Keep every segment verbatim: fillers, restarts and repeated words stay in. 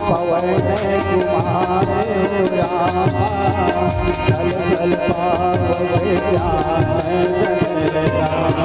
पवन कुमार रामा, जल जल पावै ज्ञान जन राम।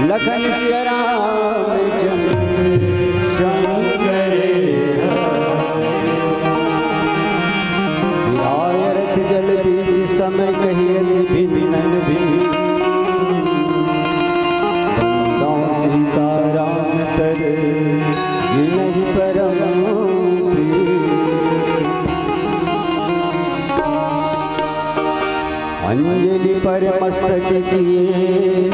लखन सिया राम चंद्र शंकर। आय रथ जल बीच समय कहियत भिन्न भिन्न। बंदौ सीताराम तन जिनहि परम प्रिय। अंजलि पर मस्तक किए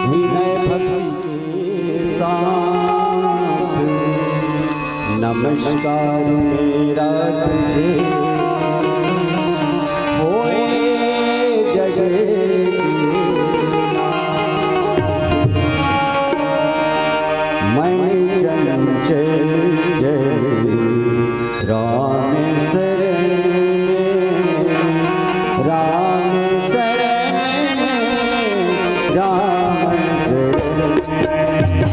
विनय भक्ति के साथ। नमस्कार मेरा तुझे होए जग के नाथ। मन चंचल चल राम शरण में, राम शरण में, राम शरण में।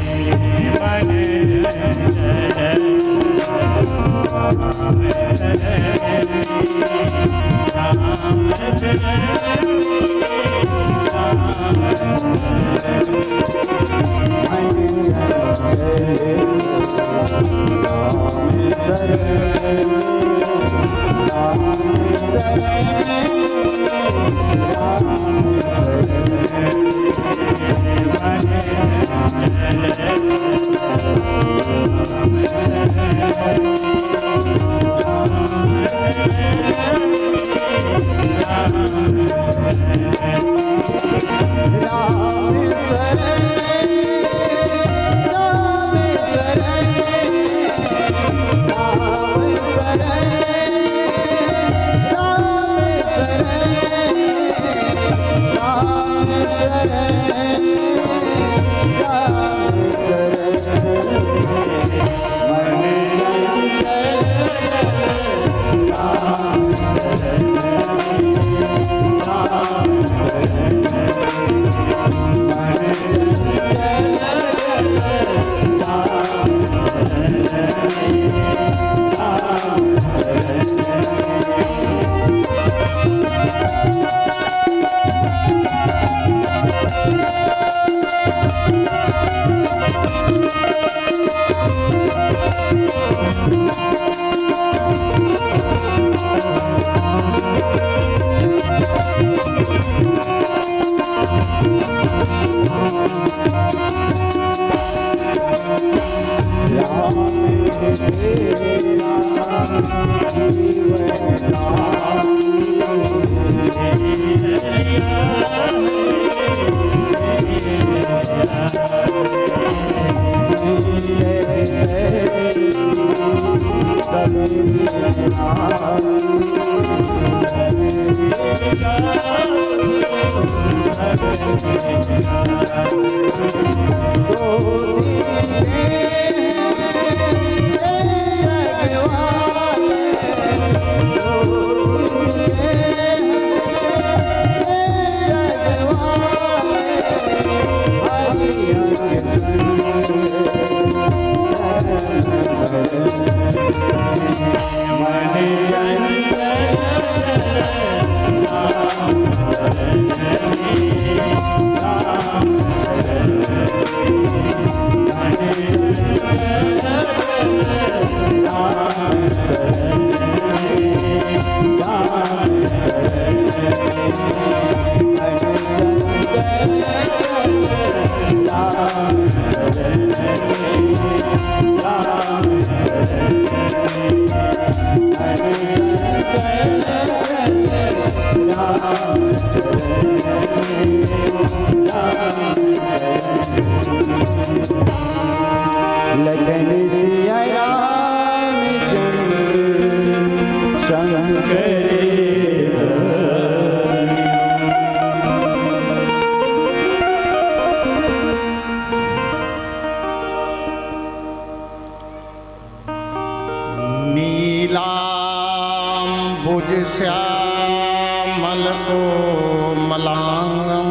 लखन सिया रामचंद्र शंकर। नीलाम्बुजश्यामलकोमलाङ्गं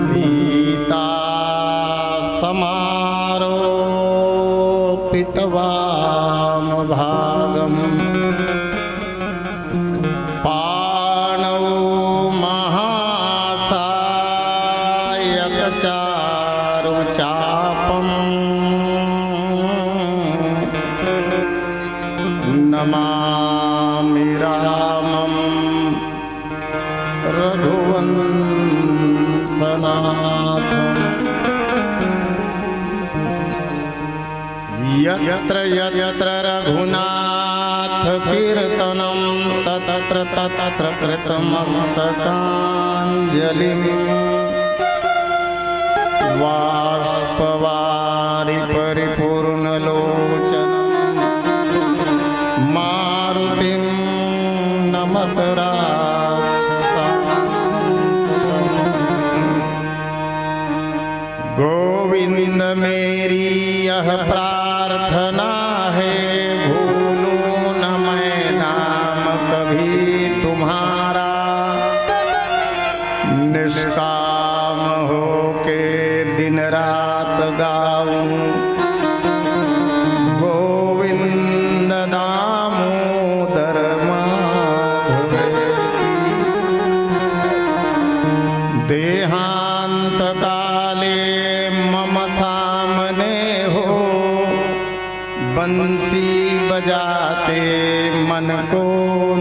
सीतासमारोपितवामभागम्। पाणौ महासायकचारुचापम्। नमामि रामं रघुवंशनाथम्। यत्र यत्र रघुनाथकीर्तनं तत्र तत्र कृतमस्तकाञ्जलिम्। बाष्पवारि परिपूर्णलोचनं मारुतिं नमत राक्षसान्तकम्। गोविंद मेरी यह प्रार्थना है, भूलूं न मैं नाम कभी तुम्हारा। निष्काम होके दिन रात गाऊं, गोविंद दामोदर माधवेति। देहांत काले मम सामने हो, बंसी बजाते मन को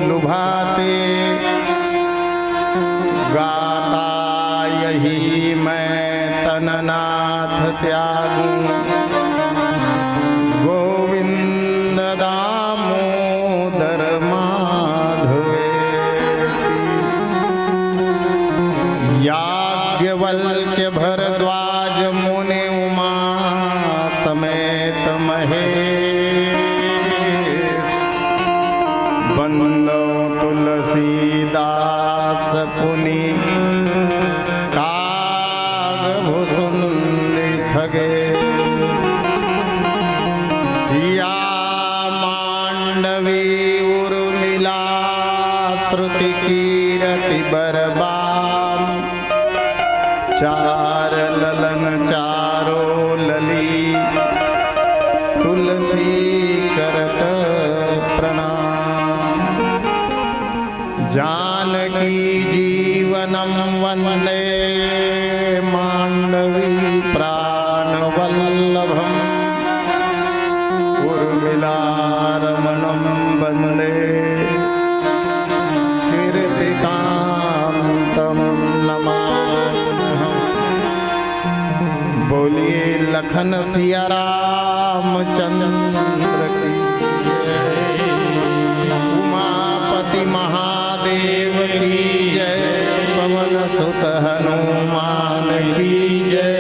लुभाते। गाता यही मैं तन नाथ त्यागूं, गोविंद दामोदर माधवेति। याज्ञवल्क्य भरद्वाज मुनि उमा समेत महेश। बंदौ तुलसीदास पुनि काग भुसुंडी खगेश। सिया मांडवी उर्मिला श्रुति कीरति बरबाम। चार ललन चारो लली तुलसी करत प्रणाम। जानकी जीवनं वन्दे मांडवी प्राणवल्लभम्। उर्मिलारमणं वन्दे कीर्तिकान्तं नमाम्यहम्। बोलिए लखन सिया राम रामचंद्र की जय, उमापति महादेव की जय, पवन सुत हनुमान की जय,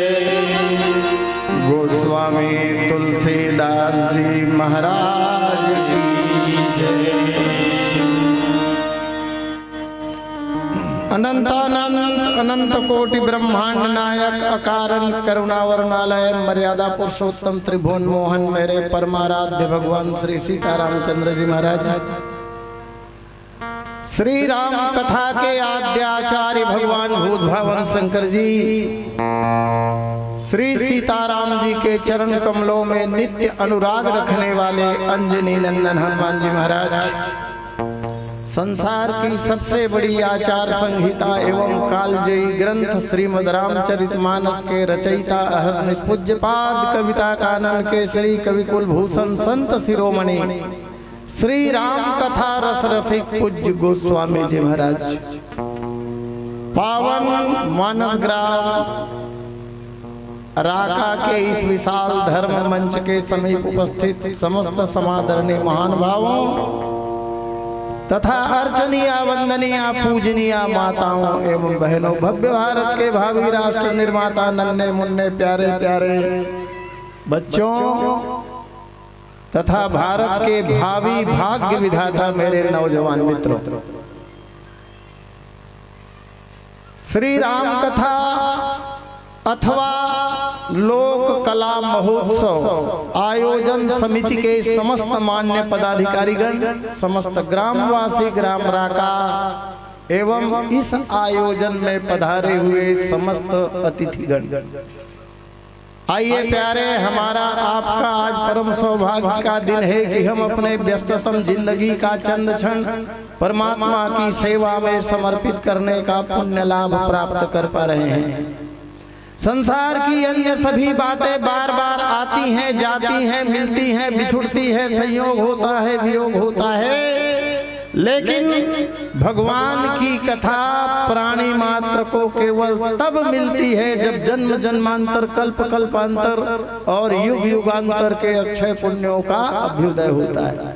गोस्वामी तुलसीदास जी महाराज की जय। अनंतानंत अनंत कोटि ब्रह्मांड नायक, अकारण करुणा वरुणालय, मर्यादा पुरुषोत्तम त्रिभुवन मोहन, मेरे परमाराध्य भगवान श्री सीता रामचंद्र जी महाराज, श्री राम कथा के आद्य आचार्य भगवान भूत भावन शंकर जी, श्री सीताराम जी के चरण कमलों में नित्य अनुराग रखने वाले अंजनी नंदन हनुमान जी महाराज, संसार की सबसे बड़ी आचार संहिता एवं कालजयी ग्रंथ श्रीमद् रामचरित मानस के रचयिता अहर्निश पूज्यपाद कविता कानन केसरी कवि कुलभूषण संत शिरोमणि श्री राम कथा रस रसिक पूज्य गोस्वामी जी महाराज, पावन मानस ग्राम राका के इस विशाल धर्म मंच के समीप उपस्थित समस्त समादरणीय महानुभावों तथा अर्चनीय, वंदनीय, पूजनीय माताओं एवं बहनों, भव्य भारत के भावी राष्ट्र निर्माता, नन्हे मुन्ने प्यारे प्यारे बच्चों तथा भारत के भावी भाग्य विधाता मेरे नौजवान मित्रों, श्री राम कथा अथवा लोक कला महोत्सव आयोजन समिति के समस्त मान्य पदाधिकारीगण, समस्त ग्रामवासी, ग्राम राका एवं इस आयोजन में पधारे हुए समस्त अतिथिगण, आइए प्यारे, हमारा आपका आज परम सौभाग्य का दिन है कि हम अपने व्यस्ततम जिंदगी का चंद क्षण परमात्मा की सेवा में समर्पित करने का पुण्य लाभ प्राप्त कर पा रहे हैं। संसार की अन्य सभी बातें बार बार आती हैं, जाती हैं, मिलती हैं, बिछुड़ती है, संयोग होता है, वियोग होता है, लेकिन भगवान की कथा प्राणी मात्र को केवल तब मिलती है जब जन्म जन्मांतर, कल्प कल्पांतर और युग युगांतर के अक्षय पुण्यों का अभ्युदय होता है।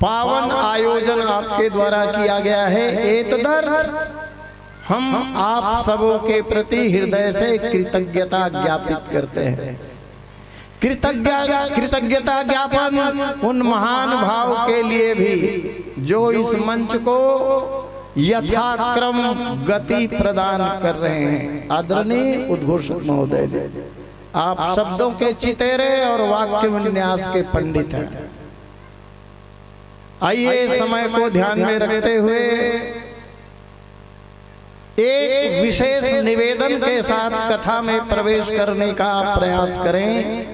पावन आयोजन आपके द्वारा किया गया है। एतदर्थ हम आप सबों के प्रति हृदय से कृतज्ञता ज्ञापित करते हैं। कृतज्ञ कृतज्ञता ज्ञापन उन महानुभाव के लिए भी जो इस मंच को यथाक्रम गति प्रदान कर रहे हैं। आदरणीय उद्घोषक महोदय जी, आप शब्दों के चितेरे और वाक्य विन्यास के पंडित हैं। आइए, समय को ध्यान में रखते हुए एक विशेष निवेदन के साथ कथा में प्रवेश करने का प्रयास करें।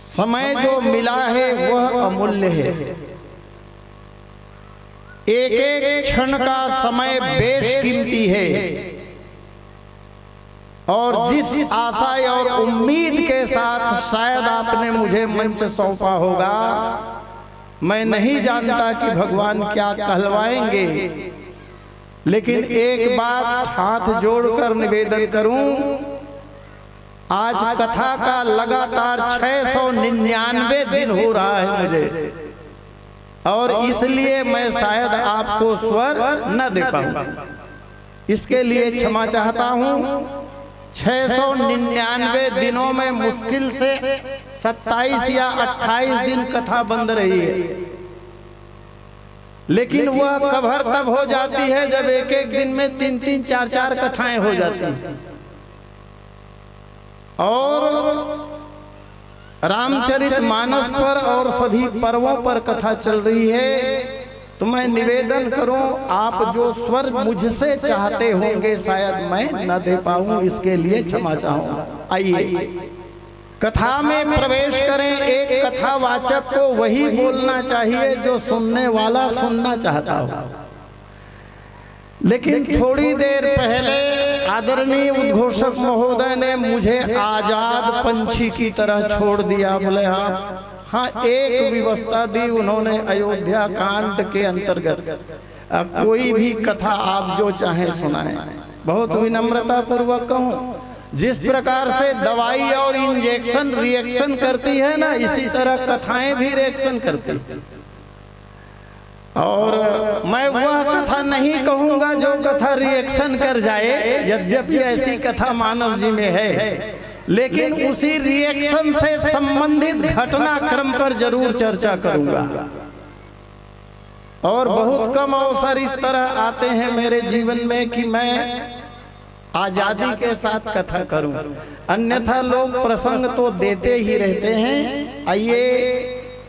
समय जो मिला है वह अमूल्य है। एक एक क्षण का समय बेशकीमती है। और जिस आशा और उम्मीद के साथ शायद आपने मुझे मंच सौंपा होगा, मैं नहीं जानता कि भगवान क्या कहलवाएंगे, लेकिन एक बात हाथ जोड़कर निवेदन करूं, आज कथा का लगातार छह सौ निन्यानवे दिन हो रहा है मुझे, और इसलिए मैं शायद आपको स्वर न दे पाऊं। इसके लिए क्षमा चाहता हूं। छह सौ निन्यानवे दिनों में मुश्किल से सत्ताईस या अट्ठाईस दिन कथा बंद रही है, लेकिन वह कभर तब हो जाती है जब एक एक दिन में तीन तीन चार चार कथाएं हो जाती हैं। और रामचरित मानस पर और सभी पर्वों पर कथा चल रही है, तो मैं निवेदन करूं, आप जो स्वर मुझसे चाहते होंगे, शायद मैं न दे पाऊं, इसके लिए क्षमा चाहूंगा। आइए, कथा में प्रवेश करें। एक कथावाचक को वही बोलना चाहिए जो सुनने वाला सुनना चाहता हो। लेकिन थोड़ी देर पहले आदरणीय उद्घोषक महोदय ने मुझे आजाद पंछी की तरह छोड़ दिया। बोले, हाँ, हाँ, एक विवशता दी उन्होंने अयोध्या कांड के अंतर्गत। अब कोई भी कथा आप जो चाहें सुनाएं। बहुत विनम्रता पूर्वक कहूं, जिस प्रकार से दवाई और इंजेक्शन रिएक्शन करती है ना, इसी तरह कथाएं भी रिएक्शन करती हैं। और मैं वह कथा नहीं कहूंगा जो कथा रिएक्शन कर जाए, यद्यपि ऐसी कथा मानस जी में है, लेकिन उसी रिएक्शन से संबंधित घटनाक्रम पर जरूर चर्चा करूंगा। और बहुत कम अवसर इस तरह आते हैं मेरे जीवन में कि मैं आजादी के साथ कथा करूं, अन्यथा लोग प्रसंग तो देते ही रहते हैं। आइए,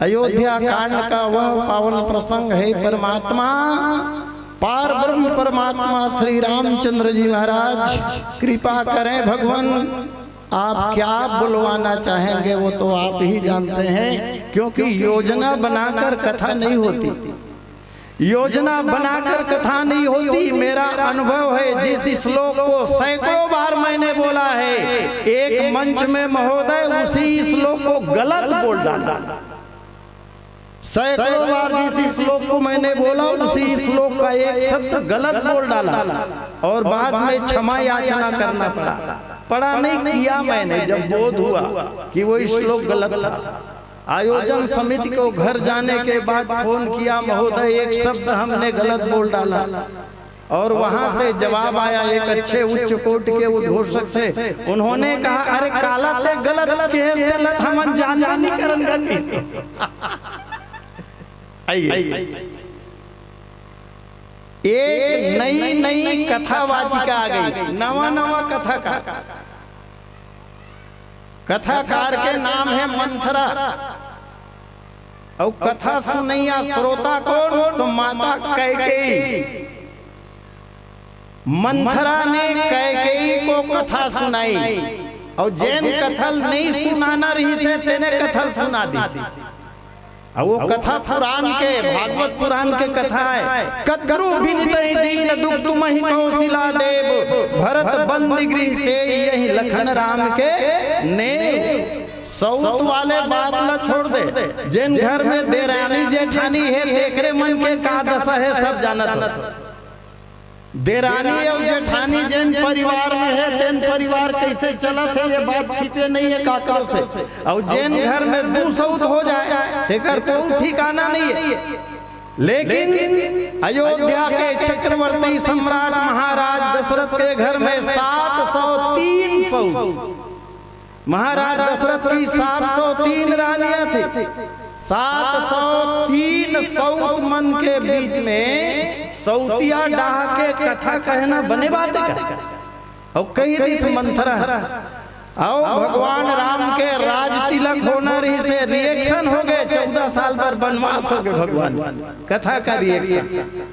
अयोध्या कांड का वह पावन प्रसंग है। परमात्मा पार ब्रह्म परमात्मा श्री रामचंद्र जी महाराज कृपा करें भगवान, आप क्या बुलवाना चाहेंगे वो तो आप ही जानते हैं, क्योंकि योजना बनाकर कथा नहीं होती। योजना बनाकर कथा नहीं होती। मेरा अनुभव है, जिस श्लोक को सैकड़ों बार मैंने बोला है, एक मंच में महोदय उसी श्लोक को गलत बोल डाला। सैकड़ों बार जिस श्लोक को मैंने बोला, उसी श्लोक का एक शब्द गलत बोल डाला और बाद में क्षमा याचना करना पड़ा। पढ़ा नहीं, किया मैंने, जब बोध हुआ कि वो श्लोक गलत था। आयोजन समिति को घर जाने के बाद फोन किया, महोदय, एक शब्द हमने गलत बोल डाला। और वहां से जवाब आया, एक अच्छे उच्च कोटि के उद्घोषक थे, उन्होंने कहा, "अरे काला, ते गलत कहे, ते लत हमन जान जानी करन गलती से।" आइए, एक नई नई कथावाचिका आ गई, नवा नवा कथा का। कथाकार के नाम है मंथरा। और कथा सुनैया श्रोता कौन? तो माता कैकेयी। मंथरा ने कैकेयी को कथा सुनाई। और जेन कथल नहीं सुनाना रहिसे, तेने कथल सुना दी। अब वो कथा पुराण के, भागवत पुराण के कथा है। कद्रु बिनतहि दीन दुख तुमहि कौसिला देव, भरत बंदी गृह सेई यहि लखन राम के नेव। सौत वाले बात ला छोड़ दे, जेन घर में देरानी जेठानी है, तेकरे मन के का दशा है, सब जानत हो। देरानी और जेठानी जेन परिवार में है, तेन परिवार कैसे चलत है, ये बात छिपे नहीं है काकरो से। और जेन घर में दू सौत हो जाए, तेकर कोई ठिकाना नहीं है। लेकिन अयोध्या के चक्रवर्ती सम्राट महाराज दशरथ के घर में सात सौ तीन सौत, महाराज दशरथ की सात सौ तीन रानियां थी। सात सौ तीन सौत मन के बीच में सौतिया डाह के कथा कहना बने बात है का? और कही दिस मंथरा, और भगवान राम के राज तिलक होना रहिसे, रिएक्शन हो गए, चौदह साल पर वनवास हो गए भगवान, कथा का रिएक्शन।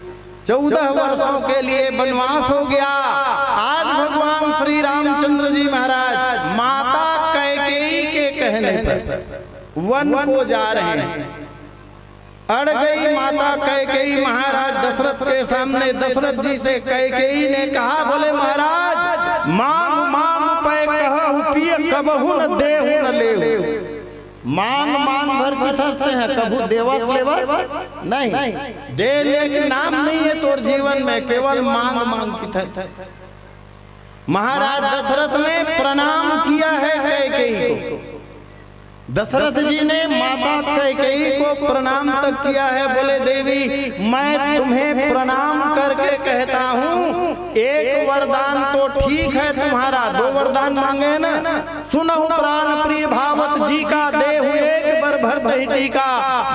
चौदह वर्षों के लिए वनवास हो गया। आज भगवान श्री रामचंद्र जी महाराज माता कैकेयी के कहने पर वन को जा रहे हैं। अड़ गई माता कैकेयी महाराज दशरथ के सामने। दशरथ जी से कैकेयी ने कहा, बोले, महाराज, मांग मांग पै कहहु पिय, कबहु न देहु न लेहु। मांग मांग भर किथस तें ह, कभू देवस लेवस नहीं। दे ले के नाम नहीं है तोर जीवन में, केवल मांग मांग किथस। महाराज दशरथ ने प्रणाम किया है कैकेयी को। दशरथ जी ने माता कैकेयी को प्रणाम तक किया है। बोले, देवी, मैं तुम्हें प्रणाम करके कहता हूँ, एक वरदान तो ठीक है तुम्हारा, दो वरदान मांगे ना, सुनहु प्राण प्रिय भावत जी का, देहु एक बर भरत ही टीका।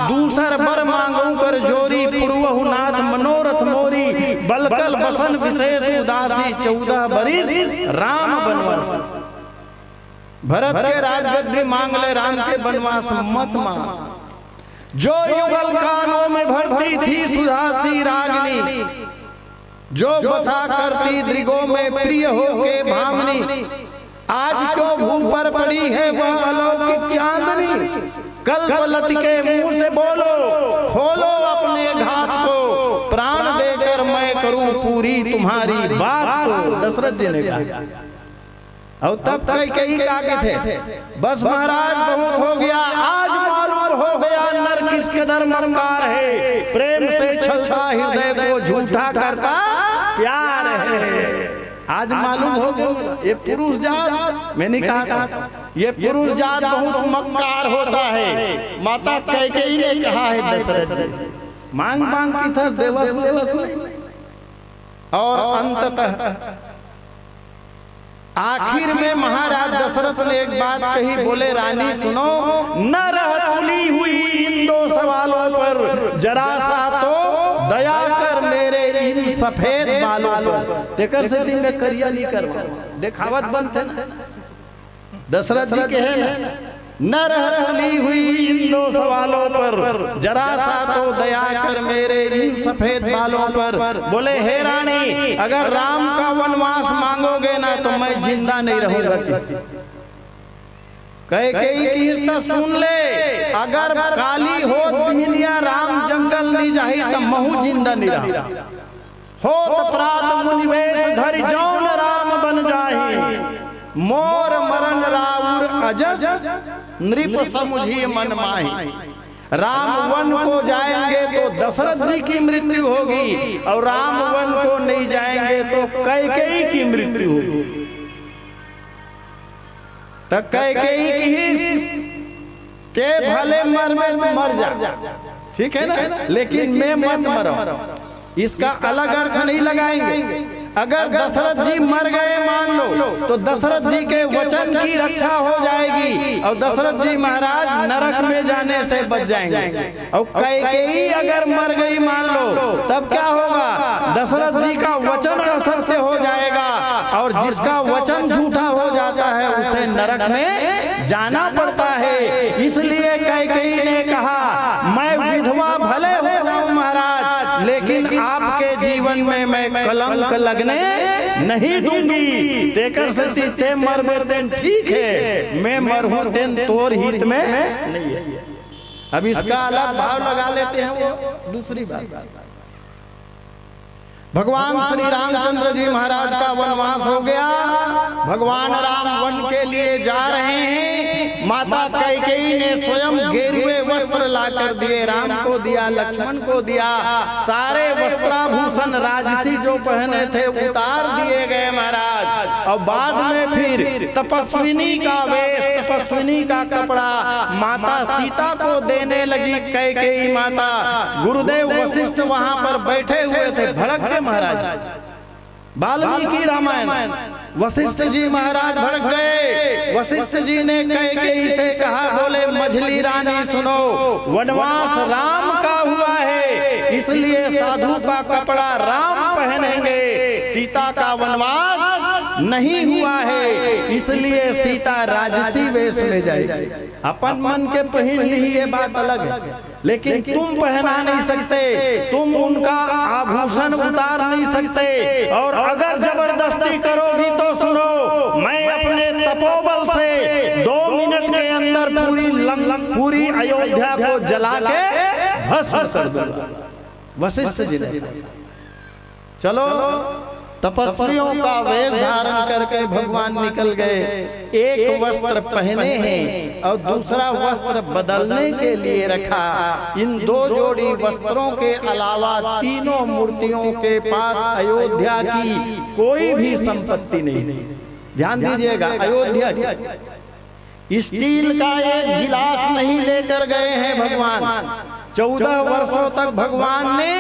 दूसर बर मांगहु कर जोरी, पुरवहु नाथ मनोरथ मोरी। बलकल बसन विशेष उदासी, चौदह बरिस राम बनवासी। भरत के राजगद्दी मांग ले, राम के बनवास मत मांग। जो युगल कानों में भरती थी सुधासी रागनी, जो बसा करती दृगों में प्रिय हो के भावनी। आज क्यों भू पर पड़ी है वह अलौकिक चांदनी? कल्पलति के मुंह से बोलो, खोलो अपने घात को, प्राण देकर मैं करूं पूरी तुम्हारी बात को। दशरथ जी ने कहा। और तब कैकेयी का कथे, बस महाराज, बहुत हो गया, आज मालूम हो गया नर किस कदर मक्कार है, प्रेम से छलता हृदय को, झूठा करता प्यार है। आज मालूम हो गया, ये पुरुष जात, मैं नहीं कहा था, ये पुरुष जात बहुत मक्कार होता है। माता कैकेयी ने कहा है दशरथ जी से, मांग मांग की था, देवस लेवस नहीं। और अंततः आखिर में महाराज दशरथ ने एक बात कही, बोले, "रानी सुनो, न रह तुली हुई इन दो सवालों पर, जरा सा तो दया कर मेरे इन सफेद बालों पर।" तेकर से दिन में करिया नहीं करवा, देखावत बनते ना। दशरथ जी कहे ना, "न रह तुली हुई इन दो सवालों पर, जरा सा तो दया कर मेरे इन सफेद बालों पर।" बोले, "हे रानी, अगर राम का वनवास मांगोगे ना तो मैं जिंदा नहीं रहूंगा।" किसी कैकेयी की रिश्ता सुन ले, अगर काली होत बिहनिया राम जंगल नहीं जाही त महू जिंदा नहीं रहा। होत प्रात मुनिवेश धरि जौन राम बन जाहि, मोर मरण राउर अजस नृप समुझी मन माहि। राम वन को जाएंगे तो दशरथ जी की मृत्यु होगी और राम वन को नहीं जाएंगे तो कैकेयी की मृत्यु होगी। त कैकेयी किहिस के भले मरबे त मर जा, ठीक है ना, लेकिन मैं मत मरो। इसका अलग अर्थ नहीं लगाएंगे। अगर दशरथ जी मर गए मान लो, तो दशरथ जी के वचन की रक्षा हो जाएगी और दशरथ जी महाराज नरक में जाने से बच जाएंगे। और कैकेयी अगर मर गई मान लो, तब क्या होगा? दशरथ जी का वचन असत्य हो जाएगा और जिसका वचन झूठा हो जाता है उसे नरक में जाना पड़ता है। इसलिए कैकेयी ने कहा, "मैं विधवा भले हो जाऊं महाराज, लेकिन आपके जीवन में मैं कलंक लगने नहीं दूंगी।" तेकर सेती ते मरबे तेन ठीक है, मैं मरहूं तेन तोर हित में नहीं है। अब इसका अलग भाव लगा लेते हैं, वो दूसरी बात। भगवान श्री रामचंद्र जी महाराज का वनवास हो गया, भगवान राम वन के लिए जा रहे हैं। माता कैकेयी ने स्वयं गेरुए वस्त्र ला कर दिए, राम को दिया, लक्ष्मण को दिया, सारे वस्त्राभूषण राजसी जो पहने थे उतार दिए गए महाराज। और बाद में फिर तपस्विनी का वेश, तपस्विनी का कपड़ा माता सीता को देने लगी कैकेयी माता। गुरुदेव वशिष्ठ वहां पर बैठे हुए थे, भड़क गए महाराज। वाल्मीकि रामायण, वशिष्ठ जी महाराज भड़क गए। वशिष्ठ जी ने कैकेयी से कहा, बोले, "मझली रानी सुनो, वनवास राम का हुआ है, इसलिए साधु का कपड़ा राम पहनेंगे, सीता का वनवास नहीं हुआ है, इसलिए सीता राजसी वेश में जाएगी।" अपन मन के पहिन ली, ये बात अलग है, लेकिन तुम पहना नहीं सकते, तुम उनका आभूषण उतार नहीं सकते। और अगर जबरदस्ती करोगी तो सुनो, मैं अपने तपोबल से दो मिनट के अंदर पूरी लंग-, पूरी अयोध्या को जला के भस्म कर दूंगा। वशिष्ठ जी ने कहा। चलो, तपस्वियों का वेश धारण करके भगवान निकल गए। एक वस्त्र पहने हैं और दूसरा वस्त्र बदलने के लिए रखा। इन दो जोड़ी वस्त्रों के अलावा तीनों मूर्तियों के पास अयोध्या की कोई भी संपत्ति नहीं थी। ध्यान दीजिएगा, अयोध्या की स्टील का एक गिलास नहीं लेकर गए हैं भगवान। चौदह वर्षों तक भगवान ने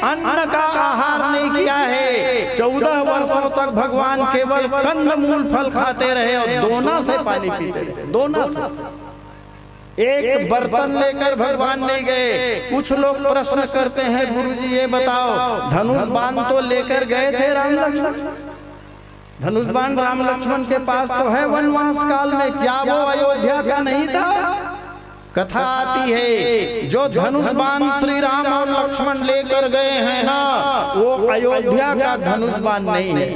अन्न का आहार नहीं किया है। चौदह वर्षों तक भगवान केवल कंदमूल फल खाते रहे और दोना से पानी पीते रहे, दोना से। एक बर्तन लेकर भगवान नहीं गए। कुछ लोग प्रश्न करते हैं, "गुरु जी, ये बताओ, धनुष बाण तो लेकर गए थे राम लक्ष्मण?" धनुष बाण राम लक्ष्मण के पास तो है वनवास काल में, क्या वो अयोध्या का नहीं था? कथा आती है, जो धनुष बाण श्री राम और लक्ष्मण लेकर गए हैं ना, वो अयोध्या का धनुष बाण नहीं है।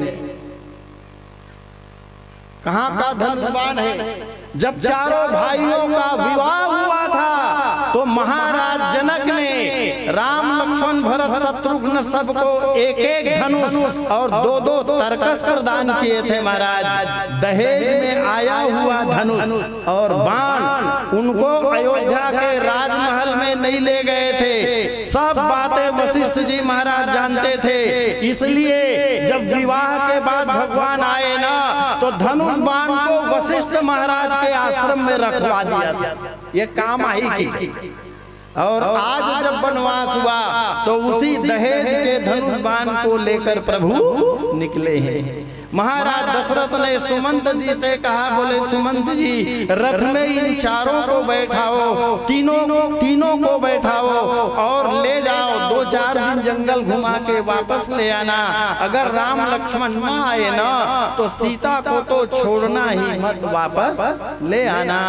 कहाँ का धनुष बाण है? जब चारों भाइयों का विवाह हुआ था, तो महाराज जनक ने राम, लक्ष्मण, भरत, शत्रुघ्न सबको एक एक धनुष और दो दो तरकस प्रदान किए थे महाराज। दहेज में आया हुआ धनुष और बाण उनको अयोध्या के राजमहल में नहीं ले गए थे। सब बातें वशिष्ठ जी महाराज जानते थे। इसलिए जब विवाह के बाद भगवान आए ना, तो धनुष बाण को वशिष्ठ महाराज के आश्रम में रखवा दिया था। ये काम आई की। और आज जब वनवास हुआ, तो उसी दहेज के धनुष बाण को लेकर प्रभु निकले हैं। महाराज दशरथ ने सुमंत जी से कहा, बोले, "सुमंत जी, रथ में इन चारों को बैठाओ, तीनों, तीनों को बैठाओ और ले जाओ, दो चार दिन जंगल घुमा के वापस ले आना। अगर राम लक्ष्मण ना आए ना, तो सीता को तो छोड़ना ही मत, वापस ले आना।"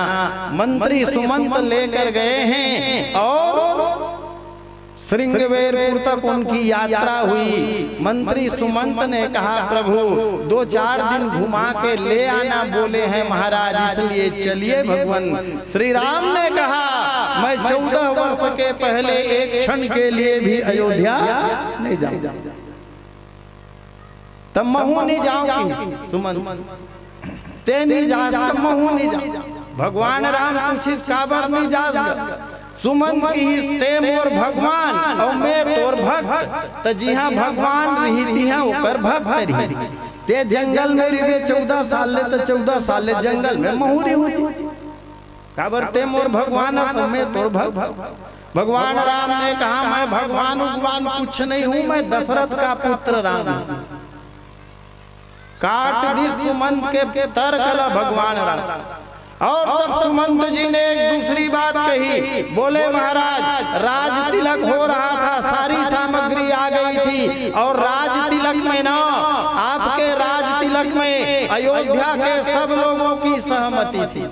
मंत्री सुमंत लेकर गए हैं और श्रृंगवेरपुर तक उनकी यात्रा हुई। मंत्री सुमंत ने कहा, "प्रभु, दो चार दिन घुमा के ले आना बोले हैं महाराज, इसलिए चलिए।" भगवान श्री राम ने कहा, "मैं चौदह वर्ष के पहले एक क्षण के लिए भी अयोध्या नहीं जाऊंगा।" तब महू नहीं जाऊंगी, सुमंत। ते नहीं जास, तब महू नहीं जा। भगवान राम पूछिस, "काबर नहीं जास?" सुमंत किहिस, "ते मोर भगवान और मैं तोर भक्त।" त जिहां भगवान रही, तिहां ओकर भक्त रही। ते जंगल में रहिबे चौदह साल ले, त चौदह साल ले जंगल में महू रही। काबर ते मोर भगवान अस, मैं तोर भक्त। भगवान राम ने कहा, "मैं भगवान उगवान कुछ नहीं हूं, मैं दशरथ का पुत्र राम हूं।" काट दिस सुमंत के तर्क ला भगवान राम। और तब सुमंत जी ने एक दूसरी बात कही, बोले, "महाराज, राज तिलक हो रहा था, सारी सामग्री आ गई थी और राज तिलक में ना, आपके राज तिलक में अयोध्या के सब लोगों की सहमति थी।"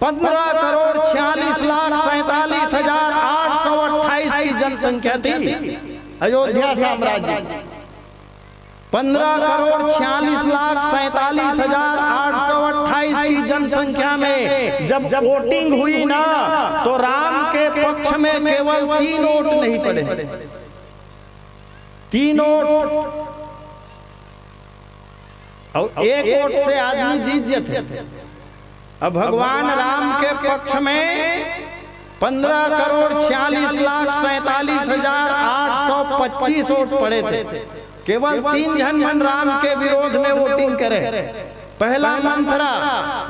पन्द्रह करोड़ छियालीस लाख सैंतालीस हजार आठ सौ अट्ठाईस की जनसंख्या थी अयोध्या साम्राज्य। पन्द्रह करोड़ छियालीस लाख सैंतालीस हजार आठ सौ अट्ठाईस की जनसंख्या में जब वोटिंग हुई ना, तो राम के पक्ष में केवल तीन वोट नहीं पड़े। तीन वोट, और एक वोट से आदमी जीत जाते। अब भगवान राम के पक्ष में पन्द्रह करोड़ छियालीस लाख सैंतालीस हजार आठ सौ पच्चीस वोट पड़े थे। केवल तीन झन मन राम के विरोध में वोटिंग करे। पहला मंथरा,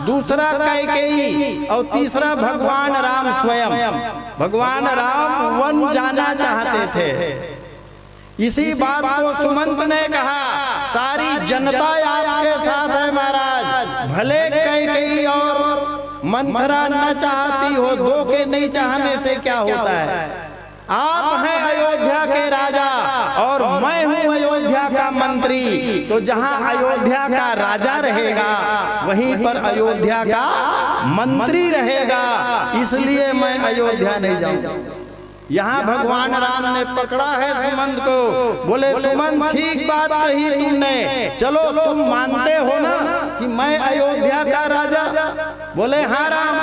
दूसरा कैकेयी और तीसरा भगवान राम स्वयं। भगवान राम वन जाना चाहते थे। इसी बात को सुमंत ने कहा, "सारी जनता आपके साथ है महाराज, भले कैकेयी और मंथरा न चाहती हो, दो के नहीं चाहने से क्या होता है? आप हैं अयोध्या के राजा और मैं हूं अयोध्या का मंत्री, तो जहां अयोध्या का राजा रहेगा, वहीं पर अयोध्या का मंत्री रहेगा, इसलिए मैं अयोध्या नहीं जाऊंगा।" यहाँ भगवान राम ने पकड़ा है सुमंत को, बोले, "सुमंत, ठीक बात कही तुमने, चलो तुम मानते हो ना कि मैं अयोध्या का राजा?" बोले, "हाँ राम।"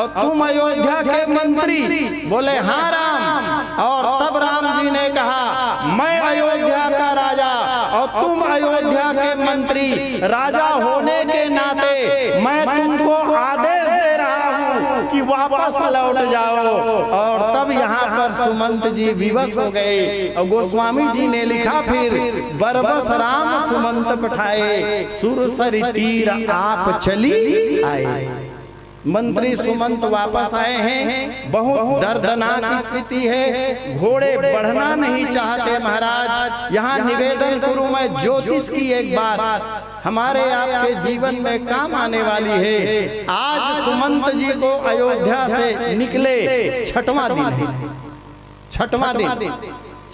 "और तुम अयोध्या के मंत्री?" बोले, "हाँ राम।" और तब राम जी ने कहा, "मैं अयोध्या का राजा और तुम अयोध्या के मंत्री, राजा होने के नाते मैं तुमको आदेश दे रहा हूँ कि वापस लौट जाओ।" और तब यहाँ पर सुमंत जी विवश हो गए और गोस्वामी जी ने लिखा, फिर बरबस राम सुमंत पठाए, सुरसरि तीर आप चली आए। मंत्री सुमंत वापस आए हैं। बहुत दर्दनाक स्थिति है, घोड़े बढ़ना नहीं चाहते महाराज। यहाँ निवेदन करूं मैं, ज्योतिष की एक बात हमारे आपके जीवन में काम आने वाली है। आज सुमंत जी को अयोध्या से निकले छठवां दिन है, छठवां दिन,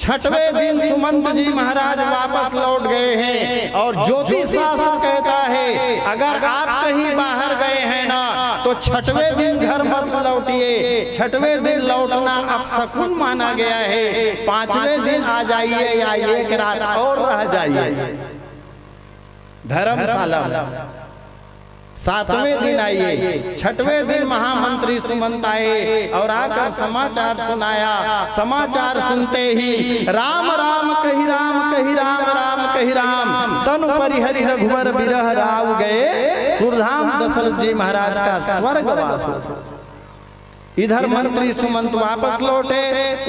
छठवें दिन सुमंत जी महाराज वापस लौट गए हैं। और ज्योतिष शास्त्र कहता है, अगर आप कहीं बाहर गए हैं ना, तो छठवें दिन घर मत लौटिए। छठवें दिन लौटना अपशकुन माना गया है। पांचवें दिन आ जाइए या एक रात और रह जाइए धर्मशाला में। सातवें दिन आइए, छठवें दिन महामंत्री सुमंत आए और आकर समाचार सुनाया। समाचार सुनते ही राम राम कहि राम कहि राम राम कहि राम, तनु परिहरि रघुवर बिरह राव गए, सुरधाम दशरथ जी महाराज का स्वर्गवास हो। इधर मंत्री सुमंत वापस लौटे,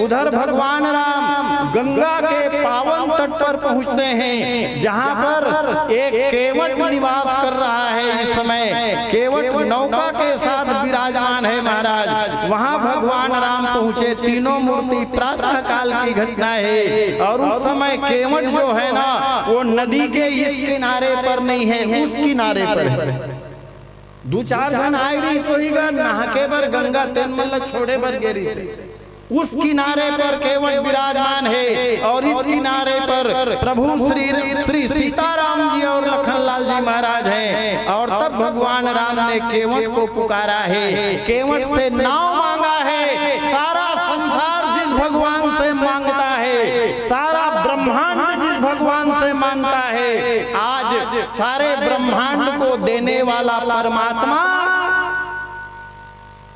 उधर भगवान राम गंगा के पावन तट पर पहुंचते हैं, जहां पर एक केवट निवास कर रहा है। इस समय केवट नौका के साथ विराजमान है महाराज। वहां भगवान राम पहुंचे, तीनों मूर्ति, प्रातः काल की घटना है। और उस समय केवट जो है ना, वो नदी के इस किनारे पर नहीं है, उस किनारे पर है। दू चार झन आए रहिस, वही गा नहाके बर गंगा, तेन मन ल छोड़े बर गे रहिस। उस किनारे पर केवट विराजमान है और इस किनारे पर प्रभु श्री, श्री सीताराम जी और लखनलाल जी महाराज हैं। और तब भगवान राम ने केवट को पुकारा है, केवट से नाव मांगा है। सारा संसार जिस भगवान से मांगता है, सारा ब्रह्मांड जिस भगवान से मांगता है, आज सारे ब्रह्मांड को देने वाला परमात्मा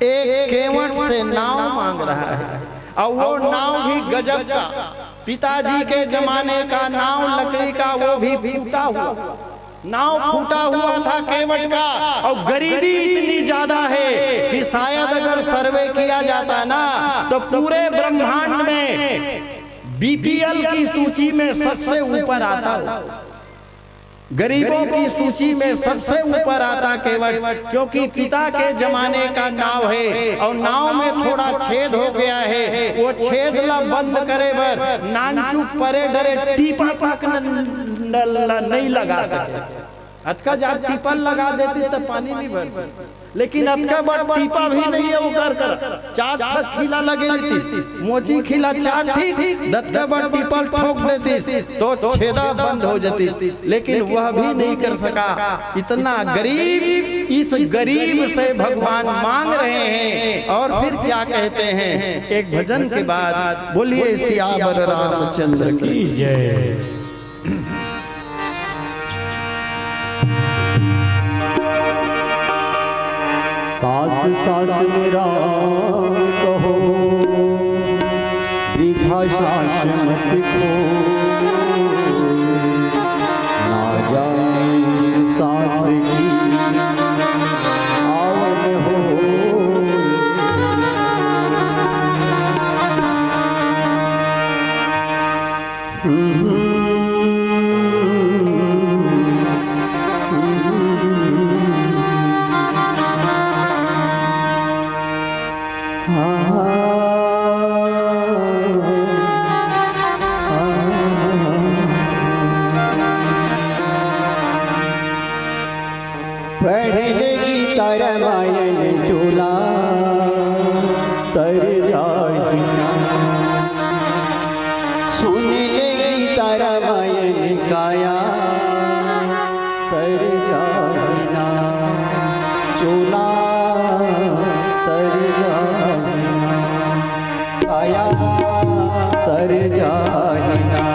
एक केवट से नाव मांग रहा है। और वो नाव भी गजब का, पिताजी के जमाने का नाव, लकड़ी का, वो भी फूटा हुआ। नाव फूटा हुआ था केवट का। और गरीबी इतनी ज्यादा है कि शायद अगर सर्वे किया जाता ना, तो पूरे ब्रह्मांड में बीपीएल की सूची में सबसे ऊपर आता हो। गरीबों की सूची में सबसे ऊपर आता केवट, क्योंकि पिता के जमाने का नाव है और नाव में थोड़ा छेद हो गया है। वो छेद ला बंद करे बर नानचुक परे डरे टीपा तक न, न, न, नहीं लगा सके। अतका जात टीपा लगा देती तो पानी नहीं भर, लेकिन अतका बड़ टीपा भी नहीं है ओकर कर। चार ठक खीला लगे रहितिस, मोची खीला चार ठी, दतका बड़ टीपा ठोक देतिस तो छेदा बंद हो जातिस, लेकिन वह भी नहीं कर सका। इतना गरीब, इस गरीब से भगवान मांग रहे हैं। और फिर क्या कहते हैं एक भजन के बाद? बोलिए सियावर रामचंद्र की जय। सांस सांस में राम कहो, वृथा सांस मत खो। ना जाने सांस की आवन हो। पढ़ ले गीता रामायण चोला तर जाही ना। सुन ले गीता रामायण काया तर जाही ना। चोला तर जाही ना। काया तर जाही ना।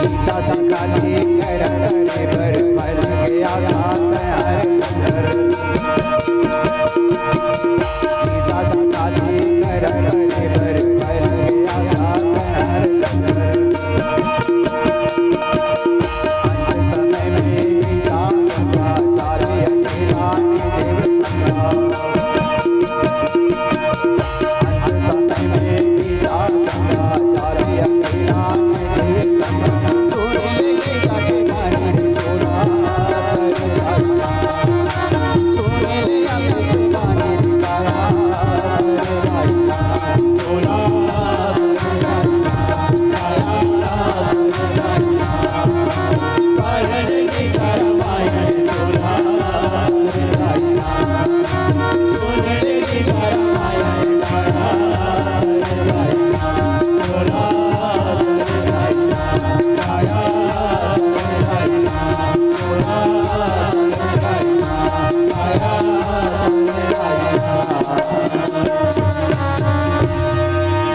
गीता सिखाती कर करे बर फल के आशा तैं हर कर। गीता सिखाती कर करे बर फल के आशा तैं हर कर। अंत समय में गीता गंगा चारी अकेला के देव संगा।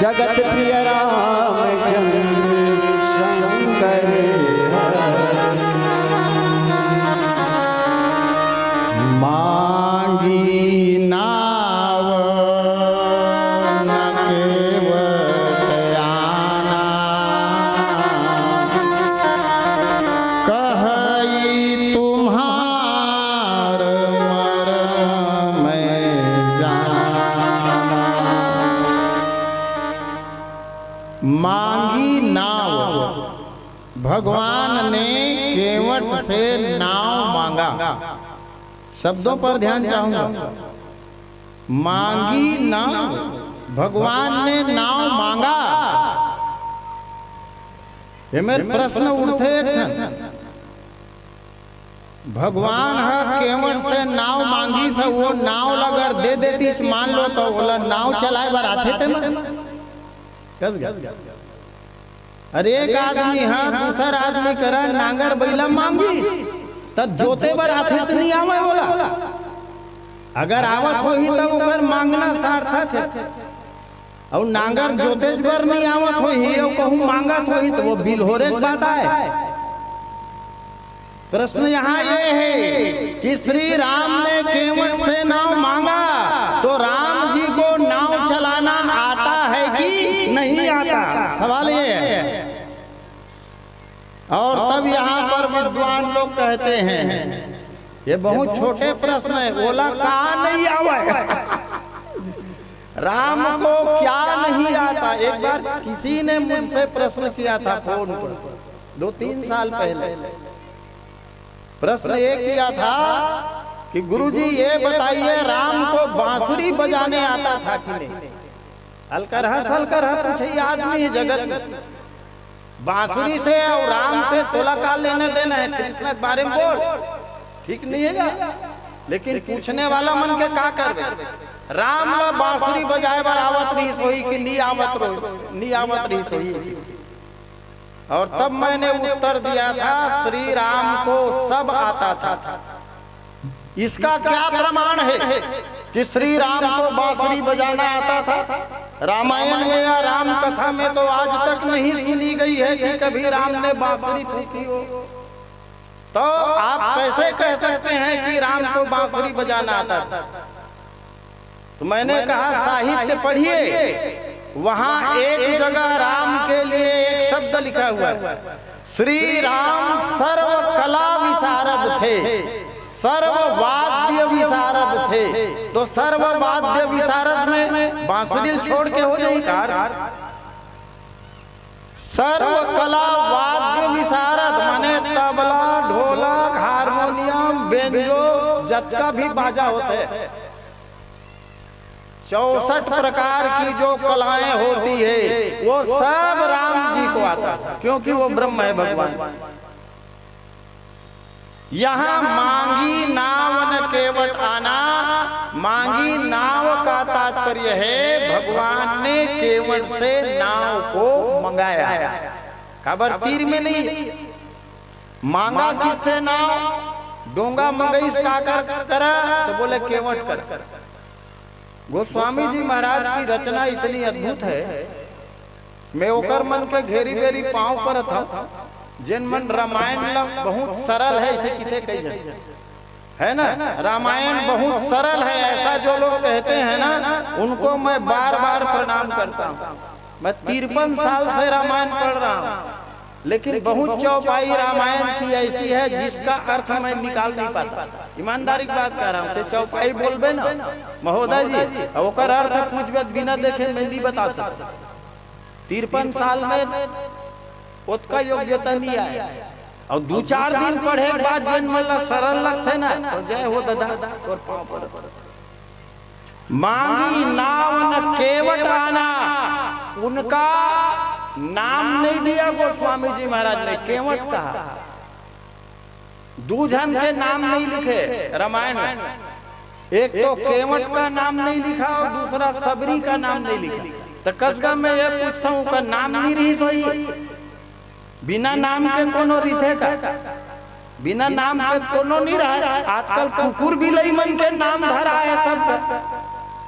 जगत प्रिय रामचंद्र शंकर हरि। मांगी नाव न केवट आना, कहई तुम्हार मरम मैं जाना। मांगी नाव, भगवान ने केवट से नाव मांगा। शब्दों पर ध्यान चाहूंगा। मांगी नाव, भगवान ने नाव मांगा। ये मेर प्रश्न उठथे एक ठन। भगवान ह केवट से नाव मांगिस, वो नाव ला अगर दे देतिस, मान लो, त ओला नाव चलाए बर आथे ते मन? कस गा? अरे, एक आदमी ह दूसर आदमी करा नांगर बइला मांगी, त जोते बर आथे त नइ आवय ओला। अगर आवत होही, त ओकर मांगना सार्थक हे। अउ नांगर जोतेच बर नइ आवत होही, अउ कहूं मांगत होही, त वो बिल्होरे के बात आय। प्रश्न यहाँ ये है कि श्री राम ने केवट से नाव मांगा, तो राम जी को नाव चलाना आता है कि नहीं आता? सवाल ये है। और तब यहाँ पर विद्वान लोग कहते हैं, ये बहुत छोटे प्रश्न है, ओला का नहीं आवे? राम को क्या नहीं आता? एक बार किसी ने मुझसे प्रश्न किया था फोन पर, दो तीन साल पहले। प्रश्न ये किया था कि गुरुजी, ये बताइए, राम को बांसुरी बजाने आता था कि नहीं? अलकरहा सलकरहा पूछे आदमी हे जगत में। बांसुरी से अउ राम से तोला का लेना देना हे? कृष्ण के बारे में बोल, ठीक नहीं हे गा? लेकिन पूछने वाला मन के का करबे? राम ला बांसुरी बजाए बर आवत रहिस होही कि नी आवत रहिस, नी आवत रहिस होही? और तब मैंने उत्तर दिया था, श्री राम को सब आता था। इसका क्या प्रमाण है कि श्री राम को बांसुरी बजाना आता था? रामायण में या राम कथा में तो आज तक नहीं सुनी गई है कि कभी राम ने बांसुरी फूंकी हो। तो आप कैसे कह सकते हैं कि राम को बांसुरी बजाना आता था? तो मैंने कहा, साहित्य पढ़िए, वहां एक जगह राम के लिए एक शब्द लिखा हुआ है, श्री राम सर्व कला विशारद थे, सर्व वाद्य विशारद थे। तो सर्व वाद्य विशारद में बांसुरी छोड़ के हो जाई का? सर्व कला वाद्य विशारद माने तबला, ढोलक, हारमोनियम, बेंजो, जतका भी बाजा होथे, चौसठ प्रकार की जो कलाएं होती है, वो सब राम जी को आता था, क्योंकि वो ब्रह्म है भगवान। यहाँ मांगी नाव न केवट आना। मांगी नाव का तात्पर्य है, भगवान ने केवट से नाव को मंगाया। काबर तीर में नहीं, मांगा किससे नाव? डोंगा मंगईस काकर करा, तो बोले केवट करा। गोस्वामी जी महाराज की रचना इतनी अद्भुत है, मैं ओकर मन के घेरी बेरी पाँव परत हूँ, जेन मन रामायण ला बहुत सरल है, इसे किथे कही जाए, है ना? रामायण बहुत सरल है, ऐसा जो लोग कहते हैं ना, उनको मैं बार बार प्रणाम करता हूँ। मैं तिरपन साल से रामायण पढ़ रहा हूँ, लेकिन बहुत चौपाई रामायण की ऐसी है जिसका अर्थ मैं निकाल नहीं पाता। ईमानदारी की बात कह रहा हूँ, ते चौपाई बोलबे ना महोदय जी, ओकर अर्थ पूछबे त बिना देखे मैं नहीं बता सकता। तिरपन साल में ओतका योग्यता नहीं आए, और दू चार दिन पढ़े के बाद जेन मन ला सरल लगथे ना, तो जय हो दादा, तोर पाँव पर। मांगी नाव न केवट आना, उनका नाम नहीं दिया गोस्वामी जी महाराज ने, केवट कहा। दू झन के नाम नहीं लिखे रामायण में, एक तो केवट का नाम नहीं लिखा और दूसरा सबरी का नाम नहीं लिखा। तो कसगा मैं ये पूछता हूँ, का नाम नहीं रही सोई? बिना नाम के कोनो रिथे का? बिना नाम के कोनो नहीं रहा। आजकल कुकुर बिलई मन के नाम धरा है सबका।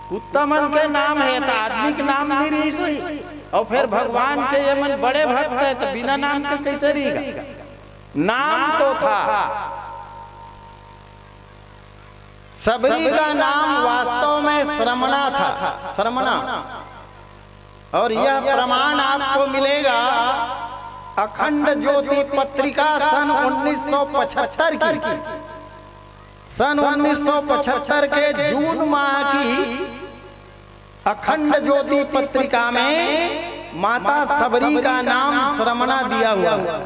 कुत्ता मन के नाम है तो आदमी के नाम नहीं रही सोई। और फिर भगवान के ये मन बड़े भक्त है तो बिना नाम के कैसे रहेगा? नाम तो था। सबरी का नाम वास्तव में श्रमणा था, श्रमणा। और यह प्रमाण आपको मिलेगा अखंड ज्योति पत्रिका सन उन्नीस सौ पचहत्तर की, सन उन्नीस सौ पचहत्तर के जून माह की अखंड ज्योति पत्रिका में माता सबरी का नाम श्रमणा दिया हुआ है।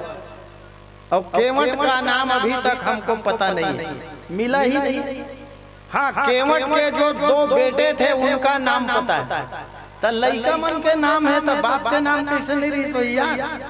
और केवट का नाम अभी तक हमको पता नहीं है, मिला ही नहीं। हाँ, केवट के जो दो बेटे थे उनका नाम पता है। त लइका मन के नाम है त बाप के नाम कैसे नहीं रही सोई यार?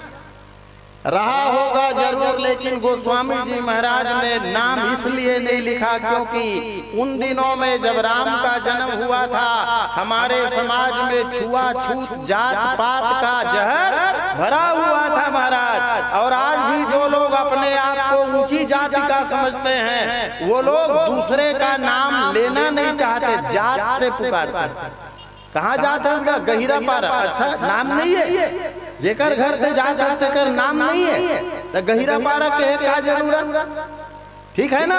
रहा होगा जरूर, लेकिन गोस्वामी जी महाराज ने नाम इसलिए नहीं लिखा क्योंकि उन दिनों में जब राम का जन्म हुआ था, हमारे समाज में छुआछूत, जात पात का जहर भरा हुआ था महाराज। और आज भी जो लोग अपने आप को ऊंची जाति का समझते हैं, वो लोग दूसरे का नाम लेना नहीं चाहते, जात से पुकारते हैं। कहाँ जात हस गा? गहिरा पारा। अच्छा, नाम नहीं है? जेकर घर ते जात हस, तेकर नाम नहीं है, तो गहिरा पारा कहे का जरूरत? ठीक है ना?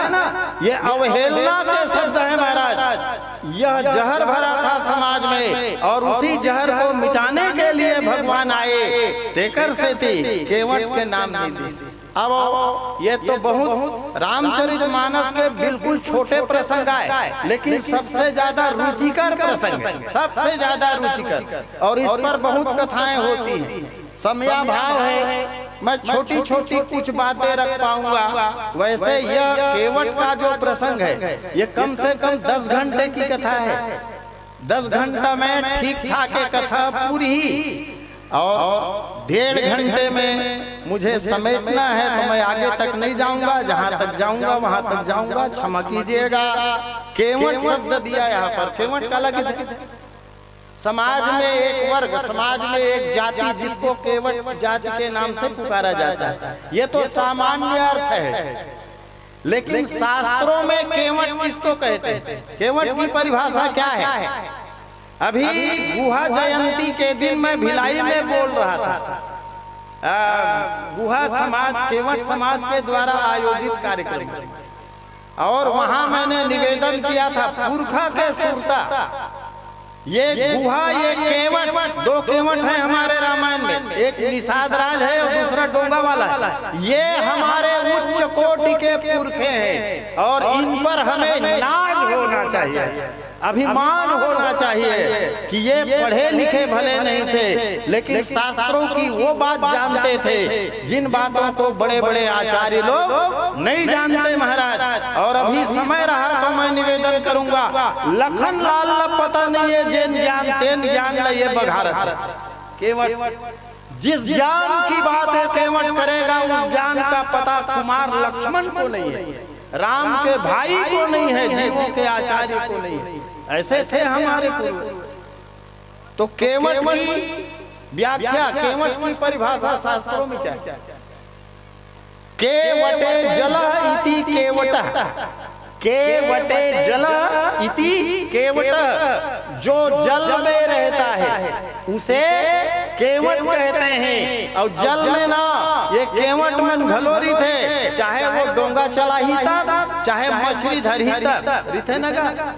ये अवहेलना के शब्द है महाराज। यह जहर भरा था समाज में, और उसी जहर को मिटाने के लिए भगवान आए। तेकर सेती केवट के नाम नहीं दिस। अब ये तो बहुत रामचरित मानस के बिल्कुल छोटे प्रसंग आए, लेकिन सबसे ज्यादा रुचिकर प्रसंग है, सबसे ज्यादा रुचिकर। और इस पर बहुत कथाएं होती हैं, समयाभाव है, मैं छोटी छोटी कुछ बातें रख पाऊंगा। वैसे यह केवट का जो प्रसंग है, ये कम से कम दस घंटे की कथा है। दस घंटा में ठीक ठाक ये कथा पूरी ही, और डेढ़ घंटे में मुझे समेटना है, तो मैं आगे तक नहीं जाऊंगा। जहां तक जाऊंगा, वहां तक जाऊंगा, क्षमा कीजिएगा। केवट शब्द दिया यहाँ पर, केवट काला किथे? समाज में एक वर्ग, समाज में एक जाति, जिसको केवट जाति के नाम से पुकारा जाता है। ये तो सामान्य अर्थ है, लेकिन शास्त्रों में केवट किसको कहते हैं? केवट की परिभाषा क्या है? अभी गुहा जयंती के दिन मैं भिलाई में बोल रहा था, आ, गुहा समाज, केवट समाज के द्वारा आयोजित कार्यक्रम, और वहां मैंने निवेदन किया था, पुरखा के सुरता, ये गुहा, ये केवट, दो केवट हैं हमारे रामायण में, एक निषाद राज है और दूसरा डोंगा वाला है। ये हमारे उच्च कोटि के पुरखे हैं और इन पर हमें नाज होना चाहिए, अभिमान होना चाहिए कि ये पढ़े लिखे भले नहीं थे, लेकिन शास्त्रों की वो बात जानते थे जिन बातों को बड़े बड़े आचार्य लोग नहीं जानते महाराज। और अभी समय रहा तो मैं निवेदन करूंगा, लखन लाल ला पता नहीं है जेन ज्ञान तेन ज्ञान ला ये बघारत। केवट जिस ज्ञान की बात ये केवट करेगा, उस ज्ञान का पता कुमार लक्ष्मण को नहीं है, राम के भाई को नहीं है, जीवों के आचार्य को नहीं है। ऐसे थे हमारे पूर्वज। तो केवट की व्याख्या, केवट की परिभाषा शास्त्रों में क्या है? केवटे जल इति केवट। केवटे जल इति केवट। जो जल में रहता है, उसे केवट कहते हैं। और जल में ना, ये केवट मन घलो रहिथे, चाहे वो डोंगा चलाही तब, चाहे मछली धरही तब, रहिथे ना गा।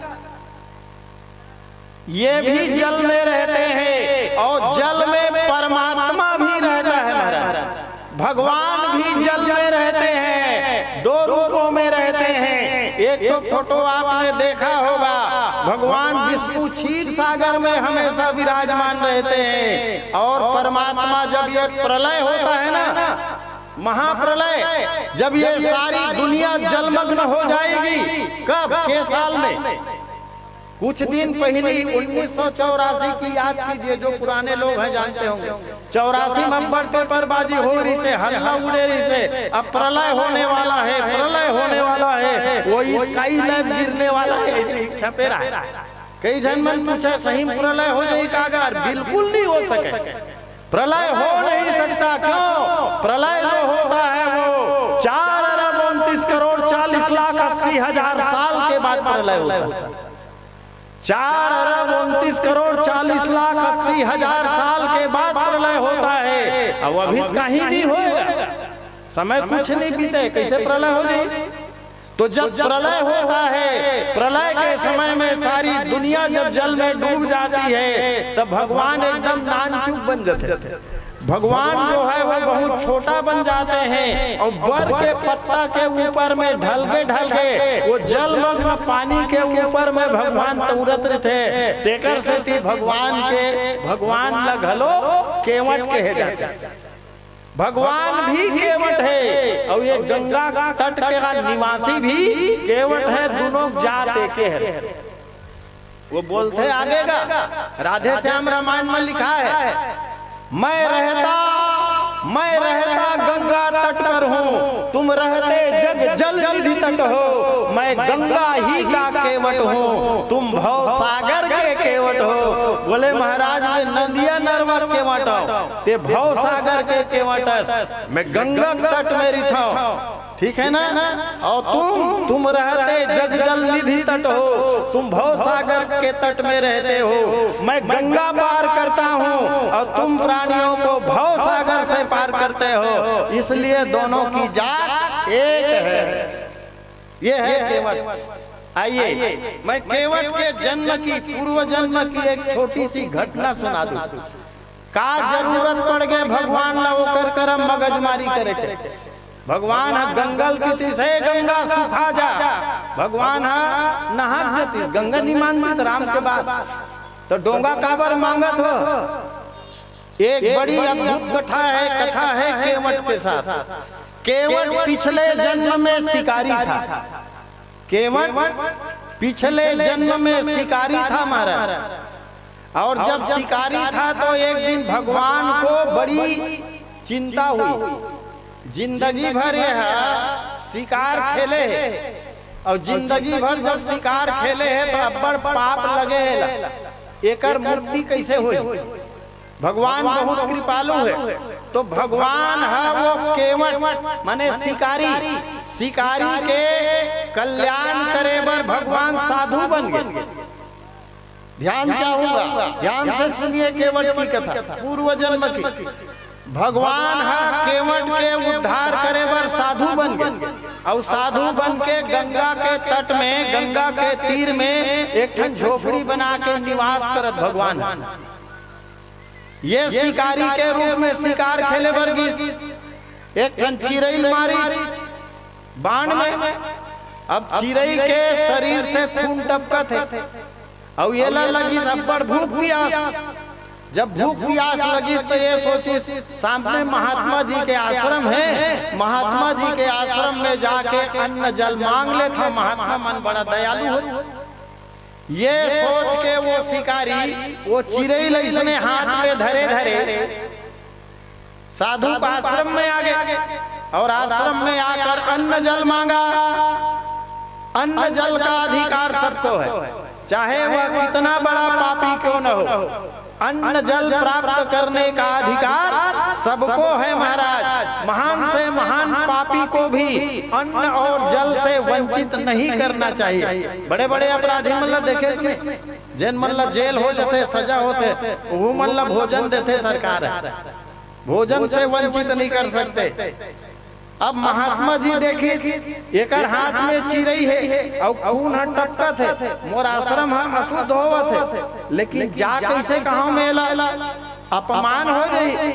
ये भी जल में रहते हैं और जल में परमात्मा भी रहता है महाराज। भगवान भी जल में रहते हैं, दो रूपों में रहते हैं। एक तो फोटो आपने देखा होगा, भगवान विष्णु क्षीर सागर में हमेशा विराजमान रहते हैं, और परमात्मा जब ये प्रलय होता है ना, महाप्रलय, जब ये सारी दुनिया जलमग्न हो जाएगी, कब के साल में? कुछ दिन पहली उन्नीस सौ चौरासी की याद कीजिए, जो पुराने लोग हैं जानते होंगे, चौरासी में अब्बड़ पेपरबाजी हो रही से, हल्ला उड़े रही से, अब प्रलय होने वाला है, प्रलय होने वाला है, वो स्काई लैब गिरने वाला है, ऐसे छपे रहा है। कई झन मन पूछे, सही में प्रलय हो जाई का? अगर बिल्कुल नहीं हो सके, प्रलय हो नहीं सकता। क्यों? प्रलय जो होता है वो चार अरब उनतीस करोड़ चालीस लाख अस्सी हजार साल के बाद प्रलय होता है। चार अरब उनतीस करोड़ चालीस लाख अस्सी हजार साल के बाद प्रलय होता है। अब अभी कहीं नहीं होएगा, समय कुछ नहीं बीते, कैसे प्रलय हो जाए? तो जब प्रलय होता है, प्रलय के समय में सारी दुनिया जब जल में डूब जाती है, तब भगवान एकदम नानचुक बन जाते हैं। भगवान जो है वो बहुत छोटा बन जाते हैं और बर के पत्ता के ऊपर में ढलके ढलके वो जलमग्न पानी के ऊपर में भगवान तौरत रहिथे। तेकर सेती भगवान के, भगवान ल घलो केवट कहे जाथे। भगवान भी केवट है और ये गंगा तट के निवासी भी केवट है, दोनों जात एके है। वो बोलथे आगे गा, राधे श्याम रामायण में लिखा है, मैं रहता, मैं रहता गंगा तट पर हूँ, तुम रहते जग जल निधि तट हो। मैं गंगा ही का केवट हूँ, तुम भव सागर के केवट हो। बोले महाराज, मैं नदिया नरवा केवट हूँ, ते भव सागर के केवट हस, मैं गंगा तट में रहिथंव। ठीक है ना? और तुम, तुम रहते जग जल निधि तट हो, तुम भव सागर के तट में रहते हो। मैं गंगा पार करता हूँ और तुम प्राणियों को भव सागर से पार करते हो, इसलिए दोनों की जात एक है। ये है केवट। आइए, मैं केवट के जन्म की, पूर्व जन्म की एक छोटी सी घटना सुना दूं। का जरूरत पड़ गए भगवान ला ओकर करा मगजमारी करे के? भगवान ह गंगा ल कितिस, "हे गंगा, सुखा जा।" भगवान ह नहा के जातिस, गंगा नहीं मानतिस राम के बात। तो डोंगा काबर मांगत हो? एक बड़ी अद्भुत कथा है, कथा है केवट के साथ। केवट पिछले जन्म में शिकारी था। केवट पिछले जन्म में शिकारी था महाराज। और जब शिकारी था तो एक दिन भगवान को बड़ी चिंता हुई। जिंदगी भर यह शिकार खेले है और जिंदगी भर जब शिकार खेले है तो अब्बड़ पाप लगे है। एकर मुक्ति कैसे हुई? भगवान बहुत कृपालु है। तो भगवान है वो केवट, माने शिकारी, शिकारी के कल्याण करे बर भगवान साधु बन गए। ध्यान चाहूंगा, ध्यान से सुनिए केवट की कथा, पूर्व जन्म की। भगवान ह केवट के उद्धार करे बर साधु बन गए, और साधु बन के गंगा के तट में, गंगा के तीर में एक ठन झोपड़ी बना के निवास करत भगवान ह। ये शिकारी के रूप में शिकार खेले बर गिस, एक ठन चिरई मारी बाण में। अब चिरई के शरीर से खून टपकत है, अउ एला लगिस अब्बड़ भूख पियास। जब भूख पियास लगिस त ये सोचिस, सामने महात्मा जी के आश्रम है, महात्मा जी के आश्रम में जाके अन्न जल मांग लेथंव, महात्मा मन बड़ा दयालु होथे। ये सोच के वो शिकारी वो चिरई ल इसने हाथ में धरे धरे साधु का आश्रम में आ गए और आश्रम में आकर अन्न जल मांगा। अन्न जल का अधिकार सबको है, चाहे वह कितना बड़ा पापी क्यों न हो। अन्न जल प्राप्त करने का अधिकार सबको है महाराज। महान से महान पापी को भी अन्न और जल से वंचित नहीं करना चाहिए। बड़े बड़े अपराधी मन ला देखे इसमें, जेन मन ला जेल हो जाते, सजा होते, वो मन ला भोजन देते सरकार है, भोजन से वंचित नहीं कर सकते। अब महात्मा जी देखिस, एकर हाथ में चिरई हे अउ खून ह टपकत हे, मोर आश्रम ह अशुद्ध होवत हे, लेकिन जा कैसे कहां मेला, अपमान हो जाई।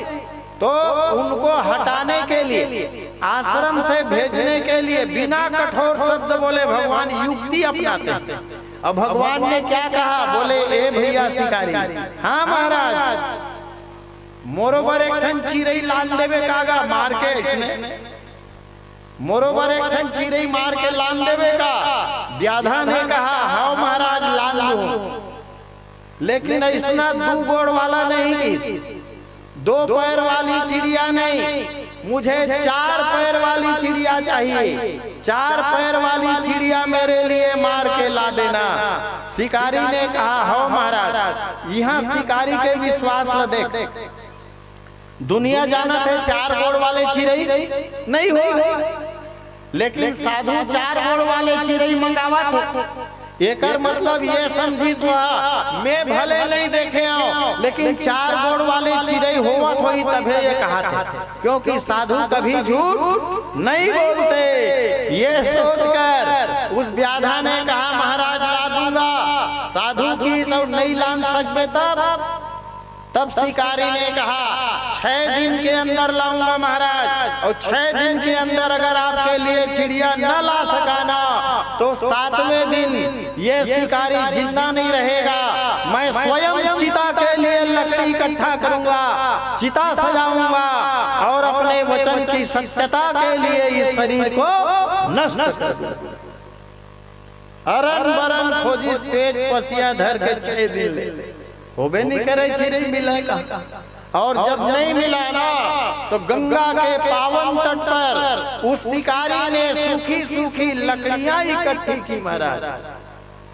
तो उनको हटाने के लिए, आश्रम से भेजने के लिए बिना कठोर शब्द बोले भगवान युक्ति अपनाते हैं। अब भगवान ने क्या कहा? बोले, ए भैया शिकारी, हाँ महाराज, मोरो बर एक ठन चिरई लान देबे का गा मार के? इसने मोरो बर एक ठन चिरई मार के लान देबे का? व्याधा ने कहा, हव महाराज, लान लूं, लेकिन ऐसना दू गोड़ वाला नहीं, दो पैर वाली चिड़िया नहीं, मुझे चार पैर वाली चिड़िया चाहिए। चार पैर वाली चिड़िया मेरे लिए मार के ला देना। शिकारी ने कहा, हव महाराज। यहां शिकारी के विश्वास ल देख, दुनिया जानत हे चार गोड़ वाले चिरई नहीं हो, लेकिन साधु चार गोड़ वाले चिरई मंगावत हे। एकर मतलब ये समझी तो हा, मैं भले नहीं देखे हंव, लेकिन चार गोड़ वाले चिरई होवत होही तभे ये कहाथे, क्योंकि साधु कभी झूठ नहीं बोलते। ये सोचकर उस व्याधा ने कहा, महाराज ला दूंगा। साधु किहिस, नहीं लान सकबे तब? तब शिकारी ने कहा, छह दिन के अंदर लाऊंगा महाराज, और छह दिन के अंदर अगर आपके लिए चिड़िया न ला सका ना, तो सातवें दिन ये शिकारी जिंदा नहीं रहेगा। मैं स्वयं चिता के लिए लकड़ी इकट्ठा करूंगा, चिता सजाऊंगा और अपने वचन की सत्यता के लिए इस शरीर को नष्ट कर दूंगा। अरन बरन खोजिस, तेज पसिया धर के छह दिन ले, होबे नहीं करे चिरई मिलेगा। और जब नहीं मिला ना, तो गंगा के पावन तट पर उस शिकारी ने सूखी सूखी लकड़ियां इकट्ठी की महाराज।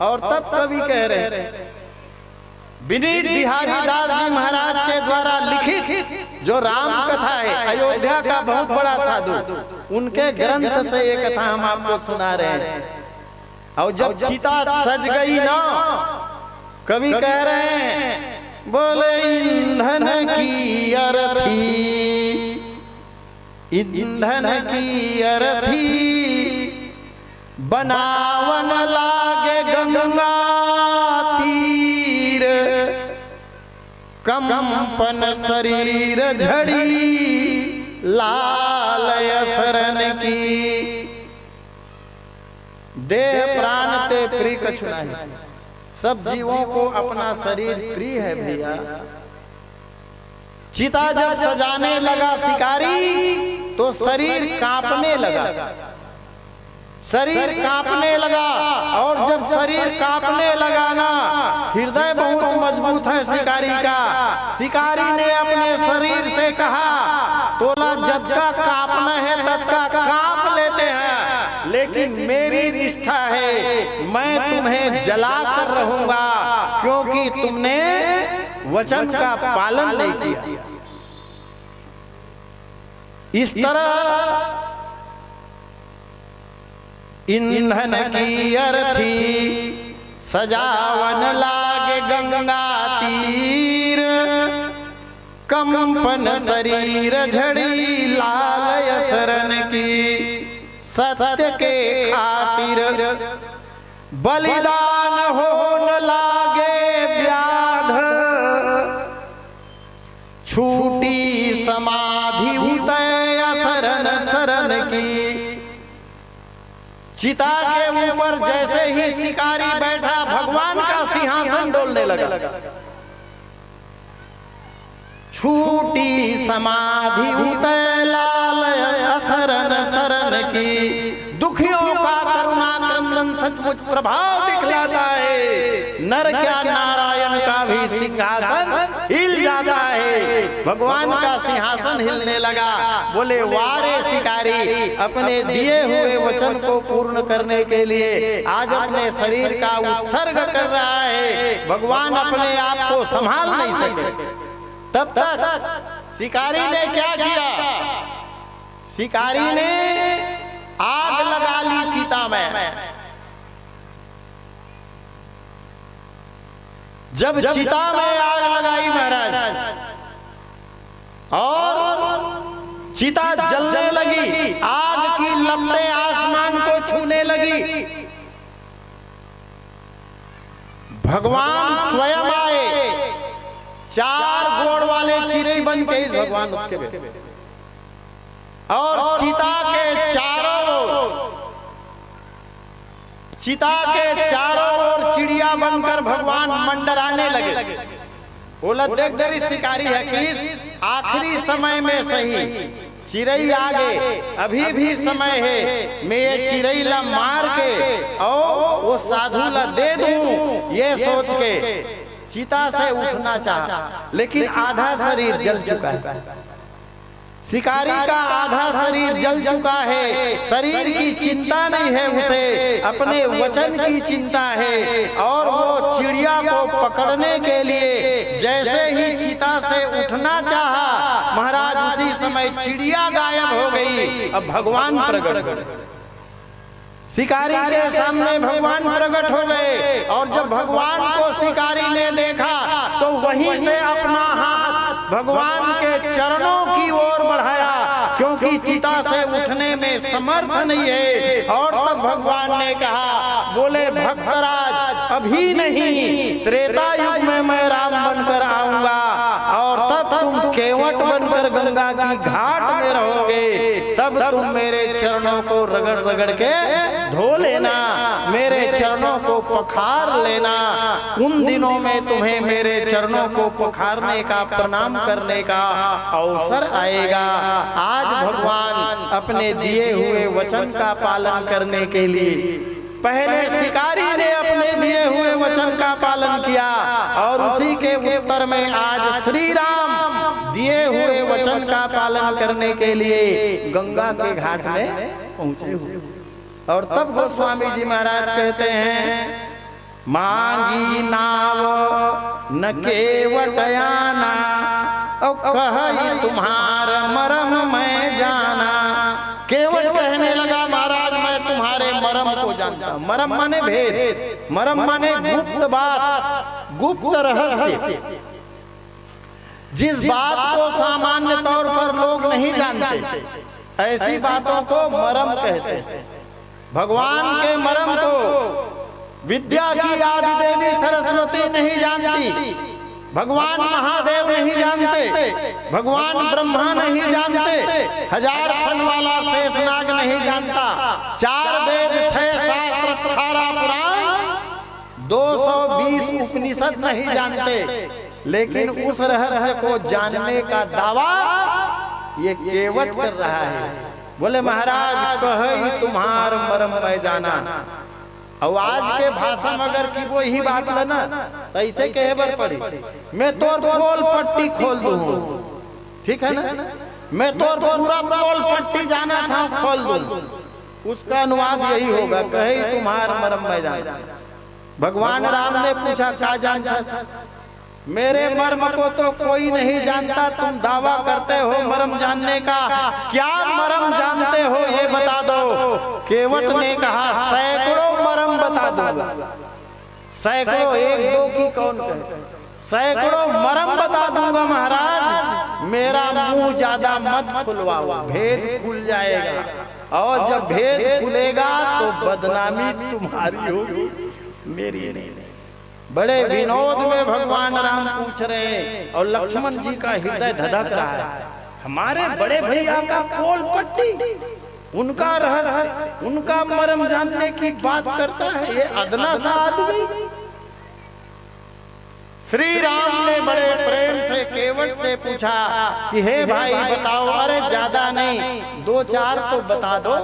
और तब कवि कह रहे, विनीत बिहारी दास जी महाराज के द्वारा लिखित जो राम कथा है, अयोध्या का बहुत बड़ा साधु, उनके ग्रंथ से ये कथा हम आपको सुना रहे हैं। और जब चिता सज गई ना, कवि कह रहे हैं, बोले, ईंधन की अर्थी, ईंधन की अर्थी, बनावन लागे गंगा तीर, कंपन शरीर झड़ी लाल असरन की। देह प्राण ते प्रिय कछु नाही, सब जीवों को अपना शरीर प्रिय है भैया। चिता जब सजाने लगा शिकारी, तो शरीर कांपने लगा, शरीर कांपने लगा। और जब शरीर कांपने लगा ना, हृदय बहुत मजबूत है शिकारी का। शिकारी ने अपने शरीर से कहा, तोला जतका कांपना है, ततका कांप लेते हैं, लेकिन मेरी निष्ठा है, मैं तुम्हें जला कर रहूंगा, क्योंकि तुमने वचन का पालन नहीं किया। इस तरह ईंधन की अर्थी, सजावन लागे गंगा तीर, कंपन शरीर झड़ी लाल असरन की। सत्य के खातिर बलिदान होन लागे व्याध, छूटी समाधि उतय असरन सरन की। चिता के ऊपर जैसे ही शिकारी बैठा, भगवान का सिंहासन डोलने लगा। छूटी समाधि उतय लाल असरन सरन की। दुखियों का करुणा क्रंदन सचमुच प्रभाव दिखलाता है। नर क्या, नारायण का भी सिंहासन हिल जाता है। भगवान का सिंहासन हिलने लगा। बोले, "वाह रे शिकारी, अपने दिए हुए वचन को पूर्ण करने के लिए आज अपने शरीर का उत्सर्ग कर रहा है, भगवान अपने आप को संभाल नहीं सके।" तब तक शिकारी ने क्या किया? शिकारी ने आग लगा ली चिता में। जब चिता में आग लगाई महाराज, और चिता जलने लगी, आग की लपटें आसमान को छूने लगी, भगवान स्वयं आए, चार गोड़ वाले चिरई बन के इस भगवान उठ के बैठे। और चिता के चारों ओर, चिता के चारों ओर चिड़िया बनकर भगवान मंडराने लगे। बोला, "देख डरी शिकारी है कि इस आखिरी समय में सही चिरई आगे, अभी भी समय है, मैं ये चिरई ला मार के और वो साधु ला दे दूं," ये सोच के चिता से उठना चाहा, लेकिन आधा शरीर जल चुका है। शिकारी का आधा शरीर जल चुका है, शरीर की चिंता नहीं है उसे, अपने वचन की चिंता है। और वो चिड़िया को पकड़ने के लिए जैसे ही चिता से उठना चाहा महाराज, उसी समय चिड़िया गायब हो गई। अब भगवान प्रकट हुए। शिकारी के सामने भगवान प्रकट हो गए और जब भगवान को शिकारी ने देखा तो वहीं से अपना हाथ भगवान के चरणों की ओर बढ़ाया, क्योंकि चिता से उठने में समर्थ नहीं है। और तब भगवान ने कहा, बोले, "भक्तराज, अभी नहीं, त्रेता युग में मैं राम बनकर आऊंगा और तब तुम केवट बनकर गंगा की घाट में रहोगे, तब तुम मेरे चरणों को रगड़ रगड़ के धो लेना, मेरे चरणों को पखार लेना। उन दिनों में तुम्हें मेरे चरणों को पखारने का, प्रणाम करने का अवसर आएगा।" आज भगवान अपने दिए हुए वचन का पालन करने के लिए, पहले शिकारी ने अपने दिए हुए वचन का पालन किया और उसी के उत्तर में आज श्री राम दिए हुए वचन का पालन करने के लिए गंगा के घाट में पहुंचे हुए। और तब गोस्वामी जी महाराज कहते हैं, "मांगी नाव न केवट आना, और कहई तुम्हार मरम मैं जाना।" केवट कहने लगा, "महाराज, मैं तुम्हारे मरम को जानता हूं।" मरम माने भेद, मरम माने गुप्त बात, गुप्त रहस्य। जिस बात को सामान्य तौर पर लोग नहीं जानते, ऐसी बातों को मरम कहते हैं। भगवान के मरम को विद्या की आदि देवी सरस्वती नहीं जानती, भगवान महादेव नहीं जानते, भगवान ब्रह्मा नहीं जानते, हजार फन वाला शेषनाग नहीं जानता, चार वेद, छह शास्त्र, अठारह पुराण, दो सौ बीस उपनिषद नहीं जानते, लेकिन उस रहस्य को जानने का दावा ये केवट कर रहा है। बोले, "महाराज, कहई तुम्हार मरम मैं जाना।" और आज के भाषा में अगर कि वही बात लेना, तो ऐसे कहे बर पड़ी, "मैं तोर पोल पट्टी खोल दूं।" ठीक है ना? "मैं तोर पूरा पोल पट्टी जाना था, खोल दूं।" उसका अनुवाद यही होगा, "कहई तुम्हार मरम मैं जाना।" भगवान राम ने पूछा, "क्या जानता है?" "मेरे मर्म को तो कोई नहीं जानता, तुम दावा करते हो मर्म जानने का, क्या मर्म जानते हो ये बता दो।" केवट ने कहा, "सैकड़ों मर्म बता दूंगा।" सैकड़ों, एक दो की कौन कहे, सैकड़ों मर्म बता दूंगा महाराज, मेरा मुंह ज्यादा मत खुलवाओ, भेद खुल जाएगा, और जब भेद खुलेगा तो बदनामी तुम्हारी होगी, मेरी नहीं। बड़े विनोद में भगवान राम पूछ रहे हैं और लक्ष्मण जी का हृदय धधक रहा है। हमारे बड़े भैया का पोल पट्टी, उनका रहस्य, उनका मर्म जानने की बात करता है ये अदना सा आदमी। श्री राम ने बड़े प्रेम से केवट से पूछा कि "हे भाई, बताओ, अरे ज्यादा नहीं, दो चार तो बता दो।"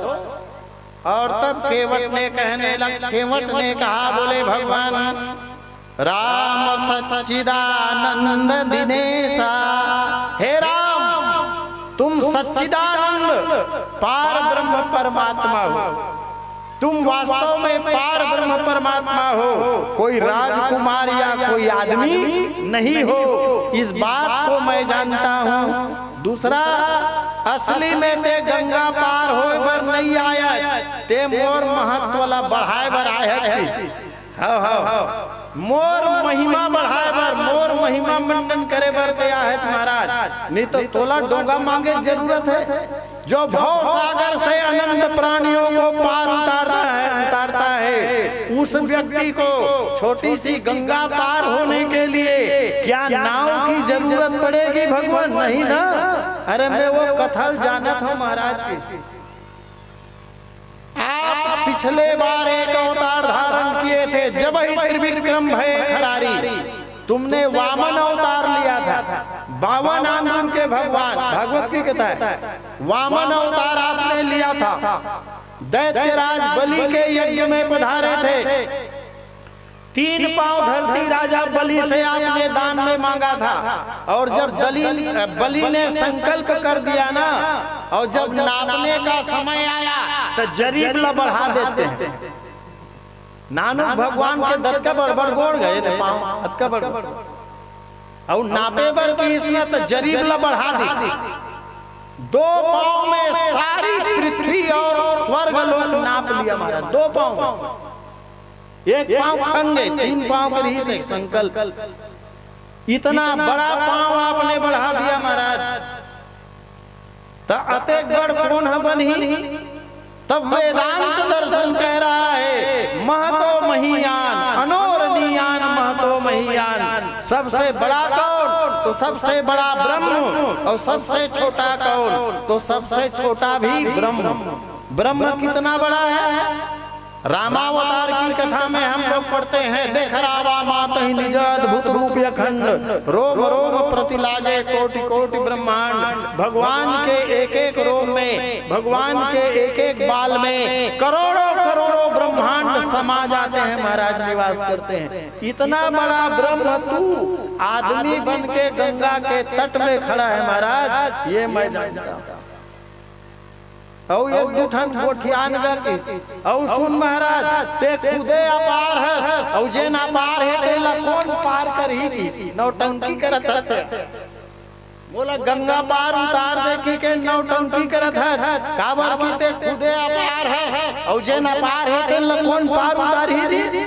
और तब केवट ने कहने लग, केवट ने कहा, बोले, "भगवान राम सच्चिदानंद दिनेशा।" तुम सच्चिदानंद पार ब्रह्म परमात्मा हो। तुम वास्तव में पार ब्रह्म परमात्मा हो, कोई राजकुमार या कोई आदमी नहीं हो, इस बात को मैं जानता हूँ। दूसरा, असली में ते गंगा पार होय बर नहीं आयस, ते मोर महत्व ला बढ़ाय बर आयस। हव, हव, हव। मोर महिमा बढ़ाय बर, मोर महिमा मंडन करे बर ते आयस महाराज, नहीं तो तोला डोंगा मांगे के जरूरत है। जो भव सागर से अनंत प्राणियों को पार उतारता है, उतारता है, उस व्यक्ति को छोटी सी गंगा पार होने के लिए क्या नाव की जरूरत पड़ेगी भगवान? नहीं ना। अरे मैं वो कथा ल जानत हूँ महाराज की। आप पिछले बार एक अवतार धारण किए थे, जब ही त्रिविक्रम भय खरारी, तुमने वामन अवतार लिया था। बावन आंगुर के भगवान, भागवत की कथा है, वामन अवतार आपने लिया था। दैत्यराज बलि के यज्ञ में पधारे थे, तीन पांव धरती राजा बलि से आपने दान में मांगा था, और जब दली-, बलि ने संकल्प कर दिया ना, और जब नापने का समय आया, तो जरीब ला बढ़ा देते हैं। नानू भगवान के दतका बड़ बड़ गोड़ गए थे पांव, अतका बड़ बड़। और नापे बर की इसने तो जरीब ला बढ़ा दी। दो पांव में सारी पृथ्वी और स्वर्ग लोक नाप लिया महाराज, दो पांव में। एक पांव खंग गए, तीन पांव के रहिस हे संकल्प। इतना बड़ा पांव आपने बढ़ा दिया महाराज, त अतेक बड़ कोन ह बनही? तब वेदांत दर्शन कह रहा है, महतो महीयान, अनोरणीयान महतो महीयान। सबसे बड़ा कौन? तो सबसे बड़ा ब्रह्म, और सबसे छोटा कौन? तो सबसे छोटा भी ब्रह्म। ब्रह्म कितना बड़ा है? रामावतार की कथा में हम लोग पढ़ते हैं, "देखरावा मातहि निज अद्भुत रूप अखंड, रोम रोम प्रति लागे कोटि कोटि ब्रह्मांड।" भगवान के एक एक रोम में, भगवान के एक एक बाल में करोड़ों करोड़ों ब्रह्मांड समा जाते हैं महाराज, निवास करते हैं। इतना बड़ा ब्रह्म तू आदमी बन के गंगा के तट में खड़ा है महाराज, ये मैं जानता हूँ। अउ एक दू ठन गोठियान गा किस, अउ सुन महाराज, ते खुदे अपार हस, अउ जेन अपार हे, तेला कोन पार करही किस? नौटंकी करत हस। मोला गंगा पार उतार दे कहिके नौटंकी करत हस, काबर कि ते खुदे अपार हस, अउ जेन अपार हे, तेला कोन पार उतारही जी?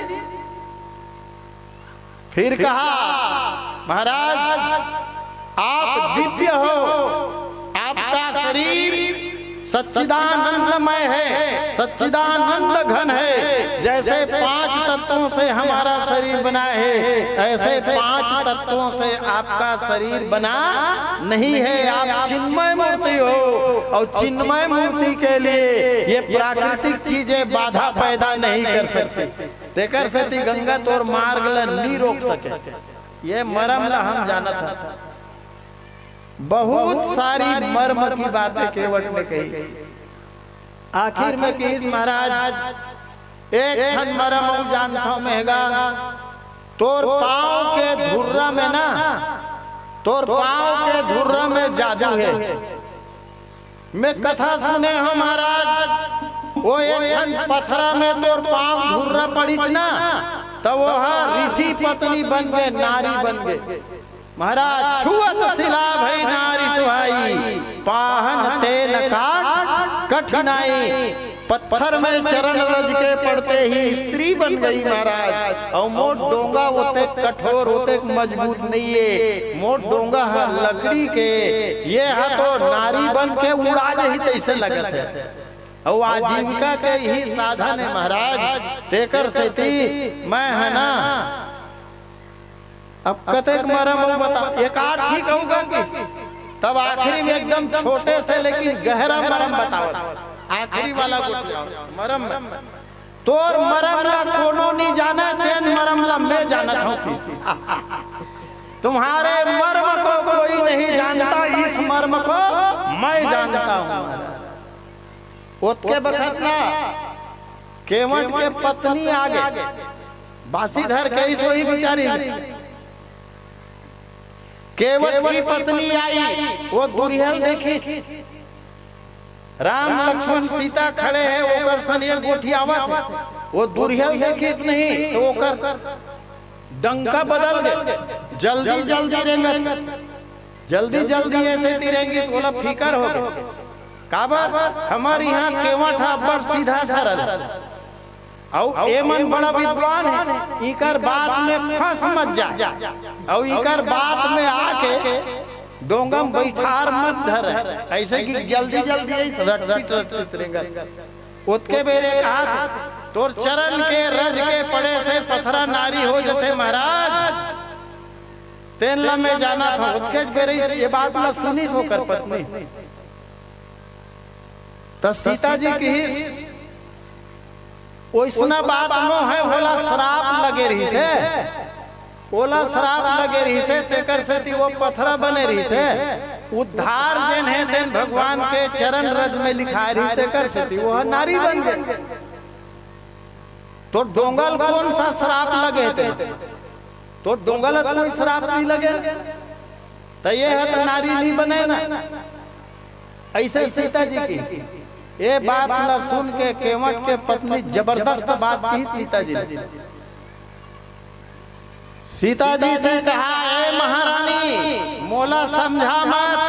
फिर कहा, महाराज, आप दिव्य हो, आपका शरीर सच्चिदानंदमय है, सच्चिदानंद घन है। जैसे पांच तत्वों से हमारा शरीर बना है, ऐसे पांच तत्वों से आपका शरीर बना नहीं है। आप चिन्मय मूर्ति हो, और चिन्मय मूर्ति के लिए ये प्राकृतिक चीजें बाधा पैदा नहीं कर सकती। तेकर सेती गंगा तोर मार्ग ल नी रोक सके। ये मरम ल हम जानत हन। बहुत सारी मर्म की बातें केवट ने कही। आखिर में कहिस महाराज, एक ठन मरम अउ जानथव महगा, तोर पांव के धुर्रा में ना, तोर पांव के धुर्रा में जादू हे। मैं कथा सुने हंव महाराज, वो एक ठन पथरा में तोर पांव धुर्रा पड़िस ना, त वो ह ऋषि पत्नी बन गे, नारी बन गे। महाराज, छुअत सिला भई नारी सुहाई, पाहन तेन काट कठिनाई। पत्थर में चरण रज के पड़ते ही स्त्री बन गई महाराज। अउ मोर डोंगा ओतेक कठोर, ओतेक मजबूत नइये। मोर डोंगा ह लकड़ी के, ये ह तो नारी बन के उड़ा जही तइसे लगत हे। अउ आजीविका के ही साधन हे महाराज, तेकर सेती मैं ह ना अब कतेक मरम अउ बता, एक आध ठीक होगा कि तब आखिरी में एकदम छोटे से लेकिन गहरा मरम बतावत। आखिरी वाला गोठियावत मरम में। तोर मरम ला कोनो नी जाना, तेन मरम ला मैं जानत हंव किस। तुम्हारे मर्म को कोई नहीं जानता, इस मर्म को मैं जानता हूं। ओतके बखत ना केवट के पत्नी आगे, बासी धर के अइस होही बिचारी। केवट की पत्नी आई, वो दुरिहल देखिस। राम लक्ष्मण सीता खड़े हे, ओकर सन एक गोठियावत हे। वो दुरिहल देखिस नहीं, त ओकर डंका बदल गे। जल्दी जल्दी रेंगत, जल्दी जल्दी ऐसे ती रेंगिस, ओला फिकर हो गे। काबर? हमर इहाँ केवट ह अब्बड़ सीधा सरल। अउ एमन बड़ा विद्वान हे, इकर बात में फंस मत जा, अउ इकर बात में आके डोंगा में बैठार मत धर, ऐसे कि जल्दी जल्दी आई रटपित रटपित रेंगत। ओतके बेरे कहा, तोर चरण के रज के पड़े से पथरा नारी हो जथे महाराज, तेन ला मैं जानत हंव। ओतके बेरे ये बात ला सुनिस ओकर पत्नी। त सीता जी किहिस, "ओइसना बात नो हे, ओला श्राप लगे रहिस हे, ओला श्राप लगे रहिस हे, तेकर सेती वो पथरा बने रहिस हे। उद्धार जेन हे, तेन भगवान के चरण रज में लिखाए रहिस, तेकर सेती वो नारी बन गे।" तो डोंगा ल कौन सा श्राप लगे ते? तो डोंगा ल कोई श्राप नहीं लगे, त ये ह त नारी नहीं बने ना। ऐसे सीता जी की ये बात ला सुन के केवट के पत्नी जबरदस्त बात की सीता जी ने। सीता जी से कहा, "ए महारानी, मोला समझा मत,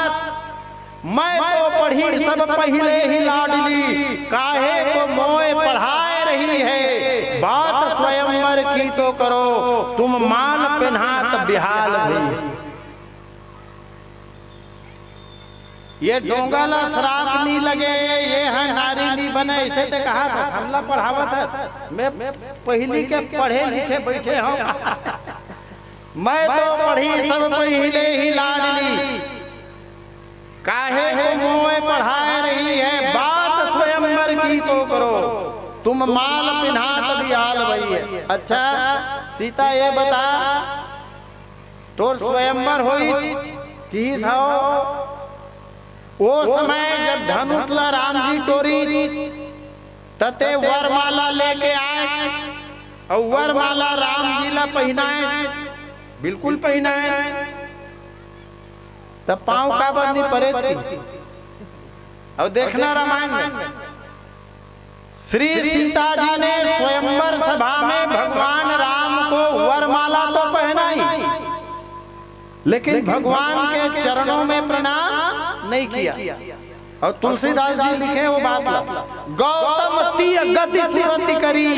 मैं तो पढ़ी सब पहिले ही लाडली, काहे को मोय पढ़ाए रही है, बात स्वयंवर की तो करो, तुम माल पेन्हात बिहाल भई।" ये डोंगा ला श्राप नी लगे, ये ह नारी नी बने, ऐसे ते कहा था, हमला पढ़ावत है। मैं पहली के पढ़े लिखे बैठे हूँ। मैं तो पढ़ी सब पहिले ही लाडली, काहे को मोय पढ़ाए रही है, बात स्वयंवर की तो करो, तुम माल पिन्हात बिहाल भई है। अच्छा सीता, ये बता, तोर स्वयंवर होई किहिस हव। ओ समय जब धनुष ला राम जी टोरी, त ते वरमाला लेके आए, अउ वरमाला राम जी ला पहिनाए, बिल्कुल पहिनाए। त पाँव काबर नी परेच किहिस? अउ देखना रामायण में, श्री सीता जी ने स्वयंवर सभा में भगवान राम को वरमाला तो पहनाई, लेकिन भगवान के चरणों में प्रणाम नहीं किया। और तुलसीदास जी लिखे वो बात ला, "गौतम तिय गति सुरति करी,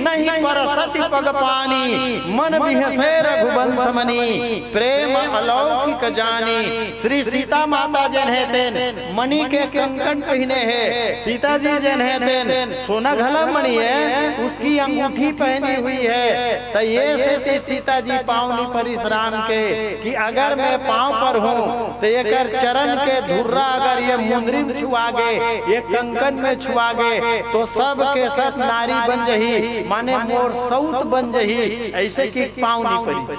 नहीं परसति पग पानी, मन बिहसे रघुबंस मनी।" प्रेम अलौकिक जानी। श्री सीता माता जेन हे तेन मणि के कंकन पहिने हे, सीता जी जेन हे तेन सोना घला मणि हे, उसकी अंगूठी पहनी हुई है। त ये सेती सीता जी पाँव नी परिस राम के कि अगर मैं पाँव पर हूँ त एकर चरण के धुर्रा अगर ये मुंदरी में छुआ गे, ये कंकन में छुआ गे, तो सब के सब नारी बन जही, माने मोर सऊत बन जही। ऐसे कि पाँव नी परिस।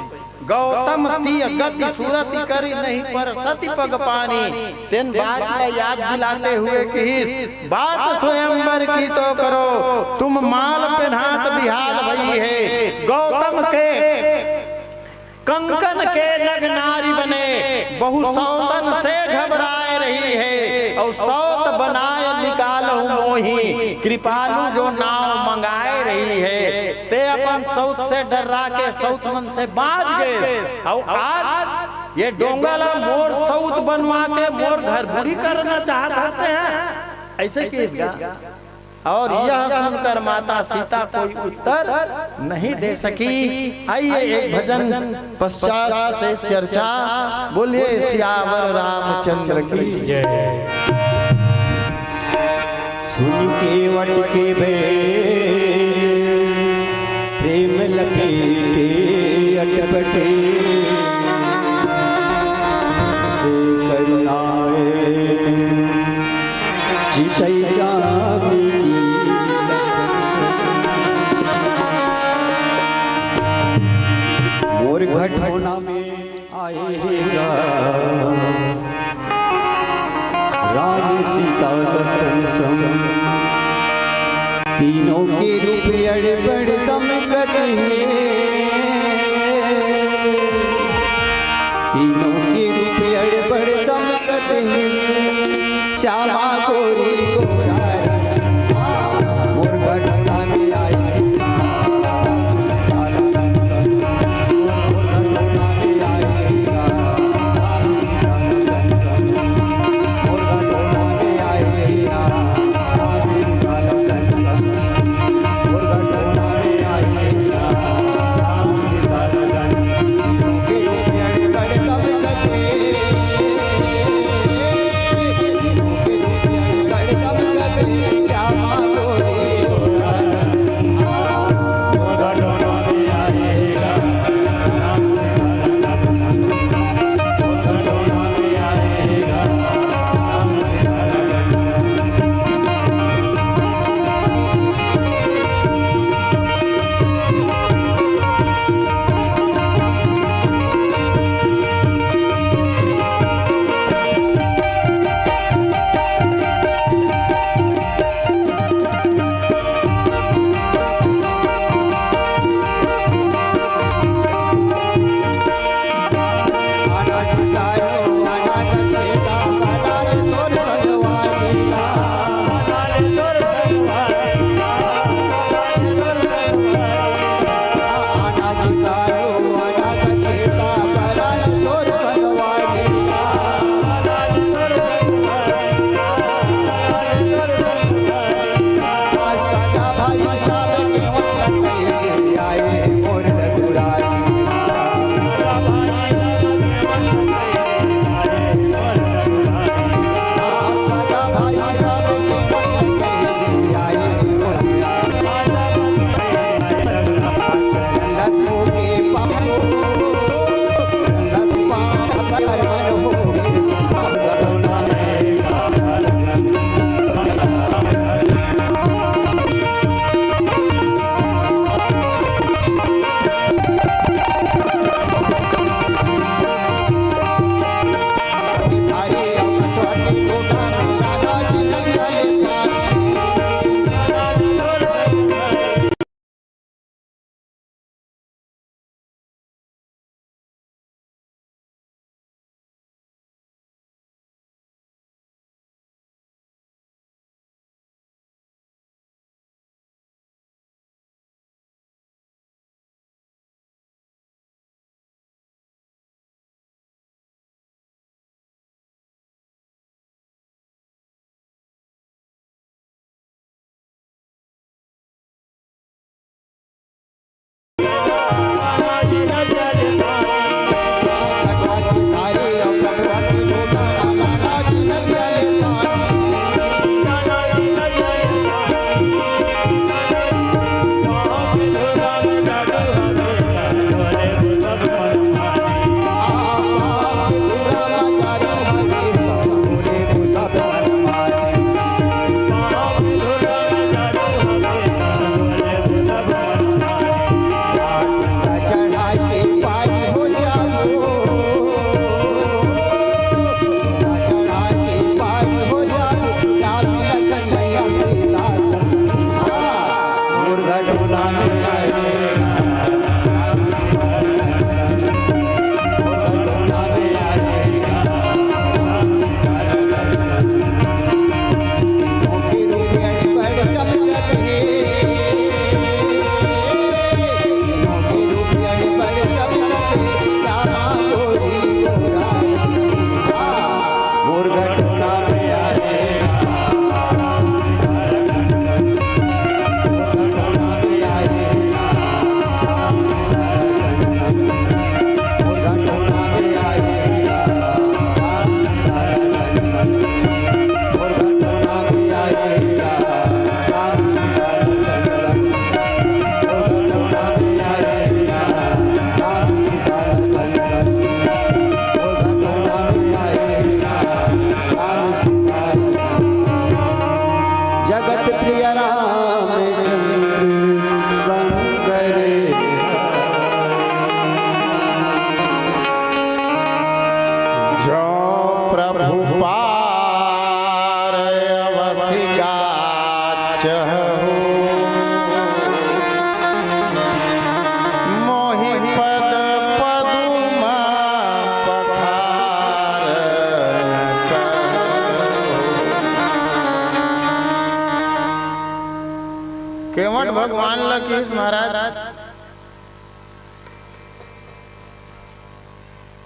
गौतम तिय गति सुरति करी, नहीं परसति पग पानी। तेन बात ला याद दिलाते हुए किहिस, बात स्वयंवर की तो करो, तुम माल पेन्हात बिहाल भई है। गौतम के कंकन के नग नारी बने, बहु सौतन से घबराए रही है, अउ सौत बनाए निकालहु मोही, कृपालु जो नाव मंगाए रही है। ते अपन सऊत से डर्रा के सऊत मन से बाँच गे। अउ आज ये डोंगा ला मोर सऊत बनवा के मोर घर बुरी करना चाहत रहते हैं, ऐसे किहिस गा। और यह सुनकर माता सीता कोई उत्तर नहीं दे सकी। आइए एक भजन पश्चात से चर्चा। बोलिए सियावर रामचंद्र की जय। सुन केवट के बैल प्रेम लपेटे अटपटे, से करुणाए चितई जान की। मोर घटोना में आएगा राम सीता लखन संग, तीनों के रूप अड़बड़ दमकत है, तीनों के जगत प्रिय रामचंद्र संग रहे। जो प्रभु पार अवसि गाचहु, मोहि पद पदुम पखार। केवट भगवान ल किहिस महाराज,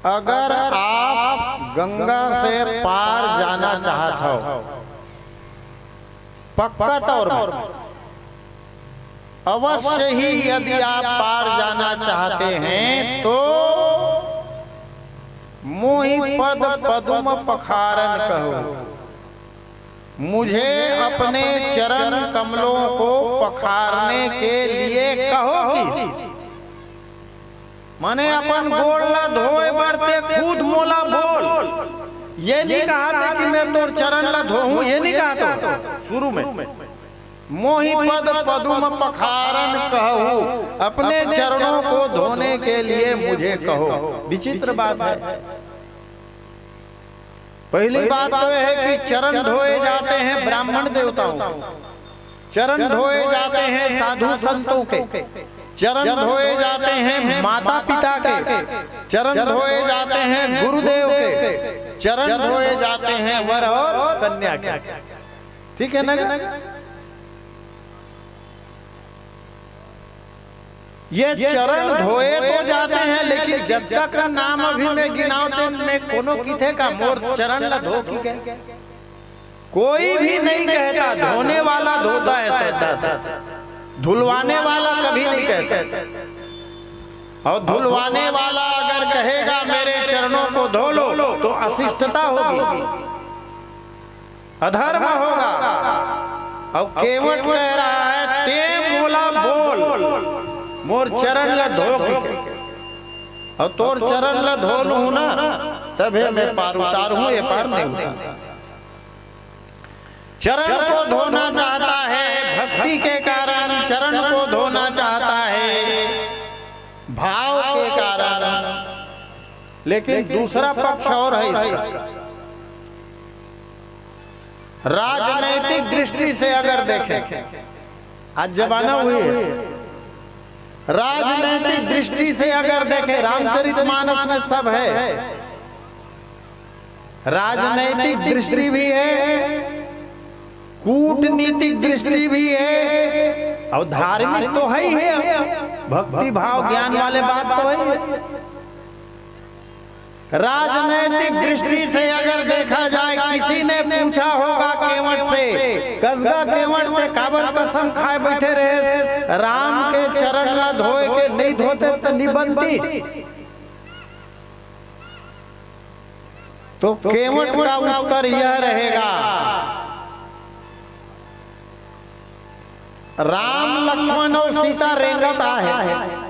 अगर आप गंगा से पार जाना चाहत हो, पक्का तौर में, अवश्य ही यदि आप पार जाना चाहते हैं तो मोहि पद पदुम पखारन कहो, मुझे अपने चरण कमलों को पखारने के लिए कहो कि माने अपन गोड़ ला धोए बर ते खुद मोला बोल। ये नहीं कहा थे कि मैं तोर चरण ला धोहूं, ये नहीं कहा थे शुरू में। मोहि पद पदुम पखारन कहू, अपने चरणों को धोने के लिए मुझे कहो। विचित्र बात है। पहली बात तो यह है कि चरण धोए जाते हैं ब्राह्मण देवताओं को, चरण धोए जाते हैं साधु संतों के, चरण धोए जाते हैं माता पिता के, चरण धोए जाते हैं गुरुदेव के, चरण धोए जाते हैं वर और कन्या के। ठीक है ना? ये चरण धोए तो जाते हैं, लेकिन जब तक नाम अभी मैं गिनाव, ते मैं कोनो किथे का मोर चरण ला धो की कहे। कोई भी नहीं कहता, धोने वाला धोता है श्रद्धा से। धुलवाने वाला कभी नहीं कहता। और धुलवाने वाला अगर कहेगा, "मेरे चरणों को धो लो," तो अशिष्टता होगी, अधर्म होगा। और केवट कह रहा है, "तें मोला बोल, मोर चरण ला धो के, और तोर चरण ला धो लूं ना, तभे मैं पार उतार हूं, ये पार नहीं उतार।" चरण को धोना चाहता है भक्ति के कारण, चरण को धोना चाहता है भाव के कारण, लेकिन दूसरा पक्ष और है इसका। राजनैतिक दृष्टि से अगर देखें, आज जमाना हुई है, राजनैतिक दृष्टि से अगर देखें, रामचरितमानस में सब है। राजनैतिक दृष्टि भी है, कूटनीतिक दृष्टि भी है, और धार्मिक तो है ही है, भक्ति भाव ज्ञान वाले बात तो है ही है। राजनैतिक दृष्टि से अगर देखा जाए, किसी ने पूछा होगा केवट से, "कसगा केवट, तें काबर कसम खाए बैठे रहे, राम के चरण ला धोए के, नहीं धोते त नहीं बनती।" तो केवट का उत्तर यह रहेगा, राम, लक्ष्मण और सीता रेंगत आहे,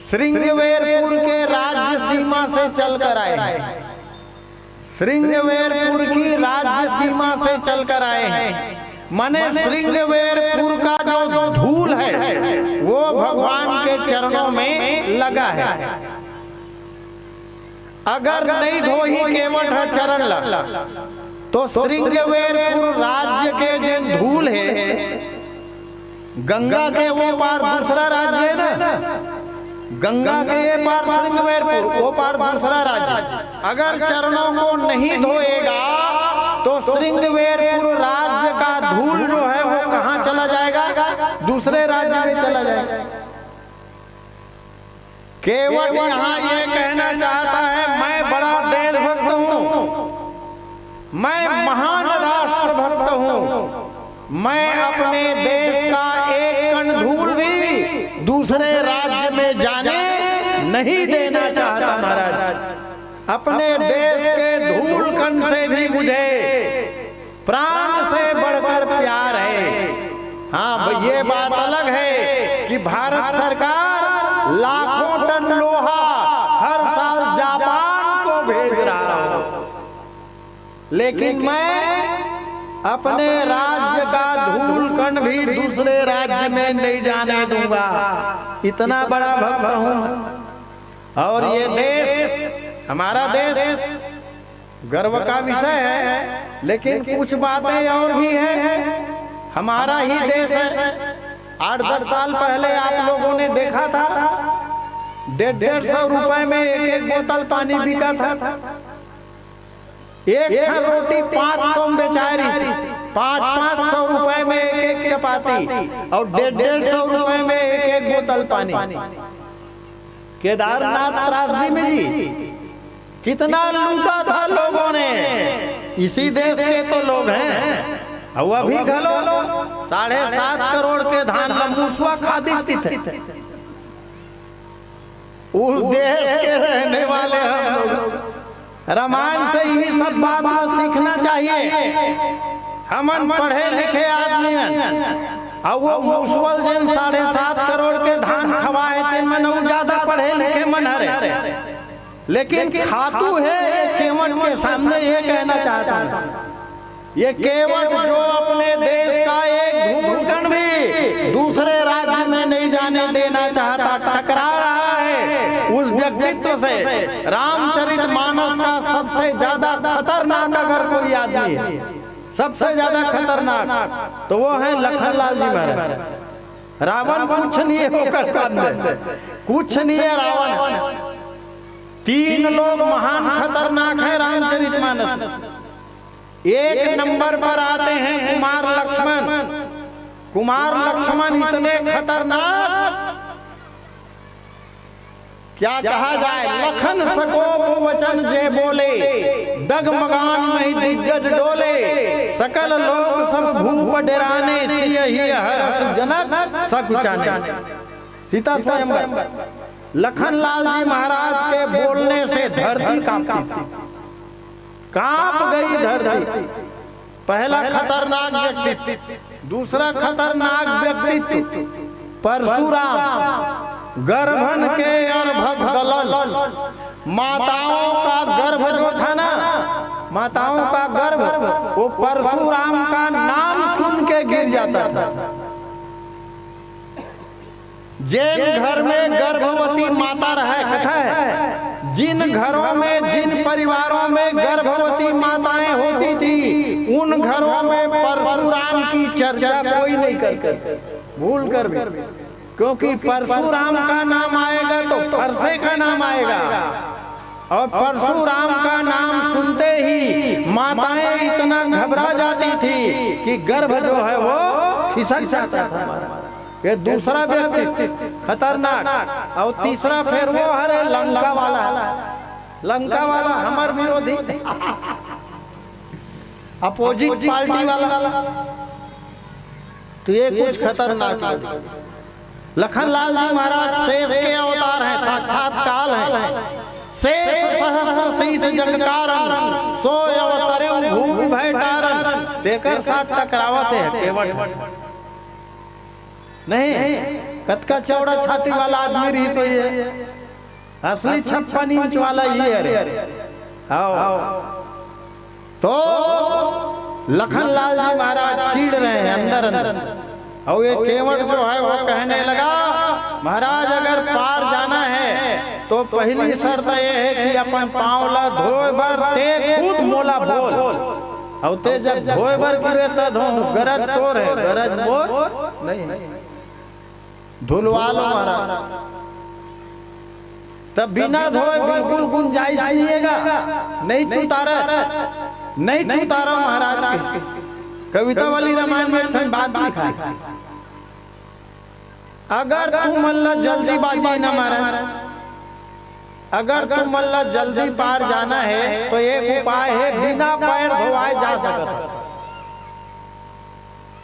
श्रृंगवेरपुर के राज्य सीमा से चलकर आए हैं। श्रृंगवेरपुर की राज्य सीमा से चलकर आए हैं, माने श्रृंगवेरपुर का जो धूल है, वो भगवान के चरणों में लगा है। अगर नहीं धोही केवट ह चरण ला, तो श्रृंगवेरपुर राज्य के जेन धूल है, गंगा के वो पार दूसरा राज्य है ना, गंगा के ये पार श्रृंगवेरपुर, वो पार दूसरा राज्य। अगर चरणों को नहीं धोएगा, तो श्रृंगवेरपुर राज्य का धूल जो है, वो कहाँ चला जाएगा? दूसरे राज्य में चला जाएगा। केवट यहाँ ये कहना चाहता है, मैं बड़ा देशभक्त हूँ, मैं महान राष्ट्रभक्त हूँ, मैं अपने देश का एक कण धूल भी दूसरे राज्य में जाने नहीं देना चाहता महाराज। अपने देश के धूल कण से भी मुझे प्राण से बढ़कर प्यार है। हाँ, ये बात अलग है कि भारत सरकार लाखों टन लोहा हर साल जापान को भेज रहा हो, लेकिन मैं अपने राज्य का धूल कण भी दूसरे राज्य में नहीं जाने दूंगा। इतना बड़ा भक्त हूं। और ये देश, हमारा देश, गर्व का विषय है, लेकिन कुछ बातें और भी हैं। हमारा ही देश है। आठ दस साल पहले आप लोगों ने देखा था, डेढ़ डेढ़ सौ रुपए में एक एक बोतल पानी बिका था। एक ठन रोटी पाँच सौ में बेचाय रही, पाँच पाँच सौ रुपए में एक एक चपाती और डेढ़ डेढ़ सौ रुपए में एक एक बोतल पानी। केदारनाथ त्रासदी में जी, कितना लूटा था लोगों ने। इसी देश के तो लोग हैं। और अभी घलो साढ़े सात करोड़ के धान ला मुसवा खा दिस किथे। उस देश के रहने वाले हम लोग। रामायण से यही सब बात को सीखना चाहिए। हमन पढ़े लिखे आदमी हन, और वो मुसवा ल जेन साढ़े सात करोड़ के धान खवाए, तेन मन अउ ज्यादा पढ़े लिखे मन हरे। लेकिन खातू हे ये केवट के सामने ये कहना चाहता हूँ, ये केवट जो अपने देश का एक धूल कण भी दूसरे राज्य में नहीं जाने देना चाहता, टकरा रहा है उस व्यक्तित्व से। रामचरित मानस का सबसे ज्यादा खतरनाक अगर कोई आदमी है, सबसे ज्यादा खतरनाक, तो वो है लखन लाल जी महाराज। रावण कुछ नहीं है ओकर सामने, कुछ नहीं है रावण। तीन लोग महान खतरनाक है रामचरित मानस में। एक नंबर पर आते हैं कुमार लक्ष्मण। कुमार लक्ष्मण इतने खतरनाक क्या कहा जाए, लखन सकोप वचन जे बोले, डगमगान महि दिग्गज डोले, सकल लोक सब भूप डेराने, सियहि हरष जनक सकुचाने। सीता स्वयंवर। लखन लाल जी महाराज के बोलने से धरती कांपती थी, कांप गई धरती। पहला खतरनाक व्यक्तित्व, दूसरा खतरनाक व्यक्तित्व परशुराम, गर्भन के अर्भक दलन। माताओं का गर्भ जो था ना, माताओं का गर्भ, वो परशुराम का नाम सुन के गिर जाता था। जेन घर में गर्भवती माता रहे, कथा है, जिन घरों में, जिन परिवारों में गर्भवती माताएं होती थी, उन घरों में परशुराम की चर्चा कोई नहीं करते, भूल कर भी। क्योंकि परशुराम का नाम आएगा तो फरसे का नाम आएगा, और परशुराम का नाम सुनते ही माताएं इतना घबरा जाती थी कि गर्भ जो है वो खिसक जाता था। ये दूसरा व्यक्ति खतरनाक। और तीसरा फिर वो हरे लंका वाला, लंका वाला हमर विरोधी, अपोजिट पार्टी वाला। तो ये कुछ खतरनाक है। लखन लाल जी महाराज शेष के अवतार हैं, साक्षात काल हैं। शेष सहस्त्र शीश जग कारण, सो अवतरे भूप भय टारन। तेकर साथ टकरावत है केवट। नहीं, कतका चौड़ा छाती वाला आदमी रही तो ये असली छप्पन इंच वाला ये है। हाँ। तो लखन लाल जी महाराज चिढ़ रहे हैं अंदर अंदर। और ये केवट जो है वो कहने लगा, महाराज, अगर पार जाना है तो पहली शर्त ये है कि अपन पाँव ला धोए बर ते खुद मोला बोल। और ते जब धोए बर गिरे त धो, गरज तोर है, गरज मोर नहीं। धुलवा लो महाराज। तब बिना धोए बिल्कुल गुंजाइश नहीं है गा। नहीं चुतारा, नहीं चुतारा महाराज की। कविता वाली रामायण में एक ठन बात लिखा है, अगर तुमन ला जल्दीबाजी न महाराज, अगर तुमन ला जल्दी पार जाना है तो एक उपाय है, बिना पैर धोवाए जा सकत।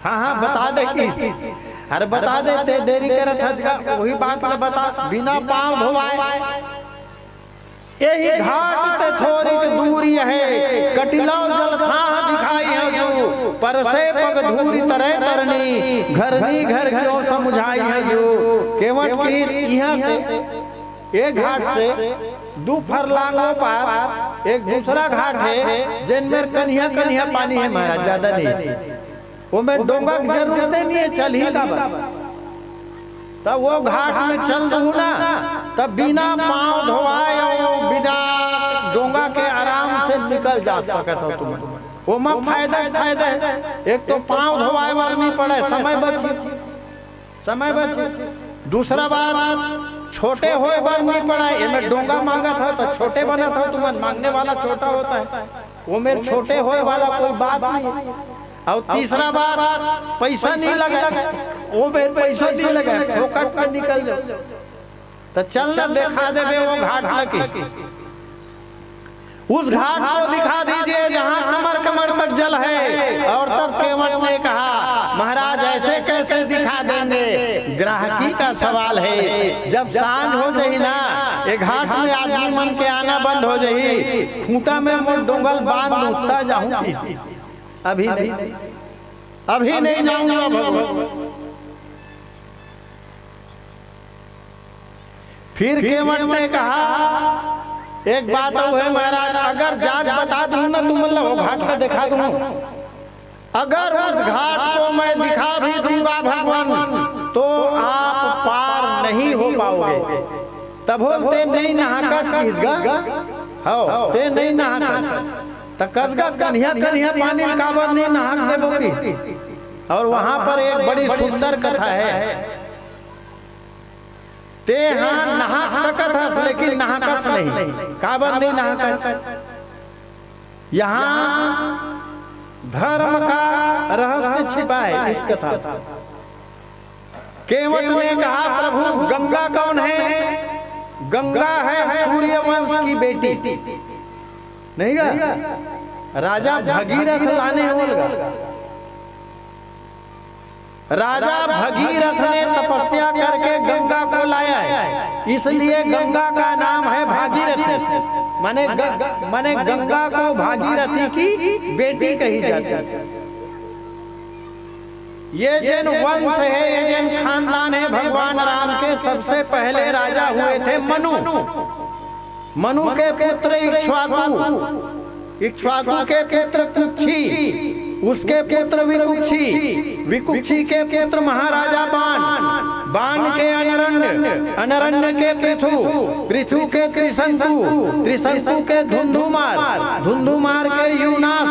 हाँ, हाँ, बता दे कि, अरे बता दे, ते देरी करत हस गा, वही बात ल बता, बिना पाँव धोवाए। यही घाट ते थोरिक दूरी है, कटिलव जल थाह दिखाई है जो, परसे पग धूरि तरे तरनी, घरनी घर क्यों समुझाई है जो। केवट की इहाँ से एक घाट से दू फरलांग ओ पार एक दूसरा घाट है, जेन मेर कनिहा कनिहा पानी है महाराज, ज्यादा नहीं। ओमे डोंगा के जरूरते नहीं है, चलही काबर। तब वो घाट में चल दू ना, तब बिना पाँव धोवाए और बिना डोंगा के आराम से निकल जा सकत हो तुम। ओमा फायदा ही फायदा है। एक तो पाँव धोवाए बर नहीं पड़े, समय बची, समय बची। दूसरा बात, छोटे होए बर नहीं पड़े, एमे डोंगा मांगत हो तो छोटे बनत हो, तुमन मांगने वाला छोटा होता है, वो मेर छोटे होए वाला कोई बात नहीं। और तीसरा बात, पैसा नहीं लगे, वो मेर पैसा नहीं लगे, फोकट में निकल जाओ। तो चल ना, दिखा देबे वो घाट लगी। उस घाट को दिखा दीजिए जहाँ कमर कमर तक जल है। और तब केवट ने कहा, महाराज, ऐसे कैसे दिखा देंगे, ग्राहकी का सवाल है। जब सांझ हो जाही ना, ये घाट में आदमी मन के आना बंद हो जाही, खूंटा में मोर डोंगा ल बांध दूं, त जाहूं। अभी नहीं, अभी नहीं जाऊंगा भगवान। फिर केवट ने कहा, एक बात अउ है महाराज, अगर जाके बता दूं ना तुमन ला, वो घाट ला दिखा दूं, अगर उस घाट को मैं दिखा भी दूंगा भगवान, तो आप पार नहीं हो पाओगे। तब बोलते, नहीं नहाकस किस गा? हो, ते नहीं नहाकस। त कस गा कनिहा कनिहा पानी काबर नहीं नहाक देबो किस? और वहां पर एक बड़ी सुंदर कथा है। ते हाँ नहाक सकत हस, लेकिन नहाकस नहीं। काबर नहीं नहाकस? यहाँ धर्म का रहस्य छिपा है इस कथा। केवट ने कहा, प्रभु, गंगा कौन है? गंगा है सूर्यवंश की बेटी, नहीं गा? राजा भगीरथ लाने हे ओला गा। राजा भगीरथ ने तपस्या करके गंगा को लाया है, इसलिए गंगा का नाम है भागीरथी। माने ग-, माने गंगा को भागीरथी की बेटी कही जाती है। ये जेन वंश है, ये जेन खानदान है भगवान राम के, सबसे पहले राजा हुए थे मनु। मनु के पुत्र इक्ष्वाकु, इक्ष्वाकु के पुत्र कुक्षी, उसके पुत्र विकुक्षी, विकुक्षी के पुत्र महाराजा बाण, बाण के अनरण्य, अनरण्य के पृथु, पृथु के त्रिशंकु, त्रिशंकु के धुंधुमार, धुंधुमार के यूनास,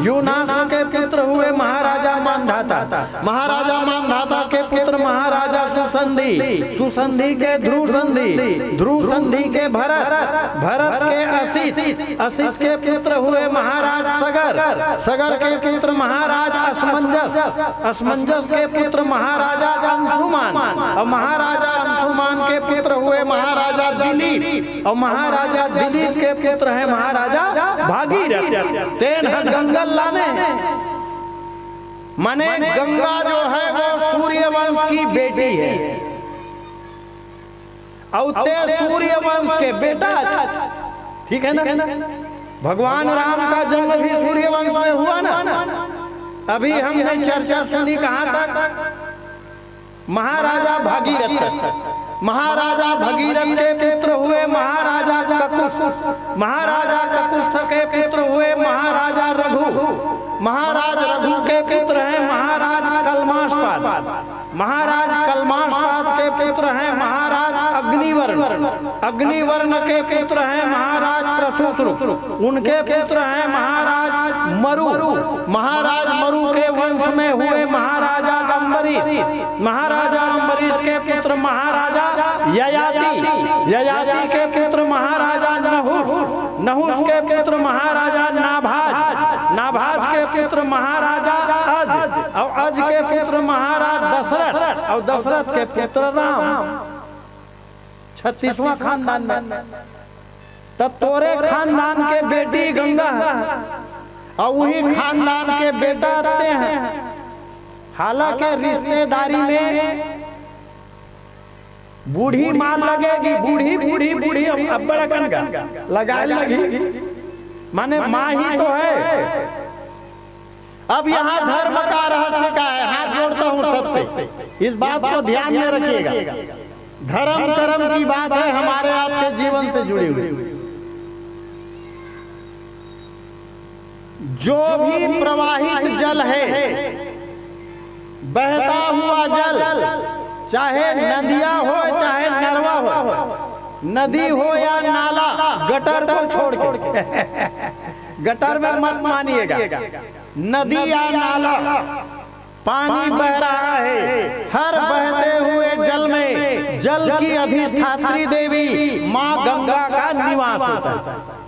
यूनास के पुत्र हुए महाराजा मांधाता, महाराजा मांधाता के पुत्र महाराजा सुसंधि, सुसंधि के ध्रुव संधि, ध्रुव संधि के भरत, भरत के असित, असित के पुत्र हुए महाराज सगर, सगर के पुत्र महाराज असमंजस, असमंजस के पुत्र महाराजा अंशुमान, और महाराजा अंशुमान के पुत्र हुए महाराजा दिलीप, और महाराजा दिलीप के पुत्र हैं महाराजा भागीरथ। तेन ह गंगा लाने, माने गंगा जो है वो सूर्यवंश की बेटी है, और ते सूर्यवंश के बेटा, ठीक है ना? भगवान राम का जन्म भी सूर्यवंश में हुआ ना। अभी हमने चर्चा सुनी कहां तक? महाराजा भागीरथ, महाराजा भगीरथ के पुत्र हुए महाराजा ककुस्थ, महाराजा ककुस्थ के पुत्र हुए महाराजा रघु, महाराज रघु के पुत्र हैं महाराज कल्माषपाद, महाराज कल्माषपाद के पुत्र हैं महाराज अग्निवर्ण, अग्निवर्ण के पुत्र हैं महाराज प्रसूसुर, उनके पुत्र हैं महाराज मरु, महाराज मरु के वंश में हुए महाराजा अम्बरीष, महाराजा अम्बरीष के पुत्र महाराजा ययाति, ययाति के पुत्र महाराजा नहुष, नहुष के पुत्र महाराजा नाभाज, नाभाज के पुत्र महाराजा अज, और अज के पुत्र महाराज दशरथ, और दशरथ के पुत्र राम। छत्तीसवां खानदान में। तब तोरे खानदान के बेटी गंगा है, और वही खानदान के बेटा ते हैं। हालांकि रिश्तेदारी में बूढ़ी माँ लगेगी, बूढ़ी, बूढ़ी, बूढ़ी, अब, अब्बड़ अकन गा लगाए लगी, माने माँ ही तो है। अब यहाँ धर्म का रहस्य का है, हाथ जोड़ता हूँ सबसे, इस बात को ध्यान में रखिएगा। धर्म कर्म की बात है, हमारे आपके जीवन से जुड़ी हुई। जो भी प्रवाहित जल है, बहता हुआ जल, चाहे नदिया हो, चाहे नरवा हो, नदी हो या नाला, गटर को छोड़ के गटर में मत मानिएगा, नदी या नाला, पानी बह रहा है, हर बहते हुए जल में जल की अधिष्ठात्री देवी माँ गंगा का निवास होता है।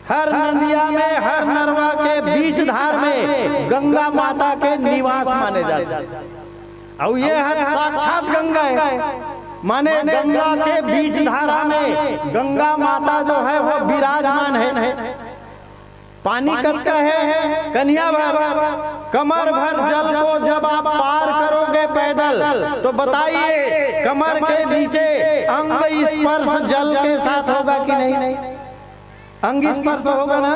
हर नदिया में, हर नरवा के बीच धार में गंगा माता के निवास माने जाते हैं। और ये है साक्षात गंगा है, माने गंगा के बीच धारा में गंगा माता जो है वो विराजमान है। पानी कतका है? कनिहा भर। कमर भर जल को जब आप पार करोगे पैदल, तो बताइए, कमर के नीचे अंग स्पर्श जल के साथ होगा कि नहीं? अंग स्पर्श होगा ना?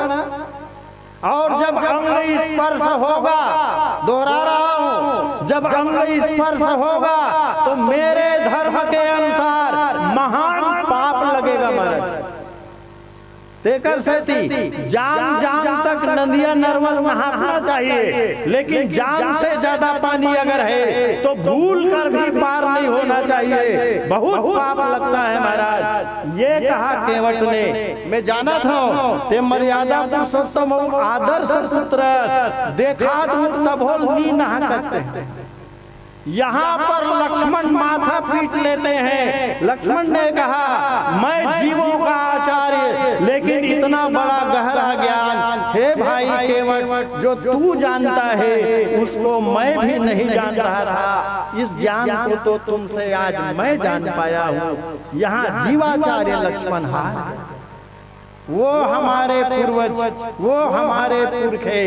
और जब अंग स्पर्श होगा, दोहरा रहा हूं, जब अंग स्पर्श होगा, तो मेरे धर्म के अनुसार महान पाप लगेगा महाराज। तेकर सेती जांग जांग तक नदिया नरवा ल नहाना चाहिए, लेकिन जांग से ज्यादा पानी अगर है तो भूल कर भी पार नहीं होना चाहिए। बहुत पाप लगता है महाराज। ये कहा केवट ने, मैं जानत हंव ते मर्यादा पुरुषोत्तम अउ आदर्श पुत्र, देखा दूर तभो ल नी नहा करते हैं। यहाँ पर लक्ष्मण माथा पीट लेते हैं। लक्ष्मण ने कहा, मैं जीवों का आचार्य, लेकिन इतना बड़ा गहरा ज्ञान, हे भाई केवट, जो तू जानता है, उसको मैं भी नहीं जान रहा था। इस ज्ञान को तो तुमसे आज मैं जान पाया हूँ। यहाँ जीवाचार्य लक्ष्मण हार गए। वो हमारे पूर्वज, वो हमारे पुरखे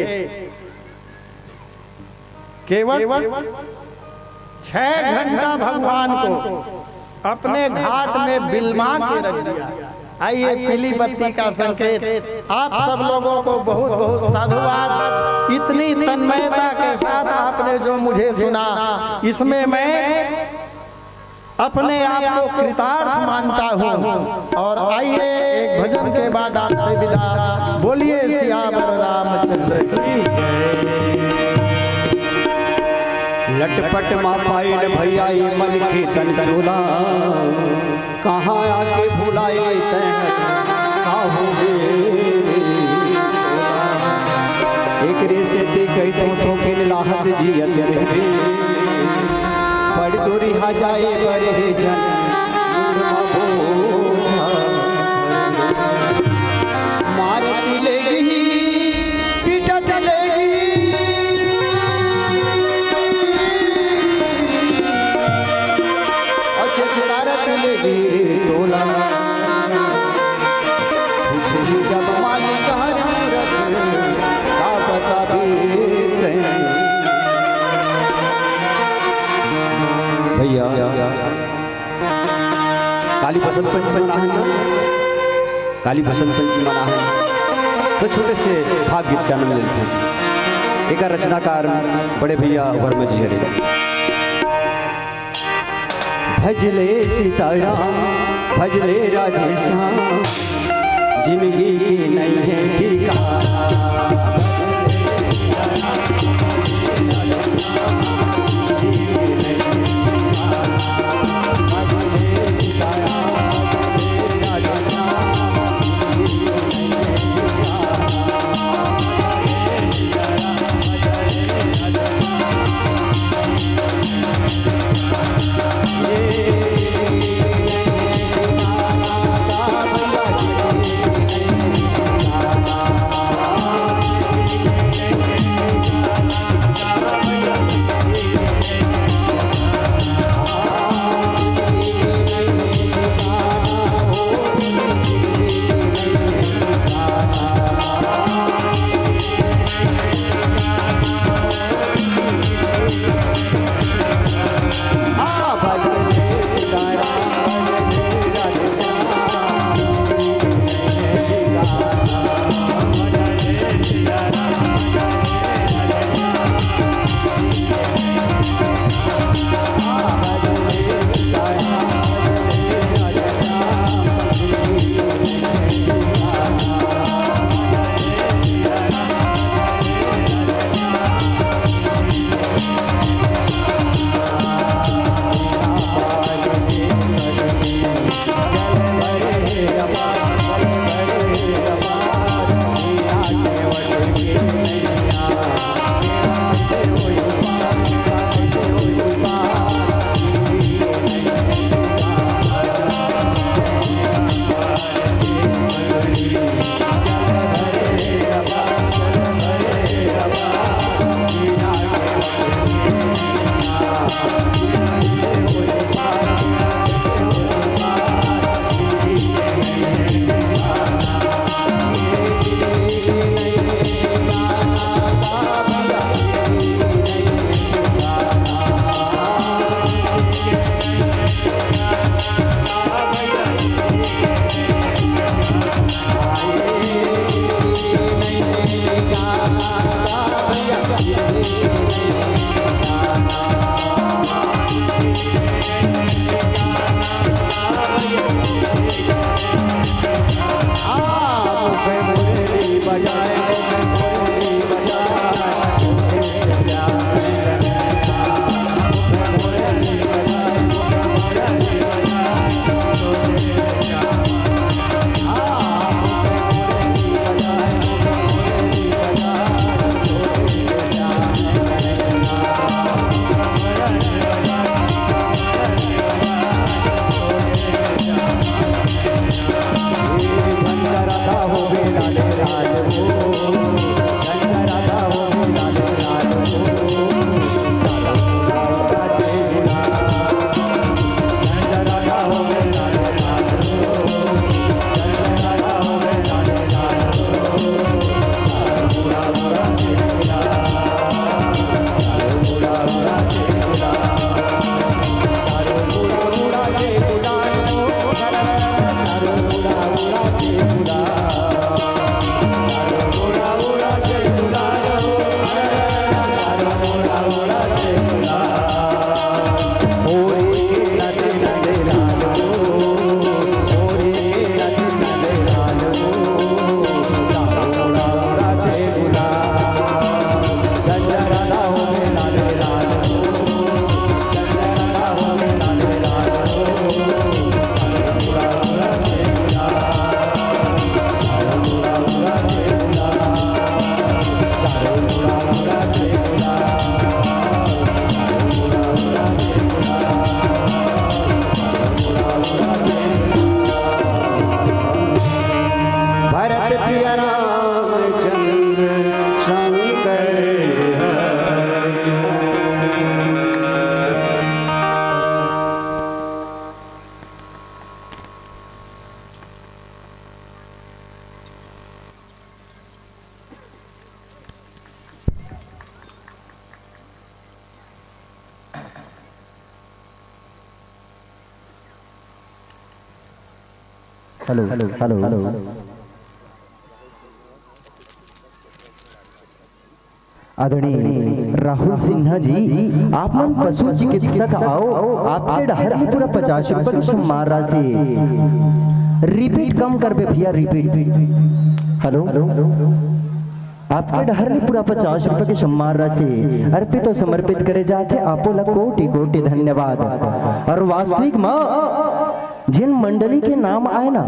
केवल छह घंटा भगवान को अपने घाट में बिलमा के रख दिया। आइए, पीली बत्ती का संकेत। आप सब लोगों को बहुत बहुत साधुवाद। इतनी तन्मयता के साथ आपने जो मुझे सुना, इसमें मैं अपने आप को कृतार्थ मानता हूँ। और आइए, एक भजन के बाद आपसे विदा। बोलिए सियावर रामचंद्र की। लटपट मा पाइन भैया ये मन के तन चोला, कहाँ आके भुलाए तैं काहू गे। एकरे सेती कहिथों थोकिन लाहत जियत रहिबे, बड़ दूरिहा जाए बर हे जन मुड़ म बोझा। मारत लेगही, पीटत लेगही, अउ छछुनारत लेगही तोला। पूछही जब मालिक हर मूरत, का बताबे तैं। भैया, काली बसंत पंचमी मनाहन ना, काली बसंत पंचमी मनाहन, तो छोटे से फाग गीत के आनंद लेथे। एकर रचनाकार बड़े भैया वर्मा जी हरे। भजले सीताराम, भजले राधे श्याम, जिनगी के नइ हे ठिकाना। Hello, hello, hello. आदरणीय राहुल सिन्हा जी, आप मन पशु चिकित्सक आओ, आपके डहर में पूरा पचास रुपए के सम्मान राशि। रिपीट कम कर बे भैया, रिपीट। हेलो, आपके डहर में पूरा पचास रुपए के सम्मान राशि अर्पित और समर्पित करे जाथे। आपो ला कोटि कोटि धन्यवाद। और वास्तविक में जिन मंडली के नाम आए ना,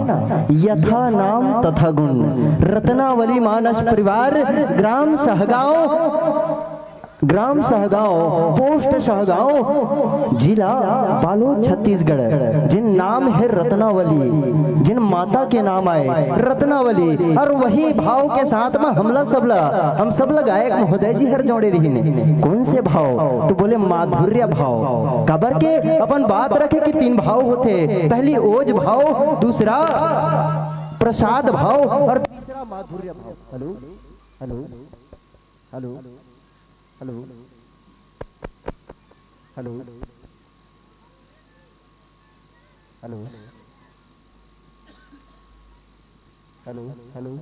यथा नाम तथा गुण, रत्नावली मानस परिवार, ग्राम सहगांव, ग्राम सहगांव, पोस्ट सहगांव, जिला बालोद, छत्तीसगढ़। जिन नाम है रत्नावली, जिन माता के नाम आए रत्नावली, और वही भाव के साथ में हमला सबला, हम सबला गायक महोदय जी हर जोड़े रहिन। कौन से भाव? तो बोले माधुर्य भाव। काबर के अपन बात रखे कि तीन भाव होथे, पहली ओज भाव, दूसरा प्रसाद भाव और तीसरा माधुर्य भाव। Hello, hello, hello, hello, hello, hello, hello, hello.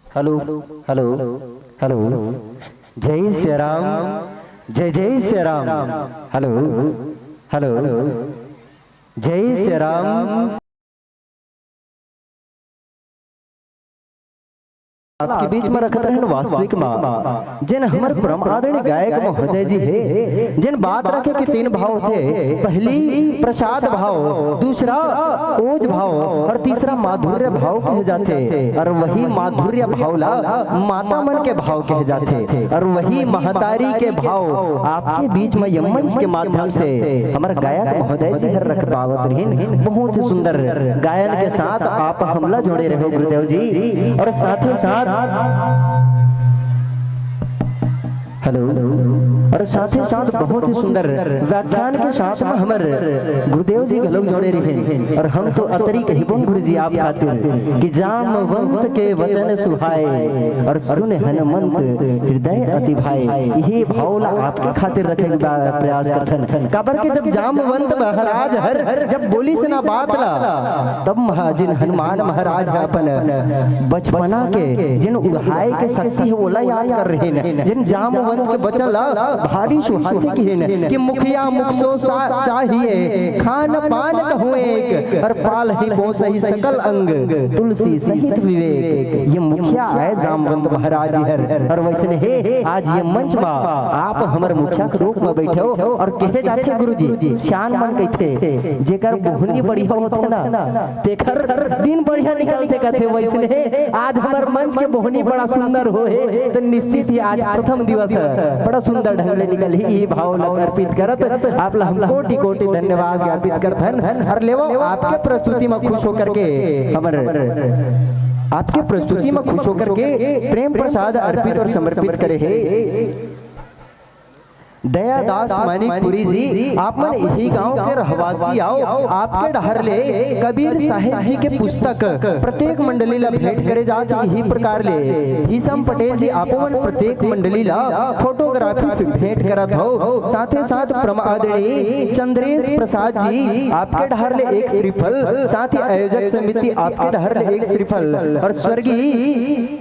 Hello, hello, hello. जय सिया राम, जय जय सिया राम। हेलो, हेलो, जय सिया राम। आपके बीच में रखत रहन वास्तविक माँ, जेन हमर परम आदरणीय गायक महोदय जी हे, जेन बात रखे के तीन भाव होथे, पहली प्रसाद भाव, दूसरा ओज भाव और तीसरा माधुर्य भाव कहे जाथे। और वही माधुर्य भाव ला माता मन के भाव कहे जाथे और वही महतारी के भाव आपके बीच में ये मंच के माध्यम से हमर गायक महोदय जी हर रख पावत रहिन। बहुत ही सुंदर गायन के साथ आप हमला जोड़े रहो गुरुदेव जी। और साथ ही साथ, हेलो, और साथ ही साथ बहुत ही सुंदर व्याख्यान के साथ में हमर गुरुदेव जी घलोक जोड़े रहिन। और हम तो अतरी कहिबोन गुरु जी आप खातिर कि जामवंत के वचन सुहाए और सुन हनुमंत हृदय अति भाए। ये भाव ला आपके खातिर रखे के बा-, प्रयास करथन। काबर के जब जामवंत महाराज हर जब बोलिस ना बात ला, तब महा-, जिन हनुमान महाराज ह अपन बचपना के जिन उड़ाए के शक्ति हे, ओला याद कर रहिन। जिन जामवंत के बचन ला भारी सुहाथे किहिन कि मुखिया मुख सो सा-, चाहिए, खान पान कहूँ एक, और पालही पोसही सकल अंग, तुलसी सहित विवेक। ये मुखिया आए जामवंत महाराज जी हर, और वैसने हे आज ये मंच मा आप हमर मुखिया के रूप में बैठे हो और कहे जाथे गुरुजी, सियान मन कहिथे, जेकर बोहनी बढ़िया होथे ना, तेकर दिन बढ़िया निकलथे कथे। वैसने आज हमर मंच के बोहनी बड़ा सुंदर होहे, तो निश्चित ही आज प्रथम दिवस बड़ा सुंदर ढंग ले निकलही, इही भाव ला अर्पित करत आप ला हम कोटि कोटि धन्यवाद ज्ञापित करथन। अउ लेवव, आपके प्रस्तुति म खुश होकर के हमर, आपके प्रस्तुति म खुश होकर के प्रेम प्रसाद अर्पित अउ समर्पित करे हे दयादास मानिकपुरी जी। आप मन इही गांव के रहवासी आव। आपके डहर ले कबीर साहेब जी के पुस्तक प्रत्येक मंडली ला भेंट करे जात हे। इही प्रकार ले भीषम पटेल जी, आपो मन प्रत्येक मंडली ला फोटोग्राफी भेंट करत हव। साथे साथ परम आदरणीय चंद्रेश प्रसाद जी, आपके डहर ले एक श्रीफल, साथ ही आयोजक समिति आपके डहर ले एक श्रीफल, अउ स्वर्गीय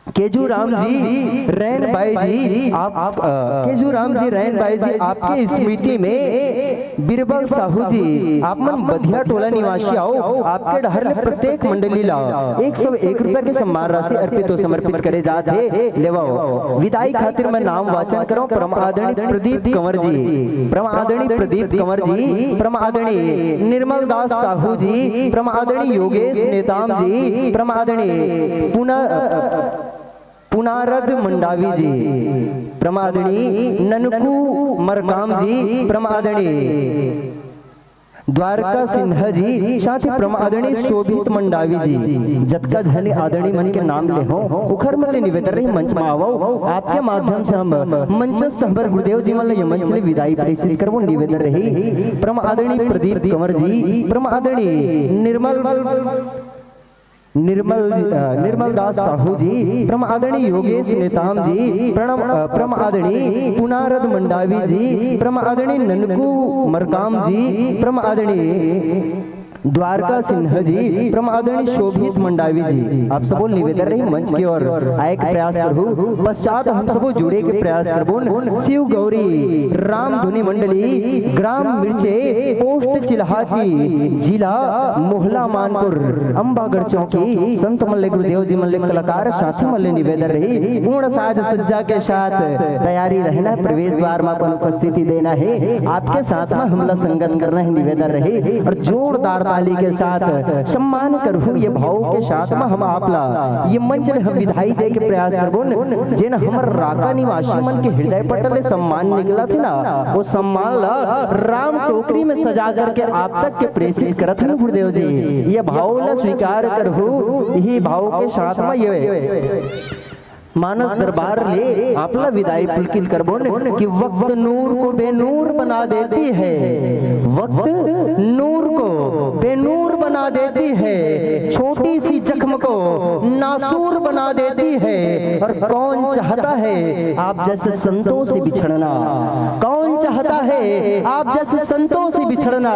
केजू राम जी रैन बाई जी, आप, अ, केजू राम जी रैन बाई जी, आपके स्मृति में बीरबल साहू जी, आप मन बधिया टोला निवासी आव। आपके डहर ले प्रत्येक मंडली ला एक सौ एक रुपया के सम्मान राशि अर्पित अउ समर्पित करे जात हे। लेवव, विदाई खातिर मैं नाम वाचन करंव। परम आदरणीय प्रदीप कंवर जी, परम आदरणीय प्रदीप कंवर जी, परम आदरणीय निर्मल दास साहू जी, परम आदरणीय योगेश नेताम जी, परम आदरणीय पुना-, पुनारद मंडावी जी, परम आदरणीय ननकू मरकाम जी, परम आदरणीय द्वारका सिन्हा जी, साथ ही परम आदरणीय शोभित मंडावी जी। जतका झन आदरणीय मन के नाम ले हंव, उखर मन ले निवेदन रही, मंच म आवव। आपके माध्यम से हम मंचस्थ हमर गुरुदेव जी मन ल ये मंच ले विदाई प्रेषित करबो। निवेदन रही, परम आदरणीय प्रदीप कंवर जी, परम आदरणीय निर्मल निर्मल जी, अ, निर्मल दास साहू जी, परम आदरणीय योगेश नेताम जी, प्रणम, अ, परम आदरणीय पुनारद मंडावी जी, परम आदरणीय ननकू मरकाम जी, परम आदरणीय द्वारका सिन्हा जी, परम आदरणीय शोभित मंडावी जी, आप सबो निवेदन रही मंच के ओर आए के प्रयास करहू। पश्चात हम सबो जुड़े के प्रयास करबोन। शिव गौरी राम धुनी मंडली, ग्राम मिर्चे, पोस्ट चिल्हाटी, जिला मोहला मानपुर, अम्बागढ़ चौकी। संत मन ले, गुरुदेव जी मन ले, कलाकार साथी मन ले निवेदन रही, पूर्ण साज सज्जा के साथ तैयारी रहना, प्रवेश द्वार म अपन उपस्थिति देना हे। आपके साथ म हमला संगत करना हे, निवेदन रही, अउ जोरदार ताली के साथ सम्मान करहू। ये भाव के साथ म हम आप ला ये मंच ले हम विदाई दे के प्रयास करबोन। जेन हमर राका निवासी मन के हृदय पटल ले सम्मान निकलत हे ना, वो सम्मान ला राम टोकरी में सजा करके आप तक के प्रेषित करत हन गुरुदेव जी। ये भाव ला स्वीकार करहू। इही भाव के साथ म ये मानस दरबार ले आप ला विदाई पुलकित करबोन कि वक्त नूर को बेनूर बना देती है, वक्त नूर को बेनूर बना देती है, छोटी सी जख्म को नासूर बना देती है। और कौन चाहता है आप जैसे संतों से बिछड़ना? कौन चाहता है आप जैसे संतों से बिछड़ना?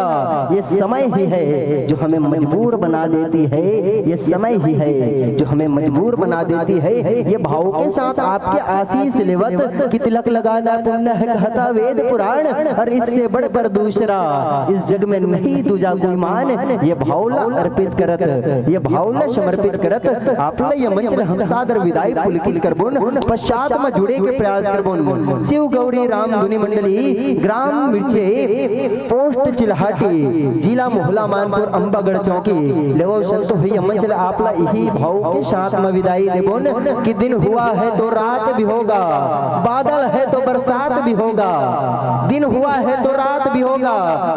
ये समय ही है जो हमें मजबूर बना देती है, ये समय ही है जो हमें मजबूर बना देती है। ये भाव के साथ आपके आशीष लेवत कि तिलक लगाना पुण्य है कहता वेद पुराण, और इससे बढ़कर दूसरा इस जग में नहीं दूजा कोई मान। ये भाव ला अर्पित करत, ये भाव ला समर्पित करत आप ला ये मंच ले हम सादर विदाई पुलकित करबोन। पश्चात म जुड़े के प्रयास करबोन। शिव गौरी राम धुनी मंडली, ग्राम मिर्चे, पोस्ट चिल्हाटी, जिला मोहला मानपुर, अम्बागढ़ चौकी। लेवव संतो भैया, मंच ले आप ला इही भाव के साथ म विदाई देबोन कि दिन हुआ है तो रात भी होगा, बादल है तो बरसात भी होगा। दिन हुआ है तो रात भी होगा,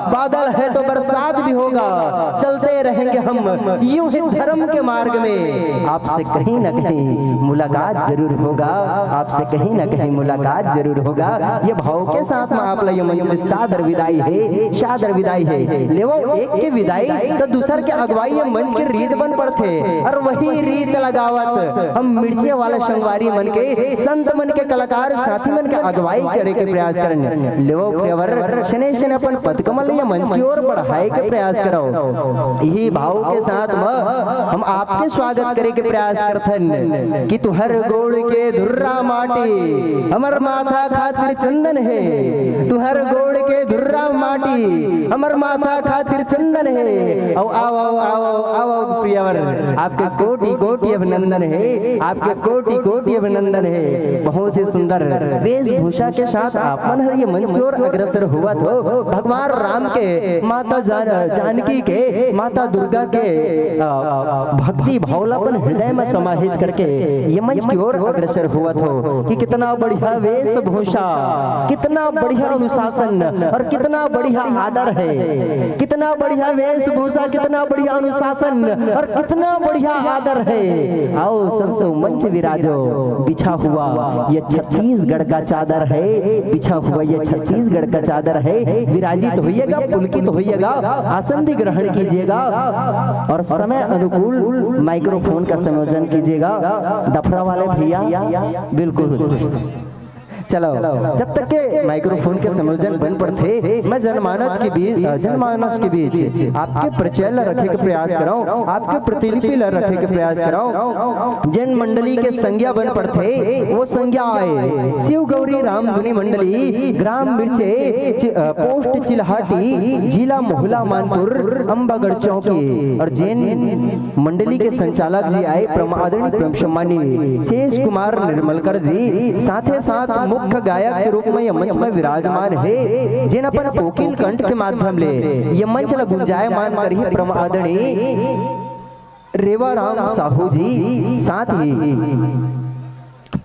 बादल है तो बरसात भी होगा। चलते रहेंगे हम यूं ही धर्म के मार्ग में, आपसे कहीं ना कहीं मुलाकात जरूर होगा, आपसे कहीं ना कहीं मुलाकात जरूर होगा। ये भाव के साथ म आप ला ये मंच ले सादर विदाई हे, सादर विदाई हे। लेवव, एक के विदाई त दूसर के अगुवाई, ये मंच के रीत बन पड़थे। अउ वही रीत लगावत हम मिर्चे वाला संगवारी मन के, संत मन के, कलाकार साथी मन के अगुवाई करे के प्रयास करन। लेवव प्रियवर, सने सने अपन पदकमल ल ये मंच की ओर बढ़ाए के प्रयास करव। इही भाव के साथ म हम आपके स्वागत करे के प्रयास करथन कि तुंहर गोड़ के धुर्रा माटी हमर माथा खातिर चंदन हे, तुहर गोड़ के धुर्रा माटी, हमर माथा खातिर चंदन हे। अउ आओ, आओ, आओ, आओ, आओ, प्रियवर, आपके कोटि, कोटि अभिनंदन हे, आपके कोटि, कोटि अभिनंदन हे। बहुत ही सुंदर वेशभूषा के साथ आप मन हर ये मंच की ओर अग्रसर होवत हो। भगवान राम के, माता जान-, जानकी के, माता दुर्गा के, अ, भक्ति भाव ला अपन हृदय में समाहित करके ये मंच की ओर अग्रसर होवत हो कि कितना बढ़िया वेशभूषा, कितना बढ़िया अनुशासन और कितना बढ़िया आदर है, कितना बढ़िया वेशभूषा, कितना बढ़िया अनुशासन और कितना बढ़िया आदर है। आओ, सब तो मंच विराजो, बिछा हुआ ये छत्तीसगढ़ का चादर है, बिछा हुआ ये छत्तीसगढ़ का चादर है। विराजित होइएगा, पुलकित होइएगा, आसन भी ग्रहण कीजिएगा और समय अनुकूल माइक्रोफोन का संयोजन कीजिएगा। डफरा वाले भैया, बिल्कुल। चलो, जब तक के माइक्रोफोन के संयोजन बन पड़थे, मैं जनमानस के बीच, अ, जनमानस के बीच आपके परिचय ला रखे के प्रयास करौं, आपके प्रतिलिपि ला रखे के प्रयास करौं। जेन मंडली के संज्ञा बन पड़थे, वो संज्ञा आय शिव गौरी रामधुनी मंडली, ग्राम मिर्चे, चि-, अ, पोस्ट चिल्हाटी, जिला मोहला मानपुर, अम्बागढ़ चौकी। और जेन मंडली के संचालक जी आय परम आदरणीय परम सम्मानी शेष कुमार निर्मलकर जी, साथे साथ मुख्य गायक के रूप में ये मंच में विराजमान हे, जेन अपन कोकिल कंठ के माध्यम ले ये मंच ला गुंजायमान करही परम आदरणीय रेवा राम साहू जी, साथ ही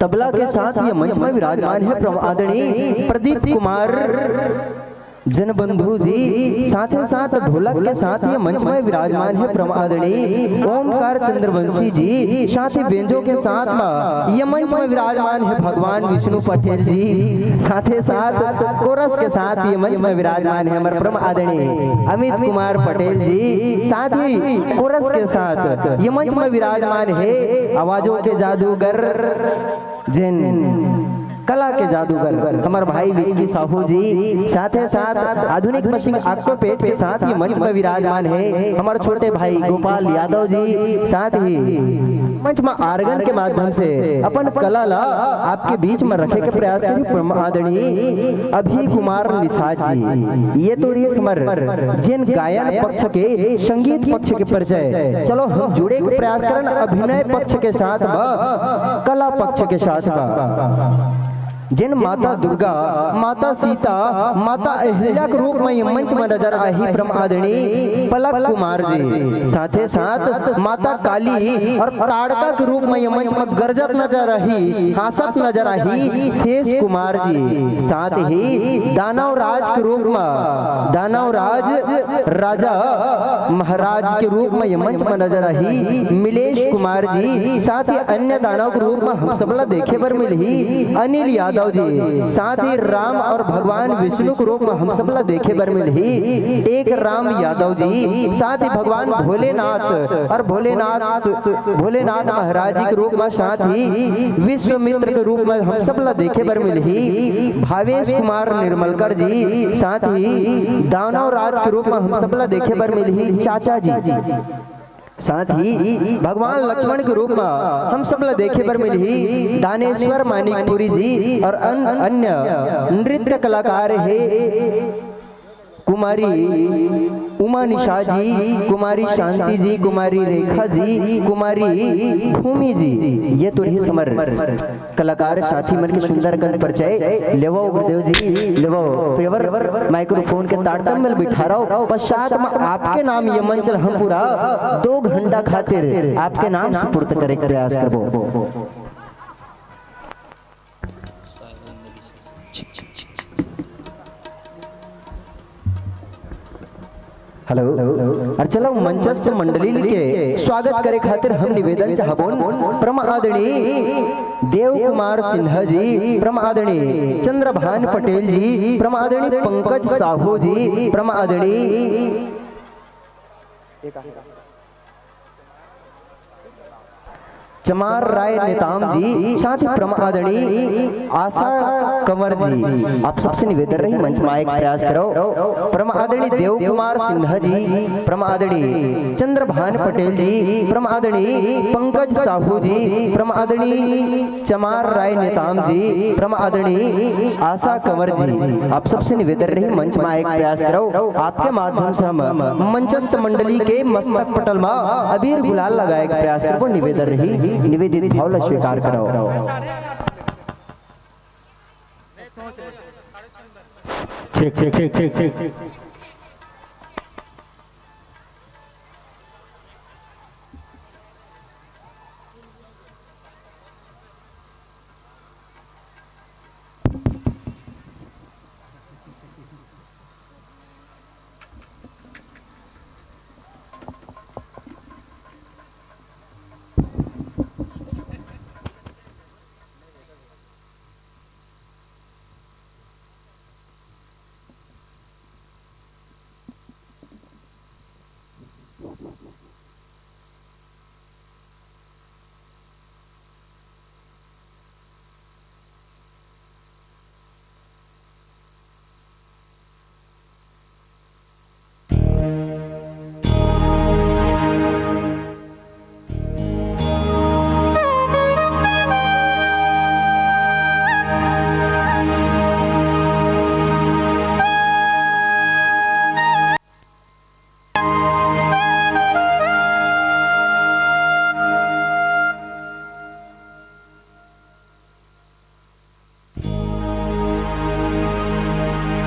तबला के साथ ये मंच में विराजमान हे परम आदरणीय प्रदीप कुमार जनबंधु जी, साथे साथ ढोलक के साथ ये मंच में विराजमान हे परम आदरणीय ओमकार चंद्रवंशी जी, साथ ही बेंजो के साथ में ये मंच में विराजमान हे भगवान विष्णु पटेल जी, साथे साथ कोरस के साथ ये मंच में विराजमान हे हमर परम आदरणीय अमित कुमार पटेल जी, साथ ही कोरस के साथ ये मंच में विराजमान हे आवाजों के जादूगर, जेन कला के जादूगर हमर भाई विक्की साहू जी, साथे साथ आधुनिक मशीन ऑक्टोपेड के साथ ये मंच में विराजमान हे हमर छोटे भाई गोपाल यादव जी, साथ ही मंच में आर्गन के माध्यम से अपन कला ला आपके बीच में रखे के प्रयास करी परम आदरणीय अभय कुमार निषाद जी। ये तो रहिस हमर जेन गायन पक्ष के, संगीत पक्ष के परिचय। चलो, हम जुड़े के प्रयास करन अभिनय पक्ष के साथ बा, कला पक्ष के साथ बा। जेन माता दुर्गा, माता सीता, माता अहिल्या के रूप में ये मंच में नजर आही परम आदरणीय पलक कुमार जी, साथे साथ माता काली और ताड़का के रूप में ये मंच में गरजत नजर आही, हाँसत नजर आही शेष कुमार जी, साथ ही दानव राज के रूप में, दानव राज राजा महाराज के रूप में ये मंच में नजर आही मिलेश कुमार जी, साथ ही अन्य दानव के रूप में हम सब ला देखे बर मिलही अनिल यादव जी, साथ ही राम और भगवान विष्णु के रूप में हम सब ला देखे बर मिलही टेक राम यादव जी, साथ ही भगवान भोलेनाथ और भोलेनाथ, भोलेनाथ महाराज जी के रूप में, साथ ही विश्वामित्र के रूप में हम सब ला देखे बर मिलही भावेश कुमार निर्मलकर जी, साथ ही दानव राज के रूप में हम सब ला देखे बर मिलही चाचा जी, साथ ही भगवान लक्ष्मण के रूप में हम सब ला देखे बर मिलही दानेश्वर मानिकपुरी जी और अन-, अन्य नृत्य कलाकार हे कुमारी उमा निशा जी, कुमारी शांति जी, कुमारी रेखा जी, कुमारी भूमि जी। ये तो रहिस हमर कलाकार साथी मन के सुंदर कंठ परिचय। लेवो गुरुदेव जी, लेवो प्रियवर, माइक्रोफोन के तारतम्य ल बिठा रहो। पश्चात में आपके नाम ये मंच ल हम पूरा दो घंटा खातिर आपके नाम सुपुर्द करे के प्रयास करबो। हेलो। और चलो, मंचस्थ मंडली के स्वागत करे खातिर हम निवेदन चाहबोन, परम आदरणीय देव कुमार सिन्हा जी, परम आदरणीय चंद्रभान पटेल जी, परम आदरणीय पंकज साहू जी, परम आदरणीय, एक, चमार राय नेताम जी, साथ ही परम आदरणीय आशा कंवर जी, आप सबसे निवेदन रही, मंच में आए के प्रयास करो। परम आदरणीय देव कुमार सिन्हा जी, परम आदरणीय चंद्रभान पटेल जी, परम आदरणीय पंकज साहू जी, परम आदरणीय चमार राय नेताम जी, परम आदरणीय आशा कंवर जी, आप सबसे निवेदन रही, मंच में आए के प्रयास करो। आपके माध्यम से हम मंचस्थ मंडली के मस्तक पटल में अबीर गुलाल लगाए के प्रयास करबो। निवेदन रही, निवेदित भाव ला स्वीकार करो। ठीक, ठीक, ठीक, ठीक, ठीक।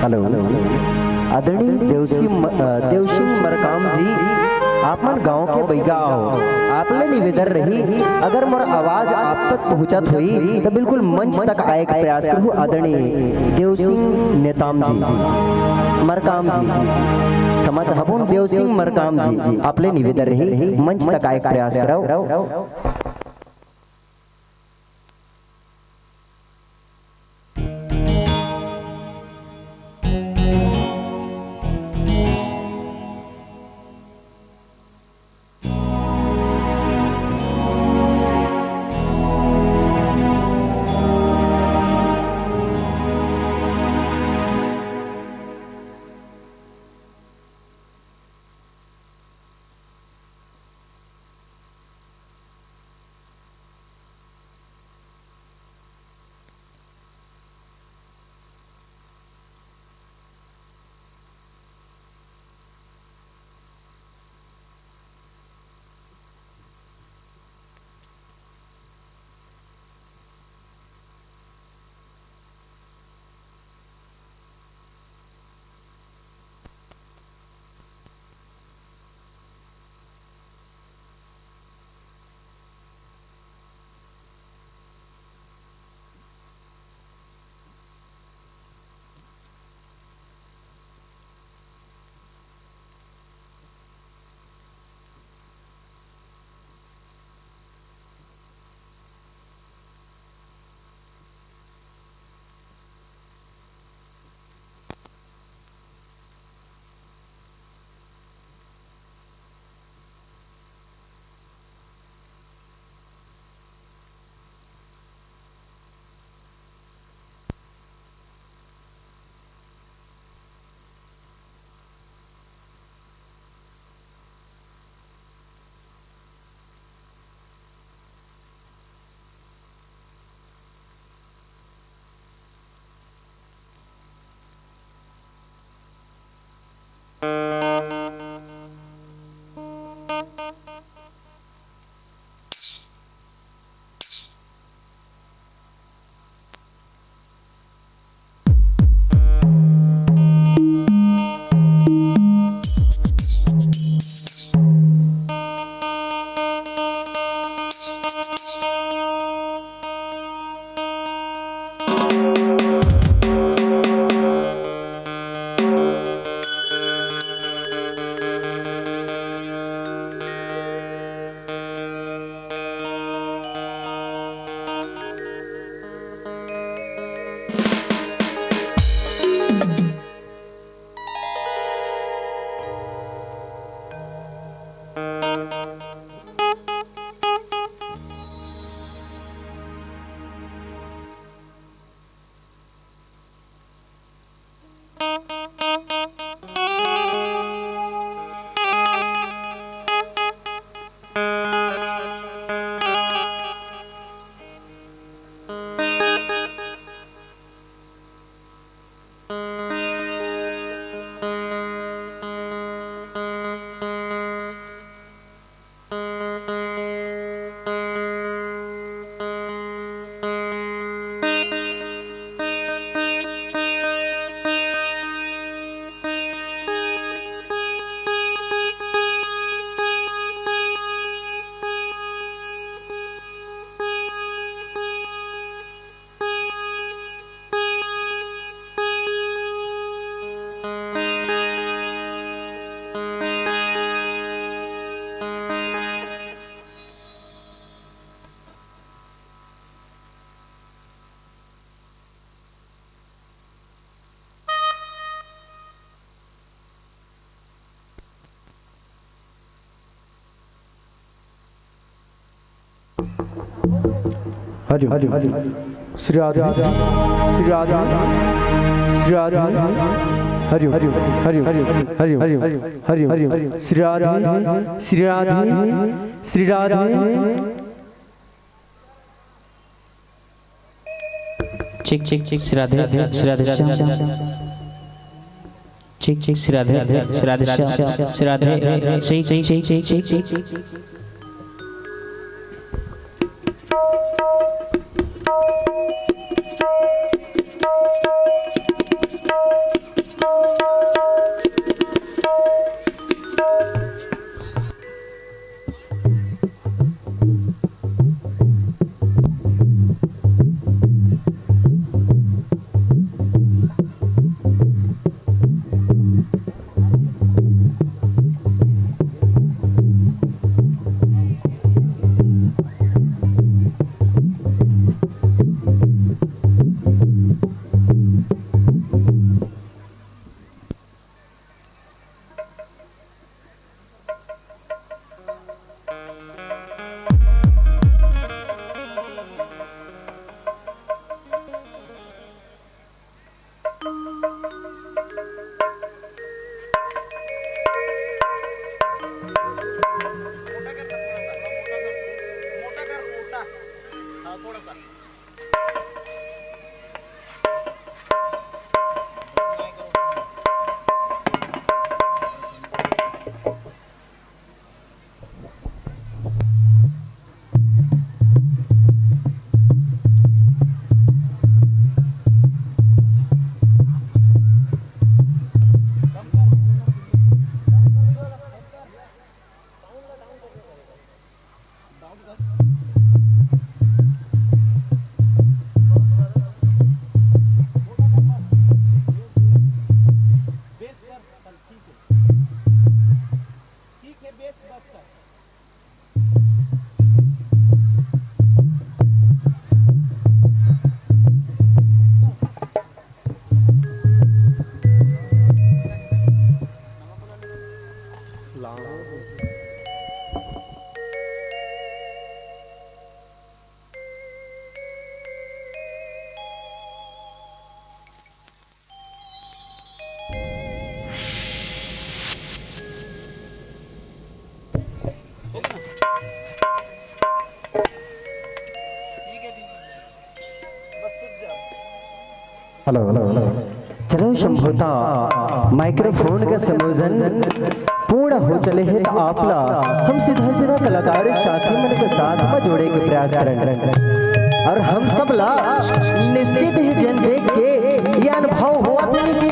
हेलो, आदरणीय देवसिंह म-, अ, देवसिंह मरकाम जी, आप मन गांव के बइगा आव, आप ले निवेदन रही, अगर मोर आवाज आप तक पहुंचत होई, त बिल्कुल मंच तक आए के प्रयास करहु। आदरणीय देवसिंह नेताम जी, मरकाम जी, क्षमा चाहबो, देवसिंह मरकाम जी, आप ले निवेदन रही, मंच तक आए के प्रयास करव। Hari Om. Shri Radhe, Shri Radhe, Shri Radhe. Hari Om, Hari Om, Hari Om, Hari Om, Hari Om. Shri Radhe, Shri Radhe, Shri Radhe. Check, check, check. Shri Radhe, Shri Radhe Shyam. Check, check. Shri Radhe, Shri Radhe Shyam. Shri Radhe, check, check, check, check. Hello, hello, hello. चलो शंभुता, माइक्रोफोन का संयोजन पूर्ण हो चले हे, त आप ला हम सीधा सीधा कलाकार साथी मन के साथ में जोड़े के प्रयास करन। और हम सब ला निश्चित ही जेन देख के ये अनुभव होवत हे कि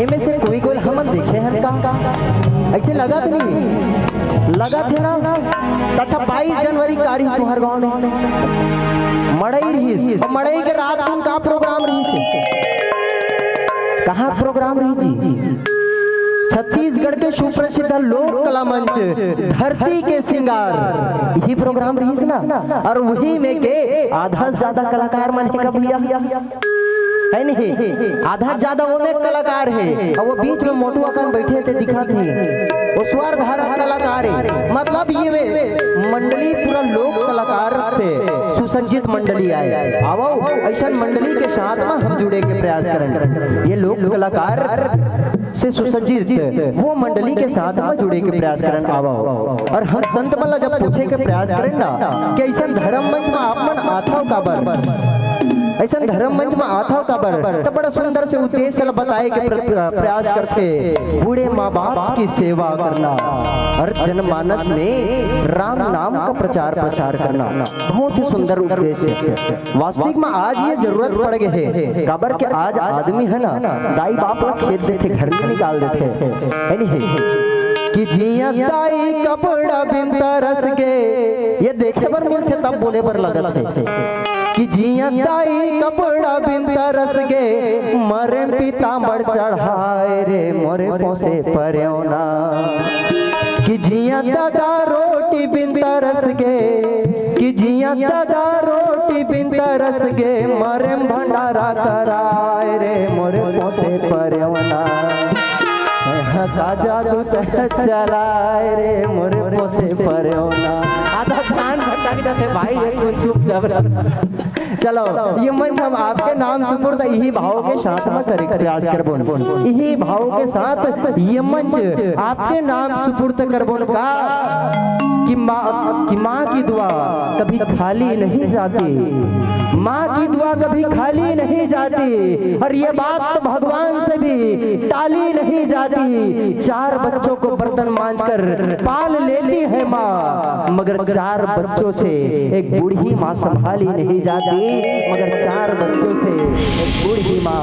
एमे से कोई गोल हमन देखे हन का, ऐसे लगत नहीं, लगत हे ना? त अच्छा, बाईस जनवरी का रहिस तुंहर गांव में मड़ई रहिस, अउ मड़ई के रात कुन का प्रोग्राम रहिस हे? कहाँ प्रोग्राम रहिस जी? छत्तीसगढ़ के सुप्रसिद्ध लोक कला मंच धरती के सिंगार, यही प्रोग्राम रहिस ना। और वही में के आधा से ज्यादा कलाकार मन हे का भैया, है नहीं? आधा से ज्यादा वो में कलाकार हे, और वो बीच में मोटू अकन बैठे ते दिखत हे, वो स्वर धारक कलाकार हे। मतलब ये में मंडली पूरा लोक कलाकार से सुसज्जित मंडली आय। आवो, ऐसन मंडली के साथ में हम जुड़े के प्रयास करन। ये लोक कलाकार से सुसज्जित वो मंडली के साथ में जुड़े के प्रयास करन। आवो, और हम संत मन ला जब पूछे के प्रयास करन ना कि ऐसन धर्म मंच में आप मन आथव काबर, ऐसन धर्म मंच में आथव काबर, त बड़ा सुंदर से उद्देश्य ला बताए के प्र-, प्रयास करथे, बूढ़े माँ बाप की सेवा करना और जनमानस में राम नाम का प्रचार प्रसार करना। बहुत ही सुंदर उद्देश्य हे। वास्तविक में आज ये जरूरत पड़ गए हे, काबर के आज आदमी हे ना, दाई बाप ला खेद देथे, घर ले निकाल देथे, है नहीं? कि जिया दाई कपड़ा बिन तरस के, ये देखे बर मिलथे तब बोले बर लगत हे कि जिया दाई कपड़ा बिन तरस के, मरे पीतांबर चढ़ाए रे मोरे पोसे परेवना। कि जिया दादा रोटी बिन तरस के, कि जिया दादा रोटी बिन तरस के, मरे भंडारा कराए रे मोरे पोसे परेवना। का जादू तैं चलाए रे मोरे पोसे परेवना। आधा ध्यान भटक जाथे भाई, एक कुछ चुप जब। चलो, ये मंच हम आपके नाम सुपुर्द इही भाव के साथ में करे के प्रयास करबोन। इही भाव के साथ ये मंच आपके नाम सुपुर्द करबोन का कि माँ, कि माँ की दुआ कभी खाली नहीं जाती, माँ की दुआ कभी खाली नहीं जाती, और ये बात तो भगवान से भी टाली नहीं जाती। चार बच्चों को बर्तन मांजकर पाल लेती है माँ, मगर चार बच्चों से एक बूढ़ी माँ संभाली नहीं जाती, मगर चार बच्चों से एक बूढ़ी माँ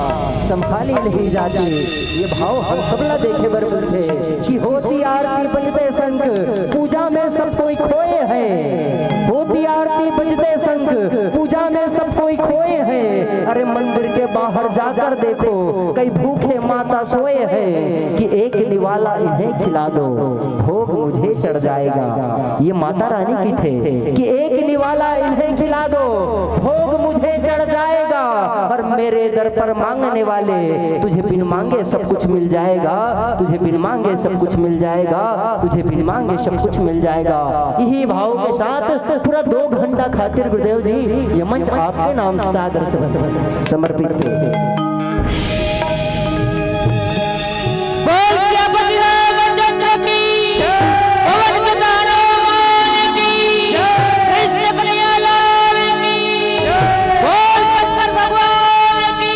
संभाली नहीं जाती। ये भाव हम सबला देखे बर मिलथे कि होती आरती बजते शंख, पूजा में सब कोई खोए हैं। होती आरती बजते शंख, पूजा में सब कोई खोए हैं। अरे मंदिर के बाहर जाकर देखो, कई भूखे माता सोए हैं कि एक निवाला इन्हें खिला दो, भोग मुझे चढ़ जाएगा। ये माता रानी कथे कि एक निवाला इन्हें खिला दो, भोग मुझे चढ़ जाएगा। और मेरे दर पर मांगने वाले, तुझे बिन मांगे सब कुछ मिल जाएगा, तुझे बिन मांगे सब कुछ मिल जाएगा, तुझे बिन मांगे सब कुछ मिल जाएगा। इही भाव के साथ पूरा दो घंटा खातिर गुरुदेव जी ये मंच आपके नाम सादर से समर्पित है। बोल सियापति रामचंद्र की, पवन सुत हनुमान की, कृष्ण कन्हैया लाल की, बोल शंकर भगवान की।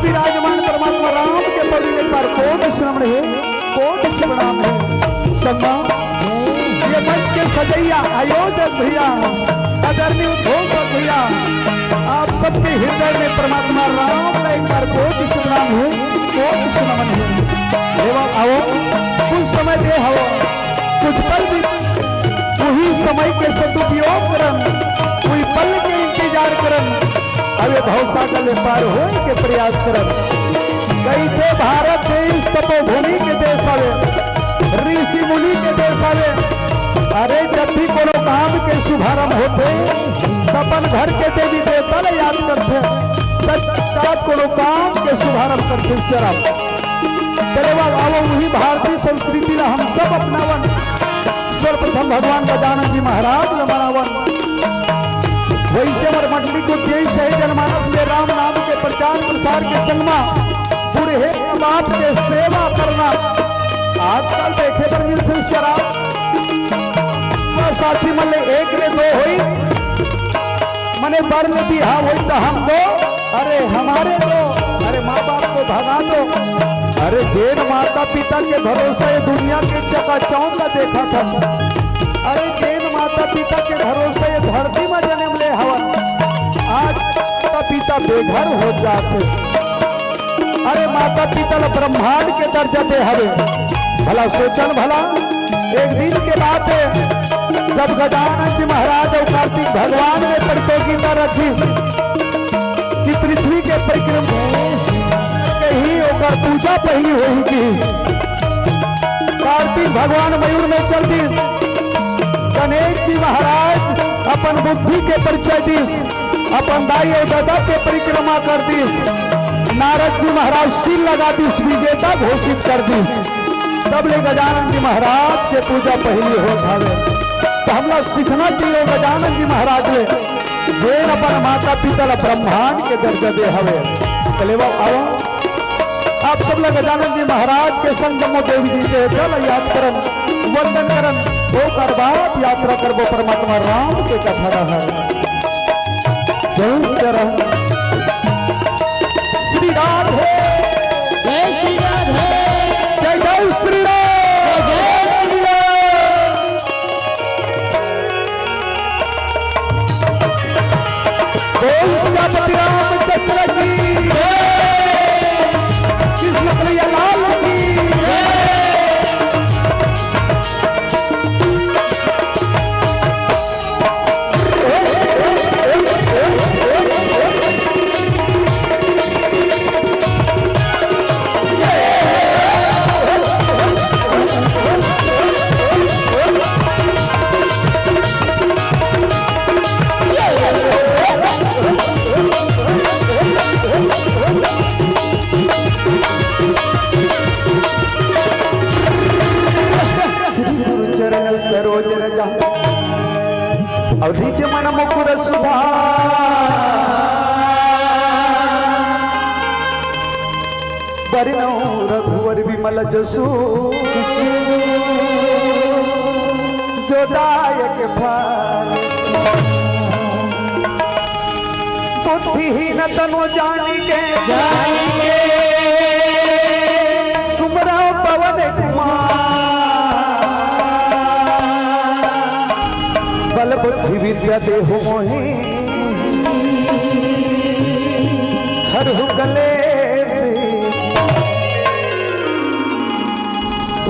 विराजमान परमात्मा राम के पौड़ी ले एक बार कोटि श्रवण हे, कोटि श्रवणाम हे। संगमा, ये मंच के सजैया, आयोजक भैया, आदरणीय उद्घोषक भैया, आप सबके हृदय में परमात्मा राम ला एक बार कोटि श्रवणाम हे, कोटि श्रवण हे। एवं आओ, कुछ समय दे हवो, कुछ पल भी उही समय के सदुपयोग करन, उही पल के इंतजार करन, अउ ये भवसागर ले पार होए के प्रयास करन। कहिथे भारत देश तपोभूमि के देश हवे, ऋषि मुनि के देश हवे। अरे, जब भी कोनो काम के शुभारंभ होथे, त अपन घर के देवी देवता ला याद करथे, तब कोनो काम के शुभारंभ करथे। चले बा, अब उही भारतीय संस्कृति ला हम सब अपनावन। सर्वप्रथम भगवान गजानन जी महाराज ला मनावन। वैसे हमर मंडली के उद्देश्य हे जनमानस में राम नाम के प्रचार प्रसार के संग मा बूढ़े माँ बाप के सेवा करना। आजकल देखे बर मिलथे शराब, साथी मन ले एक ले दो होई, मने बर ले बिहाव होई त हम दो, अरे हमारे दो, अरे माँ बाप को भगा दो। अरे जेन माता पिता के भरोसा ये दुनिया के चकाचौंध ला देखत हन, अरे जेन माता पिता के भरोसा ये धरती मा जनम ले हवन, आज माता पिता बेघर हो जात हे। अरे माता पिता ला ब्रह्मांड के दर्जा दे हवे। भला सोचन भला, एक दिन के बात हे, जब गजानन जी महाराज अउ कार्तिक भगवान में प्रतियोगिता रखिस कि पृथ्वी के परिक्रमा के ही ओकर पूजा पहिली होही कि कार्तिक भगवान मयूर में चल दिस। गणेश जी महाराज अपन बुद्धि के परिचय दिस, अपन दाई अउ ददा के परिक्रमा कर दिस। नारद जी महाराज सील लगा दिस, विजेता घोषित कर दिस। तब ले गजानन जी महाराज के पूजा पहिली होत हवे। त हमला सीखना चाहिए गजानन जी महाराज ले, जेन अपन माता पिता ला ब्रह्मांड के दर्जा दे हवे। चले बा, आओ। आप सब ला गजानन जी महाराज के संग जम्मो देवी देवता ला याद करन, वंदन करन, ओकर बाद यात्रा करबो परमात्मा राम के कथा डहर। जय जय राम। श्री राधे। जय श्री राधे। जय जय श्री राम। जय श्री राम। बोल सियापति रामचंद्र की जय। कृष्ण कन्हैया लाल की जय। श्री गुरु चरण सरोज रज निज मन मुकुर सुधार। बरनउँ रघुवर विमल जसु जो दायक फल। बुद्धिहीन तनु जानिके सुमिरउँ पवन कुमार। बल बुद्धि विद्या देहु मोहि हरहु कलेस।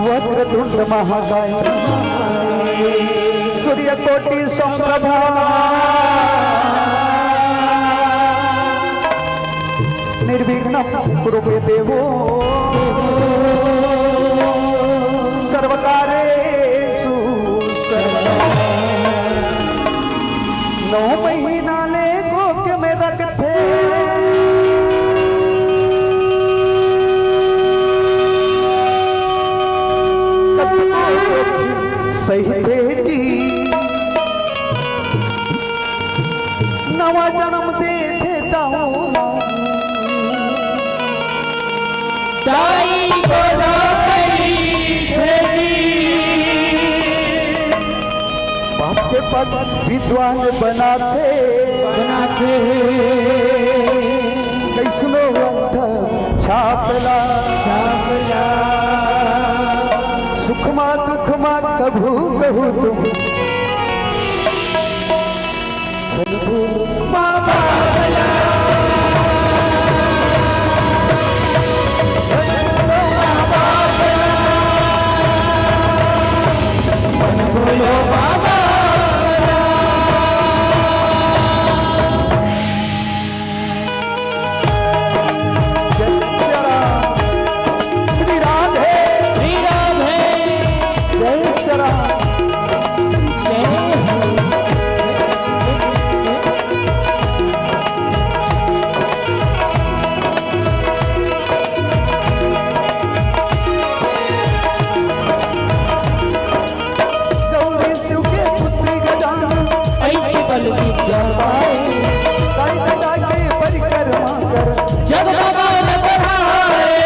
वक्रतुंड महाकाय सूर्य कोटि समप्रभा। निर्विघ्नं कुरु मे देव सर्वकार्येषु सर्वदा। नौ महीना ले कोख में रखथे सहिथे जी। नवा जन्म देथे तहु दाई को दाई देगी। बाप के पग विद्वान बनाथे, बनाथे। अइसनो अंगठा छाप ला। छाप ला। सुख मा दुख मा कभू कहू तुम झन भूलो बाबा। जय श्री राधे। श्री राधे। जय श्री राम। जय हो। गौरी शिव के पुत्री गजानन, ऐसी बल विद्या पाए। दाई ददा के परिक्रमा कर, जग बाबा न बढ़ाए।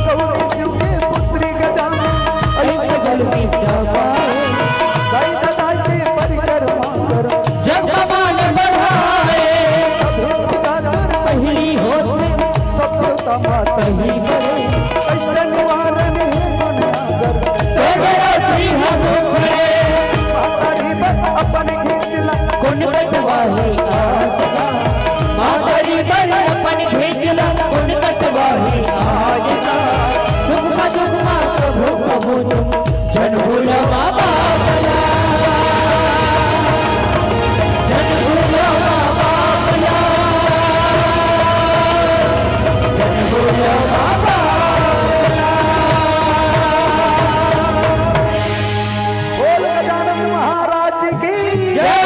गौरी शिव के पुत्री गजानन, ऐसी बल विद्या पाए। दाई ददा के परिक्रमा कर, जग बाबा न बढ़ाए। अधूर उजागर पहली होत में, सब देवता माता ही बने। कष्ट निवारण हे गुण सागर। तोरे रात्रि हम पड़े। माता ही बन अपन घींच ला। गुण कटवाही आज ला। माता ही बन अपन घींच ला। गुण कटवाही आज ला। सुख मा दुख मा प्रभु प्रभु तुम। जन भूलो बाबा भला, जन भूलो बाबा भला, जन भूलो बाबा भला। बोल गजानन महाराज की जय।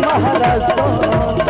महाराज को, महाराज को, महाराज को, महाराज को।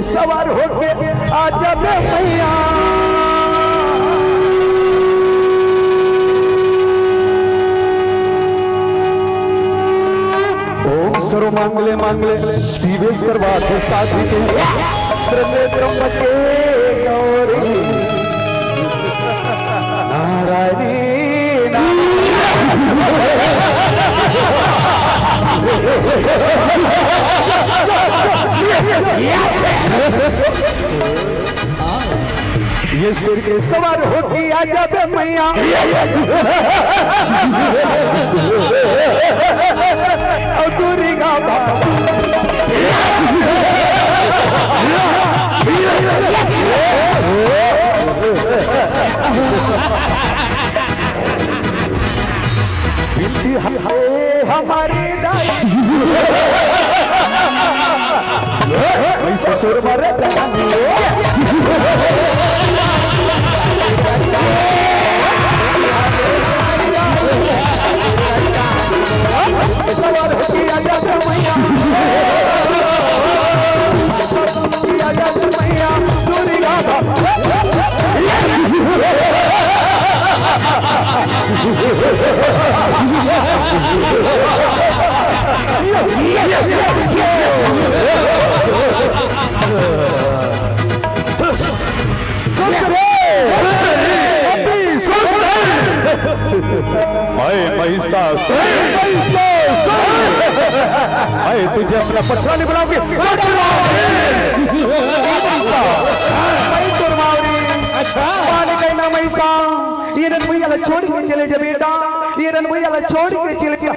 सवार होके आ जाबे मैया। ओम सर्व मांगल्ये मांगल्ये शिवे सर्वार्थ साधिके शरण्ये त्र्यंबके गौरी नारायणी नमोस्तुते। ये शेर के सवार होके आ जाबे मैया। और दूरी का बाबू। बिल्ली हमारी दाई। ससुर मरे सुन रे! अभी सुन रे! मैं महिषासुर, महिषासुर! मैं तुझे अपना पठरानी बनाऊंगी, पठरानी! मैं तुरमावरी। अच्छा। पानी कहना महिषा, ये रन भैया ला छोड़ के चले जा बेटा, ये रन भैया ला छोड़ के चले जा।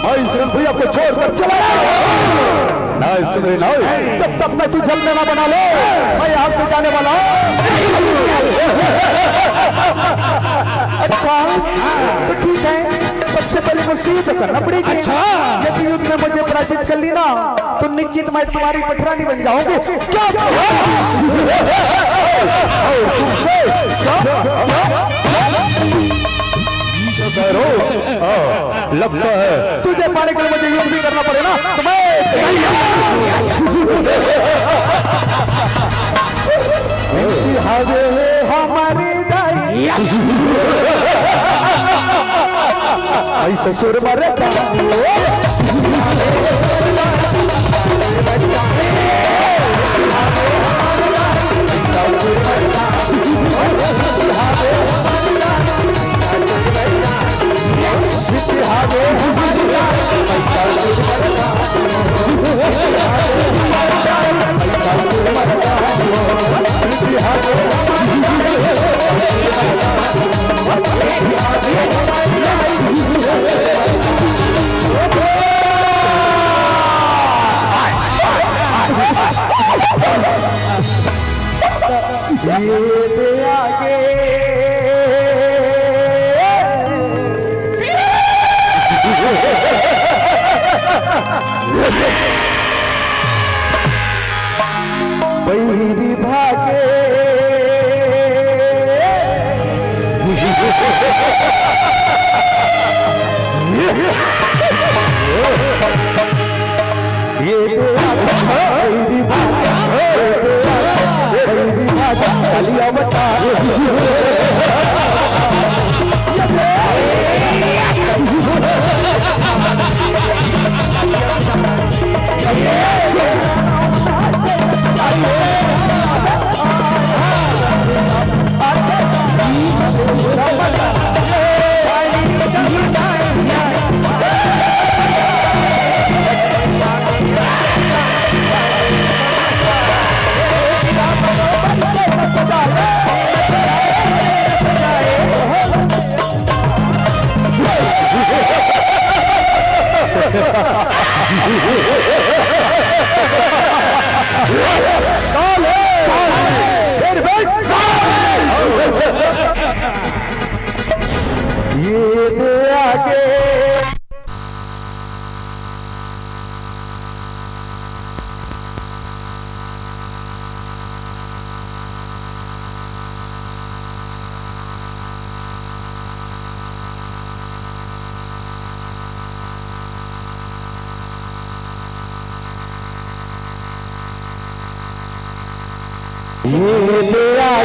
भाई सुन भैया को छोड़कर चला गया। नहीं सुन रही ना, जब तक मैं तू जलने ना बना ले, मैं यहाँ से जाने वाला हूँ। अच्छा, तो ठीक है, सबसे पहले मुझे युद्ध करना पड़ेगा। अच्छा। यदि युद्ध में मुझे पराजित कर ली ना, तो निश्चित मैं तुम्हारी पठरानी बन जाऊंगी। क्या? क्या? क्या? हाँ, लगता है तुझे पाने के लिए मुझे युद्ध भी करना पड़े ना, तो मैं तैयार। हमारे दाई। आई ससुर मरता। ये दे आगे। बैरी भागे। ये बैरी भागे, बैरी भागे, कालिया बता। ये दे आगे। ये ले आके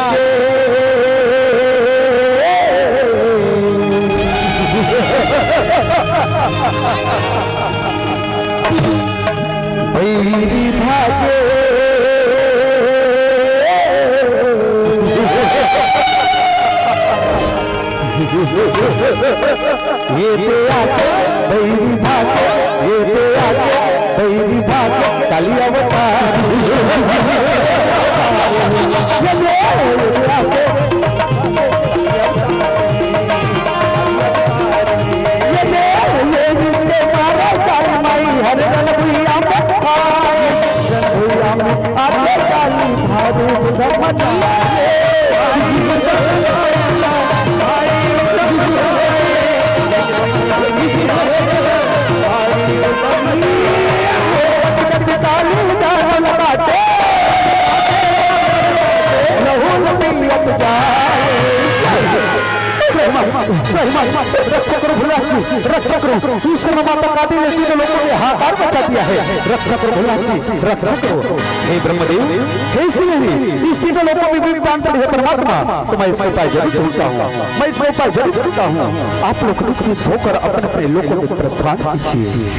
बैरी भागे। ये पे आके बैरी भागे, ये पे आके बैरी भागे, काली अवतार। ये ले, ये आके, ये ले, ये इसके मारे काली माई, हर गल भुइया में भारी, भुइया में आके काली भारी, रमन रक्षा करो। ईश्वर माता काली ने तीनों लोकों में हाहाकार मचा दिया है। रक्षा करो भोलेनाथ जी, रक्षा करो। हे ब्रह्मदेव, हे श्री हरि, इस तीनों लोकों में विराजमान पड़े हैं परमात्मा, तो मैं इसका उपाय जरूर ढूंढता हूँ, मैं इसका उपाय जरूर ढूंढता हूँ। आप लोग निश्चिंत होकर अपने अपने लोकों में प्रस्थान कीजिए।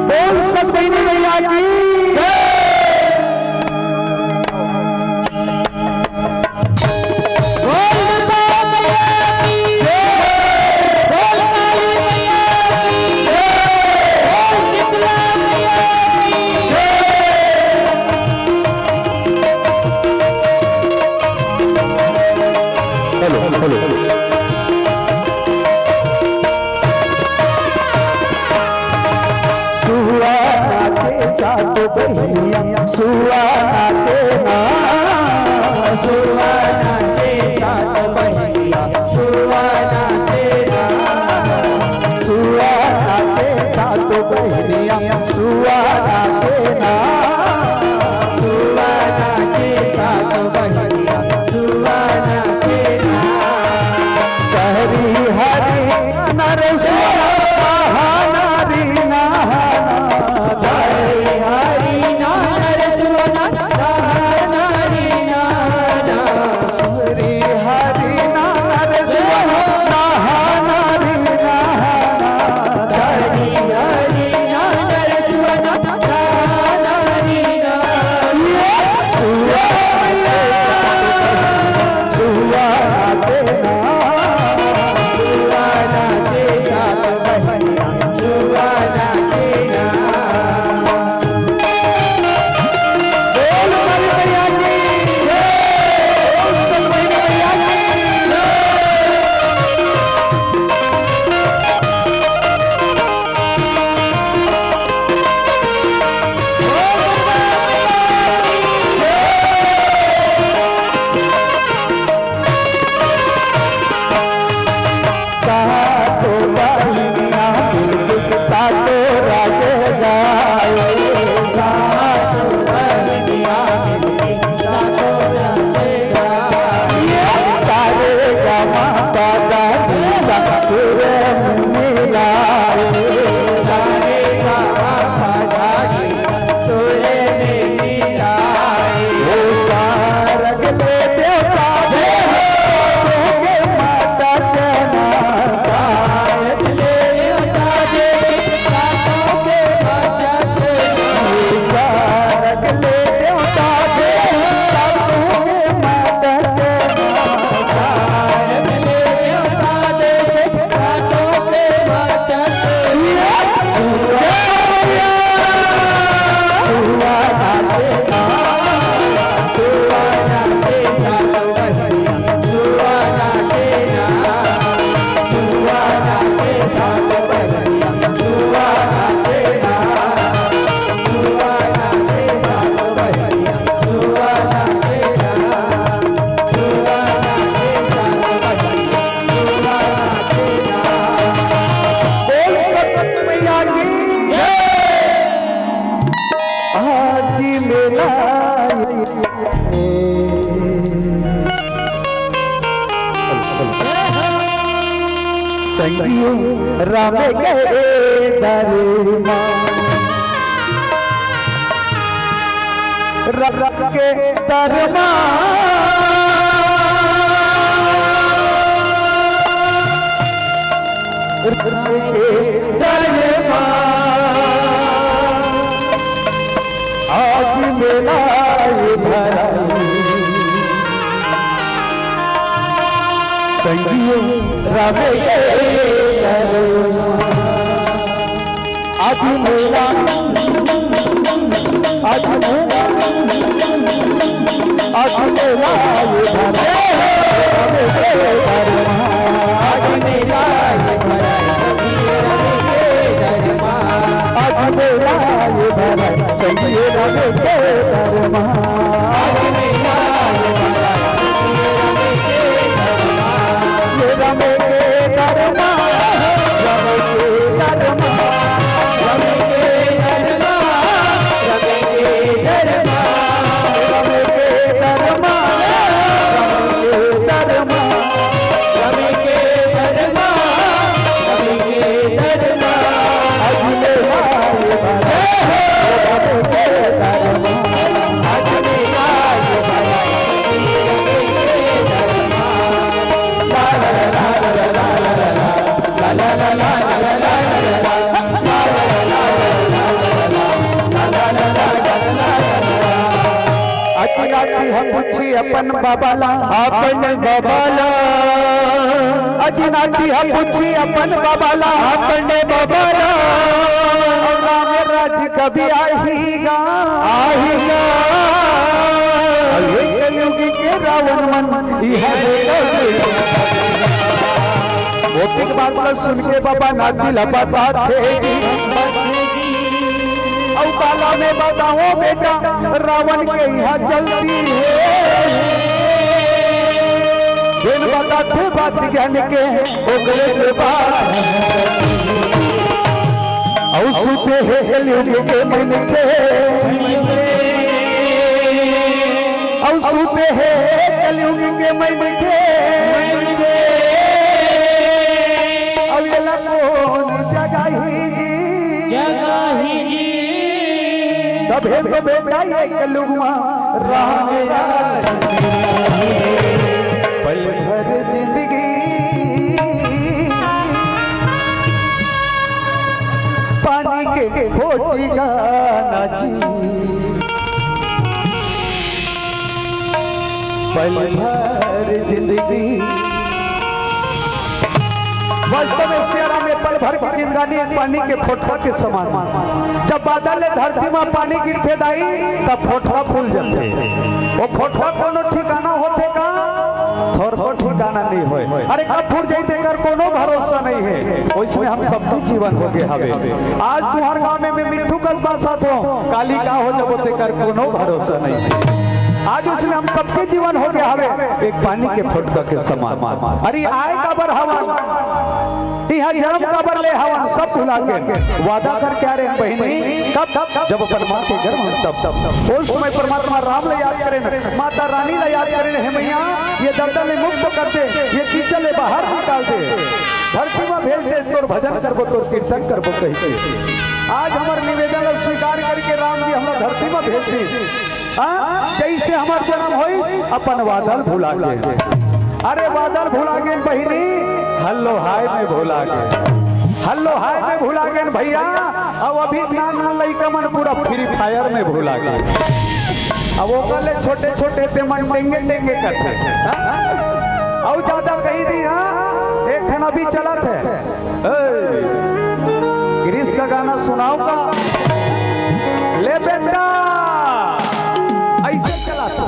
बोल सत बहिनी मैया की जय। बोल दुर्गा मैया की जय। बोल काली मैया की जय। बोल शीतला मैया की जय। Hello, hello. सुआ नाचे सात बहिनिया, सुआ नाचे ना। सुआ नाचे सात बहिनिया, सुआ नाचे ना। सुआ नाचे सात बहिनिया, सुआ नाचे ना। सुआ नाचे सात बहिनिया, सुआ नाचे ना। हरी हरी नरसुआ नहाना री नहाना। हरी हरी नरसुआ नहाना री नहाना। हरी हरी नरसुआ नहाना री नहाना। हरी हरी नरसुआ नहाना री नहाना। सुआ नाचे ना। सुआ नाचे सात बहिनिया, सुआ नाचे ना। बोल काली मैया की जय। बोल सत बहिनी मैया की जय। सातो बहिनिया मिलके सातो रागे गाए। सातो बहिनिया मिलके सातो रागे गाए। सारे गमा पा धा नी सा सुर में मिलाए। सारे गमा पा धा नी सा सुर में मिलाए। ओ सारग ले देवता दे हो, तोगे माता के ना। सारग ले देवता दे, सातों के माता के ना। सारग ले देवता दे, सातों के माता के ना। सारग ले देवता दे, बोल सतनाम मैया की। आज मेला संगियो राम गए दरमा। रब के दरमा, रब के दरमा, आज मेला भरा। संगियो रावे के दरमा। आज मेला, आज मेला, आज मेला। अचिनाती हम पूछी अपन बाबा ला, अपन बाबा ला। अचिनाती हम पूछी अपन बाबा ला, अपन बाबा ला। अउ राम राज कभी आही गा, आही गा। अउ ये कलयुग के रावण मन इहा गोपी के बात ला सुन के बाबा नाती ला बताथे। अउ काला में बताओ बेटा, रावण के इहा चलती हे। जेन बताथे बात ज्ञान के, ओकरे से बात। अउ सुते हे कलयुग के मनखे, अउ सुते हे कलयुग के मनखे। अउ एला कोन जगाही जी? जगाही जी। तभे तो बेटा ये कलयुग मा राम राज। पल भर जिंदगी पानी के फोटी गाना जी। पल भर जिंदगी। वास्तव में सियाराम, ये पल भर की जिंदगानी एक पानी के फोटका के समान। जब बादल ले धरती मा पानी गिरथे दाई, तब फोटका फूल जाथे। वो फोटका कोनो ठिकाना होथे का? थोरको ठिकाना नहीं होय। अरे कब फूट जाई तेकर कोनो भरोसा नहीं हे। वइसने हम सबके जीवन हो गे हवे। आज तुंहर गांव में मैं मिट्ठू कस बासत हों, काली का हो जाबो तेकर कोनो भरोसा नहीं हे। आज वइसने हम सबके जीवन हो गे हवे एक पानी के फोटका के समान। अरे आय काबर हवन? इहाँ जन्म काबर ले हवन, सब भुला के। वादा करके आ रहे हैं बहिनी, कब? जब अपन माँ के गर्भ में, तब, तब, तब। उस समय परमात्मा राम ला याद करेन, माता रानी ला याद करेन, हे मैया, ये दलदल ले मुक्त कर दे, ये कीचड़ ले बाहर निकाल दे, धरती में भेज दे, तोर भजन करबो, तोर कीर्तन करबो कहि के। आज हमर निवेदन ला स्वीकार करके राम जी हमला धरती में भेज दी। हाँ, जइसे हमर जन्म होइस, अपन वादा ल भुला गे। अरे वादा ल भुला गे बहिनी, हल्लो हाय में भुला गे, हल्लो हाय में भुला गे भैया। अब अभी नान नान लइका मन पूरा Free Fire में भुला गे। अब ओकर ले छोटे छोटे ते मन टेंगे टेंगे करथे। हाँ? अउ ज्यादा कहि दी, हाँ, एक ठन अभी चलत हे। ए, गिरीश का गाना सुनाऊंगा। ले बेटा, अइसे चला था।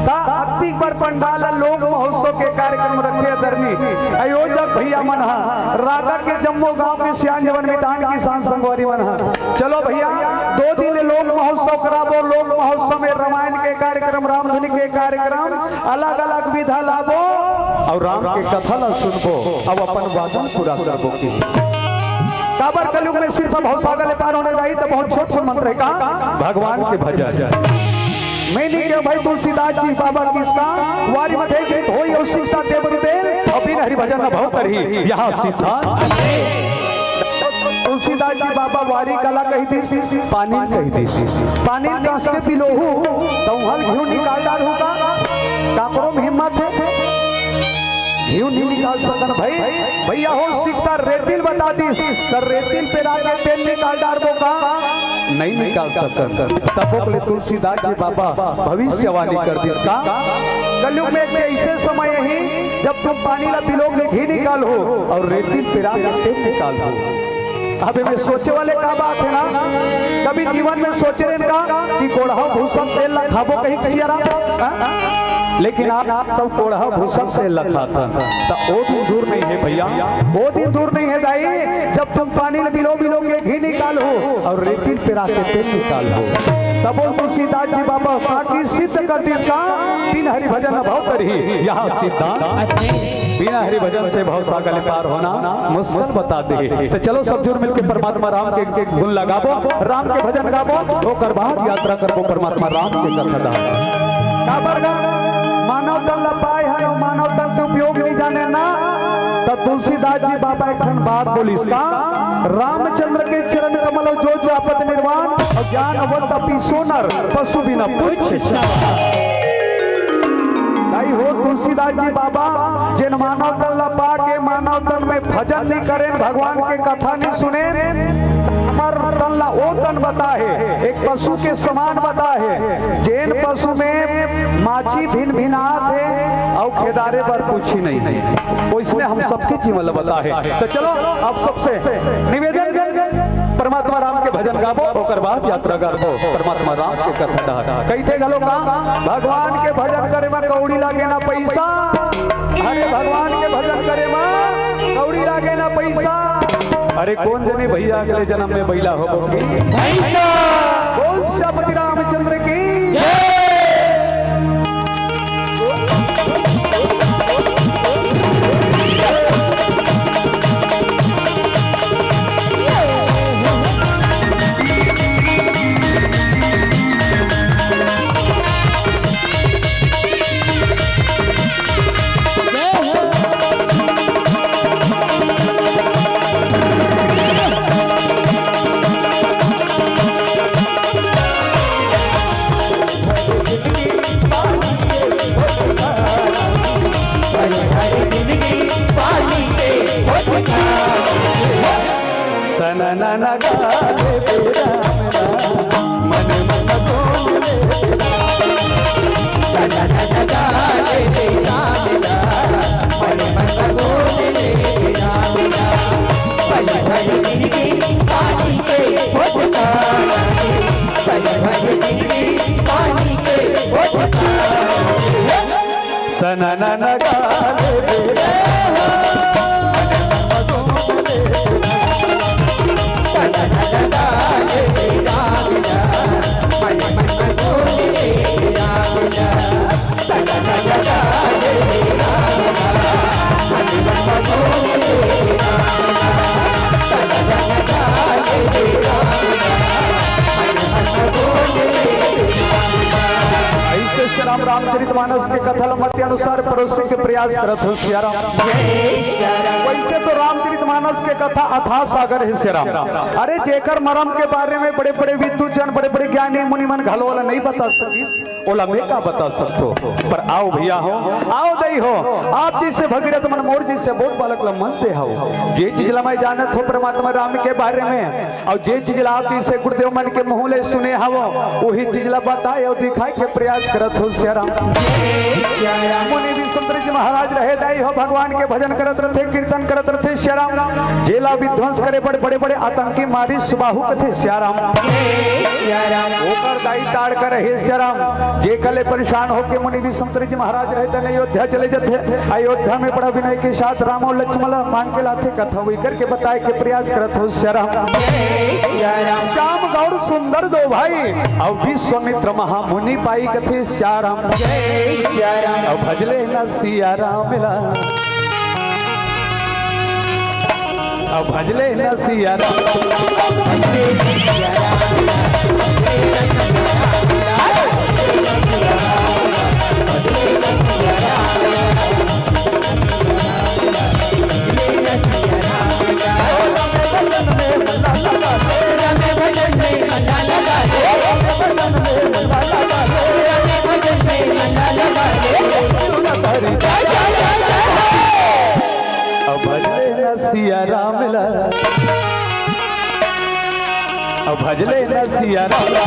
ता अतिक बड़ पंडाल लोक महोत्सव के कार्यक्रम रखे आदरणीय आयोजक भैया मन हा, रागा के जम्मो गांव के सियान जवन मितान किसान संगवारी मन हा। चलो भैया, दो दिन ले लोक महोत्सव कराबो। लोक महोत्सव में रामायण के कार्यक्रम, रामधुनी के कार्यक्रम, अलग-अलग विधा लाबो अउ राम के कथा ला सुनबो अउ अपन वादा पूरा करबो कि। काबर कलयुग में सिर्फ भवसागर ले पार होने जाही त बहुत छोट छोट मंत्र हे का? भगवान के भजन। मैंने के भाई तुलसीदास जी बाबा किसका वारी मथे गीत होई अउ सीता देव तेल अउ बिन हरि भजन न भव करही यहाँ सीता। तुलसीदास जी बाबा वारी काला कहि दिस, पानी कहि दिस। पानी कांस के पिलोहू, त उहाँ ले घीव निकाल डारहू का? काकरो में हिम्मत हे? घीव नहीं निकाल सकन भाई। भैया हो, सिकता रेतिल बता दिस, त रेतिल पेरा के तेल निकाल डारबो का? नहीं निकाल सकन। तब ओकले तुलसीदास जी बाबा भविष्यवाणी कर दिस का? कलयुग में एक ऐसे समय ही, जब तुम पानी ला पिलोगे, घी निकालहू अउ रेतिल पेरा के तेल निकालहू। अब एमे सोचे वाले का बात हे ना, कभी जीवन में सोचे रहेन का कि कोड़हा भूसा तेल ला खाबो कहिके सियाराम, हाँ? लेकिन आप, आप सब कोड़हा भूसा तेल ला खाथन, त ओ दिन दूर नहीं हे भैया, ओ दिन दूर नहीं हे दाई, जब तुम पानी ल बिलो बिलो के घी निकालहू अउ रेती ल पेरा के तेल निकालहू। तब ओ तुलसीदास जी बाबा पाकी सिद्ध कर दिस का, बिन हरि भजन भव तरही, यहाँ सिद्धांत। बिना हरि भजन से भव सागर ले पार होना मुश्किल बता दे। त चलो सब झन मिलके परमात्मा राम के, के गुण ला गाबो, राम के भजन गाबो, ओकर बाद यात्रा करबो परमात्मा राम के कथा ला। काबर गा मानव तन ला पाए हन अउ मानव तन के उपयोग नहीं जाने ना, त तुलसीदास जी बाबा एक ठन बात बोलिस का, रामचंद्र के चरण कमल अउ जो जापत निर्वाण, अउ ज्ञानवंत अपि सो नर, पशु बिना पुच्छ। भाई हो तुलसीदास जी बाबा, जेन मानव तन ला पाके मानव तन में भजन नहीं करेन, भगवान के कथा नहीं सुनेन, हमर तन ला ओ तन बताहे, एक पशु के समान बताहे, जेन पशु में माछी भिन भिनात हे अउ खेदारे बर कुछ नहीं हे, ओइसने हम सबके जीवन ला बताहे। त चलो, आप सबसे निवेदन, परमात्मा राम के भजन गाबो, ओकर बाद यात्रा करबो परमात्मा राम के कथा डहर। कहिथे घलो का, भगवान के भजन करे म कौड़ी लागे ना पैसा। अरे भगवान के भजन करे म कौड़ी लागे ना पैसा। अरे कोन जनी भैया अगले जन्म में बइला होबो की? भैया। बोल सीतापति रामचंद्र की जय। ऐसे श्री राम रामचरित मानस के कथा ल मत अनुसार परोसे के प्रयास करत हो सियाराम। वैसे तो रामचरित मानस के कथा अथाह सागर हे सियाराम। अरे जेकर मरम के बारे में बड़े बड़े विद्वत जन, बड़े बड़े ज्ञानी मुनि मन घलो ला नहीं बता सकिस, ओला मैं का बता सकथो। पर आओ भैया हो, आओ दई हो, आप जैसे भगीरथ मन मोर जैसे बोध बालक ला मन से हो। जे चीज ला मैं जानत हो परमात्मा राम के बारे में, अउ जे चीज ला आप जैसे गुरुदेव मन के मुंह ले सुने हवो, वही चीज ला बताए अउ दिखाए के प्रयास करत हो सियाराम। मुनि विश्वामित्र जी महाराज रहे दाई हो, भगवान के भजन करत रथे, कीर्तन करत रथे सियाराम। जेला विध्वंस करे बड़े बड़े बड़े आतंकी मारी सुबाहु कथे सियाराम। ओकर दाई ताड़ कर रहे सियाराम। जे कले परेशान होके मुनि विश्वामित्र जी महाराज रहे तन अयोध्या चले जथे। अयोध्या में बड़ा विनय के साथ राम अउ लक्ष्मण ला मांग के लाथे, कथा वही करके बताए के प्रयास करत हो सियाराम। श्याम गौर सुंदर दो भाई, अउ विश्वामित्र महामुनि पाई कथे सियाराम। अउ भजले न सियाराम ला, अउ भजले न सियाराम। अउ भजले न सियाराम ला, अउ भजले न सियाराम ला।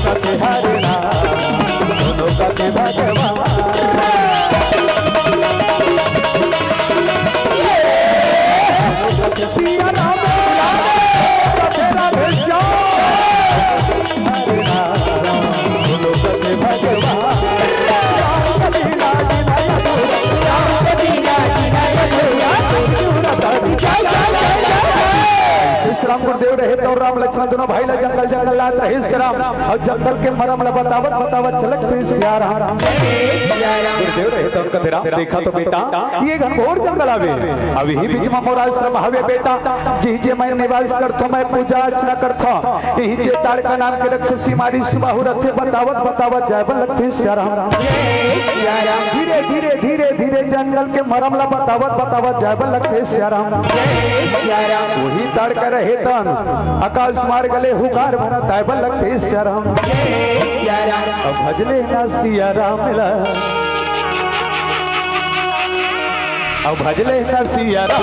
कथे हरे राम, दोनों कथे भगवान। सिया राम, राधे राधे श्याम। हरे राम, दोनों कथे भगवान। राम कबीरा जी नया दूध, राम कबीरा जी नया दूध। जय, जय, जय, जय। श्री राम गुरुदेव रहे तो राम लक्ष्मण दोनों भाई ला जंगल जंगल लात रहे श्री राम। अउ जंगल के मरम ल बतावत बतावत चलत हे सिया राम। गुरुदेव रहे तो कथे राम, देखा तो बेटा, ये घनघोर जंगल हवे, अउ इही बीच म मोर आश्रम हवे बेटा। जिही जे मैं निवास करथों, मैं पूजा अर्चना करथों, इही जे ताड़का नाम के रक्षसी मारी सुबाहु रथे, बतावत बतावत जाय बर लगथे सिया राम। धीरे धीरे धीरे धीरे जंगल के मरम ल बतावत बतावत जाय बर लगथे सिया राम। उही ताड़का रहे तन आकाश मार्ग ले हुंकार भरत आय बर लगथे सिया राम। अब भजले ना सिया राम ला, अब भजले ना सिया राम।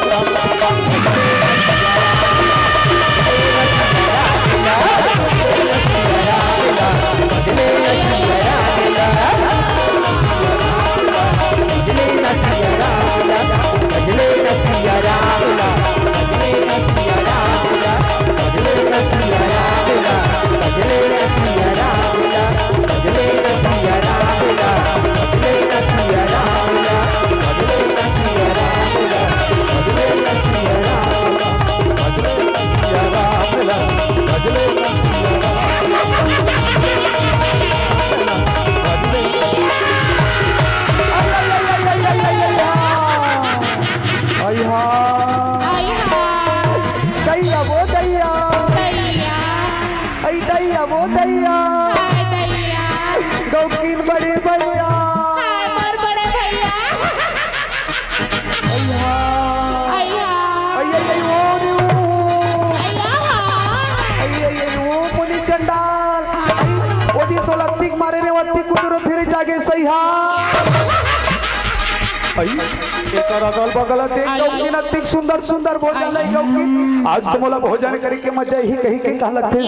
अइहा। अइहा। दैया वो दैया। दैया। अइ दैया वो दैया। हाय दैया। गौकिन बड़े भैया। हाय मोर बड़े भैया। अइहा। अइहा। अइ, अइ, अइ, वो रे, वो। अइहा। अइ, अइ, अइ, वो मुनि चंडाल। अइ, वो दिन तो लत्ती के मारे रे, वत्ती कुदरो फिर जागे सइहा। अइ, एकर अगल बगल देख, आई, गौकिन अतिक सुंदर सुंदर भोजन लई गौकिन। आज तो मोला भोजन करे के मजा ही कही के कहा लगथे।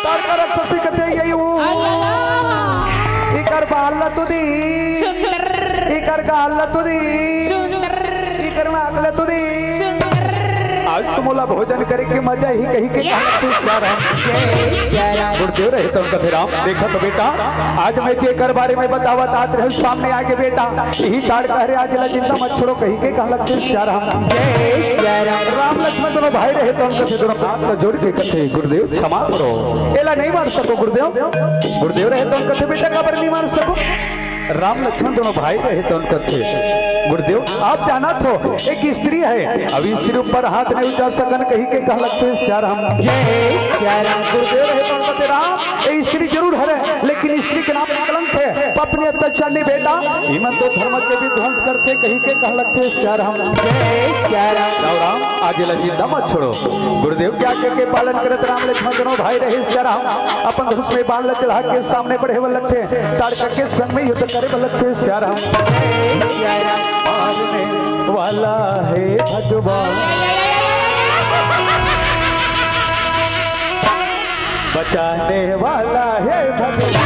ताड़का रक्षसी कथे यही वो। एकर बाल ल तो दी। सुंदर। एकर गाल ल तो दी। सुंदर। एकर नाक ल तो दी। सुंदर। आज तो मोला भोजन करे के मजा ही कही के कहा लगथे। गुरुदेव रहे तो कथे राम, देखा तो बेटा, आज मैं तेकर बारे में बतावत आत रहे, सामने आगे बेटा, यही ताड़का हरे, आज ला जिंदा मत छोड़ो, कही के कहा लगथे सिया राम। जय सिया राम। राम लक्ष्मण दोनों भाई रहे तो उनका से दोनों हाथ ला जोड़ के कथे, गुरुदेव क्षमा करो, एला नहीं मार सको गुरुदेव। गुरुदेव रहे तो उनका थे बेटा काबर नहीं मार सको। राम लक्ष्मण दोनों भाई रहे तो उनका थे, गुरुदेव आप जानत हो एक स्त्री है, अब स्त्री ऊपर हाथ नहीं उठा सकन कही के कहा लगथे सिया राम। जय सिया राम। गुरुदेव रहे तो उनका थे राम, ये स्त्री जरूर हरे, लेकिन स्त्री के नाम कलंक है, पाप नहीं अत्याचार नहीं बेटा, इमन तो धर्म के भी ध्वंस करथे कही के कहा लगथे सिया राम। जय सिया राम। राम राम, आज ला जिंदा मत छोड़ो। गुरुदेव के आज्ञा के पालन करत राम लक्ष्मण दोनों भाई रहे सिया राम अपन धनुष में बाण ला चढ़ा के सामने बढ़े बर लगथे, ताड़का के संग में युद्ध करे बर लगथे सिया राम। जय सिया राम। मारने वाला है भगवान। बचाने वाला है भगवान।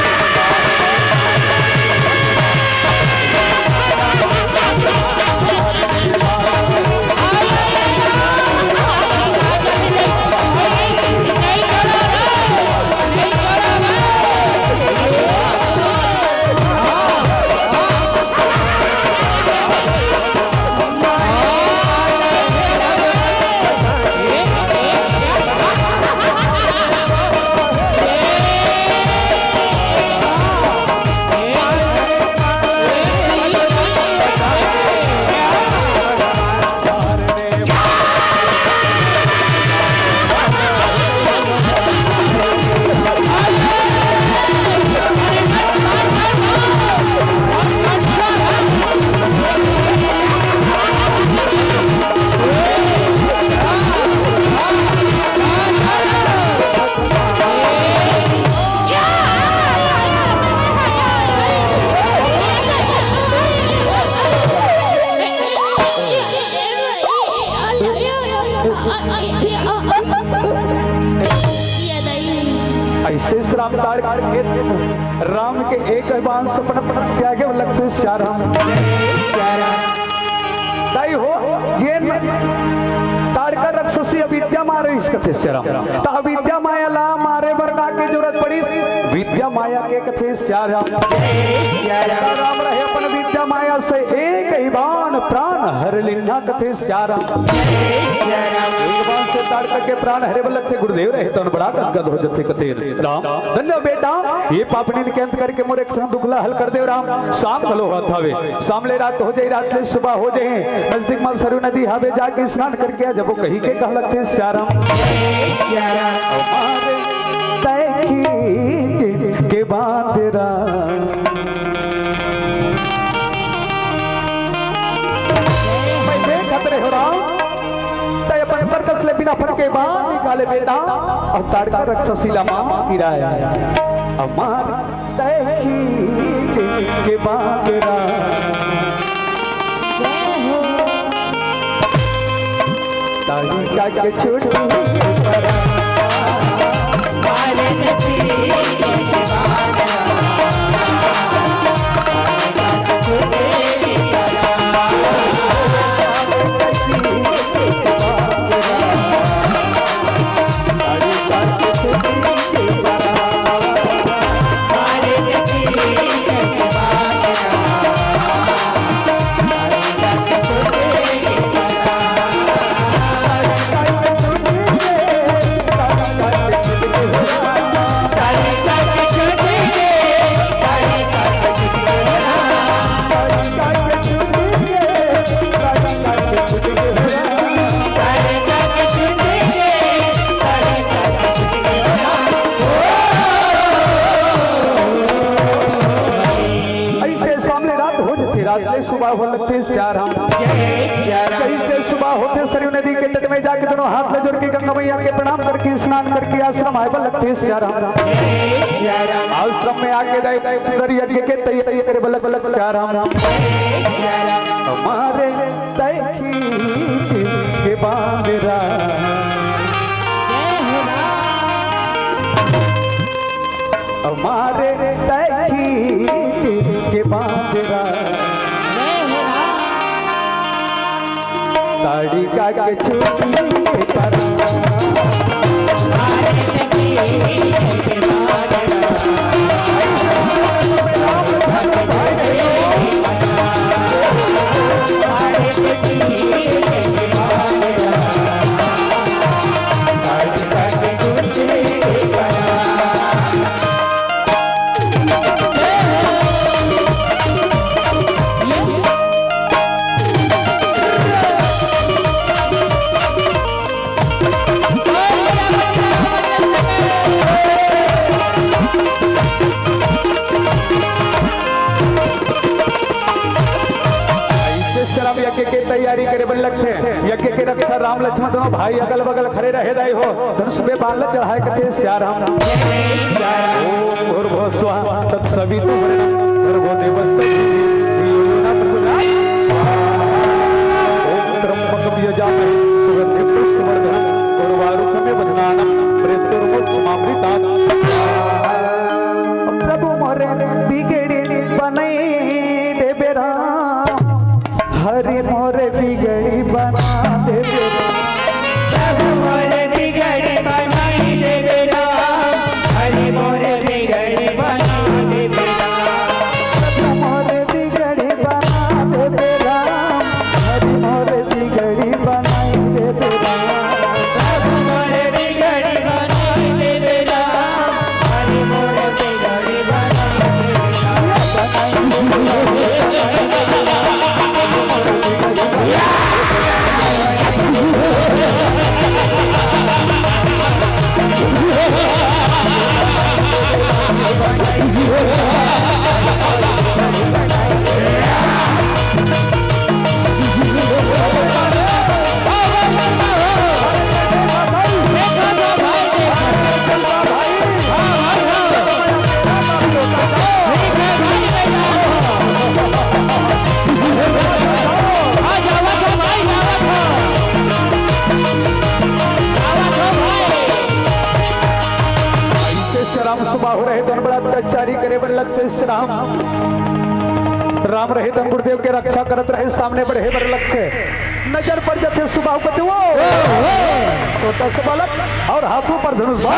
के एक बाण सपन पटक के आगे लगथे सियाराम। दाई हो, ये न-, ताड़का रक्षसी अविद्या माया रहिस कथे सियाराम। त अविद्या माया ला मारे बर का के जरूरत पड़िस? विद्या माया के कथे सियाराम। राम रहे अपन विद्या माया से एक ही बाण प्राण हर लिन्हा कथे सियाराम। एक बाण से ताड़का के प्राण हरे बर लगथे। गुरुदेव रहे तन बड़ा गदगद हो जथे कथे राम। धन्य बेटा, ये पापनी के अंत करके मोर एक ठन दुख ला हल कर देव राम। शाम घलो होत हवे, शाम ले रात हो जाही, रात ले सुबह हो जाही। नजदीक म सरयू नदी हवे, जाके स्नान करके आ जबो कही के कह लगथे सियाराम। तय खींच के बांध राम। मैं देखत रहे हो राम, तय अपन तरकस ले बिना फल के बाण निकाले बेटा, अउ ताड़का रक्षसी ला मार गिराय। अउ मार तय खींच के बांध राम। ताड़का के चोटी पर अइसे शाम ले रात हो जथे, रात ले सुबह हो लगथे सियाराम। कइसे सुबह होथे, सरयू नदी के तट में जाके दोनों हाथ ला जोड़ के गंगा मैया के प्रणाम करके स्नान करके आश्रम आए बर लगथे सियाराम। आश्रम में आके दाई सुंदर यज्ञ के तैयारी करे बर लग सियाराम। हमारे तय खींच के बांध राम। हमारे तय खींच के बांध राम। ताड़का के चोटी पर अइसे सियाराम यज्ञ के तैयारी करे बर लगथे। यज्ञ के रक्षा राम लक्ष्मण दोनों भाई अगल बगल खड़े रहे दाई हो। धनुष में बाण ल चढ़ाए कथे सियाराम। ओम भूर्भुवः स्वः तत्सवितुर्वरेण्यं भर्गो देवस्य धीमहि धियो यो नः प्रचोदयात्। ओम त्र्यंबकं यजामहे सुगंधिं पुष्टिवर्धनम् उर्वारुकमिव बंधनानां मृत्योर्मोक्षमामृतात्। प्रभु मोरे बिगड़ी बनाई देबे राम। हरि मोरे बिगड़ी बना देबे राम। प्रभु मोरे बिगड़ी बनाई देबे राम। हरि मोरे बिगड़ी बना देबे राम। प्रभु मोरे बिगड़ी बना देबे राम। हरि मोरे बिगड़ी बनाई देबे राम। प्रभु मोरे बिगड़ी बनाई देबे राम। हरि मोरे बिगड़ी बनाई देबे राम। अइसे सियाराम सुबह हो रहे, दोनों बड़ा अत्याचारी करे बर लगथे। राम, राम रहे तन गुरुदेव के रक्षा करत रहे, सामने बढ़े बर लगथे, नजर पड़ जाथे सुबाहु कथे, "वो छोटा सा बालक और हाथों पर धनुष बाण।"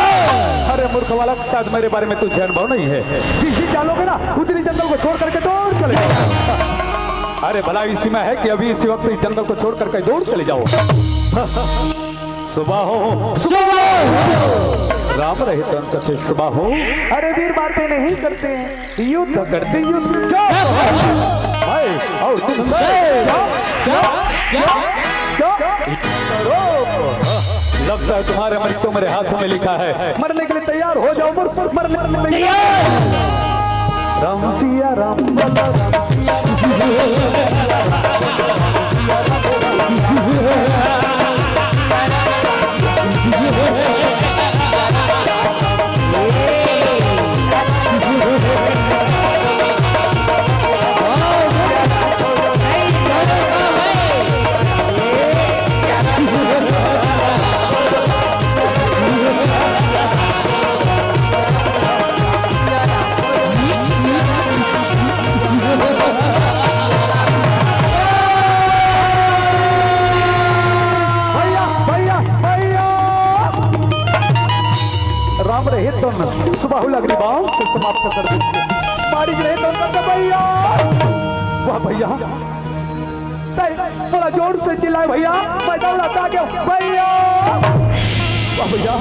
"अरे मूर्ख बालक, शायद मेरे बारे में तुझे अनुभव नहीं है। जिस दिन जान लोगे ना, उस दिन जंगल को छोड़ करके दौड़ चले जाओ।" "अरे भला इसी में है कि अभी इसी वक्त इस जंगल को छोड़ करके दौड़ चले जाओ।" सुबाहु, सुबाहु। राम रहे तन कथे सुबाहु। "अरे वीर, बातें नहीं करते हैं, युद्ध करते, युद्ध।" "क्या? भाई, और तुम क्या? क्या? क्या? क्या?" "लगता है तुम्हारे मृत्यु मेरे हाथों में लिखा है। मरने के लिए तैयार हो जाओ, मर, मरने के लिए तैयार।" राम सिया राम, बोलो राम सिया राम। भैया, भैया, भैया। राम रहे तन सुबाहु ला अग्नि बाण से समाप्त कर दे। मारिच रहे तन कर दे भैया। वाह भैया, तैं बड़ा जोर से चिल्लाए भैया, मैं दौड़ा था क्या भैया? वाह भैया,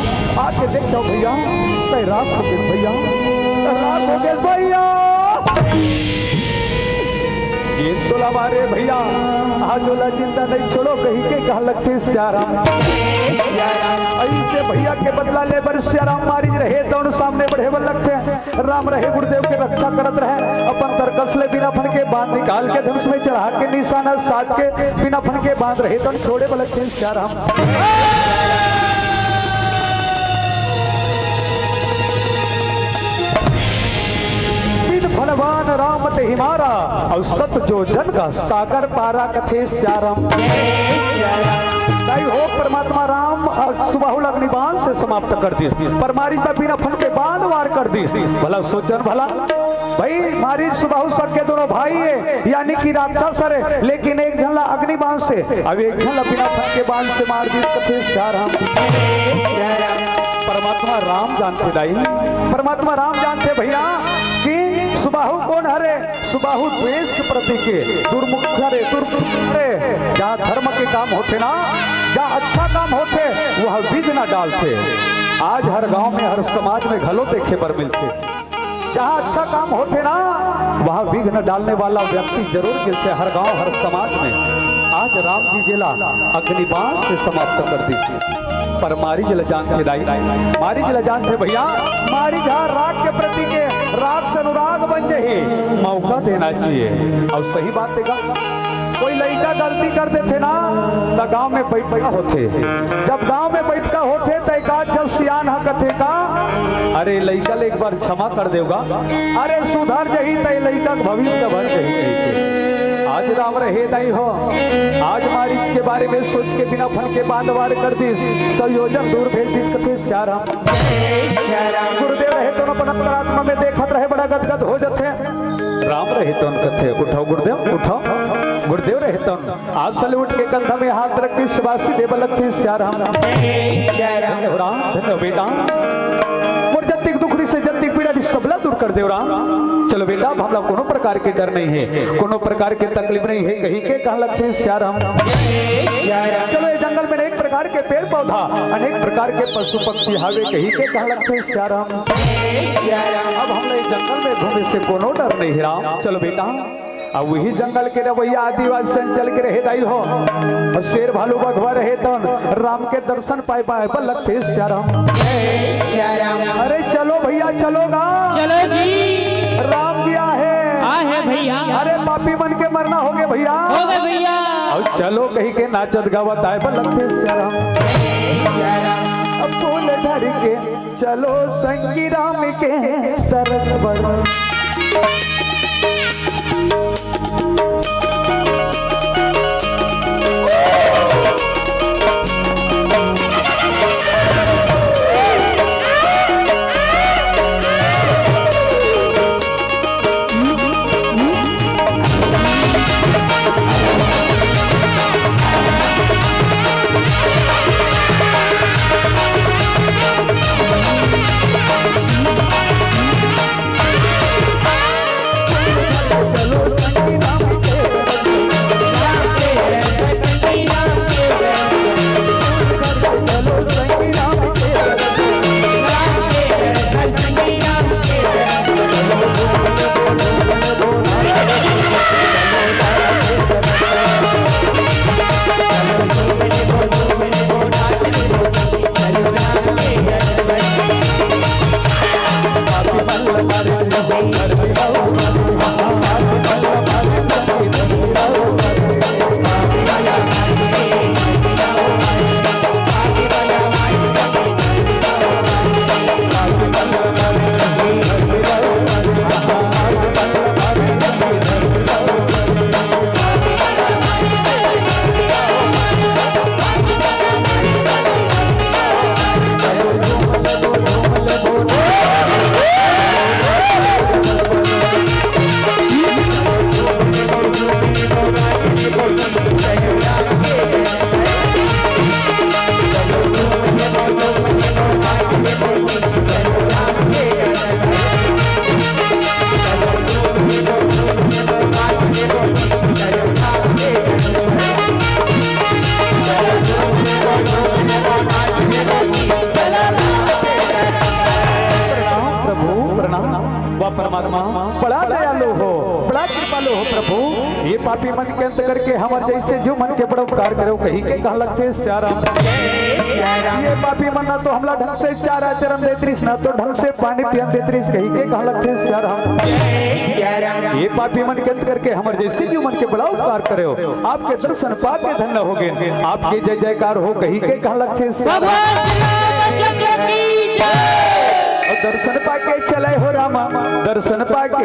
आके देख जाओ भैया, तैं राख हो गेस भैया, तैं राख हो गेस भैया। ये तो लवा रे भैया, आज ओला जिंदा नहीं छोड़ो कही के कहा लगथे सियाराम। ऐसे भैया के बदला ले बर सियाराम मारिच रहे तन सामने बढ़े बर लगथे। राम रहे गुरुदेव के रक्षा करत रहे, अपन तरकस ले बिना फन के बाण निकाल के धनुष में चढ़ा के निशाना साध के बिना फन के बाण रहे तन छोड़े बर लगथे सियाराम। बिन फन बाण राम तेहि मारा, अउ सत जो जन का सागर पारा कथे सियाराम। नहीं हो परमात्मा राम, अ, सुबाहु ला अग्नि बाण से समाप्त कर दिस। पर मारिच बा बिना फन के बाण वार कर दिस। भला सोचन भला भाई, मारिच सुबाहु सके दोनों भाई हे, यानी कि राक्षस हरे, लेकिन एक झन ला अग्नि बाण से, अब एक झन ला बिना फन के बाण से मार दिस कथे सियाराम। परमात्मा राम जानथे दाई, परमात्मा राम जानथे भैया कि सुबाहु कोन हरे। सुबाहु द्वेष के प्रतीक हे, दुर्मुख हरे, दुर्मुख हरे। जहाँ धर्म के काम होथे ना, जहाँ अच्छा काम होथे, वहाँ विघ्न डालथे। आज हर गांव में, हर समाज में घलो देखे बर मिलथे। जहाँ अच्छा काम होथे ना, वहाँ विघ्न डालने वाला व्यक्ति जरूर मिलथे, हर गांव, हर समाज में। आज राम जी जेला अग्नि बाण से समाप्त कर दिस। पर मारिच ला जानथे दाई, मारिच ला जानथे भैया, मारिच हा राग के प्रतीक हे, राग से अनुराग बन जाही, मौका देना चाहिए। अउ सही बात हे गा, कोई लइका गलती कर देथे ना, त गांव में बैठका होथे। जब गांव में बैठका होथे, त एक आध झन सियान ह कथे का, "अरे लइका ले एक बार क्षमा कर देव गा, अरे सुधर जही, त ए लइका के भविष्य बन जही," कहिके। आज राम रहे दाई हो, आज मारिच के बारे में सोच के बिना फन के बाण वार कर दिस, सौ योजन दूर भेज दिस कथे सियाराम। गुरुदेव रहे तन अपन अंतरात्मा में देखत रहे, बड़ा गदगद हो जथे। राम रहे तन कथे, "उठाओ गुरुदेव, उठाओ।" गुरुदेव रहे तन आसन ले उठ के कंधा में हाथ रख के शाबाशी देबे लगथे सियाराम। धन्य हो राम, धन्य हो बेटा। मोर जतिक दुख रिहिसे, जतिक पीड़ा रिहिसे, सबला दूर कर देव राम। चलो बेटा, अब हमला कोनो प्रकार के डर नहीं हे, कोनो प्रकार के तकलीफ नहीं हे, कही के कहा लगथे सियाराम। चलो, ये जंगल में अनेक प्रकार के पेड़ पौधा, अनेक प्रकार के पशु पक्षी हावे, कही के कहा लगथे सियाराम। अब हमला ये जंगल में घूमे से कोनो डर नहीं हे राम। चलो बेटा, अब वही जंगल के रवैया आदिवासी अंचल के रहे दाई हो, अउ शेर भालू बघवा रहे तन राम के दर्शन पाए पाए बल लगथे सियाराम। अरे चलो भैया, चलो गा। चलो जी। राम जी आहे। आहे भैया। अरे पापी मन के मरना होगे भैया। होगे भैया। अउ चलो कही के नाचत गावत आए बल लगथे सियाराम। अब फूल धर के चलो संगी राम के दरस बर। बड़ा दयालु हो, बड़ा कृपालु हो प्रभु। ये पापी मन के अंत करके हमर जैसे जीव मन के बड़ा उपकार करेव कहिके कहा लगथे सियाराम। ये पापी मन ना तो हमला ढंग से चारा चरन देत रिहिस, ना तो ढंग से पानी पियन देत रिहिस कहिके कहा लगथे सियाराम। ये पापी मन के अंत करके हमर जैसे जीव मन के बड़ा उपकार करेव। आपके दर्शन पाके धन्य हो गेन। आपके जय जयकार हो कहिके कहा लगथे सियाराम। भगवान श्री रामचंद्र की जय। अउ दर्शन पाके चले हो रामा, दर्शन पाके।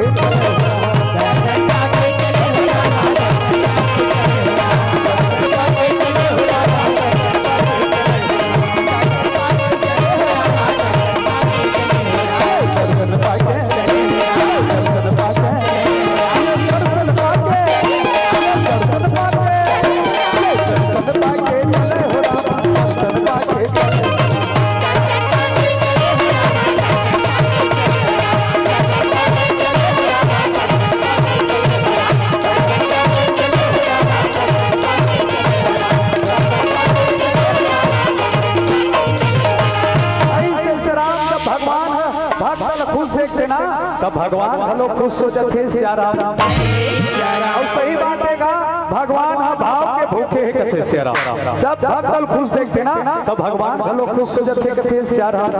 अइसे सियाराम, जब भगवान ह भक्त ल खुश देखथे ना, तब भगवान घलो खुश हो जाथे सियाराम। अउ सही बात हे गा, भगवान ह भाव के भूखे हे कथे सियाराम। जब भक्त ल खुश देखथे ना, तब भगवान घलो खुश हो जाथे कथे सियाराम।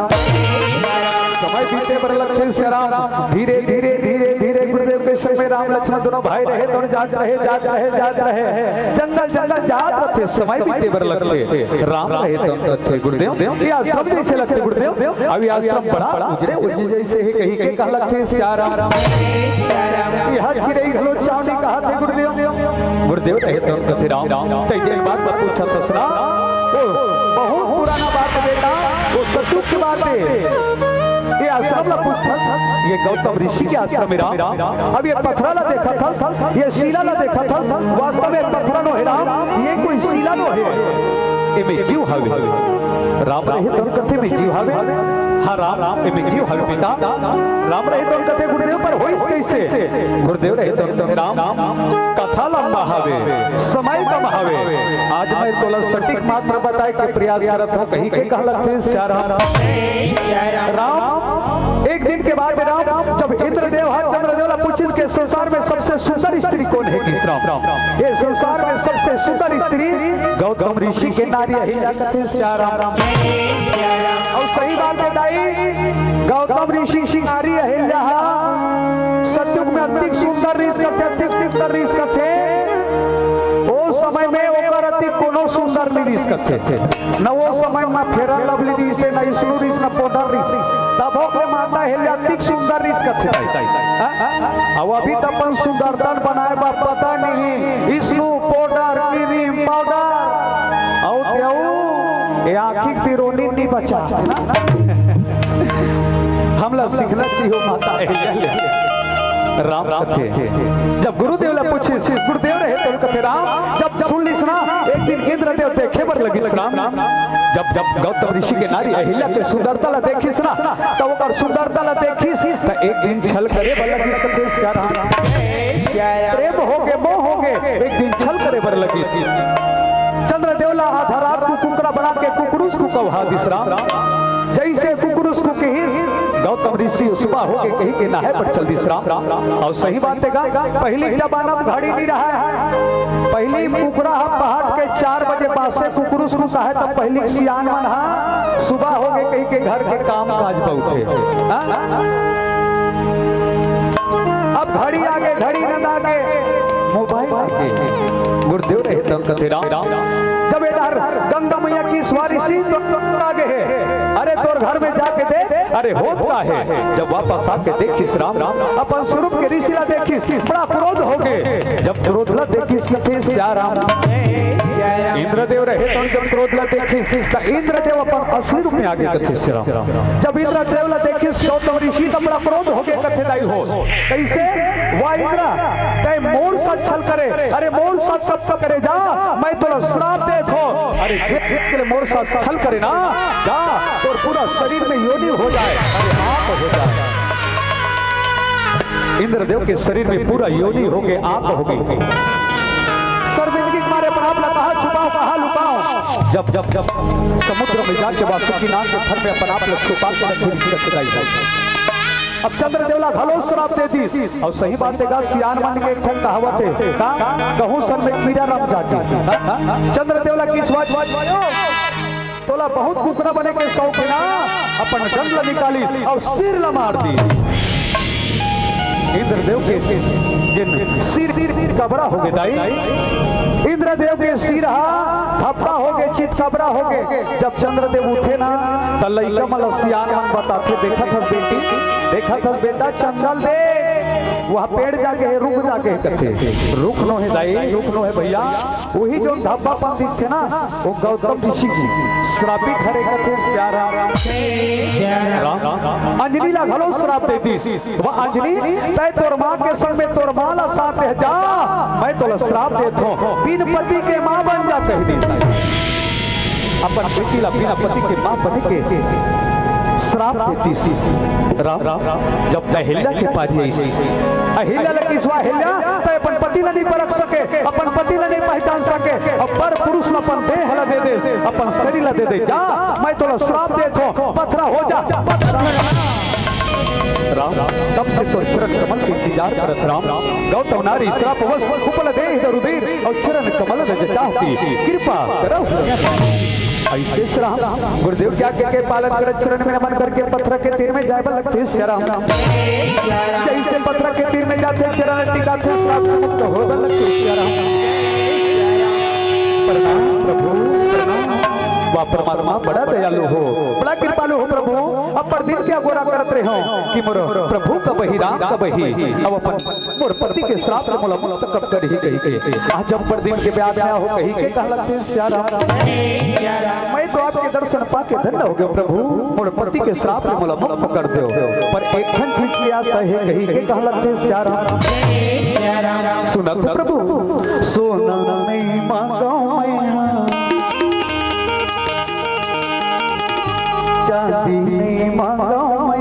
समय बीते बर लगथे सियाराम, धीरे धीरे धीरे धीरे गुरुदेव के समय राम लक्ष्मण दोनों भाई रहे, दोनों जात रहे, जात रहे, जात रहे, जंगल जंगल जात रथे, समय बीते बर लगथे। राम रहे तौन कथे गुरुदेव, ये आश्रम जैसे लगथे गुरुदेव, अउ ये आश्रम बड़ा उजड़े उजड़े जैसे हे कहिके कहा लगथे सियाराम। ये चिरई घलो चावनी कहाथे गुरुदेव। गुरुदेव रहे तौन कथे राम, तैं जेन बात ला पूछत हस ना, वो बहुत पुराना बात बेटा, वो सतयुग के बात हे। ये आश्रम ला पूछत हस, ये गौतम ऋषि के आश्रम हे राम। अब ये पथरा ला देखत हस, ये शिला ला देखत हस, वास्तव में पथरा नो हे राम, ये कोई शिला नो हे, एमे जीव हवे। राम रहे तौन कथे एमे जीव हवे। हाँ राम, एमे जीव हवे बेटा। राम रहे तौन कथे गुरुदेव, पर होइस कइसे? गुरुदेव रहे तौन कथे राम, कथा लंबा हवे, समय कम हवे। आज मैं तोला सटीक मात्रा बताए के प्रयास करत हूँ, कहिके कहा लगथे सियाराम। राम, एक दिन के बात हे राम, जब इंद्रदेव ह चंद्रदेव ला पूछिस के संसार में सबसे सुंदर स्त्री कोन हे, किस राम? ये संसार में सबसे सुंदर स्त्री गौतम ऋषि के नारी अहिल्या कथे सियाराम। अउ सही बात हे दाई, गौतम ऋषि की नारी अहिल्या ह सतयुग में अतिक सुंदर रिहिस कथे, अतिक सुंदर रिहिस कथे। ओ समय में ओकर अतिक कोनो सुंदर नइ रिहिस कथे। न वो समय म Fair and Lovely रिहिसे, न स्नो रिहिस, न powder रिहिस। तभो के माता अहिल्या अतिक सुंदर रिहिस कथे। हाँ? अउ अभी त अपन सुंदरता बनाए बर पता नहीं, स्नो, powder, cream, powder, अउ तेऊ, ये आँखी के पिरोनी नइ बचा। हमला सीखना चाहिए माता अहिल्या ले। राम कथे, जब गुरुदेव ला पूछिस, गुरुदेव रहे तौन कथे राम, जब सुन लिस ना, एक दिन इंद्रदेव देखे बर लगिस राम। जब, जब गौतम ऋषि के नारी अहिल्या के सुंदरता ला देखिस ना, तब ओकर सुंदरता ला देखिस, त एक दिन छल करे बर लगिस कथे सियाराम। प्रेम होगे, मोह होगे, एक दिन छल करे बर लगिस। चंद्रदेव ला आधा रात को कुकरा बना के कुकरुस को कहा दिस राम। जैसे कुकरुस को कहिस, गौतम ऋषि सुबह होगे कहिके नहाए बर चल दिस राम। अउ सही बात हे गा, पहिली जमाना म घड़ी नइ रहय। पहिली कुकरा ह पहाट के चार बजे बासे कुकरुस को कहे, त पहिली सियान मन ह सुबह होगे कहिके घर के काम काज बउठे। हाँ? अब घड़ी आगे, घड़ी नंदागे, mobile आगे। गुरुदेव रहे तौन कथे राम, जब एदर गंगा मैया के सवारी सी तो आगे हे, अरे तोर घर में जाके देख, अरे होत का हे? जब वापस आके देखिस राम, अपन स्वरूप के ऋषि ला देखिस, बड़ा क्रोध होगे। जब क्रोध ला देखिस कथे सियाराम, इंद्रदेव रहे तौन जब क्रोध ला देखिस, त इंद्रदेव अपन असली रूप में आगे कथे सियाराम। जब इंद्रदेव ला देखिस गौतम ऋषि, त बड़ा क्रोध होगे कथे दाई हो। कइसे? वाह इंद्र, तैं मोर साथ छल करे, अरे मोर साथ कब तक करे जा, मैं तोला श्राप देत हों। अरे जे, जे के मोर साथ छल करे ना, जा, तोर पूरा शरीर में योनि हो जाए, अरे आग हो जाए। इंद्रदेव के शरीर में पूरा योनि होगे, आग होगे। शर्मिंदगी के मारे अपन आप ला कहाँ छुपाओं, कहाँ लुकाओं? जब, जब, जब समुद्र में जाके वासुकी नाग के फन में अपन आप ला छुपा के रखे, रखे दाई हो। अब चंद्रदेव ला घलो श्राप दे दिस। अउ सही बात हे गा, सियान मन के एक ठन कहावत हे, का? कहूँ सन में कीरा रम जागे। हाँ? चंद्रदेव ला किस बात, तोला बहुत कुकरा बने के शौक हे ना, अपन डंड ला निकालिस अउ सिर ला मार दिस। इंद्रदेव के जेन सिर कबरा होगे दाई, इंद्रदेव के सिर हा धब्बा होगे, चित कबरा होगे। जब चंद्रदेव उठे ना, त लइका मन ला सियान मन बताथे, "देखत हस बेटी, देखत हस बेटा, चंद्रदेव वहाँ पेड़ जागे हे, रुख जागे हे," कथे। रुख नो हे दाई, रुख नो हे भैया, वही जो धब्बापन दिखथे ना, वो गौतम ऋषि जी श्रापित हरे कथे। सियाराम। राम। अंजनी ला घलो श्राप दे दिस। वो अंजनी, तैं तोर माँ के संग में तोर माँ ला साथ ले जा, मैं तोला श्राप देत हों, बिन पति के माँ बन जा, कहि दिस। अपन बेटी ला बिना पति के माँ बने के श्राप दे दिस। राम, जब अहिल्या के पारी आइस, अहिल्या ला किस वा, अहिल्या, तैं अपन पति ला नहीं परख सके, अपन पति ला नहीं पहचान सके, अउ पर पुरुष ला अपन देह ला दे देस, अपन शरीर ला दे दे। जा, मैं तोला श्राप देत हों, पथरा हो जा, पथरा। राम, कब से तोर चरण कमल के इंतजार करत राम। गौतम नारी श्रापवश उपल देह धरु दीन, अउ चरण कमल रज चाहती कृपा करहु। अइसे श्राप गुरुदेव के आज्ञा के पालन करत चरण में नमन करके पथरा के तीर में जाय बर लगथे सियाराम। जइसे पथरा के तीर में जाथे, चरण टिकाथे, श्राप से मुक्त होय बर लगथे सियाराम। प्रणाम प्रभु, प्रणाम। वाह परमात्मा, बड़ा दयालु हो, बड़ा कृपालु हो प्रभु। अब्बड़ दिन के अगोरा करत रहेंव कि मोर प्रभु कब आही, राम कब आही, अब अपन मोर पति के श्राप ले मोला मुक्त कब करही कहिके। आज अब्बड़ दिन के बाद आय हों कहिके कहत हे सियाराम। मैं तो आपके दर्शन पाके धन्य हो गेंव प्रभु, मोर पति के श्राप ले मोला मुक्त कर देव। पर एक ठन चीज के आशा हे कहिके कहत हे सियाराम। सुनत हो प्रभु, सोना नहीं मांगों मैं, चांदी नहीं मांगों मैं।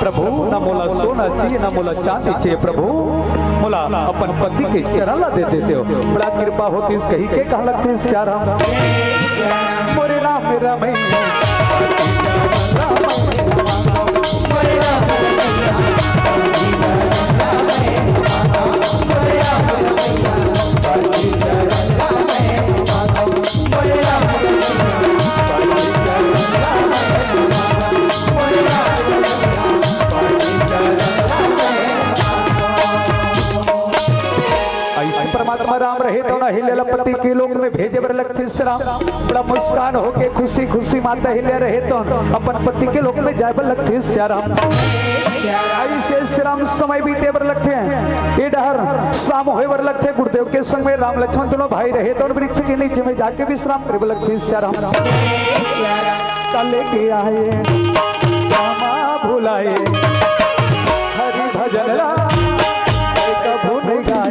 प्रभु, न मोला सोना चाहिए, न मोला चांदी चाहिए प्रभु, मोला अपन पति के चरण ला दे देतेव, बड़ा कृपा होतिस कहिके कहत हे सियाराम। मोरे राम, राम, अइसे परमात्मा राम रहे तौन अहिल्या ला पति के लोक में भेजे बर लगथे सियाराम। बड़ा मुस्कान होके खुशी खुशी माता अहिल्या रहे तौन अपन पति के लोक में जाय बर लगथे सियाराम। अइसे सियाराम समय बीते बर लगथे, ए डहर शाम होय बर लगथे। गुरुदेव के संग में राम लक्ष्मण दोनों भाई रहे तौन वृक्ष के नीचे में जाके विश्राम करे बर लगथे सियाराम। चले के आए श्यामा भुलाए, हरि भजन ला कभू नहीं गाए।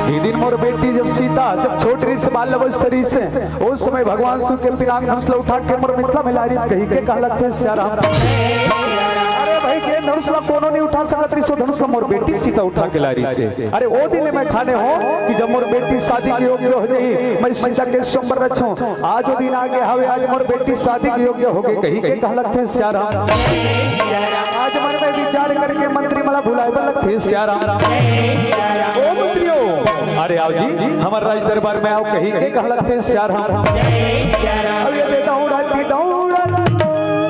ये दिन मोर बेटी जब सीता जब छोट रहिस, बाल अवस्था रहिस, ओ समय भगवान शिव के पिरांग धनुष ला उठा के मोर मिथला में लारिस कहिके कहत हे सियाराम। अरे भाई, जेन धनुष ला कोनो नहीं उठा सकत रहिस, ओ धनुष ला मोर बेटी सीता उठा के लारिस। अरे ओ दिन मैं ठाने हों कि जब मोर बेटी शादी के योग्य हो जाही, मैं सीता के स्वयंवर रचहूं। आज ओ दिन आगे हवे, आज मोर बेटी शादी के योग्य होगे कहिके कहत हे सियाराम। आज मन में विचार करके मंत्री मला बुलाए बर लगथे सियाराम। ओ मंत्रियो, अरे आओ जी, हमर राज दरबार में आओ कही के कहा लगथे सियाराम। अब ये दे दौड़ा दी दौड़ा,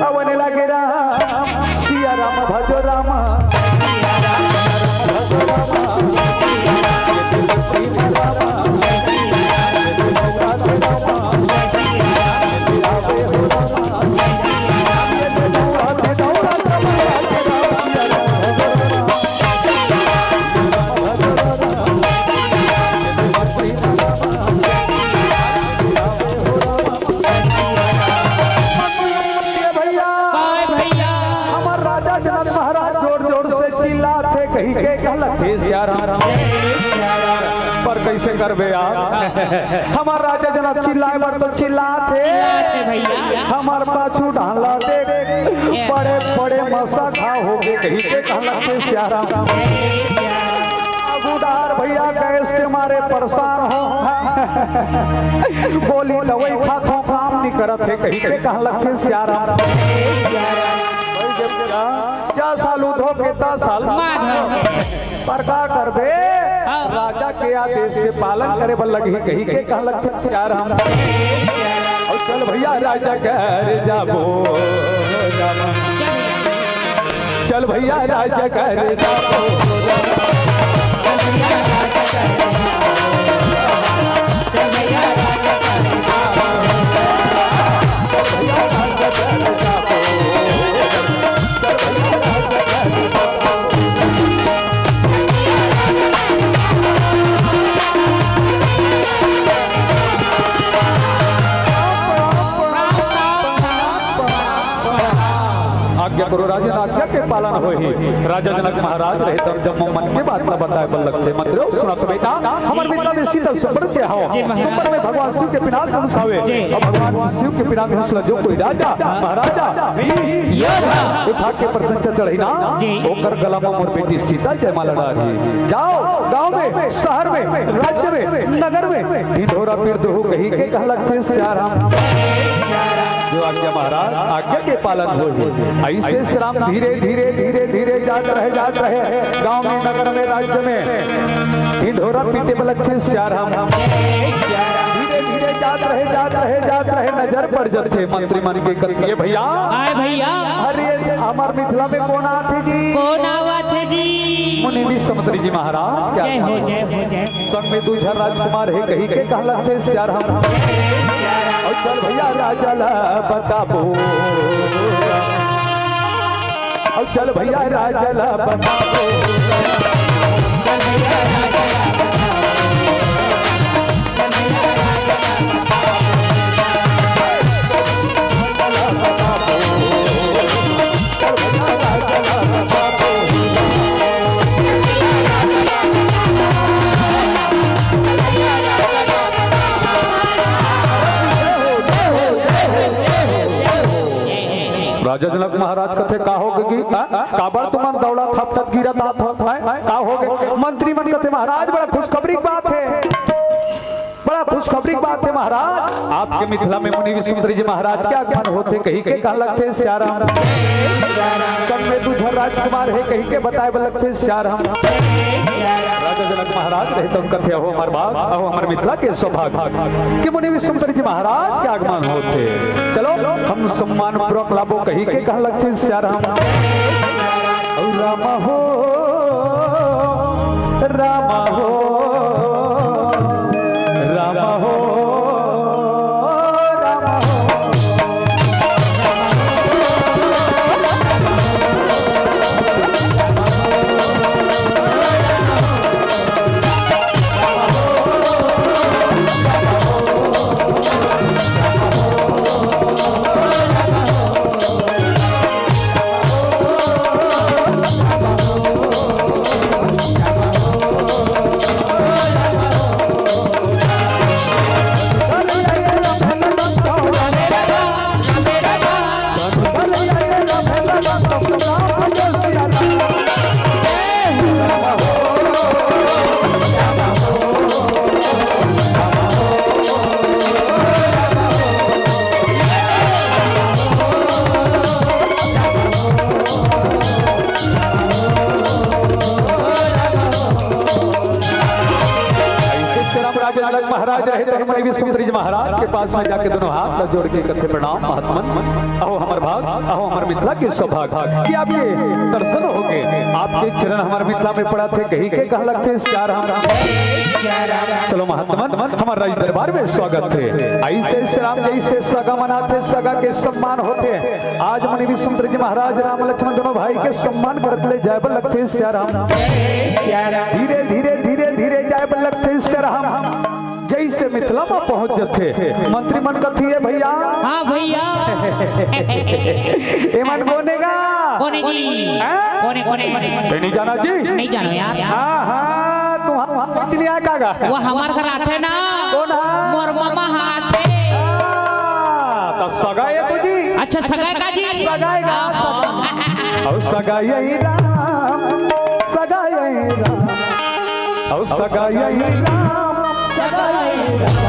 अवने लागे राम, सियाराम भजो राम। भैया, काय भैया? हमर राजा जनक महाराज जोर जोर से चिल्लाथे, कही के कहलक, "हे सियाराम।" पर कैसे करबे यार? हमर राजा जनक चिल्लाए बर तो चिल्लाथे, चिल्लाथे भैया। हमर पाछू ढाला दे, बड़े बड़े मसा घा होगे, कही के कहलक, "हे सियाराम।" अब उधार भैया गैस के मारे परेशान हो, गोली दवाई खाथो, काम नहीं करत हे, कही के कहलक, "हे सियाराम।" जा सालू धो के दस साल। माधव। पर का करबे? हाँ। राजा के आदेश के पालन करे बर लगही, कही के कहलक, "हे सियाराम।" और चल भैया राजा घर जाबो। चल भैया राजा घर जाबो। आज्ञा करो राजन, आज्ञा के पालन होही। राजा जनक महाराज रहे तब जब मन के बात ला बताए बर लगथे। मंत्रियों सुनत बेटा, हमर मिथिला में शीतल सुंबर के हव। जी महाराज। सुंबर में भगवान शिव के पिनाक धनुष हवे। जी। और भगवान शिव के पिनाक धनुष ला जो कोई राजा, महाराजा, वीर, योद्धा उठा के प्रत्यंचा चढ़ही ना, जी। ओकर गला में मोर बेटी सीता जयमाला डारही। जाओ गांव में, शहर में, राज्य में, नगर में ढिंढोरा पीट दुहू कही के कहलक, "हे सियाराम।" जो आज्ञा महाराज, आज्ञा के पालन होही। ऐसे श्री राम धीरे, धीरे, धीरे, धीरे जात रहे, जात रहे, गांव में, नगर में, राज्य में, ढिंढोरा पीटे बर लगथे सियाराम। धीरे, धीरे जात रहे, जात रहे, जात रहे, नजर पड़ जाथे मंत्री मन के कतिये भैया। आय भैया। अरे, हमर मिथिला में कौन आथे जी? कौन आवत हे जी? मुनि विश्वामित्र जी महाराज। क्या जय हो, जय हो, जय हो। संग में दू झन राजकुमार हे, कही के कहलक, "हे सियाराम।" और चल भैया राजा ला बताबो। और चल भैया राजा ला बताबो। राजा जनक महाराज कथे, "का होगे गी? हाँ? काबर तुमन दौड़ा थपथप गिरत आत हो? हाँ? का होगे?" मंत्री मन कथे, "महाराज, बड़ा खुशखबरी के बात हे।" बड़ा खुशखबरी के बात हे महाराज, आपके मिथिला में मुनि विश्वामित्र जी महाराज के आगमन होथे कही के कहलक, "हे सियाराम।" संग में दू झन राजकुमार हे कही के बताए बर लगथे सियाराम। राजा जनक महाराज रहे तब कथे, "अहो हमर भाग, अहो हमर मिथिला के सौभाग्य कि मुनि विश्वामित्र जी महाराज के आगमन होथे। चलो हम सम्मान पूर्वक लाबो," कही के कहलक, "हे सियाराम।" राम हो, राम हो, राम हो, राम हो। जनक महाराज रहे तो हमन विश्वमित्र जी महाराज के पास में जाके दोनों हाथ ला जोड़ के कथे, "प्रणाम महात्मन, अहो हमर भाग, अहो हमर मिथिला के सौभाग कि आपके दर्शन होगे, आपके चरण हमर मिथिला में पड़त हे," कही के कहा लगथे सियाराम। चलो महात्मन, हमर राज दरबार में स्वागत हे। ऐसे सियाराम जैसे सगा मनाथे, सगा के सम्मान होथे। आज मुनि विश्वमित्र जी महाराज राम लक्ष्मण दोनों भाई के सम्मान करत ले जाए बर लगथे सियाराम। धीरे धीरे धीरे धीरे जाए बर लगथे सियाराम। जैसे मिथिला में पहुंच जथे, मंत्री मन कथे, "ए भैया।" हाँ भैया। एमन कोने गा? कोने जी? हैं? कोने, कोने? ते नहीं जाना जी? नहीं जानो यार। हाँ, हाँ, तू हम, हम कुछ नहीं आया का गा? वो हमार घर आथे ना। कौन हा? मोर मामा आथे। हाँ, तो सगा हे तो जी। अच्छा, सगा हे का जी? सगा हे का, सगा। और सगा यही राम, सगा यही राम, और सगा यही राम, सगा यही राम।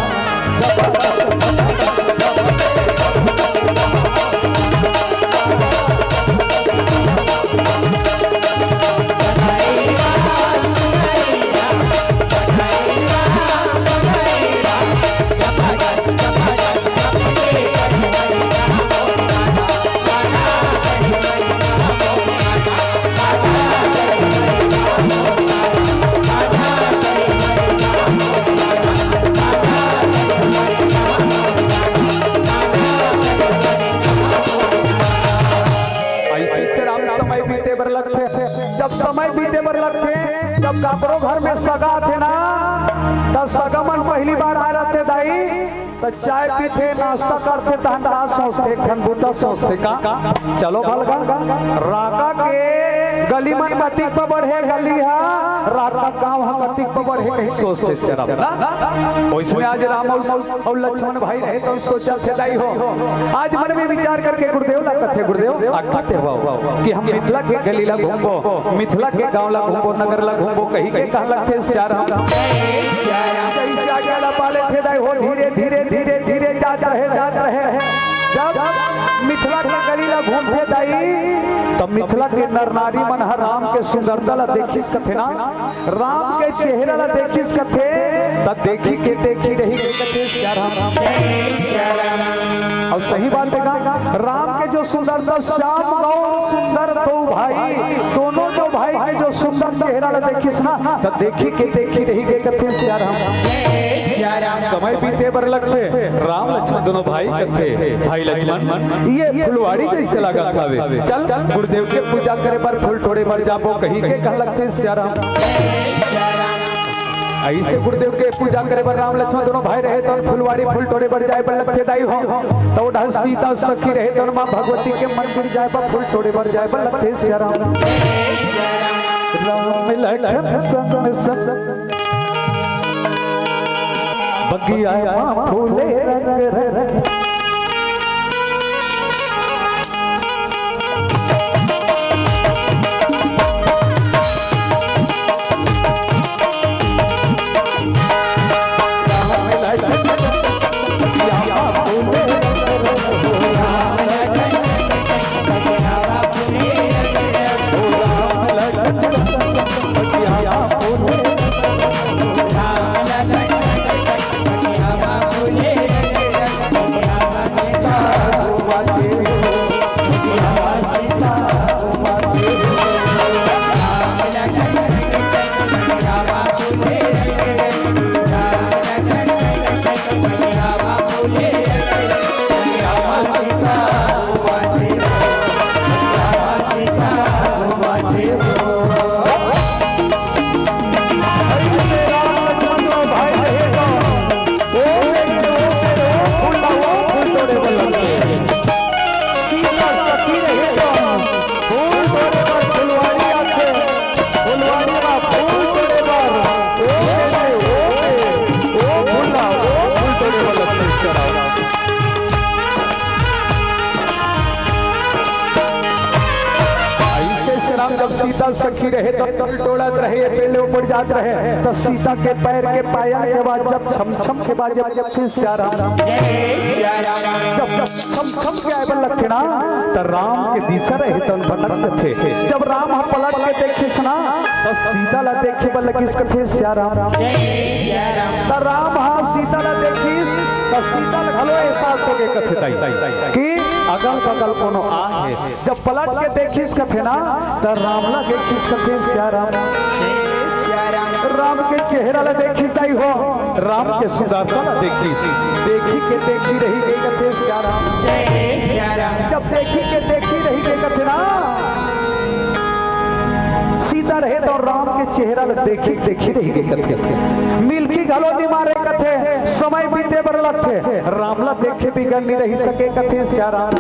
ऐसे राम समय बीते बर लगथे। जब समय बीते बर लगथे, जब काकरो घर में सगा आथे ना, त सगा मन पहली बार आ रहथे दाई, त चाय पीथे, नाश्ता करथे, तहन का सोचथे, एक ठन बूता सोचथे का, चलो भलगा, राका के गली मन कतिक प बढ़े गली हा, राका गांव हा कतिक प बढ़े कहीं सोचथे सियाराम ना। वैसने आज राम और, और लक्ष्मण भाई रहे तो सोचथे दाई हो, आज मन में विचार करके गुरुदेव ला कथे, "गुरुदेव, आज्ञा देवव कि हम मिथिला के गली ला घूमबो, मिथिला के गांव ला घूमबो, नगर ला घूमबो," कही के कहा लगथे सियाराम। जैसे आज्ञा ला पाले थे दाई हो, धीरे, धीरे, धीरे, धीरे जात रहे, जात रहे। जब मिथिला के गली ला घूमथे दाई, तब मिथिला के नर नारी मन ह राम के सुंदरता ला देखिस कथे ना, राम के चेहरा ला देखिस कथे, त देखी के देखी रही गे कथे सियाराम। और सही बात हे का, राम के जो सुंदरता, श्याम गौर सुंदर दो भाई, दोनों जो भाई के जो सुंदर चेहरा ला देखिस ना, त देखी के देखी रही गे कथे सियाराम। समय बीते बर लगथे, राम लक्ष्मण दोनों भाई कथे, "भाई लक्ष्मण, ये फुलवाड़ी जैसे लागत हवे, चल गुरुदेव के पूजा करे बर फूल टोड़े बर जाबो," कही के कहा लगथे सियाराम। ऐसे गुरुदेव के पूजा करे बर राम लक्ष्मण दोनों भाई रहे, तो फुलवाड़ी फूल टोड़े बर जाए बर लगथे दाई हो। तो उधर सीता सखी रहे, तो माँ भगवती के मंदिर जाए बर, फूल टोड़े बर जाए बर लगथे सियाराम। राम लखन संग संग बगिया माँ फूले रंग रंग। ऐसे श्री राम जब सीता सखी रहे, तब फूल टोड़त रहे, पेड़ ऊपर जात रहे, तो सीता के पैर के पायल के आवाज जब छम छम के बाजे, जब फिर श्री राम, जब, जब छम छम के आए बर लगथे ना, तो राम के दिशा रहे, तो भटक थे। जब राम ह पलट के देखिस ना, तो सीता ला देखे बर लगिस कथे श्री राम। त राम सीता ल घलो एहसास होगे कथे दाई कि अगल बगल कोनो आ हे। जब पलट के देखिस कथे ना, त राम ला देखिस कथे सियाराम। राम के चेहरा ला देखिस दाई हो, राम के सुंदरता ला देखिस, देखी के देखी रहि गे कथे सियाराम। जब देखी के देखी रहि गे कथे ना, सीता रहे त राम के चेहरा ला देखी देखी रहि गे कथे। मिलकी घलो नि मारे कथे, समय बीते बर लगथे। राम ला देखे बिगर नि रहि सके कथे सियाराम।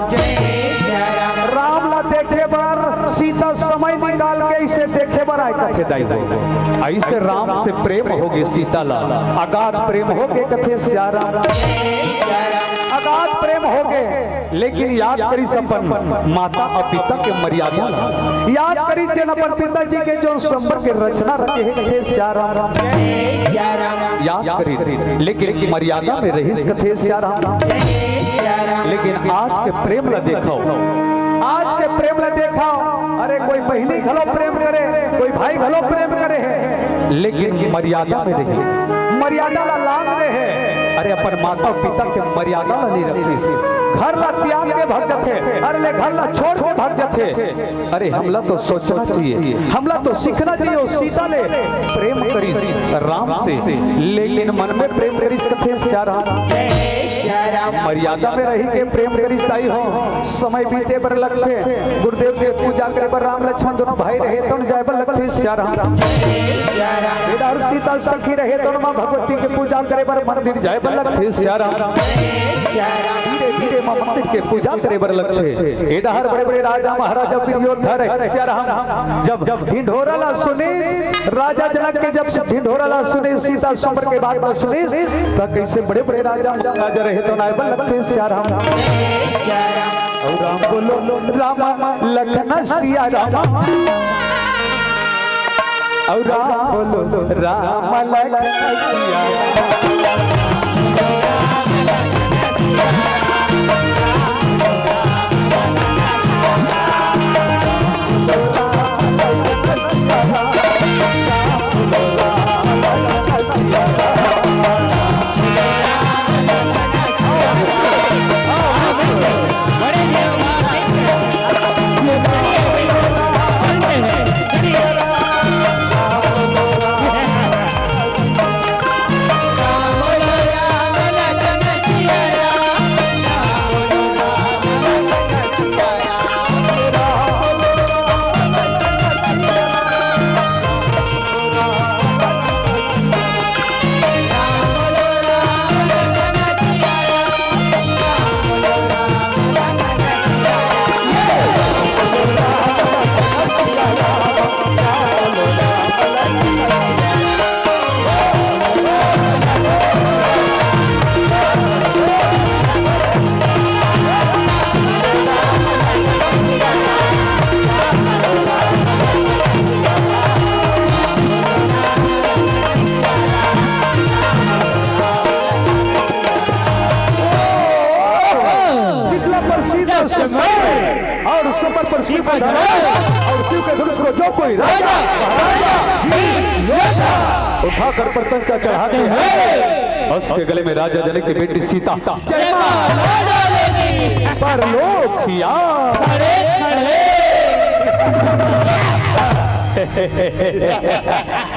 राम ला देखे बर सीता समय निकाल के अइसे देखे बर आय कथे दाई हो। अइसे राम से प्रेम होगे सीता ला, अगाध प्रेम होगे कथे सियाराम। अगाध प्रेम होगे, लेकिन याद करिस अपन माता अउ पिता के मर्यादा ला। याद करिस जेन अपन पिताजी के जोन स्वयंवर के रचना रचे हे कथे सियाराम। याद करिस, लेकिन मर्यादा में रहिस कथे सियाराम। लेकिन आज के प्रेम ला देखव, आज के प्रेम ला देखव। अरे कोई बहिनी घलो प्रेम करे, कोई भाई घलो प्रेम करे हे, लेकिन मर्यादा में रहे, मर्यादा ला लांघ दे हे। अरे अपन माता पिता के मर्यादा ला नइ रखिस, घर ला त्याग के भग जथे, अरे ले घर ला छोड़ के भग जथे। अरे हमला तो सोचना चाहिए, हमला तो सीखना चाहिए। ओ सीता ले प्रेम करिस राम से, लेकिन मन में प्रेम करिस कथे सियाराम। मर्यादा में रहि के प्रेम करिस दाई हो। समय बीते बर लगथे, गुरुदेव के पूजा करे बर राम लक्ष्मण दोनों भाई रहे तउन जाय बर लगथे सियाराम। इधर सीता सखी रहे तउन माँ भगवती के पूजा करे बर मंदिर जाय बर लगथे सियाराम। धीरे धीरे माँ मंदिर के पूजा करे बर लगथे। ए डहर बड़े बड़े राजा महाराजा वीर योद्धा रहे सियाराम। जब जब ढिंढोरा ला सुनिस, राजा जनक के जब ढिंढोरा ला सुनिस, सीता स्वयंवर के बात ला सुनिस, त कइसे बड़े बड़े राजा राजा रहे तउन आय बर लगथे सियाराम। अउ राम बोलो राम लखन सियाराम। अउ राम बोलो राम लखन सियाराम। मिथिला पर सीता शंकर और सुपर पर शिव का धनुष और शिव के धनुष को जो कोई राजा, महाराजा, वीर, योद्धा उठाकर पतंग का चढ़ाते हैं, उसके गले में राजा जनक की बेटी सीता परलोक किया।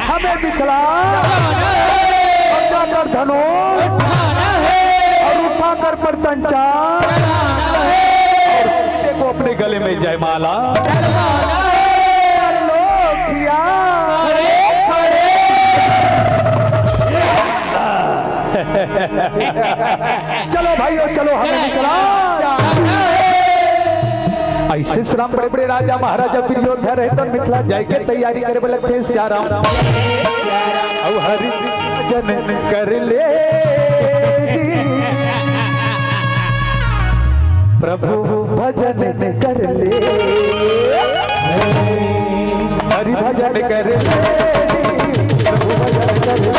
हमें मिथिला और जाकर धनुष और उठाकर पतंग और सीते को अपने गले में जयमाला। परलोक किया। चलो भाइयों, चलो, हमें निकला। अइसे सलाम बड़े बड़े राजा महाराजा वीर योद्धा रहे तउन मिथिला जाय के तैयारी करे बर लगथे सियाराम। अउ हरि भजन कर ले जी, प्रभु भजन कर ले, हरि भजन कर ले जी, प्रभु भजन कर ले।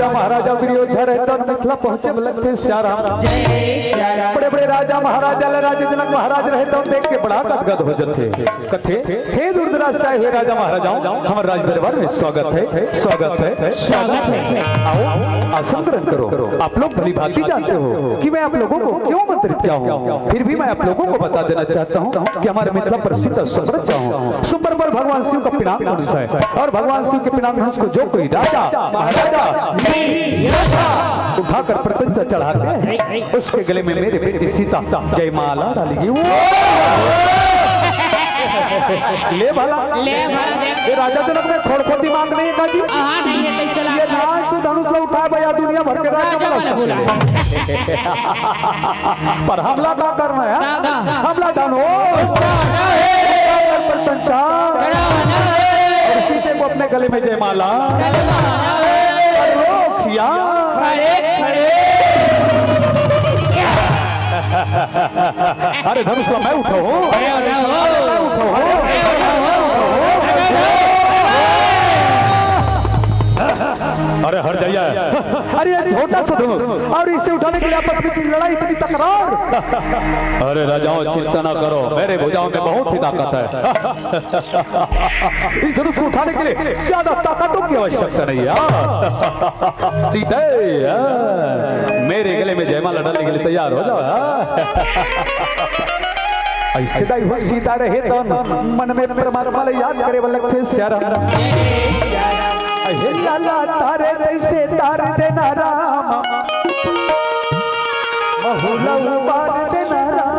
महाराजा वीर योद्धा रहे तौन मिथिला पहुंचे में लगथे सियाराम। बड़े बड़े राजा महाराजा ला राजा जनक महाराज रहे तौन देख के बड़ा गदगद हो जथे। कथे, हे दूर दराज से आए हुए राजा महाराजाओं, हमर राज दरबार में स्वागत है, स्वागत है, स्वागत है। आओ, आसन ग्रहण करो। आप लोग भली भांति जानते हो कि मैं आप लोगों को क्यों आमंत्रित किया हूँ, फिर भी मैं आप लोगों को बता देना चाहता हूँ कि हमारे मिथिला प्रसिद्ध स्वंबर राजा हूँ। स्वंबर पर भगवान शिव का पिनाक धनुष है और भगवान शिव के पिनाक धनुष को जो कोई राजा, महाराजा उठाकर प्रत्यंचा चढ़ाते हैं, उसके गले में मेरे बेटी सीता जयमाला डालेगी। वो ले भला। ले भला देख। ये राजा जनक में थोड़को दिमाग नहीं है का जी? हाँ, नहीं है, कैसे ये लाग-, नाच धनुष ला उठाए भैया, दुनिया भर के राजा राजा बना बना सकते बोला। हैं। पर हमला का करना है? का, का? हमला धनुष। प्रत्यंचा। और सीते को अपने गले में जयमाला। अरे धनुष ला मैं उठाऊं? अरे उठाओ। मैं उठाऊं? अरे हट जाइए। अरे ये छोटा सा धनुष और इसे उठाने के लिए आपस में इतनी लड़ाई, इतनी तकरार। अरे राजाओं, चिंता ना करो, मेरे भुजाओं में बहुत ही ताकत है। इस धनुष को उठाने के लिए ज्यादा ताकतों की आवश्यकता नहीं है। सीता, मेरे गले में जयमाला डालने के लिए तैयार हो जाओ। ऐसे दाई हो सीता रहे तो मन में परमात्मा ला याद करे वाला थे सियाराम। हे लाला तारे जैसे तार देना राम, बहुलव बार देना राम।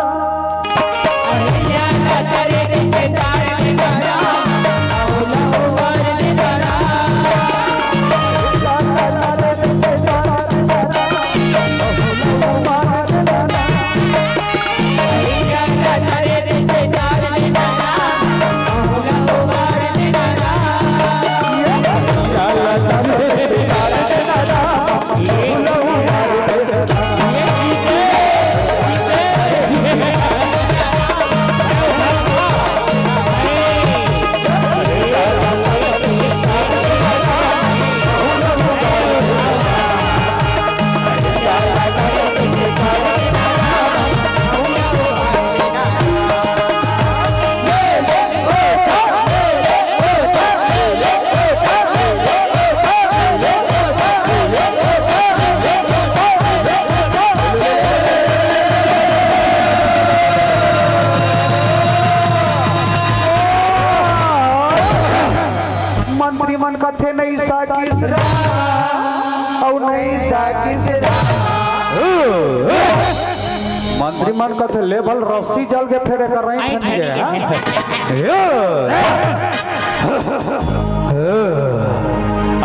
मंत्री मन कथे नहीं साकिस राम, अउ नहीं साकिस राम। मंत्री मन कथे लेवल रस्सी जल के फेरे कर रही आई ठंडी ठंडी गया। के।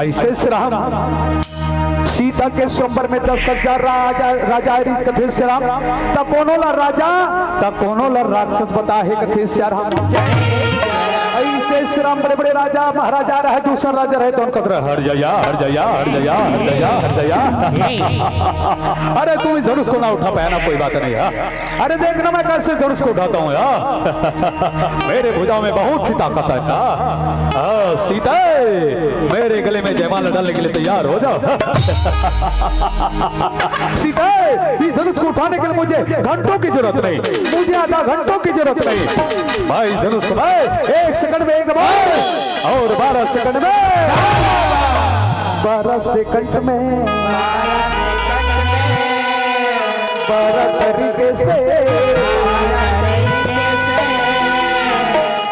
ऐसे श्राम सीता के स्वयंवर में दस हजार राजा, राजा रिस कथे श्राम, त कोनो ला राजा, त कोनो ला राक्षस बता हे कथे श्राम। ऐसे श्राम बड़े बड़े राजा महाराजा रहे, दूसर राजा रहे, तो उनका तरह हर जया, हर जया, हर जया, हर जया, हर जया। अरे तू इस धनुष को ना उठा पाया ना, कोई बात नहीं है। अरे देखना मैं कैसे धनुष को उठाता हूँ यार। मेरे भुजाओं में बहुत सी ताकत है। हाँ, हाँ, सीता, मेरे गले में जयमाला डालने के लिए तैयार हो जाओ। सीता, इस धनुष को उठाने के लिए मुझे घंटों की जरूरत नहीं, मुझे आधा घंटों की जरूरत नहीं। भाई धनुष को भाई एक सेकंड में एक बार और बारह सेकंड में, बारह सेकंड में, बारह तरीके से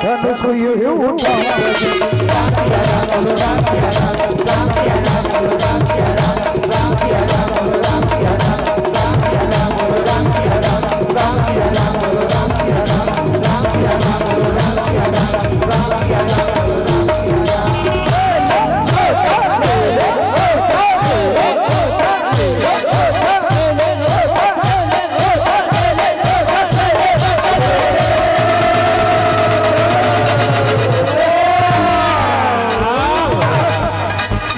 धनुष को यूं ही उठाऊं।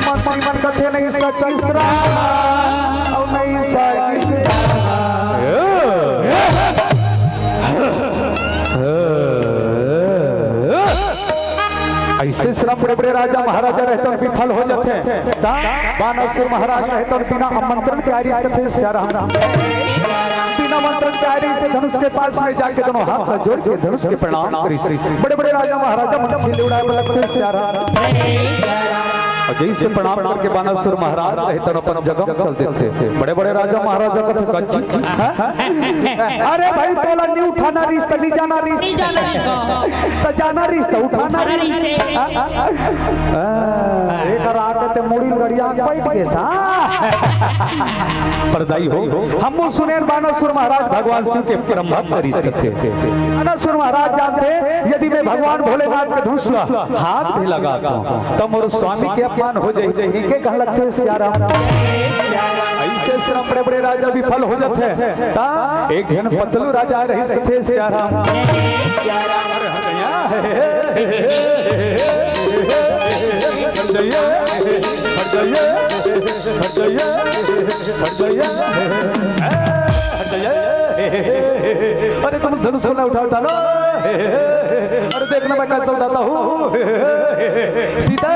मंत्री मन कथे नहीं सकिस राम, अउ नहीं सकिस राम। अइसे श्रम बड़े बड़े राजा महाराजा रहितेन विफल हो जाथे। त बानासुर महाराज रहितेन बिना आमंत्रण के आरिस कथे सियाराम। बिना आमंत्रण के आरिस धनुष के पास में जाके दोनों हाथ ला जोड़ के धनुष के प्रणाम करिस। बड़े बड़े राजा महाराजा मन खिल्ली उड़ाए बर लगथे सियाराम। अउ जइसे प्रणाम करके बानासुर महाराज रहितेन अपन जगह म चल देथे। बड़े बड़े राजा महाराजा कथे कच्ची। हाँ? अरे भाई, तोला नइ उठाना रिस त नइ जाना रिस। नइ जाना रिस तो। त जाना रिस त उठाना रिस। हाँ? हाँ, एकर आके ते मुड़ी ल गड़िया के बइठ गे सा। पर दाई हो, हमू सुनेन बानासुर महाराज भगवान शिव के परम भक्त रिस कथे। बानासुर महाराज जानथे, यदि मैं भगवान भोलेनाथ के धनुष ला हाथ भी लगा दूं, त मोर स्वामी के अपमान हो जाही, के कहन लगथे सियाराम। अइसे श्रम बड़े बड़े राजा विफल हो जाथे। त एक झन पतलू राजा रहिस कथे सियाराम। अरे तुम धनुष को ना उठाता ना। अरे देखना मैं कैसे उठाता हूँ। सीता,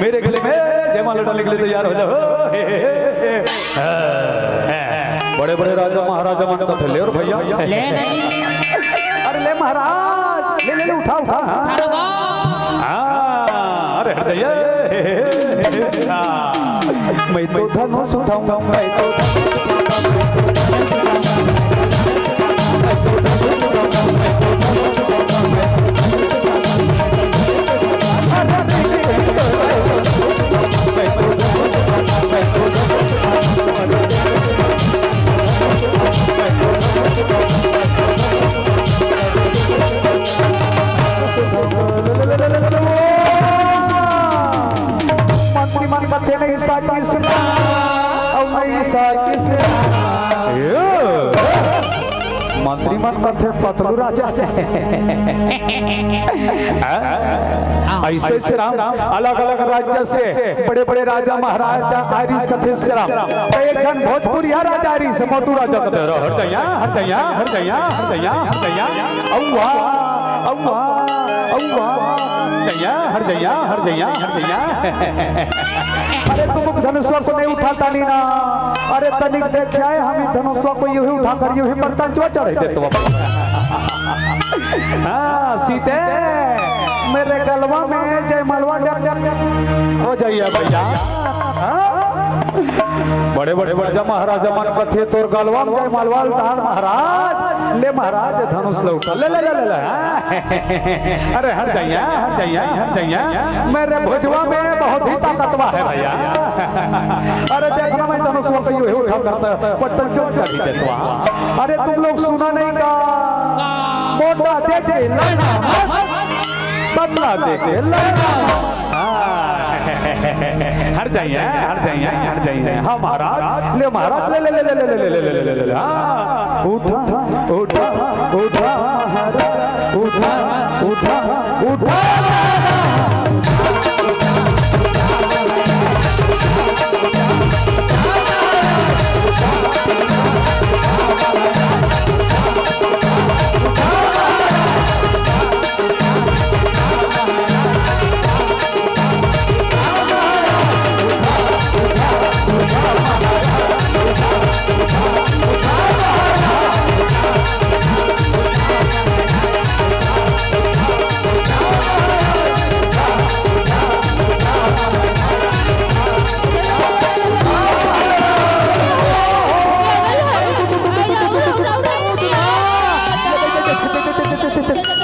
मेरे गले में जयमाला डालने के लिए तैयार हो जाओ। बड़े बड़े राजा महाराजा मन कथे, ले अउ भइया। ले नहीं। अरे ले महाराज, ले, ले, ले, उठा, उठा। उठा लो। हाँ, अरे हट जाइए। हाँ। मैं तो धनुष उठाऊंगा, मैं तो धनुष उठाऊंगा। मंत्री मन कथे नहीं सा किसना, अउ नहीं सा किसना। मंत्री मन कथे पतलू राजा। अइसे श्रम अलग-अलग राज्य से बड़े-बड़े राजा महाराजा आरिस कथे श्रम। त एक झन भोजपुरिया राजा आरिस, मोटू राजा कथे, "हर जइया, हर जइया, हर जइया, हर जइया, हर जइया।" अउवा, अउवा, अउवा, जइया, हर जइया, हर जइया, हर जइया। अरे तुम धनुषवा को नहीं उठाता नहीं ना। अरे तनिक देखे आए हम इस धनुषवा को यूं ही उठाकर यूं ही परतंचवा चढ़े देतो। हाँ, सीते, मेरे गलवा में जयमलवा डब-, डब-, डब-, हो जाइए भइया। हाँ? बड़े-बड़े राजा महाराजा मन कथे तोर गलवा में जयमलवा डार महाराज, ले महाराज धनुष ल उठा, ले, ले, ले, ले, ले। अरे हर जइया, हर जइया, हर जइया, मेरे भुजवा में बहुत ही ताकतवा है भइया। अरे देखना मैं धनुषवा को यूं ही उठा करता, पत्तन जो चढ़ी देतवा। अरे तुम लोग सुना नहीं का? मोटा देख के लड़ना मत, पतला देख के लड़ना मत। हाँ। हर जइया, हर जइया, हर जइया। हाँ महाराज, ले महाराज, ले, ले, ले। हाँ। उठा, उठा, उठा, उठा, उठा, उठा।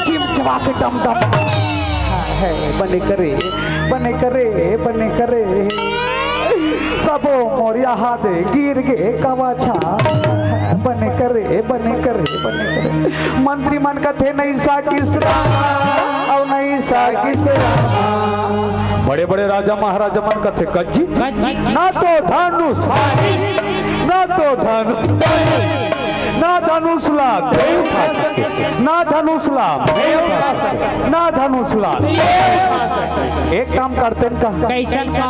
चिमचमा के डम डम। है, बने करे, बने करे, बने करे। सबो मोर यहाँ दे गिर गे कवाछा। बने करे, बने करे, बने करे। मंत्री मन कथे नहीं सा किसरा, अउ नहीं सा किसरा। बड़े बड़े राजा महाराजा मन कथे कज्जी, कज्जी। ना तो धनुष, ना तो धनुष, ना धनुष ला दे उठा सके, ना धनुष ला दे उठा सके, ना धनुष ला। एक काम करते हैं का? कैसन का?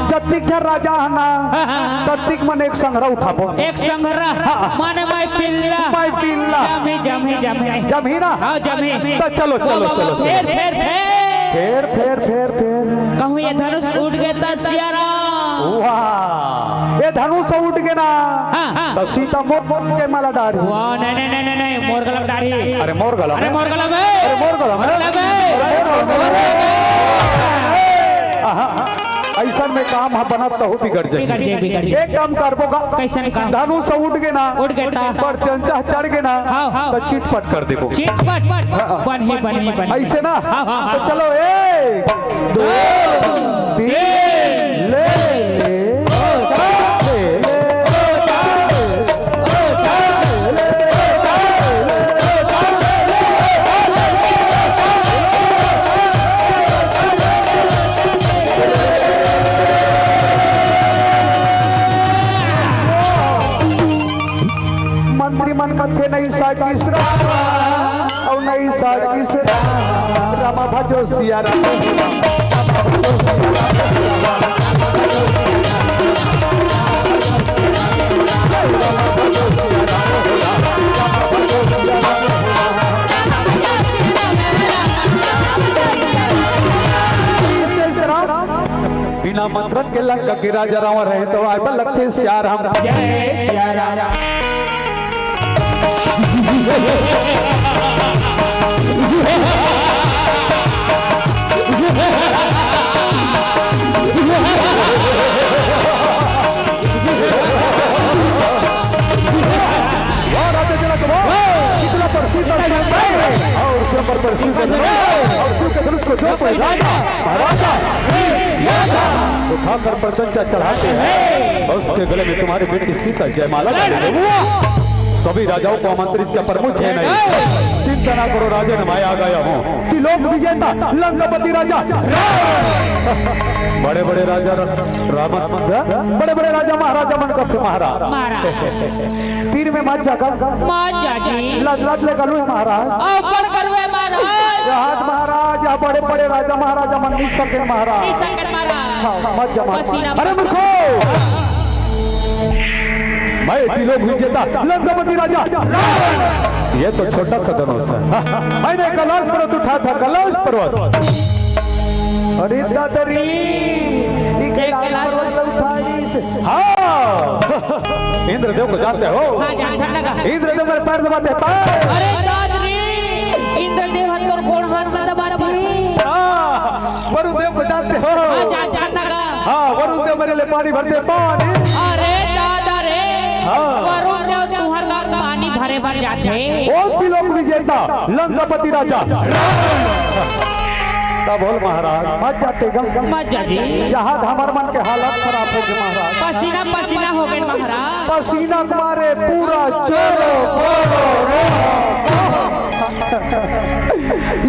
जतिक झन राजा है ना, हाँ, हाँ। ततिक मन एक संघरा उठाबो। एक संघरा? हाँ। माने मैं पिल्ला। मैं पिल्ला। जमी, जमी, जमी। जमी ना? हाँ, जमी। तो चलो, चलो, चलो, चलो। फेर, फेर, फेर। फेर, फेर, फेर, फेर। कहूँ ये धनुष उठ गे त सिया राम। वाह, ये धनुष उठ गे ना, हाँ, हाँ। त सीता मोर, मोर के माला डारी। वाह, नहीं, नहीं, नहीं, नहीं, नहीं, मोर गला म डारी। अरे मोर गला म। अरे मोर गला म। अरे मोर गला म। अरे मोर गला म। अरे मोर गला म। आहा, अइसन में काम ह बनत तहु बिगड़ जाही। बिगड़ जाही, बिगड़ जाही। एक काम करबो का? कइसन काम? धनुष उठ गे ना, उठ गे त। प्रत्यंचा चढ़ गे ना, हाँ, हाँ। त चिटपट कर देबो। चिटपट। हाँ, हाँ। बनही, बनही, बनही। अइसे ना? हाँ, हाँ, हाँ। त चलो, एक, दो, तीन, ले, ले, ले, ले। मंत्री मन कथे, "नहीं साजिश राम, अउ नहीं साजिश राम, रामा भजो सिया राम।" बिना मंत्रन के लंका के राजा रावण रहे त आय बर लगथे सिया राम। जय सिया राम। वाह राजा जनक वाह। शीतला पर शीतल और स्वयंवर पर शीतल और शिव के धनुष को जो कोई राजा महाराजा उठाकर प्रशंसा चढ़ाते हैं, उसके गले में तुम्हारी बेटी सीता जयमाला डालेंगे। सभी राजाओं को आमंत्रित किया, पर मुझे नहीं। चिंता ना करो राजन, मैं आ गया हूँ। त्रिलोक विजेता लंकापति राजा। बड़े बड़े राजा र-, रावण, बड़े बड़े राजा महाराजा मन कथे महाराज। महाराज। तीर में मत जा का। मत जा जी। लद लद ले गलू है महाराज। अब्बड़ गलू है महाराज। जहाज महाराज, या बड़े बड़े राजा महाराजा मन नहीं सके महाराज। नहीं सके महाराज। हाँ, मत जा, मत जा। पसीना, अरे पसीना। मूर्खो, मैं त्रिलोक विजेता लंकापति राजा। ये तो छोटा सा धनुष है। मैंने कैलाश पर्वत उठाया था, कैलाश पर्वत। अरे दादा रे, ये कैलाश पर्वत ला उठाइस। हाँ। इंद्रदेव को जानते हो? हाँ, जानथन ना। इंद्रदेव मेरे पैर दबाते हैं, पैर। अरे दादा रे, इंद्रदेव ह तोर गोड़ हाथ ला दबाथे। हाँ, वरुण देव को जानते हो? हाँ, जान, जानथन ना। हाँ, वरुण देव मेरे लिए पानी भरते, पानी। अरे दादा रे, हाँ। वरुण देव तुंहर ला पानी भरे बर जाथे। ओ त्रिलोक विजेता लंकापति राजा। तब बोल महाराज, मत जाते गा। मत जा जी। यहाँ हमर मन के हालत खराब हो गे महाराज। पसीना पसीना हो गे महाराज। पसीना के मारे पूरा चोरो बोरो रो।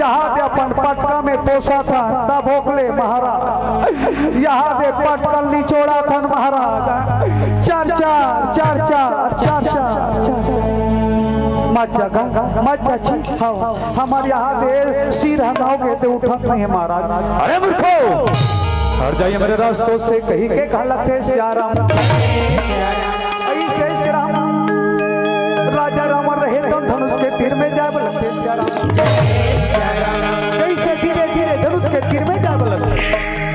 यहाँ दे अपन पटका में पोसा था, तब ओकले महाराज। यहाँ दे पटकल निचोड़ा थन महाराज। चार चार, चार चार, चार चार, चार चार। मत जा गा, मत जा छी। हाँ, हमर यहाँ दे सिर हंगाओ के ते उठत नहीं है महाराज। अरे मूर्खो, हट जाइए मेरे रास्तों से कही के कहा लगथे सिया राम। ऐसे सिया राम, राजा रावण रहे तो धनुष के तीर में जाए लगथे सिया राम। जैसे धीरे धीरे धनुष के तीर में जाए लगथे,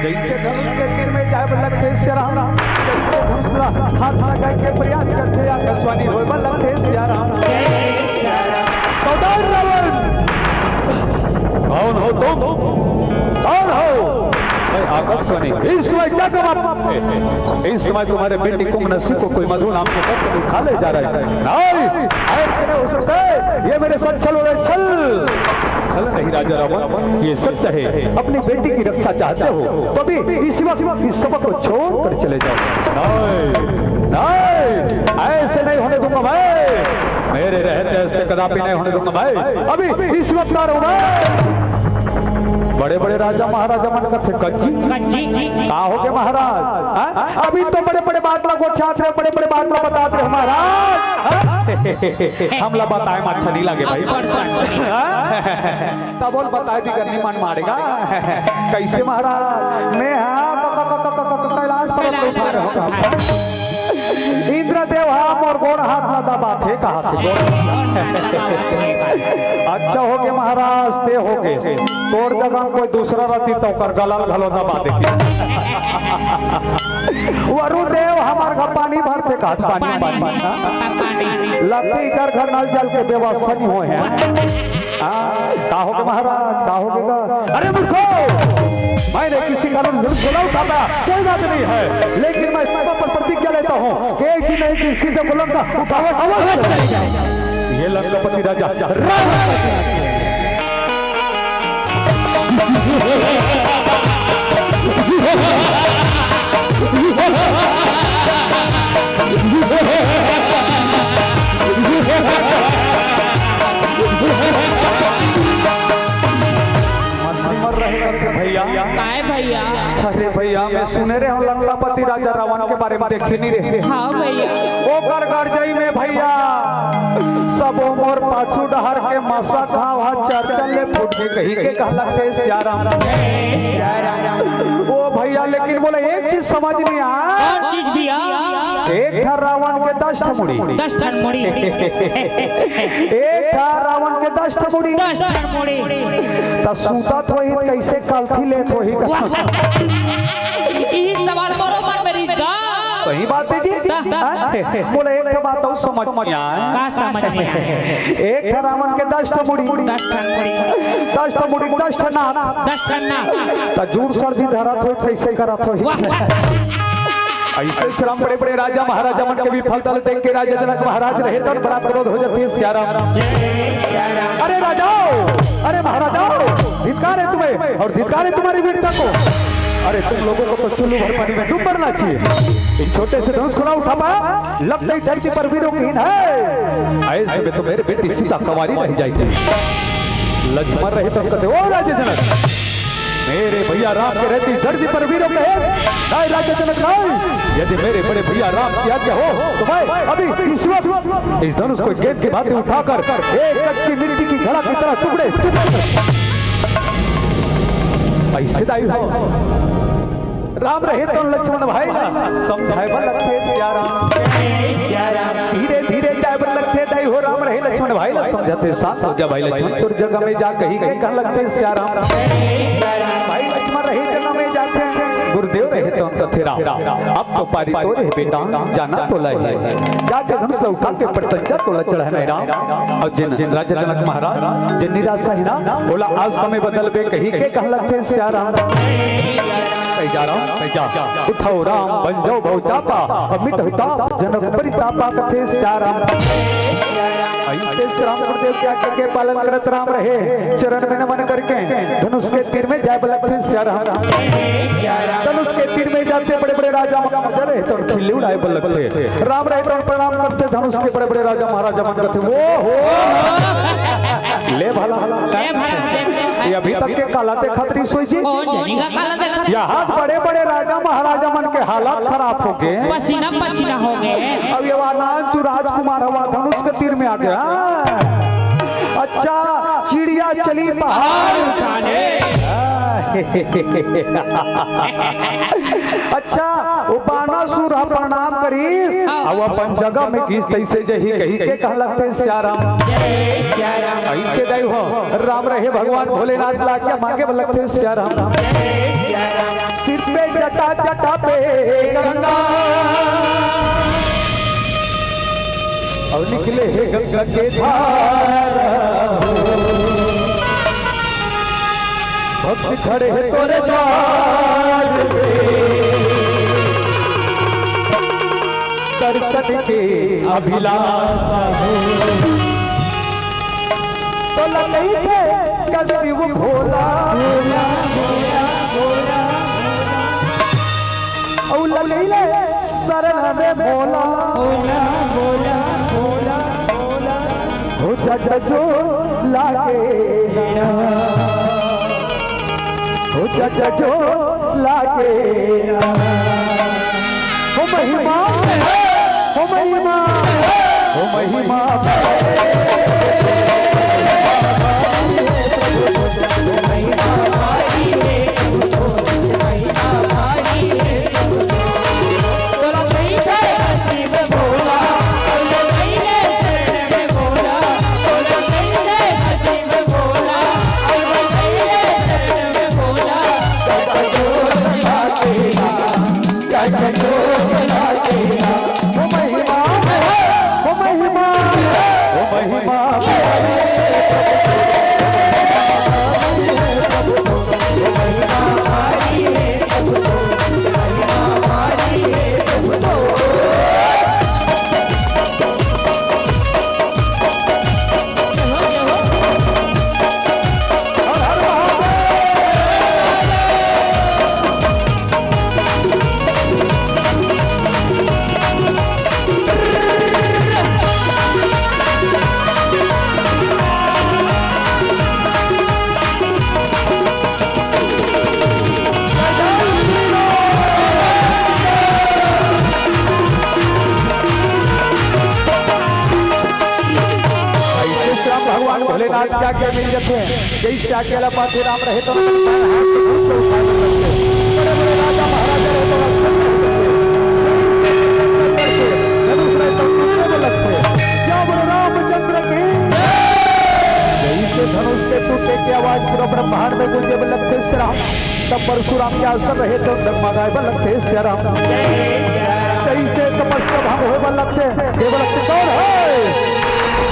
जैसे धनुष के तीर में जाए लगथे सिया राम, जैसे धनुष ला हाथ लगाए के प्रयास करथे आकाशवाणी होए लगथे सिया राम। कौन हो तुम? कौन हो? मैं आकाशवाणी। इस समय क्या कमा? इस समय तुम्हारे बेटी कुंभ नसी को कोई मधु नाम के भक्त उठा ले जा रहा है। नहीं, ऐसे नहीं हो सकता है। ये मेरे साथ छल हो रहा है, छल। छल नहीं राजा रावण, ये सत्य है। अपनी बेटी की रक्षा चाहते हो तो भी इस वक्त इस सभा को छोड़ कर चले जाओ। नहीं, नहीं, ऐसे नहीं होने दूंगा मैं। मेरे रहते ऐसे कदापि नहीं होने दूंगा मैं। अभी इस वक्त आ रहा हूं मैं। बड़े बड़े राजा महाराजा मन कथे कच्ची। कच्ची। का हो गे महाराज? हाँ? अभी तो बड़े बड़े बात ला गोठियात रहे, बड़े बड़े बात ला बतात रहे महाराज। हाँ? हमला बताए म अच्छा नहीं लगे भाई। हाँ? तब बोल बताए भी करनी मन मारेगा। कैसे महाराज? मैं हाँ क-, क-, क-, क-, क-, क-, कैलाश पर्वत उठा रहा हूँ। इंद्रदेव हा मोर गोड़ हाथ ला बात हे, कहा थे। अच्छा होगे महाराज, ते होगे। तोर जगह कोई दूसरा रहती त ओकर गला ल घलो दबा देती। वरुण देव हमर घर पानी भरथे, कहा पानी, पानी। लती कर घर नल जल के व्यवस्था नहीं होय हे। हाँ, का होगे महाराज, का होगे गा? अरे मूर्खो, मैंने किसी कारण जुलूस को ना उठाता, कोई बात नहीं है, लेकिन मैं इस पर प्रतिज्ञा लेता हूँ कि एक दिन नहीं किसी से बुलंद का उठावे अवश्य। ये लंकापति राजा रावण। मंत्री मर रहे करके भैया। काय भैया? अरे भैया, मैं सुने रहे हूँ लंकापति राजा रावण के बारे में, देखे नहीं रहे। हाँ भैया। ओकर गरजई में भैया, सबो मोर पाछू डहर के मसा घाव हा चरचर ले फूट के कही के कहलक थे सियाराम। ओ भैया, लेकिन मोला एक चीज समझ नहीं आ। कौन चीज भैया? एक ठा रावण के दस ठा मुड़ी। दस ठन मुड़ी। एक ठा रावण के दस ठा मुड़ी। दस ठन मुड़ी। त सूतत होही, कैसे कलथी लेत होही? वाह। यही सवाल मोरो मन में रहिस गा। सही बात है जी। हाँ, हाँ। हाँ? मोला एक ठा बात अउ समझ में आए। का समझ में आए? एक ठा रावण के दस ठा मुड़ी। दस ठन मुड़ी। दस ठा मुड़ी, दस ठा नाक। दस ठन नाक। त जूर सर्दी धरत होही, कैसे करत होही? वाह। ऐसे श्रम बड़े बड़े राजा महाराजा मन के विफलता ल देख के राजा जनक महाराज रहे तो बड़ा क्रोध हो जाती है सियाराम। अरे राजाओ, अरे महाराजाओ, धिक्कार है तुम्हें और धिक्कार है तुम्हारी वीरता को। अरे तुम लोगों को तो चुल्लू भर पानी में डूब मरना चाहिए। इस छोटे से धनुष को ना उठा पाया, लगता ही धरती पर वीरों की हीन है। ऐसे में तो मेरे बेटी सीता कंवारी रह जाएगी। लक्ष्मण रहे तो कहते, ओ राजा जनक, मेरे भैया राम के रहती धरती पर वीरों कहे, नहीं राजा जनक नहीं, यदि मेरे बड़े भैया राम की आज्ञा हो तो मैं अभी इस वक्त इस धनुष को गेंद की भांति उठाकर एक कच्ची मिट्टी की घड़ा की तरह टुकड़े टुकड़े कर। ऐसे दाई हो। राम रहे तो लक्ष्मण भाई ना समझाए बा लगथे सियाराम। धीरे धीरे जाए बर लगथे दाई हो, राम रहे लक्ष्मण भाई ला समझाथे, शांत हो जा भाई लक्ष्मण, तोर जगह में जा कही के कह लगथे सियाराम। भाई लक्ष्मण रहे जगह में जाथे, गुरुदेव रहे तो कथे राम, अब तो पारी तोरे हे बेटा, जाना तो ला हे, जाके धनुष ला उठा के प्रत्यंचा तो ला चढ़ाना हे राम। अउ जिन, जिन राजा जनक महाराज, जिन निराशा हे ना, ओला आज समय बदलबे कही के कह लगथे सियाराम। कही जा राम, कही जा। उठव राम बन जाव भव चापा, अउ मिटहु ताप जनक परितापा कथे सियाराम। अइसे श्री राम गुरुदेव के आज्ञा के पालन करत राम रहे, चरण में नमन करके धनुष के तीर में जाए बर लगथे सियाराम। धनुष के तीर में जाथे बड़े बड़े राजा महाराजा रहे तो खिल्ली उड़ाए बर लगथे। राम रहे तो प्रणाम करथे धनुष के बड़े बड़े राजा महाराजा मन कथे, ओ हो। ले भला। ले भला, देख तो ये अभी तक के काला देखत रहिस होही जी। कौन जानी का काला देखत? यहाँ बड़े बड़े राजा महाराजा मन के हालत खराब हो गे। पसीना पसीना हो गे। अब ये वाला नानचु राजकुमार हवा धनुष के तीर में आ गया। अच्छा, चिड़िया चली पहाड़ उठाने। अच्छा, वो बानासुर ह प्रणाम करिस, हाँ। अउ अपन जगह में गिस, तइसे जही कही के कह लगथे सियाराम। अइसे दई हो, राम रहे भगवान भोलेनाथ ला क्या मांगे बर लगथे सियाराम। सिर पे जटा, जटा पे गंगा। अउ निकले हे गंगा के धारा हो। भक्त खड़े हे तोरे द्वार पे। दर्शन के अभिलाषा हो। तो लगई थे कलयुग भोला। अउ लगई ले शरण में भोला। हो जा जा जो लागे ना। हो जा जा जो लागे ना। हो महिमा, हो महिमा, हो महिमा। त्याग के मिल जाथे। जैसे आज्ञा ला पाथे राम रहे तो अपन पैर हाथ से धनुष को उठाए बर लगथे। बड़े-बड़े राजा महाराजा रहे तो रक्षक रहे तो धनुष रहे तो टूटे बर लगथे। क्या बोलो रामचंद्र की? जैसे धनुष के टूटे की आवाज पूरा ब्रह्मांड में गूंजे बर लगथे। श्री राम तब परशुराम के आसन रहे तो डगमगाए बर लगथे श्री राम। जैसे तपस्या भंग होए बर लगथे, ये बर लगथे, कौन है?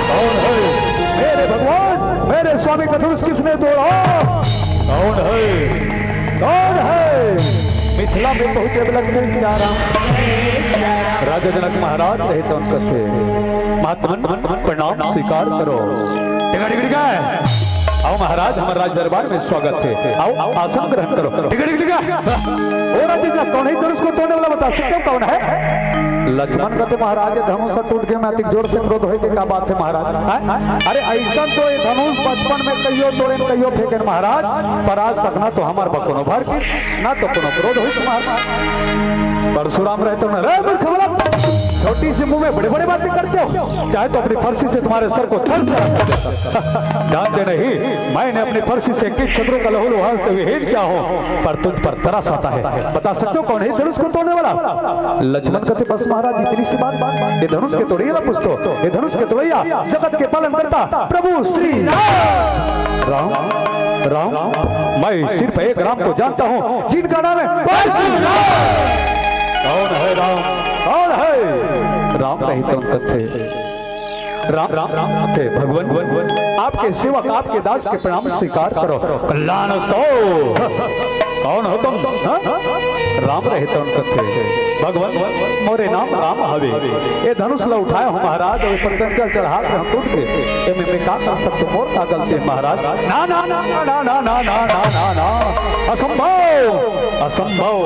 कौन है? मेरे भगवान, मेरे स्वामी का धनुष किसने तोड़ा? कौन है? कौन है? मिथिला में पहुंचे बर लगथे श्री राम। राजा जनक महाराज रहे तो उनका थे, महात्मन प्रणाम स्वीकार करो। टिका, टिका, टिका। आओ महाराज, हमारे राज दरबार में स्वागत है। आओ, आसन ग्रहण करो। टिका, टिका, टिका। ओ राजा, कौन है धनुष को तोड़ने वाला, बता सकते हो कौन है? लक्ष्मण कहते, महाराज, ये धनुष टूट गया, मैं अतिक जोर से क्रोध होए के, क्या बात है महाराज? हैं? अरे ऐसा तो ये धनुष बचपन में कहियो तोड़ेन, कहियो फेंकेन महाराज, पर आज तक ना तो हमार बा कोनो भर के, ना तो कोनो क्रोध होइस महाराज। परशुराम रहे तो मैं, रे मूर्ख बालक, छोटी सी मुंह में बड़े-बड़े बातें करते हो, चाहे तो अपनी फरसी से तुम्हारे सर को धड़ से रख देता। जानते नहीं, मैंने अपनी फरसी से किस शत्रु का लहू लुहान से विहीन किया हूँ, पर तुझ पर तरस आता है। बता सकते हो कौन है धनुष को तोड़ने वाला? लक्ष्मण कहते, बस महाराज, इतनी सी बात, ये धनुष के तोड़ैया ला पूछ तो, ये धनुष के तोड़ैया, जगत के पालन करता प्रभु श्री राम। राम, राम, मैं सिर्फ एक राम को जानता हूँ, जिनका नाम है परशुराम। कौन है राम? कौन है? राम नहीं तो उनका थे। राम, राम, राम थे भगवान। आपके सेवक, आपके दास के प्रणाम स्वीकार करो। कल्याण अस्तु। कौन हो तुम? हाँ? राम रहे तो उनका थे। भगवान, मोरे नाम राम हवे। ये धनुष ला उठाए हो महाराज, और पतंजल चढ़ा के हम टूट के, ये में, में का कर सकते, मोर का गलती है महाराज? ना, ना, ना। असंभव, असंभव।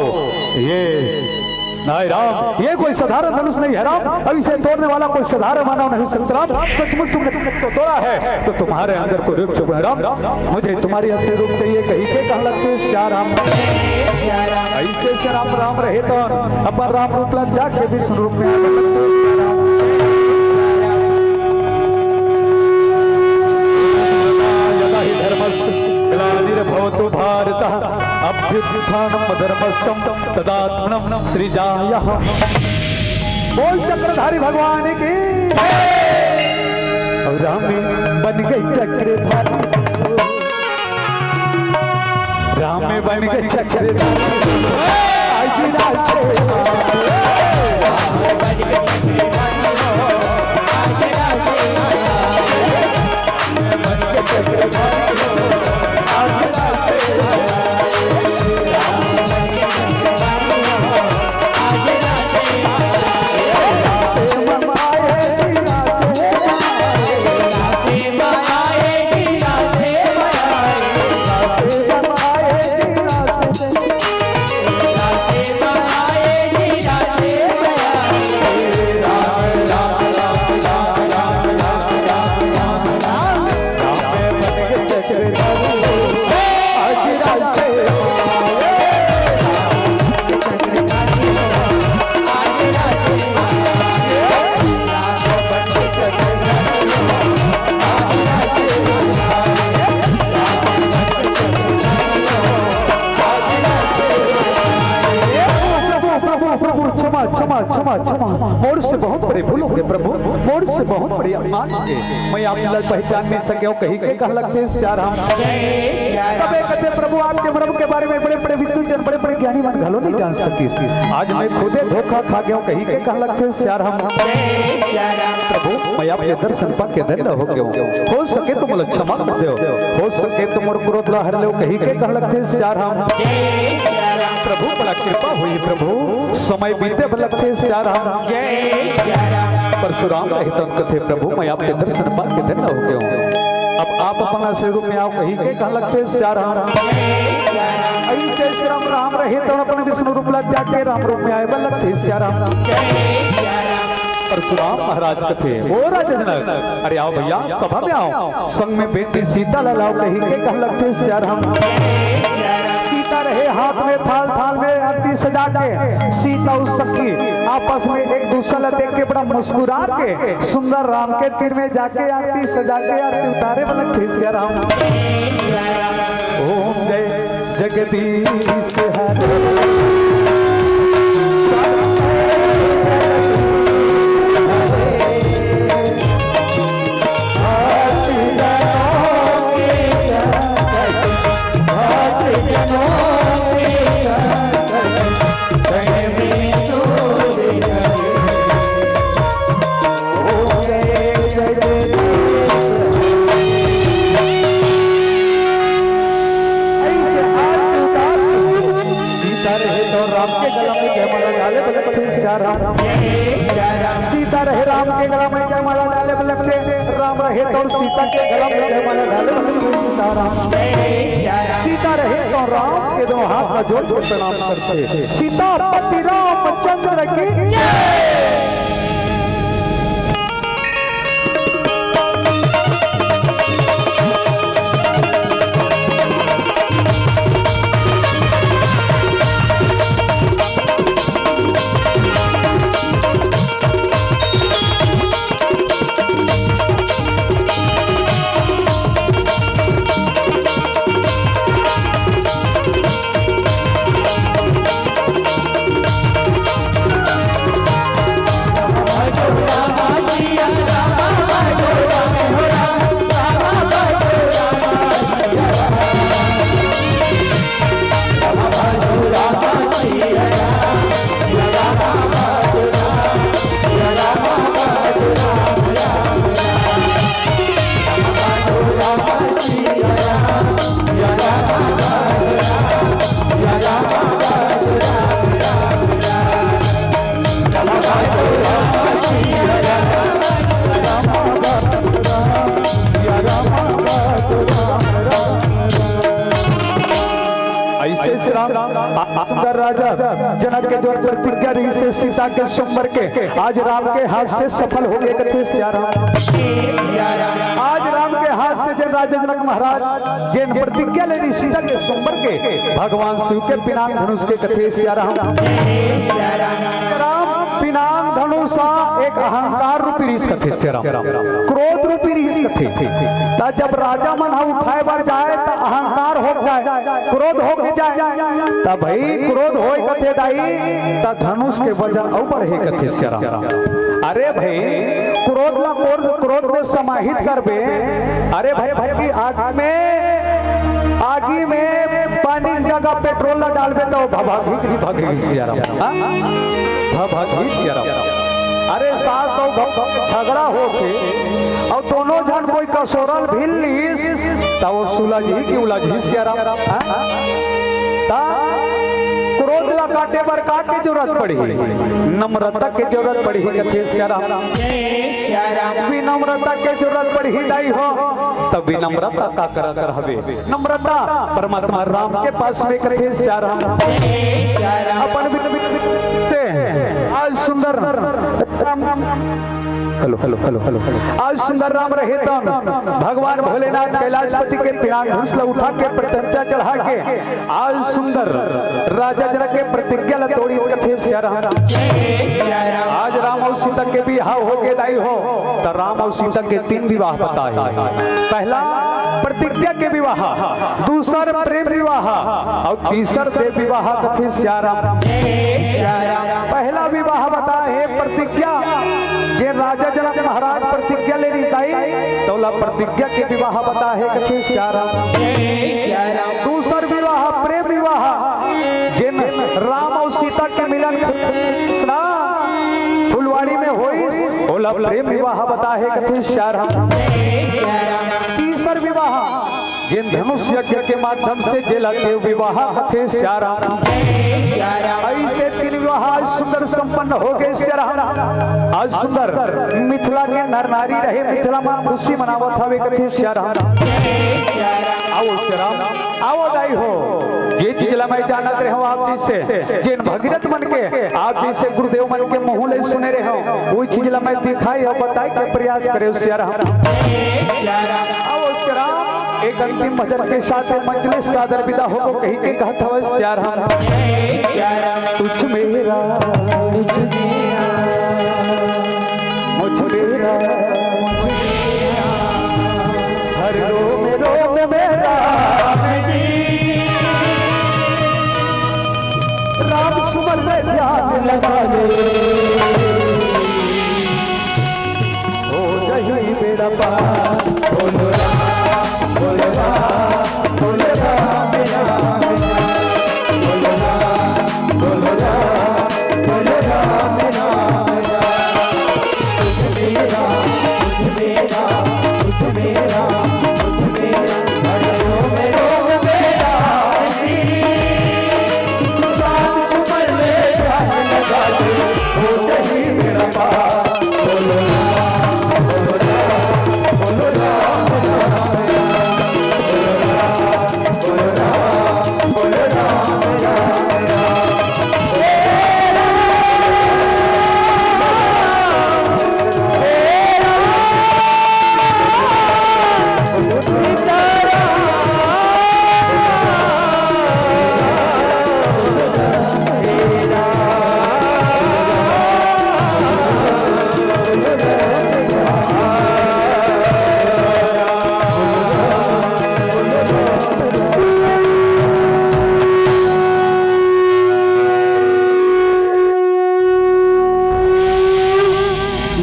ये नहीं राम, ये कोई साधारण धनुष नहीं है राम। अब इसे तोड़ने वाला कोई साधारण मानव नहीं सकता राम। सचमुच तुमने तो तोड़ा है, तो तुम्हारे अंदर कोई रूप छुपा है राम। मुझे तुम्हारी असली रूप चाहिए, कही के कहन लगथे श्री राम। ऐसे श्री राम, राम रहे तो अपन राम रूप ला त्याग के विष्णु रूप में आवे लगथे श्री राम। यदा ही धर्मस्य ग्लानिर्भवतु भारत, अभ्युत्थानम धर्मस्य तदात्मानं सृजाम्यहम्। बोल चक्रधारी भगवान की। राम बन गए चक्रधारी, राम बन गए चक्रधारी। प्रभु, प्रभु, प्रभु, क्षमा, क्षमा, क्षमा, क्षमा। मोर से बहुत बड़े भूल हो गए प्रभु, मोर से बहुत बड़े अपमान हो गए। मैं आप ला पहचान नहीं सके हूँ, कही के कहन लगथे श्री राम। तबे कहथे प्रभु, आपके मरम के बारे में बड़े बड़े विद्वत जन, बड़े बड़े ज्ञानी मन घलो नहीं जान सके। आज मैं खुदे धोखा खा गया हूँ, कही के कहन लगथे श्री राम। प्रभु, मैं आपके दर्शन पाके धन्य हो गया हूँ। हो सके तो मोला क्षमा कर देव, हो सके तो मोर क्रोध ला हर लेव, कही के कहन लगथे श्री राम। प्रभु, बड़ा कृपा होही प्रभु, समय बीते बर लगथे श्री राम। परशुराम रहे तो उनका थे प्रभु, मैं आपके दर्शन पाके धन्य हो गया हूँ। अब आप अपन असली रूप में आओ, कही के कहन लगथे श्री राम। ऐसे श्री राम, राम रहे तो अपन विष्णु रूप ला त्याग के राम रूप में आए बर लगथे श्री राम। परशुराम महाराज कथे, ओ राजा जनक, अरे आओ भैया, सभा में आओ, संग में बेटी सीता ला लाओ, कही के कहन लगथे श्री राम। सीता हे हाथ में थाल, थाल में आरती सजा के सीता अउ सखी आपस में एक दूसरा ला देख के बड़ा मुस्कुरा के सुंदर राम के तीर में जाके आरती सजा के आरती उतारे वाला खेसिया राम। ओम जय जगदीश हरे। सीता रहे तो राम के गला में जयमाला डाले, बोले, "पति सिया राम।" सीता रहे राम के गला में जयमाला डाले, बोले, "राम रहे तो सीता के गला में जयमाला डाले, बोले, पति सीता राम।" सीता रहे तो राम के दो हाथ ला जोड़ के प्रणाम करथे। सीता पति रामचंद्र की जय। अइसे श्री राम, आ, आ, सुंदर राजा जनक के जो प्रतिज्ञा रहिसे सीता के स्वयंवर के, आज राम के हाथ से सफल हो गे कथे सिया राम। आज राम के हाथ से जेन राजा जनक महाराज जेन प्रतिज्ञा ले रहिस सीता के स्वयंवर के, भगवान शिव के पिनाक धनुष के कथे सिया राम। राम पिनाक धनुष एक अहंकार रूपी रहिस कथे सिया राम, क्रोध रूपी रहिस कथे। त जब राजा मन ह उठाए बर जाए त अहंकार हो जाए, क्रोध हो के जाए। त भाई क्रोध होए कथे दाई, त धनुष के वजन अउ बढ़े कथे सिया राम। अरे भाई, क्रोध ला क्रोध, क्रोध में समाहित करबे। अरे भाई, भाई की आग में, आगी में पानी की जगह पेट्रोल ला डालबे तो भभगही भगही सिया राम। हाँ? भभगही सिया राम। अरे सास अउ बहू झगड़ा होथे अउ दोनों झन कोई कसोरल भील लिस, त वो सुलझही कि उलझही सिया राम। हाँ? त क्रोध ला काटे बर का के जरूरत पड़ही? नम्रता के जरूरत पड़ही कथे सिया राम। विनम्रता के जरूरत पड़ही दाई हो, त विनम्रता का करत रहबे? नम्रता परमात्मा राम के पास में कथे सिया राम। अपन विन-, विन-, से आज सुंदर Ram hello, hello, hello, hello, hello. आज सुंदर राम रहे तन भगवान भोलेनाथ कैलाशपति के पिनाक धनुष ला उठा के प्रत्यंचा चढ़ा के आज सुंदर राजा जनक के प्रतिज्ञा ला तोड़िस कथे सिया राम। आज राम अउ सीता के बिहाव हो गे दाई हो, त राम अउ सीता के तीन विवाह बताए। पहला प्रतिज्ञा के विवाह, दूसर प्रेम विवाह अउ तीसर देव विवाह कथे सिया राम। पहला विवाह बताए हे प्रतिज्ञा, जे राजा जनक महाराज प्रतिज्ञा ले रहिस दाई, त ओला प्रतिज्ञा के विवाह बताए हे कथे सिया राम। दूसर विवाह प्रेम विवाह, जेन राम अउ सीता के मिलन कृष्णा फुलवाड़ी में होइस, ओला प्रेम विवाह बताए हे कथे सिया राम। तीसर विवाह जेन धनुष यज्ञ के माध्यम से जेला देव विवाह कथे सिया राम। अइसे तीन विवाह आज सुंदर संपन्न हो गे सिया राम। आज सुंदर मिथिला के नर नारी रहे, मिथिला मा खुशी मनावत हवे कथे सिया राम। आओ सिया राम, आओ दाई हो। जे चीज ला मैं जानत रहे हूँ आप जी से, जेन भगीरथ मन के आप जइसे गुरुदेव मन के मुँह ले सुने रहे हूँ, वही चीज ला मैं दिखाए अउ बताए के प्रयास करे हूँ सिया राम। आओ सिया राम। एक अंतिम भजन के साथ मंच ले सादर विदा होबो कहि के कहत हवय सियाराम। तुझ मेरा, मुझ मेरा, हर रोम रोम मेरा। राम सुमर में ध्यान लगा ले, हो जाई बेड़ा पार। बोलो राम, बोलो राम, बोलो राम, बोलो राम, बोलो राम, बोलो राम, बोलो राम, राम, राम।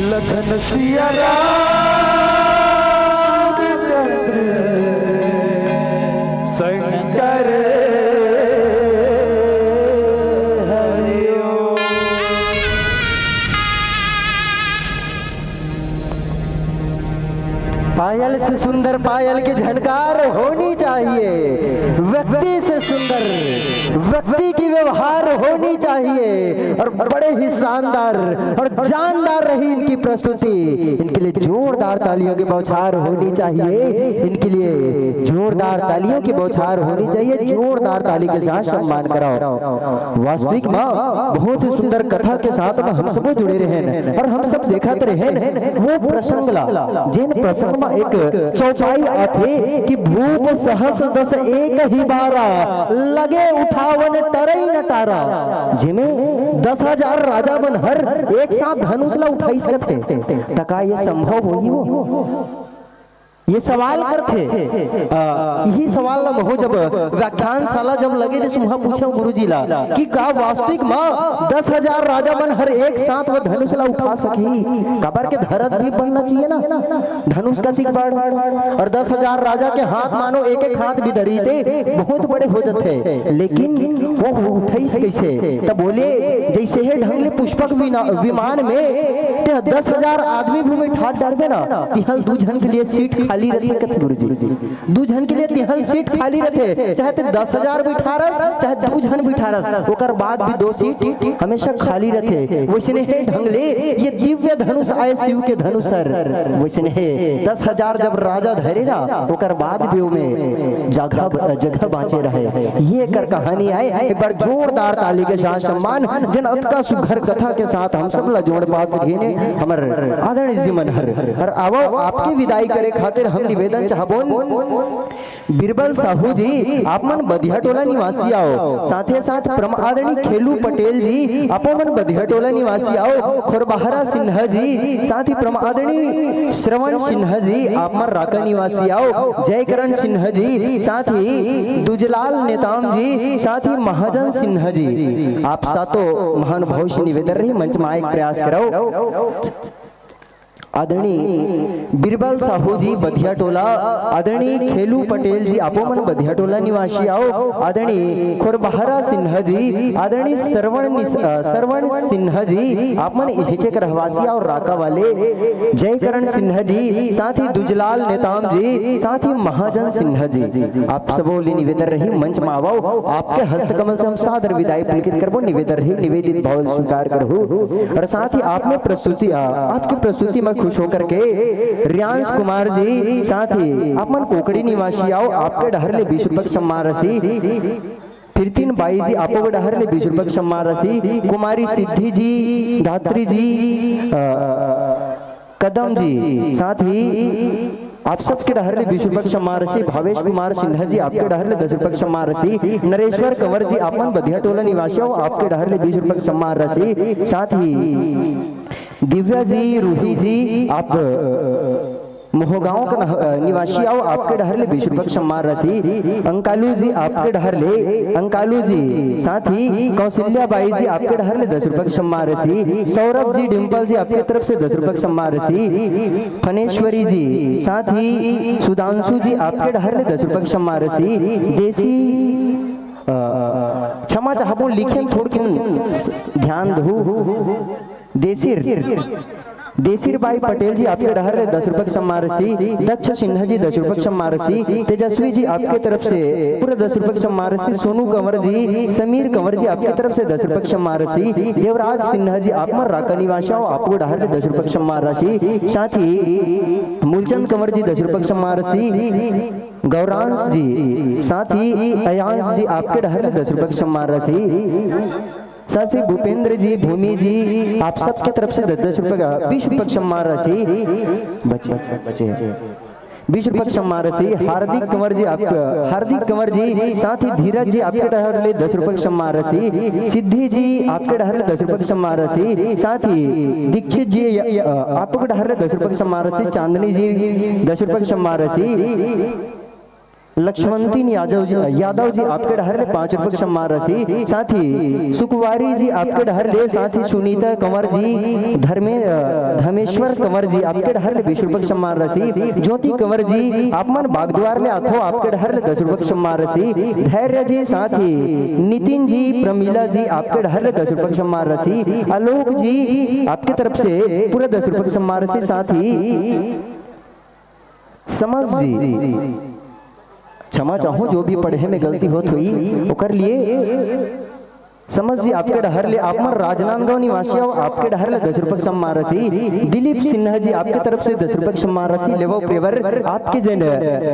लखन सिया राम चंद्र शंकर हरिओम। पायल से सुंदर पायल की झनकार होनी चाहिए, व्यक्ति से सुंदर व्यक्ति की व्यवहार होनी चाहिए, और बड़े ही शानदार और जानदार रही इनकी प्रस्तुति। इनके लिए जोरदार तालियों की बौछार होनी चाहिए, इनके लिए जोरदार तालियों की बौछार होनी चाहिए। जोरदार ताली के साथ सम्मान कराओ। वास्तविक में बहुत ही सुंदर कथा के साथ में हम सब जुड़े रहे हैं और हम सब देखत रहे हैं वो प्रसंग ला, जेन प्रसंग में एक चौपाई आथे कि भूप सहस दस एक ही बारा, लगे उठावन टरई न टारा। जेमे दस हजार राजा मन हर एक साथ धनुष ला उठाई सकत हे, त का ये संभव होही वो? ये सवाल करथे। अ, इही सवाल ला महू जब व्याख्यानशाला जब लगे, जइसे उहाँ पूछे गुरुजी ला कि का वास्तविक में दस हजार राजा मन हर एक साथ वो धनुष ला उठा सकही? काबर के धरत भी बनना चाहिए ना, धनुष का तिक बाढ़ और दस हजार राजा के हाथ मानो एक एक हाथ भी धरी ते बहुत बड़े हो जाते, लेकिन वो उठाइस कैसे? तब बोले जैसे है ढंग ले पुष्पक विना-, विमान में ते दस हजार आदमी भी में ठाट डारबे ना, तिहल दू झन के लिए सीट खाली रथे कथे गुरुजी। दू झन के लिए तिहल सीट खाली रथे, चाहे ते दस हजार बिठारस, चाहे दू झन बिठारस, ओकर बाद भी दो सीट हमेशा खाली रथे। वैसने हे ढंग ले ये दिव्य धनुष आय शिव के धनुष हर। वैसने हे दस हजार जब राजा धरे ना, ओकर बाद भी ओमे जगह, जगह बाँचे रहे। ये कर कहानी आय, एक बार जोरदार ताली के साथ सम्मान, जेन अतका सुघर कथा के साथ हम सब ला जोड़ पात रहिन हे, हमर आदरणीय जी मन हर। और आवो, आपके विदाई करे खातिर हम निवेदन चाहबोन, बीरबल साहू जी, आप मन बधिया टोला निवासी आओ, साथे साथ परम आदरणीय खेलू पटेल जी, आपो मन बधिया टोला निवासी आओ, खोरबहरा सिन्हा जी, साथ ही परम आदरणीय श्रवण सिन्हा जी, आप मन राका निवासी आओ, जयकरण सिन्हा जी, साथ ही दुजलाल नेताम जी, साथ ही महाजन सिन्हा जी, आप सातों महानुभाव से निवेदन रही, मंच में आए के प्रयास कराओ। आदरणीय बीरबल साहू जी बधिया टोला, आदरणीय खेलू पटेल जी, आपो मन बधिया टोला निवासी आओ, आदरणीय खोरबहरा सिन्हा जी, आदरणीय श्रवण निस-, अ, श्रवण सिन्हा जी, आप मन इहिचे के रहवासी आओ, राका वाले जयकरण सिन्हा जी, साथ ही दुजलाल नेताम जी, साथ ही महाजन सिन्हा जी, आप सबो ले निवेदन रही, मंच में आवो, आपके हस्तकमल से हम सादर विदाई पुलकित करबो, निवेदन रही, निवेदित भाव स्वीकार करहु। और साथ ही आपने प्रस्तुति, आ, आपकी प्रस्तुति में खुश होकर के रियांश कुमार जी, साथ ही आप मन कोकड़ी निवासी आओ, आपके डहर ले बीस रुपये सम्मान राशि, फिरतीन बाई जी, आपो डहर ले बीस रुपये सम्मान राशि, कुमारी सिद्धि जी, धात्री जी, आ, कदम जी, साथ ही आप सबके डहर ले बीस रुपया के सम्मान राशि। भावेश कुमार सिन्हा जी, आपके डहर ले दस रुपया के सम्मान राशि। नरेश्वर कंवर जी, आप मन बधिया टोला निवासी हो, आपके डहर ले बीस रुपया के सम्मान राशि। साथ ही दिव्या जी, रूही जी, आप मोहगांव का नह-, अ, निवासी आओ, आपके डहर ले बीस रुपया के सम्मान राशि। अंकालू जी, आपके डहर ले, अंकालू जी, साथ ही कौशल्या बाई जी, आपके डहर ले दस रुपया के सम्मान राशि। सौरभ जी, डिम्पल जी, आपके तरफ से दस रुपया के सम्मान राशि। फनेश्वरी जी, साथ ही सुधांशु जी, आपके डहर ले दस रुपया के सम्मान राशि। देसी, अ, क्षमा चाहबो, लिखे थोड़किन ध्यान दहू। देसिर, देसिर बाई पटेल जी, आपके डहर ले दस रुपया के सम्मान राशि। दक्ष सिन्हा जी, दस रुपया के सम्मान राशि। तेजस्वी जी, आपके तरफ से पूरा दस रुपया के सम्मान राशि। सोनू कंवर जी, समीर कंवर जी, आपके तरफ से दस रुपया के सम्मान राशि। देवराज सिन्हा जी, आप मन राका निवासी हो, आपको डहर ले दस रुपया के सम्मान राशि। साथ ही मूलचंद कंवर जी, दस रुपया के सम्मान राशि। गौरांश जी, साथ ही अयांश जी, आपके डहर ले दस रुपया के सम्मान राशि। साथ ही भूपेंद्र जी, भूमि जी, आप सबके तरफ से दस दस रुपया का, बीस रुपया का सम्मान राशि। बचे, बचे, बीस रुपया का सम्मान राशि। हार्दिक कंवर जी, आप, हार्दिक कंवर जी, साथ ही धीरज जी, आपके डहर ले दस रुपया का सम्मान राशि। सिद्धि जी, आपके डहर ले दस रुपया का सम्मान राशि। साथ ही दीक्षित जी, अ, आपके डहर ले दस रुपया का सम्मान राशि। चांदनी जी, दस रुपया का सम्मान राशि। लक्ष्मणती यादव जी, यादव जी, आपके डहर ले पाँच रुपया के सम्मान राशि। साथ ही सुकुवारी जी, आपके डहर ले, साथ ही सुनीता कंवर जी, धर्मे-, अ, धर्मेश्वर कंवर जी, आपके डहर ले बीस रुपया के सम्मान राशि। ज्योति कंवर जी, आप मन बागद्वार ले आथो, आपके डहर ले दस रुपया के सम्मान राशि। धैर्य जी, साथ ही नितिन जी, प्रमिला जी, आपके डहर ले दस रुपया के सम्मान राशि। आलोक जी, आपके तरफ से पूरा दस रुपया के सम्मान राशि। साथ ही समझ जी, क्षमा चाहूँ, जो भी पढ़े में गलती होत होही, ओकर लिए। समझ जी, आपके डहर ले, आप मन राजनांदगांव निवासी हो, आपके डहर ले दस रुपया के सम्मान राशि। दिलीप सिन्हा जी, आपके तरफ से दस रुपया के सम्मान राशि। लेवो प्रेवर, आपके जन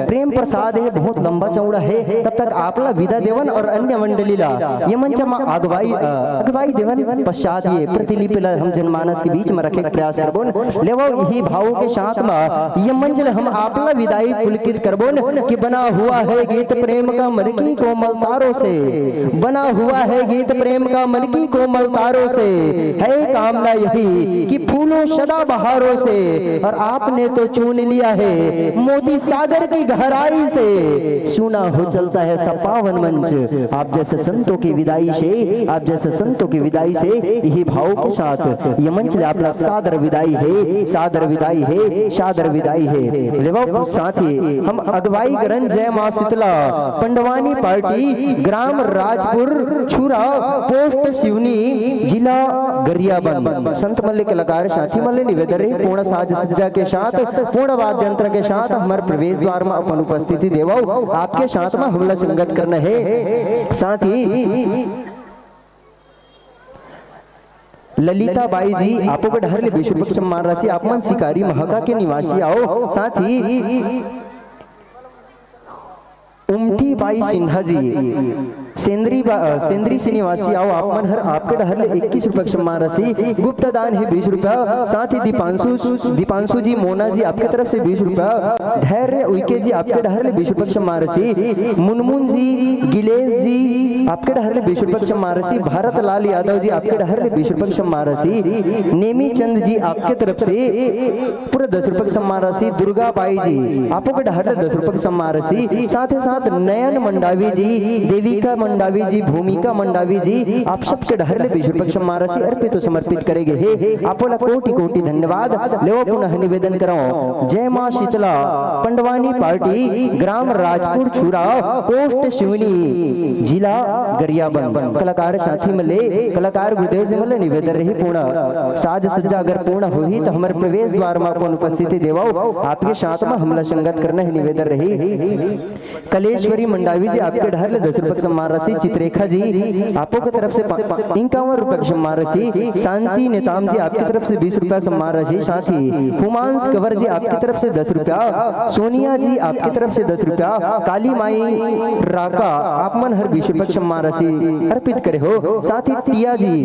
प्रेम प्रसाद है, बहुत लंबा चौड़ा है, तब तक आप ला विदा देवन और अन्य मंडली ला ये मंच मा अगुवाई, अ, अगुवाई देवन। पश्चात ये प्रतिलिपि ला हम जनमानस के बीच में रखे के प्रयास करबोन। लेवो इही भाव के साथ मा ये मंच ले हम आप ला विदाई पुलकित करबोन कि बना हुआ है गीत प्रेम का मन की कोमल तारों से, बना हुआ है गीत प्रेम का मन की कोमल तारों से, है कामना यही कि फूलों सदा बहारों से, और आपने तो चुन लिया है मोती सागर की गहराई से। सुना हो चलता है सब पावन मंच, आप जैसे संतों की विदाई से, आप जैसे संतों की विदाई से, यही भाव के साथ ये मंच ले आपला सादर विदाई है, सादर विदाई है, सादर विदाई है। लेवा साथ ही हम अगुवाई करन जय माँ शीतला पंडवानी पार्टी, ग्राम राजपुर छुरा, पोस्ट सिवनी, जिला गरियाबंद। संत मल्ल कलाकार साथी मल्ल निवेदन रही, पूर्ण साज सज्जा के साथ, पूर्ण वाद्य यंत्र के साथ हमारे प्रवेश द्वार में अपन उपस्थिति देवाओ। आपके साथ में हमला संगत करना है। साथ ही ललिता बाई जी, आपो के डहर ले बीस रुपया के सम्मान राशि। आप मन शिकारी महाका के निवासी आओ। साथ ही उमटी बाई सिन्हा जी, सेंद्री बा-, अ, सेंद्री से निवासी आओ। आप मन हर आपके डहर ले इक्कीस रुपया के सम्मान राशि। गुप्ता दान है बीस रुपया। साथ ही दीपांशु, दीपांशु जी, मोना जी, आपके तरफ से बीस रुपया। धैर्य उइके जी, आपके डहर ले बीस रुपया के सम्मान राशि। मुनमुन जी, गिलेश जी, आपके डहर ले बीस रुपया के सम्मान राशि। भारत लाल यादव जी, आपके डहर ले बीस रुपया के सम्मान राशि। नेमी चंद जी, आपके तरफ से पूरा दस रुपया के सम्मान राशि। दुर्गा बाई जी, आपो के डहर ले दस रुपया के सम्मान राशि। साथ ही साथ नयन मंडावी जी, देविका मंडावी जी, भूमिका मंडावी जी, आप सबके डहर ले बीस रुपया के सम्मान राशि अर्पित और समर्पित करे गे हे। आपो ला कोटि कोटि धन्यवाद। लेवा पुनः निवेदन करौं, जय माँ शीतला पंडवानी पार्टी, ग्राम राजपुर छुरा, पोस्ट सिवनी, जिला गरियाबंद। कलाकार साथी मल्ले, कलाकार गुरुदेव जी मल्ले निवेदन रही, पूर्ण साज सज्जा अगर पूर्ण होही तो हमारे प्रवेश द्वार में अपन उपस्थिति देवाओ। आपके साथ में हमला संगत करना है निवेदन रही। कलेश्वरी मंडावी जी, आपके डहर ले दस रुपया के सम्मान राशि। चित्रेखा जी, आपो के तरफ से पा-, पा-, इक्यावन रुपया के सम्मान राशि। शांति नेताम जी, आपके तरफ से बीस रुपया सम्मान राशि। साथ ही हुमांश कंवर जी, आपके तरफ से दस रुपया। सोनिया जी, आपके तरफ से दस रुपया। काली माई राका, आप मन हर बीस रुपया के सम्मान राशि अर्पित करे हो। साथ ही टिया जी,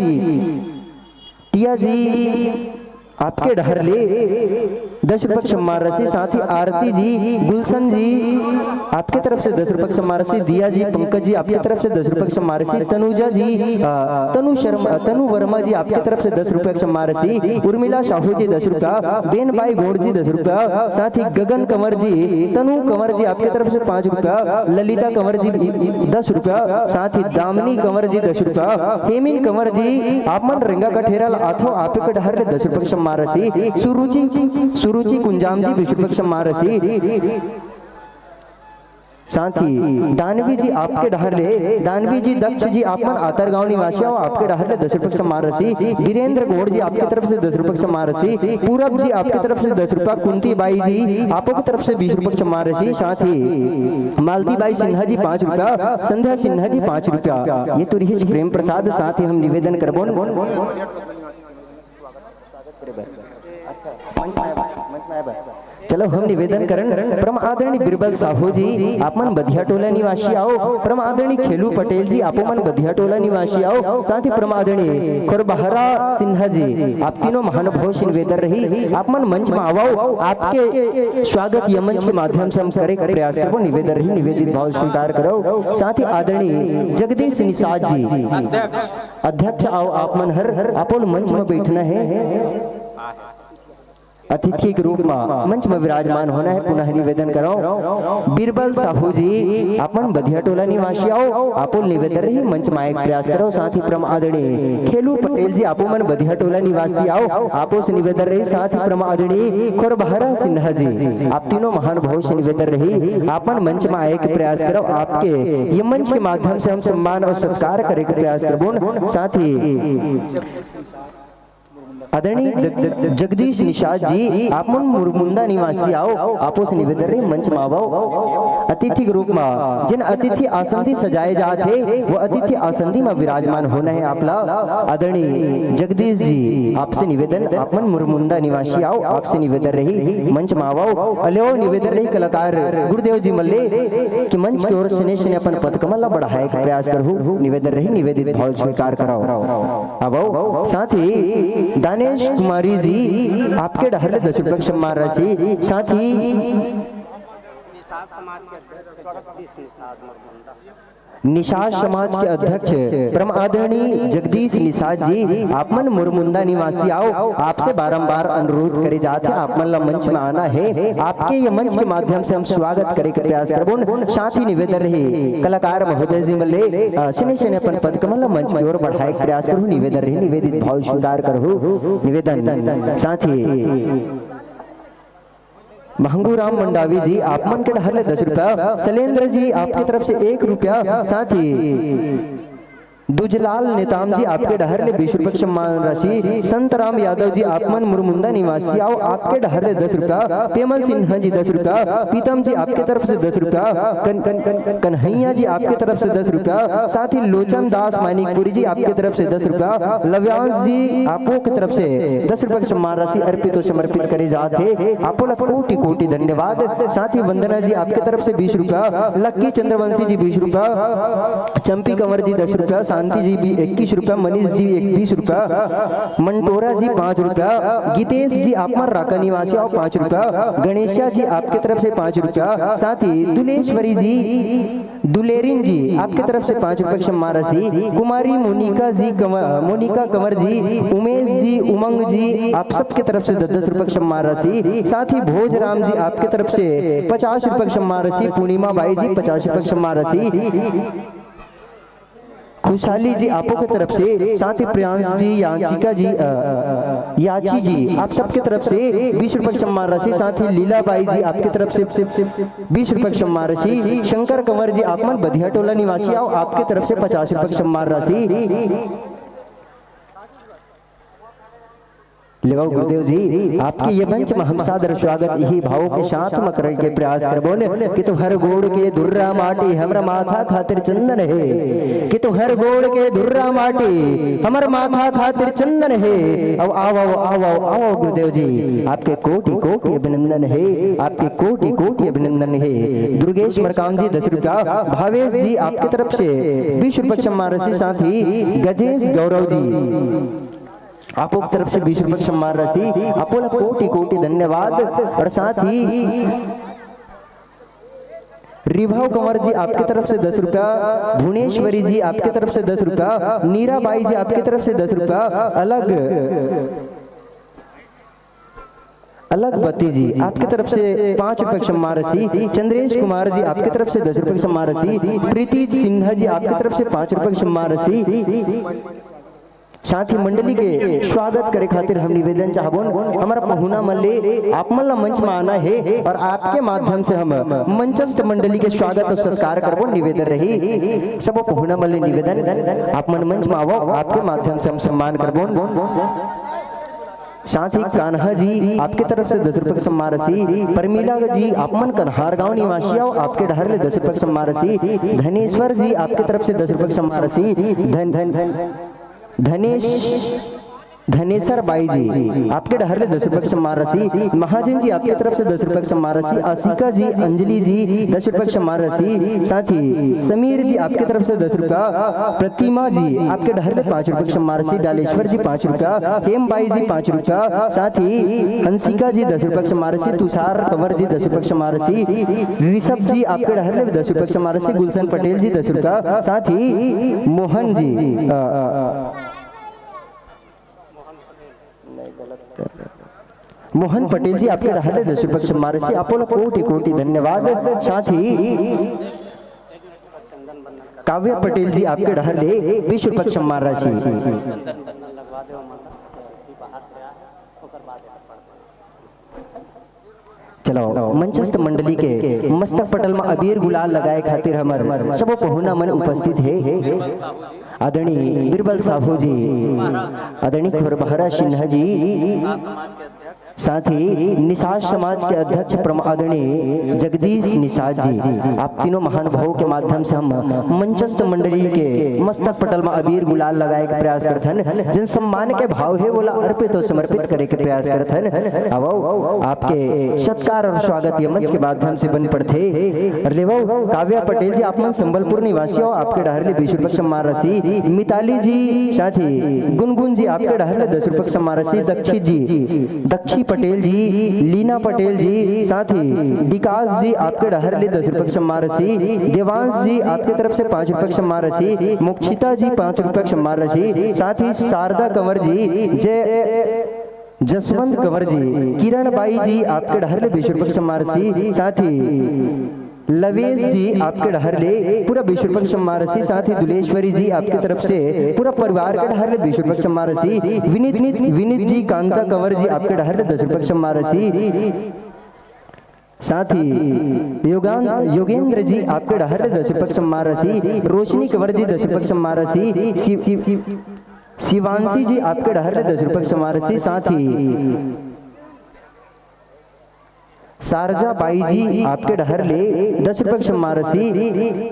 टिया जी, आपके डहर ले दस रुपये की सम्मान राशि। साथ ही आरती जी, गुलशन जी, आपके तरफ से दस रुपये की सम्मान राशि। दिया जी, पंकज जी, आपके तरफ से दस रुपये की सम्मान राशि। तनुजा जी, अ, तनु शर्मा, अ, तनु वर्मा जी, आपके तरफ से दस रुपये की सम्मान राशि। उर्मिला साहू जी, दस रुपया। बेन बाई गोड़ जी, दस रुपया। साथ ही गगन कंवर जी, तनु कंवर जी, आपके तरफ से पाँच रुपया। ललिता कंवर जी, दस रुपया। साथ ही दामिनी कंवर जी, दस रुपया। हेमिन कंवर जी, आप मन रेंगा कठेरा ल आथो, आप के डहर ले दस रुपये की सम्मान राशि। सुरुचि, सुरुचि कुंजाम जी, बीस रुपये की सम्मान राशि। साथ ही दानवी जी, आपके डहर ले, दानवी जी दक्ष जी, आप मन आतरगांव निवासी हो, आपके डहर ले दस रुपये की सम्मान राशि। वीरेंद्र गोड़ जी, आपके तरफ से दस रुपये की सम्मान राशि। पूरब जी, आपके तरफ से दस रुपया। कुंती बाई जी, आपो की तरफ से बीस रुपये की सम्मान राशि। साथ ही मालती बाई सिन्हा जी, पाँच रुपया। संध्या सिन्हा जी, पाँच रुपया। ये तो रिहिस प्रेम प्रसाद। साथ ही हम निवेदन करबोन। अच्छा, मंच में आए बा, मंच में आए बा। चलो, हम निवेदन करन, परम आदरणीय बीरबल साहू जी, आप मन बधिया टोला निवासी आओ। परम आदरणीय खेलू पटेल जी, आपो मन बधिया टोला निवासी आओ। साथ ही परम आदरणीय खोरबहरा सिन्हा जी, आप तीनों महानुभाव से निवेदन रही, आप मन मंच में आवो। आपके स्वागत ये मंच के माध्यम से हम करे के प्रयास करबो। निवेदन रही, निवेदित भाव स्वीकार करो। साथ ही आदरणीय जगदीश निषाद जी, अध्यक्ष आओ, आप मन हर, आपो ल मंच में बैठना है। अतिथि के रूप में मंच में विराजमान होना है। पुनः निवेदन करो, बीरबल साहू जी, आप मन बधिया टोला निवासी आओ, आपो ल निवेदन रही, मंच में आए के प्रयास करो। साथ ही परम आदरणीय खेलू पटेल जी, आपो मन बधिया टोला निवासी आओ, आपो से निवेदन रही। साथ ही परम आदरणीय खोरबहरा सिन्हा जी, आप तीनों महानुभाव से निवेदन रही, आप मन मंच में आए के प्रयास करो। आपके ये मंच के माध्यम से हम सम्मान और सत्कार करे के प्रयास करबोन। साथ ही आदरणीय द-, द-, जगदीश निषाद जी, आप मन मुरमुंदा निवासी आओ, आपो से निवेदन रही, मंच में आवो। अतिथि के रूप में जिन अतिथि आसन दी सजाए जात हे, वो अतिथि आसन दी में विराजमान होना है आप ला। आदरणीय जगदीश जी, आपसे निवेदन, आप मन मुरमुंदा निवासी आओ, आपसे निवेदन रही, मंच में आवो। अले निवेदन रही कलाकार गुरुदेव जी मल्ले कि मंच के ओर से ने, से ने अपन पदकमल ला बढ़ाए के प्रयास करहु। निवेदन रही, निवेदित भाव स्वीकार कराओ। आवो। साथ ही दानेश कुमारी जी, आपके डहर ले दस रुपये की सम्मान राशि। साथ ही निषाद समाज के अध्यक्ष परम आदरणीय जगदीश निषाद जी, आप मन मुरमुंदा निवासी आओ, आपसे बारंबार अनुरोध करे जात हे, आप मन ला मंच में आना है। आपके ये मंच के माध्यम से हम स्वागत करे के प्रयास करबोन। साथ ही निवेदन रही कलाकार महोदय जी मल्ले, अ, सिने सिने अपन पदकमल ला मंच की ओर बढ़ाए के प्रयास करहु। निवेदन रही, निवेदित भाव स्वीकार करहु। निवेदन। साथ ही महंगू राम मंडावी जी, आप मन के डहर ले दस रुपया। शैलेंद्र जी, आपके तरफ से एक रुपया। साथ ही दुजलाल नेताम जी, आपके डहर ले बीस रुपया की सम्मान राशि। संतराम यादव जी, आप मन मुरमुंदा निवासी आओ, आपके डहर ले दस रुपया। पेमल सिन्हा जी, दस रुपया। पीतम जी, आपके तरफ से दस रुपया। कन-, कन-, कन-, कन्हैया जी, आपके तरफ से दस रुपया। साथ ही लोचन दास मानिकपुरी जी, आपके तरफ से दस रुपया। लव्यांश जी, आपो के तरफ से दस रुपया की सम्मान राशि अर्पित और समर्पित करे जात हे। आपो ला कोटि कोटि धन्यवाद। साथ ही वंदना जी, आपके तरफ से बीस रुपया। लक्की चंद्रवंशी जी, बीस रुपया। चंपी कंवर जी, दस रुपया। शांति जी भी इक्कीस रुपया। मनीष जी, एक बीस रुपया। मंटोरा जी, पाँच रुपया। गीतेश जी, आप मन राका निवासी आओ, पाँच रुपया। गणेशा जी, आपके तरफ से पाँच रुपया। साथ ही दुलेश्वरी जी, दुलेरिन जी, आपके तरफ से पाँच रुपए की सम्मान राशि। कुमारी मोनिका जी, कंवर, मोनिका कंवर जी, उमेश जी, उमंग जी, आप सबके तरफ से दस दस रुपए की सम्मान राशि। साथ ही भोजराम जी, आपके तरफ से पचास रुपए की सम्मान राशि। पूर्णिमा बाई जी, पचास रुपए की सम्मान राशि। खुशहाली जी, आपो के तरफ से। साथ ही प्रियांश जी, याचिका जी, अ, याची जी, आप सबके तरफ से बीस रुपए की सम्मान राशि। साथ ही लीला बाई जी, आपके तरफ से बीस रुपए की सम्मान राशि। शंकर कंवर जी, आप मन बधिया टोला निवासी आओ, आपके तरफ से पचास रुपए की सम्मान राशि। लेवाओ गुरुदेव जी, आपके ये मंच में हम सादर स्वागत यही भाव के साथ में करे के प्रयास करबोन कि तुहर गोड़ के धुर्रा माटी हमर माथा खातिर चंदन हे, कि तुहर गोड़ के धुर्रा माटी हमर माथा खातिर चंदन हे। अब आओ, आओ, आओ, आओ, आओ गुरुदेव जी, आपके कोटि कोटि अभिनंदन हे, आपके कोटि कोटि अभिनंदन हे। दुर्गेश मरकाम जी, दस रुपया। भावेश जी, आपके तरफ से बीस रुपये की सम्मान राशि। साथ ही गजेश गौरव जी, आपो की तरफ से बीस रुपए के सम्मान राशि, आपो ला कोटि कोटि धन्यवाद। और साथ ही रिभाव कंवर जी आपके तरफ से दस रुपया, भुवनेश्वरी जी आपके तरफ से दस रुपया, नीरा बाई जी आपके तरफ से दस रुपया, अलग अलग बत्ती जी आपके तरफ से पाँच रुपए के सम्मान राशि, चंद्रेश कुमार जी आपके तरफ से दस रुपए के सम्मान राशि, प्रीति सिन्हा जी आपके तरफ से पाँच रुपए के सम्मान राशि। साथ ही मंडली के स्वागत करे खातिर हम निवेदन चाहबोन, हमारा पहुना मन ले आप मन ला मंच में आना है और आपके माध्यम से हम मंचस्थ मंडली के स्वागत और सत्कार करबो। निवेदन रही सब पहुना मन ले निवेदन, आप मन मंच में आवो, आपके माध्यम से हम सम्मान करबो। साथ ही कान्हा जी आपके तरफ से दस रुपए के सम्मान राशि, परमिला जी आप मन कन्हार गांव निवासी हो, आपके डहर ले दस रुपए के सम्मान राशि, धनेश्वर जी आपके तरफ से दस रुपए के सम्मान राशि, धन धन धन धनेश धनेसर बाई जी आपके डहर ले दस रुपए के सम्मान राशि, महाजन जी आपके तरफ से दस रुपए के सम्मान राशि, आशिका जी, अंजलि जी दस रुपए के सम्मान राशि, साथ ही समीर जी आपके तरफ से दस रुपया, प्रतिमा जी आपके डहर ले पाँच रुपए के सम्मान राशि, डालेश्वर जी पाँच रुपया, हेम बाई जी पाँच रुपया, साथ ही हंसिका जी दस रुपए के सम्मान राशि, तुषार कंवर जी दस रुपए के सम्मान राशि, ऋषभ जी आपके डहर ले दस रुपए के सम्मान राशि, गुलशन पटेल जी दस रुपया, साथ ही मोहन जी अ, मोहन पटेल जी आपके डहर ले दस रुपए के सम्मान राशि, आपो ला कोटि कोटि धन्यवाद। साथ ही काव्या पटेल जी आपके डहर ले बीस रुपए के सम्मान राशि। चलो, मंचस्थ मंडली के मस्तक पटल में अबीर गुलाल लगाए खातिर हमर सबो पहुना मन उपस्थित है। आदरणीय बीरबल साहू जी, आदरणीय खुरबहरा सिन्हा जी, साथ ही निषाद समाज के अध्यक्ष प्रम-, आदरणीय जगदीश निषाद जी, आप तीनों महानुभावों के माध्यम से हम मंचस्थ मंडली के मस्तक पटल में अबीर गुलाल लगाए के प्रयास करथन। जन सम्मान के भाव है, वोला अर्पित और समर्पित करे के प्रयास करथन। आवो, आपके सत्कार और स्वागत ये मंच के माध्यम से बन पड़थे। और लेवो, काव्या पटेल जी, आप मन संबलपुर निवासी हो, आपके डहर ले बीस रुपए के सम्मान राशि। मिताली जी, साथ ही गुनगुन जी, आपके डहर ले दस रुपए के सम्मान राशि। दक्षित जी, दक्षी पटेल जी, लीना पटेल जी, साथ ही विकास जी, आपके डहर ले दस रुपए के सम्मान राशि। देवांश जी, आपके तरफ से पाँच रुपए के सम्मान राशि। मोक्षिता जी, पाँच रुपए के सम्मान राशि। साथ ही शारदा कंवर जी, जय जसवंत कंवर जी, किरण बाई जी, आपके डहर ले बीस रुपए के सम्मान राशि। साथ ही लवेश जी, आपके डहर ले पूरा बीस रुपए के सम्मान राशि। साथ ही दुलेश्वरी जी, आपके तरफ से पूरा परिवार के डहर ले बीस रुपए के सम्मान राशि। विनीत, विनीत जी, कांता कंवर जी, आपके डहर ले दस रुपए के सम्मान राशि। साथ ही योगान-, योगेंद्र जी, आपके डहर ले दस रुपए के सम्मान राशि। रोशनी कंवर जी, दस रुपए के सम्मान राशि। शिव-, शिव-, शिवांशी जी, आपके डहर ले दस रुपए के सम्मान राशि। साथ ही शारजा बाई जी, आपके डहर ले दस रुपए के सम्मान राशि।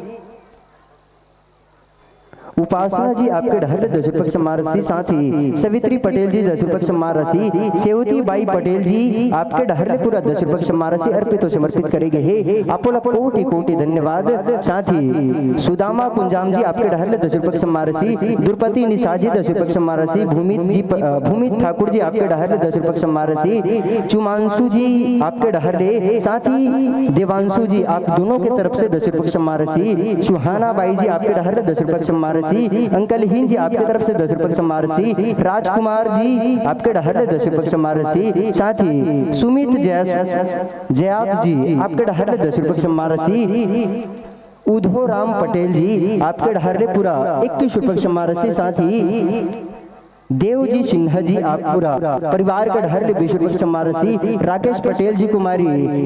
उपासना जी, आपके डहर ले दस रुपए के सम्मान राशि। साथ ही सवित्री पटेल जी, दस रुपए के सम्मान राशि। सेवती बाई पटेल जी, आपके डहर ले पूरा दस रुपए के सम्मान राशि अर्पित और समर्पित करे गए हे। आपो ला कोटि कोटि धन्यवाद। साथ ही सुदामा कुंजाम जी, आपके डहर ले दस रुपए के सम्मान राशि। द्रुपति निषाद जी, दस रुपए के सम्मान राशि। भूमित जी प-, अ, भूमित ठाकुर जी, आपके डहर ले दस रुपए के सम्मान राशि। चुमांशु जी, आपके डहर ले, साथ ही देवांशु जी, आप दोनों के तरफ से दस रुपए के सम्मान राशि। सुहाना बाई जी, आपके डहर ले दस रुपए के सम्मान राशि। अंकलहीन जी, आपके तरफ से दस रुपए के सम्मान राशि। राजकुमार जी, आपके डहर ले दस रुपए के सम्मान राशि। साथ ही सुमित जैस-, जयात जी, आपके डहर ले दस रुपए के सम्मान राशि। उधो राम पटेल जी, आपके डहर ले पूरा इक्कीस रुपए के सम्मान राशि। साथ ही देव जी सिन्हा जी, आप पूरा परिवार के डहर ले बीस रुपए के सम्मान राशि। राकेश पटेल जी, कुमारी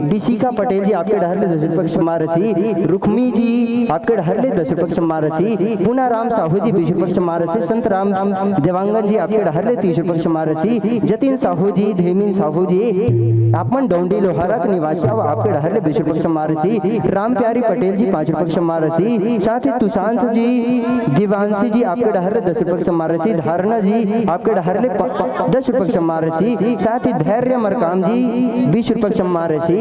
डिशिका पटेल जी, आपके डहर ले दस रुपए के सम्मान राशि। रुक्मी जी, आपके डहर ले दस रुपए के सम्मान राशि। पूनाराम साहू जी, बीस रुपए के सम्मान राशि। संत राम देवांगन जी, आपके डहर ले तीस रुपए के सम्मान राशि। जतिन साहू जी, धीमिन साहू जी, आप मन डौंडी लोहारा के निवासी हो, आपके डहर ले बीस रुपए के सम्मान राशि। राम प्यारी पटेल जी, पाँच रुपए के सम्मान राशि। साथ ही तुशांत जी, दिवांशी जी, आपके डहर ले दस रुपए के सम्मान राशि। धारणा जी, आपके डहर ले प-, दस रुपये के सम्मान राशि, साथ ही धैर्य मरकाम जी, बीस रुपये के सम्मान राशि,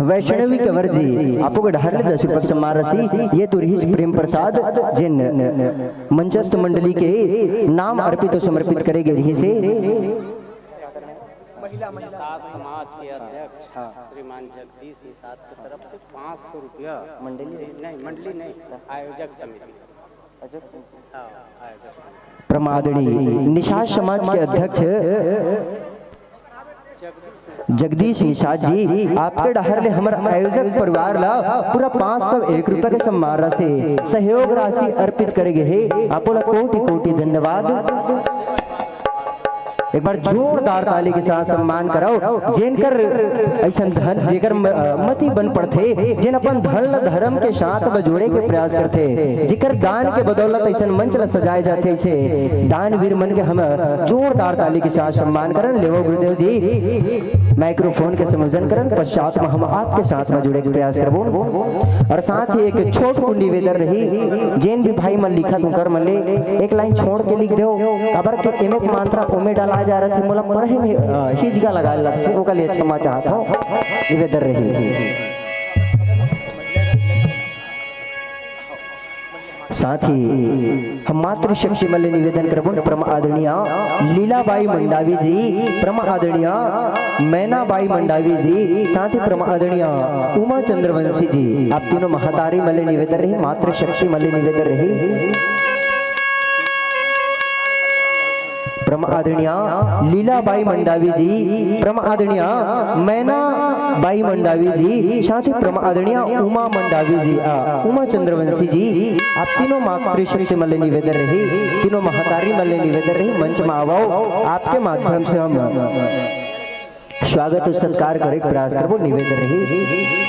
वैष्णवी कंवर जी, आपके डहर ले दस रुपये के सम्मान राशि। ये तो रहिस प्रेम प्रसाद, जेन मंचस्थ मंडली के नाम अर्पित और समर्पित करे गे रहिस हे। निषाद समाज के अध्यक्ष श्रीमान जगदीश निषाद की तरफ से पाँच सौ रुपया मंडली? नहीं, मंडली नहीं, आयोजक समिति। हाँ, आयोजक समिति। प्रमादणी निषाद समाज के अध्यक्ष जगदीश निषाद जी, आपके डहर ले हमर आयोजक परिवार ला पूरा पाँच सौ एक रुपया के सम्मान राशि, सहयोग राशि अर्पित करे गे हे। आपो ला कोटि कोटि धन्यवाद। एक बार जोरदार ताली के साथ सम्मान कराओ, जेनकर अइसन धन, जेकर म-, अ, मति बन पड़थे, जेन अपन धन ल धर्म के साथ म जोड़े के प्रयास करथे, जेकर दान के बदौलत अइसन मंच ल सजाए जाथे, अइसे दानवीर मन के हम जोरदार ताली के साथ सम्मान करन। लेवो गुरुदेव जी, माइक्रोफोन के संयोजन करन, पश्चात म हम आपके साथ म जुड़े के प्रयास करबो। और साथ ही एक छोट कुन निवेदन रही, जेन भी भाई मन लिखत उनकर मन ले एक लाइन छोड़ के लिख देव, काबर के एमे के मात्रा ओमे डाला जा रथे, मोला पढ़े में, अ, हिचका लगाए लगथे, ओकर लिए क्षमा चाहत हूँ, निवेदन रही। साथ ही हम मातृशक्ति मन ले निवेदन करबो, परम आदरणीय लीलाबाई मंडावी जी, परम आदरणीय मैनाबाई मंडावी जी, साथ ही परम आदरणीय उमा चंद्रवंशी जी, आप तीनों महतारी मन ले निवेदन रही, मातृशक्ति मन ले निवेदन रही। परम आदरणीय लीलाबाई मंडावी जी, परम आदरणीय मैना बाई मंडावी जी, साथ ही परम आदरणीय उमा मंडावी जी, आ, उमा चंद्रवंशी जी, आप तीनों मातृशक्ति मन ले निवेदन रही, तीनों महतारी मन ले निवेदन रही, मंच में आवो, आपके माध्यम से हम स्वागत और सत्कार करे के प्रयास करबो, निवेदन रही।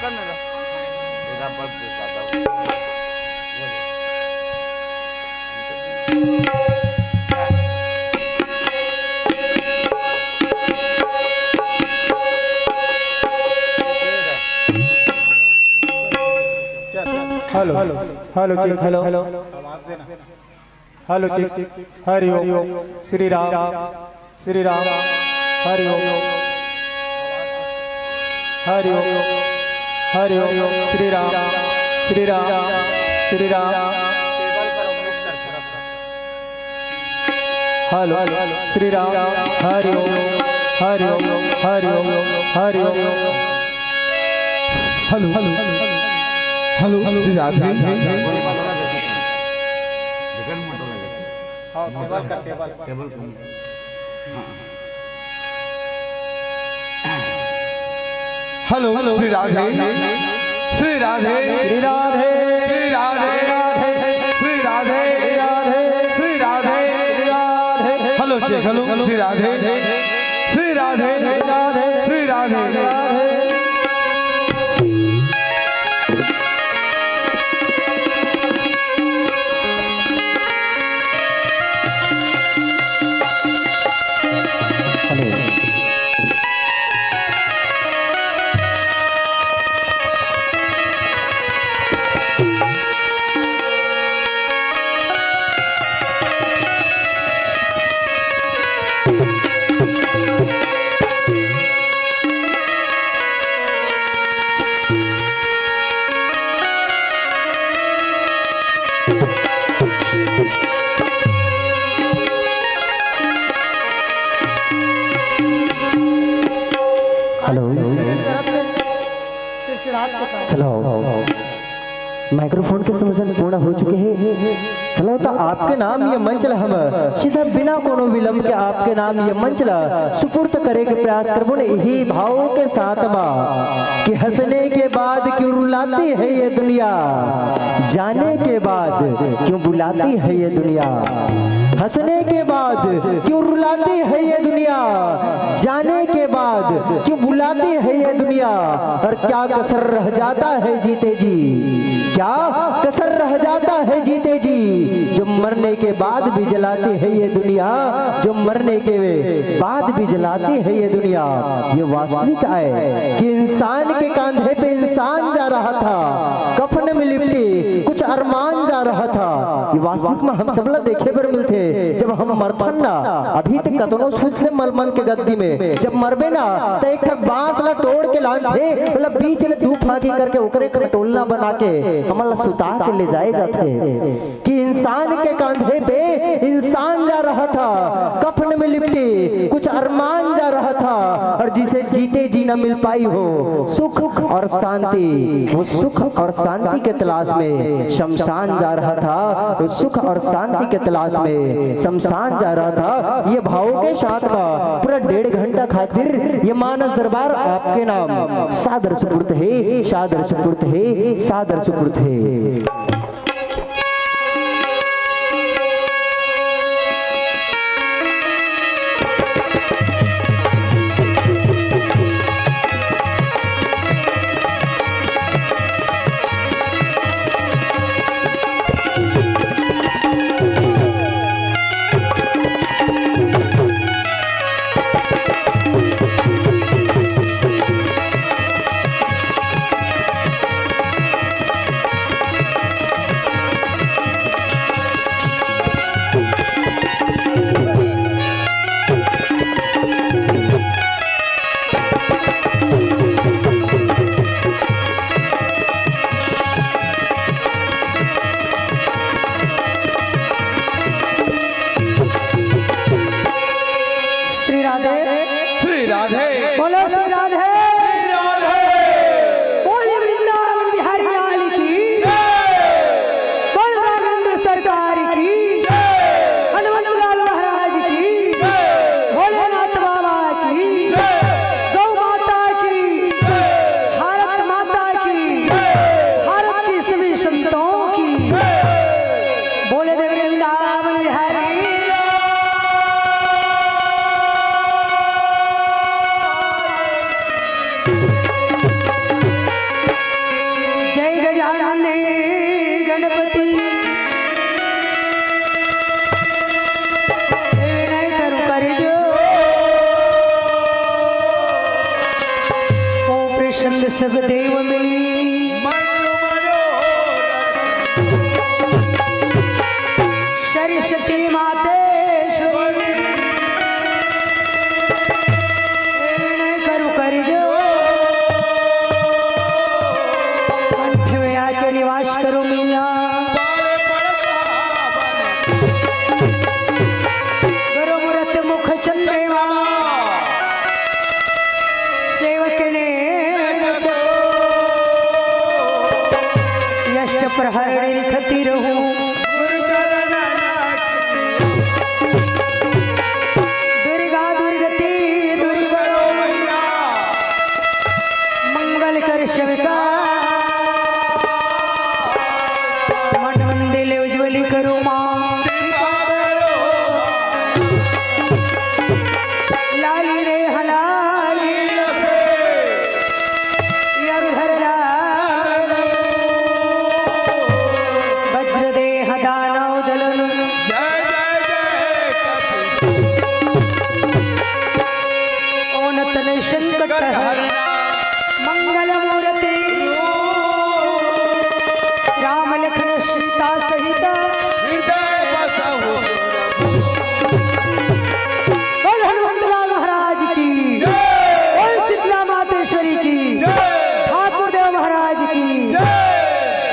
कर मेरा। मेरा बल्ब जल जाता है। Hello, hello, check, hello. Hello, check, check. Hari Om. Shri Ram, Shri Ram. Hari Om, Hari Om, Hari Om. Shri Ram, Shri Ram, Shri Ram. Hello, Shri Ram. Hari Om, Hari Om, Hari Om, Hari Om. Hello, hello, Shri Radhe. हाँ, टेबल का, टेबल। टेबल का। Hello, Shri Radhe, Shri Radhe, Shri Radhe, Shri Radhe, Shri Radhe, Shri Radhe. Hello, check, hello, Shri Radhe, Shri Radhe, Shri Radhe. Hello. चलो, माइक्रोफोन के संयोजन पूर्ण हो चुके हे। चलो, त आपके नाम ये मंच ल हम सीधा बिना कोनो विलंब के आपके नाम ये मंच ल सुपुर्द करे के प्रयास करबो न, इही भाव के साथ म कि हंसने के बाद क्यों रुलाती है ये दुनिया, जाने के बाद क्यों बुलाती है ये दुनिया। हंसने के बाद क्यों रुलाती है ये दुनिया, जाने के बाद क्यों बुलाती है ये दुनिया, और क्या कसर रह जाता है जीते जी, क्या कसर रह जाता है जीते जी, जो मरने के बाद भी जलाती है ये दुनिया, जो मरने के बाद भी जलाती है ये दुनिया। ये वास्तविक आय कि इंसान के कांधे पे इंसान जा रहा था, कफन में लिपटी कुछ अरमान जा रहा था। ये वास्तविक में हम सब ला देखे बर मिलथे। जब हम मरथन ना, अभी तक कतनो सुत ले मलमल के गद्दी में, जब मरबे ना, त एक ठक बांस ला टोड़ के लानथे, ओला बीच ले दू फांकी करके ओकरे खटोलना बना के हमन ला सुता के ले जाए जाथे। कि इंसान के कांधे पे इंसान जा रहा था, कफन में लिपटी कुछ अरमान जा रहा था, और जिसे जीते जी न मिल पाई हो सुख और शांति, वो सुख और शांति के तलाश में शमशान जा रहा था, वो सुख और शांति के तलाश में शमशान जा रहा था। ये भावों के साथ में पूरा डेढ़ घंटा खातिर ये मानस दरबार आपके नाम सादर सुपुर्द है, सादर सुपुर्द है, सादर सुपुर्द है। देव मिली। सरस्वती मातेश्वरी करू कर जो, कंठ में आके निवास करो मैया। गुरु मूरत मुख चंद्रमा, सेवक ने अष्ट प्रहर निरखती रहूं। दुर्गा दुर्गति दुर्गा, मंगल कर शिव का, मन मंदिर उज्ज्वली करो माँ। लाली रे हलाली, यरुधर लाल, वज्र देह दानव दलन। जय जय जय। ओन तन संकट हर, मंगल मूर्ति, राम लखन सीता सहित। हृदय बसहु सुर। बोल हनुमंत लाल महाराज की। जय। बोल शीतला मातेश्वरी की। जय। ठाकुर देव महाराज की। जय।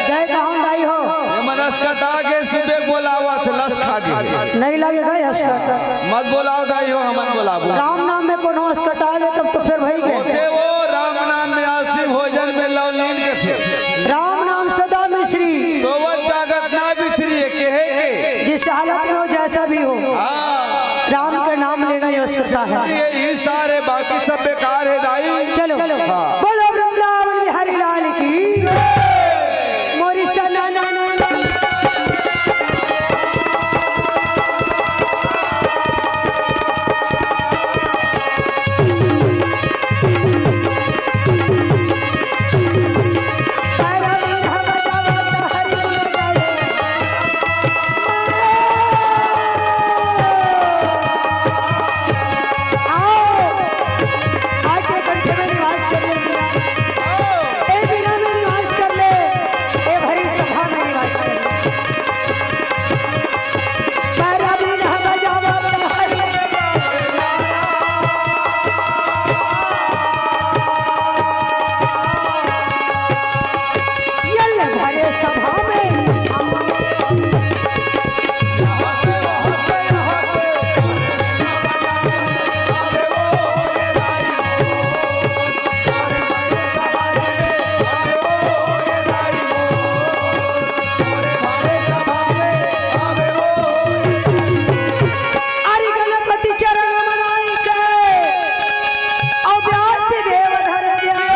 जय कहा दाई हो। ये मन असकटा के सुबह बोलावत लस खा गे। नहीं लगेगा ये असकट। मत बोलाओ दाई हो, हमन बोलाबो। राम नाम में कोनो असकटा गे तब तो फिर भई गे। होथे वो राम नाम में आलसी, भोजन में लवलीन कथे। राम नाम सदा मिश्री। सोवत जागत ना बिसरी, ये कहे के। जिस हालत में हो, जैसा भी हो, हाँ। राम के नाम लेना ही असकटा है। ये ही सारे, बाकी सब बेकार है दाई। चलो, हाँ। बोलो वृंदावन बिहारी लाल की। मोरी सना ना ना ना। आओ, आज के कंठ में निवास कर ले। ए बीना में निवास कर ले, ए भरी सभा में निवास कर ले। पैरा बीना बजावत हरि। यल भरे सभा में अरे गणपति चरण मनाई के, अउ व्यास देव धर व्यास।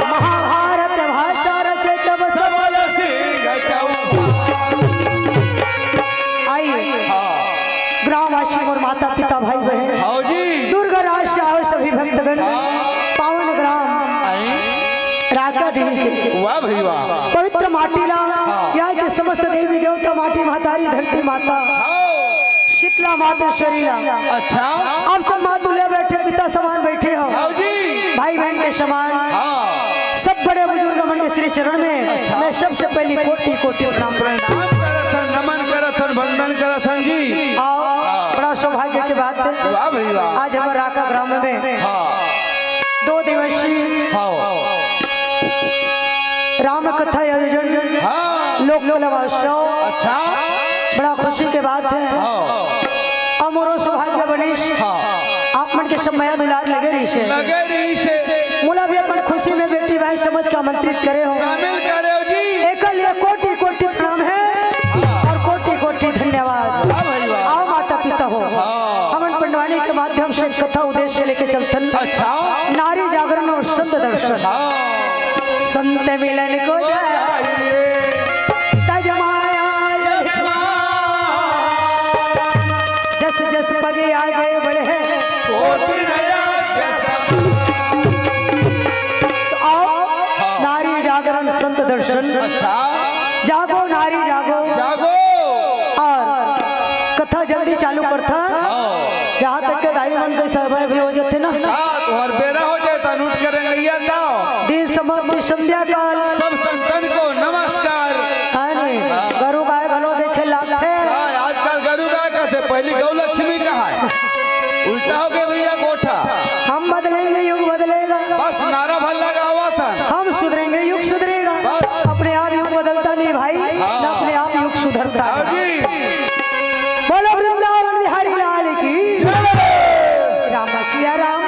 महाभारत भाषा रचे तब सब। सबल सिंह चौहान। आई। हाँ। ग्रामवासी और माता पिता भाई बहन। हाँ जी। दूर दराज से आओ सभी भक्तगण। हाँ। पावन ग्राम। आई। राकाडीह के। वाह भाई वाह। पवित्र माटी ला, हाँ। यहाँ के समस्त देवी देवता, माटी महतारी, धरती माता, हाँ। शीतला मातेश्वरी ला। अच्छा। आप सब माँ तुल्य बैठे, पिता समान बैठे हो। हाँ जी। भाई बहन के समान। हाँ। सब बड़े बुजुर्ग मन के श्री चरण में अच्छा। मैं सबसे पहली कोटि कोटि प्रणाम करत हन। प्रणाम करत हन, नमन करत हन, वंदन करत हन जी। आओ, हाँ। बड़ा सौभाग्य के बात है। वाह भाई वाह। आज हमारे राका ग्राम में हाँ। दो दिवसीय हाँ। राम कथा आयोजन, हाँ। लोक कला महोत्सव। अच्छा। बड़ा खुशी के बात है। हाँ। अउ मोरो सौभाग्य बनिस। हाँ। आप मन के सब मया दुलार लगे रहिसे। लगे रहिसे। मोला भी अपन खुशी में बेटी भाई समझ के आमंत्रित करे हो। शामिल करे हो जी। एकर लिए कोटि कोटि प्रणाम है हाँ। और कोटि कोटि धन्यवाद। वाह भाई वाह। आओ माता पिता हो। हाँ। हमन पंडवानी के माध्यम से कथा उद्देश्य लेके चलथन। अच्छा। नारी जागरण और संत दर्शन। हाँ। संत मिलन को जाइए। तजमाया जस जस पग आगे बढ़े। कोटि नया जस। तो आओ, हाँ। नारी जागरण संत दर्शन। अच्छा। जागो नारी जागो। जागो। और कथा जल्दी चालू करथा। हाँ। जहाँ तक के दाई मन के समय भी हो जाथे ना। हाँ, तुम्हार बेरा हो जाए, तन उठ के दिन समाप्ति संध्या काल। सब संतन को नमस्कार। है नी? गरु गाय घलो देखे लागथे। हाँ, आजकल गरु गाय कहथे, पहली गौ लक्ष्मी कहाय। उल्टा हो गया भैया गोठा। हम बदलेंगे, युग बदलेगा। बस नारा भर लगावा था। हम सुधरेंगे, युग सुधरेगा। बस। अपने आप युग बदलता नहीं भाई, हाँ। ना अपने आप युग सुधरता हाँ है। जी। बोलो वृंदावन बिहारी लाल की। जय। राम सिया राम।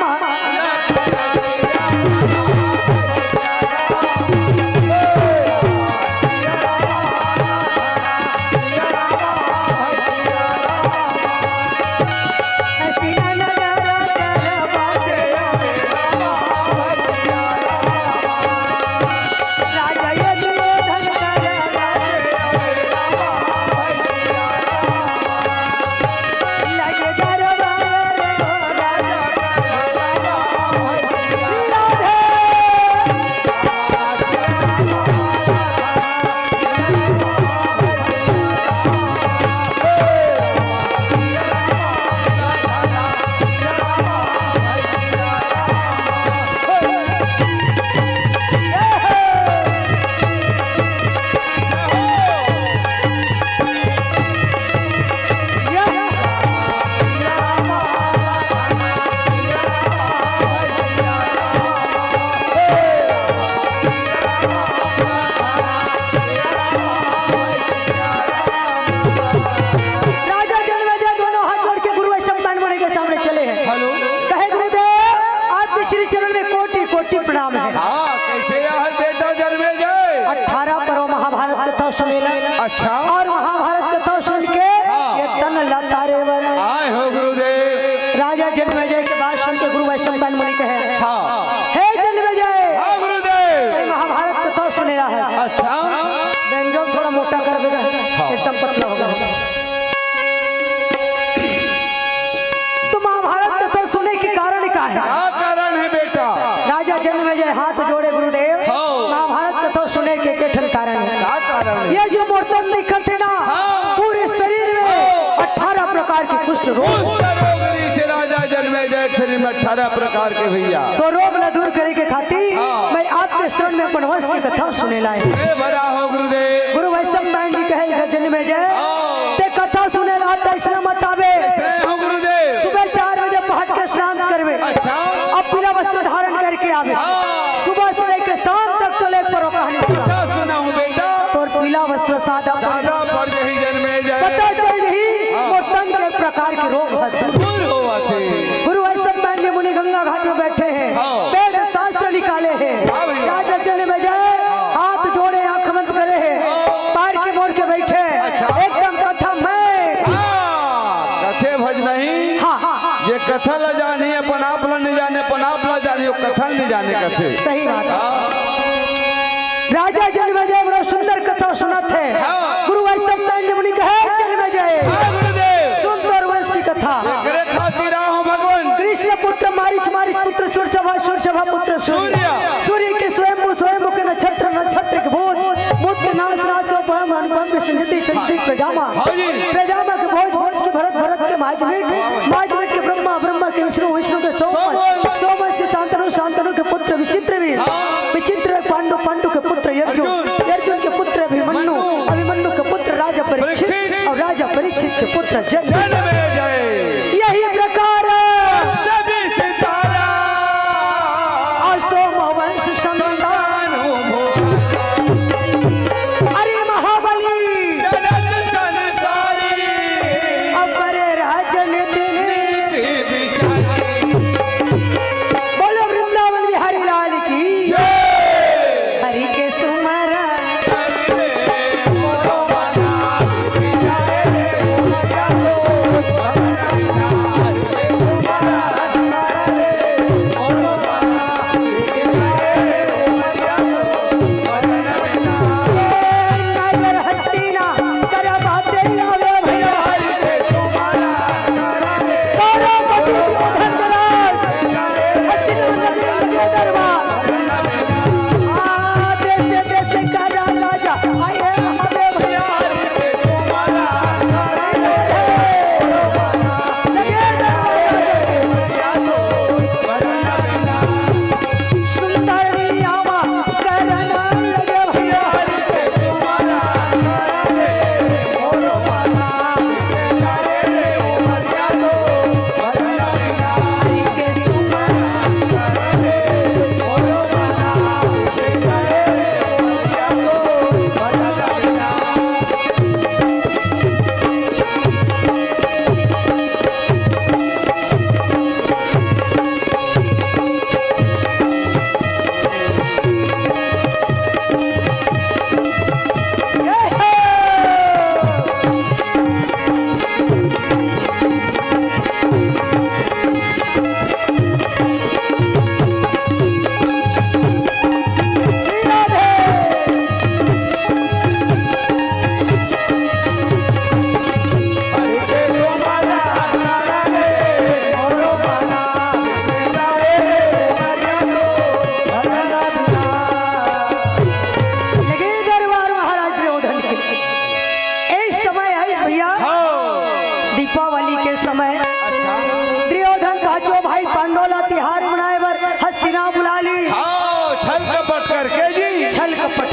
राजा जनमेजय दोनों हाथ जोड़ के गुरु वैशंपायन मुनि के सामने चले हैं। हेलो। कहे गुरुदेव, आपके श्री चरण में कोटि कोटि प्रणाम है। हाँ, कैसे है बेटा जनमेजय? अठारह पर्व महाभारत कथा सुनेला। अच्छा। और महाभारत कथा सुन के हाँ। ये तन लतारे बर। आए हो गुरुदेव। राजा जनमेजय के बात सुन के गुरु वैशंपायन मुनि कहे, हाँ। हे जनमेजय, हाँ गुरुदेव। ये महाभारत कथा सुनेला है। अच्छा। व्यंजन थोड़ा मोटा कर देगा, हाँ। एकदम पतला होगा। तो महाभारत कथा सुने के कारण का है? का कारण है बेटा? राजा जनमेजय हाथ जोड़े गुरुदेव, हाँ। महाभारत कथा सुने के केठन कारण है। का कारण है? ये जो मोर तन दिखत है ना, हाँ। पूरे शरीर में हाँ। अठारह प्रकार के कुष्ठ रोग। कुष्ठ रोग रहिसे राजा जनमेजय शरीर में अठारह प्रकार के भैया। सो रोग ला दूर करे के खातिर हाँ। मैं आपके शरण में अपन वंश की कथा सुनेला आए। ए भरा हो गुरुदेव। गुरु वैशंपायन जी कहे, जनमेजय, हाँ। ते कथा सुनेला त अइसने मत आबे। अइसने हो गुरुदेव। सुबह चार बजे पहट के स्नान करबे। अच्छा। अब पीला वस्त्र धारण करके आबे। हाँ। सुबह से लेके शाम तक तो लेख परो कहानी सुना। अच्छा सुनाऊं बेटा। तोर पीला वस्त्र सादा पड़ सादा पड़ जाही जनमेजय। पता चल जाही हाँ। मोर तन के प्रकार के रोग हर दूर। दूर होवत हे। गुरु वैशंपायन जी मुनि गंगा घाट में बैठे हैं। हाँ। वेद शास्त्र निकाले हैं। हाँ भैया। राजा जनमेजय हाँ। हाथ जोड़े आंख बंद करे हैं। हाँ। पार के मोड़ के बैठे हैं। अच्छा। एकदम कथा में। हाँ, कथे भज नहीं। हाँ, हाँ, हाँ। जे कथा ला जानी, अपन आप ला नहीं जाने, अपन आप ला जानी, वो कथा ला नहीं जाने कथे। सही बात है। हाँ। राजा जनमेजय बड़ा सुंदर कथा सुनत हे। हाँ। गुरु वैशंपायन जी मुनि कहे, जनमेजय, हाँ गुरुदेव। सुन तोर वंश की कथा। एकरे खातिर आहो भगवान। कृष्ण पुत्र मारीच, मारीच पुत्र सूरसभा, सूरसभा पुत्र सूर्य। सूर्य। सूर्य के स्वयंभू, स्वयंभू के नक्षत्र, नक्षत्र के भूत, भूत के नाश, नाश के उपम, अनुपम के संजति, संजति के प्रजामा। हाँ जी। प्रजामा के भोज, भोज के भरत, भरत के माजमीठ, माजमीठ के ब्रह्मा, ब्रह्मा के विष्णु, विष्णु के सोमवंश, सोमवंश। सोमवंश के शांतनु, शांतनु के पुत्र विचित्र वीर, हाँ। विचित्र पांडु, पांडु के पुत्र अर्जुन, अर्जुन। अर्जुन के पुत्र अभिमन्यु, मन्नु। अभिमन्यु के पुत्र राजा परीक्षित परीक्षित। और राजा परीक्षित के पुत्र जन्म। जनमेजय। यही प्रकार सभी सितारा और सोमवंश संतान। संतान हो भो। अरे महाबली। जगत संसारी। अब करे राजनीति नीति विचारी। बोलो वृंदावन बिहारी लाल की। जय। हरि के सुमरन।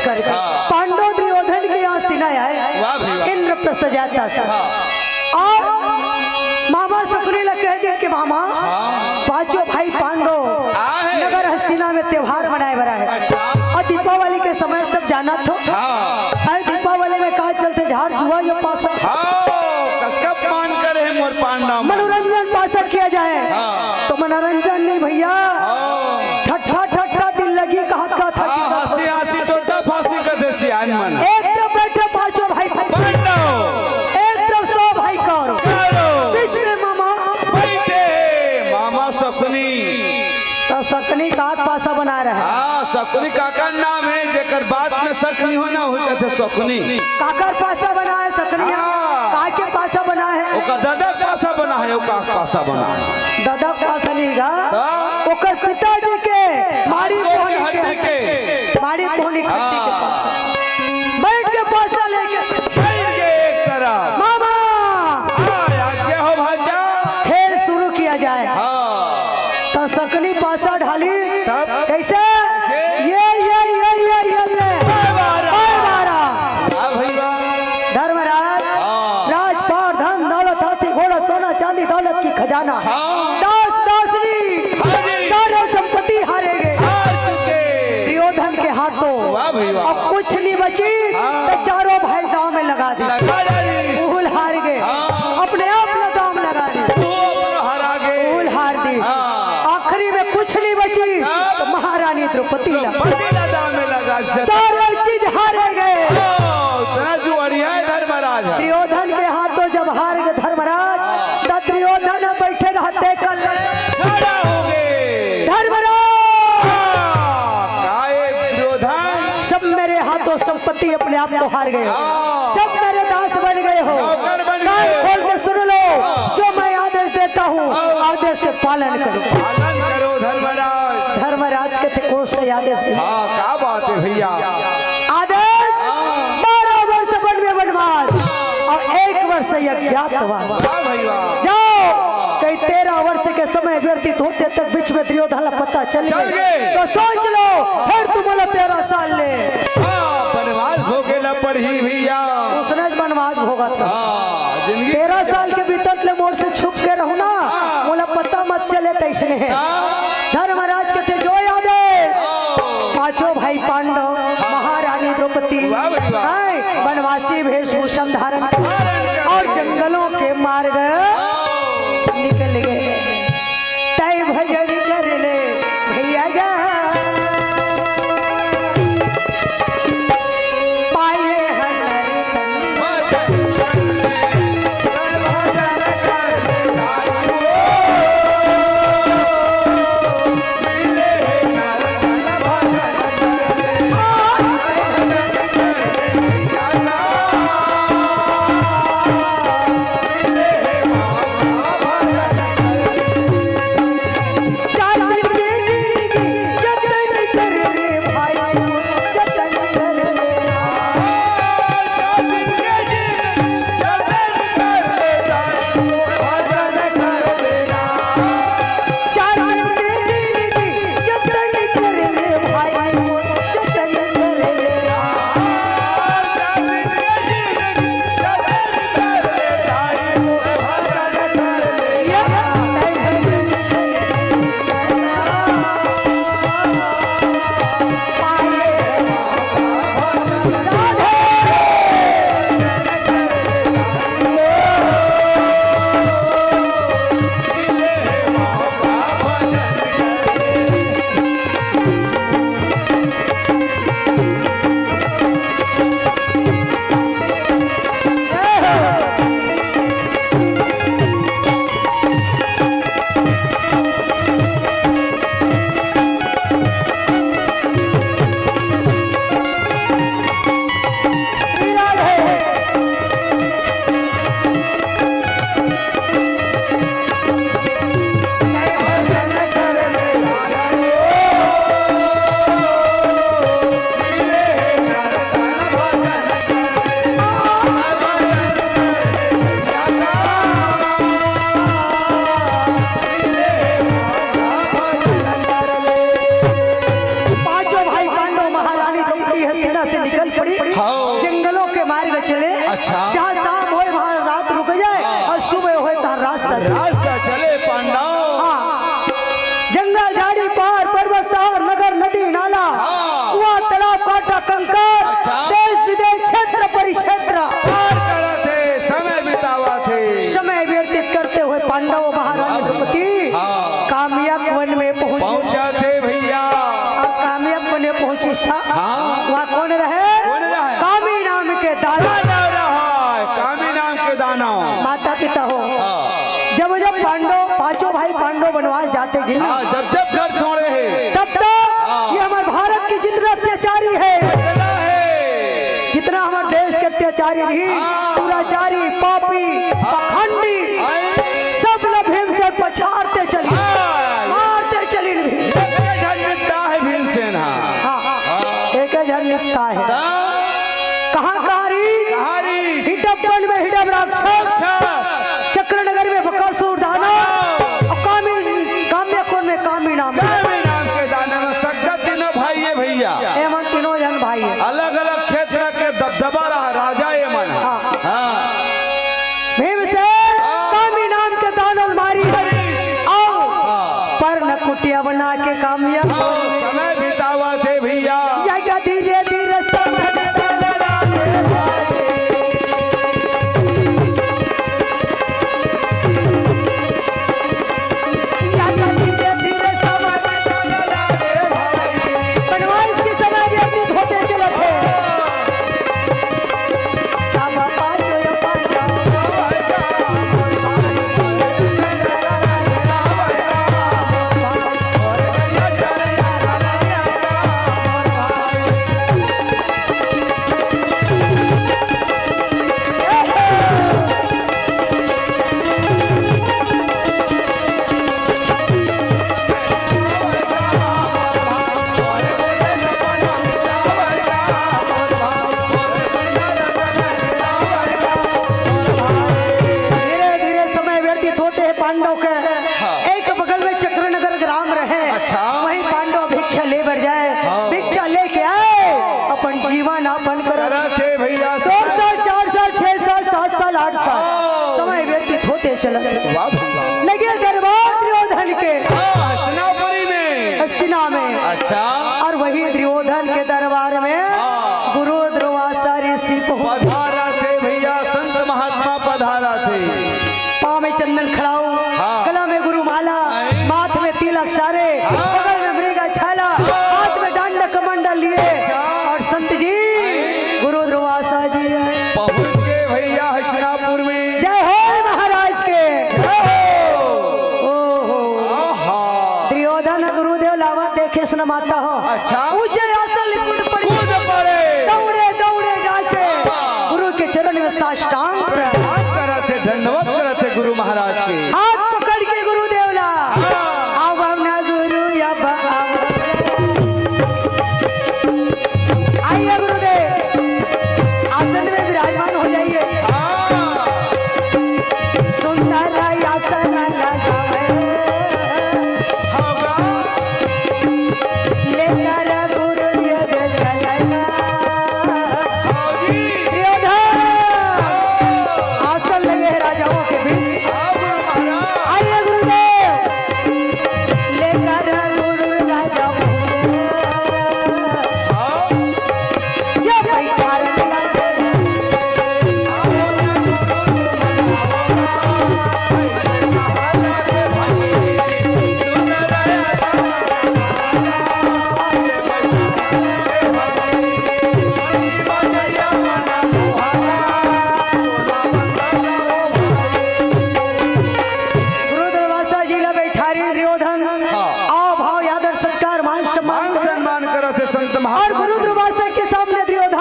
करके हाँ। पांडव दुर्योधन के यहाँ हस्तिना आए, वाह भाई वाह। इंद्रप्रस्थ जाता से। हाँ। और मामा शकुनि ला कह दिन कि मामा, हाँ। पांचों भाई पांडव आहे। नगर हस्तिना में त्योहार मनाए बर आए। अच्छा। और दीपावली के समय सब जाना थो। हाँ। अरे दीपावली में का चलथे, झार जुआ यो पासा। हाँ, कतका अपमान करे हे मोर पांडव मन। मनोरंजन पासा किया जाए। हाँ। तो मनोरंजन नहीं भैया, हाँ। ठट्ठा ठट्ठा दिल लगी कहत कहत हाँ, हंसी हंसी टोटा फांसी कथे सियान मन। एक तरफ बैठे पांचों भाई पांडव। एक तरफ सौ भाई कौरव। कौरव। बीच में मामा। बैठे मामा शकुनि। तो शकुनि का पासा बना रहे। हाँ, शकुनि काकर नाम हे, जेकर बात में शक नहीं होना, हो जाथे शकुनि। काकर पासा बना हे शकुनि? हाँ। का के पासा बना हे? ओकर दादा के पासा बना हे, ओकर पासा बना हे। दादा के पासा नहीं गा। हाँ। ओकर पिताजी के माड़ी ओकर कोहनी के हड्डी के। माड़ी कोहनी के हड्डी के हाँ। पासा। बैठ के पासा लेके। बैठ के एक तरफ। मामा। हाँ, आज्ञा हो भांजा। खेल शुरू किया जाए। हाँ। तो शकुनि पासा ढाली। तब? कैसे? कैसे? ये, ये, ये, ये, ये ले। जय बारा। जय बारा। वाह भाई वाह। धर्मराज, हाँ। राजपाट, धन, दौलत, हाथी, घोड़ा, सोना, चांदी, दौलत की खजाना। हाँ। दास, दासनी, हाँ जी। सारे संपत्ति हारे गए। हार चुके। दुर्योधन के हाथों। वाह भाई वाह। अब कुछ नहीं बची, हाँ। तो चारों भाई दांव में लगा दी। लगा डाली। उहुल हार गए। हाँ। अपने आप में दांव में लगा दी। वो अपना हरा गए। उहुल हार दी। हाँ। आखिरी में कुछ नहीं बची, हाँ। तो महारानी द्रौपदी लगा। द्रौपदी ला दांव में लगा दी। सारे चीज हारे गए। हाँ, इतना जुआड़िया है धर्मराज। दुर्योधन के हाथों जब हार गए धर्मराज, हाँ। तब दुर्योधन बैठे रहते कल। खड़ा हो गए। धर्मराज। हाँ, काहे दुर्योधन? सब मेरे हाथों संपत्ति अपने आप को हार गए हो। हाँ। सब मेरे दास बन गए हो। नौकर बन कान गए। खोल के सुन लो, हाँ। जो मैं आदेश देता हूँ, हाँ। आदेश के पालन करो। पालन करो धर्मराज। धर्मराज कथे कौन सा आदेश दे? हाँ, का बात है भैया? आदेश, हाँ। बारह वर्ष वन में वनवास और एक वर्ष अज्ञातवास। वाह भाई वाह। जाओ, कहीं तेरह वर्ष के समय व्यतीत होते तक बीच में दुर्योधन ला पता चल चल गए। गए। तो सोच लो, फिर तुम बोलो तेरह साल ले। हाँ, वनवास भोगे ला पड़ही भैया। उसने वनवास भोगत रहा। हाँ, जिंदगी तेरह साल के बीतत ले मोर से छुप के रहू ना, हाँ। मोला पता मत चले तैसने हे। हाँ। धर्मराज कथे जो आदेश, हाँ। पांचों भाई पांडव, हाँ। महारानी द्रौपदी, वाह भाई वाह। हैं, वनवासी वेशभूषण धारण धारण कर और जंगलों के मार्ग निकल गए। तय भजन कर ले भैया जा, पाए हर तन। कोशिश था। हाँ। वहाँ कौन रहे? कौन रहे? कामी नाम के दानव। दानव रहा है, कामी नाम के दानव। माता पिता हो। हाँ। जब जब पांडव, पांचों भाई पांडव वनवास जाते गिन ना, हाँ, जब जब घर छोड़े हैं। तब तक हाँ। ये हमारे भारत की जितना अत्याचारी है, जितना है। जितना हमारे देश के अत्याचारी रही, हाँ। दुराचारी, पापी, हाँ। पाखंडी, हाँ। सब ल भीमसेन पछाड़ते चली, हाँ। मारते चली भीमसेन। एके झन निपटा है भीमसेन, हाँ। हाँ, हाँ। हाँ। एके झन निपटा है। हाँ। कहाँ कहाँ रही? कहाँ रही? हिडब्बन में हिडब राक्षस, राक्षस। चक्रनगर में बकासुर दानव, दानव। और कामी, काम्य कोन में कामी नाम के। कामी नाम के दानव में सक्का तीनों भाई है भैया। एमन तीनों झन भाई है। अलग-अलग क्षेत्र के दबदबा रहा, राजा एमन। हाँ। हाँ। भीमसेन हाँ। कामी नाम के दानव मारी। मारी। आओ। हाँ। पर न कुटिया बना के कामिया। हाँ, समय बितावा थे भैया। या, या धीरे धीरे सब बनवास के समय भी अपनी धोते चलत हे। धीरे धीरे समय व्यतीत होते हैं पांडव के। हाँ। एक बगल में चक्रनगर ग्राम रहे। अच्छा। वहीं पांडव भिक्षा ले बैठ जाए। हाँ। भिक्षा लेके आए, अपन जीवन यापन करत। करत हे भैया। दो साल, चार साल, छह साल, सात साल, आठ साल। हाँ। समय व्यतीत होते चलत। वाह भाई वाह। लगे दरबार दुर्योधन के। हाँ, हस्तिनापुरी में। हस्तिना में। अच्छा। और वही दुर्योधन के दरबार में हाँ। गुरु दुर्वासा ऋषि पहुंच। पधारा थे भैया, संत महात्मा पधारा थे। पाँव में चंदन खड़ाऊ, हाँ। गला में गुरु माला, आई। माथ में तिलक सारे, हाँ। बगल में मृग छाला, हाँ। हाथ में दंड कमंडल लिए। अच्छा। और संत जी, आई। गुरु दुर्वासा जी आए। पहुंच गए भैया हस्तिनापुर में। जय हो महाराज के। जय हो। ओहो। आहा। दुर्योधन गुरुदेव लावा देखे सन माता हो। अच्छा। ऊंचे आसन ले कूद पड़ी। कूद पड़े। दौड़े, दौड़े जाके हाँ। गुरु के चरण में साष्टांग प्रणाम। प्रणाम करत हे, दंडवत करत हे गुरु महाराज के। हाथ पकड़ के गुरुदेव ला। हाँ। अब हम ना गुरु, अब हम। आइए गुरुदेव, आसन में विराजमान हो जाइए। हाँ। सुंदर आसन लगावे। होगा। लेकर गुरु ये चलेगा। हाँ जी। दुर्योधन, आसन लगे हैं राजाओं के बीच। हाँ गुरु महाराज। आइए गुरुदेव। लेकर गुरु राजा। हाँ। गुरु दुर्वासा जी ला बैठारी दुर्योधन। हाँ। आओ भाव, आदर, सत्कार, मान सम्मान मान सम्मान करत हे संत महात्मा। और गुरु दुर्वासा के सामने दुर्योधन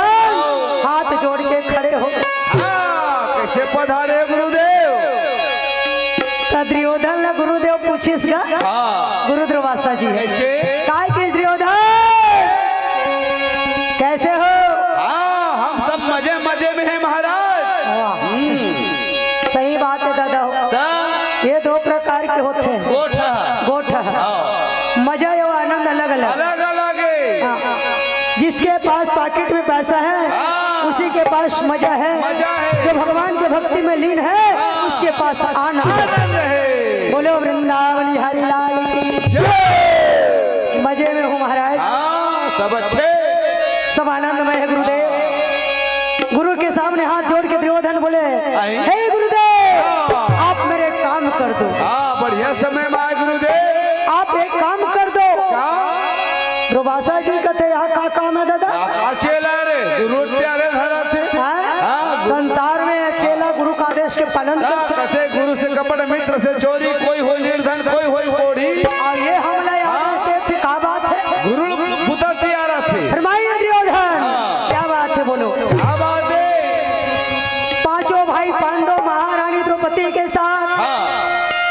हाथ जोड़ के खड़े हो। हाँ, कैसे पधारे गुरुदेव? त दुर्योधन ला गुरुदेव पूछिस गा। हाँ। गुरु दुर्वासा जी। कैसे? काय के दुर्योधन? कैसे हो? हाँ, हम सब मजे मजे में हैं महाराज। वाह। हम्म। सही बात है दादा हो। त? ये दो प्रकार के होते हैं। गोठ। गोठ। हाँ। मजा या आनंद अलग अलग। अलग अलग है। हाँ। जिसके पास पाकिट में पैसा है, हाँ। उसी के पास मजा है। मजा है। जो भगवान के भक्ति में लीन है, हाँ। उसके पास आनंद है। आनंद है। बोलो वृंदावन बिहारी लाल की। जय। मजे में हूँ महाराज। हाँ, सब अच्छे। सब आनंदमय है गुरुदेव। गुरु के सामने हाथ जोड़ के दुर्योधन बोले, आई। "हे गुरुदेव, हाँ। आप मेरे काम कर दो।" हाँ, बढ़िया समय में आए गुरुदेव। आप एक काम कर दो। का? दुर्वासा जी कथे, यहाँ का काम है दादा? का चेला रे, गुरु त्यारे धरा थे। हाँ? हाँ, गुरु। संसार में चेला गुरु का आदेश के पालन हाँ, करते। कथे गुरु से कपट, मित्र से चोरी, कोई होई निर्धन, कोई होई कोढ़ी। और ये हमला आदेश हाँ। दे थे, का बात है? गुरु बुता तियारा थे। फरमाइए दुर्योधन, हाँ। क्या बात है, बोलो। क्या बात है? पांचों भाई पांडव महारानी द्रौपदी के साथ हाँ।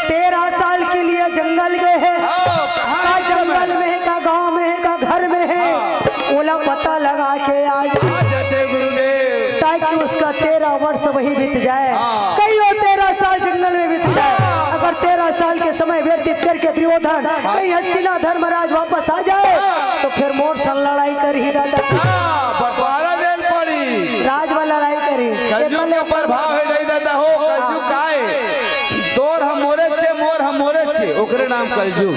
तेरह साल के लिए जंगल गए हैं। हाँ, कहाँ का इस समय? जंगल में है, का गांव में है, का घर में है, हाँ। ओला पता लगा के आज आ जाते गुरुदेव। ताकि उसका तेरह वर्ष वहीं बीत जाए। हाँ। कई वो तेरह साल जंगल में बीत जाए। हाँ। अगर तेरह साल के समय व्यतीत करके दुर्योधन हाँ। कहीं हस्तिना धर्मराज वापस आ जाए, हाँ। तो फिर मोर सन लड़ाई कर ही दादा। हाँ, बंटवारा देन पड़ी। राज वाला लड़ाई करी। कलयुग एकले के प्रभाव है, नहीं दादा हो, कलयुग का है। तोर हम मोरे चे, मोर हम मोरे चे, ओकरे नाम कलयुग।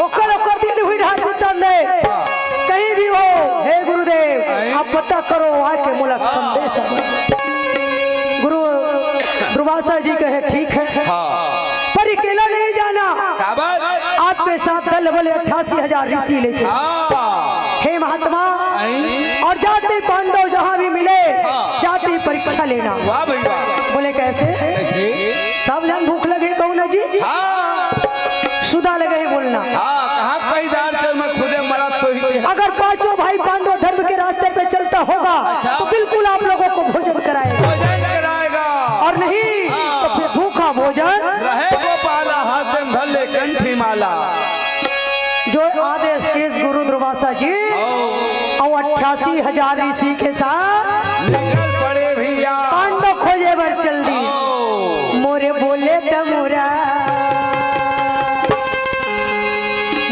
ओकर, ओकर दिन हुई राजपूतन दे। हाँ। कहीं भी हो, हे गुरुदेव, आए। आप पता करो, आके मुलाकात हाँ। संदेश है। गुरु दुर्वासा जी कहे, "ठीक है, हाँ। पर अकेला नहीं जाना, का बात? आपके साथ दल बल अट्ठासी हजार ऋषि लेके।" हाँ। हे महात्मा, आई। और जाति पांडव जहाँ भी मिले, हाँ। जाति परीक्षा लेना। वाह भाई वाह। बोले, "कैसे?" कैसे? सब जन भूख लगे, कहू ना जी। हाँ। सुधा लगे ही बोलना। हाँ, कहाँ पैदार चल में खुदे मरा तो ही थे। अगर पांचों भाई पांडव धर्म के रास्ते पे चलता होगा, अच्छा। तो बिल्कुल आप लोगों को भोजन कराएगा। भोजन कराएगा। और नहीं, हाँ। तो फिर भूखा भोजन। रहे गोपाला, हाथ में धर ले कंठी माला। जो आदेश किस गुरु दुर्वासा जी, आओ। और अट्ठासी हजार ऋषि के साथ निकल पड़े भैया। पांडव खोजे बर चल दी। आओ। मोरे बोले त मोरा,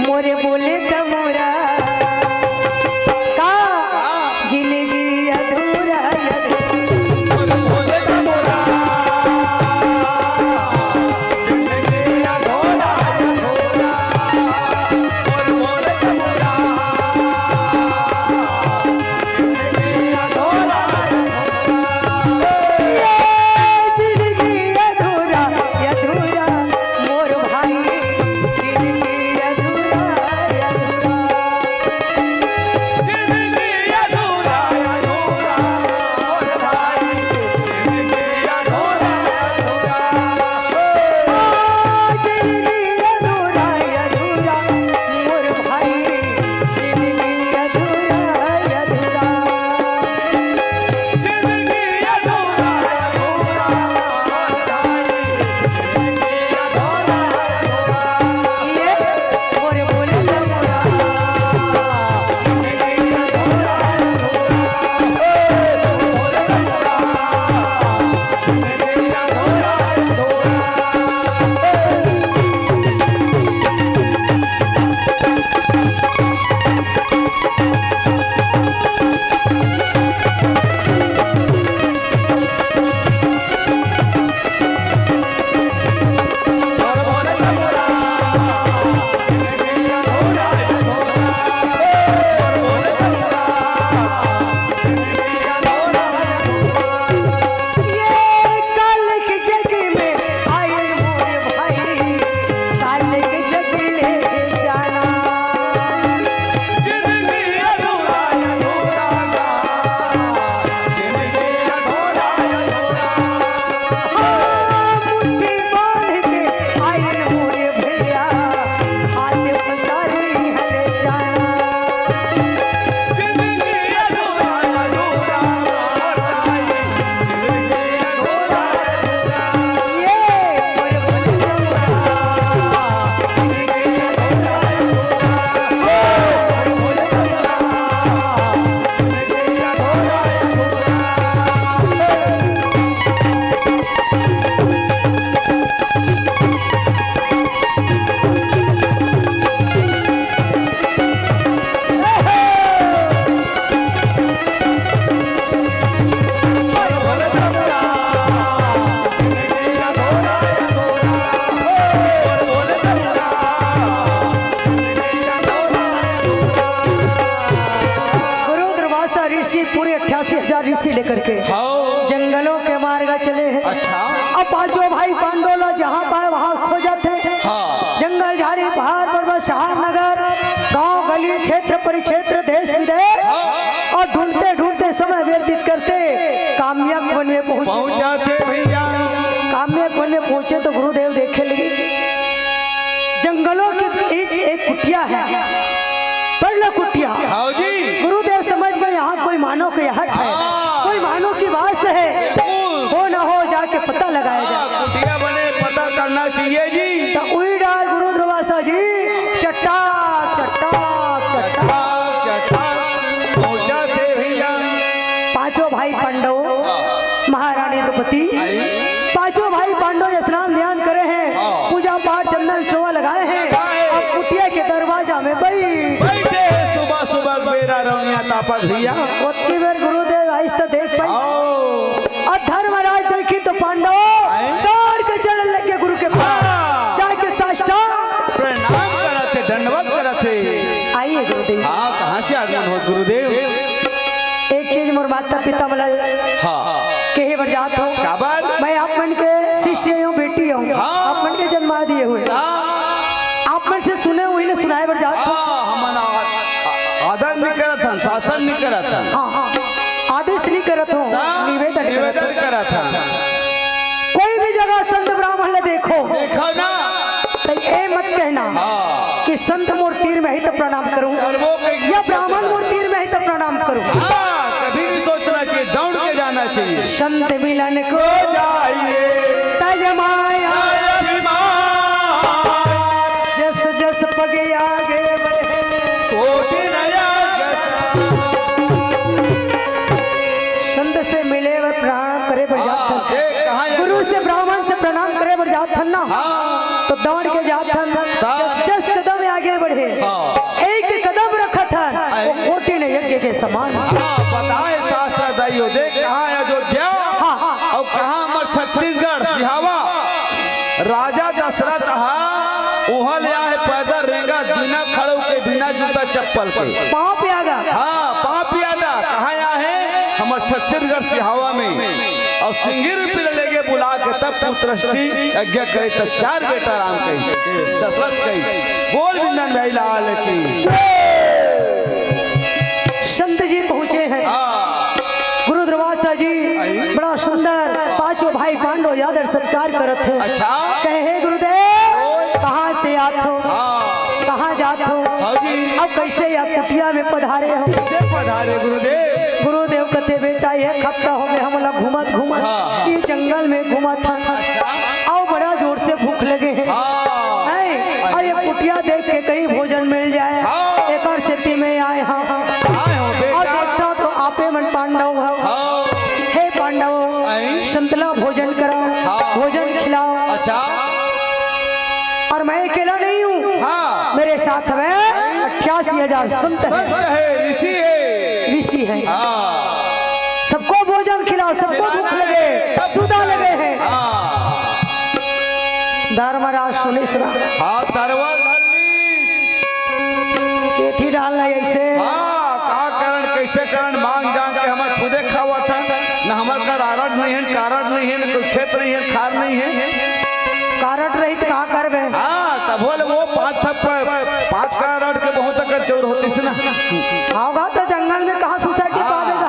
मोरे बोले त मोरा, का जिंदगी अधूरा, अधूरा। ये जिंदगी अधूरा, अधूरा, मोर भाई, जिंदगी अधूरा, अधूरा। जिंदगी अधूरा, अधूरा, मोर भाई, जिंदगी अधूरा, अधूरा। ओ, जिंदगी अधूरा, अधूरा, मोर भाई, जिंदगी अधूरा, अधूरा। गुरु दुर्वासा ऋषि पूरे अट्ठासी हजार ऋषि लेकर के हाँ। जंगलों के मार्ग चले हैं। अच्छा। अब पांचों भाई पांडव ला जहाँ पाए वहाँ खोजत है। हाँ। जंगल झाड़ी पहाड़ पर्वत शहर नगर गांव गली क्षेत्र परिक्षेत्र देश काम्यक वन में पहुंचे। पहुंचा थे भैया। काम्यक वन में पहुंचे तो गुरुदेव देखे लगे, जंगलों के बीच एक कुटिया है, पर्ल कुटिया। हाँ जी। गुरुदेव समझ गए, यहाँ कोई मानव के हट है, हाँ। कोई मानव की वास है, ओ। हो ना हो जाके पता लगाया जाए। हाँ, कुटिया बने पता करना चाहिए जी। तो उही डार गुरु दुर्वासा जी चट्टा चट्टा चट्टा चट्टा चट्टा पहुंचा थे भैया। पांचों भाई पांडव, हाँ। महारानी द्रौपदी, आई। पांचों भाई पांडव स्नान ध्यान करे हैं, हाँ। पूजा पाठ चंदन चोवा लगाए हैं, लगाए। और कुटिया के दरवाजा में बैठ बैठे हैं सुबह सुबह बेरा रौनिया तापत भैया। ओतकी बेर गुरुदेव आइस तो देख पाई। आओ। और धर्मराज देखी तो पांडव आए? दौड़ के चलने लगे गुरु के पास, हाँ। जाके साष्टांग प्रणाम करत हे, दंडवत करत हे। आइए गुरुदेव। हाँ, कहाँ से आगमन होत गुरुदेव? एक चीज मोर माता पिता मन ला हाँ। कहे बर जात हो। काबर? मैं आप मन के शिष्य हूँ, बेटी हूँ। हाँ। आप मन के जन्मा दिए हुए। हाँ। आप मन से सुने हुए ने सुनाए बर जात हो। हाँ, हमन आ-, आ-, आदर नहीं करत हन, शासन नहीं करत हन। हाँ, हाँ। आदेश नहीं करत हो, हाँ, निवेदन करत हो। निवेदन करत हन। कोई भी जगह संत ब्राह्मण ला देखो, देखो ना। तो ये मत कहना हाँ। कि संत मोर तीर में ही तो प्रणाम करूं, करबो के या ब्राह्मण मोर तीर में ही तो प्रणाम करूं। हाँ, कभी नहीं सोचना चाहिए, दौड़ के जाना चाहिए। संत मिलन को जाइए। तज माया अभिमान। जस जस पगे आगे बढ़े। कोटि नया जस। संत से मिले व प्रणाम करे बर जात हन। हाँ, देख, कहाँ ये गुरु से ब्राह्मण से प्रणाम करे बर जात हन ना। हाँ। तो दौड़ के जात हन। ता- जस जस कदम आगे बढ़े। हाँ। एक कदम रखत हन, आए। वो कोटि न यज्ञ के समान। हाँ, बताए शास्त्र दाइयो, देख कहाँ है अयोध्या हाँ, हाँ। और कहाँ हमर छत्तीसगढ़ सिहावा। राजा दशरथ हा उहाँ ले आए पैदल रेंगा बिना खड़ो के, बिना जूता चप्पल के। पाँव पियागा। हाँ, पाँव पियागा। कहाँ आए? हमर छत्तीसगढ़ सिहावा में। और सिंगी रूपी ले लेके बुला के तब पुत्र सृष्टि यज्ञ करे, तब चार बेटा राम कही, दशरथ कही। बोल बिंदन भाई लाल की। संत जी पहुंचे हैं। हाँ। गुरु दुर्वासा जी आई। बड़ा सुंदर पांचों भाई पांडव आदर सत्कार करत हैं। अच्छा। कहे, "हे गुरुदेव, कहाँ से आत हो? हाँ। कहाँ जात हो? हाँ जी। अब कैसे या कुटिया में पधारे हो?" कैसे पधारे गुरुदेव? गुरुदेव कथे, "बेटा, एक हफ्ता हो गए हमला घूमत घूमत, हाँ, हाँ। ये जंगल में घूमत हन। अच्छा। अउ बड़ा जोर से भूख लगे हे।" हाँ। हैं? अउ ये कुटिया देख के कहीं भोजन मिल जाए, हाँ। एकर सेती में आए हन। आए हो बेटा। अउ देखता तो आपे मन पांडव हो। हाँ। हे पांडव, आई। संत ला भोजन कराओ, हाँ। भोजन खिलाओ। अच्छा। और मैं अकेला नहीं हूँ, हाँ। मेरे साथ में अट्ठासी हजार संत संत हैं। है, ऋषि है। ऋषि हैं। हाँ। सबको भोजन खिलाओ, सबको भोजन भूख लगे, सब सुधा भूख लगे लगे। हैं। हाँ। धर्मराज सुनिस ना। हाँ, तरवर धर लीस। केथी डालना ऐसे। हाँ, का कारण, कैसे कारण, मांग जांग के हमर खुदे खावत हन, न हमर कर आरड नहीं है, कारड नहीं है, न कोई खेत नहीं है, खार नहीं है। कारड रही तो का करबे? हाँ, तब बोले वो पाँच छप्पर, पाँच कारड के बहुत अकड़ चौर होतिस ना। होगा तो जंगल में कहाँ सोसाइटी हाँ, पावेगा?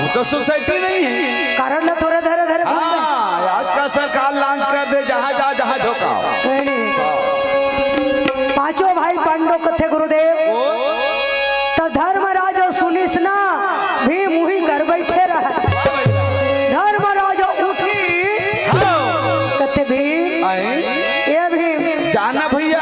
वो तो सोसाइटी नहीं है। कारड ला थोड़ा धरे धरे घूमते। हाँ, आजकल सरकार लॉन्च कर दे, जहाँ जा, जहाँ झोंकाओ। नहीं, नहीं। पांचों भाई पांडव कथे गुरुदेव। ओ? त धर्मराज अउ सुनिस ना, भीम उही कर बैठे रहे। धर्मराज उठिस। हाँ। कथे भीम, आए? ए भीम। जाना भैया।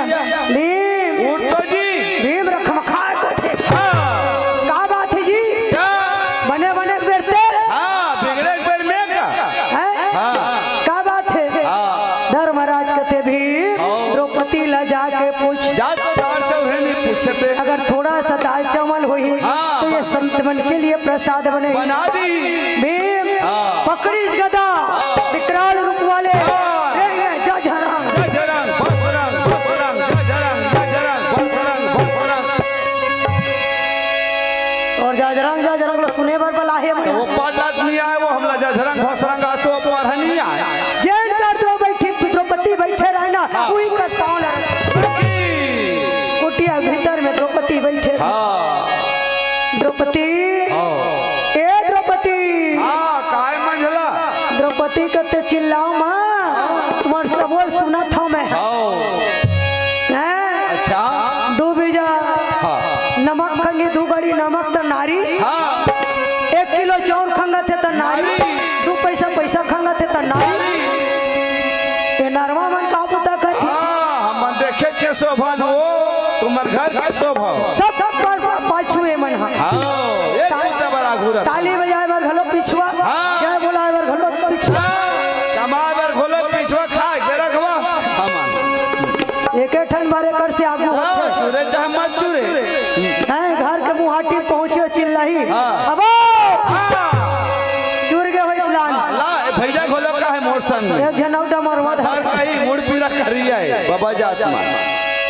भीम। उठ तो जी। भीम रखमखाय उठिस। हाँ। का बात है जी? क्या? बने बने के बेर ते? हाँ, बिगड़े के बेर में का? हैं? हाँ। का बात है? हाँ। धर्मराज कथे भीम, हाँ। द्रौपदी ला जाके पूछ। जा तो दाल चावल है नहीं पूछते। अगर थोड़ा सा दाल चावल होही, हाँ। तो ये संत मन के लिए प्रसाद बने। बना दी। भीम, हाँ। पकड़िस गदा, हाँ। विकराल रूप वाले। हाँ। रे, रे, जा झरांग। जा झरांग, बसरांग, बसरांग, जा झरांग, जा झरांग, बसरांग, बसरांग। और जा झरांग, जा झरांग ला सुने बर बलाहे तो वो पाटलात नहीं आए, वो हमला जा झरांग, बसरांग आ तो पढ़ा नहीं आए। जेन कर तो बैठी द्रौपदी बैठे रहे ना, हाँ। उही कर पाँव लग। की। कुटिया भीतर में द्रौपदी बैठे रहे। हाँ। द्रौपदी, हाँ। ए द्रौपदी। हाँ, काय मंझ कते चिल्लाओ माँ, तुम्हार सबो सुनत हव मैं। हाँ। हैं? अच्छा। दू बीजा हाँ। नमक खंगी, दू गड़ी नमक त नारी। हाँ। एक किलो चाउर खंगत हे त नारी। नारी। दू पैसा पैसा खंगत हे त नारी। ये नरवा मन का बुता करही? हाँ, हमन देखे के शोभा न हो, तुम्हर घर के शोभा हो। सब पर पाछू ए मन ह। हाँ, एक ता-, बुता बर आगू रहिथे। ताली बजाए बर घलो पिछुआ, हाँ। जय बोलाए बर घलो पिछुआ। हाँ, कमाए बर घलो पिछुआ, खाए के रखवा। हमन। एके ठन बार एकर से आगू हाँ, होथे। चुरे चाहे मत चुरे। हैं, घर के मुहाटी पहुँचे चिल्लाही। हाँ। अबो! हाँ। चुर गे होई लान। हाँ, ला, ए भैया घलो का हे मोर संग में। एक झन अउ डमरवा धर। धर कही मुड़ पीरा करिया हे, बाबा जात मा।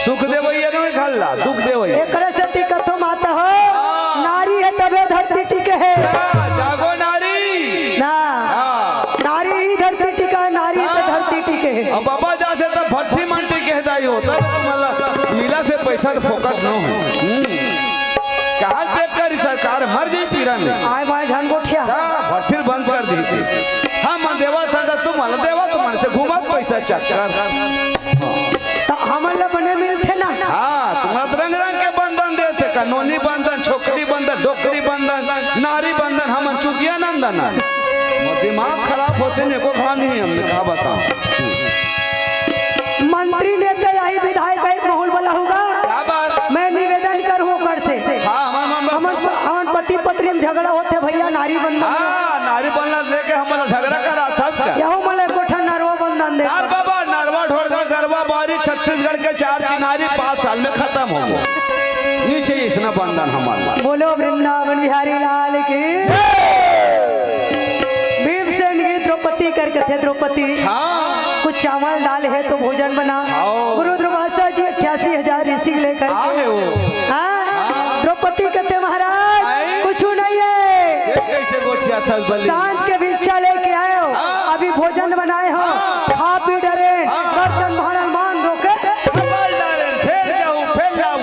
सुख देवइया नोहे घल्ला, दुख देवइया। एकरे सेती कथो माता हो, हाँ। नारी हे तभे धरती टिके हे। हाँ, जागो नारी। ना। हाँ। नारी ही धरती टिका हे, नारी पे हाँ। धरती टिके हे। अब बाबा जाथे त भट्ठी मंडी कह दाई हो, तब तुम्हारा मिला से पैसा तो फोकट न हो। हम्म। कहाँ पे करी सरकार, मर जाई पीरा में। आए बाएं झन गोठिया। हाँ, भट्ठी बंद कर दी थी। हमन देवा था त तुम हल देवा, तुम्हारे से घूमत पैसा चक्कर। त हमन ला बने मिलथे ना। हाँ, तुम्हारा तो रंग रंग के बंधन देथे, का नोनी बंधन, छोकरी बंधन, डोकरी बंधन, नारी बंधन, हमन चुतिया नंदन। मोर दिमाग खराब होथे, एको घाव नहीं, हमने का बताओ। मंत्री नेता यही विधायक एक माहौल वाला होगा। क्या बात? मैं निवेदन करूँ ओकर से। हाँ, हमन, हमन, हमन, हमन पति पत्नी में झगड़ा होथे भैया, नारी बंधन। हाँ, नारी बंधन लेके हमन झगड़ा करा था क्या? यहू मन ला एको ठन नरवा बंधन दे। नार बाबा, नरवा, ढोड़गा, गरवा, बारी, छत्तीसगढ़ के चार चिन्हारी पाँच साल में खत्म हो गए। नहीं चाहिए इसना बंधन हमन ला। बोलो वृंदावन बिहारी लाल की। जय। भीमसेन की द्रौपदी करके थे, द्रौपदी। हाँ। कुछ चावल दाल हे तो भोजन बना। हाँ। गुरु दुर्वासा जी अट्ठासी हजार ऋषि लेकर के। आहे हो। हाँ। हाँ। द्रौपदी कथे महाराज, आई। कुछ नहीं है। ये कैसे गोठिया था बलि? सांझ के भिक्षा लेके आए हो, हाँ। अभी भोजन बनाए हो, हाँ। खा पी डरे, हाँ। बर्तन भांडन मान धो के संभाल डाले, फेर जाऊ, फेर लाऊ।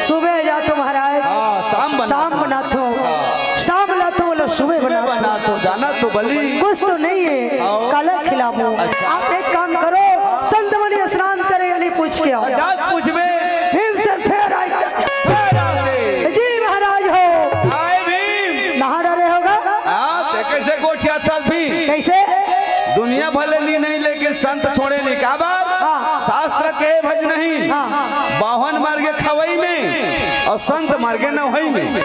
सुबह जा तो महाराज, हाँ, शाम बना शाम दो। बना दो। हाँ। शाम ला तो बोलो, सुबह सुबह बना दो। बना दो, जाना तो बलि। कुछ तो नहीं है, आओ। काला खिलाबो। अच्छा। आप एक काम करो, संत मन स्नान करे या नहीं पूछ के आओ। जात पूछबे। भीमसेन फेर आए। फेर आते। जी महाराज हो। आए भीम। नहा डरे होगा। हाँ, ते कैसे गोठिया था भीम? कैसे? दुनिया भले ली नहीं, लेकिन संत छोड़े नहीं। का बात? हाँ। शास्त्र के भज नहीं। हाँ। बाहन मार्गे खवई में और संत मार्गे नवई में।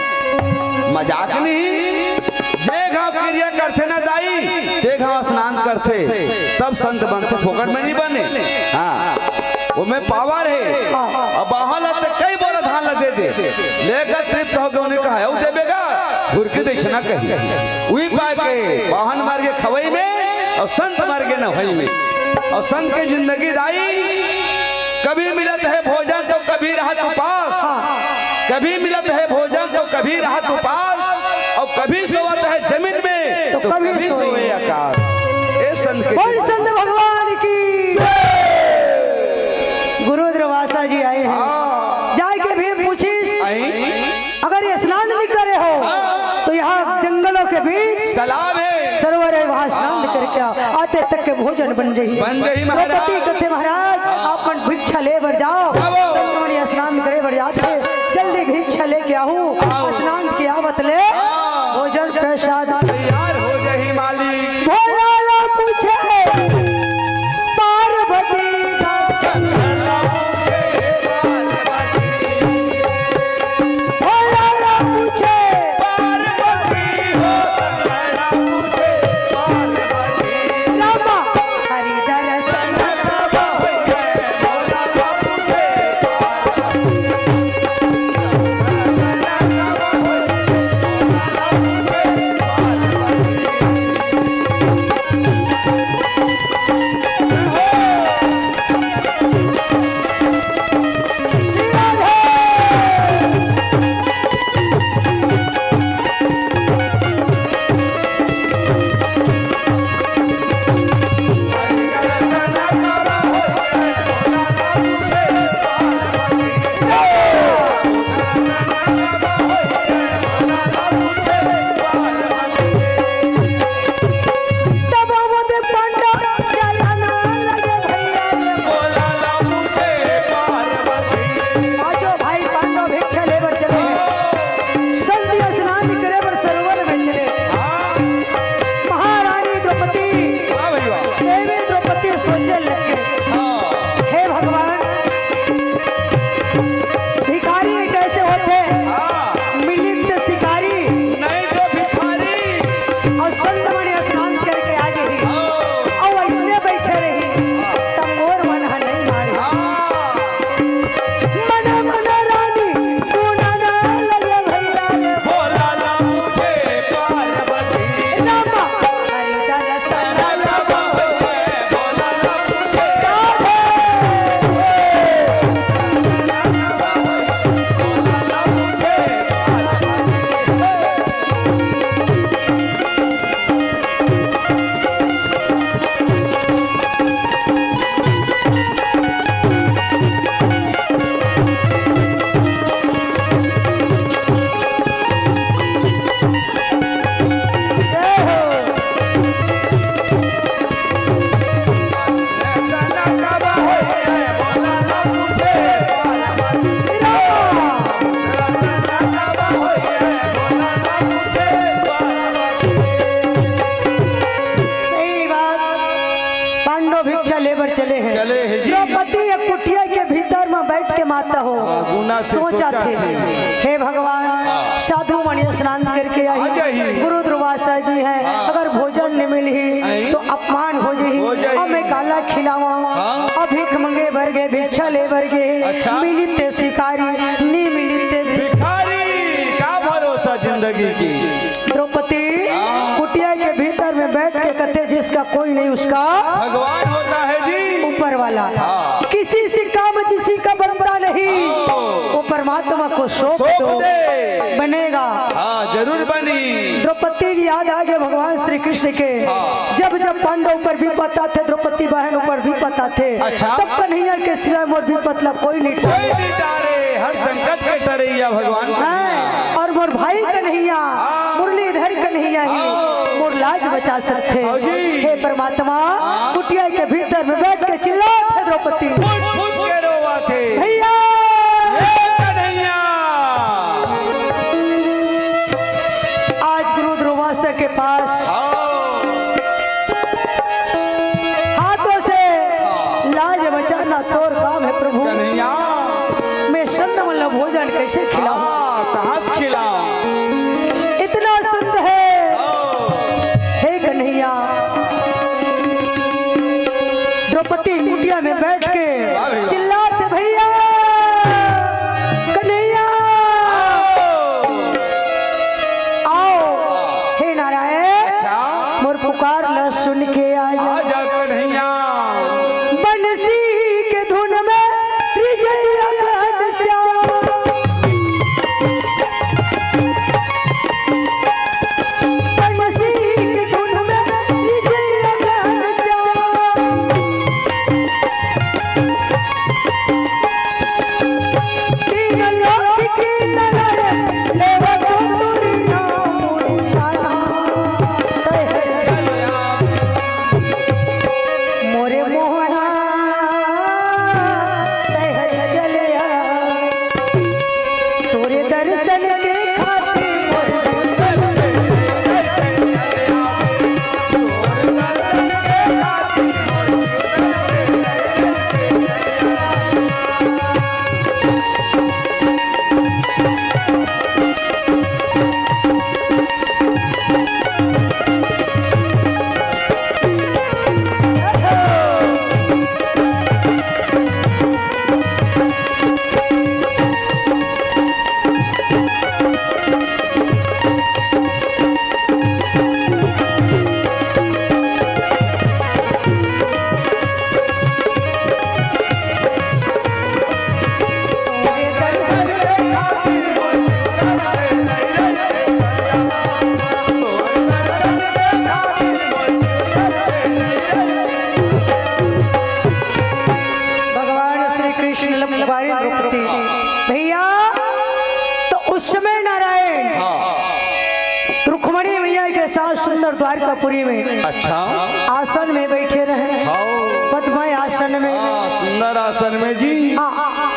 मजाक नहीं। जे घाव क्रिया करथे ना दाई, ते घाव स्नान करथे, तब संत बनथे, फोकट में नहीं बने। हाँ, ओमे पावर हे। अब बाहन ला ते कई बोरा धान ला दे दे, लेकर तृप्त होके उन्हें कहा, "अउ देबे गा?" घुर के देखना कही। उही पाए के बाहन मार्गे खवई में और संत मार्गे नवई में। और संत के जिंदगी दाई, कभी मिलत है भोजन तो कभी रहत उपास, कभी मिलत है भोजन तो कभी रहत उपास, और कभी सोवत है जमीन में तो तो कभी कभी सोए। सोए आकाश। ए संत के बोल संत भगवान की। गुरु दुर्वासा जी आए हैं। हाँ। जाए के भीम पूछिस, आई? अगर ये स्नान नहीं करे हो, हाँ। तो यहाँ जंगलों के बीच तालाब है। सरोवर है, वहाँ स्नान हाँ। करके आओ। आते तक के भोजन बन जाही। बन जाही महाराज। द्रौपदी कथे महाराज, हाँ। आप मन भिक्षा ले बर जाओ। जाओ। संत मन स्नान करे बर जाथे। जल्दी भिक्षा लेके आहू। आओ। स्नान के आवत ले हाँ। भोजन प्रसाद तैयार हो जाही मालिक। भोला ला पूछे पार्वती दास। भोला ला पूछे पार्वती हो। रामा हरि दरस हो। हाँ, गुना से सोचा सोचा थे। थे। हे भगवान, हाँ। साधु मन स्नान करके आ आही, जाही। गुरु दुर्वासा जी हैं, हाँ। अगर भोजन नहीं मिलही, नहीं। तो अपमान हो जाही। हो जाही। अब मैं काला खिलावा, हाँ। अब भीख मंगे बर गे, भिक्षा ले बर गे, अच्छा। मिलित ते शिकारी, नी मिलित ते भिखारी। भिखारी, का भरोसा जिंदगी की। द्रौपदी हाँ। कुटिया के भीतर में बैठ के कथे, जिसका कोई नहीं उसका भगवान होता है जी। ऊपर वाला। हाँ। किसी से काम जिसी का बनता नहीं, हाँ। वो परमात्मा को सौंप सौंप दो, दे। बनेगा। हाँ, जरूर बनी। द्रौपदी की याद आ गई भगवान श्री कृष्ण के। हाँ। जब जब पांडव पर विपत आथे, द्रौपदी बहन ऊपर विपत आथे, अच्छा। तब कन्हैया के सिवाय मोर विपत ला कोई नहीं कोई टारे। नहीं टारे, हर संकट के टरैया भगवान हैं, कन्हैया। और मोर भाई कन्हैया, हाँ। मुरलीधर कन्हैया ही हाँ। मोर लाज बचा सकथे। हाँ जी। हे परमात्मा, हाँ। कुटिया के भीतर में बैठ के चिल्लाथे द्रौपदी। फूट फूट के रोवाथे। भैया। हे कन्हैया। आज गुरु दुर्वासा के पास हाँ। हाथों से लाज बचाना तोर काम है प्रभु। कन्हैया। मैं संत मन ला भोजन कैसे खिलाऊं? हाँ, कहाँ से खिलाऊं? इतना संत है। हाँ। हे कन्हैया, द्रौपदी कुटिया में बैठ के वाह भैया। चिल्लात, "भैया, कन्हैया, आओ।" आओ।" हे नारायण, अच्छा। मोर पुकार ल सुन के आ जा। आ जा कन्हैया। बंसी के धुन में रिझैया घनश्याम। बंसी के धुन में रिझैया घनश्याम। तीन लोक के नारायण, लेवा को तोरी नाम उठाना। मोरे मोहना, तैं चले आ। तोरे दर्शन के खातिर मोर भगवान श्री कृष्ण लंबारी द्रौपदी। भैया, तो उस समय नारायण हाँ। रुक्मणी मैया के साथ सुंदर द्वारकापुरी में अच्छा। आसन में बैठे रहे। हाँ। पद्म आसन में। हाँ, सुंदर आसन में जी। हाँ।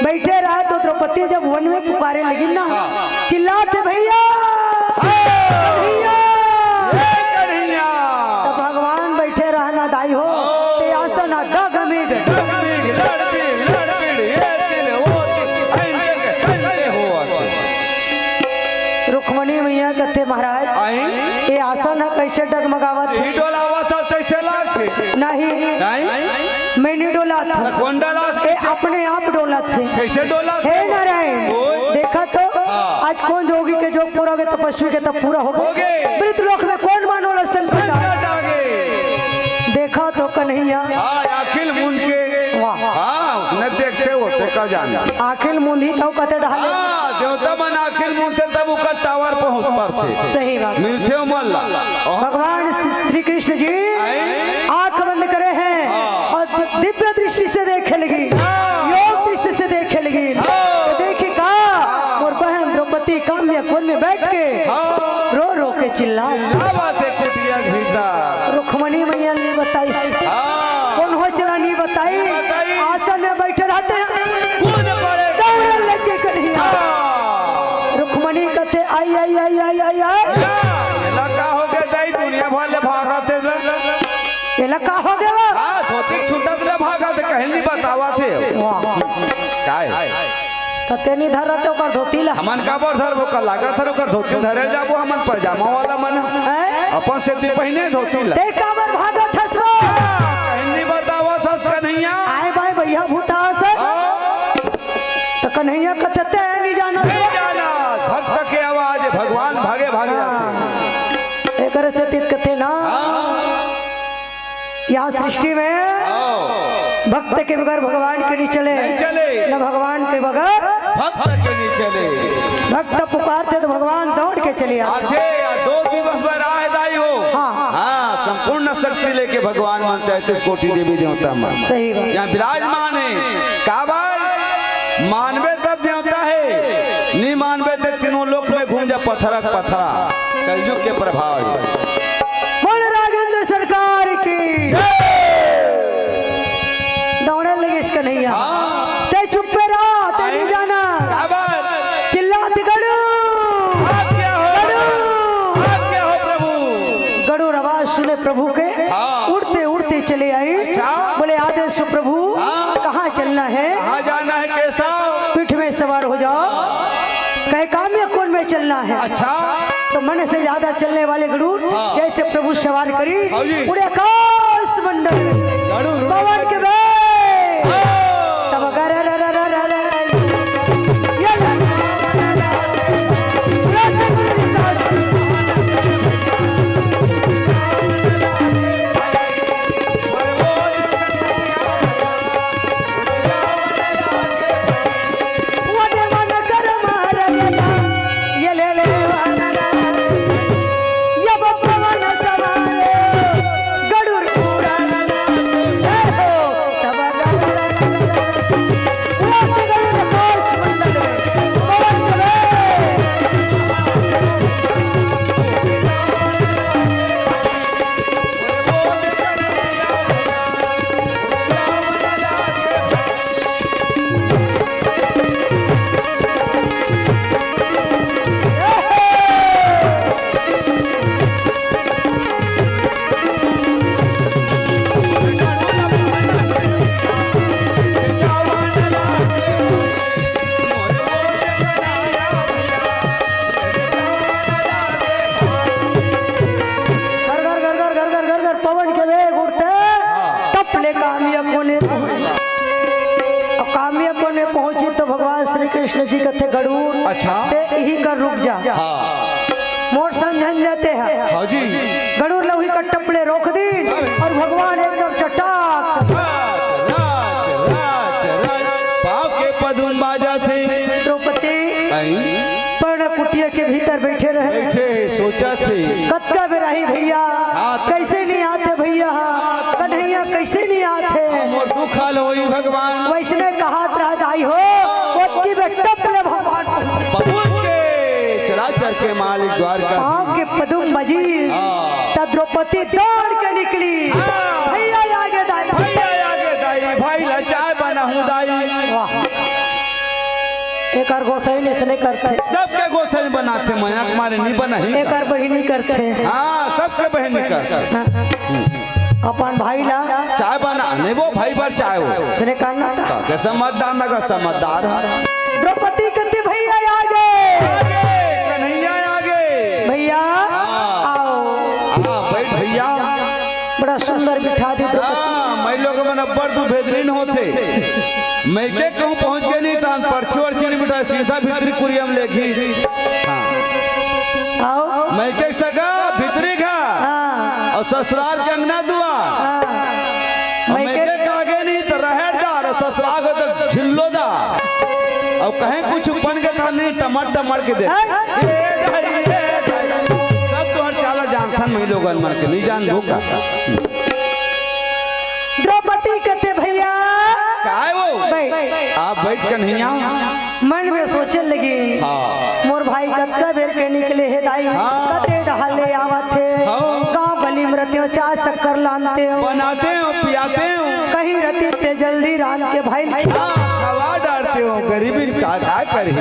बैठे रहे तो द्रौपदी जब वन में पुकारे लगी ना, हाँ। चिल्लाथे, "भैया, हाँ। भैया।" हे कन्हैया। तो भगवान बैठे रहना दाई हो, हाँ। ते आसन डग मिग। डग मिग, लड़ बिग, लड़ बिड़, ये तिल, वो तिल, ऐसे के, ऐसे हो आके। रुक्मणी मैया कथे, "महाराज, आई? ये आसन ह कैसे डगमगावत हे?" ही डोलावत हे, तैसे लागथे। नहीं। नहीं? मैं नहीं डोलात हूँ। त कोन डोलात हे? ये अपने आप डोलात हे। कैसे डोलात हे? हे नारायण, ओए। देखा तो, हाँ। आज कोन जोगी के जोग पूरा होगे, तपस्वी के तप पूरा होगे। होगे। मृत लोक में कोन मानो ल संकट संकट आगे। आगे। देखा तो कन्हैया। हाँ, आँखिल मूंद के। वाह। हाँ, उसने देखते होते का जाने। आँखिल मूंदी तब कते डहले। हाँ, देवता मन आँखिल मूंदथे तब ओकर tower पहुँच पाथे। सही बात। मिलथे ओमन ला। भगवान श्री कृष्ण जी आए? आँख बंद करे हैं हाँ। और दिव्य दृष्टि से देखे लगी, हाँ। योग दृष्टि से देखे लगी। हाँ। तो देखी का हाँ। मोर बहन द्रौपदी काम्य कुंड में बैठ के हाँ। रो रो के चिल्ला। चिल्लावत हे कुटिया भीतर। रुक्मणी मैया नहीं बताई। हाँ। कोन हो चला नहीं बताई। नहीं बताई। आसन में बैठे रहते हैं। कूद पड़े। दौड़े लगे कन्हैया। हाँ। रुक्मणी कथे, "आई, आई, आई, आई, आई, आई।" या, एला का होगे दाई, दुनिया भर ले भागत हे। एला का होगे वो? हाँ, धोती छूटत ले भागत हे, कहीं नहीं बतावत हे। वाह। काय? त तें नी धरत ओकर धोती ला। हमन काबर धरबो? का लागत हर ओकर धोती धरे जाबो हमन, पैजामा वाला मन। हैं? अपन सेती पहिने धोती ला। तें काबर भागत हस बा? कहीं नी बतावत हस कन्हैया। आय बाय भैया भूता हस। हाँ। त कन्हैया कथे तें नी जानत। नहीं जाना। भक्त के आवाज है, भगवान भागे भागे जाते हैं। एकर सेती कथे ना। हाँ। या सृष्टि में हाँ। भक्त के बगैर भगवान के नी चले, नहीं चले। न भगवान के बगैर भक्त के नी चले। भक्त पुकारथे त भगवान दौड़ के चले आथे। आथे या दो दिवस बर आए दाई हो। हाँ। हाँ, संपूर्ण शक्ति लेके भगवान मन तैंतीस कोटि देवी देवता मन सही बात। यहाँ विराजमान हे। काबर? मानबे तब देवता हे, नी मानबे त तीनों लोक में घूम जा, पथरा के पथरा। कलयुग के प्रभाव हे। बोल राघेंद्र सरकार की। जय। दौड़े लगिस कन्हैया। हाँ। तें चुप्पे रह, तें नी जाना। काबर? चिल्लात गरुड़। आज्ञा हो। गरुड़। आज्ञा हो प्रभु। गरुड़ आवाज सुने प्रभु के। हाँ। उड़ते उड़ते चले आई। अच्छा। बोले आदेश हो प्रभु। हाँ। कहाँ चलना है? कहाँ जाना है केशव? पीठ में सवार हो जाओ। कहे काम्य कोण में चलना है। अच्छा। तो मन से ज्यादा चलने वाले गरुड़ हाँ। जैसे प्रभु सवार करी, हाँ जी। उड़े आकाश मंडल में। गरुड़। पवन के वेग। हाँ। तब गर र र र र र। ये घर घर घर घर घर घर घर घर पवन के वेग उड़ते। हाँ। तब ले कामिया कोने पहुंची। अब कामिया कोने पहुंची तो भगवान श्री कृष्ण जी कथे गरुड़। अच्छा। ते यही कर रुक जा। हाँ। मोर संग झन जाते हैं। हाँ जी। गरुड़ लौही का टपले रोक दी और भगवान एकदम चटाक। राज, राज, राज, राज। पाँव के पदुम बाजा थे। द्रौपदी आई। पर्ण कुटिया के भीतर बैठे रहे। बैठे, सोचा थे। कतका बेर आही भैया, हाँ, तो कैसे नहीं आते भैया, कन्हैया कैसे नहीं आते। मोर दुख हाल होई भगवान। वैसने कहात रहा दाई हो, ओतकी बेर टप ले भगवान पहुंच के चराचर के मालिक द्वारका। पाँव के पदुम बजी, हाँ। त द्रौपदी दौड़ के निकली। हाँ। भैया आगे दाई। भैया आगे दाई, भाई ला चाय बनाहूं दाई। वाह। एकर गोसाई अइसने करथे। सबके गोसाई बनाथे, मया के मारे नी बनाही। एकर बहिनी करथे। हाँ, सबके बहिनी करथे। हाँ। अपन भाई ला चाय बना, नहीं वो भाई बर चाय हो। इसने करना था। के समझदार ना का समझदार है। द्रौपदी कथे भैया आगे। आगे, कन्हैया आगे। भैया, हाँ। आओ। हाँ, बैठ भैया। बड़ा सुंदर बिठा दी द्रौपदी। हाँ, मैं लोग मन अब्बड़ दू भेदरीन होथे। मैं के कहूँ पहुँच के नहीं तान, पर्ची वर्ची नहीं बिठा, सीधा भीतरी कुरिया में लेगी। हाँ। आओ। मैं के सगा भीतरी घा। हाँ। और ससुराल के अंगना दुआ। हाँ। और मैं मैं के के कागे नहीं तो रहड़ दा, और ससुराल को तो झिल्लो दा। और कहीं कुछ बन के था नहीं, टमट टमट के दे। हाँ। ए दाई, ए दाई। सब तोहर चाला जानथन, मैं लोगन मन के नहीं जानबो का। द्रौपदी कथे भैया। काय वो? बैठ। आप बैठ कन्हैया। मन में सोचे लगी। हाँ। मोर भाई कतका बेर के निकले हे दाई, हाँ। कते डहार ले आवत हे। हाँ। गाँव गली में रहते हो, चाय शक्कर लानते हो। बनाते हो, पियाते हो। कहीं रहती ते जल्दी रांध के भाई हाँ, खवा डालते हो, गरीबी का, का करी?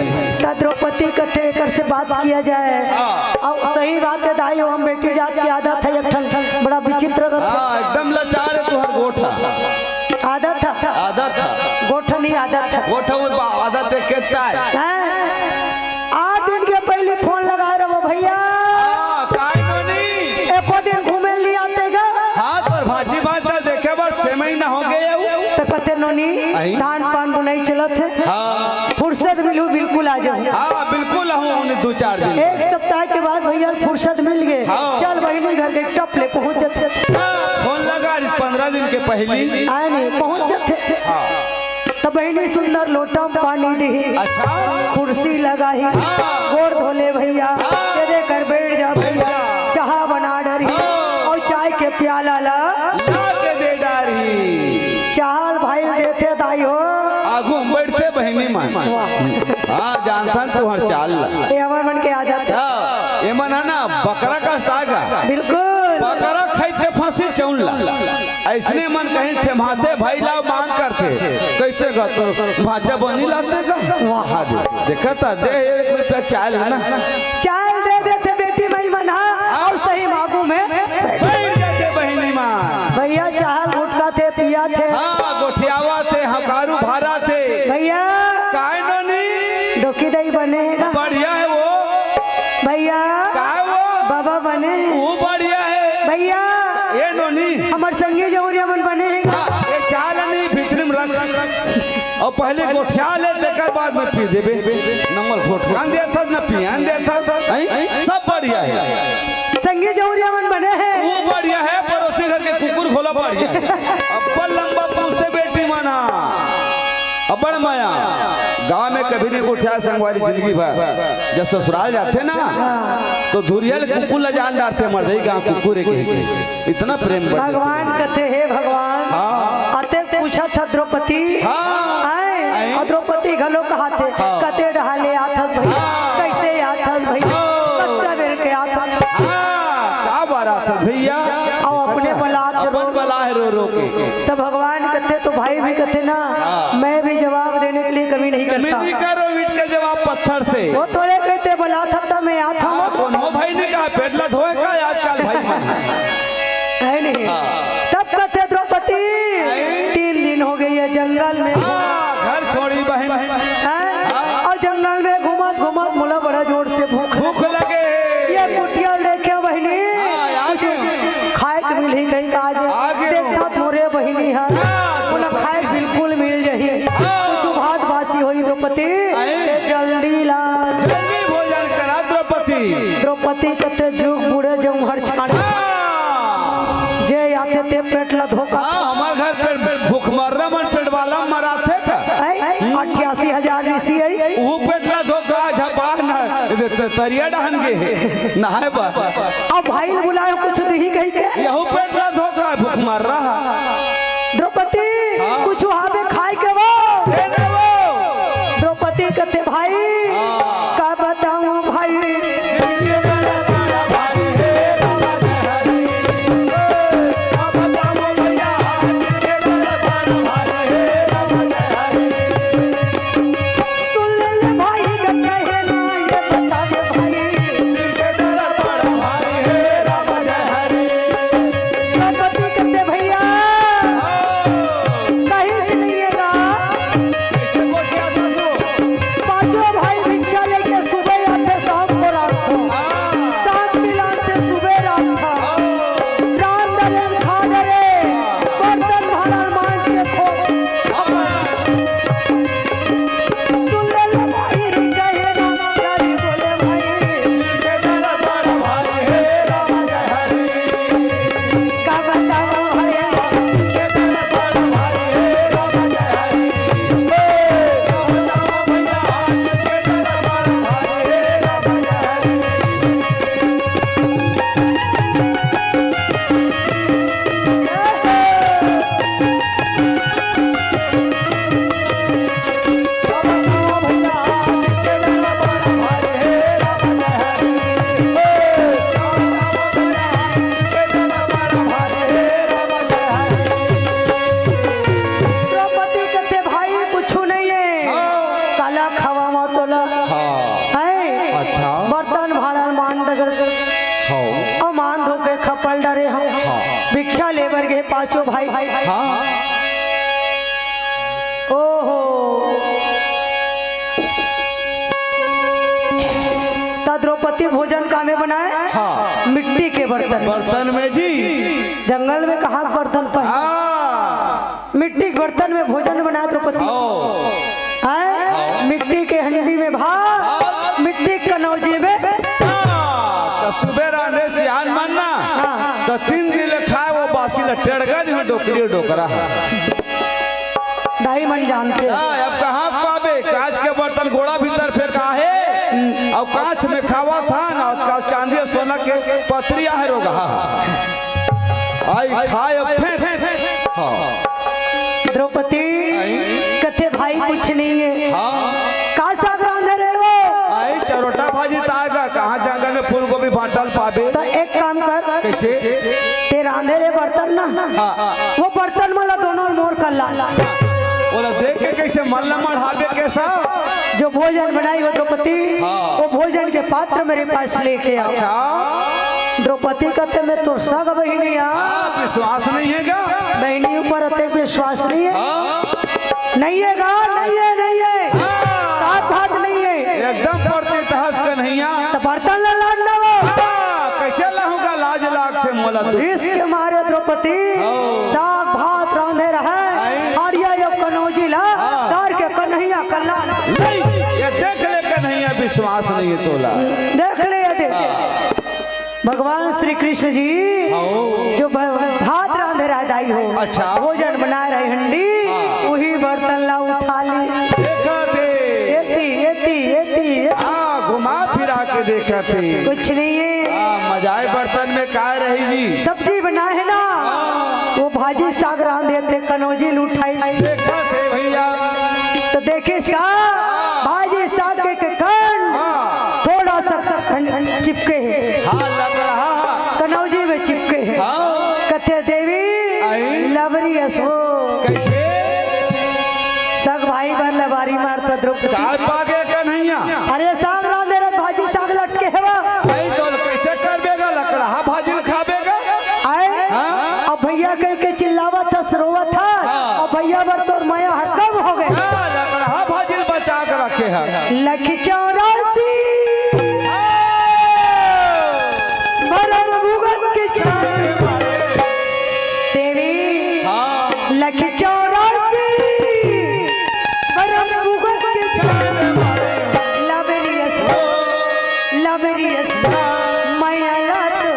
त द्रौपदी कथे एकर से बात किया जाए। हाँ। और सही बात है दाई, हम बेटी जात की आदत है एक ठन बड़ा विचित्र रथे। हाँ, एकदम लाचार है तुहर गोठा। आदत ह। आदत ह। गोठनी आदत ह। गोठऊ में बा-, आदत है, कितना है? हैं? आठ दिन के पहिली फोन लगाए रहो भइया। हाँ, काय नोनी? एको दिन घूमे ल नइ आते गा? हाँ, तोर भांची भांचा ल देखे बर छह महीना हो गे हे। त कथे नोनी, अई? धान पान बुनई चलत हे। हाँ। फुरसत मिलहू बिल्कुल आ जाहूं। हाँ, बिल्कुल आहूं, ओने दू चार दिन। एक सप्ताह के बाद भइया फुरसत मिल गे। हाँ। चल बहिनी घर के टप ले पहुंचत हे। हाँ, फोन लगा रहिस पंद्रह दिन के पहिली। आय नहीं, पहुंचत हे। हाँ। त बहिनी सुंदर लोटा म पानी दिही। अच्छा। कुर्सी लगाही। हाँ। गोड़ धोले भइया। हाँ। तेरे कर बैठ जा भइया। बैठ जा। चाहा बना डरही। हाँ। अउ चाय के प्याला ला ला के दे डारही। चाहा ल भाई ल देथे दाई हो। आगू म बइठथे बहिनी मन। वाह। हाँ, जानथन तुंहर चाल ला। ये हमर मन के आदत हे। हाँ, ये मन हे ना, बकरा कस तागा। बिल्कुल। बकरा खाइथे फांसी चउन ला। अइसने मन कहीं थेम्हाथे भई ला मांग करथे। कइसे गा तोर भांचा बनी लाते गा? वाह। हाँ दे, देखा त दे एक रुपया चाय ल ना। चाय ल दे देथे बेटी माई मन हा, अउ सही मागू में बइठ जाथे बहिनी मन। भइया चाहा ल घुटकाथे, पियाथे। हाँ, गोठियावाथे, हकारू भाराथे। भइया। काय नोनी? डोकी दाई बने हे गा? बढ़िया हे वो। भइया। काय वो? बाबा बने हे। वो बढ़िया हे। भइया। ए नोनी। हमर संगी जौरिया मन बने हे गा? हाँ, ये चाल नहीं, भीतरी म रख। अउ पहिली गोठिया ले, तेकर बाद म पी देबे। नंबर घोट घोट। अन देथस न पियन देथस। हैं? सब बढ़िया हे। संगी जौरिया मन बने हे। वो बढ़िया हे, पड़ोसी घर के कुकुर घलो बढ़िया हे। अब्बड़ लंबा पूछथे बेटी मन हा। अब्बड़ मया। गांव में कभी नहीं उठा संगवारी जिंदगी भर। जब ससुराल जाथे ना, त धुरिया ले कुकुर ला जान डारथे, मरदई गांव कुकुर हे कहिके। इतना प्रेम बढ़ जाथे। भगवान कथे, हे भगवान, हाँ। अतेक पूछत हस द्रौपदी। हाँ। आय, आय। अउ द्रौपदी घलो कहाथे, हाँ। कते डहर ले आथस भई, हाँ। कइसे आथस भई, हाँ। कतका बेर के आथस। हाँ, का बार आथस भइया? अउ अपने बलात अपन रो। बलाय रो रो के। त भगवान कथे त भाई भी कथे ना, हाँ। मैं भी जवाब देने के लिए कमी नहीं करता। कमी नहीं करो, ईंट के जवाब पत्थर से। वो थोड़े कहिथे बलाथस त मैं आथंव। हाँ, कोनो भाई नहीं कहा, पेट ला धोए का आजकल भाई मन। हे नहीं? हाँ। तब कथे द्रौपदी, हैं? तीन दिन हो गे हे जंगल में। हाँ, घर छोड़ी बहिन। हैं? हाँ। अउ जंगल में घूमत घूमत मोला बड़ा जोर से भूख भूख लगे। ये कुटिया ल देखे बहिनी। हाँ, आ कुछ खाए के मिलही कहिके आज। आ गे। देखत मोरे बहिनी हे। हाँ। मोला खाए के बिल्कुल मिल जाही। हाँ। कुछ भात बासी होही द्रौपदी। हैं? ये जल्दी ला। जल्दी भोजन करा द्रौपदी। द्रौपदी कथे जुग बूढ़े जौहर छाड़े। हाँ। जे आथे ते पेट ला धोखा। हाँ, हमर घर पे भूखमर्रा मन पेट वाला मराथे का? ऐ, अट्ठासी हजार ऋषि हे। वो पेट ला धोखा झपा न, त-, त-, तरिया डहन गे हे, नहाए बर। अब भाई ल बुलाय कुछ दिही कहिके। यहू पेट ला धोखा, भूखमर्रा। द्रौपदी, हाँ। कुछ हाबे खाए के वो? दे दे वो। द्रौपदी कथे, भाई, हाँ। का बतावंव भाई? सुन ले भाई, का कहे ना, ये बता दे भाई। द्रौपदी कथे, भइया, कहीं च नहीं हे गा। पांचों भाई भिक्षा लेके सुबह आथे, शाम को रांधथे। शाम मिलान से सुबह रांधथे। रांध डरे, खा डरे, बर्तन भांड़ा मांज के खो। सुन ले लो भाई, कहे ना, प्यारी बोले भाई। का बतावंव भइया? द्रौपदी कथे, भाई, कुछु नइ हे। हाँ। काला खवावंव तोला। हाँ। हैं? अच्छा। बर्तन भांड़ा ल मांज डरे। हाँ। अउ मांज धो के खपल डरे हंव। हाँ। भिक्षा ले बर गे पांचों भाई। हाँ। भोजन कामे बनाए? हाँ। मिट्टी के बर्तन। बर्तन में जी। जंगल में कहाँ के बर्तन पहले? हाँ। मिट्टी के बर्तन में भोजन बनाए द्रौपदी। हाँ। आए? हाँ। मिट्टी के हंडी में भात, हाँ। मिट्टी के कनौजी में। हाँ, तो सुबह रांधे सियान मन ना, हाँ। तो तीन दिन ले खाए वो बासी ला टेड़गा नहीं हो, डोकरी और डोकरा है। दाई मन जानथे। हाँ, अब कहाँ पाबे? कांच के बर्तन गोड़ा भीतर फेंका हे, अउ कांच में खावत हन, आजकल चांदी अउ सोना के पतरी आहे रोगहा। आई खाए अब फेंक। हाँ। द्रौपदी आई। कथे भाई कुछ नहीं है। हाँ। का साग रांधे रहे वो? आई चरोटा भाजी तागा, कहाँ जंगल में फूल गोभी भांटा ल पाबे? तो एक काम कर। कैसे? ते रांधे रे बर्तन ना। हाँ। वो बर्तन मन ला दोनों मोर कर ला। ओला देख के कैसे मन ला मढ़ाबे कैसा? जो भोजन बनाई हो द्रौपदी, हाँ। वो भोजन के पात्र मेरे पास लेके आओ। अच्छा। द्रौपदी कथे मैं तोर सग बहिनी आ। हाँ, विश्वास नहीं है क्या? बहिनी ऊपर अतेक विश्वास नहीं है। हाँ। नहीं है गा, नहीं है, नहीं है। हाँ। साग भात नहीं है। एकदम पड़ती तहस कन्हैया। तो बर्तन ला लान ना वो। हाँ, कैसे लाहूंगा, लाज लागथे मोला तो। रिस के मारे द्रौपदी हाँ। साग भात रांधे रहे। आई। और ये यो कनौजी ला हाँ। डार के कन्हैया कल्ला। नहीं, ये देख ले कन्हैया, विश्वास नहीं है तोला। देख ले ये देख। हाँ। भगवान श्री कृष्ण जी हाँ। जो भ-, भात रांधे रहे दाई हो, अच्छा। भोजन बनाए रहे हंडी, हाँ। वही बर्तन ला उठा ली। देखा थे। एती, एती, एती, एती। हाँ, घुमा फिरा के देखा थे। कुछ नहीं है। हाँ, मजाए बर्तन में काय रही जी? सब्जी बनाए है ना, हाँ। वो भाजी साग रांधे थे, कनौजी ल उठाई। देखा थे भैया। तो देखिस का भाजी साग के, के कंड हाँ। थोड़ा सा खंड, खंड चिपके है। हाँ, लग रहा है। कनौजी में चिपके है। हाँ। कथे देवी आई। लबरी असो। कैसे? सग भाई बर लबारी मारता द्रौपदी। काय पागे कन्हैया? अरे साग रांधे रहे, भाजी साग लटके हवा। भाई तो कैसे करबेगा? लकड़हा भाजी ल खाबेगा? आए? हाँ? अब भैया कह के चिल्लावत हस, रोवत हस। हाँ। अब भैया बर तोर मया ह कम हो गए। हाँ, लकड़हा भाजी ल बचा के रखे है। लखी चौरासी। हाँ। भरम भुगत के छाती मारे। देवी। हाँ। लखी चौरासी। भरम भुगत के छाती मारे। लबरियस। लबरियस। मया ला तो।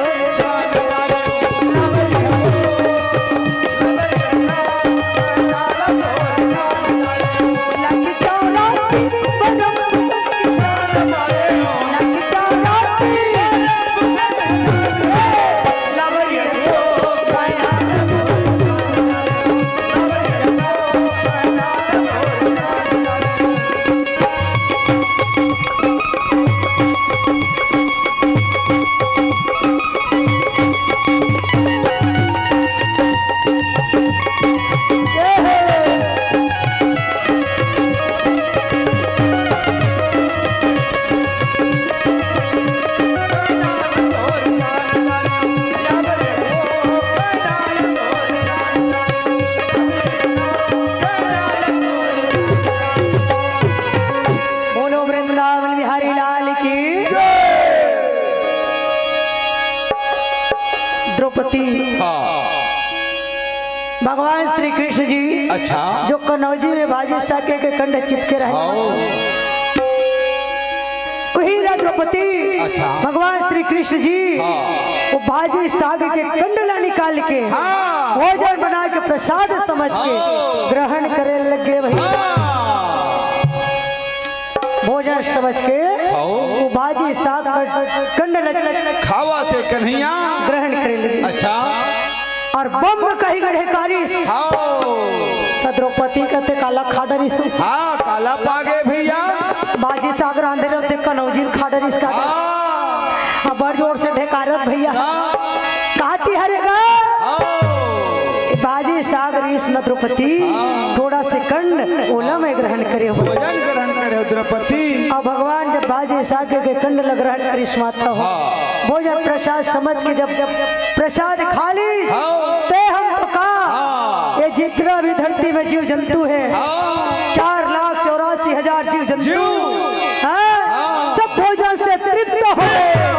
बोलो वृंदावन बिहारी लाल की। द्रौपदी। हाँ। भगवान श्री कृष्ण जी अच्छा। जो कनौजी में भाजी साग के कंड चिपके रहे। हाँ। वही ला द्रौपदी। अच्छा। भगवान श्री कृष्ण जी हाँ। वो भाजी साग के कंड ला निकाल के हाँ। भोजन बना के प्रसाद समझ के हाँ। ग्रहण करे लगे भाई। हाँ। भोजन समझ के हाँ। वो भाजी साग का कंड ल- खावा थे कन्हैया। ग्रहण करे लगे। अच्छा। और बम कही गढ़े कारिस। हाँ। त द्रौपदी कथे काला खा डरिस। हाँ, काला पागे भैया। भाजी साग रांधे रहे थे, कनौजी खा डरिस का। हाँ। अब बड़ जोर से ढेकारत भैया। हाँ। कहती हरे गा। हाँ। भाजी साग रिस न द्रौपदी, हाँ। थोड़ा से कंड ओला मैं ग्रहण करे हो। भोजन ग्रहण करे हो द्रौपदी। अब भगवान जब भाजी साग के कंड ल ग्रहण करिस माता हो। हाँ। भोजन प्रसाद समझ के जब, जब प्रसाद खा ली, हाँ। ते हम तो का, हाँ। ये जितना भी धरती में जीव जंतु है, हाँ। चार लाख चौरासी हजार जीव जंतु, जीव। हाँ? हाँ। सब भोजन से तृप्त हो गए।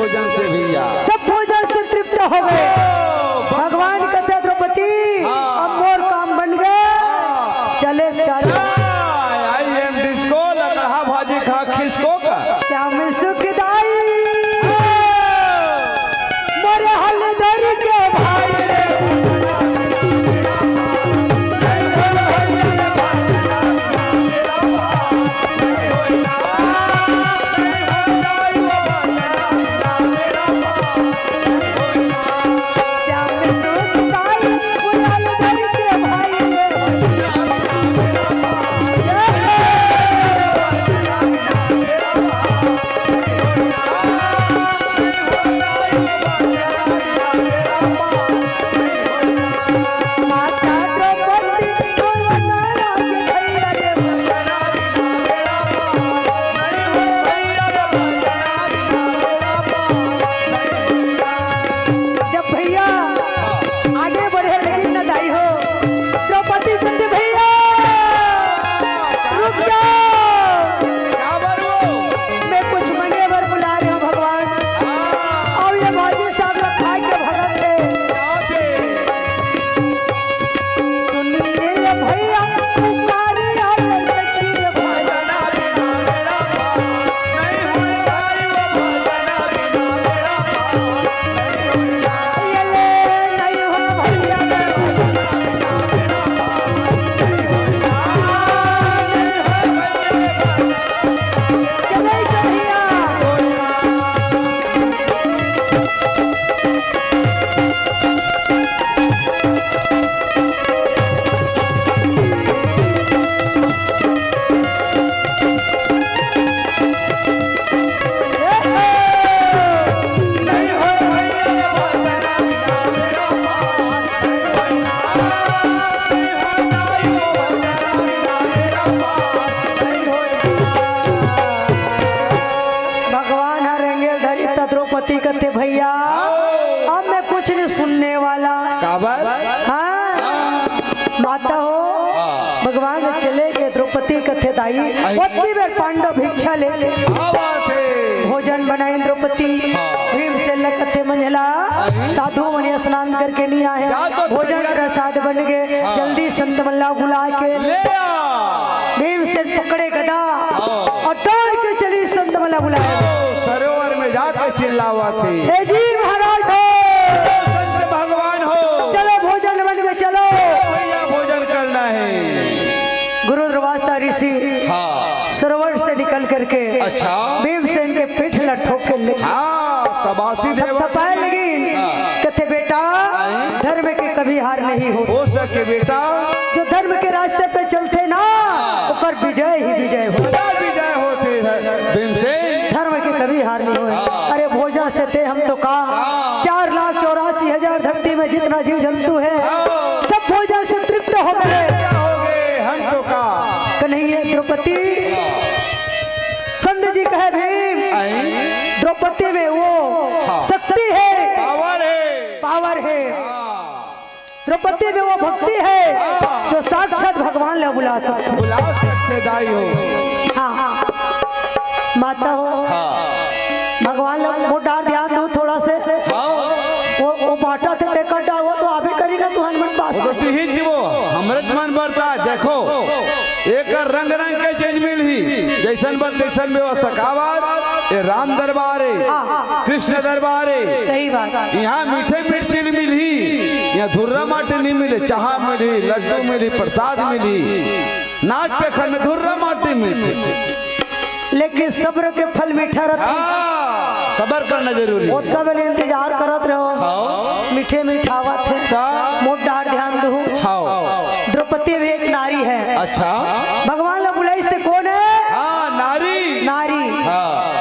भोजन से भैया। सब भोजन से तृप्त हो गए। ओ, भगवान कहते, "द्रौपदी, हाँ। अब मोर काम बन गए, हाँ। चले, चले।" आई एम डिस्को, लकड़हा भाजी खा खिसको का। श्याम सुखदाई, मोरे हलधर के भाई रे। जब भैया आगे बढ़े लगी न दाई हो, द्रौपदी कहती, "भैया, रुक जाओ, मैं कुछ मंगे बर बुला रहे हूँ भगवान।" और ये भाजी साहब लोग खा के भगत है। सुनिए रे भैया, पुकारिया ये सखी रे भैया। ये ले नहीं हो भैया। चले भैया। भगवान ह रेंगेल धरी त द्रौपदी कथे, "भैया, अब मैं कुछ नहीं सुनने वाला।" काबर? हाँ, माता हो, हाँ। भगवान चले गए, द्रौपदी कथे दाई, आई। ओतकी बेर पांडव भिक्षा ले ले। क्या बात है? भोजन बनाइन द्रौपदी, हाँ। भीमसेन ल कथे, "मंझला, आई। साधु मन स्नान करके नहीं आए हैं, जा तो भोजन तैयार। प्रसाद बन गए, हाँ। जल्दी संत मन ला बुला के ले आ।" भीमसेन पकड़े गदा हाँ। और दौड़ के चली संत मन ला बुलाए। ओ, सरोवर में जाके चिल्लावत हे। ए जी महाराज हो। संत भगवान हो। चलो भोजन बन के चलो। भैया भोजन करना है। गुरु दुर्वासा ऋषि हाँ। सरोवर से निकल करके अच्छा। भीमसेन के पीठ ला ठोक के ले हाँ, शाबाशी देवा। थपथपाए लगी। हाँ। कथे, "बेटा, धर्म के कभी हार नहीं हो।" हो सके बेटा। जो धर्म के रास्ते पे चलथे ना, हाँ। ओकर विजय ही विजय हो। सदा विजय होथे है, भीमसेन। धर्म के कभी हार नहीं होय। हाँ। अरे भोजन से थे हम तो का? हाँ। चार लाख चौरासी हजार धरती में जितना जीव जंतु है, हाँ। सब भोजन से तृप्त हो गए। क्या हो गए? हम तो का? कन्हैया द्रौपदी, संत जी कहे भीम, आई। द्रौपदी में वो हाँ। शक्ति है, पावर है। पावर है। हाँ। द्रौपदी में वो भक्ति है, हाँ। जो साक्षात भगवान ला बुला सकते। बुला सकते दाई हो। हाँ, हाँ। माता हो। हाँ। भगवान ला मुंह डार ध्यान दो थोड़ा से। हाँ। वो, वो बांटथे तेकर डार, वो तो अभी करी ना तुहन मन पास। वो तो तिही जी वो, हमरे मन बरता, देखो। एकर रंग रंग के चीज मिलही, जैसन बर तैसन व्यवस्था। का बात? ये राम दरबार है, हाँ, हाँ, हाँ। कृष्ण दरबार है। सही बात। यहाँ मीठे मिर्ची मिलही, यहाँ धुर्रा माटी नहीं मिले। चाहा मिलही, लड्डू मिलही, प्रसाद मिलही, नाक पेखर में धुर्रा माटी मिलही। लेकिन सब्र के फल मीठा रहता है। हाँ, सबर करना जरूरी है। ओतका बेले इंतजार करत रहो। हाँ। मीठे मिठावत हे। ता? मोर डार ध्यान दहू। हाँ। द्रौपदी भी एक नारी है। अच्छा। भगवान ला बुलाइस ते कोन है? हाँ, नारी। नारी। हाँ।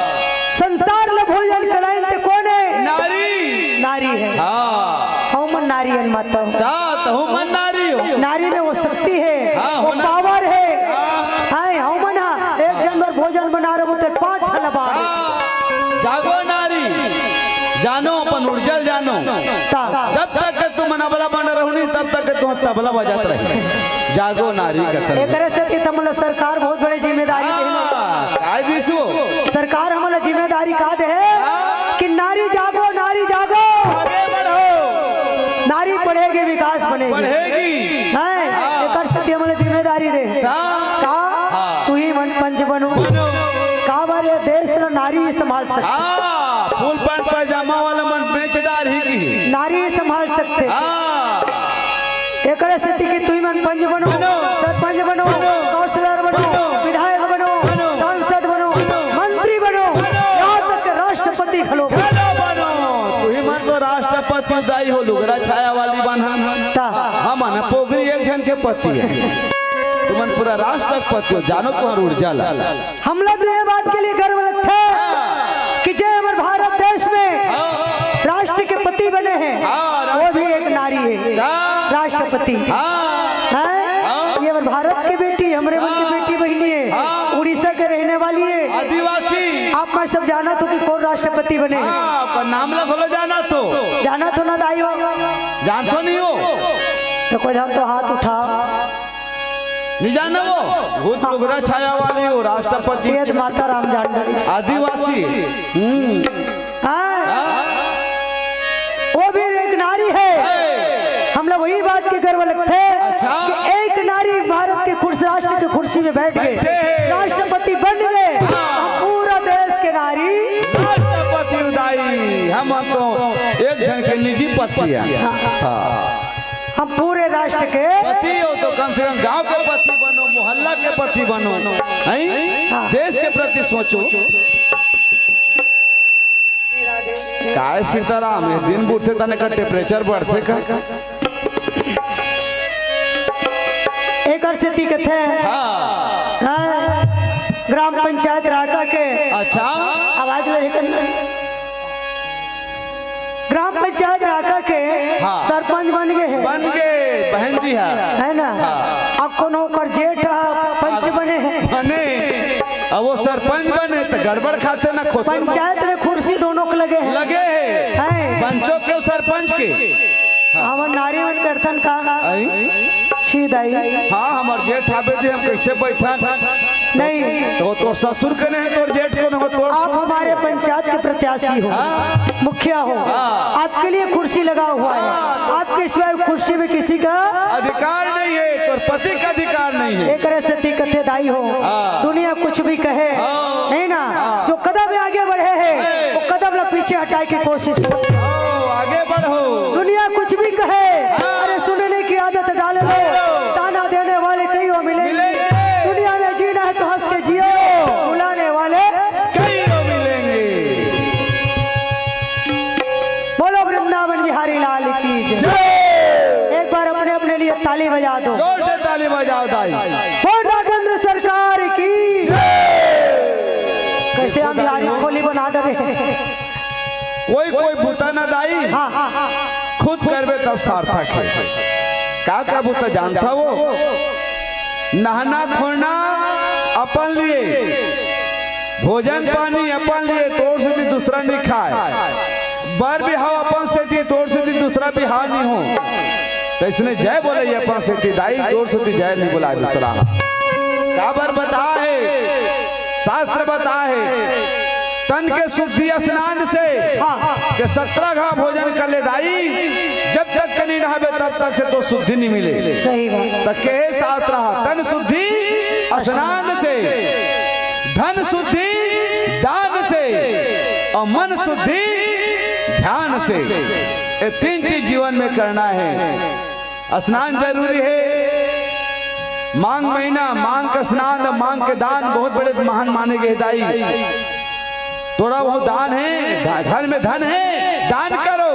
संसार ला भोजन कराइन ते कोन है? नारी। नारी है। हाँ। हव मन नारी हन माता। ता, तहु मन नारी हो। नारी में वो शक्ति है, हाँ, वो होना। पावर है। हाँ। हाय, हव मन हा, एक झन बर भोजन बना रहे बोलते पाँच छला बाढ़। हाँ। जागो नारी, जानो अपन ऊर्जा ल जानो। ता। जब तक तुम अबला बन रहू नहीं, तब तक तुम तबला बजात रही। जागो नारी कथन। एकरे से कि तुम लोग सरकार बहुत बड़े जिम्मेदारी देही। हाँ, काय दिसो? सरकार हमला जिम्मेदारी का दे है हाँ। कि नारी बढ़ेगी, विकास बनेगी। बढ़ेगी। हैं? हाँ। एकर सेती हमन ला जिम्मेदारी दे। हाँ। का? हाँ। तुही मन पंच बनो। बनो। काबर ये देश ला नारी संभाल सकथे। हाँ, फुल पैंट पैजामा वाला मन बेच डारही की। नारी संभाल सकथे। हाँ। एकरे सेती कि तुही मन पंच बनो, बनो। सरपंच बनो, बनो। काउंसलर बनो, बनो। विधायक बनो, बनो। सांसद बनो, बनो। मंत्री बनो, बनो। यहाँ तक के राष्ट्रपति घलो बनो। घलो बनो। तुही मन तो राष्ट्रपति दाई हो, लुगरा छाया वाली बन हम। ता। हमन पोगरी एक झन के पति हे। तुमन पूरा राष्ट्रपति हो, जानो तुंहर ऊर्जा ला। हमला तो ये बात के लिए गर्व लगथे हाँ। कि जे हमर भारत देश में हाँ। राष्ट्र के पति बने हे, हाँ, वो राष्ट्र- भी एक नारी हे। हाँ। राष्ट्रपति। हाँ। हैं? हाँ। ये हमर भारत के बेटी, हमरे मन के हाँ। बेटी बहिनी हे। हाँ। उड़ीसा के रहने वाली हे। आदिवासी। आप मन सब जानत हो कि कोन राष्ट्रपति बने हे? हाँ, पर नाम ला घलो जानत हो। जानत हो ना दाई हो? जानत हो नहीं हो? तो कोई हम तो हाथ उठा। नहीं जाना वो? भूत लुगरा छाया वाली वो राष्ट्रपति। ये तो माता राम जान डरी। आदिवासी। हम्म। हाँ। हाँ। वो भी एक नारी हे। हे। हमला वही बात के गर्व लगथे अच्छा। कि एक नारी भारत के कुर्सी, राष्ट्र के कुर्सी में बैठ के बैठे हे। राष्ट्रपति बन गे। हाँ। हम पूरा देश के नारी। राष्ट्रपति उदाई, हम तो एक झन के निजी पति हे। हाँ। हाँ। हम पूरे राष्ट्र के पति हो तो कम से कम गांव के पति बनो, मोहल्ला के पति बनो, हैं? हाँ। देश के प्रति सोचो। काय सीताराम, ये दिन बुढ़थे तने का temperature बढ़थे का? एकर सेती कथे, हाँ। हाँ, ग्राम पंचायत राका के अच्छा। आवाज ले करना। ग्राम पंचायत राका के हाँ। सरपंच बन गे हे। बन गे, बहन जी हे। हे ना? हाँ। अब कोनो ओकर जेठ ह पंच बने हे। बने। अब वो सरपंच बने त गड़बड़ खाथे ना खोसर। पंचायत में कुर्सी दोनों के लगे हे। लगे हे। हैं। पंचों के अउ सरपंच के। हमर नारी मन करथन का? आई? छी दाई। हाँ, हमर जेठ आबे दे, हम कैसे बैठन? नहीं। तो तोर ससुर कने हे, तोर जेठ कने हे, तोर आप हमारे पंचायत के प्रत्याशी हो, हाँ। मुखिया हो, हाँ। आपके लिए कुर्सी लगा हुआ है, हाँ, तो आपके सिवाय कुर्सी में किसी का अधिकार नहीं है, तोर पति का अधिकार नहीं है। एकरे सेती कथे दाई हो, हाँ। दुनिया कुछ भी कहे, हाँ। नहीं ना, हाँ। जो कदम आगे बढ़े हैं, है। वो कदम ला पीछे हटाए की कोशिश करो। आओ, आगे बढ़ो। दुनिया कुछ भी कहे, हाँ। अरे सुनने की आदत डाल लो। डाल लो। ताना देने वाले कई वो मिलेंगे। मिलेंगे। दुनिया में जीना है तो हंस के जियो। जियो। बुलाने वाले कई वो मिलेंगे। बोलो वृंदावन बिहारी लाल की जय। जय। एक बार अपने अपने लिए ताली बजा दो। जोर से ताली बजाओ दाई। बोल नागेंद्र सरकार की जय। कैसे हम बिहारी खोली बना डरे हैं। कोई कोई बूता ना दाई, हाँ, हाँ, हाँ। खुद करबे तब सार्थक हे। का का बूता जानता वो? नहाना खोना अपन लिए, भोजन पानी अपन लिए, तोर सेती दूसरा नहीं खाए। बर बिहाव अपन सेती, तोर सेती दूसरा बिहाव नहीं हो। त इसने जय बोले अपन सेती दाई, तोर सेती जय नहीं बोला दूसरा। काबर बता हे, शास्त्र बता हे, तन के शुद्धि स्नान से, हाँ। के सत्रह घाव भोजन कर ले दाई, जब तक कनी नहाबे तब तक से तो शुद्धि नहीं मिले। सही बात। त के शास्त्र हा, तन शुद्धि स्नान से, धन शुद्धि दान से, और मन शुद्धि ध्यान से। ये तीन चीज जीवन में करना है। स्नान जरूरी हे। माघ महीना, माघ के स्नान, माघ के दान बहुत बड़े महान माने गे दाई। थोड़ा बहुत दान हे, ध-, घर में धन हे, दान करो,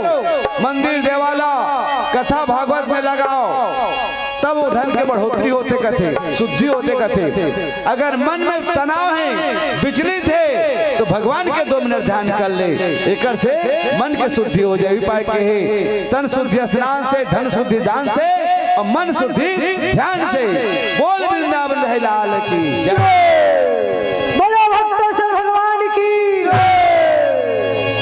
मंदिर देवाला, कथा भागवत में लगाओ, तब वो धन के बढ़ोतरी होथे कथे, शुद्धि होथे कथे। अगर मन में तनाव हे, विचलित हे, तो भगवान के दो मिनट ध्यान कर ले, एकर से मन के शुद्धि हो जाए। उपाय के हे, तन शुद्धि स्नान से, धन शुद्धि दान से और मन शुद्धि ध्यान से। बोल वृंदावन बिहारी लाल की जय। बोलो भक्तों से भगवान की।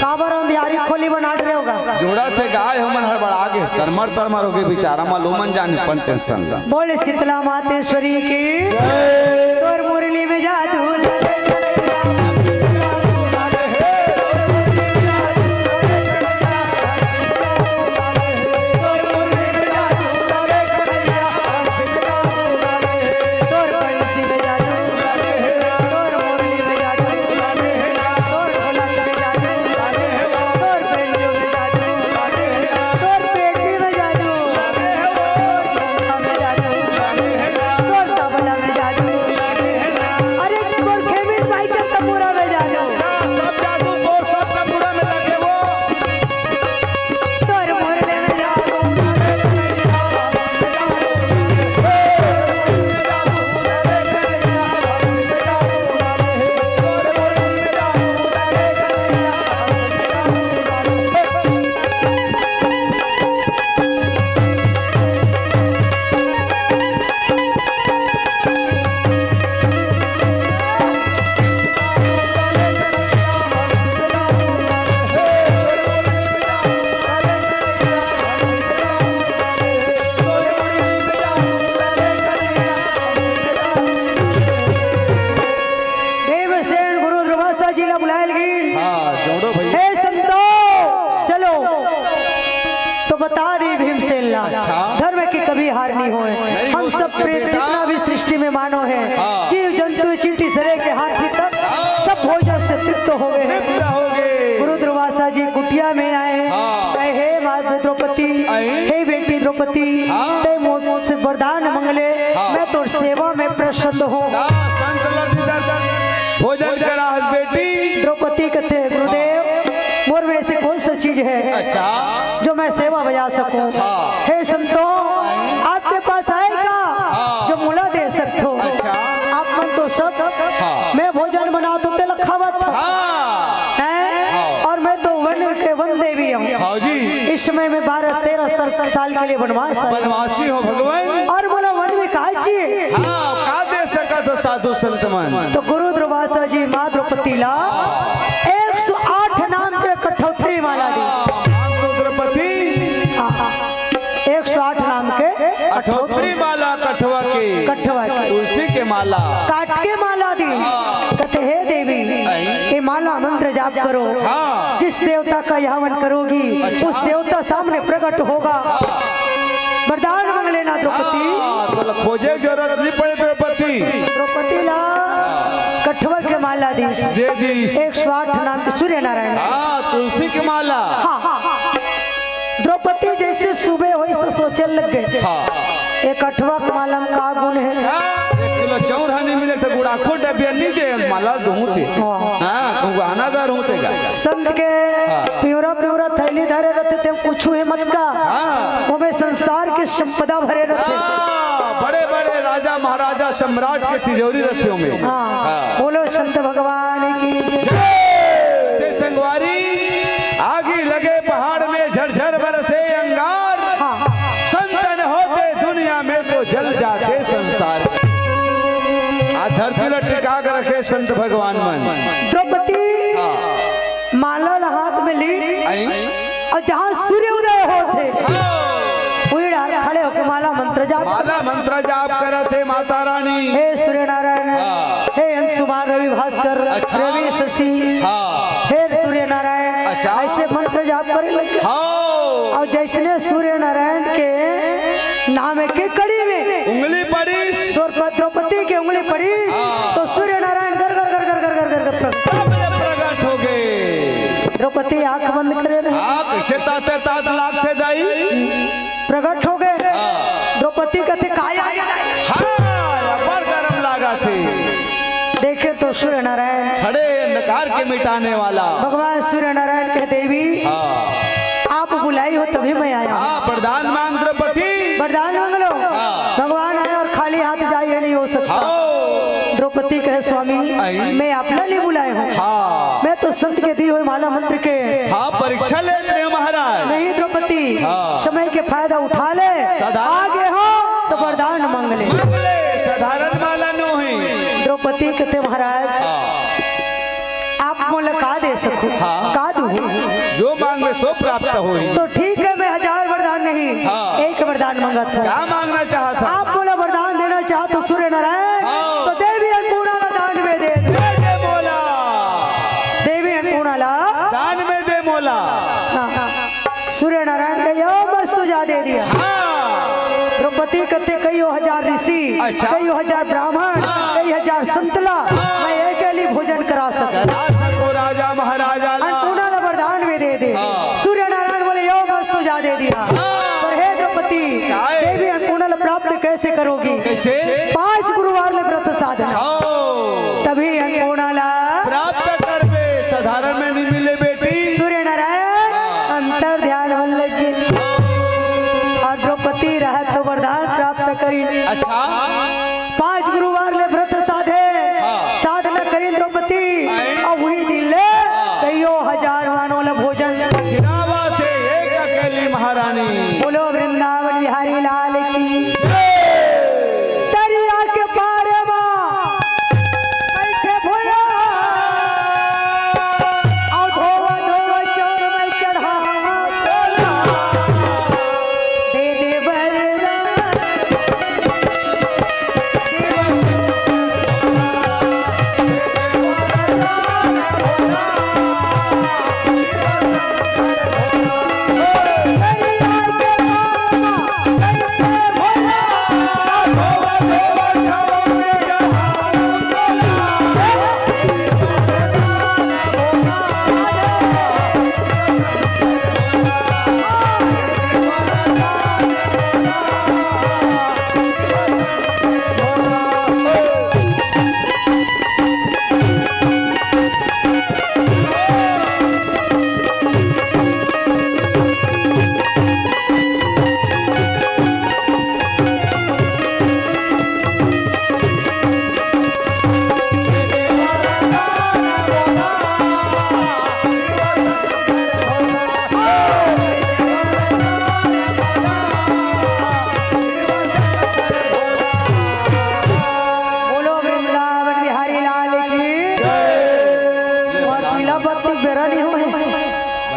काबर अंधियारी खोली बना डरे होगा। जोड़ा थे गाय हमन हड़बड़ा गे, तरमर तरमर हो गे बेचारा, मालूम मन जाने पन टेंशन। बोले शीतला मातेश्वरी की। तोर मुरली में जादू। बता दी भीमसेन ला, अच्छा। धर्म के कभी हार नहीं होय। नहीं हम हो सब सकते प्रेत बेटा। जितना भी सृष्टि में मानव है, हाँ। जीव जंतु चींटी से लेके हाथी तक, हाँ। सब भोजन से तृप्त हो गए हैं। तृप्त हो गए। गुरु दुर्वासा जी कुटिया में आए, हाँ। कहे, "हे माँ द्रौपदी, आई। हे बेटी द्रौपदी, हाँ। तय मोर से वरदान मंगले, हाँ। मैं तोर सेवा में प्रसन्न हूँ।" हाँ, संत ललित भोजन करा हस बेटी। द्रौपदी कथे, "गुरुदेव, मोर में ऐसी कौन सी चीज है अच्छा। जो मैं सेवा बजा सकूं? हाँ। हे संतों, आपके पास आए का हाँ। जो मोला दे सकथो? अच्छा। आप मन तो सब हाँ। मैं भोजन बनात हों तेला खावत हो। हाँ। हैं? हाँ। और मैं तो वन के वन देवी हूँ। हाँ जी। इस समय में बारह तेरह सर-, साल के लिए वनवास आया। वनवासी हो भगवान। और मोला वन में का चाहिए? हाँ, का दे सकत हो साधु संत मन? तो गुरु दुर्वासा जी माँ द्रौपदी ला एक सौ आठ नाम के कठौतरी माला दी। हाँ, माँ द्रौपदी। हाँ, हाँ। एक सौ आठ नाम के अठोतरी माला कठवा के। कठवा के। तुलसी के माला। काट के माला दी। हाँ। कथे, "हे देवी, आई। ये माला मंत्र जाप करो। हाँ। जिस देवता का हवन करोगी, अच्छा। उस देवता सामने प्रकट होगा।" हाँ। वरदान मांग लेना द्रौपदी। हाँ, तो खोजे जरूरत नहीं पड़े द्रौपदी। द्रौपदी ला कठवा के माला दी। दे दी। एक सौ आठ नाम के सूर्य नारायण। हाँ, तुलसी के माला। हाँ, हाँ, हाँ। द्रौपदी जैसे सुबह होइस तो सोचे लग गए। हाँ। एक कठवा के माला में का गुण है? हाँ, एक किलो चाउर हा नहीं मिले तो गुड़ाखो डबिया नहीं दे, माला दूं ते। वाह। हाँ, कहूँ आना दार हूँ तेगा। संत के हाँ। प्योरा प्योरा थैली धरे रहते थे, कुछ है मत का। हाँ। वो में संसार के संपदा भरे रहते। हाँ, बड़े बड़े राजा महाराजा सम्राट के तिजोरी रहते हो में। हाँ। हाँ। बोलो संत भगवान की जय। ते संगवारी, आगी लगे पहाड़ में झरझर बरसे अंगार। हाँ। संत न होते दुनिया में तो जल जाते संसार। आ धरती ल टिका के रखे संत भगवान मन। द्रौपदी हाँ। माला ल हाथ में ली आई। और जहाँ सूर्य उदय होत हे, हाँ। उही डार खड़े होके माला मंत्र जाप। माला मंत्र जाप करत हे माता रानी। हे सूर्य नारायण, हाँ। हे अंशुमान रवि भास्कर, अच्छा। रवि शशि, हाँ। हे सूर्य नारायण, अच्छा। ऐसे मंत्र जाप करे लगे। हाँ। और जैसने सूर्य नारायण के नाम के कड़ी में उंगली पड़ी। द्रौप-, द्रौपदी के उंगली पड़ी, हाँ। तो सूर्य नारायण गर गर गर गर गर गर गर गर प्रकट। तब ये प्रकट हो गए। द्रौपदी आंख बंद करे रहे। हाँ, कैसे ताते तात लागथे दाई? प्रकट हो गए। हाँ। द्रौपदी कथे, "काय आगे दाई?" हाँ, अपार गरम लागा थे। देखे तो सूर्य नारायण। खड़े अंधकार के मिटाने वाला। भगवान सूर्य नारायण कहे, "देवी, हाँ। आप बुलाई हो तभी मैं आया हूँ।" हाँ, वरदान मांग द्रौपदी। वरदान मांग लो। हाँ। भगवान आए और खाली हाथ जाए, ये नहीं हो सकता। हाँ। द्रौपदी कहे, "स्वामी, आई। मैं आपला नहीं बुलाए हूँ। हाँ। मैं तो संत के दी हुई माला मंत्र के।" हाँ, परीक्षा लेत रहे महाराज। नहीं द्रौपदी, हाँ। समय के फायदा उठा ले। साधारण आगे हो तो वरदान मांग ले। मांग ले, साधारण माला नो ही। द्रौपदी कथे, महाराज, हाँ। आप मोला का दे सको? हाँ। का दूँ? जो मांगबे सो प्राप्त होही। तो ठीक है, मैं हजार वरदान नहीं, हाँ। एक वरदान मांगत हूँ। का मांगना चाहत हस? आप मोला वरदान देना चाहत हो सूर्य नारायण, हाँ। तो देवी अन्नपूर्णा ला दान में दे दे। दे दे मोला। देवी अन्नपूर्णा ला। दान में दे मोला। हाँ, हाँ। सूर्य नारायण के यो मस्तु जा दे दिया। हाँ। द्रौपदी कथे कईयो हजार ऋषि, अच्छा। कईयो हजार ब्राह्मण, हाँ। कई हजार संत ला, हाँ। मैं अकेली भोजन करा सकूँ। करा सको राजा महाराजा ला। अन्नपूर्णा ला वरदान में दे दे। हाँ। सूर्य नारायण बोले, "यो मस्तु जा दे दिया।" हाँ। पर हे द्रौपदी, काय? देवी अन्नपूर्णा ला प्राप्त कैसे करोगी? कैसे? पांच गुरुवार ले व्रत साधना। हाँ। तभी अन्नपूर्णा ला प्राप्त करबे, साधारण में नहीं मिले बेटी। सूर्य नारायण हाँ। अंतर ध्यान होने लगे। और द्रौपदी रहत तो वरदान प्राप्त करी। अच्छा। पांच गुरुवार ले व्रत साधे, हाँ। साधना करी द्रौपदी, आई। और वही दिन ले हाँ। कईयो हजार मानव ला भोजन। गिरावा थे एक अकेली महारानी। बोलो वृंदावन बिहारी लाल की। जय। दरिया के पारे मा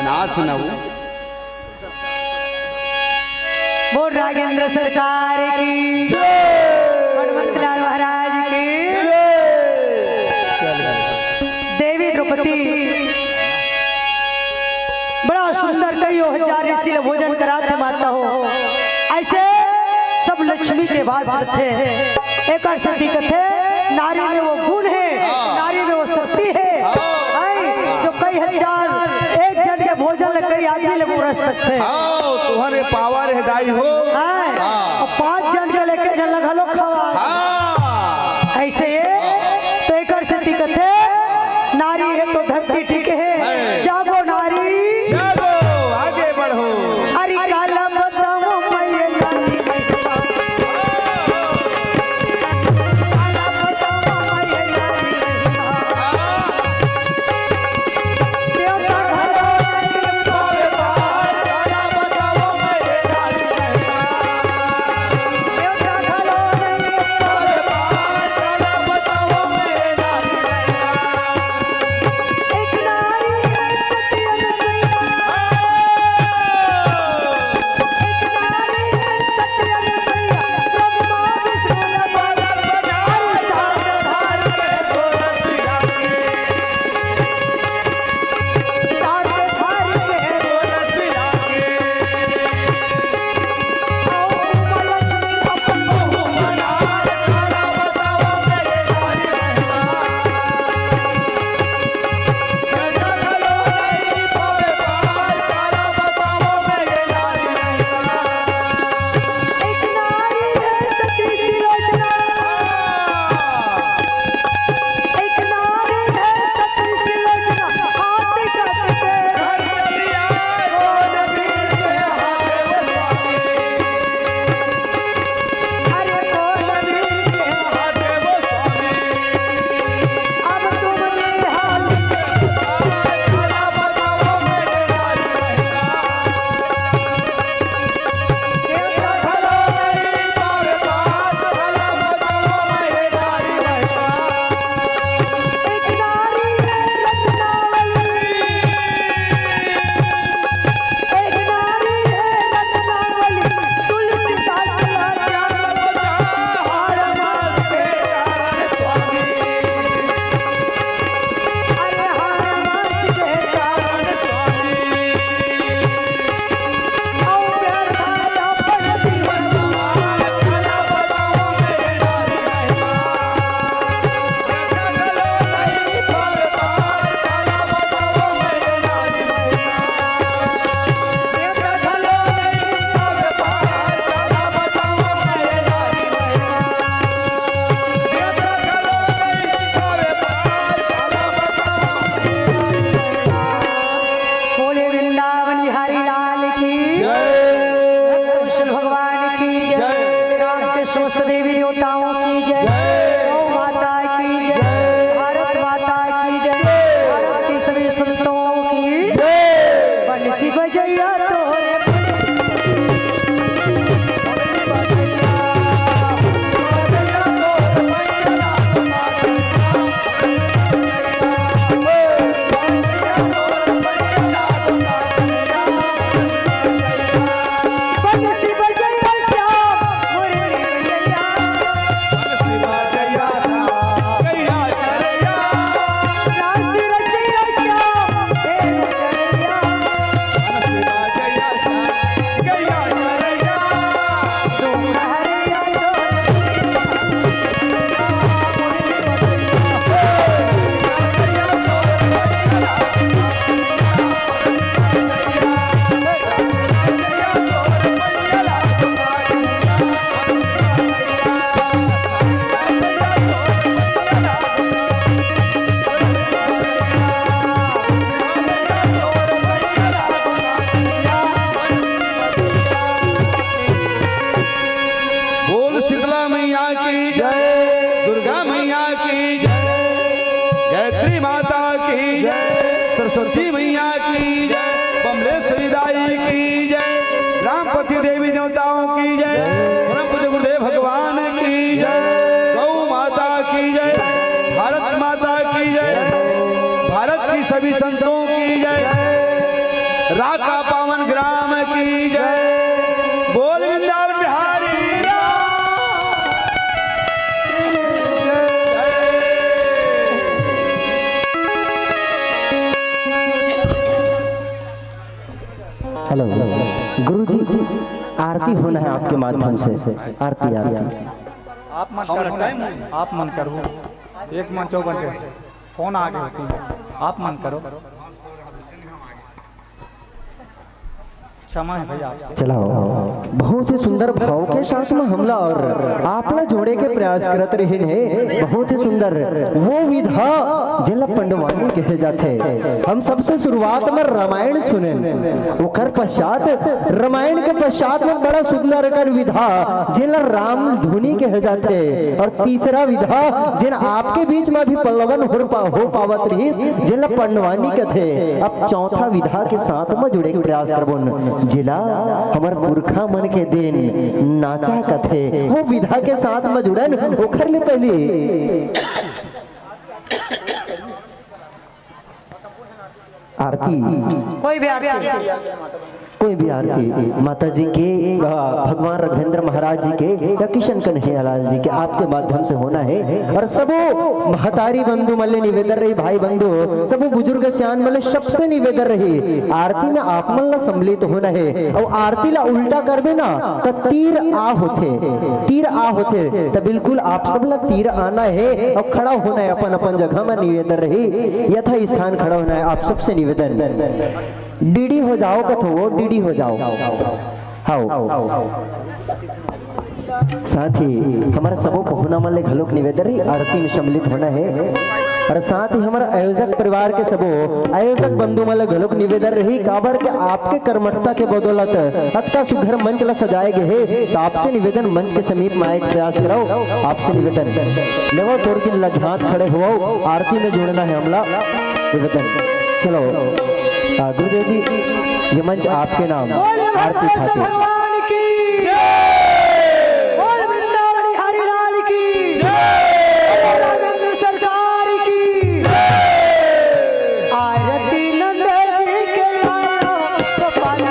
नाथ न हो। बोल राजेंद्र सरकार की, हनुमंत लाल महाराज की। देवी द्रौपदी बड़ा सुंदर कई हजार ऋषि ल भोजन करात हे माता हो। ऐसे सब लक्ष्मी के वास रथे। एकर सेती कथे नारी में वो गुण हे, नारी में वो शक्ति हे। हैं, जो कई हजार एक जन के भोजन ले कई आदमी ले पुरस सकथे। हाँ, तुम्हारे पावर हे दाई हो। हैं, हाँ। अउ पाँच जन के लेके जन ल घलो खवा। हाँ। ऐसे हे, तो एकर सेती कथे नारी हे तो धरती टिके हे। हैं। जागो नारी। चलो, आगे बढ़ो। अरे काला बताओ मैं ये नारी। राका पावन ग्राम की जय। बोल वृंदावन बिहारी लाल की जय। हेलो गुरुजी, आरती होना है आपके माध्यम से। आरती, आरती। आप मन करो, आप मन करो। एक मन चौवन से फोन आगे होती है, आप मन करो। क्षमा है भाई आपसे। चलाओ, बहुत ही सुंदर भाव के साथ में हमला और आपला जोड़े के प्रयास करत रहिन हे। बहुत ही सुंदर। वो विधा जेला पंडवानी कहे जाथे। हम सबसे शुरुआत में रामायण सुनेन, ओकर पश्चात, रामायण के पश्चात में बड़ा सुंदर अकन विधा जेला राम धुनी कहे जाथे, और तीसरा विधा जेन आपके बीच में भी पल्लवन हो पा-, हो पावत रहिस, जेला पंडवानी कथे। अब चौथा विधा के साथ में जुड़े के प्रयास करबोन, जेला हमर पुरखा मन के दिन नाचा कथे, वो विधा के साथ में जुड़न। ओखर ले पहली आरती, कोई भी आरती, कोई भी आरती माता जी के, अ, भगवान राघवेंद्र महाराज जी के या किशन कन्हैया लाल जी के आपके माध्यम से होना है। और सबो महतारी बंधु मन ले निवेदन रही, भाई बंधु, सबो बुजुर्ग सियान मन ले सबसे निवेदन रही, आरती में आप मन ला सम्मिलित होना है। और आरती ला उल्टा करबे ना, त तीर आ होथे, तीर आ होथे, त बिल्कुल आप सब ला तीर आना है और खड़ा होना है अपन अपन जगह में। निवेदन रही, यथा स्थान खड़ा होना है, आप सबसे निवेदन। डीडी हो जाओ कथो, वो डीडी हो जाओ। हाओ। साथ ही हमर सबो पहुना मन ले घलोक निवेदन रही, आरती में सम्मिलित होना है। और साथ ही हमर आयोजक परिवार के सबो आयोजक बंधु मन ले घलोक निवेदन रही, काबर के आपके कर्मठता के बदौलत अतका सुघर मंच ला सजाए गए हे, तो आपसे निवेदन, मंच के समीप में आए के प्रयास कराओ, आपसे निवेदन। लेवो तोर दिन लघात खड़े हुओ, आरती में जुड़ना है हमला, निवेदन। चलो, आ, गुरुदेव जी, ये मंच आपके नाम, बोल आरती भगवान खातिर। भगवान की जय। बोल वृंदावन हरिलाल की जय। बोल राघवेंद्र सरकार की जय। आरती नंद जी के लालो गोपाल।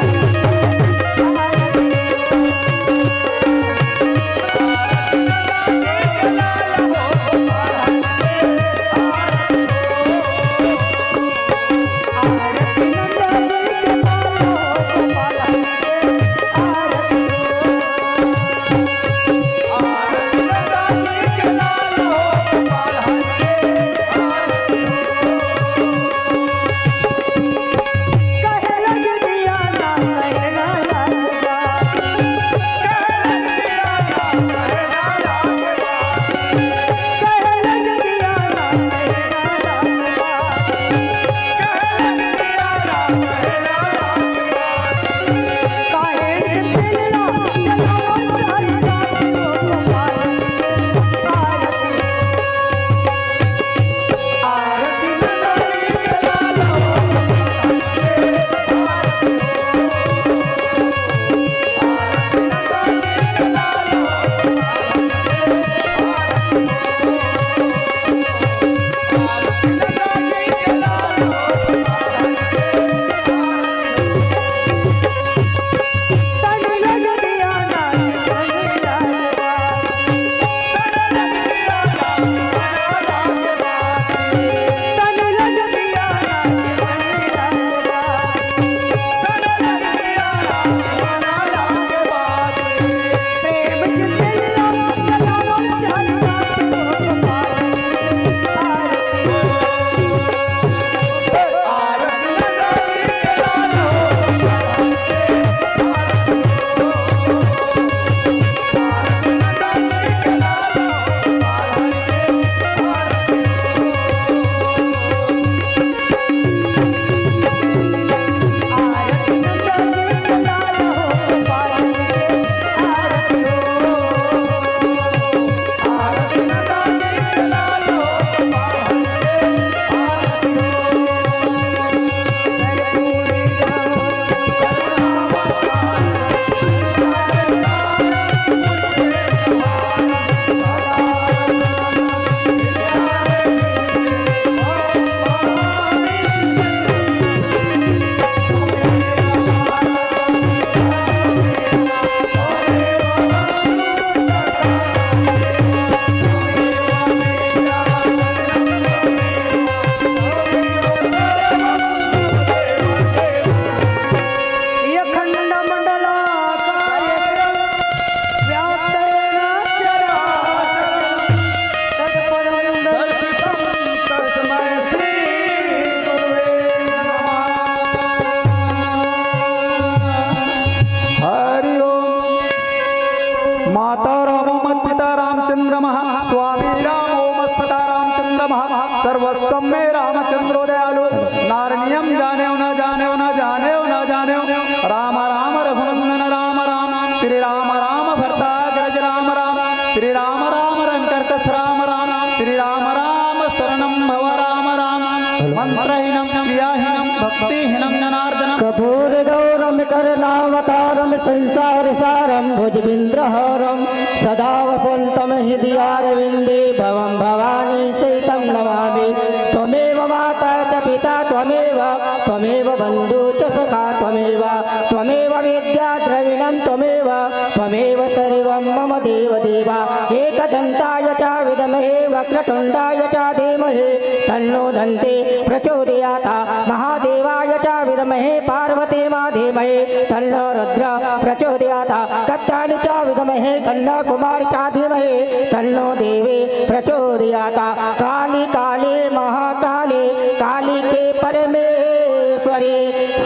भूर्गौरं करुणावतारं संसारसारं भुजगेन्द्रहारं सदा वसन्तं हृदयारविन्दे भवं भवानी सहितं नमामि। त्वमेव माता च पिता त्वमेव, त्वमेव बन्धु च सखा त्वमेव, त्वमेव विद्या द्रविणं त्वमेव, त्वमेव सर्वं मम देव देव। एकदन्ताय च विद्महे वक्रतुण्डाय च धीमहि तन्नो दन्ती प्रचोदयात्। महादेवाय च विद्महे पार्वती मा धीमहि तन्नो रुद्र प्रचोदयात्। कात्यायनी च विद्महे कन्याकुमारी च धीमहि तन्नो देवी प्रचोदयात्। काली काली महाकाली कालिके परमेश्वरी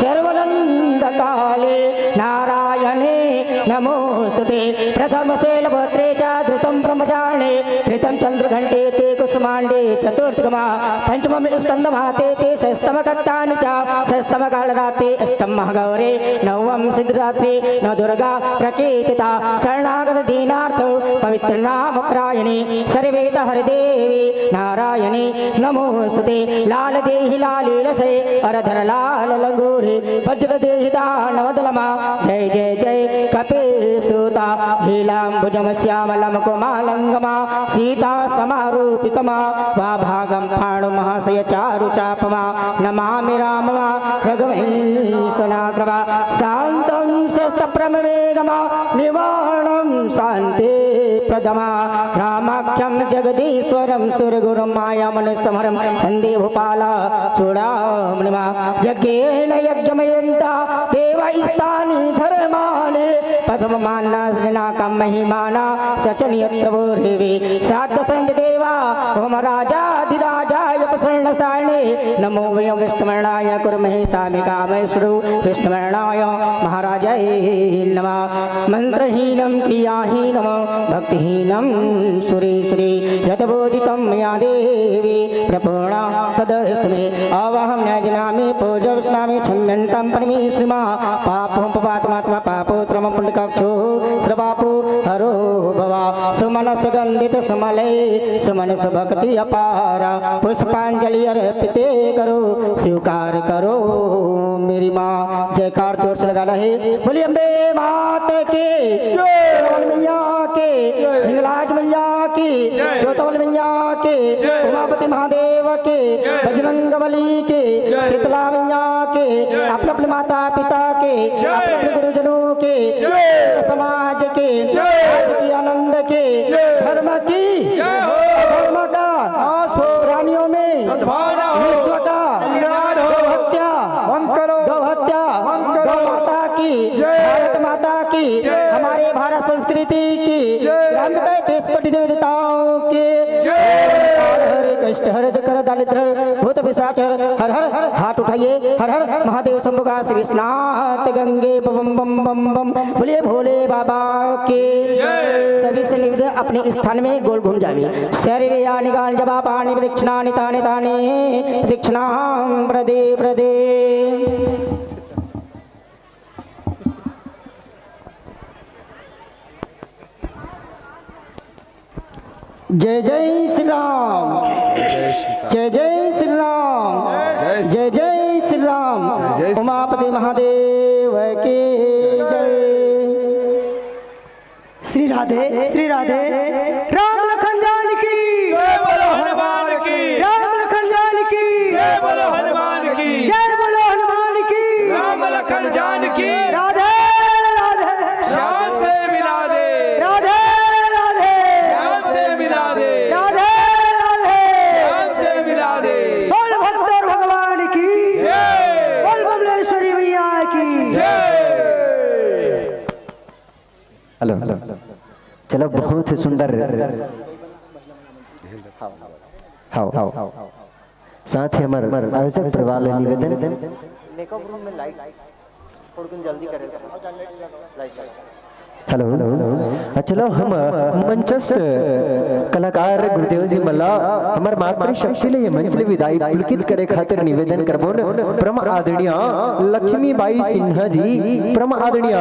सर्वानन्दकाली नारायणी नमोस्तुते। प्रथमशैलपुत्रे च द्वितीयं ब्रह्मचारिणी तृतीयं चन्द्रघण्टे ते कुसुमाण्डे चतुर्थकमा पञ्चमं स्कन्धमाते ते षष्ठमकत्तानि च षष्ठमकालरात्रे अष्टम महागौरी नवम सिद्धिदात्री नवदुर्गा प्रकीर्तिता शरणागतदीनार्थ पवित्रनामपरायणी सर्वेत हरिदेवी नारायणी नमोस्तुते। लाल देहि लालीलसे अरधर लाल लंगूरी वज्र देहि दानवदलमा जय जय जय कपीसुता लीलाम्बुजम श्यामलम कुमालंगमा सीता समारूपितमा वाभागं पाणु महाशय चारु चापमा नमामि राममा रघुवंशनाथमा शान्तं सस्तप्रममेघमा निवाणं शान्तिप्रदमा रामाख्यं जगदीश्वरं सुरगुरुं मायामनुसमरं वन्दे भूपाल चूडामणिमा। यज्ञेन यज्ञमयन्ता देवा इष्टानि धर्माणि पद्ममानसजना कं महिमाना सचन यत्र वो देवी साद्दसन्ति देवा ओम राजाधिराजाय प्रसन्नसायणे नमो वयं विष्णुमरणाय कुर्महे सामि कामेश्वरो विष्णुमरणाय महाराजाय नमः। मन्त्रहीनं क्रियाहीनं भक्तिहीनं सुरेश्वरी यदवोदितं मया देवी प्रपूर्णा तदस्तु मे। अहं न जानामि पूज्यवसनामि क्षम्यन्तं परमेश्वरी मा पापं पपात्मात्मा पापोत्तरमं पुण्यकक्षो सर्वपापो हरो भव। सुमन सुगंधित सुमले सुमन सुभक्ति अपार पुष्पांजलि अर्पिते करो स्वीकार करो मेरी माँ। जयकार जोर से लगा रहे। बोलिए अम्बे माता की जय। मैया की जय। हिंगलाज मैया की जय। जोतवल मैया की जय। उमापति महादेव की जय। बजरंग बली की जय। शीतला मैया की जय। अपने अपने माता पिता की जय। अपने अपने गुरुजनों की जय। समाज की जय। आज की आनंद की जय। धर्म की जय हो। धर्म का नाश हो। प्राणियों में सद्भावना हो। विश्व का कल्याण हो। गौ हत्या बंद करो। गौ हत्या बंद करो। गौ माता की जय। भारत माता की जय। हमारे भारत संस्कृति की जय। ग्राम तय देश कोटि देवताओं की जय। हर हर कष्ट हर दुख हर दारिद्र भूत पिशाच हर हर हर हाथ उठाइए। हर हर महादेव शंभु का Shri Vishwanath Gange bomb bomb bomb bomb. बोलिए भोले बाबा की जय। सभी से निवेदन अपने स्थान में गोल घूम जावे। सर्वे यानि कानि जपा पाणि प्रदक्षिणानि तानि तानि प्रदक्षिणां प्रदे प्रदे। जय जय श्री राम। जय जय श्री राम। जय जय श्री राम। जय जय श्री उमापति महादेव की जय। श्री राधे श्री राधे। राम लखन जान की जय बोलो हनुमान की। राम लखन जान की जय बोलो हनुमान की। जय बोलो हनुमान की। राम लखन जान की। राधे राधे। श्याम से मिला दे। राधे राधे। श्याम से मिला दे। राधे राधे। श्याम से मिला दे। बोल भक्तोर भगवान की जय। बोल बमलेश्वरी मैया की जय। हेलो। चलो, बहुत ही सुंदर। हाँ, हाँ। साथ ही हमर आयोजक परिवार ले निवेदन। मेकअप रूम में लाइट थोड़किन जल्दी करे। लाइट लगा। हेलो। हाँ, चलो, हम मंचस्थ कलाकार गुरुदेव जी मन ला हमर मातृशक्ति ले ये मंच ले विदाई पुलकित करे खातिर निवेदन करबोन। परम आदरणीय लक्ष्मीबाई सिन्हा जी, परम आदरणीय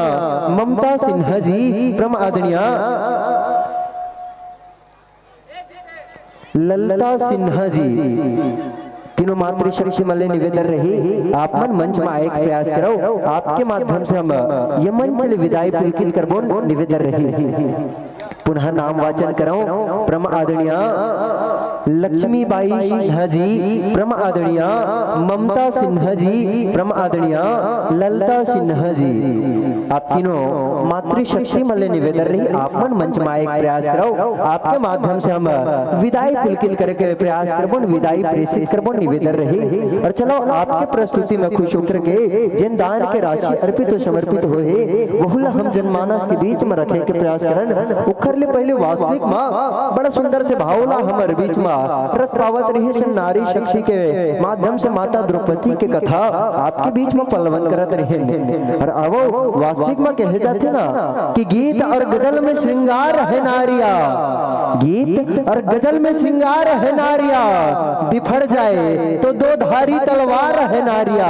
ममता सिन्हा जी, परम आदरणीय ललता सिन्हा जी, तीनों मातृशक्ति मन ले निवेदन रही, आप मन मंच म आए के प्रयास करव। आपके माध्यम से हम ये मंच ले विदाई पुलकित करबोन, निवेदन रही। पुनः नाम वाचन करव, परम आदरणीय लक्ष्मीबाई सिन्हा जी, परम आदरणीय ममता सिन्हा जी, परम आदरणीय ललता सिन्हा जी। आप तीनों मातृशक्ति मन ले निवेदन रही, आप मन मंच म आए के प्रयास करव। आपके माध्यम से हम विदाई पुलकित करे के प्रयास करबोन, विदाई प्रेषित करबोन, निवेदन रही। और चलो, आपके प्रस्तुति में खुश होकर के जेन दान के राशि अर्पित और समर्पित होए हे, वहू ला हम जनमानस के बीच में रखे के प्रयास करन। ओखर ले पहले वास्तविक माँ बड़ा सुंदर से भाव ला हमर बीच में रख पावत रही से नारी शक्ति के माध्यम से माता द्रौपदी के कथा आपके बीच में पल्लवन करत रहिन। और आवो, वास्तविक में कहे जाथे ना कि गीत और गजल में श्रृंगार है नारिया, गीत और गजल में श्रृंगार है नारिया, बिफर जाए तो दो धारी तलवार है नारिया।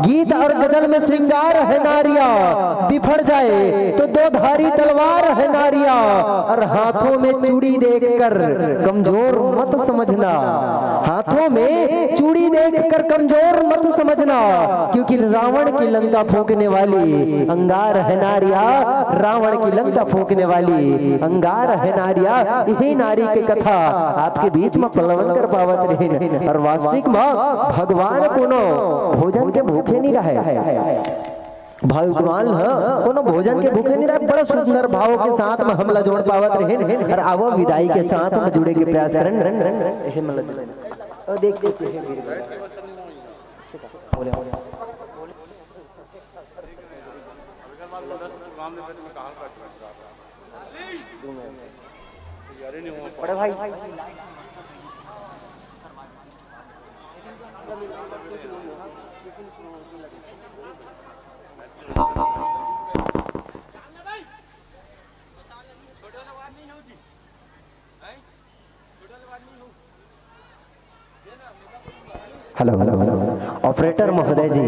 गीत और गजल में श्रृंगार है नारिया, बिफर जाए तो दो धारी तलवार है नारिया। और हाथों में चूड़ी देखकर कमजोर मत समझना, हाथों में चूड़ी देखकर कमजोर मत समझना, क्योंकि रावण की लंका फूंकने वाली अंगार है नारिया, रावण की लंका फूंकने वाली अंगार है नारिया। यही नारी के कथा आपके बीच में पल्लवन कर पावत रहिन। और वास्तविक में भगवान कोनो भोजन के भूखे नहीं रहे, भगवान ह कोनो भोजन के भूखे नहीं रहे। बड़ा सुंदर भाव के साथ में हमला जोड़ पावत रहिन। और आवो, विदाई के साथ में जुड़े के प्रयास करन। हे मतलब, ओ देख, देख, देख, बड़े भाई, हेलो, हेलो, हेलो। ऑपरेटर महोदय जी,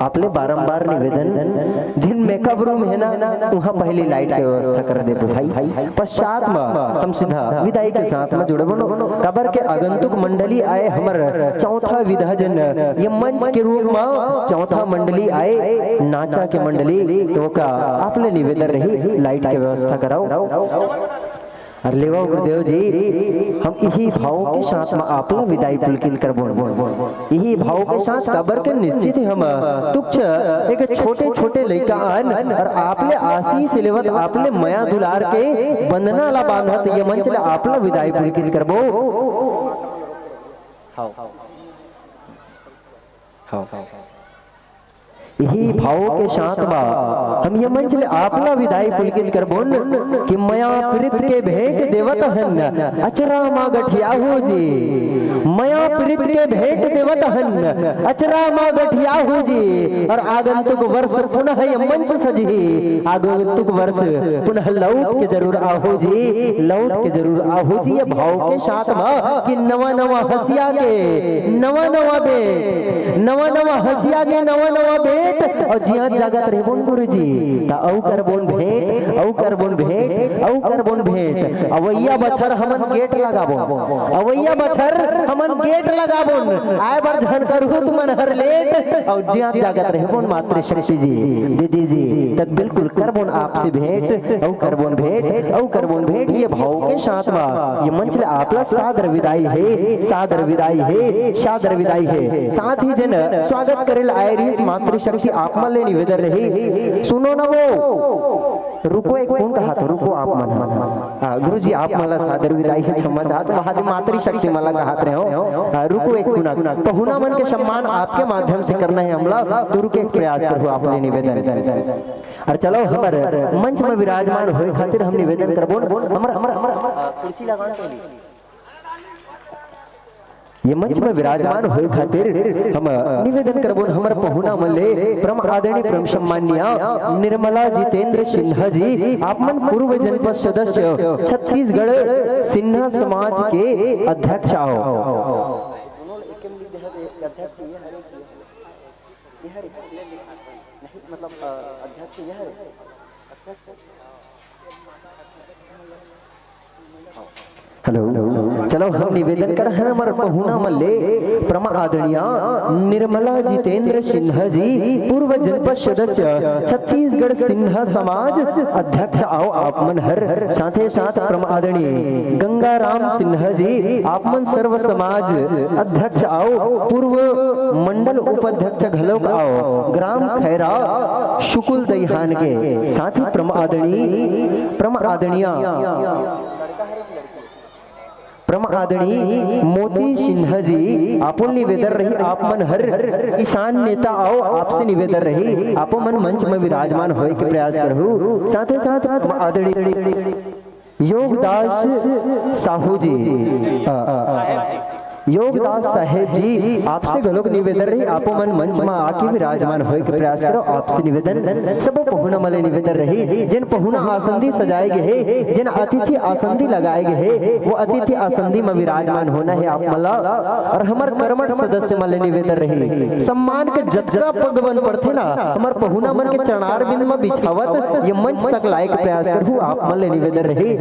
आपले बारंबार निवेदन, जिन मेकअप रूम है ना, वहाँ पहली लाइट के व्यवस्था कर देबो भाई। पश्चात में हम सीधा विदाई के साथ में जुड़बो, काबर के आगंतुक मंडली आए, हमर चौथा विधा जन ये मंच के रूप में चौथा मंडली आए, नाचा के मंडली, तो का आपले निवेदन रही, लाइट के व्यवस्था कराओ। अरे लेवा गुरुदेव जी, हम इही भाव के साथ में आपला विदाई पुलकित करबोन। इही भाव के साथ, काबर के निश्चित ही हम तुच्छ एक छोटे-छोटे लइका अन और आपले आशीष लेवत, आपले मया दुलार के बंधना ला बांधत ये मंच ला आपला विदाई पुलकित करबो। हाव। हाव। इही भाव के साथ बा हम ये मंच ले आपला विदाई पुलकित करबोन कि मया प्रीत के भेंट देवत हन अचरा मा गठिया हो जी, मया प्रीत के भेंट देवत हन अचरा मा गठिया हो जी। और आगंतुक वर्ष पुनः ये मंच सजही, आगंतुक वर्ष पुनः लौट के जरूर आहो जी, लौट के जरूर आहो जी। ये भाव के साथ मा कि नवा नवा हंसिया के नवा नवा बेट, नवा नवा हंसिया के नवा नवा बेट, और जिया जागत रहिबोन गुरुजी, त अउ करबोन भेंट, अउ करबोन भेंट, अउ करबोन भेंट। अवैया बछर हमन गेट लगाबोन, अवैया बछर हमन गेट लगाबोन, आए बर झन करहू तुमन हर लेट, और जिया जागत रहिबोन मातृशक्ति जी, दीदी जी, त बिल्कुल करबोन आपसे भेंट, अउ करबोन भेंट, अउ करबोन भेंट। ये भाव के साथ मा ये मंच ले आपला सादर विदाई हे, सादर विदाई हे, सादर विदाई हे। साथ ही जन स्वागत करे ला आए रहिस मातृशक्ति, आप मन ले निवेदन रही, सुनो ना वो, रुको एक कौन कहा था, रुको आप मन। हाँ, गुरुजी, आप मन ला सादर विदाई हे, क्षमा चाहत, वहाँ दे मातृशक्ति मन ला कहत रहे हो। हाँ, रुको एक कुना, पहुना मन के सम्मान आपके माध्यम से करना है हमला, तो रुके एक प्रयास करो, आपले निवेदन। और चलो, हमर मंच में विराजमान होए खातिर हम निवेदन करबोन, हमर, हमर, हमर, आ, कुर्सी लगा दो। ये मंच में विराजमान होए खातिर हम निवेदन करबोन, हमर पहुना मन ले परम आदरणीय, परम सम्माननीय निर्मला जितेंद्र सिन्हा जी, आप मन पूर्व जनपद सदस्य छत्तीसगढ़ सिन्हा समाज के अध्यक्ष आओ। दोनों एक के लिए अध्यक्ष ये हरे, ये हरे। नहीं, मतलब, अ, अध्यक्ष ये हरे। अध्यक्ष। हेलो, चलो हम निवेदन करत हन हमर पहुना मन ले, परम आदरणीय निर्मला जितेंद्र सिन्हा जी, पूर्व जनपद सदस्य, छत्तीसगढ़ सिन्हा समाज अध्यक्ष, आओ आप मन हर, साथे साथ परम आदरणीय गंगाराम सिन्हा जी, आप मन सर्व समाज अध्यक्ष, आओ पूर्व मंडल उपाध्यक्ष घलोक, आओ ग्राम खैरा शुकुल दईहान के, साथ ही परम आदरणीय, परम आदरणीय परम आदरणीय मोती सिन्हा जी, आपो निवेदन रही, आप मन हर किसान नेता आओ, आपसे निवेदन रही, आपो मन मंच में विराजमान होए के प्रयास करहु। साथे साथ परम आदरणीय योगदास साहू जी, अ, अ, योगदास साहेब जी, आपसे घलोक निवेदन रही, आपो मन मंच में आके विराजमान होए के प्रयास करो। आपसे निवेदन, सबो पहुना मन ले निवेदन रही, जेन पहुना आसन दी सजाए गे हे, जेन अतिथि आसन दी लगाए गे हे, वो अतिथि आसन दी में विराजमान होना हे आप मन ला। और हमर कर्मठ सदस्य मन ले निवेदन रही, सम्मान के जतका पग बन पड़थे ना, हमर पहुना मन के चरणार बिंद में बिछावत ये मंच तक लाए के प्रयास करहु, आप मन ले निवेदन रही,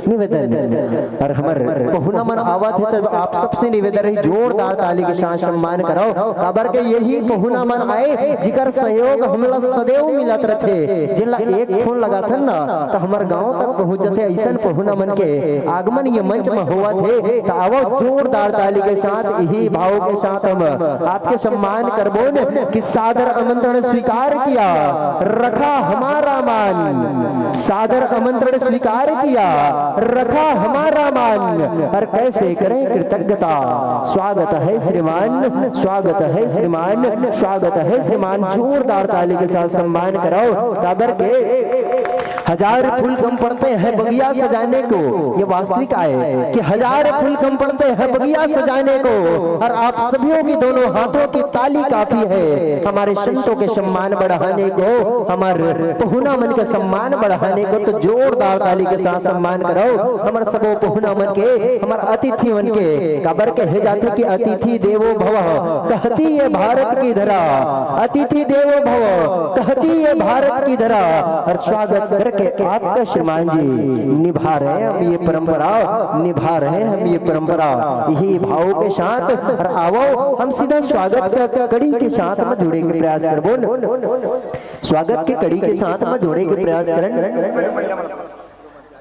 निवेदन। और हमर पहुना मन आवत हे, तब आप सबसे निवेदन रही, जोरदार ताली के साथ सम्मान कराओ, काबर के यही पहुना मन आए, जिकर सहयोग हमला सदैव मिलत रथे। जेन ला एक फोन लगाथन ना, त हमर गांव तक पहुंच जथे। अइसन पहुना मन के आगमन ये मंच में होवत हे, त आवो जोरदार ताली के साथ, यही भाव के साथ हम आपके सम्मान करबोन कि सादर आमंत्रण स्वीकार किया, रखा हमारा मान। सादर आमंत्रण स्वीकार किया, रखा हमारा मान, और कैसे करें कृतज्ञता। स्वागत है श्रीमान, स्वागत है श्रीमान, स्वागत है श्रीमान। जोरदार ताली के साथ सम्मान कराओ, काबर के हजार फूल कम पड़ते हैं बगिया सजाने को, ये वास्तविक आए कि हजार फूल कम पड़ते हैं बगिया सजाने को, और आप सभी की दोनों हाथों की ताली काफी है हमारे संतों के सम्मान बढ़ाने को, हमारे पहुना मन के सम्मान बढ़ाने को। तो जोरदार ताली के साथ सम्मान कराओ हमर सबो पहुना मन के, हमर अतिथि मन के। काबर कहे जाथे कि अतिथि देवो भव, कहती ये भारत की धरा। अतिथि देवो भव, कहती ये भारत की धरा। और स्वागत करके आपका श्रीमान जी, निभा रहे हम ये परंपरा, निभा रहे हम ये परंपरा। यही भाव के साथ और आवो हम सीधा स्वागत के कड़ी के साथ में जुड़े के प्रयास करबो। स्वागत के कड़ी के साथ में जुड़े के प्रयास करन।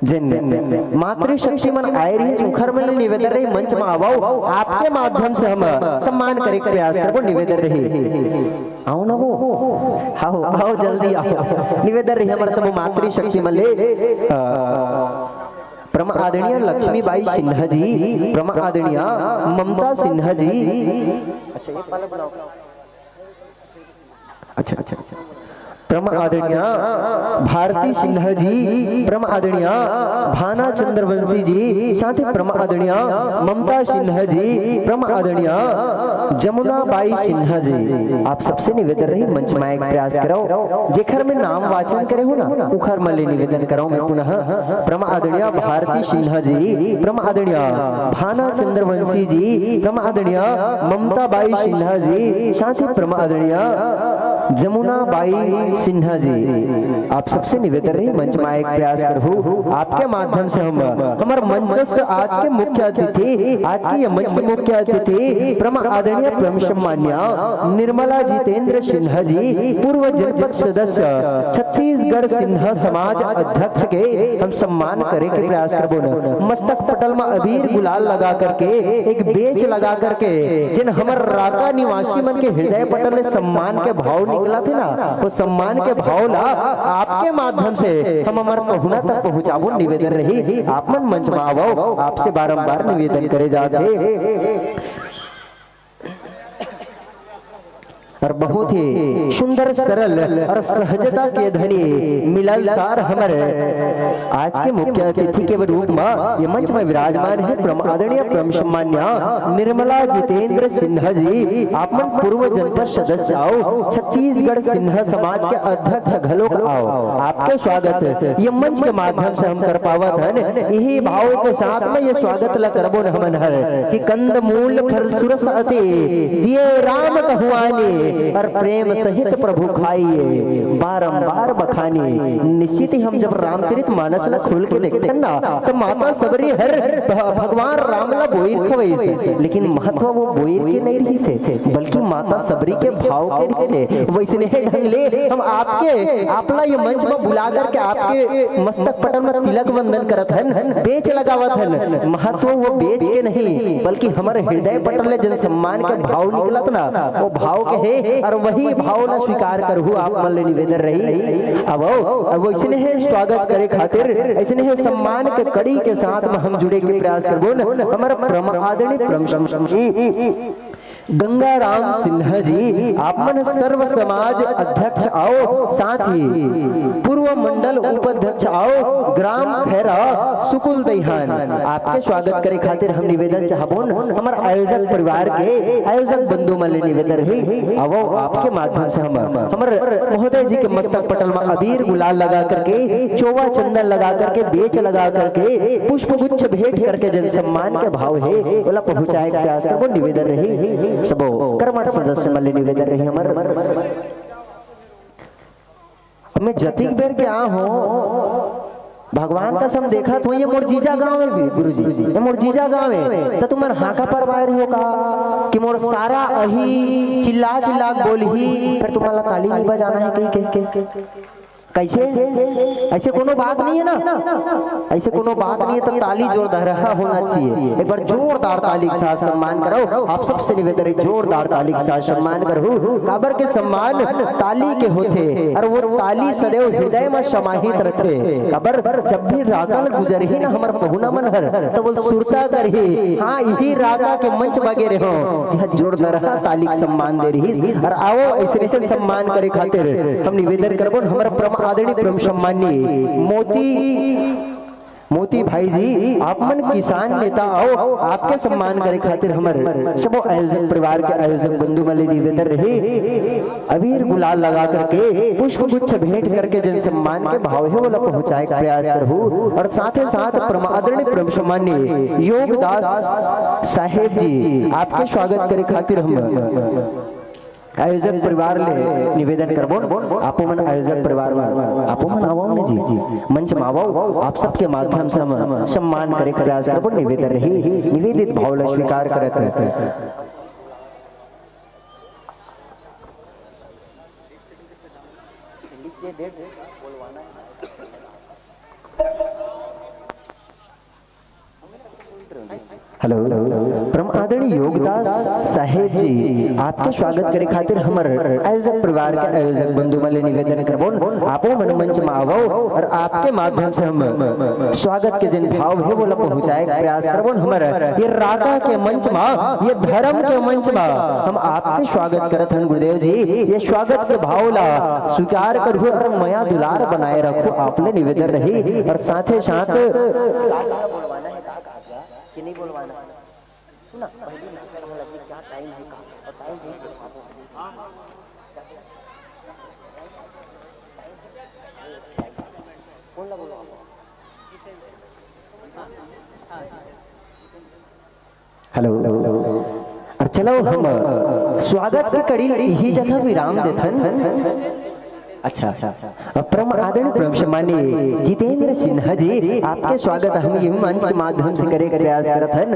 जेन मातृशक्ति मन आए रही, उखर मन ले निवेदन रही, मंच में आवो, आपके माध्यम से हम सम्मान करे के प्रयास करबो। निवेदन रही, आओ ना वो, आओ, आओ, जल्दी आओ। निवेदन रही हमर सब मातृशक्ति मन ले, अ, परम आदरणीय लक्ष्मीबाई सिन्हा जी, परम आदरणीय ममता सिन्हा जी, अच्छा, ये वाला बुलाओ। अच्छा, अच्छा, अच्छा। परम आदरणीय भारती सिन्हा जी, परम आदरणीय भाना चंद्रवंशी जी, साथ ही परम आदरणीय ममता सिन्हा जी, परम आदरणीय जमुना बाई सिन्हा जी, आप सबसे निवेदन रही, मंच में एक प्रयास कराओ। जेखर में नाम वाचन करे हो ना, उखर मन ले निवेदन कराओ मैं पुनः। परम आदरणीय भारती सिन्हा जी, परम आदरणीय भाना चंद्रवंशी जी, परम आदरणीय ममता बाई सिन्हा जी, साथ ही परम आदरणीय जमुना बाई सिन्हा जी, आप सबसे निवेदन रही, मंच में एक प्रयास करहु। आपके माध्यम से हम, हमर मंचस्थ आज के मुख्य अतिथि, आज की ये मंच के मुख्य अतिथि परम आदरणीय परम सम्मान्य निर्मला जितेंद्र सिन्हा जी, पूर्व जनपद सदस्य, छत्तीसगढ़ सिन्हा समाज अध्यक्ष के हम सम्मान करे के प्रयास करबो न। मस्तक पटल में अबीर गुलाल लगा करके, एक बेच लगा करके, जेन हमर राका निवासी मन के हृदय पटल ले सम्मान के भाव निकला थे ना, वो सम्मान के भाव ला आपके माध्यम से हम हमर पहुना तक पहुंचाबो। निवेदन रही, आप मन मंच में आवो, आपसे बारंबार निवेदन करे जात हे। और बहुत ही सुंदर, सरल और सहजता के धनी मिलनसार हमर आज के मुख्य अतिथि के रूप में ये मंच में विराजमान है परम आदरणीय परम सम्मान्य निर्मला जितेंद्र सिन्हा जी। आप मन पूर्व जनपद सदस्य आओ, छत्तीसगढ़ सिन्हा समाज के अध्यक्ष घलोक आओ। आपके स्वागत ये मंच के माध्यम से हम कर पावत हन। यही भाव के साथ में ये स्वागत ला करबो न हमन हर कि कंद मूल फल सुरस अति दिए राम कहुआनी। अउ प्रेम सहित प्रभु खाइए, बारंबार बखानिए। निश्चित ही हम जब रामचरित मानस ला खोल के देखथन ना, त माता सबरी हर भ-, भगवान राम ला बोइर खवइस हे, लेकिन महत्व वो बोइर के नहीं रहिस हे, बल्कि माता सबरी के भाव के रहिस हे। वइसने ढंग ले हम आपके, आप ला ये मंच में बुला करके आपके मस्तक पटल में तिलक वंदन करत हन, बेच लगावत हन। महत्व वो बेच के नहीं, बल्कि हमर हृदय पटल ले जन सम्मान के भाव निकलत ना, वो भाव के हे, अउ वही भाव ला स्वीकार करहू, आप मन ले निवेदन रही। अब आओ, अब वइसने हे स्वागत करे खातिर, अइसने हे सम्मान के कड़ी के साथ में हम जुड़े के प्रयास करबोन। हमर परम आदरणीय परम श्रम गंगाराम सिन्हा जी, आप मन सर्व समाज अध्यक्ष अउ साथ ही पूर्व मंडल उपाध्यक्ष अउ ग्राम खैरा सुकुल दइहान, आपके स्वागत करे खातिर हम निवेदन चाहबोन। हमर आयोजक परिवार के आयोजक बंधु मन ले निवेदन रही, आवो आपके माध्यम से हम हमर महोदय जी के मस्तक पटल में अबीर गुलाल लगा करके, चोवा चंदन लगा करके, बेच लगा करके, पुष्प गुच्छ भेंट करके जन सम्मान के भाव हे, ओला पहुँचाए के प्रयास करबो, निवेदन रही। सबो कर्मठ सदस्य मन ले निवेदन रही हमर। अब मैं जतिक बेर के आ हों, भगवान कसम देखत हों, ये मोर जीजा गाँव हे भी, गुरुजी, ये मोर जीजा गाँव हे, त तुमन हाका परवाए रहो का कि मोर सारा अही चिल्ला चिल्ला बोलही, फेर तुम्हारा ताली नहीं बजाना हे कहि के। कइसे? अइसे कोनो बात नहीं हे ना, अइसे कोनो बात नहीं हे, त ताली जोरदार होना चाहिए। एक बार जोरदार ताली के साथ सम्मान करव। आप सबसे निवेदन हे, जोरदार ताली के साथ सम्मान करहू। काबर के सम्मान ताली के होथे, अउ वो ताली सदैव हृदय में समाहित रथे। काबर, जब भी राका ल गुजरही ना हमर पहुना मन हर, त वो सुरता करही, हाँ, इही राका के मंच में गे रहे हों, जिहाँ जोरदार ताली के सम्मान दे रहिस। अउ आवो, अइसने हे सम्मान करे खातिर हम निवेदन करबोन, हमर परम आदरणीय, परम सम्माननीय मोती, मोती भाई जी, आप मन किसान नेता अउ, आपके सम्मान करे खातिर हमर सबो आयोजक परिवार के आयोजक बंधु मन ले निवेदन रही, अबीर गुलाल लगा करके, पुष्प गुच्छ भेंट करके जन सम्मान के भाव हे, ओला पहुँचाए के प्रयास करहू। अउ साथे साथ परम आदरणीय, परम सम्माननीय योगदास साहेब जी, आपके स्वागत करे खातिर हम आयोजक परिवार ले निवेदन करबोन, आपो मन आयोजक परिवार मन, आपो मन आवव न जी, मंच में आवव, आप सबके माध्यम से हम सम्मान करे के प्रयास करबोन, निवेदन रही, निवेदित भाव ला स्वीकार करत। हेलो, परम आदरणीय योगदास साहेब जी, आपके स्वागत करे खातिर हमर आयोजक परिवार के आयोजक बंधु मन ले निवेदन करबोन, आपो मन मंच में आवव अउ आपके माध्यम से हम स्वागत के जन भाव हे, ओला पहुँचाए के प्रयास करबोन। हमर ये राका के मंच में, ये धर्म के मंच में हम आपके स्वागत करत हन गुरुदेव जी। ये स्वागत के भाव ला स्वीकार करहू अउ मया दुलार बनाए रखहू, आप ले निवेदन रही। अउ साथे साथ कि नहीं बोलवाना? सुना, पहली ना कहने लगी, क्या टाइम है, कहाँ और टाइम है, कौन ला बोलवाना? हेलो, अउ चलो हम स्वागत के कड़ी ल इही जगह विराम देथन। अच्छा, परम आदरणीय, परम सम्माननीय जितेंद्र सिन्हा जी, आपके स्वागत हम ये मंच के माध्यम से करे के प्रयास करत हन।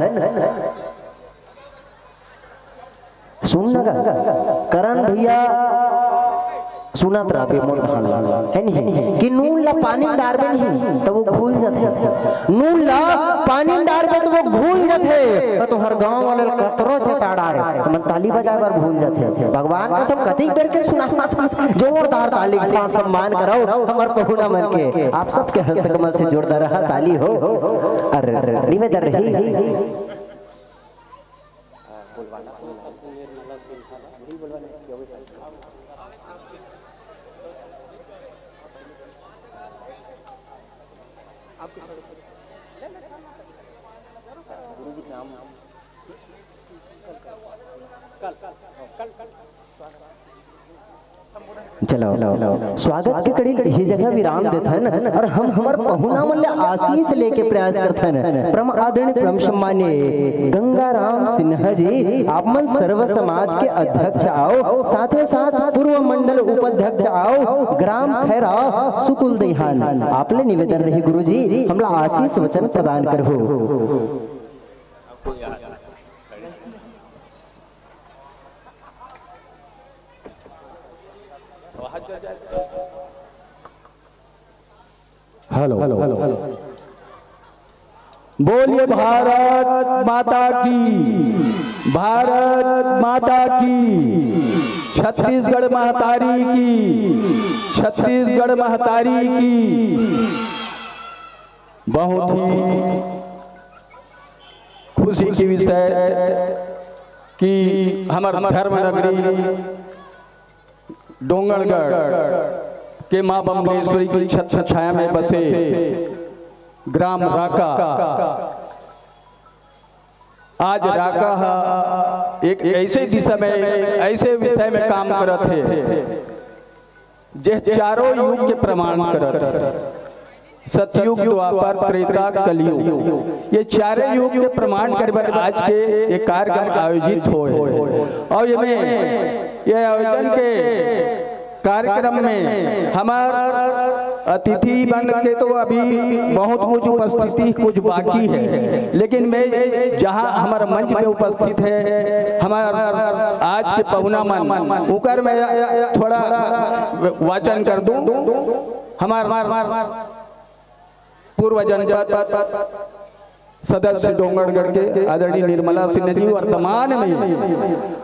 सुन न गा, करण भैया, सुनत रहिबे मोर भान, हे नहीं, कि नून ला पानी में डारबे नहीं, त वो घुल जाथे। नून ला पानी में डारबे त वो घुल जाथे। त तुँहर गाँव वाले ला कतरो चेता डारे, त मन ताली बजाए बर भूल जाथे। भगवान कसम, कतिक बेर के सुनावत हँव, जोरदार ताली के साथ सम्मान करव हमर पहुना मन के। आप सबके हस्तकमल से जोरदार ताली हो। अउ निवेदन रही। चलो, स्वागत के कड़ी इही जगह विराम देथन और हम हमर पहुना मन ले आशीष लेके प्रयास करथन। परम आदरणीय, परम सम्मान्य गंगाराम सिन्हा जी, आप मन सर्व समाज के अध्यक्ष आओ, साथे साथ पूर्व मंडल उपाध्यक्ष आओ, ग्राम खैरा सुकुल दईहान। आप ले निवेदन रही गुरुजी, हमला आशीष वचन प्रदान करहु। हेलो। बोलिए भारत माता की, भारत माता की, छत्तीसगढ़ महतारी की, छत्तीसगढ़ महतारी की। बहुत ही खुशी की विषय कि हमर धर्म नगरी डोंगरगढ़ के माँ बम्लेश्वरी की छत्र छाया में बसे ग्राम राका, आज राका हा एक ऐसे दिशा में, ऐसे विषय में काम करत हे, जे चारों युग के प्रमाण करत हे। सतयुग, द्वापर, त्रेता, कलयुग, ये चारे युग के प्रमाण करे बर आज के ये कार्यक्रम आयोजित होए हे। और ये में, ये आयोजन के कार्यक्रम में हमार अतिथि बन के तो अभी बहुत कुछ उपस्थिति कुछ बाकी है, लेकिन मैं जहाँ हमारे मंच में उपस्थित है हमार आज के पहुना मन, उकर मैं थोड़ा वाचन कर दूं। हमार पूर्व जनपद सदस्य डोंगरगढ़ के आदरणीय निर्मला सिन्हा जी वर्तमान में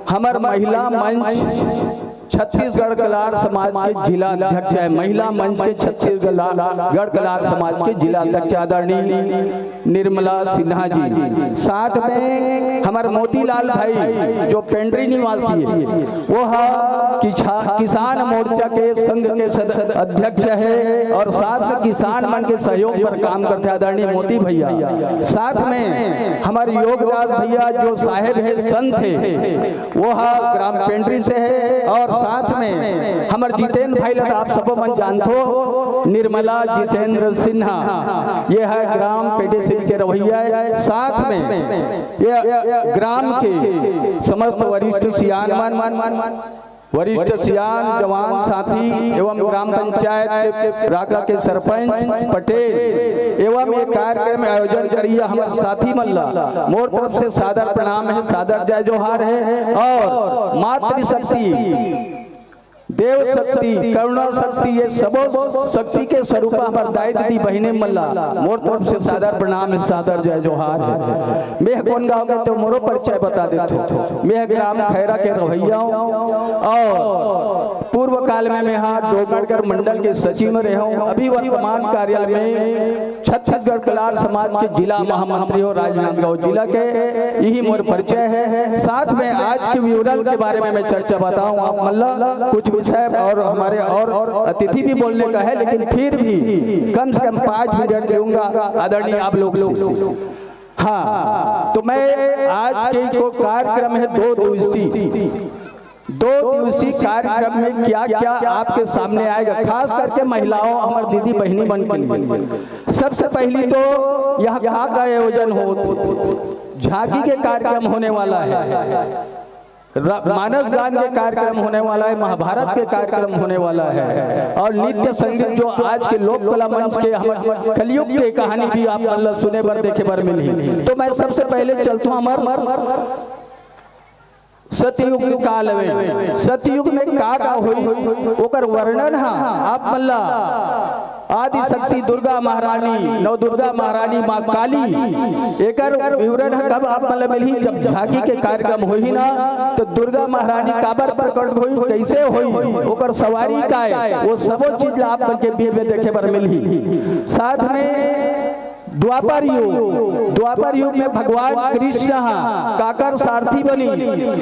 हमर महिला मंच छत्तीसगढ़ कलार समाज के जिला अध्यक्ष है, महिला मंच के छत्तीसगढ़ कलार समाज के जिला अध्यक्ष आदरणीय निर्मला सिन्हा जी, साथ में हमर मोतीलाल भाई जो पेंड्री निवासी है, वो हा किछा-, किसान मोर्चा के संघ के सद-, अध्यक्ष है और साथ में किसान मन के सहयोग पर काम करते आदरणीय मोती भैया, साथ में हमारे योगदास भैया जो साहेब है, संत है, वो हा ग्राम पेंड्री से है और साथ में हमारे जितेंद्र भाई ला तो आप सबो मन जानथो, निर्मला जितेंद्र सिन्हा, ये है ग्राम पेंड्री से के रवैया है। साथ में ये ग्राम के समस्त वरिष्ठ सियान मन, वरिष्ठ सियान जवान साथी एवं ग्राम पंचायत के राका के सरपंच पटेल एवं ये कार्यक्रम आयोजन करिया हमर साथी मन ला मोर तरफ से सादर प्रणाम है, सादर जय जोहार है। और मातृशक्ति, देव शक्ति, करुणा शक्ति, ये सबो शक्ति के स्वरूप हमर दाई दीदी बहिनी मन ला मोर तरफ से सादर प्रणाम है, सादर जय जोहार है। मैं कोन गाँव के तो मोरो परिचय बता देथो। मैं ग्राम खैरा के रवैया हूँ और पूर्व काल में मैं हा डोंगरगढ़ मंडल के सचिव में रहे हूँ। अभी वर्तमान कार्यालय में छत्तीसगढ़ कलार समाज के जिला महामंत्री हो राजनांदगांव जिला के, यही मोर परिचय है। साथ में आज के विवरण के बारे में मैं चर्चा बताऊं आप मन ला कुछ विषय और हमारे और अतिथि भी बोलने का है, लेकिन फिर भी कम से कम पाँच मिनट लूंगा आदरणीय आप लोग से। हाँ, तो मैं आज के को कार्यक्रम है दो दिवसीय, दो दिवसीय कार्यक्रम में क्या क्या आपके सामने आएगा, खास करके महिलाओं, हमारे दीदी बहिनी मन के लिए। सबसे पहली तो यहाँ का का आयोजन हो, झांकी के कार्यक्रम होने वाला है, र-, मानस गान के कार्यक्रम होने वाला है, महाभारत के कार्यक्रम होने वाला है और नृत्य संगीत जो आज के लोक कला मंच के हम कलयुग के कहानी भी आप मन ला सुने बर देखे बर मिलही। तो मैं सबसे पहले चलता हूँ हमार सतयुग काल में, सतयुग में का का होई, ओकर वर्णन हा आप मन ला आदि शक्ति दुर्गा महारानी, नव दुर्गा महारानी, माँ काली, एकर विवरण हा कब आप मन ला मिलही, जब झांकी के कार्यक्रम होही ना, तो दुर्गा महारानी काबर प्रकट होई, कैसे होई, ओकर सवारी का है, वो सबो चीज ला आप मन के बीच में देखे बर मिलही। साथ में द्वापर युग, द्वापर युग में भगवान कृष्ण ह काकर सारथी बनी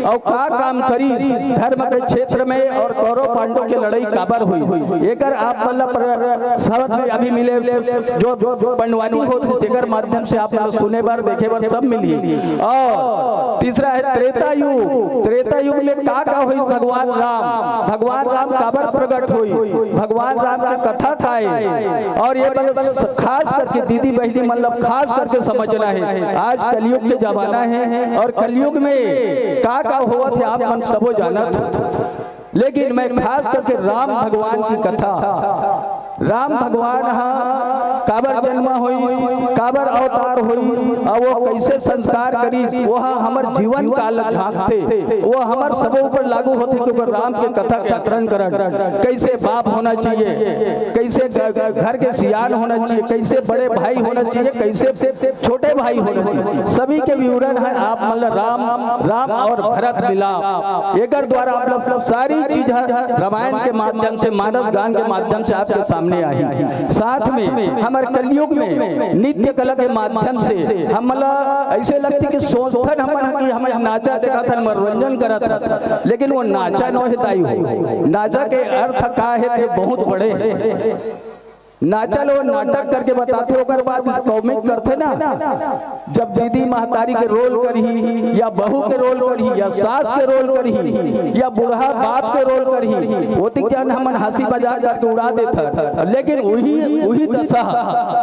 अउ का काम करी धर्म के क्षेत्र में, अउ कौरव पांडव के लड़ाई काबर हुई, एकर आप मतलब समझ में अभी मिले जो पंडवानी होत हे, जेकर माध्यम से आप मतलब सुने बर, देखे बर सब मिली। अउ तीसरा हे त्रेता युग। त्रेता युग में का का हुई? भगवान राम, भगवान राम काबर प्रकट हुई, भगवान राम के कथा का हे, अउ ये मतलब खास करके दीदी बहिनी मतलब खास करके समझना हे। आज कलयुग के जमाना हे अउ कलयुग में का का होवत हे आप मन सबो जानत हो, लेकिन मैं खास करके राम भगवान की कथा, राम भगवान ह काबर जन्म होइस, काबर अवतार होइस, अउ वो कइसे संस्कार करिस, वो ह हमर जीवन काल ला झांकथे, वो हमर सबो ऊपर लागू होथे, क्योंकि राम के कथा के आचरण करन, कइसे बाप होना चाहिए, कइसे ग-, घर के सियान होना चाहिए, कइसे बड़े भाई होना चाहिए, कइसे छोटे भाई होना चाहिए, सभी के विवरण हे आप मतलब राम, राम अउ भरत मिलाप, एकर द्वारा आप लोग सारी चीज ह रामायण के माध्यम से, मानस गान के माध्यम से आपके सामने आही। साथ में हमर कलयुग में नृत्य कला के माध्यम से हमला अइसे लगथे कि सोचथन हमन ह कि हमन नाचा देखत हन, मनोरंजन करत हन, लेकिन वो नाचा नोहे दाई हो। नाचा के अर्थ का हे, ते बहुत बड़े हे। नाचा ल वो नाटक करके बताथे, ओकर बाद कॉमिक करथे ना, जब दीदी महतारी के रोल करही या बहू के रोल करही या सास के रोल करही या बूढ़ा बाप के रोल करही, ओती जान हमन हंसी मजाक करके उड़ा देथन। लेकिन उही, उही दशा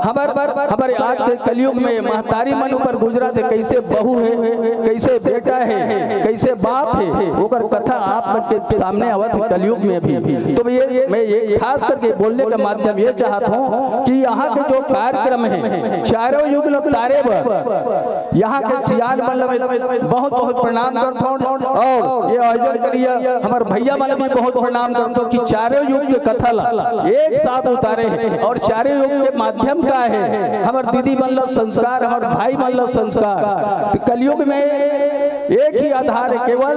हमर, हमर आज के कलयुग में महतारी मन ऊपर गुजरत हे, कइसे बहू हे, कइसे बेटा हे, कइसे बाप हे, ओकर कथा आप मन के सामने आवत हे कलयुग में भी। तो ये, मैं ये खास करके बोलने का माध्यम ये चाहत हूँ कि यहाँ के जो कार्यक्रम हे, चारों युग ल उतारे बर, यहाँ के सियान मन ल बहुत बहुत प्रणाम करथौं अउ ये आयोजन करिया हमर भैया मन ल भी बहुत प्रणाम करथौं कि चारों युग के कथा ल एक साथ उतारे हे अउ चारों युग के माध्यम का हे हमर दीदी मन ल संस्कार, हमर भाई मन ल संस्कार। तो कलयुग में एक ही आधार हे केवल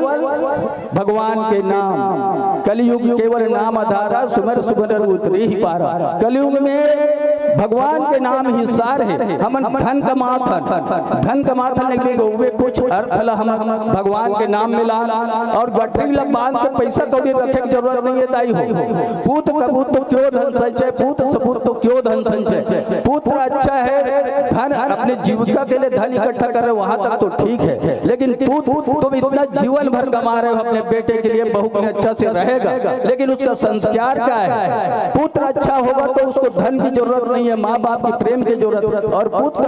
भगवान के नाम। कलयुग केवल नाम आधारा, सुमिर सुमिर उतरे ही पारा। कलयुग में भगवान के नाम ही सार हे। हमन धन कमाथन, धन कमाथन, लेकिन ओमे कुछ अर्थ ल हमन भगवान के नाम मिला अउ गठरी ल बांध के पइसा कौड़ी रखे के जरूरत नइ हे दाई हो। पूत कपूत तो क्यों धन संचय, पूत सपूत तो क्यों धन संचय। पुत्र अच्छा हे, धन अपने जीविका के लिए धन इकट्ठा कर रहे, वहां तक तो ठीक हे, लेकिन पूत तुम इतना जीवन भर कमा रहे हो अपने बेटे के लिए, बहू के लिए अच्छा से रहेगा, लेकिन उसका संस्कार क्या हे? पुत्र अच्छा होगा तो उसको धन की जरूरत नहीं हे, माँ बाप के प्रेम की जरूरत। अउ पुत्र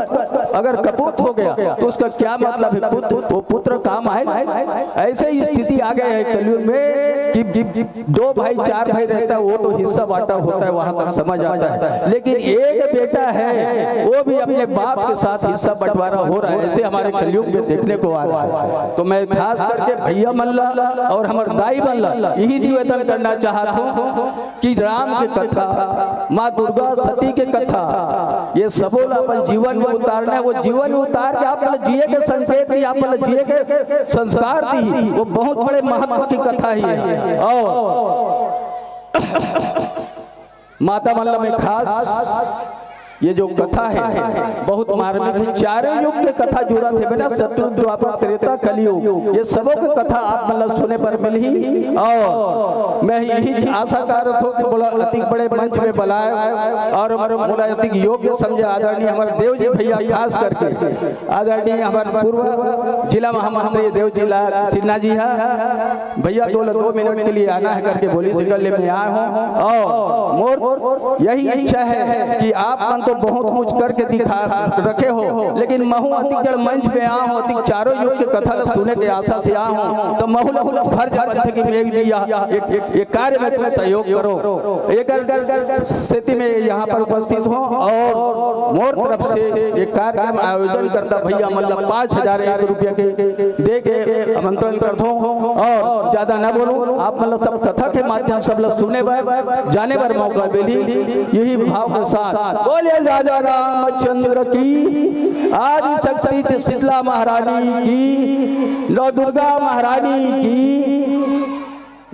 अगर कपूत हो गया तो उसका क्या मतलब हे? पुत्र, वो पुत्र काम आएगा? अइसे ही स्थिति आ गए हे कलयुग में कि दो भाई, चार भाई रहता है, वो तो हिस्सा बांटा होता है, वहां तक समझ आता है, लेकिन एक बेटा है, वो भी अपने बाप के साथ हिस्सा बंटवारा हो रहा है, ऐसे हमारे कलयुग में देखने को आ रहा है। तो मैं खास करके भैया मन ल अउ हमर दाई मन ल यही निवेदन करना चाहत हूँ कि राम के कथा, माँ दुर्गा सती के कथा, ये सबो ला अपन जीवन में उतारना हे। वो जीवन में उतार के आप मन ल जिए के संकेत दी, आप मन ल जिए के संस्कार दी, वो बहुत बड़े महत्व की कथा ही हे। अउ माता मन ल मैं खास ये जो कथा हे बहुत मार्मिक हे, चारों युग के कथा जुड़त हे बेटा, सतयुग, द्वापर, त्रेता, कलयुग, ये सबो के कथा आप मन ल सुने बर मिलही। अउ मैं यही आशा करत हूँ कि मोला अतिक बड़े मंच में बलाए अउ मोला अतिक योग्य समझे आदरणीय हमर देव जी भैया, खास करके आदरणीय हमर पूर्व जिला महामंत्री देव जी लाल सिन्हा जी हे, भैया, दो, दो मिनट के लिए आना है करके बोलिस, इकर ले मैं आए हूँ। अउ मोर यही इच्छा है कि आप मन तो बहुत कुछ करके दिखा रखे हो, लेकिन महू अतिक जड़ मंच पे आए हूँ, अतिक चारों युग के कथा ल सुने के आशा से आए हूँ, तो महू ला फर्ज बनथे कि मैं भी यह एक, एक कार्य में कुछ सहयोग करो। एकर सेती मैं यहाँ पर उपस्थित हूँ अउ मोर तरफ से ये कार्यक्रम आयोजन करता भैया मन ल पाँच हजार एक रुपया के दे के आमंत्रण करथों अउ ज्यादा न बोलूं, आप मन ल सब कथा के माध्यम सब ल सुने बर, जाने बर मौका मिली। यही भाव के साथ बोलिए राजा रामचंद्र की, आदि शक्ति शीतला महारानी की, नौ दुर्गा महारानी की।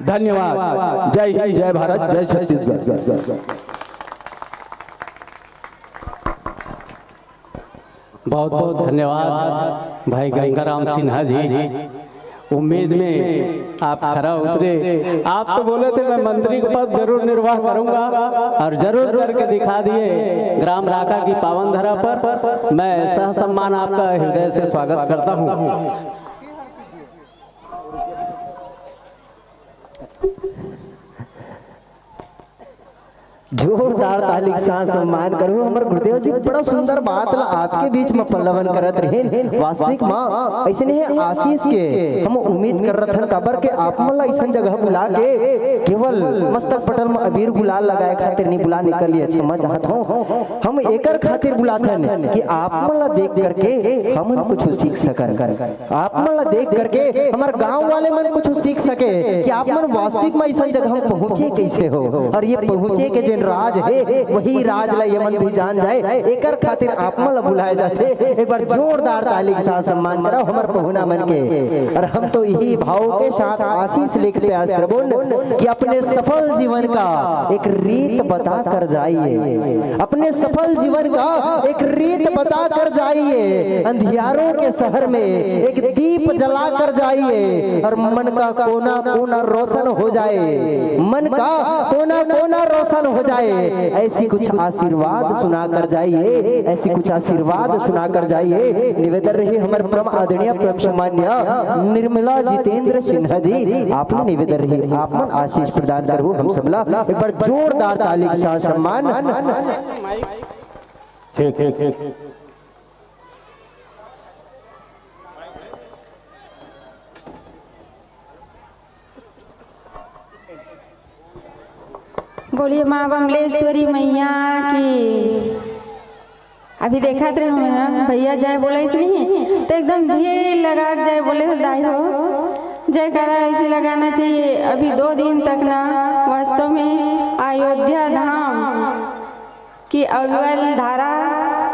धन्यवाद। जय हिंद, जय भारत, जय छत्तीसगढ़। बहुत बहुत धन्यवाद भाई गंगाराम सिन्हा जी। उम्मीद में आप खरा उतरे। आप तो बोले थे, मैं मंत्री का पद जरूर निर्वाह करूंगा और जरूर करके दिखा दिए ग्राम राका की पावन धरा पर। मैं सह सम्मान आपका हृदय से स्वागत करता हूं। जोरदार ताली के साथ सम्मान करो हमर गुरुदेव जी। बड़ा सुंदर बात ला आपके बीच में पल्लवन करत रहेन। वास्तविक माँ ऐसने हे आशीष के हम उम्मीद कर रथन, काबर के आप मन ला ऐसन जगह बुला के केवल मस्तक पटल में अबीर गुलाल लगाए खातिर नहीं बुला निकल लिए, क्षमा चाहत हूँ। हम एकर खातिर बुलाथन कि आप मन ला देख करके हमन कुछ सीख सकन। आप मन ला देख करके हमर गांव वाले मन कुछ सीख सके कि आप मन वास्तविक में ऐसा जगह पहुंचे कैसे हो, और ये पहुंचे के जेन राज हे, वही राज ला ये मन भी जान जाए। एकर खातिर आप मन ला बुलाए जाथे। एक बार जोरदार ताली के साथ सम्मान कराओ हमर पहुना मन के। और हम तो यही भाव के साथ आशीष लेके प्रयास करबो न कि अपने सफल जीवन का एक रीत बता कर जाइए, अपने सफल जीवन का एक रीत बता कर जाइए। अंधियारों के शहर में एक दीप जला कर जाइए और मन का कोना कोना रोशन हो जाए, मन का कोना कोना रोशन हो जाए। ऐसी कुछ आशीर्वाद सुना कर जाइए, ऐसी कुछ आशीर्वाद सुना कर जाइए। निवेदन रही हमर परम आदरणीय परम सम्मान्य निर्मला जितेंद्र सिन्हा जी, आप निवेदन रही, आप मन आशीष प्रदान करू हम सबला। एक बार जोरदार ताली के साथ सम्मान। ठीक, ठीक, ठीक। बोलिए माँ बमलेश्वरी मैया की। अभी देखत रहे हूँ भैया जय बोले नहीं, तो एकदम धीर लगा के जय बोले हो दाई हो। जयकारा ऐसे लगाना चाहिए। अभी दो दिन तक ना वास्तव में अयोध्या धाम कि अविरल धारा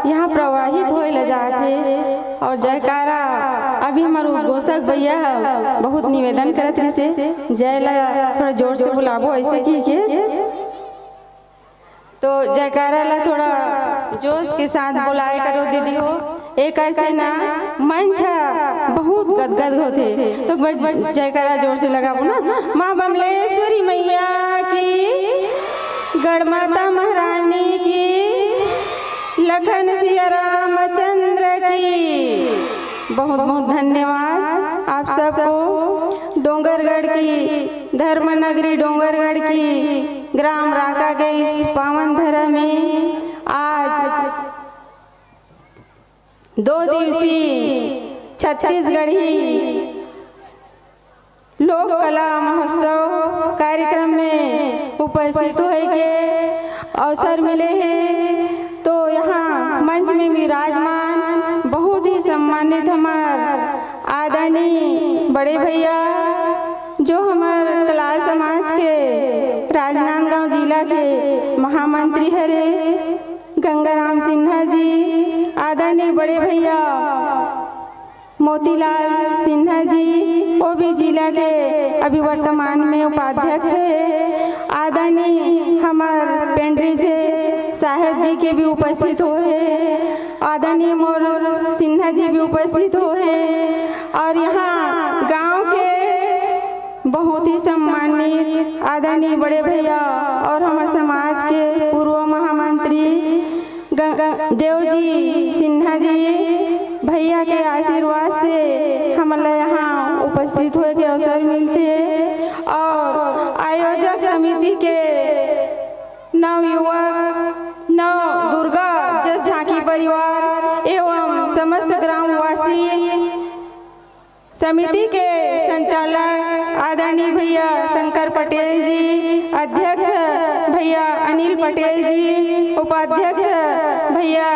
यहाँ प्रवाहित होए ल जात हे। और जयकारा अभी हमर उद्घोषक भैया ह बहुत निवेदन करत रहिसे, जय ला थोड़ा जोर से बुलाबो ऐसे की के। तो जयकारा ला थोड़ा जोश के साथ बुलाए करो दीदी हो, एकर से ना मंच ह बहुत गदगद होथे। तो एक बार जयकारा जोर से लगाबो ना, माँ बमलेश्वरी मैया की। गढ़माता महारानी की, लखन सिया रामचंद्र की। बहुत बहुत धन्यवाद आप सबको। डोंगरगढ़ की धर्म नगरी डोंगरगढ़ की ग्राम राका के इस पावन धरा में आज दो दिवसीय छत्तीसगढ़ी लोक कला महोत्सव कार्यक्रम में उपस्थित होए के अवसर मिले हे। तो यहाँ मंच में विराजमान बहुत ही सम्मानित हमार आदरणीय बड़े भैया, जो हमार कलार समाज के राजनांदगांव जिला के महामंत्री हरे, गंगाराम सिन्हा जी, आदरणीय बड़े भैया मोतीलाल सिन्हा जी, वो भी जिला के अभी वर्तमान में उपाध्यक्ष है। आदरणीय हमार पेंड्री से साहेब जी के भी उपस्थित होए हैं, आदरणीय मोर सिन्हा जी भी उपस्थित होए हैं, और यहाँ गांव के बहुत ही सम्मानित आदरणीय बड़े भैया और हमारे समाज के पूर्व महामंत्री ग-, देवजी सिन्हा जी भैया के आशीर्वाद से हमला यहाँ उपस्थित होए के अवसर मिलथे और आयोजक समिति के नवयुवक, नव दुर्गा जस झांकी परिवार एवं समस्त ग्रामवासी समिति के संचालक आदरणीय भैया शंकर पटेल जी, अध्यक्ष भैया अनिल पटेल जी, उपाध्यक्ष भैया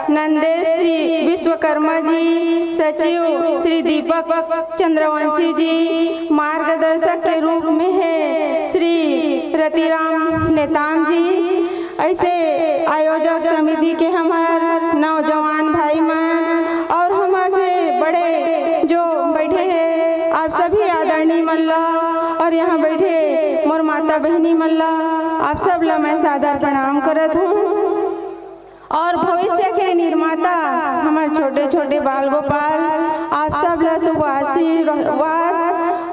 नंदेश श्री विश्वकर्मा जी, सचिव श्री दीपक चंद्रवंशी जी, मार्गदर्शक के रूप में है श्री रतिराम नेताम जी। ऐसे आयोजक समिति के हमार नौजवान भाई मन और हमार से बड़े जो बैठे हैं, आप सभी आदरणीय मन ला और यहाँ बैठे मोर माता बहिनी मन ला, आप सब ला मैं सादर प्रणाम करत हूँ। और भविष्य के निर्माता हमर छोटे छोटे बाल गोपाल, आप सब ला शुभ आशीर्वाद।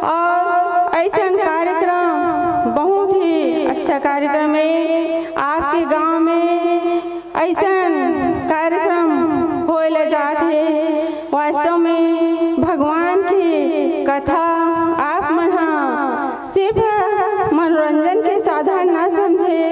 और ऐसन कार्यक्रम, बहुत ही अच्छा कार्यक्रम है। आपके गांव में ऐसन कार्यक्रम होए ला जात हे। वास्तव में भगवान की कथा आप मन हा सिर्फ मनोरंजन के साधन ना समझे,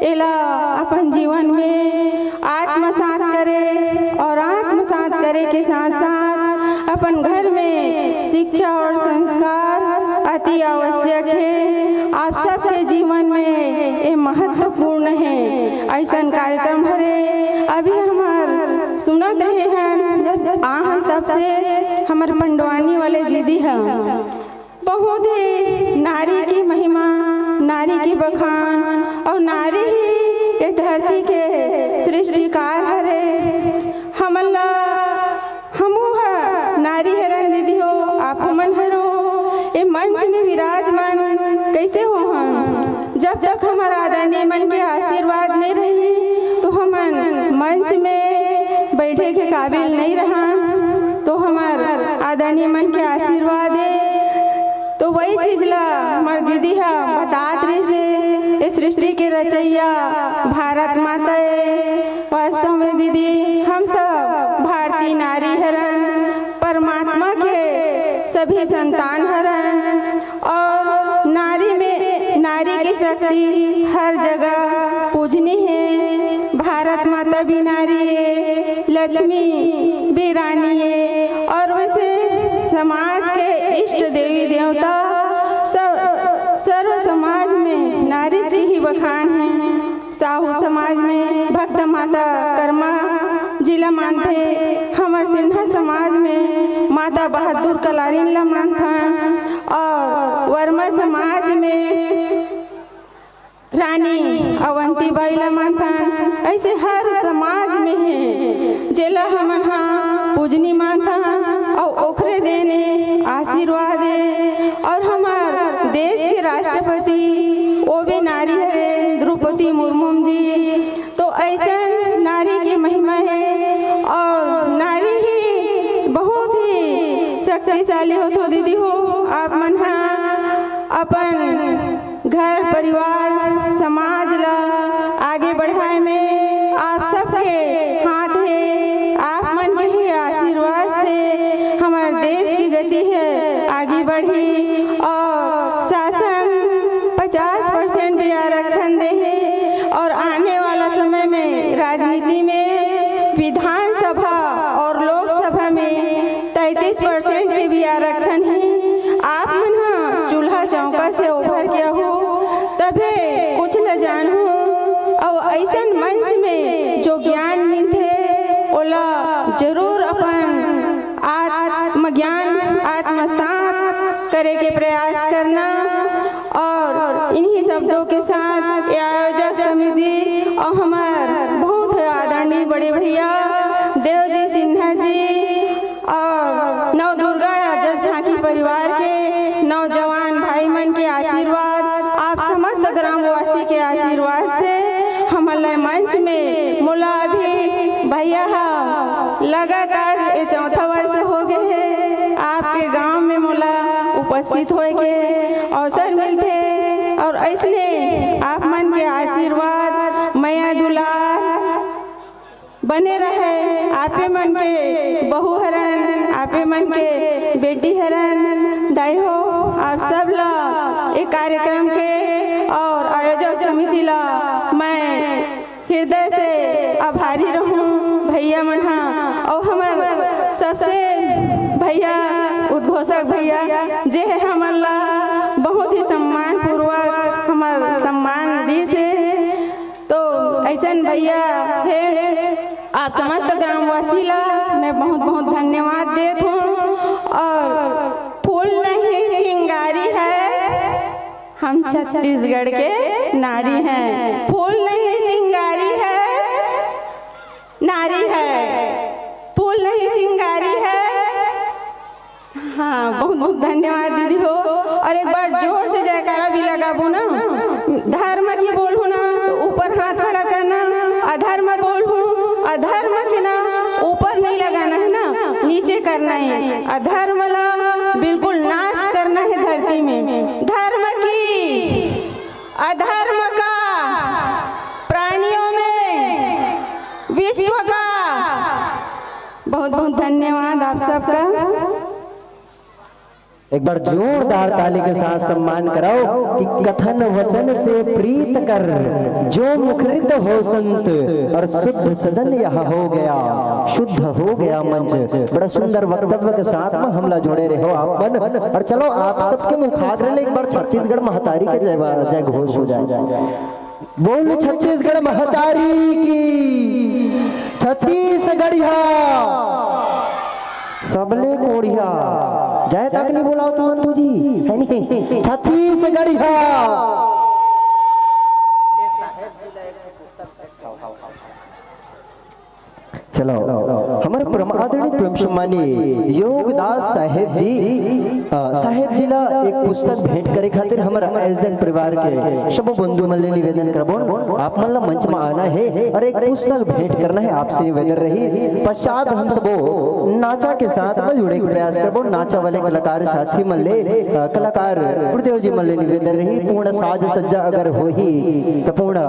एला अपन जीवन में आत्मसात करे और आत्मसात करे के साथ साथ अपन घर में शिक्षा और संस्कार अति आवश्यक है। आप सबके जीवन में ये महत्वपूर्ण है। ऐसन कार्यक्रम हरे, अभी हमार सुनत रहे हैं, जब आहन तब से हमर पंडवानी वाले दीदी ह बहुत ही नारी की महिमा, नारी की बखान और नारी ही ये धरती के सृष्टिकार हरे। हमन ला, हमू ह नारी हरन दीदी हो, आपो मन हरो, ए मंच में विराजमान कैसे हो हम? जब तक हमर आदरणीय मन के आशीर्वाद नहीं रही, तो हमन मंच में बैठे के काबिल नहीं रहन। तो हमर आदरणीय मन के आशीर्वाद है। तो वही चीज ला हमर दीदी हा बतात रहिस हे, ए सृष्टि के रचैया भारत माता ए। वास्तव में दीदी, हम सब भारतीय नारी हरन, परमात्मा के सभी संतान हरन, और नारी में, नारी की शक्ति हर जगह पूजनीय है। भारत माता भी नारी है, लक्ष्मी भी रानी है, और वैसे समाज के इष्ट देवी देवता सब, सर्व समाज में नारी जी ही बखान है। साहू समाज में भक्त माता कर्मा जी ला मानथे, हमर सिन्हा समाज में माता बहादुर कलारिन ला मानथन, और वर्मा समाज में रानी अवंती बाई ला मानथन। ऐसे हर समाज में हे, जेला हमन हा पूजनी मानथन, अउ ओखरे देने आशीर्वाद हे। और हमर देश के राष्ट्रपति, वो भी नारी हरे, द्रौपदी मुर्मू जी। तो ऐसन नारी की महिमा है, और नारी ही बहुत ही शक्तिशाली होथो दीदी हो। आप मन हा अपन घर, परिवार, समाज ला आगे बढ़ाए में आप सबके हाथ है। आप मन के ही आशीर्वाद से हमर देश की गति है आगे बढ़ी, और शासन पचास परसेंट भी आरक्षण दे है, और आने वाला समय में राजनीति में विधानसभा और लोकसभा में तैंतीस परसेंट के भी आरक्षण है। आप मन हा चूल्हा चौका से उभर के हो, तभे कुछ न जानहू। और ऐसन मंच में जो ज्ञान मिलथे, ओला जरूर अपन आत्मज्ञान, आत्मसात करे के प्रयास करना। और इन्हीं शब्दों के साथ ये आयोजक समिति और हमार बहुत आदरणीय बड़े भैया देव जी सिन्हा जी और नव दुर्गा जस झांकी परिवार के नौजवान भाई मन के आशीर्वाद, आप समस्त ग्रामवासी के आशीर्वाद से हमन ला मंच में मोला अभी भैया हा लगातार ये चौथा वर्ष हो गए है, आपके गांव में मोला उपस्थित होए के अवसर मिलथे। और ऐसने आप मन के आशीर्वाद, मया दुलार बने रहे। आपे मन के बहू हरन, आपे मन के बेटी हरन। दाई हो, आप सब ला एक कार्यक्रम के और आयोजक समिति ला मैं हृदय से आभारी रहूं भैया मन हा। और हमर सबसे भैया, उद्घोषक भैया, जे हे हमन ला बहुत ही सम्मान पूर्वक हमर सम्मान दीस हे। तो ऐसन भैया हे, आप समस्त ग्रामवासी ला मैं बहुत बहुत धन्यवाद देत हूँ। और फूल नहीं चिंगारी है, हम छत्तीसगढ़ के नारी हैं। फूल नहीं चिंगारी है, नारी है। फूल नहीं चिंगारी है। हाँ, बहुत बहुत धन्यवाद दीदी हो। और एक बार जोर से जयकारा भी लगाबो ना, धर्म की बोलहू ना तो ऊपर हाथ खड़ा करना, अधर्म बोलहू करना हे, अधर्म ला बिल्कुल नाश करना हे धरती में। धर्म की, अधर्म का, प्राणियों में, विश्व का। बहुत बहुत धन्यवाद आप सबका। एक बार जोरदार ताली के साथ सम्मान कराओ कि कथन वचन से प्रीत कर, जो मुखरित हो संत, और शुद्ध सदन यह हो गया, शुद्ध हो गया मंच। बड़ा सुंदर वक्तव्य के साथ में हमला जोड़े रहो आप मन। और चलो, आप सबके मुखाग्र ले एक बार छत्तीसगढ़ महतारी के जय, जय घोष हो जाए। बोल छत्तीसगढ़ महतारी की। छत्तीसगढ़िया सबले कोढ़िया। जय तक नहीं बोलाओ तुमन तो जी, है नहीं? छत्तीसगढ़िया। चलो, हमर परम आदरणीय परम सम्मानी योगदास साहेब जी, अ, साहेब जी ला एक पुस्तक भेंट करे खातिर हमर आयोजक परिवार के सबो बंधु मन ले निवेदन करबोन, आप मन ला मंच में आना हे और एक पुस्तक भेंट करना हे, आपसे निवेदन रही। पश्चात हम सबो नाचा के साथ में जुड़े के प्रयास करबो। नाचा वाले कलाकार साथी मन ले, अ, कलाकार गुरुदेव जी मन ले निवेदन रही, पूर्ण साज सज्जा अगर होही त पूर्ण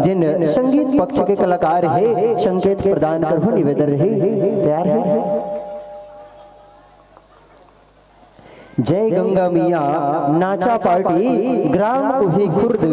जिन संगीत पक्ष के कलाकार हे, संकेत प्रदान करहु, निवेदन रही। तैयार हे? जय गंगा मैया नाचा पार्टी, ग्राम कोही खुर्द,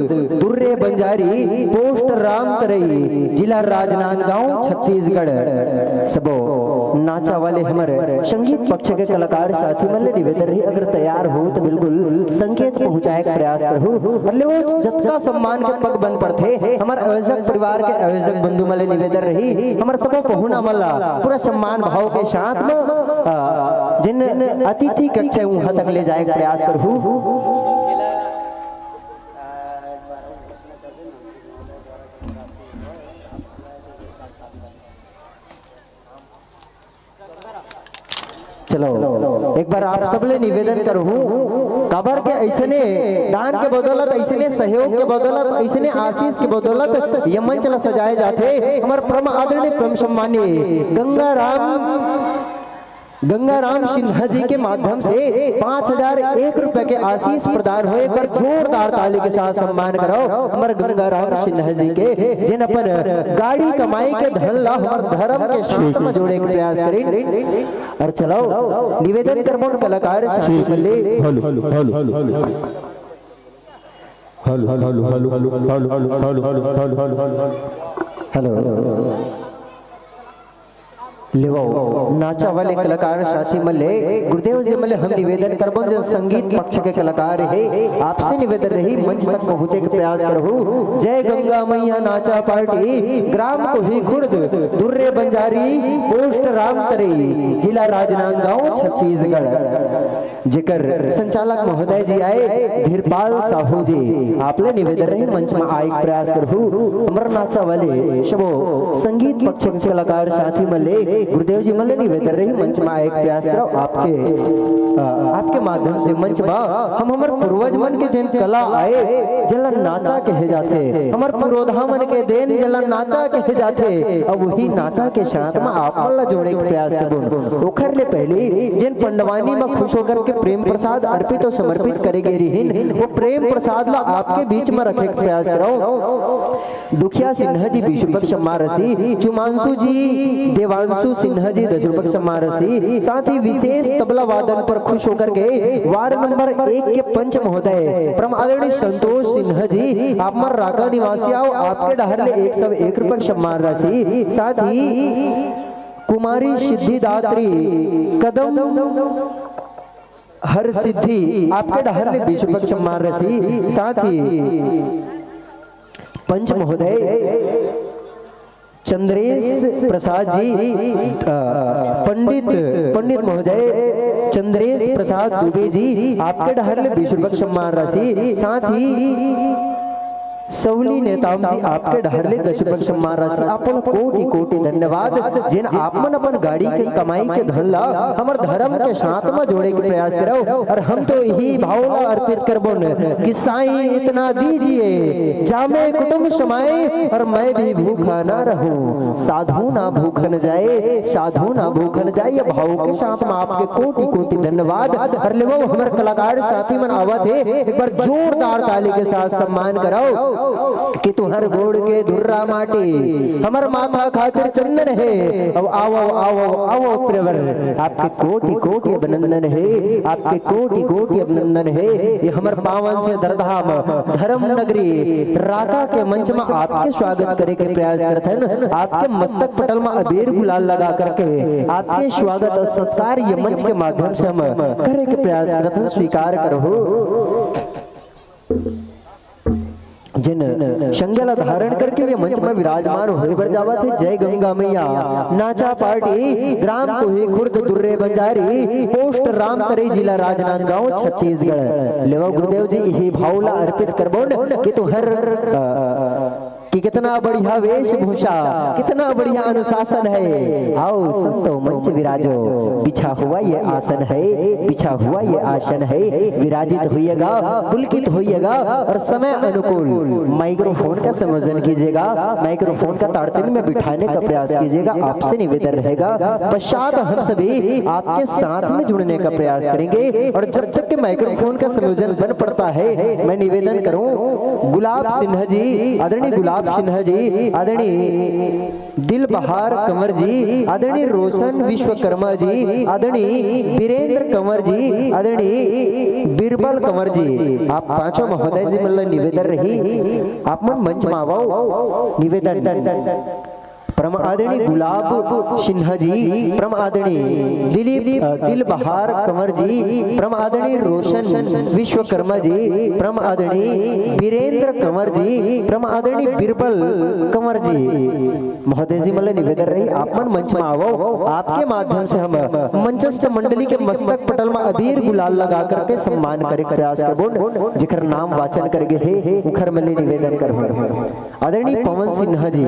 दुर्रे बंजारी, पोस्ट राम तरई, जिला राजनांदगांव, छत्तीसगढ़। सबो नाचा वाले हमर संगीत पक्ष के कलाकार साथी मन ले निवेदन रही, अगर तैयार हो तो बिल्कुल संकेत पहुंचाए के प्रयास करहु। और ले वो जतका सम्मान के पग बन पड़थे, हमर आयोजक परिवार के आयोजक बंधु मन ले निवेदन रही, हमर सबो पहुना मन ला पूरा सम्मान भाव के साथ में, अ, जिन अतिथि कक्ष हे, उहाँ तक ले जाए के प्रयास करहु। चलो, एक बार आप सब ले निवेदन करहु, काबर के अइसने दान के बदौलत, अइसने सहयोग के बदौलत, अइसने आशीष के बदौलत ये मंच ला सजाए जाथे। हमर परम आदरणीय, परम सम्मानी गंगाराम, गंगाराम सिन्हा जी के माध्यम से पाँच हजार एक रुपए के आशीष प्रदान होए। एक बार जोरदार ताली के साथ सम्मान कराओ हमर गंगाराम सिन्हा जी के, जिन अपन गाड़ी कमाई के धन ला हमर धर्म के साथ में जोड़े के प्रयास करिन। और चलाओ, निवेदन करबोन कलाकार साथी मन ले। Hello, hello, hello, hello, hello. Hello, hello, hello. लेवो, नाचा वाले कलाकार साथी मन ले, गुरुदेव जी मन ले हम निवेदन करबोन, जो संगीत पक्ष के कलाकार हे, आपसे निवेदन रही, मंच तक पहुंचे के प्रयास करहु। जय गंगा मैया नाचा पार्टी, ग्राम कोही खुर्द, दुर्रे बंजारी, पोस्ट राम तरई, जिला राजनांदगांव, छत्तीसगढ़। जेकर संचालक महोदय जी आए, धीरपाल साहू जी, आप ले निवेदन रही, मंच में आए के प्रयास करहु। हमर नाचा वाले सबो संगीत पक्ष के कलाकार साथी मन ले, गुरुदेव जी मन ले निवेदन रही, मंच में आए के प्रयास कराओ। आपके, अ, आपके माध्यम से मंच में हम हमर पूर्वज मन के जेन कला आए, जेला नाचा कहे जाथे, हमर पुरोधा मन के देन, जेला नाचा कहे जाथे, अब वही नाचा के साथ में आप मन ला जोड़े के प्रयास करबोन। ओखर ले पहले जेन पंडवानी में खुश होकर के प्रेम प्रसाद अर्पित और समर्पित करे गे रिहिन, वो प्रेम प्रसाद ला आपके बीच में रखे के प्रयास कराओ। दुखिया सिन्हा जी बीस रुपए के सम्मान राशि, चुमांशु जी, देवांशु सिन्हा जी दस रुपए के सम्मान राशि, साथ ही विशेष तबला वादन पर खुश होकर के वार्ड नंबर एक के पंच महोदय परम आदरणीय संतोष सिन्हा जी, आप मन राका निवासी आओ, आपके डहर ले एक सौ एक रुपए के सम्मान राशि, साथ ही कुमारी सिद्धिदात्री कदम हर सिद्धि, आपके डहर ले बीस रुपए के सम्मान राशि, साथ ही पंच महोदय चंद्रेश प्रसाद जी, अ, पंडित, पंडित महोदय चंद्रेश प्रसाद दुबे जी, आपके डहर ले बीस रुपए के सम्मान राशि, साथ ही सवली नेताम जी, आपके डहर ले दस रुपया सम्मान राशि, आप मन ल कोटि कोटि धन्यवाद। जेन आप मन अपन गाड़ी के कमाई के धन ला हमर धर्म के साथ म जोड़े के प्रयास करव, और हम तो यही भाव ला अर्पित करबोन कि साईं इतना दीजिए, जामे कुटुंब समाए और मैं भी भूखा ना रहूं। साधु ना भूखन जाए, साधु ना भूखन जाए, ये भाव के साथ म आपके कोटि कोटि धन्यवाद। और लेवो, हमर कलाकार साथी मन आवत हे, एक बार जोरदार ताली के साथ सम्मान कराओ कि तुहर गोड़ के धुर्रा माटी हमर माथा खातिर चंदन हे। अब आवो, आवो, आवो प्रियवर, आपके कोटि कोटि अभिनंदन हे, आपके कोटि कोटि अभिनंदन हे। ये हमर पावन से दरधाम धर्म नगरी राका के मंच म आपके स्वागत करे के प्रयास करथन। आपके मस्तक पटल म अबीर गुलाल लगा करके आपके स्वागत और सत्कार ये मंच के माध्यम से हम करे के प्रयास करथन, स्वीकार करहु। जेन संज्ञा ला धारण करके ये मंच म विराजमान होए बर जावत हे, जय गंगा मैया नाचा पार्टी, ग्राम कोही खुर्द दुर्रे बंजारी, पोस्ट रामतरी, जिला राजनांदगांव, छत्तीसगढ़। लेवा गुरुदेव जी, इही भाव ला अर्पित करबोन कि तुहर, अ, कि कितना बढ़िया वेशभूषा, कितना बढ़िया अनुशासन है। आओ संतो मंच विराजो, बिछा हुआ ये आसन है, बिछा हुआ ये आसन है, विराजित होइएगा, पुलकित होइएगा और समय अनुकूल माइक्रोफोन का संयोजन कीजिएगा, माइक्रोफोन का तारतम्य में बिठाने का प्रयास कीजिएगा। आपसे निवेदन रहेगा, पश्चात हम सभी आपके साथ में जुड़ने का प्रयास करेंगे। और जब तक के माइक्रोफोन का संयोजन बन पड़ता है, मैं निवेदन करूं, गुलाब सिन्हा जी, आदरणीय गुलाब सिन्हा जी, आदरणीय दिल बहार कंवर जी, आदरणीय रोशन विश्वकर्मा जी, आदरणीय वीरेंद्र कंवर जी, आदरणीय बीरबल कंवर जी, आप पांचों महोदय जी मन ल निवेदन रही, आप मन मंच म आवव। निवेदन, परम आदरणीय गुलाब सिन्हा जी, परम आदरणीय दिलीप, अ, दिल बहार कंवर जी, परम आदरणीय रोशन विश्वकर्मा जी, परम आदरणीय वीरेंद्र कंवर जी, परम आदरणीय बीरबल कंवर जी, महोदय जी मन ल निवेदन रही, आप मन मंच म आवव। आपके माध्यम से हम मंचस्थ मंडली के मस्तक पटल म अबीर गुलाल लगा करके सम्मान करे के प्रयास करबो, जेकर नाम वाचन करे गे हे, उखर मन ले निवेदन करबो। आदरणीय पवन सिन्हा जी,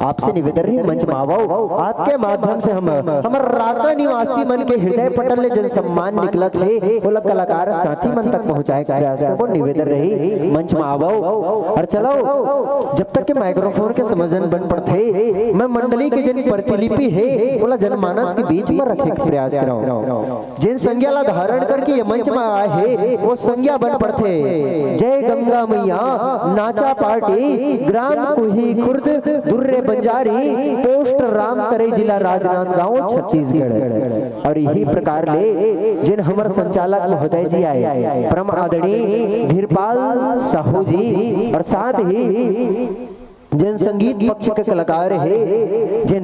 आपसे निवेदन रही, मंच म आवव। आपके माध्यम से हम हमर राका निवासी मन के हृदय पटल ले जन सम्मान निकलत हे, ओला कलाकार साथी मन तक पहुंचाए के प्रयास करबो। निवेदन रही, मंच म आवव। और चलो, जब तक के माइक्रोफोन के संयोजन बन पड़थे, मैं मंडली के जन प्रतिलिपि हे, ओला जनमानस के बीच म रखे के प्रयास करव। जेन संज्ञा ला धारण करके ये मंच म आए हे, वो संज्ञा बन पड़थे। जय गंगा मैया नाचा पार्टी, ग्राम कुही खुर्द दुर्रे बंजारी, पोस्ट रामतरी, जिला राजनांदगांव, छत्तीसगढ़। और यही प्रकार ले जेन हमर संचालक महोदय जी आए, परम आदरणीय धीरपाल साहू जी, और साथ ही जेन संगीत पक्ष के कलाकार हे, जेन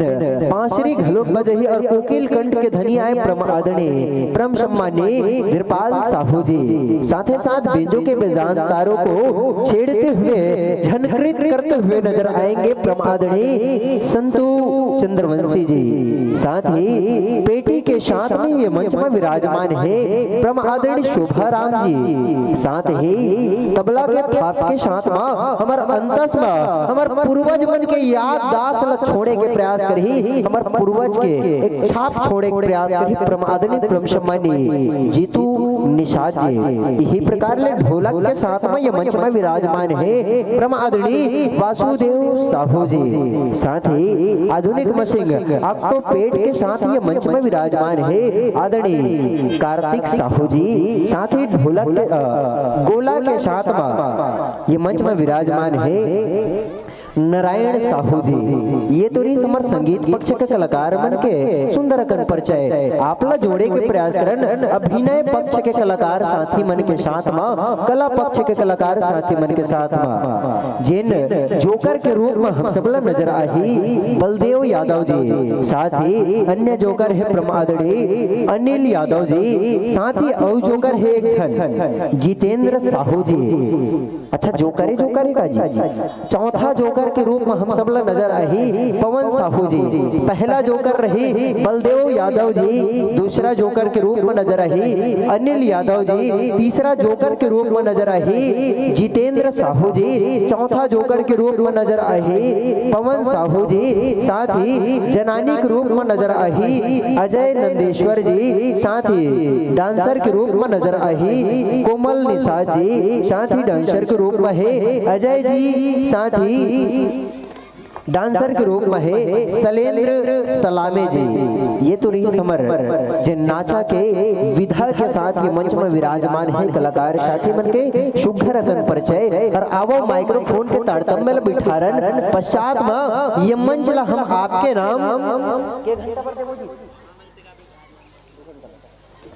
बांसुरी घलोक बजही और कोकिल कंठ के धनी आए, परम आदरणीय, परम सम्मानी धीरपाल साहू जी। साथ ही साथ बेंजो के बेजान तारों को छेड़ते हुए, झनकृत करते हुए नजर आएंगे, परम आदरणीय संतू चंद्रवंशी जी। साथ ही पेटी के साथ में ये मंच में विराजमान है, परम आदरणीय शोभा राम जी। साथ ही तबला के थाप के साथ मा हमर अंतस मा हमर पूर्वज मन के याददाश्त ला छोड़े के प्रयास करही, हमर पूर्वज के एक छाप छोड़े के प्रयास करही, परम आदरणीय परम सम्मानी जीतू निषाद जी। यही प्रकार ले ढोलक के साथ मा ये मंच मा विराजमान है परम आदरणीय वासुदेव साहू जी। साथ ही आधुनिक मशीन ऑक्टोपेड के साथ ये मंच मा विराजमान है आदरणीय कार्तिक साहू जी। साथ ही ढोलक के, अ, गोला के साथ मा ये मंच मा विराजमान है नारायण साहू जी। ये तो रहिस हमर संगीत पक्ष के कलाकार मन के सुंदर अकन परिचय। आप ला जोड़े के प्रयास करन अभिनय पक्ष के कलाकार साथी मन के साथ मा, कला पक्ष के कलाकार साथी मन के साथ मा, जेन जोकर के रूप मा हम सब ला नजर आही बलदेव यादव जी। साथ ही अन्य जोकर है परम आदरणीय अनिल यादव जी। साथ ही अउ जोकर है एक झन जितेंद्र साहू जी। अच्छा, जोकर हे, जोकर हे का जी? चौथा जोकर के रूप म हम सब ला नजर आही पवन साहू जी। पहला जोकर रही बलदेव यादव जी, दूसरा जोकर के रूप म नजर आही अनिल यादव जी, तीसरा जोकर के रूप म नजर आही जितेंद्र साहू जी, चौथा जोकर के रूप म नजर आही पवन साहू जी, साथ ही जनानी के रूप म नजर आही अजय नंदेश्वर जी, साथ ही डांसर के रूप म नजर आही कोमल निषाद जी, साथ ही डांसर के रूप म हे अजय जी, साथ ही डांसर के रूप म हे शैलेंद्र सलामे जी। ये तो रहिस हमर जेन नाचा के विधा के साथ ये मंच म विराजमान हे कलाकार साथी मन के सुघर अकन परिचय। अउ आवव माइक्रोफोन के तारतम्य ल बिठारन, पश्चात म ये मंच ल हम आपके नाम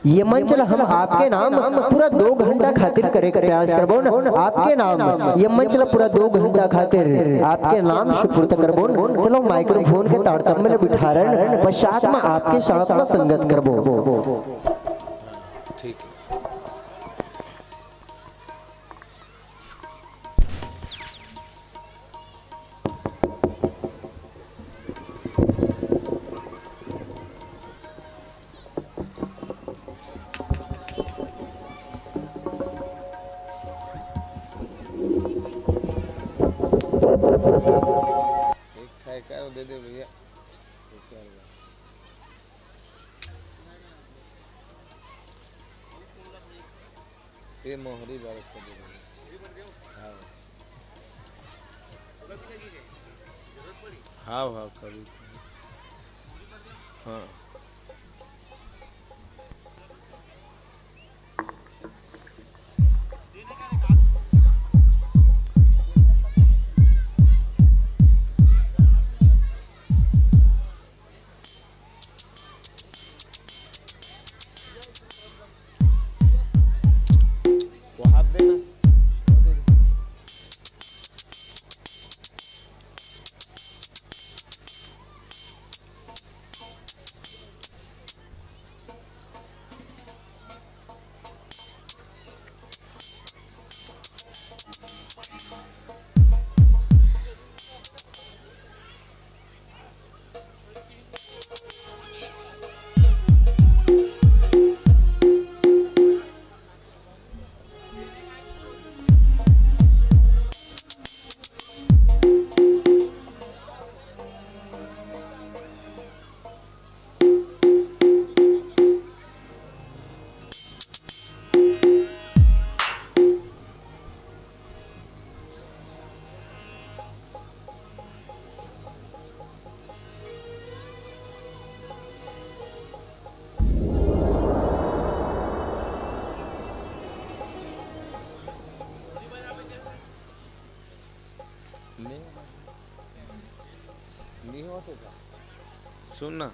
ये मंच ल हम आपके नाम पूरा दो घंटा खातिर करे के प्रयास करबो न। आपके नाम ये मंच ल पूरा दो घंटा खातिर आपके नाम सुपुर्द करबो न। चलो माइक्रोफोन के तारतम्य ल बिठारन, पश्चात म आपके साथ म संगत करबो। ठीक है। एक ठा एकर दे दे भैया। ये मोहरी बारिश कर दे रही है। हाँ। हाँ, हाँ, कभी। हाँ। वो हाथ देना। सुन ना।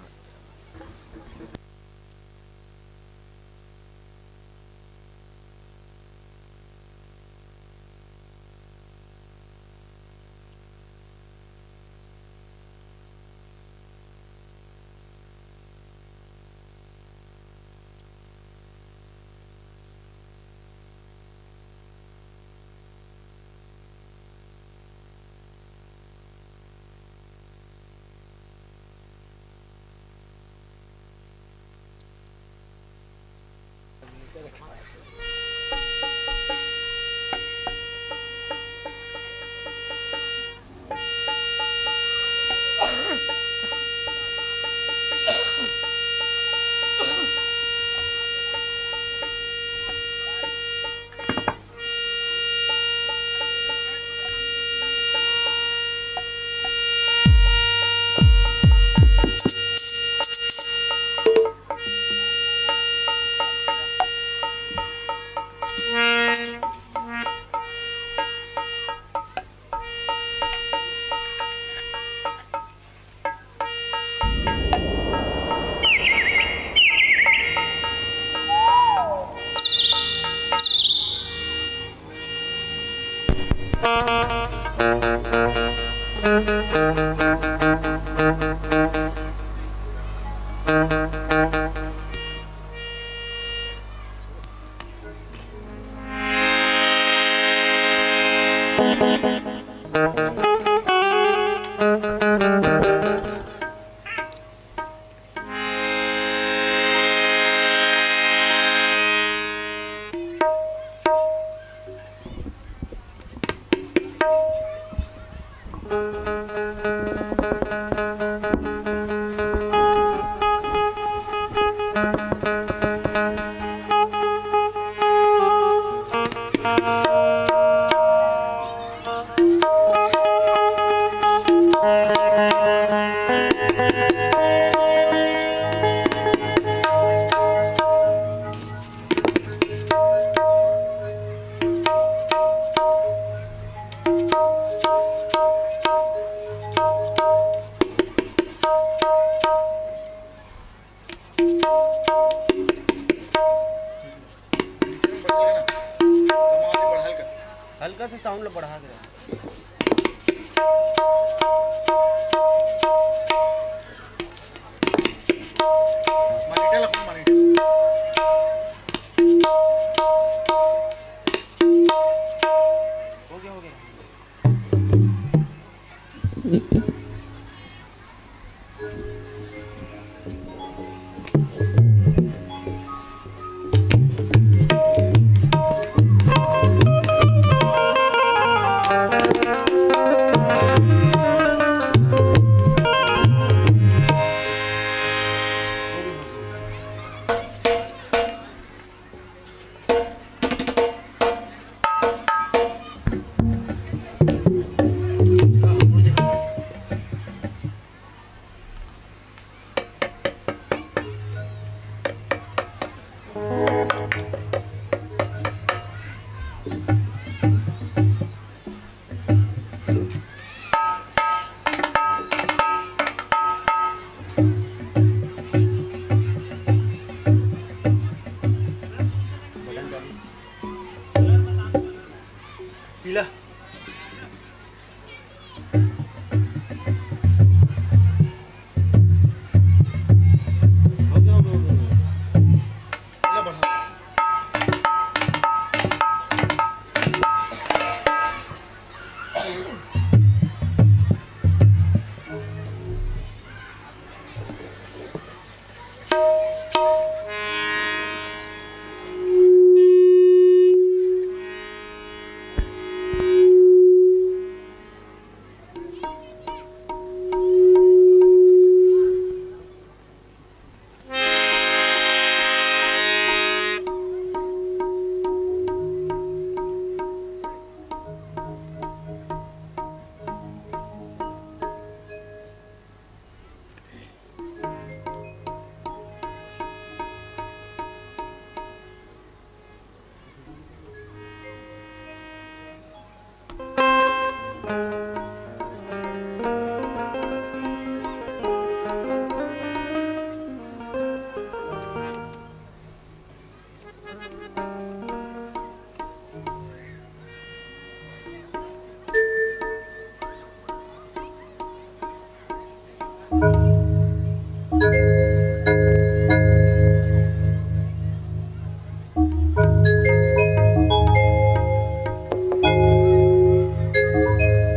हल्का से साउंड ला बढ़ा दे। हो गया, हो गया। पीला।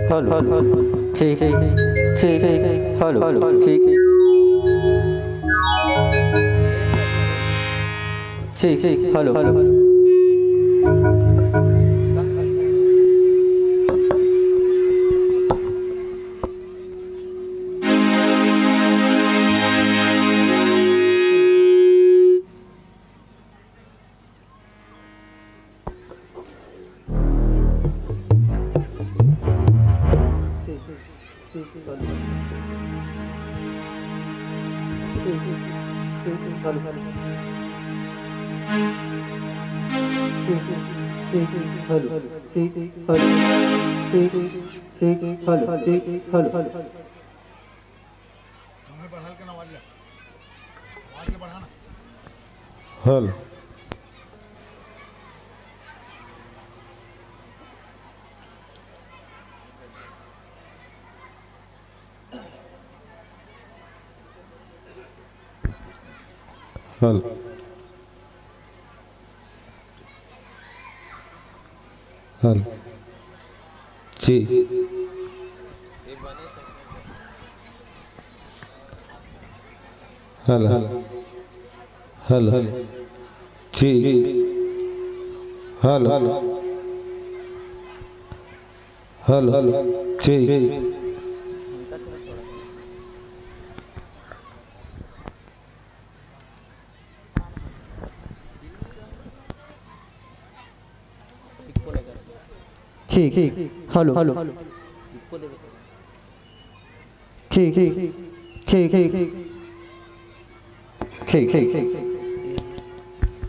हेलो, हेलो, ठीक, ठीक, ठीक, हेलो, हेलो, ठीक, ठीक, ठीक, hello, hello. Hello, hello, hello. Hello. Hello. Hello. जी। हेलो। हेलो। जी। हेलो। हेलो। जी। ठीक, हेलो, हेलो, ठीक, ठीक, ठीक, ठीक, ठीक, ठीक, ठीक,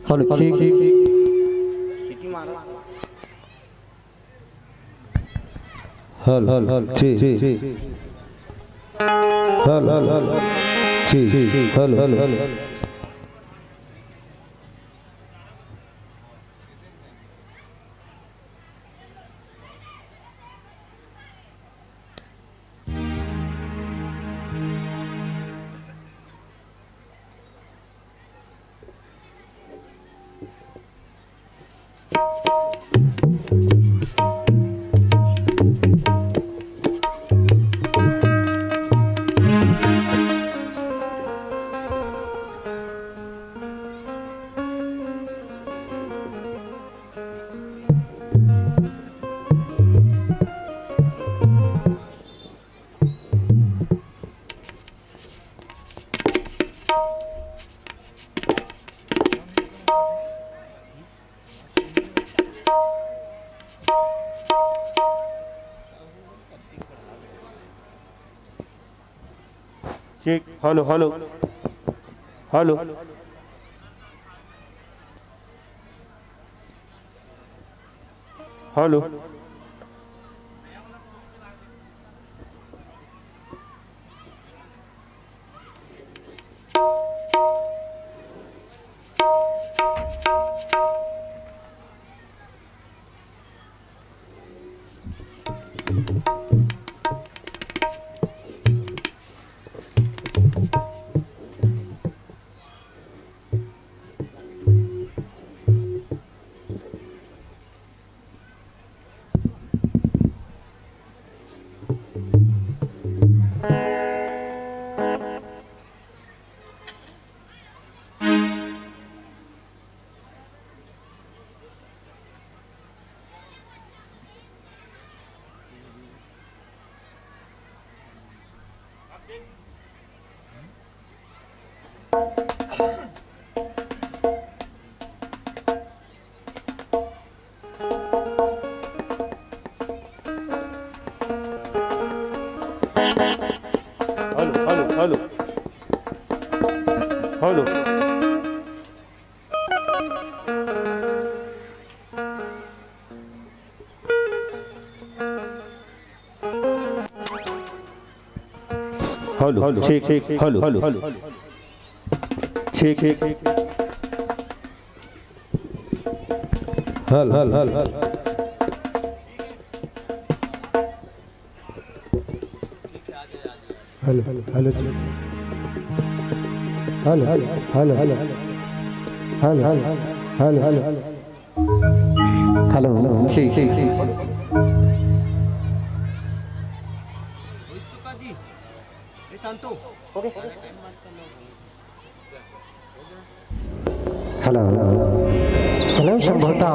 हेलो, ठीक, ठीक, ठीक। हेलो, हेलो, ठीक, ठीक, ठीक। हेलो, हेलो, हेलो, ठीक, ठीक, हेलो, हेलो, हेलो। ठीक, hello, hello, hello, hello. Hello, hello, hello, hello. Hello, hello, ठीक, ठीक, हेलो, हेलो, हेलो, ठीक, ठीक, hello, hello, hello, hello. Hello, hello, hello, check. Hello, hello, hello, hello, hello, hello, hello, hello, hello. Hello, ठीक, ठीक, ठीक। Hello, चलो संभवतः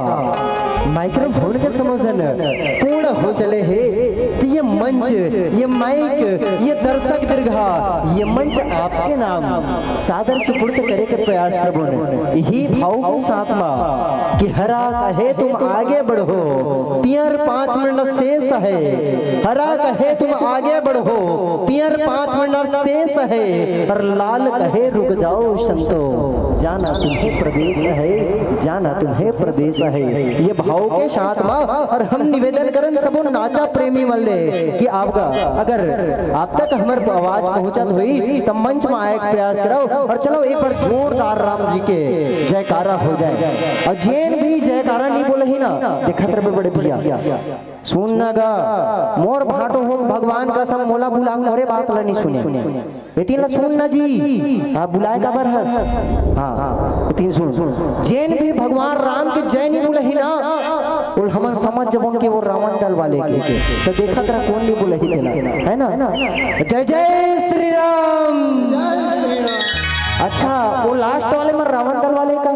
microphone के समस्या न पूर्ण हो चले हे, तो ये मंच, ये माइक, ये दर्शक दीर्घा, ये मंच आपके नाम सादर सुपुर्द करे के प्रयास करबो न। यही भाव के साथ मा कि हरा कहे तुम आगे बढ़ो, पियर पाँच मिनट शेष है। हरा कहे तुम आगे बढ़ो, पियर पाँच मिनट शेष है, और लाल कहे रुक जाओ संतो, जाना तुम्हें प्रदेश है, जाना तुम्हें प्रदेश है। ये भाव के साथ मा और हम निवेदन करन सबो नाचा प्रेमी मन ले कि आपका अगर आप तक हमर आवाज पहुंचत होई, त मंच मा आए के प्रयास करव और चलो एक बार जोरदार राम जी के जयकारा हो जाए। और जेन भी जयकारा नहीं बोलही ना, देखत रहे बड़े भैया, सुन ना गा, मोर भांटो हो भगवान कसम, मोला बुला, मोरे बात ला नहीं सुने। एतिन ला सुन ना जी, आप बुलाए काबर हस? हाँ, एतिन सुन। जेन भी भगवान राम के जय नहीं बोलही ना, ओला हमन समझ जबन कि वो रावण दल वाले के। तो देखत रह कौन नहीं बोलही तेला, है ना? जय जय श्री राम। अच्छा, वो लास्ट वाले में रावण दल वाले का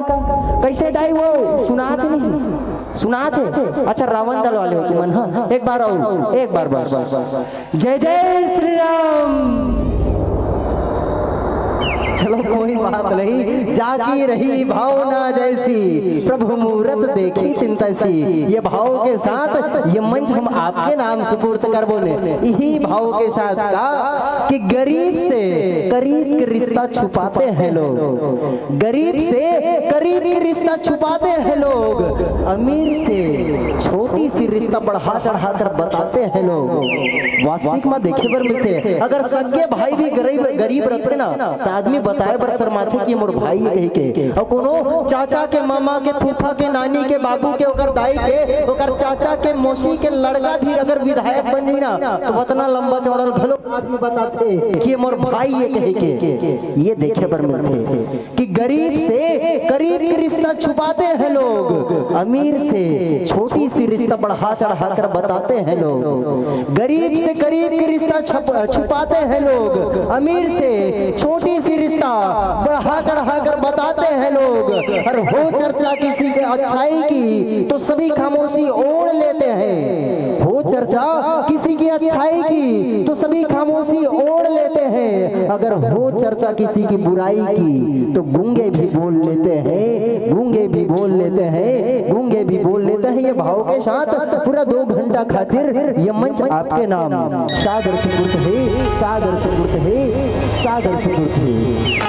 कैसे डाई वो सुनात नहीं? सुनात है? अच्छा, रावण दल वाले हो तुमन, हाँ? एक बार और, एक बार बस। जय जय श्री राम। चलो, कोई बात नहीं, जाकी रही भावना जैसी, प्रभु मूरत देखी तिन तैसी। ये भाव के साथ ये मंच हम आपके नाम सुपुर्द करबो ने। यही भाव के साथ का कि गरीब से करीब के रिश्ता छुपाते हैं लोग, गरीब से करीब के रिश्ता छुपाते हैं लोग, अमीर से छोटी सी रिश्ता बढ़ा चढ़ा कर बताते हैं लोग। वास्तविक में देखे बर मिलथे, अगर सगे भाई भी गरीब, गरीब रहिथे ना, त आदमी बताए बर शर्माथे कि मोर भाई कहिके। अउ कोनो चाचा के, मामा के, फूफा के, नानी के, बाबू के, ओकर दाई के, ओकर चाचा के, मौसी के लड़का भी अगर विधायक बन जाही ना, त ओतना लंबा चौड़ा घलो आदमी बताथे कि मोर भाई ये कहिके। ये देखे बर मिलथे कि गरीब से करीब के रिश्ता छुपाते हैं लोग, अमीर से छोटी सी रिश्ता बढ़ा चढ़ा कर बताते हैं लोग। गरीब से करीब के रिश्ता छप-, छुपाते हैं लोग, अमीर से छोटी सी रिश्ता बढ़ा चढ़ा कर बताते हैं लोग। और हो चर्चा किसी के अच्छाई की, तो सभी खामोशी ओढ़ लेते हैं। हो चर्चा किसी की अच्छाई की, तो सभी खामोशी ओढ़ लेते हैं। अगर हो चर्चा किसी की बुराई की, तो गूंगे भी बोल लेते हैं, गूंगे भी बोल लेते हैं, गूंगे भी बोल लेते हैं। ये भाव के साथ पूरा दो घंटा खातिर ये मंच आपके नाम। सादर सुपुर्द हे, सादर सुपुर्द हे, सादर सुपुर्द हे।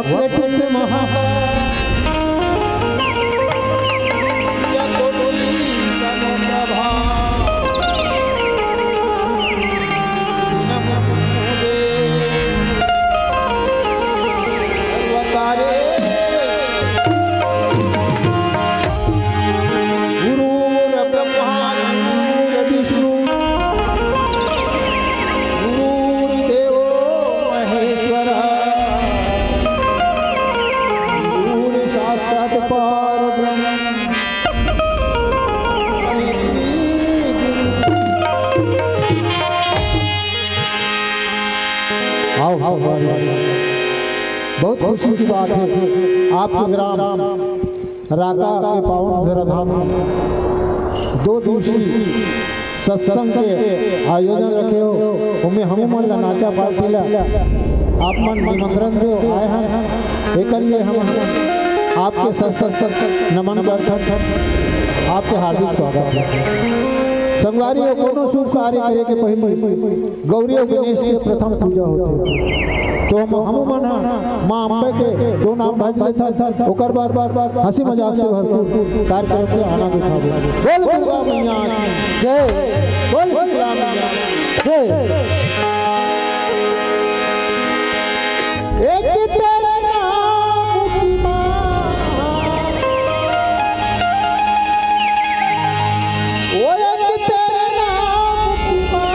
वक्रतुंड महाकाय, या कोटि समप्रभा। नमो देव सर्वकारे। गुरुर्ब्रह्मा गुरुर्विष्णु गुरुर्देवो महेश्वरः। गुरुर्साक्षात् परब्रह्म। आओ, आओ, आओ। बहुत खुशी की बात है, आपके ग्राम राका के पावन धराधाम में दो दिवसीय सत्संग के आयोजन रखे हो, ओमे हमू मन ला नाचा पार्टी ला आप मन निमंत्रण दे आए हन, एकर लिए हम आपके सत्संग नमन करथन, आपके हार्दिक स्वागत है। संगवारी हो, कोनो शुभ कार्य करे के पहली गौरी अउ गणेश के प्रथम पूजा होथे। तो हम, हमू मन ह माँ अम्बे के दो नाम भज लेथन, ओकर बाद, बाद, बाद हंसी मजाक से भरपूर कार्यक्रम के आनंद उठाबो। बोल दुर्गा मैया की जय, बोल शीतला मैया की जय। एक तेरे नाम की माँ, ओ एक तेरे नाम की माँ,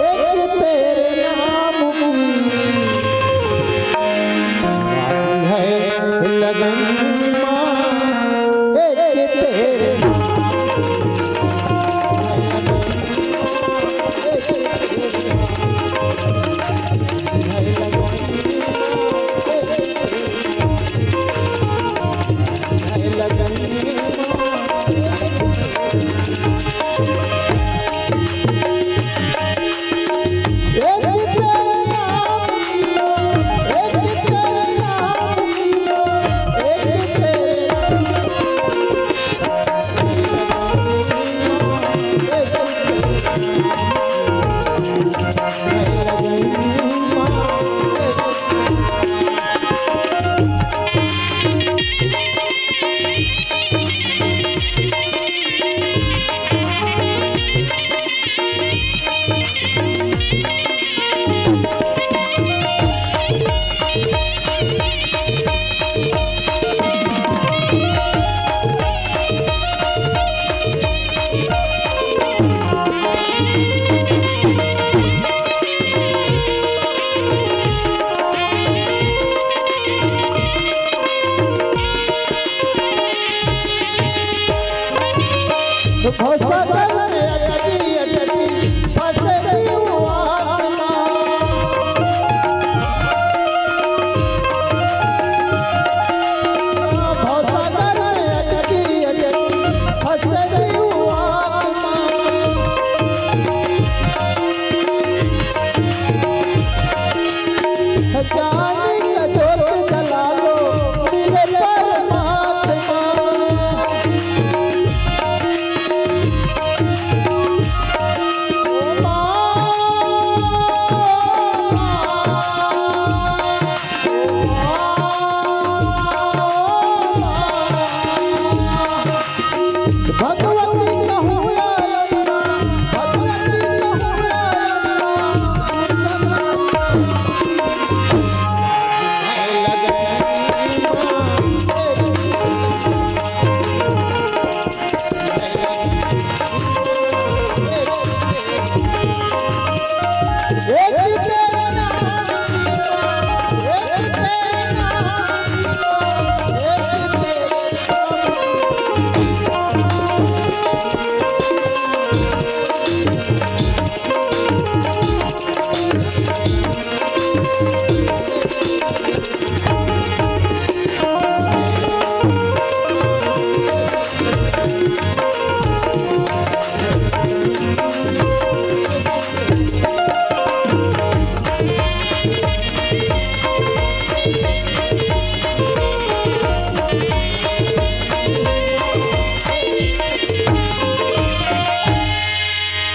एक तेरे नाम की है लगन माँ, एक तेरे नाम की।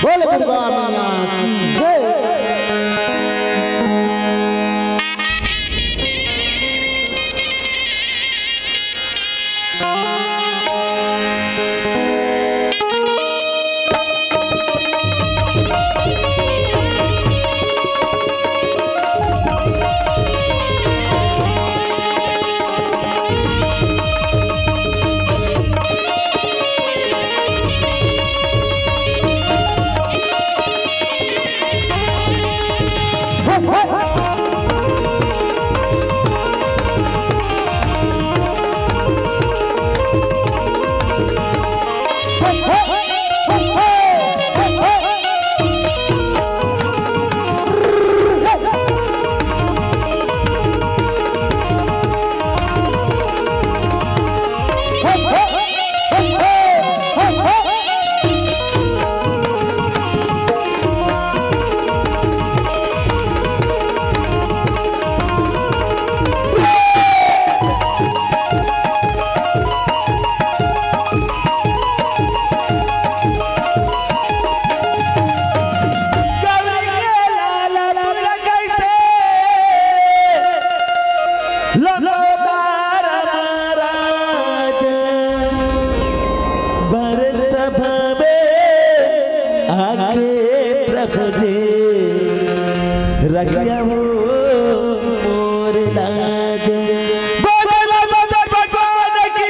बोले दुर्गा मैया की जय। लंबोदार महाराज बर सभा में आके प्रभु जी रखिया हो मोर लाज। बोलो लंबोदर भगवान की।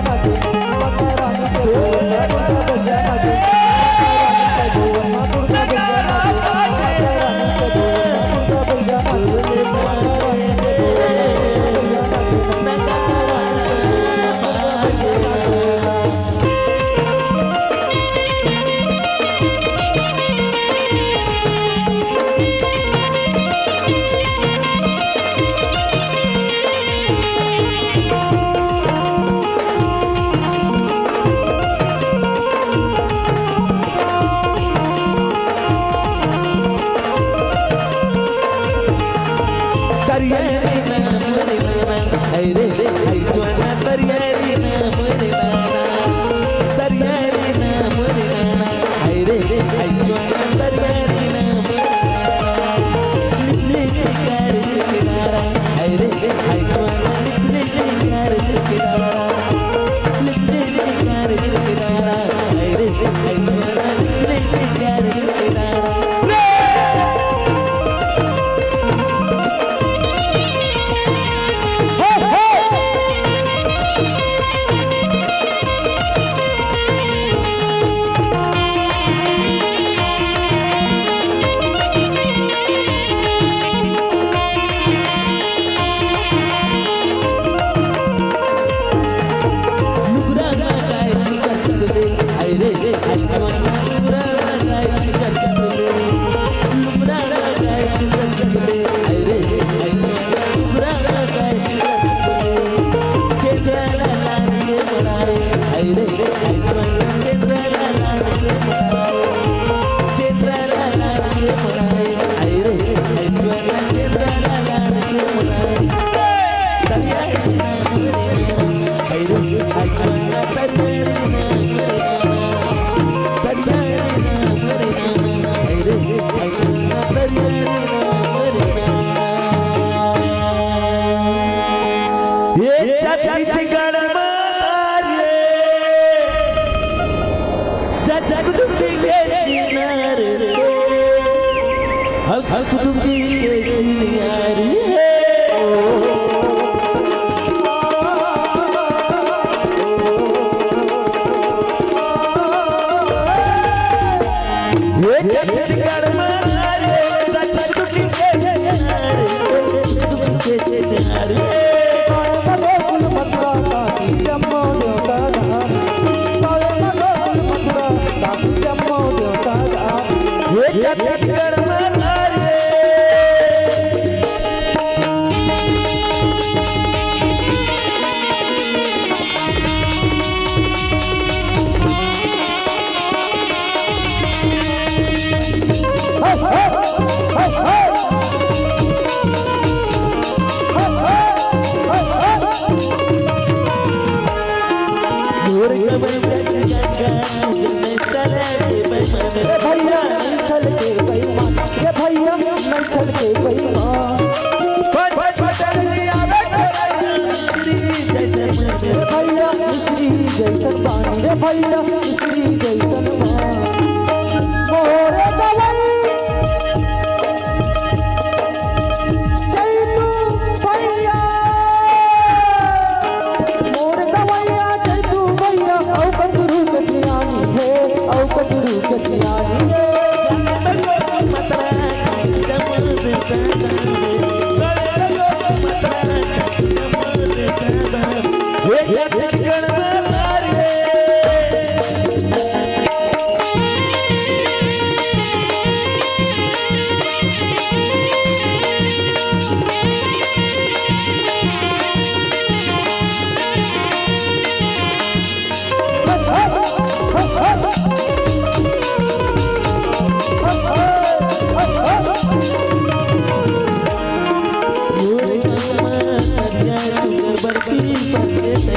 ये छत्तीसगढ़ में ये जगदुखी के किनारे, हक दुखी के किनारे। ये छत्तीसगढ़ में ये जगदुखी के किनारे, दुखी के किनारे। ये छत्तीसगढ़ में ये भैया, मिश्री जैसन बा। मोर गवई, जय तू भैया। मोर गवैया, जय तू भैया। औ कचरू के सियानी हे, औ कचरू के सियानी हे।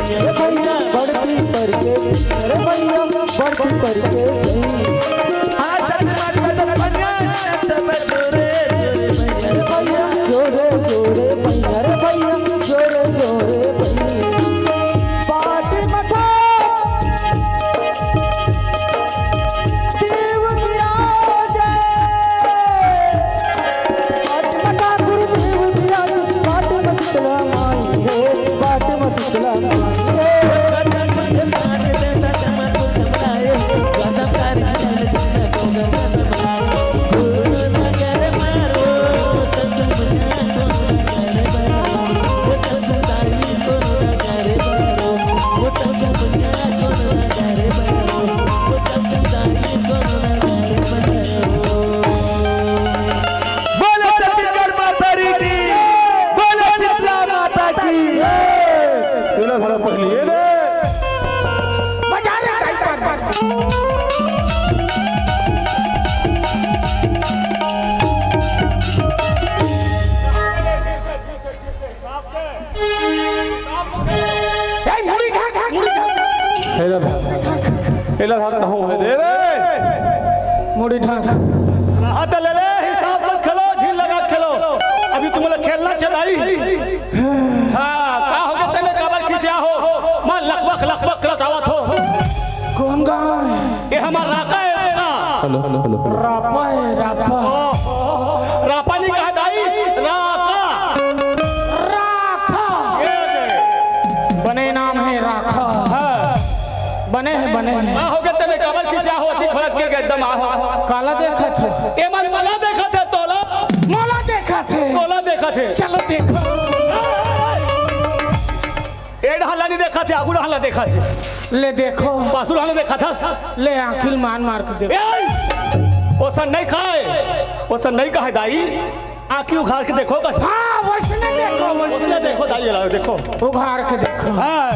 अरे भैया, बड़की पर के, अरे भैया, बड़की पर के। अरे भैया, जोरे, जोरे भैया, अरे भैया, जोरे, जोरे भैया। पाटी मठा देव विराजे। पाटी मठा गुरुदेव विराजे। पाटी म शीतला माई हे, पाटी म शीतला माई हे। बोलो छत्तीसगढ़ माता री की, बोलो शीतला माता की। ये लो थोड़ा पहले ये ले। बजा रे टाइपर। ए, मुड़ी ढाक, मुड़ी ढाक। एला, एला धर कहूँ है, दे दे। मुड़ी ढाक। हाँ, तो ले ले, हिसाब से खेलो, ढील लगा के खेलो। अभी तुम लोग खेलना चलाई। हाँ, का हो गया तेरे काबर खिसिया हो? माँ लकबक, लकबक करत आवत हो। कौन गाँव है? ये हमार राका है, राका। Hello, hello, hello, hello. रापा है, रापा। रापा नहीं कहा दाई, राका। राखा। ये दे। बने नाम है राखा। हाँ। बने है, बने है। का हो गया तेरे काबर खिसिया हो, अति भड़क के एकदम आहो। काला देखत हो। ए मन मला देखत है तोला। मला देखत है। तोला देखत है। चलो देखो। ए डहला नहीं देखत है, आगू डहला देखत है। ले देखो। पासू डहला देखत हस। ले आँखी मान मार के देखो। ए! ओसन नहीं खाए, ओसन नहीं कहे दाई। आँखी उघार के देखो बस। हाँ, वैसने देखो, वैसने वैसने देखो दाई, ला देखो। उघार के देखो। हाँ।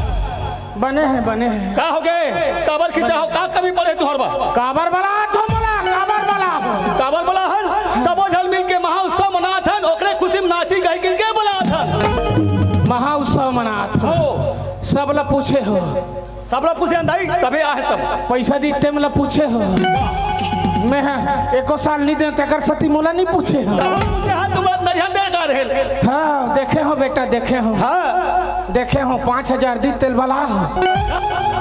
बने हैं, बने हैं। का हो गए? काबर खिंचा हो? का कमी पड़े तुहर बा? काबर बला तो बोला, काबर बला हो? काबर बला हन? सबो झन मिल के महाउत्सव मनात हन, ओकरे खुशी में नाची गाई के, के बुलात हन? महाउत्सव मनात हो। हो। सब ला पूछे हो। सब ला पूछे हन दाई, तबे आहे सब। पैसा दी तेम ला पूछे हो। मैं एको साल नहीं दे, तेकर सती मोला नहीं पूछे हो। तब पूछे हन, तुम नरिया दे का रहे? हाँ, देखे हो बेटा, देखे हो। हाँ। देखे हो, पाँच हजार दी तेल बला हो।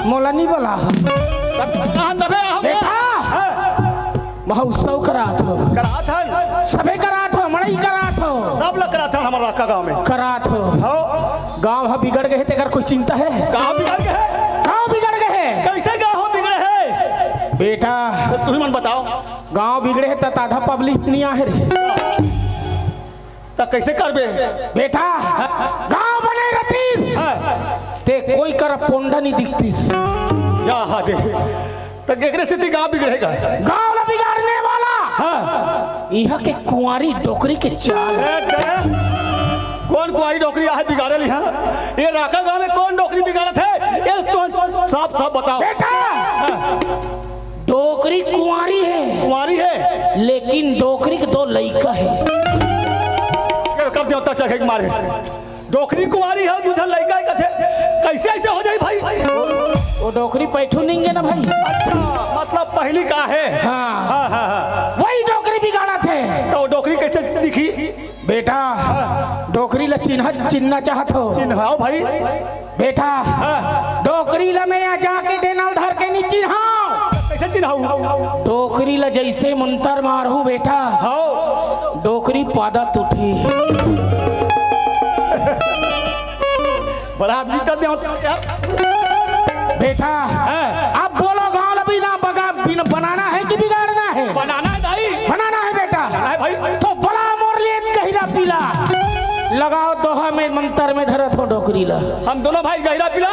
मोला नहीं बला हो। तब कहाँ तबे आओ? बेटा। हाँ। महोत्सव करात हो। करात हन। सबे करात हो, मड़ई करात हो। सब लोग करात हन हमारा राका गाँव में। करात हो। हो। गाँव ह बिगड़ गए, तेकर कोई चिंता है? गाँव बिगड़ गए? गाँव बिगड़ गए। कैसे गाँव बिगड़े है? बेटा। तो तू ही मन बताओ। गाँव बिगड़े है, त आधा पब्लिक नहीं आहे रे। त कैसे करबे? बेटा, गाँव बने रहतीस, हाँ। ते कोई कर पोंडा नहीं दिखतीस। या हा दे। त एकरे सेती गाँव बिगड़ेगा। गाँव ला बिगाड़ने वाला। हाँ। यहाँ के कुंवारी डोकरी के चाल। ए, दे। कौन कुंवारी डोकरी आहे बिगाड़े लिहा? ये राका गाँव में कौन डोकरी बिगाड़त है? ये तो साफ साफ बताओ। बेटा, हाँ। डोकरी कुंवारी है। कुंवारी है। लेकिन डोकरी के दो लइका है। ये कर देवता चढ़े के मारे। डोकरी कुंवारी है, दू झन लइका है कथे। कैसे ऐसे हो जाई भाई? वो डोकरी पैठू निंगे ना भाई। अच्छा, मतलब पहली का है? हाँ। हाँ, हाँ, हाँ। वही डोकरी बिगाड़त है। तो डोकरी कैसे दिखी? बेटा, हाँ। डोकरी ला चिन्ह, चिन्हना चाहत हो? चिन्हाओ भाई। बेटा, हाँ। डोकरी ल मैं यहाँ जाके डेना ल धर के नी चिन्हाव। कैसे चिन्हाव? डोकरी ल जैसे मंतर मारहूँ बेटा, हाँ। डोकरी पादा टूटही। बड़ा आप जीता दे होते हो क्या? बेटा, हाँ। अब बोलो गाँव ल बिना बगा-, बिना बनाना है कि बिगाड़ना है? बनाना है भाई। बनाना है बेटा। बनाना है भाई। तो बला मोर ले गहिरा पीला। लगाव दोहा में मंतर में धरत हों डोकरी ल। हम दोनों भाई गहिरा पीला,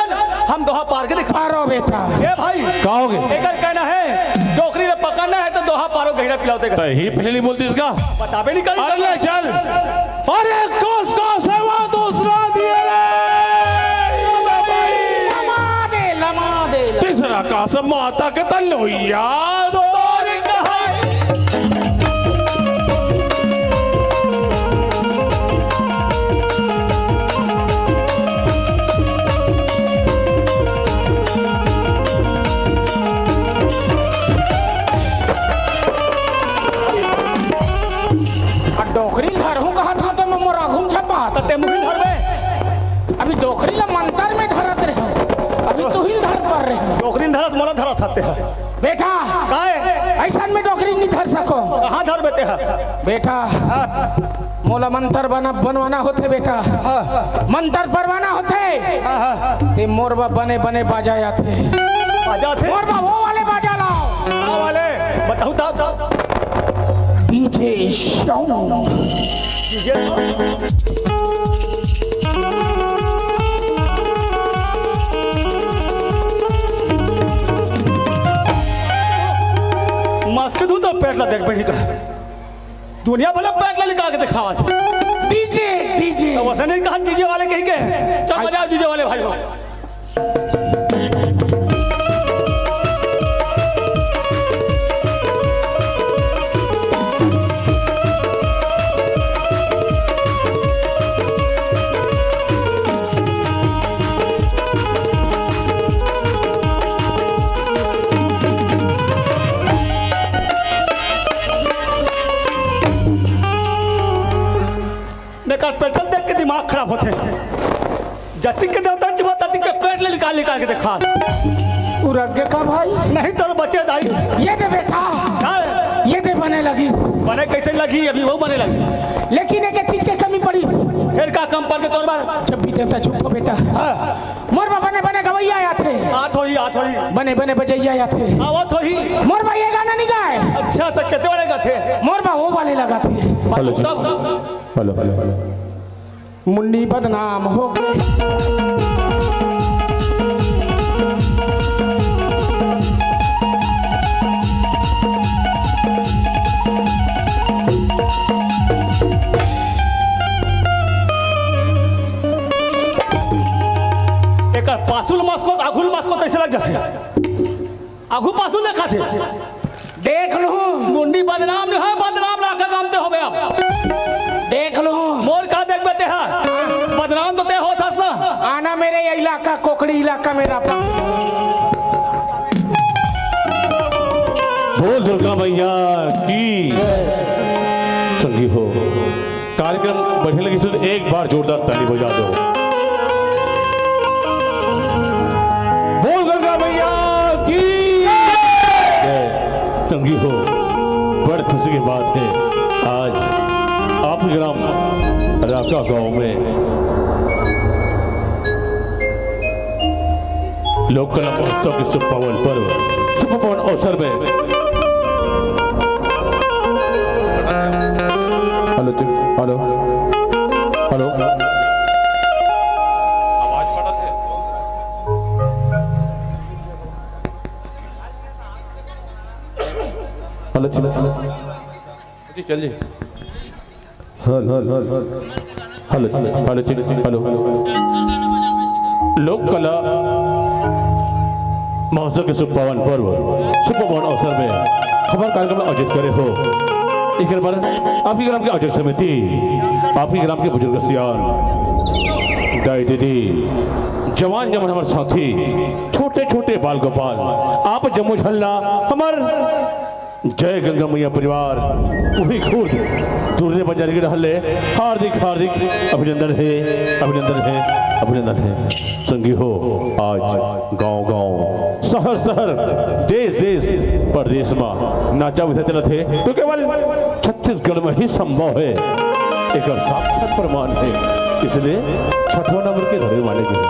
हम दोहा पार के दिखा। पारो बेटा। ए भाई। का होगे? एकर कहना है, डोकरी ल पकड़ना है तो दोहा पारो गहिरा पीला होते। त ही पहले नहीं बोलती इसका। बताबे नहीं करी। अरे ले चल। अरे कोस का सेवा दूसरा दिए रे। लमा दे, लमा दे, लमा। तीसरा का सब माता के तल लोइया। सोर कहाई। अब डोकरी ल धरहूँ कहत हँव त मैं मोर आघू म झपा। त ते मुही धरबे। अभी डोकरी ल मंतर में धरत रहेंव, अभी तुही ल धर पर रहेंव। डोकरी ल धरस, मोला धरत हते ह। बेटा, काय? अइसन में डोकरी नी धर सकों। कहाँ धरबे ते ह? बेटा, हाँ। मोला मंतर बना, बनवाना होथे बेटा। हाँ। मंतर परवाना होथे। हाँ, हाँ। ते मोर बा बने बने बाजा आथे। बाजा आथे? मोर बा वो वाले बाजा लाव। का वाले? बताओ, बताओ, बताओ। DJ sound. DJ sound. Maske धुन तो पेट ला देख बैठी का। दुनिया भर पेट ला निकाल के दिखावा। DJ, DJ. तो वैसे नहीं कहा डीजे वाले कहीं के। चल बजाओ डीजे वाले भाई हो। बेकार पेट्रोल देख के दिमाग खराब होथे। जतिक के देवता जी बात, ततिक के पेट ले निकाल निकाल के देखा। उरग गे का भाई? नहीं तो बचे दाई। ये दे बेटा। का? ये दे बने लगी। बने कैसे लगी? अभी वो बने लगी। लेकिन एक चीज के कमी पड़ी। फिर का कम पड़ के तोर बार? जब भी देवता चुप हो बेटा। हाँ। मोर बा बने बने गवैया आथे। आत होही, आत होही। बने बने बजैया आथे। आवत होही। मोर बा ये गाना नहीं गाए। अच्छा, तो कितने वाले गाथे? मोर बा वो वाले लगाथे। हेलो जी। तब हेलो, हेलो, हेलो। मुन्नी बदनाम हो गए। एकर पासुल मस्को, आघुल मस्को तैसे लग जाथे। आघू पासू देखा थे। देख लूं। मुंडी बदनाम नहीं है, बदनाम राखा काम ते होबे अब। देख लूं। मोर का देखबे ते हा? बदनाम तो ते होत हस ना। आना मेरे ये इलाका, कोकड़ी इलाका मेरा। बोल दुर्गा मैया की। संगी हो। कार्यक्रम बढ़िया लगिस त एक बार जोरदार ताली बजा दो। बोल गंगा मैया की जय। संगी हो, बड़ खुशी की बात है, आज आप ग्राम राका गांव में लोक कला महोत्सव के शुभ पावन पर्व, शुभ पावन अवसर में hello, check, hello, hello. Hello, check. जी, चल जी। Hello, hello, hello, check, hello. लोक कला महोत्सव के शुभ पावन पर्व, शुभ पावन अवसर में हमर कार्यक्रम आयोजित करे हो। एकर बर आपके ग्राम के आयोजक समिति, आपके ग्राम के बुजुर्ग सियान, दाई दीदी, जवान जवान हमर साथी, छोटे छोटे बाल गोपाल, आप जम्मो झन ला हमर जय गंगा मैया परिवार, उही खुद दुर्रे बंजारी के डहर ले हार्दिक, हार्दिक अभिनंदन हे, अभिनंदन हे, अभिनंदन हे। संगी हो, आज गांव-गांव, शहर-शहर, देश-देश, परदेश म नाचा विधा चलत हे, तो केवल छत्तीसगढ़ म ही संभव हे। एकर साक्षात प्रमाण हे, इसलिए छठवा नंबर के धरे माने गे।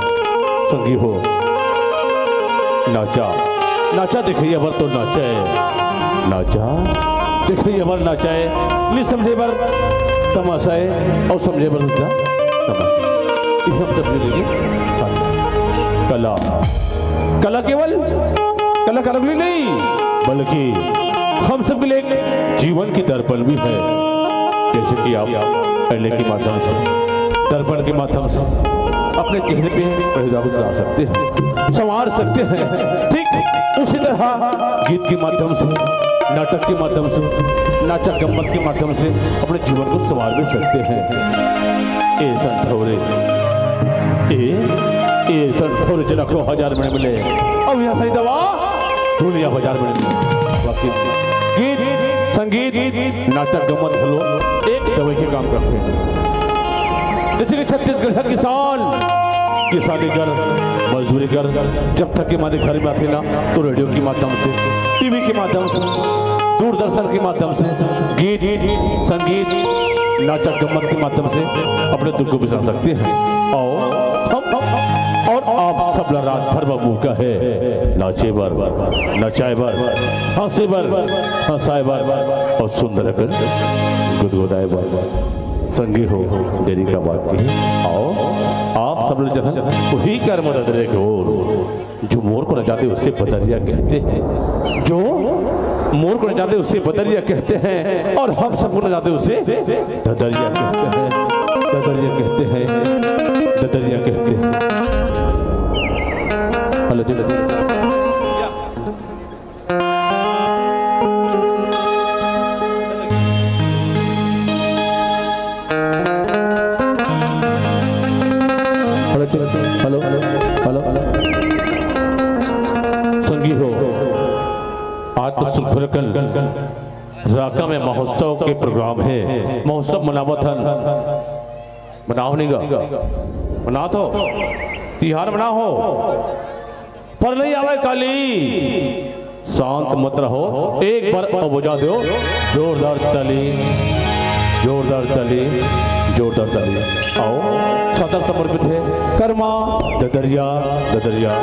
संगी हो, नाचा, नाचा देखइया बर तो नाचा ए, नाचा देखइया बर नाचा ए, नी समझे बर तमाशा ए, अउ समझे बर दूसरा तमाशा। ये हम सब मिलके कला, कला केवल कलाकार के लिए नहीं, बल्कि हम सब के लिए एक जीवन की दर्पण भी है। जैसे कि आप पहले के माध्यम से, दर्पण के माध्यम से अपने चेहरे पे पहनावा ला सकते हैं, संवार सकते हैं। ठीक उसी तरह गीत के माध्यम से, नाटक के माध्यम से, नाचा गम्मत के माध्यम से अपने जीवन को संवार भी सकते हैं। ए संठौरे, ए, ए संठौरे जनक लो हजार में मिले। अब यहाँ सही दवा दुनिया बाजार में वाकई गीत, संगीत, नाचा गम्मत घलो एक दवाई के काम करथे। जैसे कि छत्तीसगढ़ के किसान, किसानी कर, मजदूरी कर, जब थके मांदे घर में आथे ना, तो रेडियो के माध्यम से, टीवी के माध्यम से, दूरदर्शन के माध्यम से गीत, संगीत, नाचा गम्मत के माध्यम से अपने दुख को बिसर सकते हैं। और हम, हम और आप सबला रात भर बर मौका है नाचे बर, नचाए बर, हंसे बर, हंसाए बर और सुंदर कर गुदगुदाए बर। संगी हो, देरी का बात नहीं। आओ, आप सब लोग जहाँ वही कर मदद रे हो, जो मोर को नचाते उसे बदरिया कहते हैं, जो मोर को नचाते उसे बदरिया कहते हैं, और हम सबको नचाते उसे ददरिया कहते हैं, ददरिया कहते हैं, ददरिया कहते हैं। हेलो जी, हेलो। हेलो जी, हेलो, हेलो, हेलो। संगी हो, आज तो सुखरकन राका में महोत्सव के प्रोग्राम है, महोत्सव मनावत हन। मनाओ नहीं गा, मना तो तिहार मनाओ। पर नहीं आवे काली, शांत मत रहो, एक बार अउ बजा दो जोरदार ताली, जोरदार ताली, जोरदार ताली। आओ, सादर समर्पित है कर्मा ददरिया, ददरिया।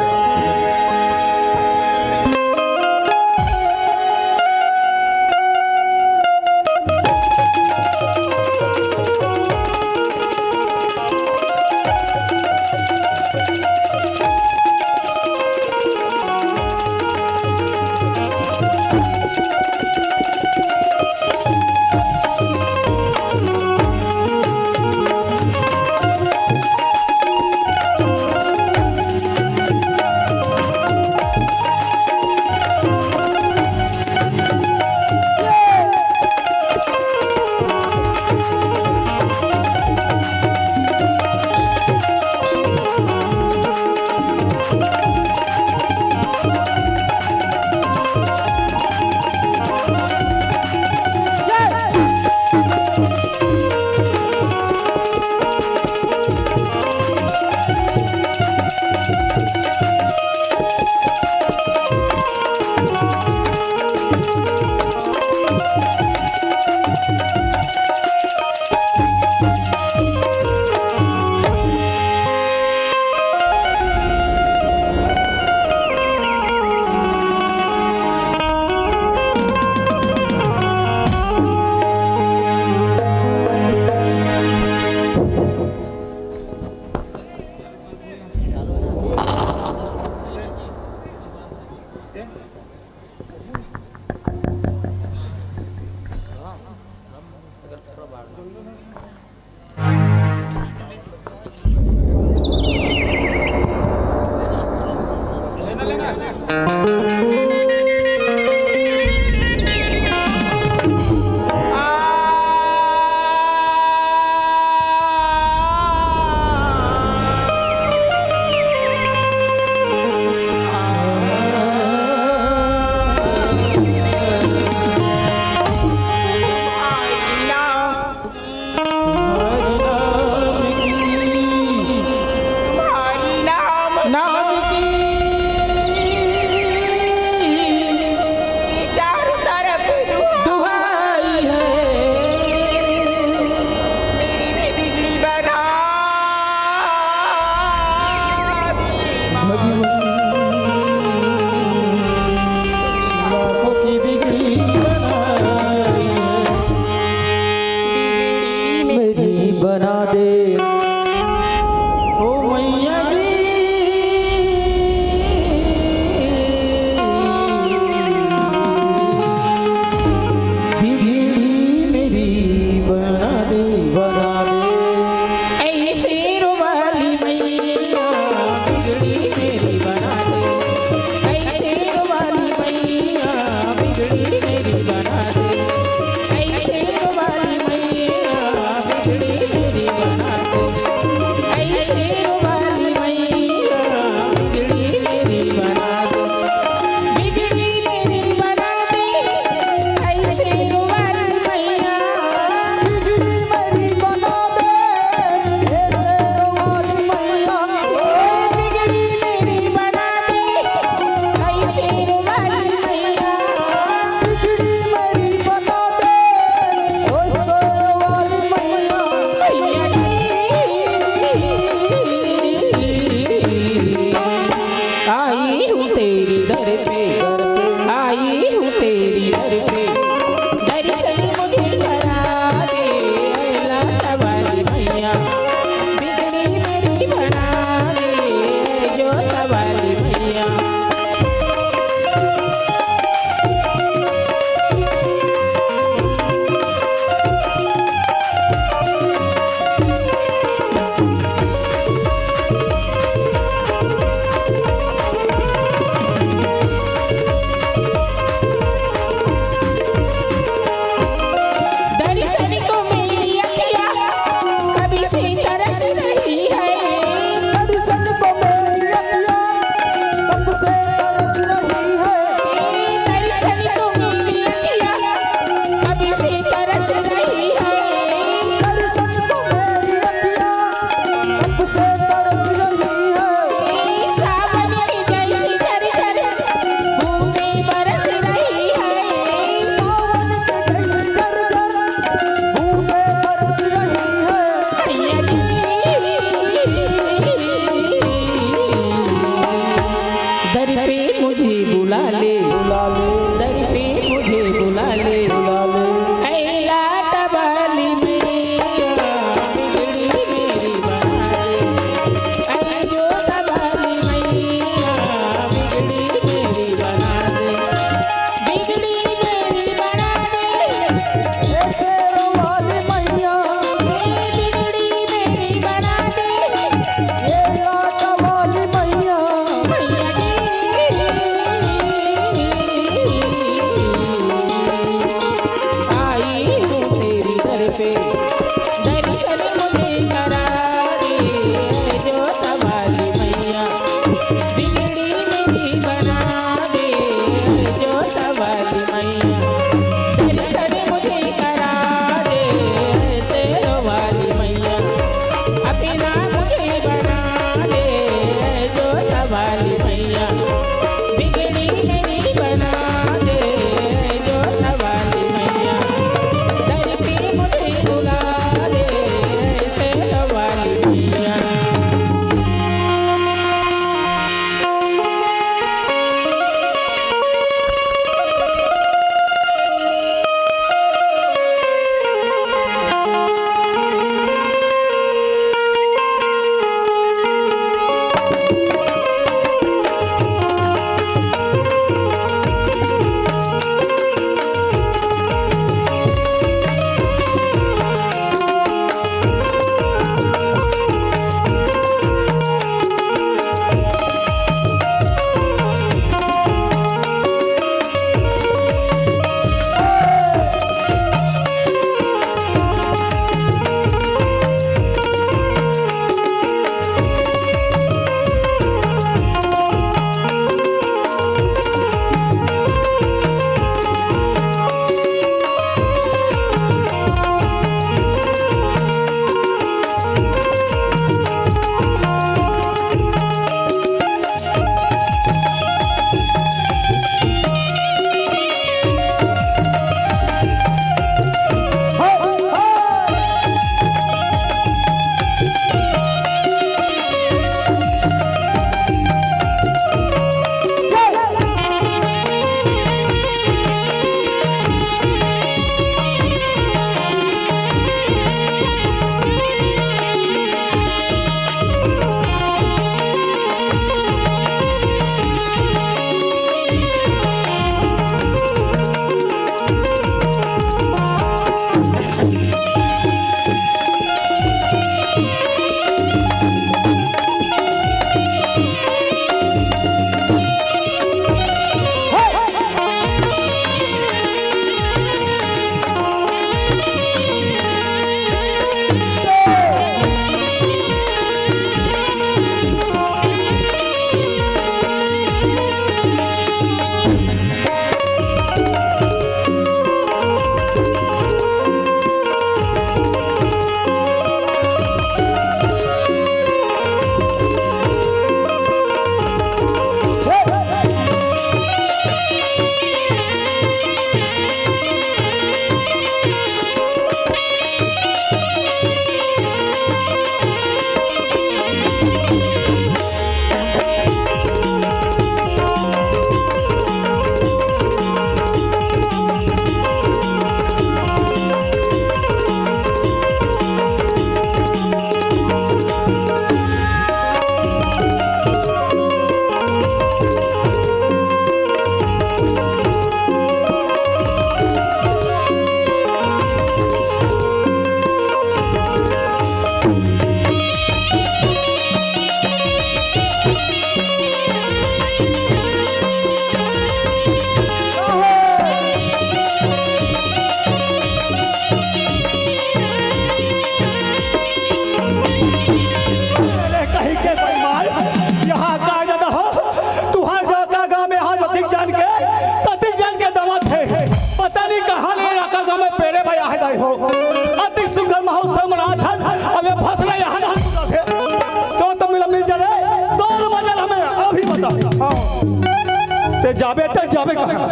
जाबे त जाबे कहाँ?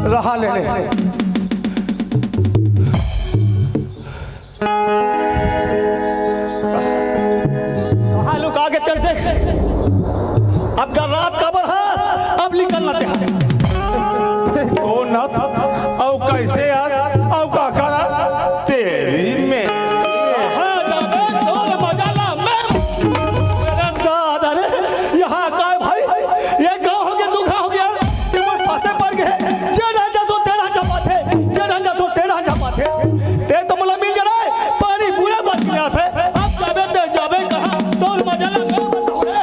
रहा ले ले। कहाँ लुका के चल दे? अब कर रात काबर हस, अब निकल ना दे। कौन हस? अउ कैसे हस? अउ का करस? तेरी में। हाँ, जाबे तोर मजा ला मैं। अरे दादा रे, यहाँ का है भाई? ये गाँव हो गया, दूखा हो गया। ते मोर पासे पड़ गए। जे रांझा तो तेरा झपाथे, जे रांझा तो तेरा झपाथे। ते तो मोला मिल गए रे, पानी पूरा बच गया से। अब जाबे ते जाबे कहाँ? तोर मजा ला मैं बताऊँ रे।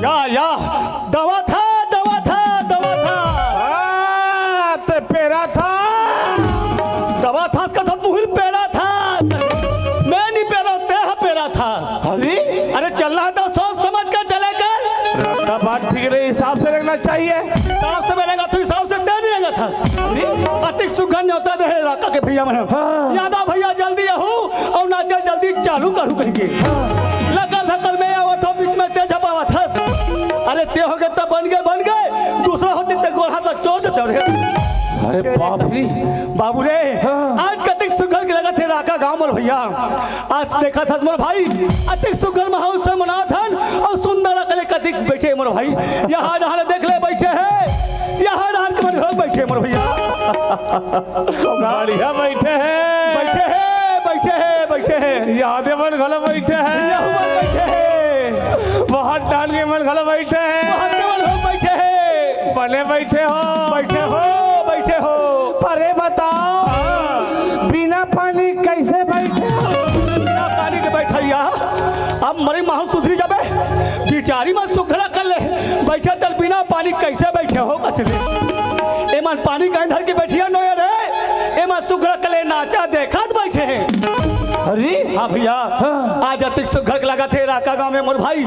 या, या, दवा था, दवा था, दवा था। हाँ, ते पेरा था। दवा था, इसका सब मुहिल पेरा था। मैं नहीं पेरा, ते हा पेरा था। अरे? अरे, चलना है तो सोच समझ के चले कर। रखना बात ठीक रही, हिसाब से रखना चाहिए। हिसाब से मैं रखा तो हिसाब से दे नहीं रखा था। अरे? अतिक सुघर न्योता दे है राका के भैया मन। हाँ। यादव भैया जल्दी आहू अउ नाचल जल्दी चालू करू कहि के। लकर धकर में आवत हो, बीच में ते झपावत हस। अरे ते हो गए तब बन गए, बन गए। दूसरा होती ते गोरहा सा चोर देते रे। अरे बाप रे। बाबू रे, हाँ। आज कतिक सुघर के लगत हे राका गाँव मोर भैया। आज देखत हस मोर भाई, अतिक सुघर माहौल से मनात हन अउ सुंदर अकले कतिक बैठे मोर भाई। यहाँ डहान देख ले बैठे हे, यहाँ डहान के मन घलो बैठे मोर भैया। बढ़िया बैठे हे। बैठे हे, बैठे हे, बैठे हे। यादे मन घलो बैठे हे। यहू मन बैठे हे। बहुत डाल के मन घलो बैठे हे। बहुत के मन घलो बैठे हे। बने बैठे हो। बैठे हो, बैठे हो। अरे बताओ, हाँ। बिना पानी कैसे बैठे हो? बिना पानी के बैठइया। अब मरी माहू सुधरी जाबे। बिचारी मन सुघरा कर ले। बैठे तर बिना पानी कैसे बैठे हो कथले? एमन पानी कहीं धर के बैठिया नोय रे। एमन सुघरा कर ले नाचा देखत बैठे हे। अरे? हाँ भैया। हाँ। आज अतिक सुघर के लगत हे राका गाँव में मोर भाई।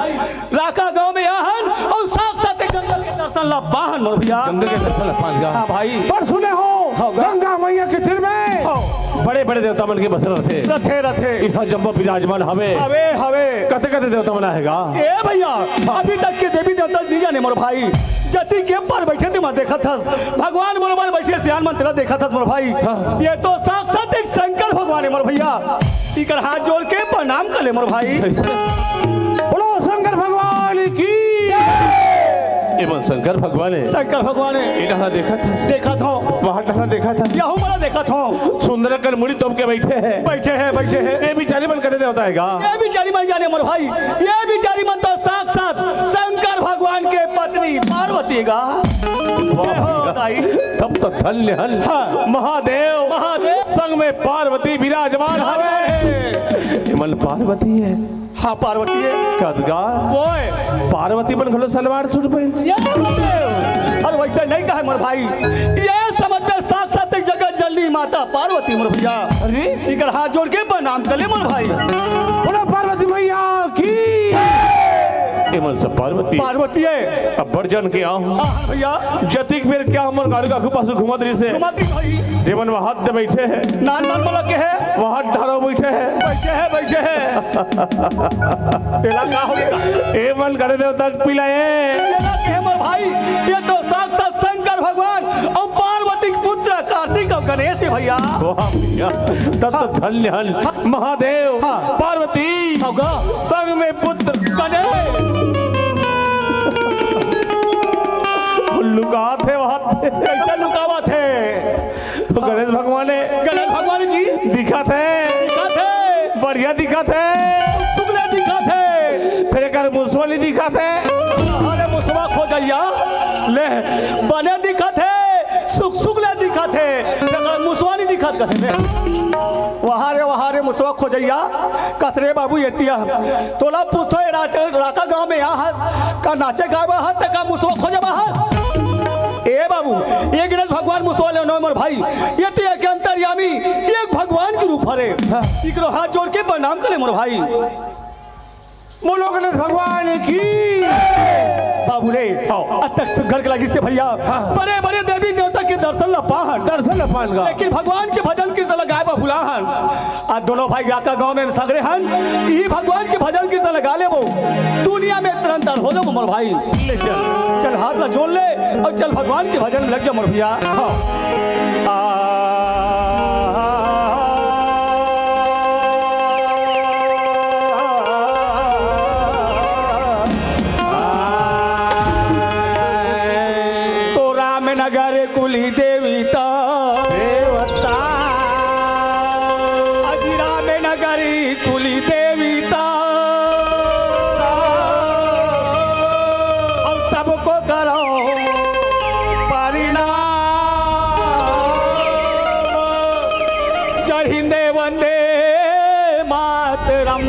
राका गाँव में आहन अउ साथ साथ गंगा के दर्शन ला पाहन मोर भैया। गंगा के दर्शन ला पाहन गा। हाँ भाई। पर सुने हो, हाँ गा। गंगा मैया के तीर में हाँ। बड़े बड़े देवता मन के बसेरा रथे। रथे, रथे। इहाँ जम्मो विराजमान हवे। हवे, हवे। कते कते देवता मन आहे गा। ए भैया, अभी तक के देवी देवता नहीं जाने मोर भाई। जति के पर बैठे ते मैं देखत हस। भगवान बरोबर बैठे सियान मन तेला देखत हस मोर भाई। हाँ। ये तो साक्षात एक शंकर भगवान हे मोर भैया। इकर हाथ जोड़ के प्रणाम कर ले मोर भाई। कैसे? बोलो शंकर भगवान की। एमन शंकर भगवान हे। शंकर भगवान हे। ए डहरा देखत हस। देखत हो। वहाँ डहरा देखत हस। यहू वाला देखत हो। सुंदर कर मुड़ी तोप के बैठे हे। बैठे हे, बैठे हे। ए बिचारी मन कते देवता हे गा। ए बिचारी मन जाने मोर भाई। ए बिचारी मन तो साक्षात शंकर भगवान के पत्नी पार्वती गा। वाह हो भैया। दाई। तब तो धन्य हन। हाँ। महादेव। महादेव। संग में पार्वती विराजमान हवे। एमन पार्वती हे। हाँ, पार्वती हे। कस गा। ओए। पार्वती मन घलो सलवार सूट पहिन। ये बात हे। अरे वैसे नहीं कहे मोर भाई। ये समझ में साक्षात एक जगत जननी माता पार्वती मोर भैया। अरे? इकर हाथ जोड़ के प्रणाम कर ले मोर भाई। बोलो पार्वती मैया की। एमन सब पार्वती। पार्वती हे। अब्बड़ जन के आँव। हाँ, हाँ भैया। जतिक बेर के आँव मोर गाड़ी का पासू घूमत रहिसे। घूमत रहिसे भाई। जेमन वहाँ दे बैठे हे। नान नान बोला के हे। वहाँ डहरा बैठे हे। बैठे हे, बैठे हे। एला का हो गया? एमन करे देवता के पिला हे। एला के हे मोर भाई, ये तो साक्षात शंकर भगवान अउ पार्वती के पुत्र कार्तिक अउ गणेश हे भैया। वाह भैया, तब तो धन्य हन महादेव, हाँ। पार्वती, हाँ गा। संग में पुत्र गणेश। लुकात हे वहाँ। कैसे लुकावत हे? तो गणेश भगवान हे। गणेश भगवान जी। दिखत हे। दिखत हे। बढ़िया दिखत हे। सुकले दिखत हे। फेर एकर मुसवा नी दिखत हे। अरे मुसवा खोजइया। ले, बने दिखत हे। सुक सुक ले दिखत हे। एकर मुसवा नी दिखत कथे। वाह रे, वाह रे, मुसवा खोजइया। कस रे बाबू एतिया। तोला पूछथों, ए रात, राका गाँव में आ हस, का नाचे गाए बर हस, त का मुसवा खोजे बर हस? ए बाबू, ए गणेश भगवान मुसवा ले नोय मोर भाई, ये तो एक अंतर्यामी, एक भगवान के रूप हरे। इकरो हाथ जोड़ के प्रणाम करे मोर भाई। बोलो गणेश भगवान की। बाबू रे, हाँ। अतक सुघर के लगिस हे भैया, हाँ। बड़े बड़े देवी देवता के दर्शन ला पाहन। दर्शन ला पाहन गा। लेकिन भगवान के भजन कीर्तन ला गाए बर भुलाहन। आज दोनों भाई राका गाँव में सगरे हन, इही भगवान के भजन कीर्तन ला गा लेबो, दुनिया में तरन तार हो चलो मोर भाई, ले चल। चल हाथ ला जोड़ ले अउ चल भगवान के भजन में लग जा मोर भैया। हाँ। आ, तो राम नगर कुली देवता, देवता। अजी राम नगरी कुली देवता, हम सबको करो परिणाम। जय हिंद, वंदे मातरम।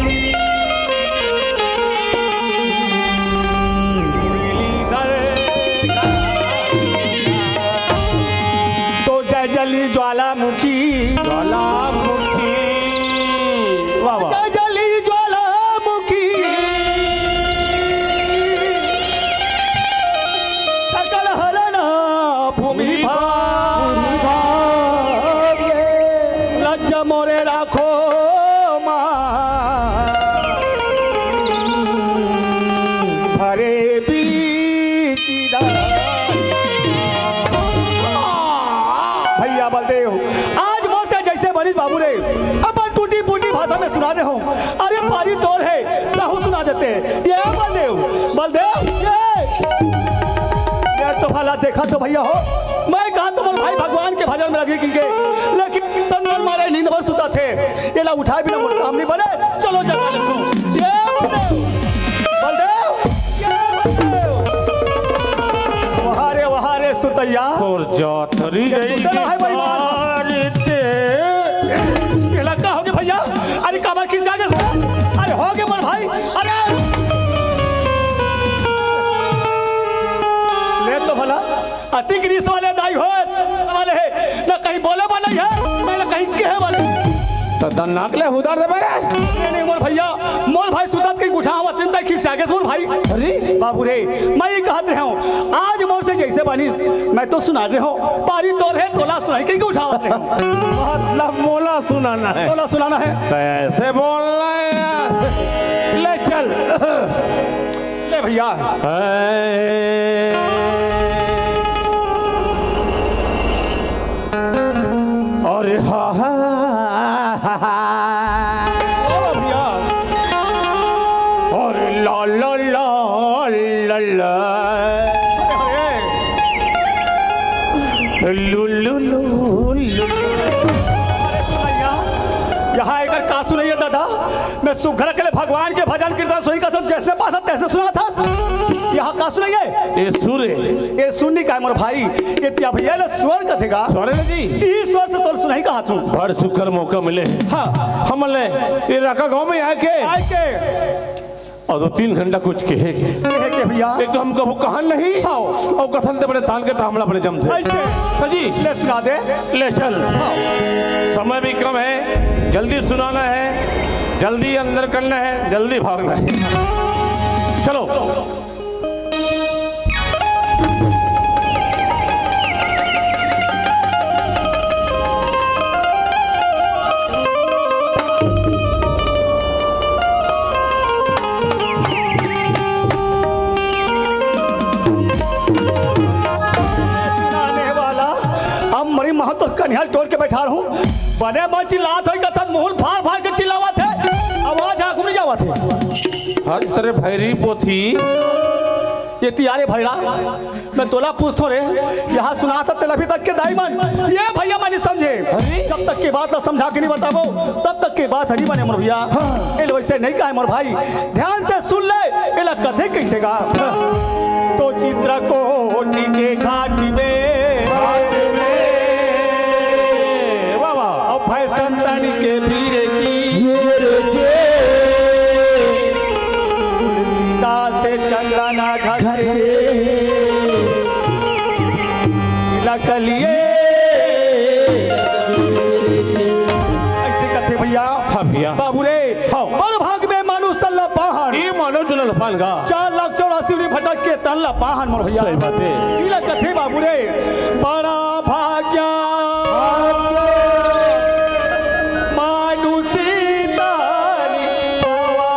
तो जय जली ज्वालामुखी। ज्वालामुखी। वाह, वाह। जय जली ज्वालामुखी। सकल हरण भूमि भाग। लज्जा मोरे राखो माँ। भरे बीच भैया बलदेव, आज मोर से जइसे बनिस बाबू रे, अपन टूटी फूटी भाषा में सुना रहे हो। अरे पारी तोर हे, लहू सुना देते। ये बलदेव, बलदेव, ये, ये तो भला देखा तो भैया हो, मैं कहा तुम्हारे भाई भगवान के भजन में लगे कि के, लेकिन तन मारे नींद भर सुता थे। एला उठाए बिना मोर काम नहीं बने। चलो जगा लेथों। ये बलदेव, बलदेव, ये बलदेव। वहा रे, वहा रे सुतैया। तोर जात हरी ये गई सुतैया है भाई। गिटार ते। एला का होगे भैया? अरे काबर खिसिया गे? अरे होगे मोर भाई। अरे ले तो भला। अतिक रिस वाले दाई हो, वाले हे, ना कहीं बोले वाले हे, ना कहीं कहे वाले। तो दन्नाक ले हुदार दे मेरे। नहीं, नहीं, मोर भैया, मोर भाई सुतात कहीं उठावत, दिन तक खिसिया गे मोर भाई। अरे? बाबू रे, मैं ये कहत रहे हूँ, आज मोर से जैसे बनिस, मैं तो सुना रहे हूँ, पारी तोर हे, तोला सुनाई कहीं उठावत रहे हूँ। मतलब मोला सुनाना है। तोला सुनाना है। तो ऐसे बोलना है यार। ले चल। ले भैया। अरे हा, हा, हा, हा। अरे भैया। अरे ला, ला, ला, ला, ला। लू, लू, लू, लू। यहाँ एकर का सुनइया दादा? मैं सुघर के लिए भगवान के भजन कीर्तन सोई कसम जैसे पासा तैसे सुना था। यहाँ का सुनइया? ये सुर है। ये सुन नहीं का मोर भाई, ये तिया भैया ले स्वर कथे का। स्वर है जी। ई स्वर से तोर सुनाई कहा तू। बड़ सुघर मौका मिले। हाँ। हमन ले ये राका गांव में आए के। आए के। अउ दो तीन घंटा कुछ कहे के। कहे के भैया। एक तो हम कभू कहन नहीं। हाँ। अउ कथन ते बड़े तान के तामला बड़े जमथे। ऐसे। हाँ जी। ले सुना दे। ले चल। हाँ। समय भी कम है, जल्दी सुनाना है, जल्दी अंदर करना है, जल्दी भागना है। चलो। सुनाने वाला, अब मरी महत तो कनिहाल टोल के बैठा रहूं। बने मन चिल्लात होई कथन मुहुल फाड़ फाड़ के चिल्लावत हे, आवाज आंख में जावत हे। हर तेरे भैरी पोथी। ये तियारे भैरा, मैं तोला पूछथों रे, यहाँ सुनात हे तेला अभी तक के दाई मन, ये भैया मन नहीं समझे। अरे? जब तक के बात ला समझा के नहीं बताबो, तब तक के बात हरी बने मोर भैया। हाँ। ये लो ऐसे नहीं कहा मोर भाई, ध्यान से सुन ले, एला कथे कैसे गा। तो चित्रकोट के घाट में, घाट में, वाह, वाह। अउ फैशन तन के भीड़ जी, भीड़ जी। सीता से चंद्रना घर घर से से। तिलक लिए। ऐसे कथे भैया। हाँ भैया। बाबू रे, हाँ। बड़ भाग में मानुष तन ला पाहन। ई मानुष तन ला पाहन गा। चार लाख चौरासी उनी भटक के तन ला पाहन मोर भैया। सही बात है। तिलक कथे बाबू रे, बड़ा भाग्य मानुष तन पावा।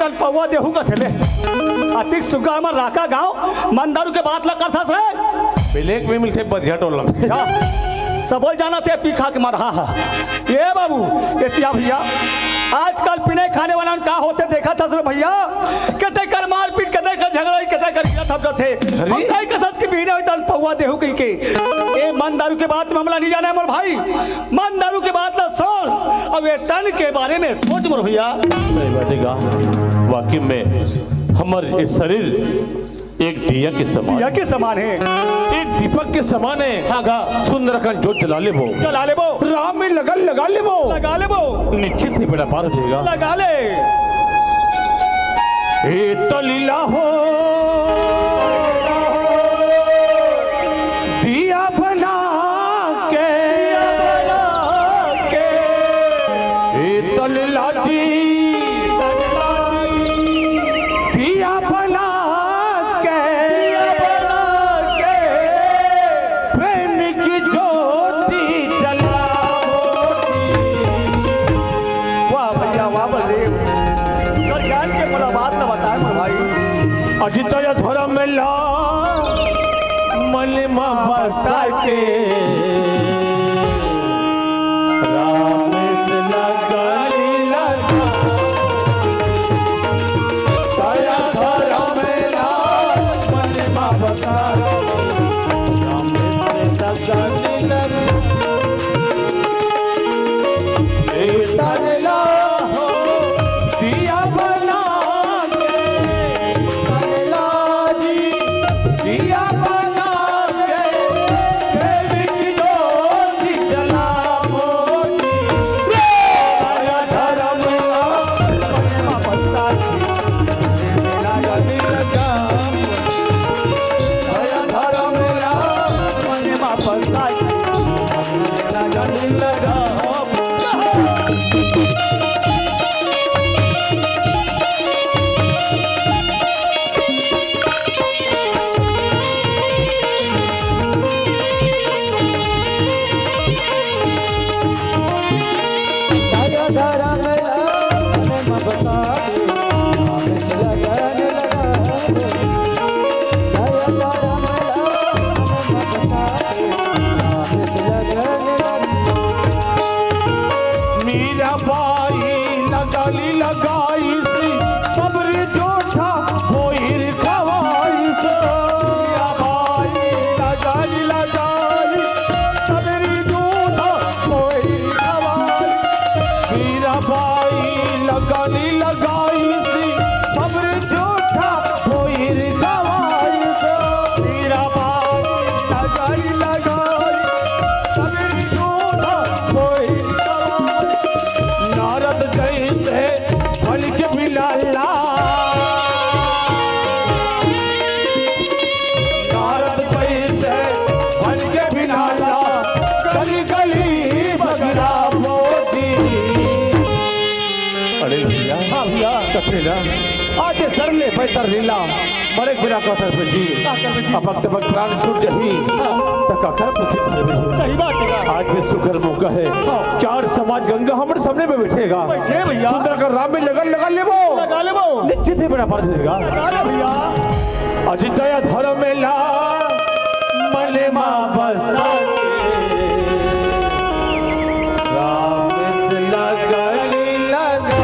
तन पौवा देहू कथे ले। अतिक सुग्घर म राका गाँव, मन दारू के बात ला करथस रे। ब्लैक में मिलथे बधिया टोला में। जा, सबो जानथे पी खा के मरहा हा। ए बाबू, एतिया भैया, आजकल पीने खाने वाला मन का होथे देखत हस रे भैया? कते कर मारपीट, कते कर झगड़ा, कते कर गिरत हबकत हे। अरे। हम कई कसस के बिहने होई तन पौवा देहू कहिके। ए मन दारू के बात म हमला नहीं जाने मोर भाई। मन दारू के बात ला छोड़, अब ए तन के बारे में सोच मोर भैया। सही बात हे गा। वाकई में हमर ए शरीर एक दिया के समान दिया हे। के समान हे। एक दीपक के समान हे। हाँ गा। सुंदर कन जोत जला लेबो। जला लेबो। राह में लगन लगा लेबो। लगा लेबो। निश्चित ही बेड़ा पार हो जाएगा। लगा ले। ए तलीला हो दिया बना के। दिया बना के। ए तलीला जी दिया बना के। दिया बना के। प्रेम की ज्योति जलावो जी। वाह भैया, वाह बलदेव। तोर ज्ञान के मोला बात ल बताए मोर भाई। अजित या धर्म ला मन मा बसा के। राम से लगाली लगा। दया धर्म ला मन मा बसा। राम से लगाली लगा। ए तन ला हो दिया बना के, तन ला जी दिया बना के, देवी की ज्योति जलावो जी। दया धर्म ला मन मा बसा। दया धर्म ला मन मा बसा। मीरा बाई लगाली लगाई सी, सबरी जोठा होई रे खवाई सी। मीरा बाई लगाली लगाई, सबरी जोठा होई रे खवाई। मीरा बाई लगाली लगाई सी, सबरी जोठा होई रे खवाई सी। मीरा बाई लगाली लगाई, सबरी जोठा होई रे खवाई। नारद जैसे बन के बिलाला, नारद जैसे बन के बिलाला, गली गली बगड़ा बोली। अरे भैया, हाँ भैया। कथे ना, आज सरले पैतर लीला। मरे बिना कथर पे जी। का करबे जी? अब वक्त वक्त प्राण छूट जही। हाँ। त का करबे जी? सही बात हे। आज भी सुघर मौका हे। हाँ। चार समाज गंगा हमर सामने में बैठेगा। बैठे भैया। सुंदर कर राह में लगन लगा लेबो। लगा लेबो। निश्चित ही बेड़ा पार देगा। लगा ले भैया। अजित या धर्म ला मन मा बसा के। राम से लगाली लगा।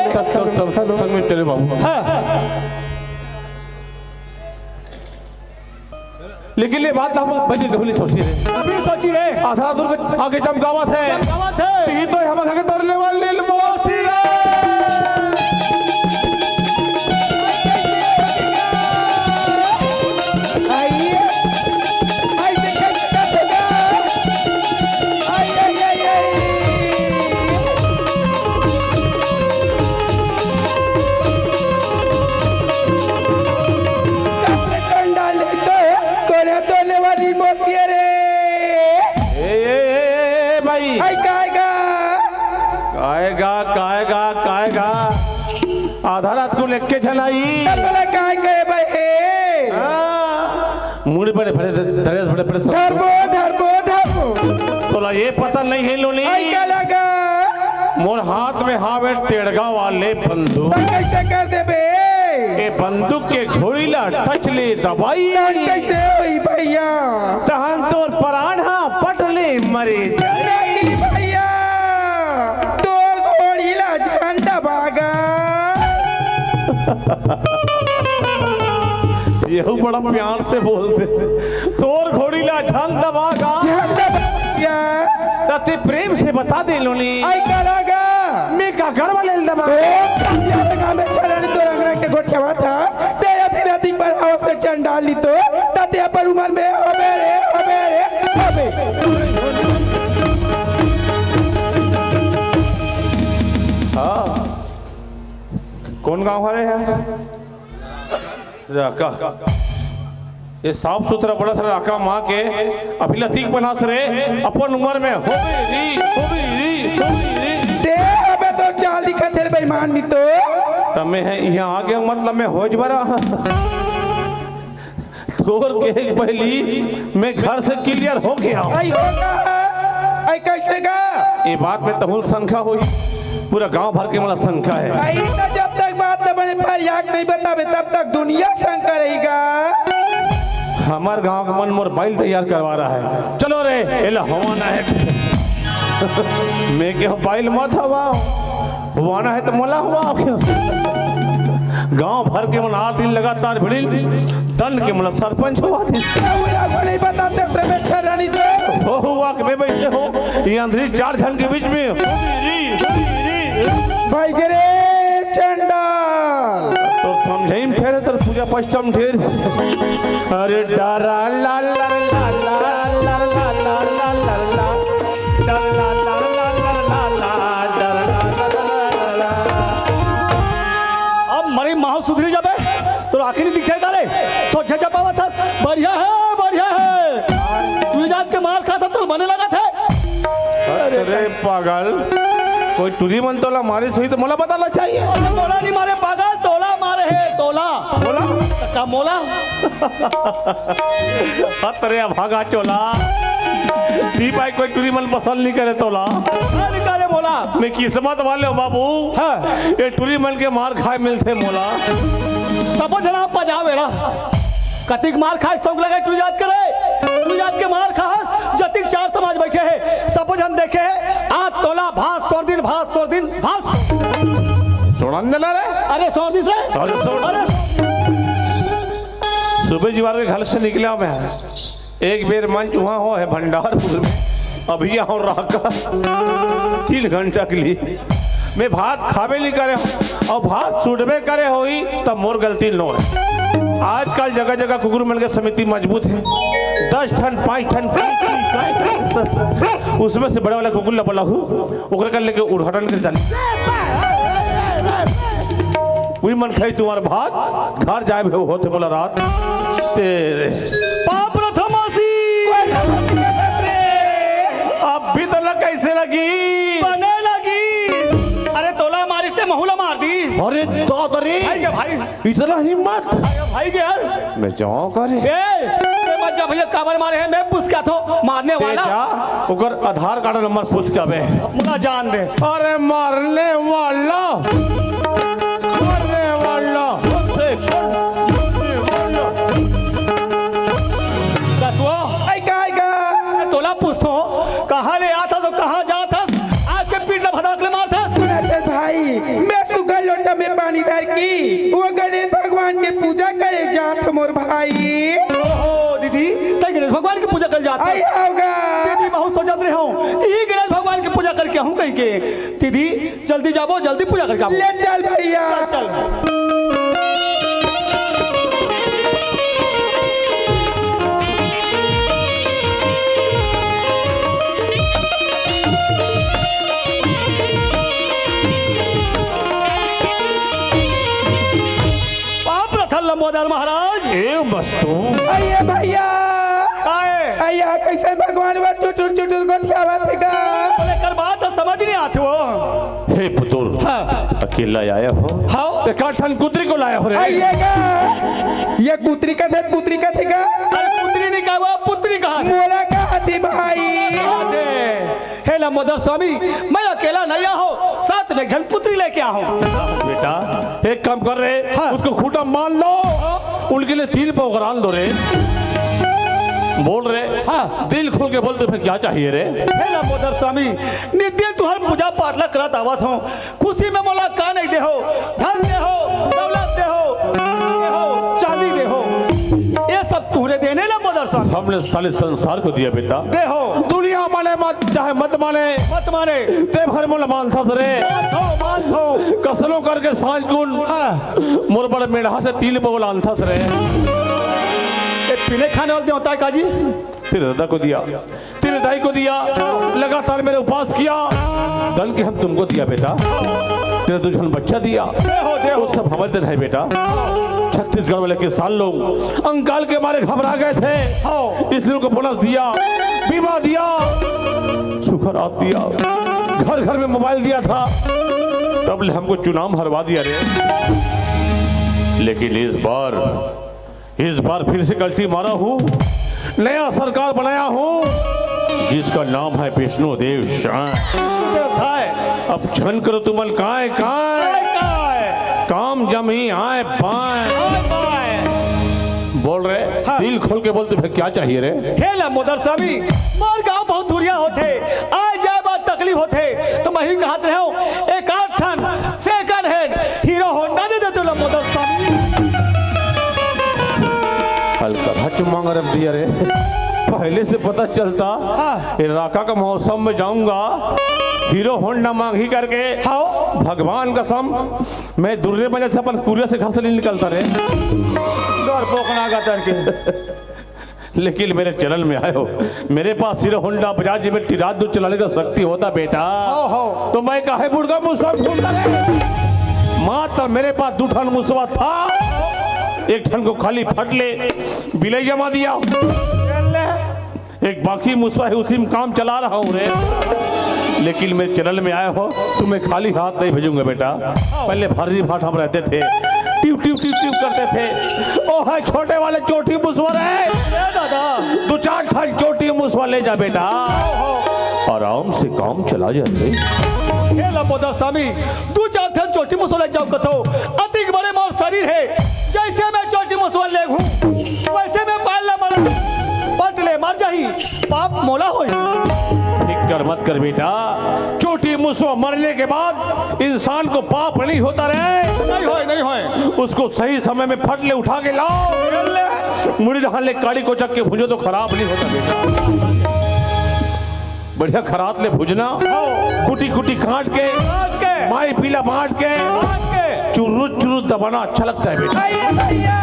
तब, तब, तब, हेलो। संग में चले बाबू। हाँ। लेकिन ये बात हम बड़ी गहरी सोची रहे। अभी सोची रहे। आधा सुन के आगे चमकावत है। चमकावत है। तो ये तो हम आगे तोड़ने वाले मौसी रे। आई, आई, देखा, देखा, देखा। आई, आई, आई, आई। कपड़े कौन डाले तो, कोने तोड़ने वाली मौसी रे। ए, ए, ए, ए, भाई। आई, काएगा? काएगा, काएगा, काएगा? आधा रात को लेके झन आई। तब बोला, काएगा भाई? हाँ। मुड़ी बड़े बड़े, ड्रेस बड़े बड़े सब। धर्मो, धर्मो, धर्मो। तोला ये पता नहीं है लोनी। आई का लगा? मोर हाथ में हावे टेड़गा वाले बंदूक। तब कैसे कर देबे? ए बंदूक के घोड़ी ला टच ले दबाई। तब कैसे होई भैया? तहन तोर परान हा पट ले मरे जाए। नहीं भैया, तोर घोड़ी ला झन दबागा। यहू बड़ा प्यार से बोलते। तोर घोड़ी ला झन दबागा। झन दबागा। त ते प्रेम से बता दे लोनी। आई का लगा? मैं का करवा ले दबा। ओ, कसिया लगा में छरन तोर अंगना के गोठियावा था। ते अभी नदी पर हवा से चंडाली तो, त ते अपन उम्र में अबे रे, अबे रे, अबे। हाँ। कौन गांव हरे है? राका। ये साफ सुथरा बड़ा सा राका माँ के अभी लतीक बनास रे, अपन उम्र में हो गई री, हो गई री, हो गई री। ते अबे तो चाल दिखत हे रे बेईमान मितो। तमे है यहाँ आ गया, मतलब मैं हो जबरा। तोर के एक पहली मैं घर से क्लियर हो गया हूँ। आई होगा, आई कैसे गा? ये बात में तहुल शंका हुई, पूरा गांव भर के मला शंका है। आई तो जब तक बात न बने पर याक नहीं बतावे, तब तक दुनिया शंका रहेगा। हमार गांव का मन मोर बाइल तैयार करवा रहा है। चलो रे, एला हवाना है। मैं के बाइल मत हवाओ, हवाना है तो मोला हवाओ। गांव भर के मन आठ दिन लगातार भिड़िल, दन के मोला सरपंच हुआ थे। पूरा को नहीं बताते थे, मैं छरानी तो। हो हुआ के मैं बैठे हो, ये अंधेरी चार झन के बीच में। भाई गिरे चंडाल। तो समझाई में फेरे तर पूजा पश्चिम ढेर। अरे डारा ला ला ला ला ला ला ला ला ला ला। डारा ला ला ला ला ला ला ला ला ला ला। अब मरी माहौल सुधरी जाबे, तो आखिरी दिखे का रे? सोचे जपावत हस, बढ़िया है, बढ़िया है। तू जात के मार खाता तो बने लगत है। अरे पागल, कोई टुरी मन तोला मारे सही तो मोला बताना चाहिए। अरे तोला नहीं मारे पागल, तोला मारे है, तोला। बोला? का मोला? हत रे अभागा चोला। ती भाई कोई टुरी मन पसंद नहीं करे तोला। हाँ, नहीं करे मोला। मैं किस्मत वाले हो बाबू। हाँ। ये टुरी मन के मार खाए मिलथे मोला। सबो जना पजावे ला। कतिक मार खाए शौक लगे टुरी जात करे। टुरी जात के मार खा, जतिक चार समाज बैठे है, सबो जन देखे है, आज तोला भात सोर दिन, भात सोर दिन, भात। छोड़न देना रे। अरे सोर दिन से। अरे सोर। अरे सुबह जीवार के घर से निकला मैं, एक बेर मंच वहाँ हो है भंडारपुर में, अभी यहाँ रहा का तीन घंटा के लिए। मैं भात खाबे नहीं करे हूँ, और भात सुटबे करे होई, तब मोर गलती नो है। आजकल जगह जगह कुकुर मन के समिति मजबूत है, दस ठन, पाँच ठन, उसमें से बड़े वाला कुकुर ला बोला हूँ, ओकरे कर लेके उद्घाटन कर डाली। उही मन खाई तुम्हार भात, घर जाए भी होथे मोला रात। तेरे पाप रथमासी। अब भी तोला कैसे लगी? बने लगी। अरे तोला मारिस ते महू ला मार दिस। अरे दादा रे। भाई के भाई। इतना हिम्मत। भाई के यार। मैं जाऊँ करे। ए, ए मत जा भैया, काबर मारे हैं, मैं पूछ क्या थो मारने वाला। बेटा, ओकर आधार कार्ड नंबर पूछ के आबे। मोला जान दे। अरे मारने वाला, मारने वाला, मारने वाला। दसवा। आई का, आई का? तोला पूछथो, कहाँ ले आथस तो कहाँ जाथस? आज के पीठ ला भदाक ले मारथस। सुन रे भाई, मैं सुग्घर में पानी डार के वो गणेश भगवान के पूजा करे जात मोर भाई। ओहो दीदी, तै गणेश भगवान के पूजा करे जात हे? अई होगा। दीदी, बहुत सोचत रहे हूँ, ई गणेश भगवान के पूजा करके आहूँ कहिके। दीदी, जल्दी जाबो, जल्दी पूजा करके आबो। ले चल भैया। चल, चल। पाप रथल लंबोदर महाराज। एवमस्तु। अइया भैया। काय? अइया, कइसे भगवान वा चुटुर चुटुर गोठियावत हे गा? अरे, कर बात तो समझ नहीं आत हे वो। हे पुतुर, हाँ। अकेला आया हो? हाँ। ते का ठन कुतरी को लाया हो रे? अइया गा, ये कुतरी का थे, कुतरी का थे गा? अरे, कुतरी नहीं कहा, वो पुत्री कहा थे। मोला कहा थे भाई। कहा थे। हे लंबोदर स्वामी, मैं अकेला नहीं आया हूँ, साथ में एक झन पुत्री लेके आया हूँ। बेटा, एक काम कर रे, हाँ। उसको खूंटा मार लो, उनके लिए तीन पौ कराल दो रे। बोल रे, हाँ। दिल खोल के बोल, तुझे क्या चाहिए रे? हे लंबोदर स्वामी, नित दिन तुहर पूजा पाठ ला करत आवत हूँ, खुशी में मोला का नहीं देहो, धन देहो, दौलत देहो, देहो, चांदी देहो, ये सब तुहरे देने लंबोदर स्वामी। हमने सारे संसार को दिया बेटा। देहो। दुनिया माने मत, चाहे मत माने। मत माने। ते भर मोला मानथस रे। मानथो, मानथो। कसनो करके सांझ कुन। हाँ। मोर बर मेढ़ा से तीन पौ लानथस रे। ये पीने खाने वाला देवता है काजी? तेरे दादा को दिया, तेरे दाई को दिया, लगातार मेरे उपास किया, धन के हम तुमको दिया बेटा, तेरे दो झन बच्चा दिया, देहो, देहो। वो सब हमारे धन है बेटा। छत्तीसगढ़ वाले किसान लोग कंकाल के मारे घबरा गए थे, हाँ। इसलिए उनको बोनस दिया, बीमा दिया, सुखरात दिया, घर घर में मोबाइल दिया था, तब ले हमको चुनाव में हरवा दिया रे। लेकिन इस बार, इस बार फिर से गलती मारा हूँ, नया सरकार बनाया हूँ, जिसका नाम है विष्णुदेव साय। विष्णुदेव साय। अब झन करो तुमन काय काय, काय काय? काम जमी आय बाय। आय बाय। बोल रे, हाँ। दिल खोल के बोल, तुझे क्या चाहिए रे? हे लंबोदर स्वामी, मोर गांव बहुत दूरिया होथे, आय जाय बर तकलीफ होथे, तो मैं ही कहत रहे हूँ, एक आध ठन second hand Hero Honda दे दे तो लंबोदर स्वामी। हल्का हच मांग रख दिया रे। पहले से पता चलता, हाँ। ये राका का मौसम में जाऊंगा, Hero Honda मांगी करके। हाँ। भगवान कसम, मैं दुर्रे बजे से अपन कुरिया से घर से नहीं निकलता रे। डरपोक नागा तन के। लेकिन मेरे चरण में आयो, मेरे पास Hero Honda Bajaj में टिराज दो चलाने का शक्ति होता बेटा, हो, हो। तो मैं काहे बुढ़गा मुसवा घूमता रे? मात्र मेरे पास दो ठन मुसवा था, एक ठन को खाली फट ले बिलाई जमा दिया, एक बाकी मुसवा है, उसी में काम चला रहा हूँ रे। लेकिन मेरे चरण में आए हो, तुम्हें खाली हाथ नहीं भेजूंगा बेटा। पहले भर्री भाट हम रहते थे, टिव टिव टिव टिव करते थे। ओ है छोटे वाले चोटी मुसवा रे। ए दादा। दो चार ठन चोटी मुसवा ले जा बेटा, आराम से काम चला जाते। हे लंबोदर स्वामी, दो चार ठन चोटी मुसवा ले जाओ कथो, अतिक बड़े मोर शरीर है, जैसे मैं चोटी मुसवा ले घूम, वैसे मैं पाल ला मर, पट ले मर जाही, पाप मोला होही। फिकर मत कर बेटा, चोटी मुसवा मरने के बाद इंसान को पाप नहीं होता रे। नहीं होय, नहीं होय। उसको सही समय में फट ले उठा के लाओ। मुड़ी डहान ले काड़ी कोचक के भूंजो तो खराब नहीं होता बेटा। बढ़िया खरात ले भुजना, हाँ। कुटी कुटी काट के, काट के। माई पीला बांट के, बांट के। चुरुत चुरुत दबाना अच्छा लगता है बेटा। अइया भैया।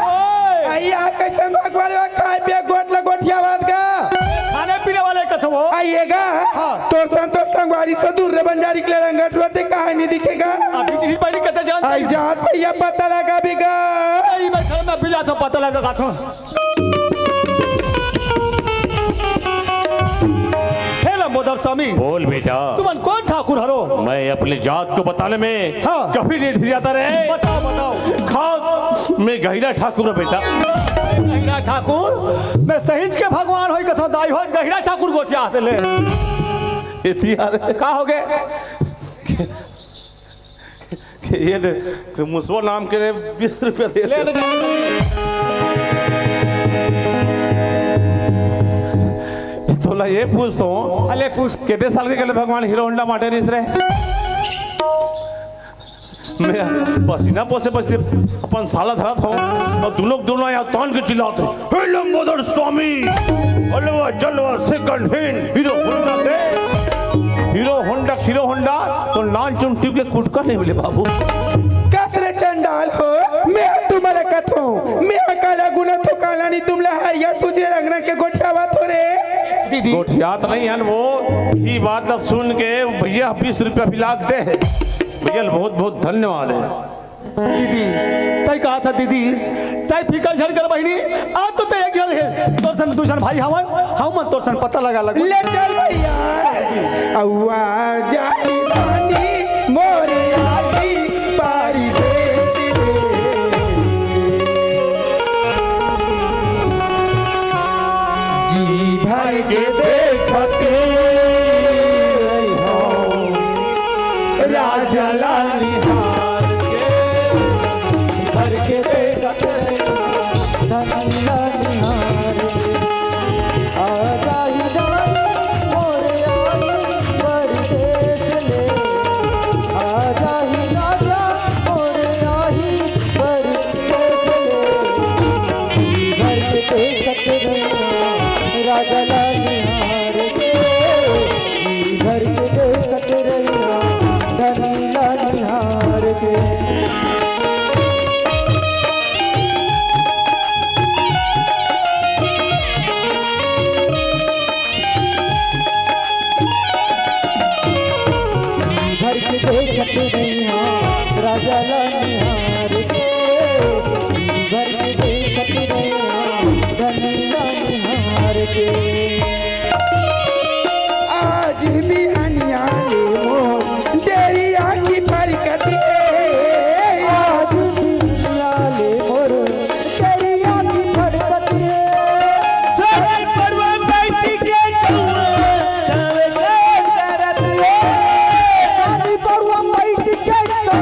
ओए। अइया, कइसे भगवान वा खाए पिए गोठ ल गोठियावत गा? खाने पीने वाले कथो वो। अइया गा। हाँ। तोर संग, तोर संगवारी से दूर रे बंजारी के ले रंगत रोते काहे नहीं दिखेगा? अभी चीज पानी कते जान आई चाहिए। जात भैया पता लगा भी गा। आई मैं घर में अभी जाता हूँ, पता लगा था। हे लंबोदर स्वामी। बोल बेटा। तुमन कौन ठाकुर हरो? मैं अपने जात को बताने में हाँ। कभी नहीं ढिरियाता रे। बताओ, बताओ। खास मैं गहिरा ठाकुर हूँ बेटा। गहिरा ठाकुर? मैं सहीच के भगवान होई कथो दाई हो, गहिरा ठाकुर गोठियाथे ले। एती यार। का हो गे? ये दे, मुसवा नाम के बीस रुपया दे ले दे। ना जाने। तोला ये पूछतो हूँ, अले पूछ। कितने साल के कहले भगवान हीरो होंडा माटे रिस रे? मैं पसीना पोसे पोसे अपन साला धरत हूँ और दोनों दोनों यहाँ तान के चिल्लाते, "हे लंबोदर स्वामी, अलवा जलवा सेकंड हैंड हीरो होंडा दे, हीरो होंडा, हीरो होंडा।" तो नान चुन ट्यूब के कुटका नहीं मिले बाबू। कस रे चंडाल हो, मैं तुम्हारा कथो, मैं काला गुना तो काला नहीं, तुमला हरिया सूझे रंग रंग के गोठियावा थो रे। दीदी। गोठियात नहीं हन वो, ये बात ला सुन के भैया बीस रुपया भी लाग दे। भैया बहुत बहुत धन्यवाद है। दीदी, तय कहा था दीदी, तय फिकर झन कर बहिनी, आज तो तय एक झन है, तोर सन दू झन भाई हवन, हम मन तोर सन पता लगा लग। ले चल भैया, अउआ जाई रानी मोरे आई पारी से। जी भर के देखत रहिहो, राजा लाल निहार के, भर के देखत रहिहो, धन लाल निहार के। आजा ही रानी मोरे आई परदेस ले, आजा ही राजा मोरे आई परदेस ले। घर के देखत रहिया राजा ला निहार के, घर के देखत रहिया धनी ला निहार के। घर के देखत रहिया राजा ला निहार के, घर के देखत रहिया धनी ला निहार के। आज भी अनिया ले मोर डेरिया की बरकत है, आज भी अनिया ले मोर दरिया की फड़कत रे। धरती परवा बैठ के कौआ गावे गावे करत रे। धरती परवा बैठ के कौआ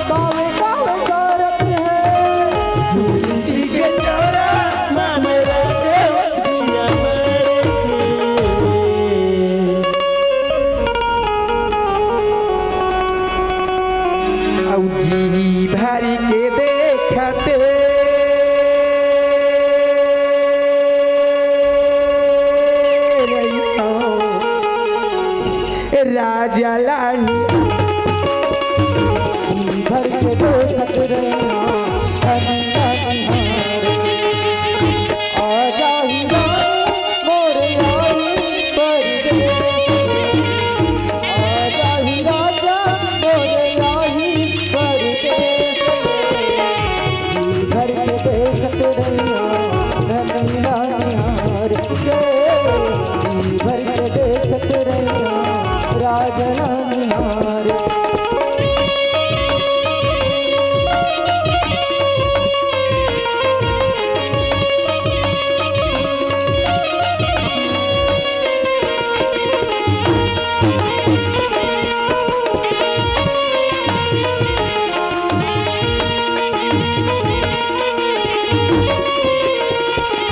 गावे गावे करत रे। झूठी के चौरा मामरा देवतिया मर के। अउ जी भर के देखते रहियो राजा लानी। जी भर के देखत रहियो धनी लानी हार। आजा ही रानी मोरे आई परदेस। आजा ही राजा मोरे आई परदेस। जी भर के देखत रहिया धनी लानी हार के। जी भर के देखत रहिया राजा लानी हार।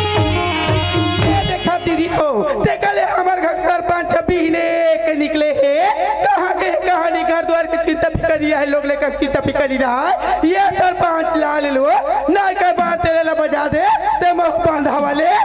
ये देखा दीदी हो, देखा ले हमर घर सरपंच बिहने के निकले हे, कहाँ के कहानी घर द्वार के चिंता फिकर, ये लोग लेकर चिंता फिकर नहीं रहा है। ये सरपंच ला ले लो, ना के बार तेरे ला बजा दे, ते मुँह बांधा वाले।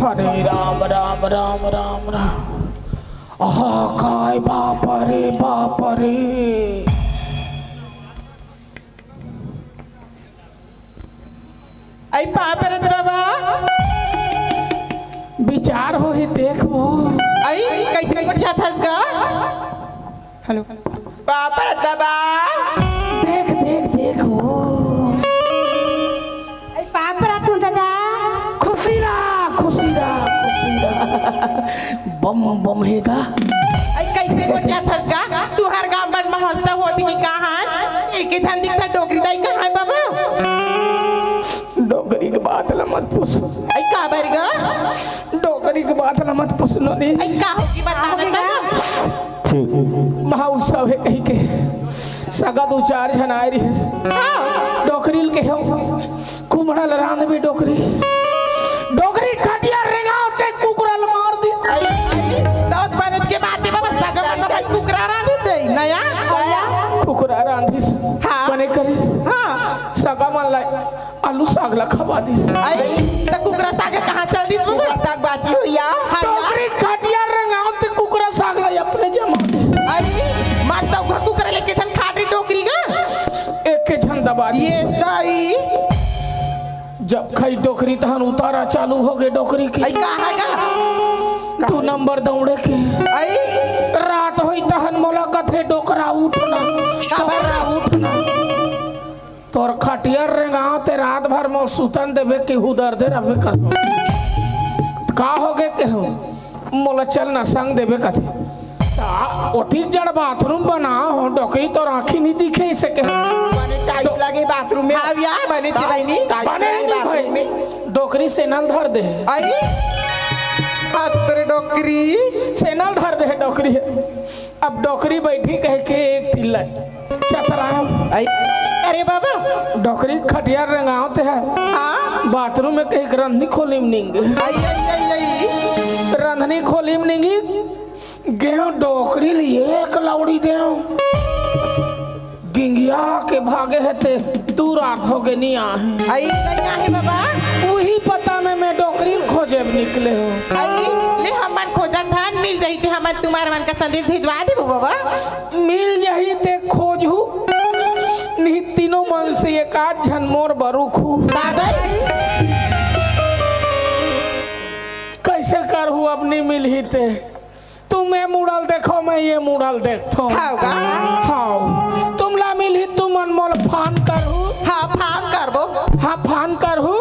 हरे राम, राम, राम, राम, राम। हा, काय बाप रे, बाप रे। अई पाँव परत बाबा। विचार होही, देख वो। अई, कइसे गोठियाथस गा? हेलो। पाँव परत बाबा। देख, देख, देख वो। अई पाँव परत हूँ दादा। खुशी रहा, खुशी रहा, खुशी रहा। बम, बम हे गा। अई कइसे गोठियाथस गा? तुँहर गाँव मन महोत्सव होत हे कहाँ? एके झन दिखत डोकरी दाई कहाँ हे बाबा? डोकरी के बात ला मत पूछ। अई काबर गा? डोकरी के बात ला मत पूछ नोनी। अई का होगे बता ना। महोत्सव हे कहिके सगा दू चार झन आए रहिस। हाँ। डोकरी ल केहेंव, कुमड़ा ल रांधबे डोकरी। डोकरी खटिया रेंगावत कुकरा ल मार दिस। अई, अई, तब बनेच के बात हे बाबा, सगा मन भाई कुकरा रांधिस दे, नया? कुकरा रांधिस, हाँ। बने करिस। हाँ। सगा मन ला आलू साग ला खवा दिस। अई, त कुकरा साग कहाँ चल दिस बाबा? कुकरा साग बाची होही या। हाँ, या। डोकरी खटिया रेंगावत कुकरा साग ला अपने जमा दिस। अई, मार त उघा कुकरा लेके झन खाट रही डोकरी गा। एके झन दबा दिस। ये दाई। जब खाई डोकरी तहन उतारा चालू होगे डोकरी के। अई का हे गा? दू नंबर दौड़े के। अई? रात होई तहन मोला कथे डोकरा उठ ना। काबर? डोकरा उठ ना। तोर खटिया रेंगावत हे रात भर मोला सुतन देबे कि हुदर दे रबे कथों। का होगे केहेंव? मोला चल ना संग देबे कथे। ता ओती जड़ बाथरूम बनाए हों, डोकरी तोर आँखी नइ दिखे अइसे केहेंव। बने टाइल्स लगे बाथरूम में। हाँ यार, बने चे बहिनी। टाइल्स बने लगे नहीं बाथरूम भाई। में। डोकरी सेना ल धर दे हे। अई? बाप रे डोकरी। सेना ल धर दे हे डोकरी। अब डोकरी बइठही कहिके एक तिल्ला चतराय। अई, अरे बाबा। डोकरी खटिया रेंगावत हे। हाँ। बाथरूम में कहिके रंधनी खोली म निंगे। अई, अई, अई, अई। रंधनी खोली म निंगे, गेंव डोकरी ल एक लौड़ी देंव। गिंगिया के भागे हे ते, दू रात होगे नइ आहे। अई, नइ आहे बाबा। उही पता में मैं डोकरी ल खोजे बर निकले हों। अई, ले हमन खोजत हन, मिल जाही ते हमन तुम्हर मन का संदेश भिजवा देबो बाबा। मिल जाही ते खोजहू, नहीं तीनों मन से एक आध झन मोर बर रुखहू। दादा। कइसे करहू अब नइ मिलही ते? तुम ए मुड़ा ल देखो, मैं ए मुड़ा ल देखथों। हव गा? हव। तुमला मिलही तुमन मोला फोन करहू। हाँ, फोन करबो। हाँ, फोन करहू।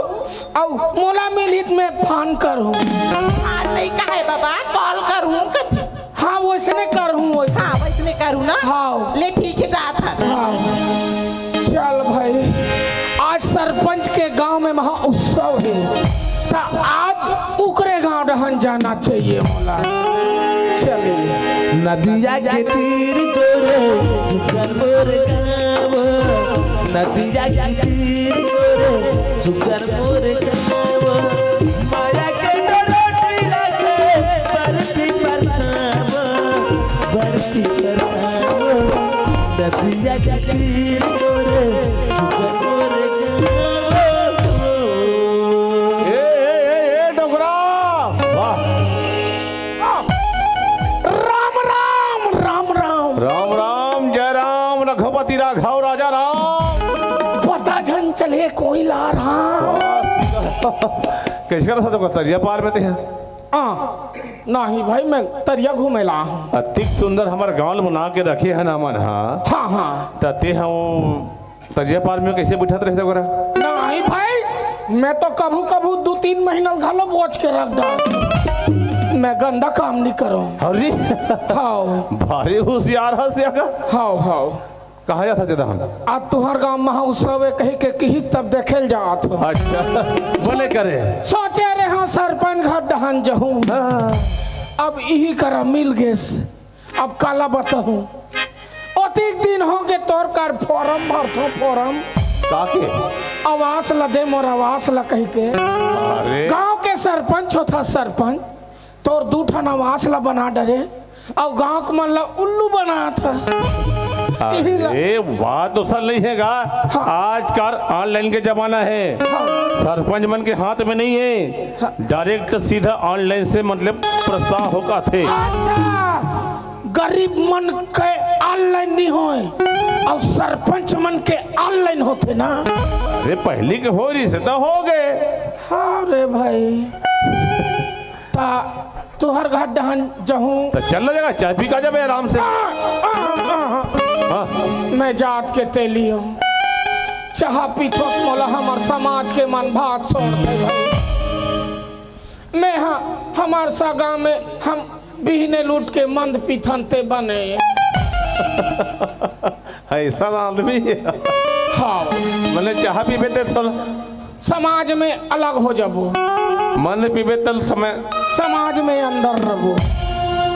अउ मोला मिलही त मैं फोन करहूँ। फोन नइ कहे बाबा, कॉल करहूँ कथे। हाँ, वइसने करहूँ, वइसने। हाँ, वइसने करहूँ ना। हाँ। ले ठीक हे, जात हन। हाँ। चल भाई, आज सरपंच के गांव में महा उत्सव हे, त आज उकरे गांव डहन जाना चाहिए मोला। चलिए। नदिया के तीर गोरे झुकन मोर गाँव, नदिया के तीर गोरे झुकन मोर गाँव। माया के डोरी लागे बरती परछाँव, बरती परछाँव। नदिया के तीर गोरे झुकन मोर गाँव। ए, ए, ए, ए, डोकरा। वाह। राम राम, राम राम। राम राम, जय राम, रघुपति राघव राजा राम। पता झन चले कोई ला राम। कइसे करत हस तरिया पार में ते? हाँ, नहीं भाई, मैं तरिया घूमे ला हूँ। अतिक सुंदर हमर गाँव ल बना के रखे हन हमन, हाँ। हाँ, हाँ। त ते ह वो तरिया पार में कइसे बइठत रहिथे ओकरा? नहीं भाई, मैं तो कभू कभू दू तीन महीना घलो बोच के रख डार। मैं गंदा काम नहीं करूँ। अरे। हाँ। भारी होशियार हस या का? हाँ, हाँ। कहाँ जात हस जदहन? आज तुहर गाँव महा उत्सव हे कहिके किहिस तब देखे ल जात हूँ। अच्छा। बने करे। सोचे रहे हाँ सरपंच घर डहन जहूँ। हाँ। अब इही करा मिल गेस। अब काला बताहूँ, ओतिक दिन होगे तोर कर फॉर्म भरथों, फॉर्म। का के? आवास ला दे मोर आवास ला कहिके। अरे। गांव के सरपंच होथा सरपंच, तोर दू ठन आवास ला बना डरे, अउ गांव के मन ला उल्लू बनात हस। इही ला अरे, बात तो सर नहीं है गा। हाँ। आजकल ऑनलाइन के जमाना है। हाँ। सरपंच मन के हाथ में नहीं है। हाँ। डायरेक्ट सीधा ऑनलाइन से मतलब प्रस्ताव होके आथे। अच्छा। गरीब मन के ऑनलाइन नहीं होय, अउ सरपंच मन के ऑनलाइन होथे ना। अरे, पहली के हो रही से तो हो गए। हाँ रे भाई, ता तुहर घर डहन जहूँ। तो चल ना जगह, चाय पी का जाबे आराम से। आ, आ, आ, आ। हाँ। मैं जात के तेली हूँ। चाह पीथों त मोला हमर समाज के मन भात छोड़ दे भाई। मैं हा, हमर सा गाँव में हम बिहने लूट के मंद पीथन ते बने। ऐसा आदमी। हाँ। मैंने चाह पीबे ते थोड़ा। समाज में अलग हो जाबो। मंद पीबे तल समय। समाज में अंदर रहो।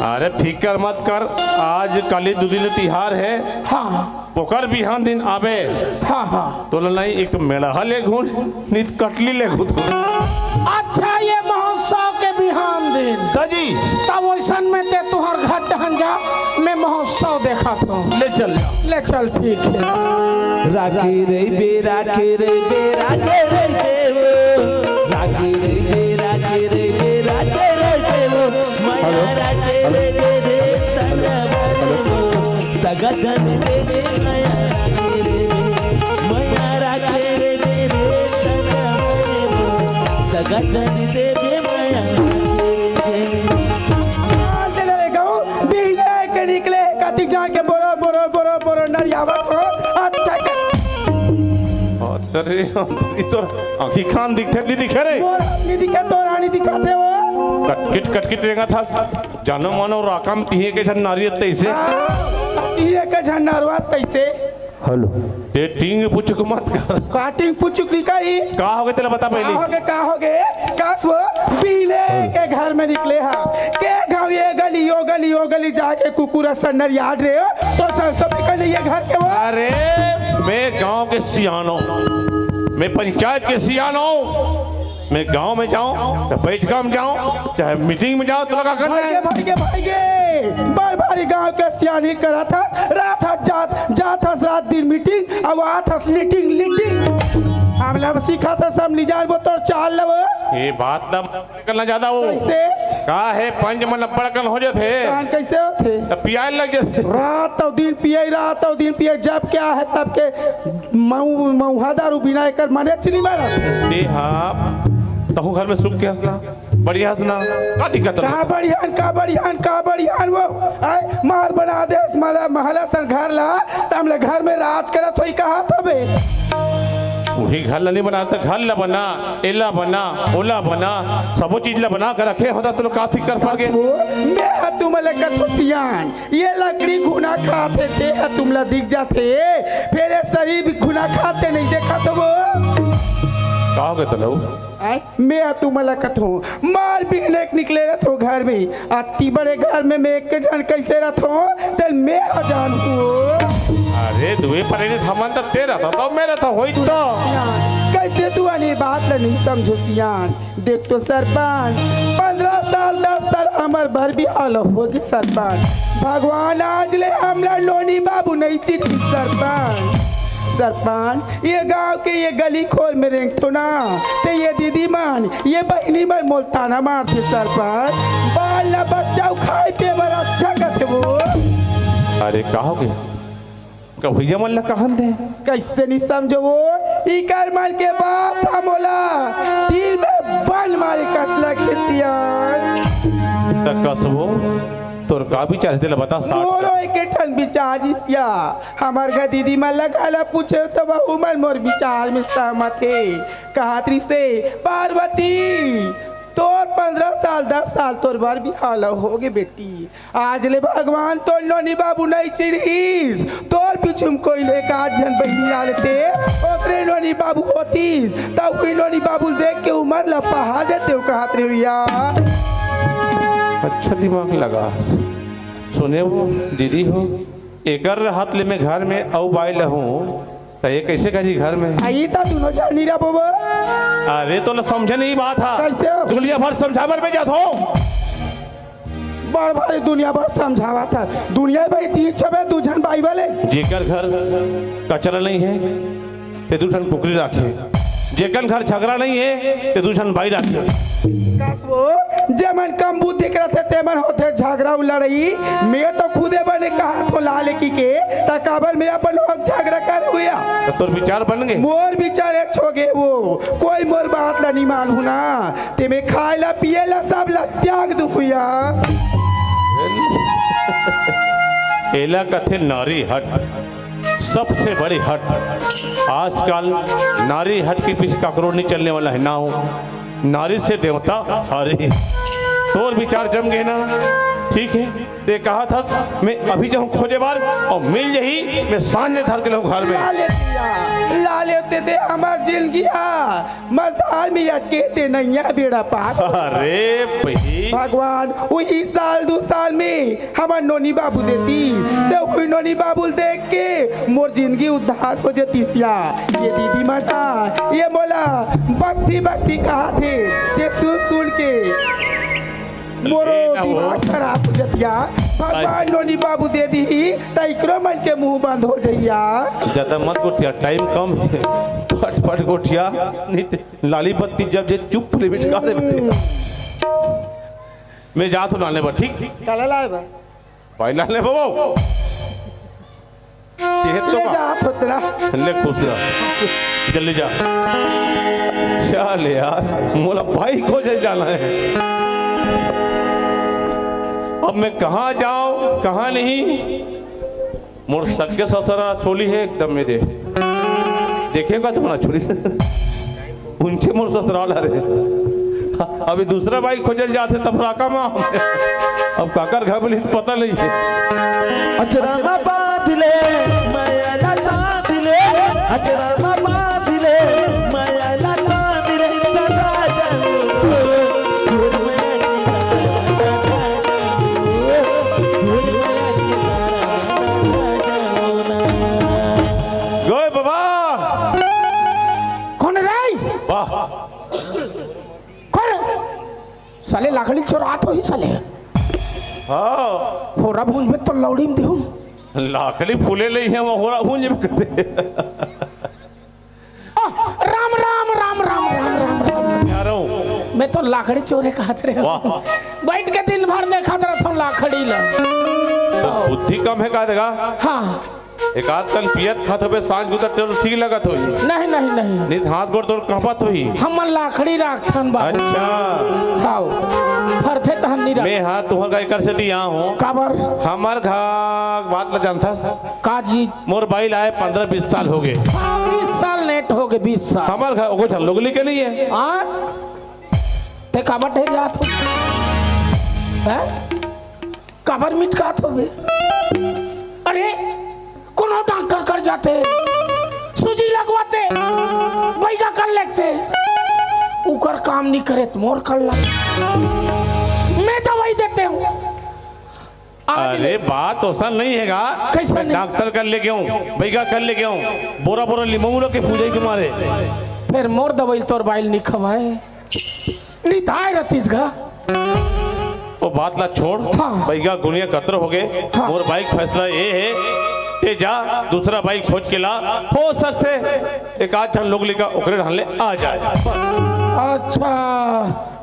अरे फिकर मत कर, आज काली दू दिन तिहार है। हाँ। ओकर बिहान दिन आबे। हाँ, हाँ। तोला नहीं, एक तो मेड़हा ले घून, नित कटली ले घून। अच्छा, ये महोत्सव के बिहान दिन। त जी। तब वैसन में ते तुहर घर टहन जा, मैं महोत्सव देखत हूँ। ले चल। ले चल, ठीक है। राखे रहिबे, राखे रहिबे, राखे रहिबे वो। राखे रहिबे, राखे रहिबे, राखे रहिबे वो। मया हेलो। राखे हेलो। रहिबे रे संगवारी वो। दगा जन दे दे मया राखे रहिबे। मया राखे रहिबे रे संगवारी वो। दगा जन दे दे मया राखे रहिबे। चले रे गाँव, बिहने के निकले, कति जाके बोरो, बोरो, बोरो, बोरो, नरियावत हो। अच्छा कर। अरे, ये तो आँखी कान दिखथे, नहीं दिखे रे। मोर आँखी दिखे, तोर आँखी दिखाथे वो। कटकिट, कटकिट रेंगत हस। जानो मानो राकम तिहे के झन नारियत तैसे। हाँ, तिहे के झन नारवा तैसे। हेलो। ते टिंग पुचुक मत कर। का टिंग पुचुक नहीं करी? का होगे तेला बता का पहली। होगे, का होगे? कस वो बिहने के घर में निकले हा। के गाँव ये गली, यो गली, यो गली जाके कुकुर असन नरियात रहे हो, तो सरसों निकल ये घर के वो। अरे, मैं गाँव के सियानो, मैं पंचायत के सियानो। मैं गांव में जाऊं, चाहे बैठका में जाऊं, चाहे मीटिंग में जाऊं, तो लगा करना भाई गे, है। भाई गे, भाई गे, बड़ भारी गांव के सियानी करत हस, रात हस जात, जात हस रात दिन मीटिंग, अउ आत हस लीटिंग, लीटिंग। हमला सिखात हस, हम नहीं जानबो तोर चाल लबो। ये बात ना करना ज्यादा हो। कैसे? का है, पंच मन अब्बड़ कन हो जाथे। कान कैसे होथे? तब पियाए लग जाथे। रात अउ दिन पिए, रात अउ दिन पिए, जब क्या है तब के मऊ-, मऊहा दारू बिना एकर मने च नहीं मारत। देहा, तहु घर में सुख के हंसना, बढ़िया हंसना, का दिक्कत है? का बढ़ियान, का बढ़ियान, का बढ़ियान वो? आय, मार बना दे, हस माला, महला सन घर ला, त हमला घर में राज करत होई कहा तो बे? वही घर ला नहीं बना, तो घर ला बना, एला बना, ओला बना, सबो चीज ला बना के रखे होता, तो लोग का फिकर पड़ गए? वो, मैं हा तुमला कथो सियान, ये लकड़ी घुना खाथे, ते ह तुमला दिख जाथे, फेर ये शरीर भी घुना खाथे, नहीं देखा तो वो। का हो गए तलऊ? आय, मैं ह तुमला कथो, मार बिहने के निकले रहथो घर में, अति बड़े घर में मैं एक झन कैसे रहथो, तेल मैं ह जानहूँ। अरे, दुए परे ने हमन त ते रहता, तो मैं रहता, होई तो। कैसे तू आनी बात ल नहीं समझो सियान? देख तो सरपंच, पंद्रह साल, दस साल हमर बर बिहाव ल होगे सरपंच। भगवान आज ले हमला नोनी बाबू नहीं चिन्हिस सरपंच। सरपंच, ये गांव के ये गली खोर में रेंगथो ना, ते ये दीदी मन, ये बहिनी मन मोल ताना मारथे सरपंच। बाल ला बच्चा खाए पिए बर अच्छा कथे वो। अरे का हो गया? कभैया मन ला कहन दे। कैसे नहीं समझो वो? इकर मन के बात ह मोला दिल में बन मारे कस लगे सियान। त कसबो, तोर का विचार हे, तेला बता साफ। मोरो एक ठन विचार रिहिस या। हमर घर दीदी मन ला घला पूछे त वहू मन मोर विचार में सहमत हे। कहत रिहिसे, पार्वती, तोर पंद्रह साल, दस साल तोर बर बिहाव ल होगे बेटी। आज ले भगवान तोर नोनी बाबू नहीं चिढ़िस, तोर पीछू में कोई एक आध झन बहिनी आ लेते, ओकरे नोनी बाबू होतिस, तब कोई नोनी बाबू देख के उमर ला पहा देते, वो कहत रहे भैया। अच्छा दिमाग लगा। सुने वो दीदी हो, एकर हाथ ले मैं घर में अउ बाई लहूं, त ये कैसे करी घर में? आ, ई त दुनो जानी रे बाबा। अरे, तोला समझे नहीं बात हा। कैसे हो? दुनिया भर समझावर में जात हो। बड़ भारी दुनिया भर समझावत हा। दुनिया भाई तीन छबे दू झन बाई वाले। जेकर घर कचरा नहीं है, ते दू झन कुकरी राखे। जेकर घर झगड़ा नहीं है, ते दू झन बाई राखे। वो जेमन कम बुद्धि के रथे, तेमन होथे झगरा अउ लड़ई। मैं तो खुदे बने कहा थो ला लेकी के, त काबर मैं अपन लोग झगरा कर हुआ? त तोर विचार बन गे? मोर विचार एक हो गे वो, कोई मोर बात ला नहीं मानहू ना, ते मैं खाए ला पिए ला सब ला त्याग दू हुआ। एला कथे नारी हट, सबसे बड़ी हट। आजकल नारी हट के पीछे काकरो नहीं चलने वाला है ना हो। नारी से देवता हरी। तोर विचार जम गे ना, ठीक है। ते कहा था मैं अभी जाऊं खोजे बार अउ मिल जाही, मैं सांझ धर के लाहूं घर में। ला लेतिया, ला लेते ते हमार जिंदगी हा मझधार में अटके ते नैया बेड़ा पार। अरे भाई। भगवान, वही साल दू साल में हमर नोनी बाबू देती, त वही नोनी बाबू देख के मोर जिंदगी उद्धार हो जतिस या। ये दीदी माता, ये मोला बकती बकती कहा थे, ते सुन सुन के मोरो ए ना हो। दिमाग खराब हो जतिया। भगवान नोनी बाबू दे दी, त इकरो मन के मुंह बंद हो जइया। ज्यादा मत गोठिया, टाइम कम है, फट फट गोठिया, नहीं ते लाली बत्ती जब जे चुप ले बिचका दे। मैं जात हूँ लाने बर, ठीक? काला लाए बा? भाई लाने बाबू। ये तो ले का? जा पुत्रा। ले खुश रह। जल्दी जा। चल यार, मोला भाई खोजे जाना है। अब मैं कहाँ जाऊँ, कहाँ नहीं? मोर सगे ससुरा छोली है एकदम मेरे। देखेगा तुम्हारा छोली। उनके मोर ससुराल हरे। अभी दूसरा बाई खोजल जाथे तब राका माँ। अब काकर घर मिली पता नहीं है। अचरा मा बांध ले, माया ला साथ ले, अचरा मा बांध ले, माया ला साथ ले, सदा जाऊं। गोय बाबा। कोन रे? वाह। कोन? साले लाकड़ी चोरात होही साले। हाँ। होरा भूंज में तो लौड़ी में देहूं। लाकड़ी फूले ले है, वो होरा भूंज में कते। आ, राम, राम, राम। यारो। मैं तो लाकड़ी चोरे कहत रहे। वाह। बैठ के दिन भर देखत रहत हूँ लाकड़ी ला। तो बुद्धि कम है का देगा? हाँ। एक आध कन पियत खात होबे, सांझ गुदर चलो ठीक लगत होही। नहीं, नहीं, नहीं। नित हाथ गोड़ तोर कांपत होही। हमन लाकड़ी राखथन बा। अच्छा। हाव। फरथे तहन नहीं राख। मैं हा तुहर का एकर सेती आ हूँ। काबर? हमर घर बात ला जानथस? का जी? मोर बाई ला आए पंद्रह बीस साल हो गए। हाँ, बीस साल नेट हो गए, बीस साल। हमर घर ओको झन लोग लेके नहीं है। आ? ते काबर ढेर जात हो? हैं? काबर मिटकात होबे? अरे, कोनो डॉक्टर कर जाते, सूजी लगवाते, बैगा कर लेते, उकर काम नहीं करे त मोर कर ला। मैं दवाई देते हूँ। आज अरे, ले- बात ओसन नहीं है गा। कैसे मैं नहीं? डॉक्टर कर लेके हूँ, बैगा कर लेके हूँ, बोरा बोरा लिमौरा के पूजा के मारे। फिर मोर दवाई तोर बाइल नहीं खवाए। निताय रतिस गा। वो बात ला छोड़। हाँ। बैगा गुनिया कतर हो गए। हाँ। मोर बाइक फैसला ये है कि जा दूसरा बाइक खोज के ला। हो सकते एक आध झन लोग लेकर ओकरे रहन ले आ जाए। अच्छा,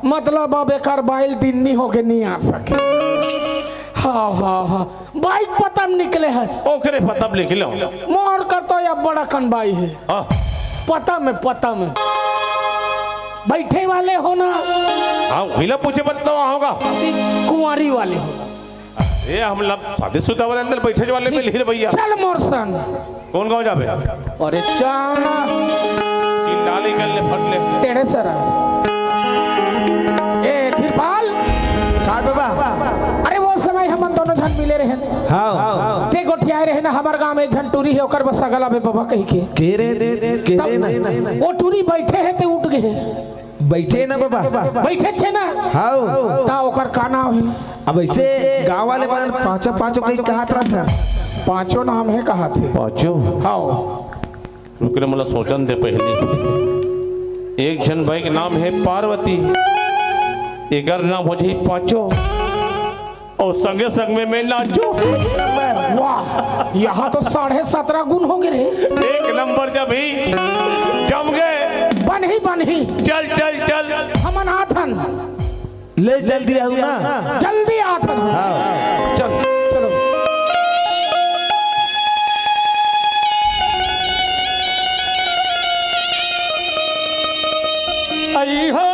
मतलब अब एकर बाइल दिन नहीं होके नहीं आ सके। हाँ, हाँ, हाँ। बाइक पता म निकले हस। ओकरे पता म निकले हो। मोर कर तो या बड़ा कन बाई है। हाँ। पता में, पता में। बैठे वाले हो ना? हाँ, वही ला पूछे बर तो होगा। कुंवारी वाले हो। ये हम लब शादीशुदा वाले अंदर बैठे वाले में ठीक। लीन भैया। चल मोर संग। कौन गाँव जाबे? अरे चाना। चिल्ला ले, कर ले, फट ले। टेढ़े सरा। ए, कृपाल। का बाबा? अरे वो समय हमन दोनों झन मिले रहे। हाँ। ते गोठियाए रहे ना, हमर गांव में एक झन टूरी है, ओकर बस अगला बे बाबा कही के। के रे, के रे ना। वो टूरी बैठे है, ते उठ गए। बैठे ना बाबा। बैठे छे ना? हाँ। ता ओकर का नाम है? अब ऐसे गांव वाले मन पांचों, पांचों कहीं कहत रहत है। पांचों नाम है कहत है। पांचों? हाँ। रुक रे, मोला सोचन दे पहली। एक झन बाई के नाम है पार्वती, एकर नाम हो जाही पांचों, और संगे संग में मैं नाचो। वाह, यहाँ तो साढ़े सत्रह गुण हो गए रे। एक नंबर जब ही जम गए। बनही, बनही। चल, चल, चल। हमन आथन। ले जल्दी आहू ना। जल्दी आथन। हाँ। चल, चलो। आई हो।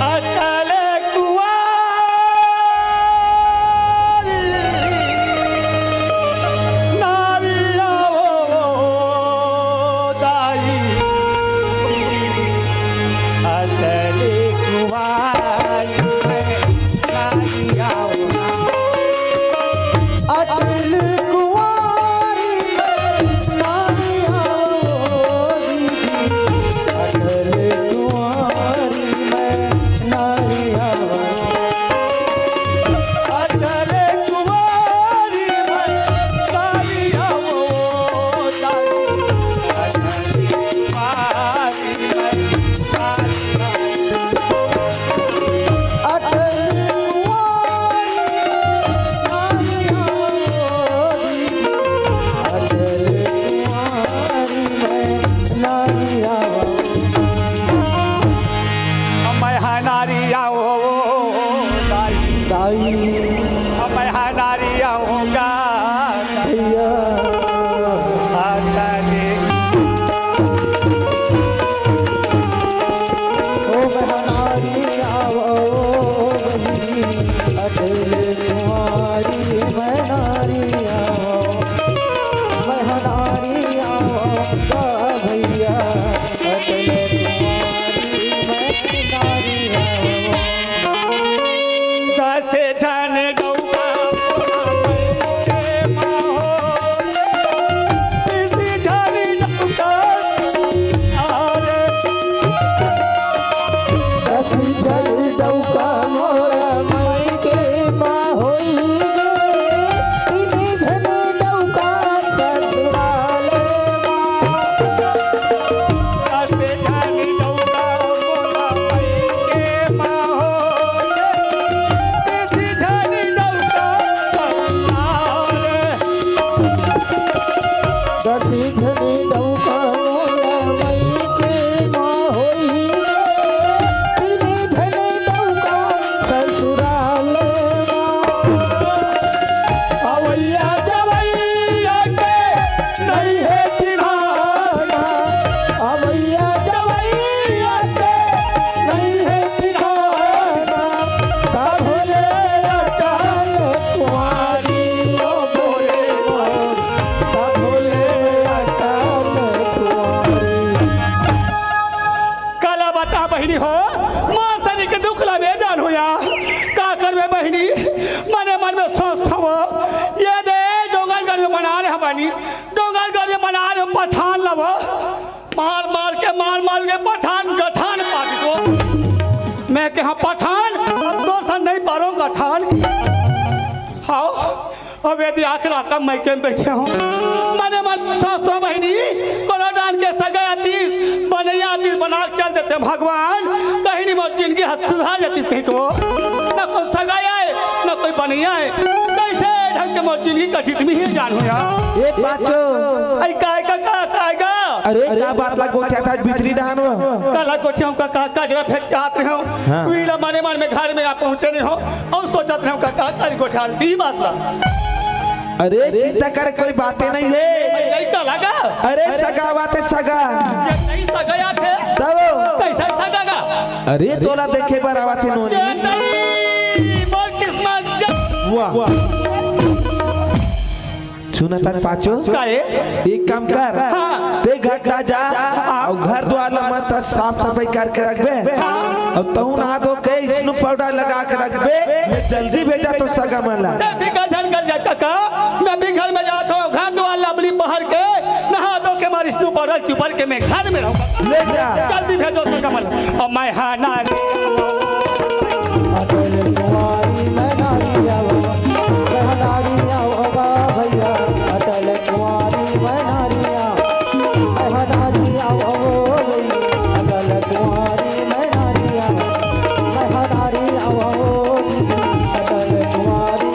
अटल कुंवारी नारिया ओ दाई, अटल कुंवारी नारिया ओ। अटल कुंवारी नारिया ओ दीदी, अटल कुंवारी मैं नारिया ओ। अटल कुंवारी मैं नारिया ओ दाई, अटल कुंवारी मैं नारिया ओ। अटल कुंवारी नारिया ओ दीदी, अटल कुंवारी मैं नारिया ओ। मैं हा नारिया ओ दाई। दाई। मैं हा नारिया ओ गा। भैया। आता दे। ओ मैं हा नारिया ओ बहिनी, अटल कुंवारी मैं नारिया ओ। मैं हा नारिया ओ गा भैया, अटल कुंवारी मैं नारिया ओ। दस झन डउका मोला मइके म हो, तीस झन डउका, अरे, दस झन डउका मोला मइके म होई गे, तीन झन डउका ससुराल म। दसी झनी डउका मोला मइके म होई गे, तीन झनी डउका ससुराल म। अवइया जवइया के नइ हे चिन्हाना, अवइया जवइया के नइ हे चिन्हाना, तभो ले अटल कुंवारी ओ भोले मोर, तभो ले अटल कुंवारी। काला बता बहिनी हो, मोर सरीर के दुख ला बे जानहू या। का करबे बहिनी, मने मन में सोचथंव, ये दे डोंगरगढ़ में मना रहे हमारी, डोंगरगढ़ में मना रहे पठान ला वो। मार मार के, मार मार के पठान गठान पाट को। मैं कहा पठान, अब तोर सन नहीं पारो गठान। हाव, अब यदि आखिर आका मइके में बइठे हों, मने मन सोचथंव बहिनी, कोनो डाहन के सगा आतिस, बनइया आतिस, बना के चल देते भगवान, कहीं नहीं मोर जिनगी ह सुधार जातिस कहीं को। न कोई सगा आय, न कोई बनइया आय, कइसे ढंग के मोर जिनगी कटिस मैं ही जानहूं या। ए पाचो। अरे काय का, का, काय का? अरे का बात ला गोठियाथस भीतरी डाहन वो? काला गोठियाहूं का, का, कचरा फेंक के आत रहेंव। हाँ। उही ला मने मन में घर में आ पहुंचे नहीं हों। अउ सोचत रहेंव का, का करी गोठियाहूं, ई बात ला। अरे चिंता करे कोई बाते नहीं हे। अरे लइका लगा। अरे सगा आवत हे सगा। ये नहीं सगा आथे। तब? कइसे सगा गा? अरे तोला देखे बर आवत हे नोनी। ये नहीं, मोर किस्मत जब वाह। सुनत हस पाचो? काहे? एक काम कर, हाँ। ते घर ला जा, हाँ। अउ घर दुवार ला मस्त साफ सफाई करके रखबे। हाँ। अउ तहूं नहा धो के स्नो पाउडर लगा के रखबे। मैं जल्दी भेजथंव सगा मन ला। ते फिकर झन कर जा कका, मैं भी घर में जाथंव, घर दुवार ला अबली बहर के, नहा धो के मार स्नो पाउडर चुपर के मैं घर में रहूं। ले जा। जल्दी भेजो सगा मन ला। अउ मैं हा नारी। अटल कुंवारी मैं नारी आवा, मैं नारी आवा भैया। अटल कुंवारी मैं नारी आवा, मैं नारी आवा ओ भैया। अटल कुंवारी मैं नारी आवा, मैं नारी आवा ओ भैया। अटल कुंवारी।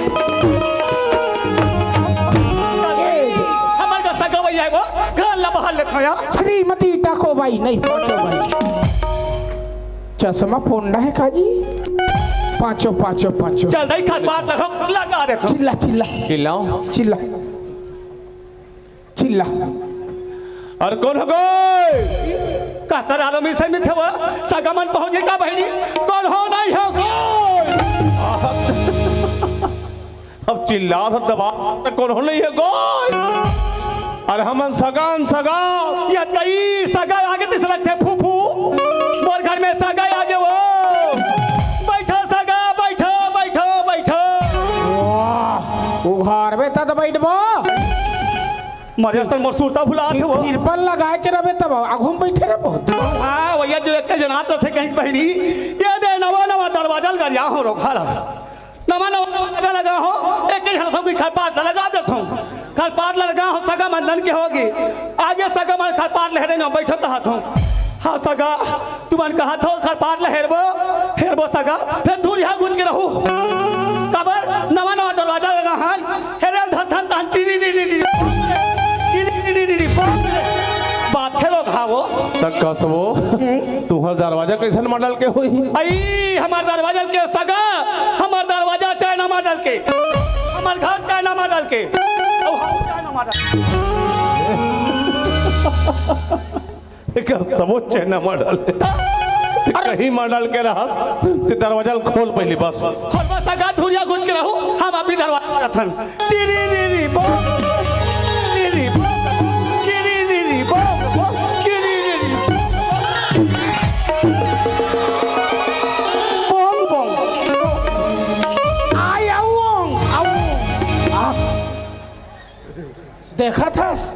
ए, हमर का सगा भाई, नहीं, पांचों भाई। चश्मा पोंडा है का जी? पांचों, पांचों, पांचों। चल दई, खरपाट लगा, लगा दे तू। चिल्ला, चिल्ला। चिल्लाओ। चिल्ला। चिल्ला। अरे कोन हो गे? का कर आलो मिसे मिथे वो? सगा मन पहुंच गे का बहिनी? कोन हो, नहीं हो गे? अब चिल्लात हस दबा, त कोनो नइ हे गोय। अरे हमन सगा अन सगा। ये तई सगा आगे तइसे लगथे फूफू। मोर घर में सगा आगे वो। बइठो सगा, बइठो, बइठो, बइठो। वाह, उघारबे त बइठबो। मरे असन मोर सुरता भुलात हे वो। तिरपल लगाए च रबे तब आघू म बइठे रबो। हाँ, वइया जो एक जनात रथे कहीं बहिनी। ये दे नवा नवा दरवाजा ल गरिया हो रो घर। नवा नवा दरवाजा लगा हो, एक ही हाथ हो गई, खरपाट ला लगा देत हूँ। खरपाट ला लगा हो, सगा मंदन के होगी। आगे सगा मन खरपाट लहरे न बैठो कहत हूँ। हाँ सगा, तुमन कहत हो खरपाट ला हेरबो, हेरबो सगा, फिर दूर यहाँ गुंज के रहू। काबर नवा नवा दरवाजा लगा हन, हेरे ल धरथन तहन टीरी री री री, टीरी री री री, बाप रे, बाप रे, बाप रे, बाप रे, बाप रे, बाप रे, बाप रे, बाप रे, त कसबो, तुहर दरवाजा कइसन मॉडल के होही? अई, हमर दरवाजा के सगा, हमर दरवाजा चाइना मॉडल के, हमर घर चाइना मॉडल के, अउ हम चाइना मॉडल के। एकर सबो चाइना मॉडल हे। कहीं मॉडल के रहस, ते दरवाजा ल खोल पहिली बस। खोल बस, सगा धुरिया गुंज के रहू, हम अभी दरवाजा खोलथन। टीरी री री बोम, टीरी री री बोम, टीरी री री बोम, बोम, टीरी री री बोम। बोम, बोम। आय, आऊ, आऊ। आ। देखत हस?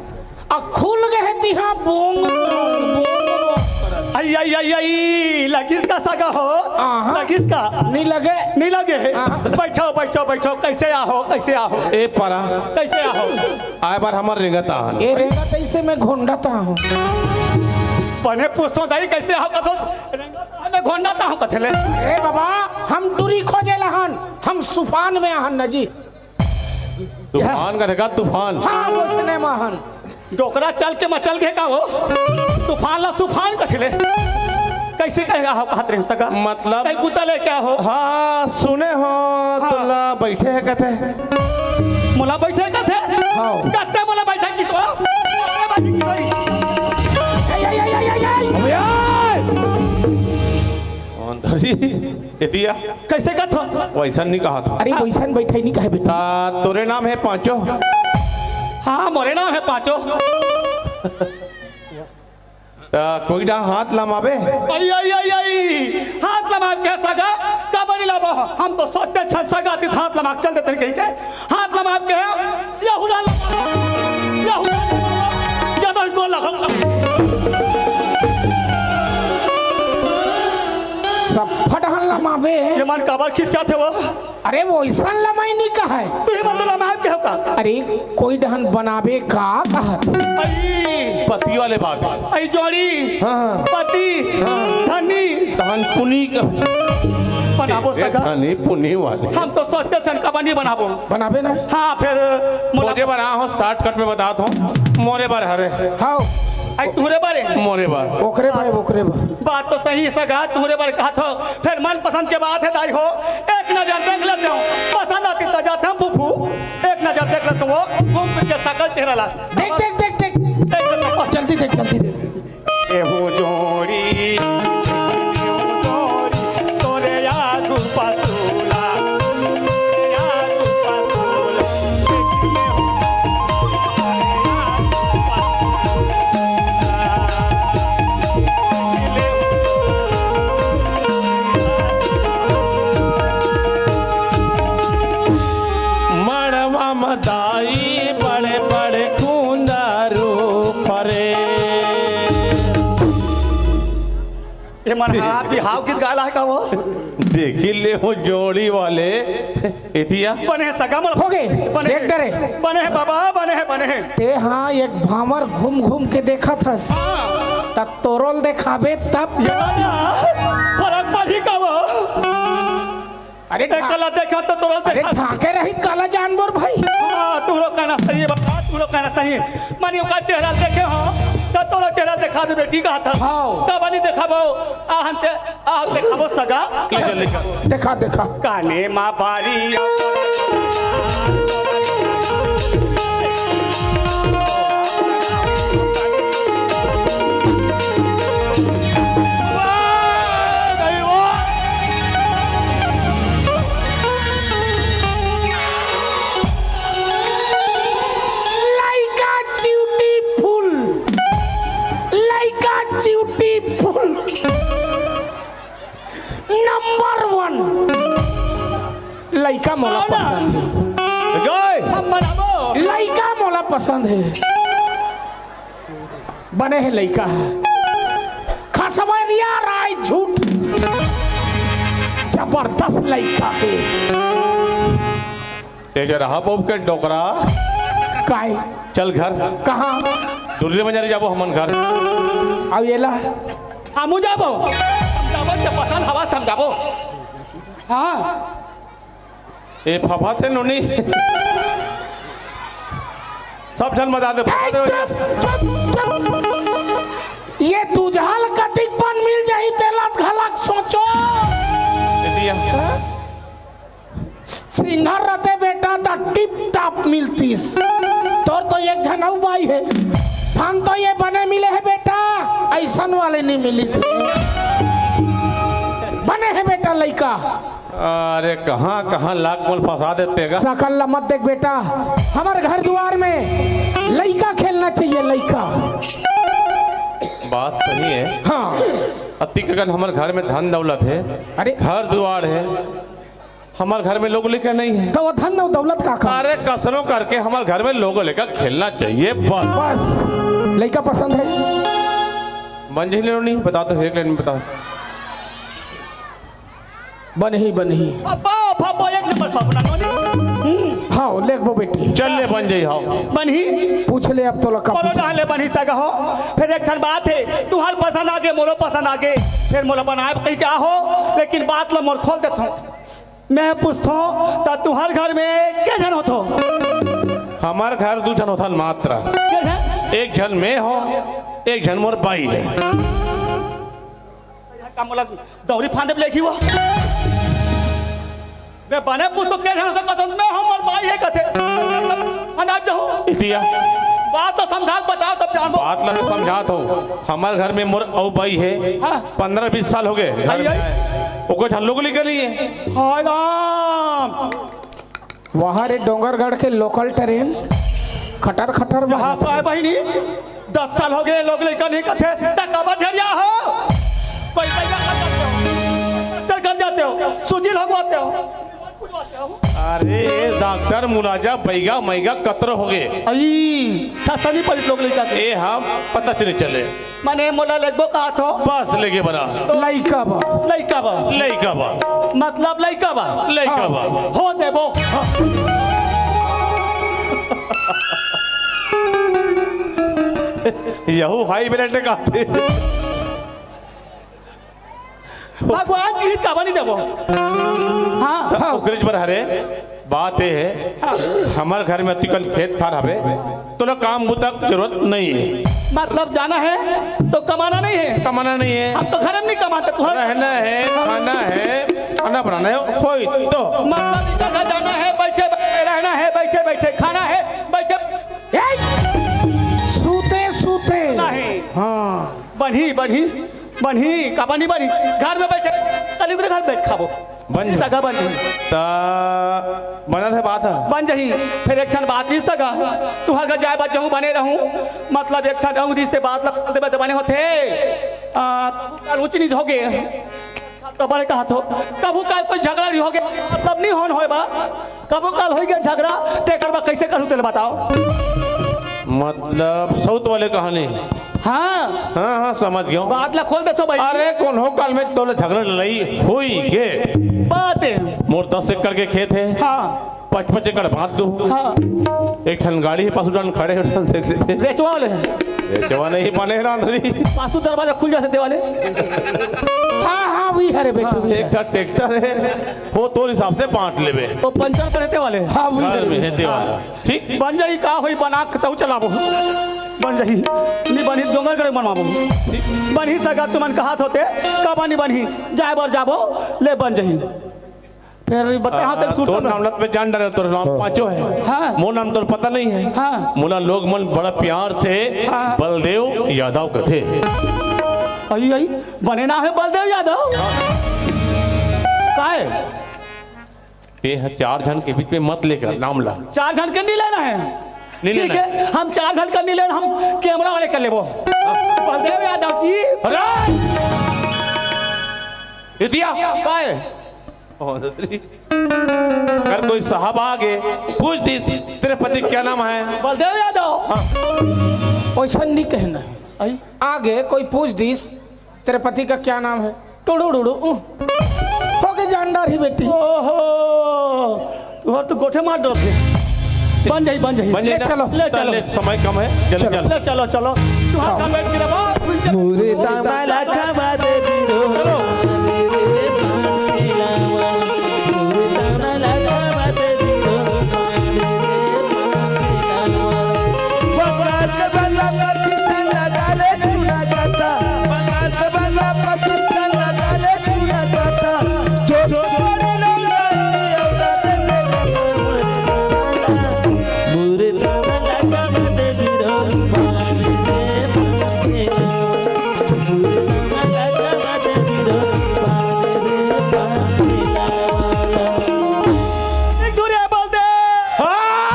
आ खुल गे हे तिहा बोंग, बोंग, बोंग। आई, आई, आई, आई, लगिस का सगा हो? आहा। लगिस का? नइ लगे। नइ लगे? आहा। बइठो, बइठो, बइठो। कइसे आहो? कइसे आहो? ए परा। कइसे आहो? आय बार हमर रेंगत आहन। ए रेंगत अइसे में घोंडत आहूं। बने पूछथों दाई, कइसे आहो कथों? रेंगत आहन में घोंडत आहूं कथे ले। ए बाबा, हम टूरी खोजे ल आहन, हम सुफान में आहन न जी। तूफान कथे का? तूफान। हाँ, वइसने म आहन। डोकरा चल के मचल गे का वो? तूफान ला सुफान कथे ले। कइसे कहे आहो कहत रहे सगा? मतलब? कहीं कुत्ता ले क्या हो? हाँ, सुने हो, हाँ। तोला बइठे हे कथे। मोला बइठे कथे? हाँ। कथे मोला बइठे किस हो? मोला बइठे किस हो? आई, आई, आई, आई, आई, आई। अबे, आई। अंदर ही। एतिया। कइसे कहत हो? वइसन नइ कहत हो। अरे, वइसन बइठे नइ कहे बेटा। ता तोरे नाम हे पांचो? हाँ, मोरे नाम हे पांचो। ता कोई ना हाथ लमाबे? आई, आई, आई, आई। हाथ लमाब के सगा, काबर नइ लमाबो? हम तो सोचते छन सगा ती हाथ लमाब चल देते कहीं के। हाथ लमाब के हे, यहूदा लमाब, यहूदा लमाब, जदों को लगा। सब फटहन लमाबे। ये मन काबर खिसियाथे वो? अरे, वइसन लमाई नइ कहय। तुही मन तो लमाब के हो का? अरे, कोई डहन बनाबे का कहत? आई। पति वाले बात। आई जोड़ी। हाँ। पति। हाँ। धनी। तहन पुनी का। बनाबो ए, सगा। धनी पुनी वाले। हम तो सोचते सन कबनी बनाबो। बनाबे ना? हाँ, फिर मोला खोजे बर आहो, shortcut में बतात हों। मोरे बर हरे। हाँ। आई तुहरे बारे? मोरे बर। ओकरे बर, ओकरे बर। बात तो सही सगा, तुहरे बर कहत हो। फिर मनपसंद के बात हे दाई हो, एक नजर देख लेते हो, पसंद आती त जाते हम फूफू, एक नजर देख लेते हो, घूम फिर के सकल चेहरा ला। देख, देख, देख, देख। देख लेते हो, पसंद। जल्दी देख, जल्दी देख। एहू जोड़ी, एहू जोड़ी, तोरे याद पसूला, याद पसूला। मड़वा म दाई बड़े बड़े कुंदरू फरे। ये मन हा बिहाव गीत गाला हे का वो? देखी ले वो जोड़ी वाले। एतिया। बने सगा मोला। होगे। बने। देख डरे। बने बाबा, बने, बने। ते हाँ एक भांवर घूम घूम के देखत हस। हाँ। त तोरो ल देखाबे तब। ये बाबा, फरक पड़ही का वो? अरे एक ढा- काला देखा त तोरो ल अरे देखा। ढाके रहित काला जानबो रे भाई। हाँ, तुहरो कहना सही हे बाबा, तुहरो कहना सही हे। माने ओकर चेहरा देखे हो, त तोला चेहरा देखा दे बेटी, कहा था। हाँ। तब नहीं देखाबो, आहन ते, आहन देखाबो सगा। ले चल, ले चल। देखा, देखा। काने माँ बारी। लइका चिउटी फूल, लइका चिउटी फूल, नंबर वन। लइका मोला पसंद हे। जय। हम मनाबो। लइका मोला पसंद हे। बने हे लइका ह। खसवरिया राय झूठ। जबरदस्त लइका हे। ते जरा हा बोब के डोकरा। काय? चल घर। कहाँ? दुर्री बजारे जाबो हमन घर। अउ एला? हमू जाबो। समझाबो, जब पसंद हवा समझाबो। हाँ। ए फफा से नोनी। सब झन बता दे, बता दे। चुप, चुप, चुप। ये दूजहा ल कतिक पन मिल जाही, तेला घलक सोचो। दीदी, सिंघर रते बेटा त टिप टाप मिलतीस। तोर तो एक झन अउ बाई हे। हम तो ये बने मिले हे बेटा, अइसन वाले नहीं मिलिस। बने हे बेटा लइका। अरे कहाँ कहाँ लाख मोल फंसा देते गा। सकल ला मत देख बेटा, हमर घर दुआर में लइका खेलना चाहिए, लइका। बात सही है। हाँ। अतिक अगर हमर घर में धन दौलत है, अरे। घर दुआर है, हमर घर में लोग लइका नहीं है। तो वो धन और दौलत का काम? अरे कसनो करके हमर घर में लोग लइका खेलना चाहिए बस। बस, लइका पसंद है। बन जाही ले नोनी, बता तो, एक लाइन में बता। बनही, बनही। अब्बा, फब्बा, एक नंबर फब्बा, नोनी। हाँ, लेखबो बेटी। चल ले बन जाही, हाँ। बनही। पूछ ले अब तोला का बोलो पूछ। ना ले बनही सगा हो। फिर एक ठन बात है, तुहर पसंद आगे, मोरो पसंद आगे। फिर मोला बनाए कही क्या हो, लेकिन बात ला मोर खोल देथों। मैं पूछथों, त तुहर घर में के झन होथो? हमर घर दू झन होथन मात्र। के झन? एक झन मैं हो, एक झन मोर बाई है। का मोला दौरी फांदे लेखी हुआ? मैं बने पूछथों के झन होथो, कथन मैं हमर बाई है कथे। अनाज जाहूँ। इतिया। बात तो समझा के बताओ तब जानबो। बात ला मैं समझात हूँ। हमर घर में मोर अउ बाई है। हाँ। पन्द्रह बीस साल हो गए। आई, आई। ओकर झन लोग लइका नहीं है। हाय राम। वहाँ रे डोंगरगढ़ के लोकल ट्रेन खटर खटर यहाँ बहत। तो है बहिनी, दस साल हो गए, लोग लइका नहीं कथे, त काबर झरिया हो? पैसा का खर्च करते हो? चल कर जाते हो, सूजी लगवाते हो। अरे डॉक्टर मुलाजा बैगा मैगा कतर हो गए। आई, ठसनी पड़िस लोग लइका के। ए हम पता चले चले। माने मोला लेगबो कहत हो? बस लेगे बना। लइका बा। लइका बा। लइका बा। मतलब लइका बा। लइका बा। हो देबो। यहू हाई ब्रेड कहते। भगवान जी काबर नहीं देबो। हाँ। ओकरे बर हरे। बात ये है, हमर घर में अतिकन खेत खार हवे, तोला काम बुता के जरूरत नहीं है। मतलब जाना है तो कमाना नहीं है। कमाना नहीं है। हम तो घर में नहीं कमाते, तुहर रहना है, खाना है, खाना बनाना है, कोई तो। मतलब इधर जाना है, बैठे बैठे रहना है, बैठे बैठे खाना है, बैठे ए! सूते सूते। नहीं। हाँ। बनी, बनी। बनही, का बनी, बनी? घर में बैठे, कलयुग के घर बैठ खाबो। बन सगा बन जाही। त बनत हे बात ह। बन जाही। फिर एक ठन बात भी सगा, तुहर घर जाए बर जहूँ बने रहूँ, मतलब एक ठन रहूँ, रिश्ते बात ला देबे त बने होथे। आ, कभू काल ऊँच नीच होगे, त बड़े कहत हो, कभू काल कोई झगड़ा नहीं होगे, मतलब नहीं होन होए बा। कभू काल होई गया झगड़ा, तेकर बा कैसे करूँ तेला बताओ। मतलब साउथ वाले कहानी। हाँ। हाँ, हाँ, समझ गया हूँ। बात ला खोल दे तो भाई। अरे, कोनो काल में तोला झगड़ा लड़ाई होई गे। बात है। मोर दस एकड़ के खेत है। हाँ। पाँच पाँच एकड़ बांट दूँ। हाँ। एक ठन गाड़ी है, पासू डान खड़े हो, डान देख लेते। रेचवा वाले हैं। रेचवा नहीं, बने रांधरी। पासू दरवाजा खुल जाते वाले। हाँ, हाँ, वही हरे बेटू, हाँ, वही एक हरे। ठन ट्रैक्टर है, वो तोर हिसाब से बांट लेबे। वो पंचर करते वाले। हाँ, वही घर हरे में बेटू। है, दे वाला। हाँ। ठीक? बन जाई का होई, बना के तऊ चलाबो। बन जही। नी बनही, डोंगरगढ़ बनवाबो। बनही सगा तुमन कहत होते, काबर नी बनही? जाए बर जाबो, ले बन जही। फेर बताहा तेल सूट तोर नाम ल त मैं जान डारे, तोर नाम पांचो हे। हाँ। मोर नाम तोर पता नहीं हे। हाँ। मोला लोग मन बड़ा प्यार से हाँ। बलदेव यादव कथे। अई, अई, बने नाम हे बलदेव यादव। काय? ते ह चार झन के बीच में मत लेकर नाम ला। चार झन के नहीं लेना हे। नहीं ठीक लेना हे, हम चार झन का नहीं लेना, हम कैमरा वाले कर लेबो। बलदेव यादव जी। अरे! इतिया! काय? अगर कोई साहब आगे पूछ दिस, "तेरे पति का क्या नाम है?" बलदेव यादव। हाँ। वैसा नहीं कहना हे। आई? आगे कोई पूछ दिस, "तेरे पति का क्या नाम है?" टुड़ू डुड़ू, ऊ। होके जान डारही बेटी। ओहो, तुहर तो गोठे मार डरत हे। बन जाही, बन जाही। बन जाही ले ना? चलो। ले चलो। ले, समय कम हे, जल्दी चलो। चल। ले चलो, चलो। तुहर हाँ। काम बैठ के रहो। मुर्दा वाला खावा दे दीरो। एक दूरिया बोल दे। हाँ।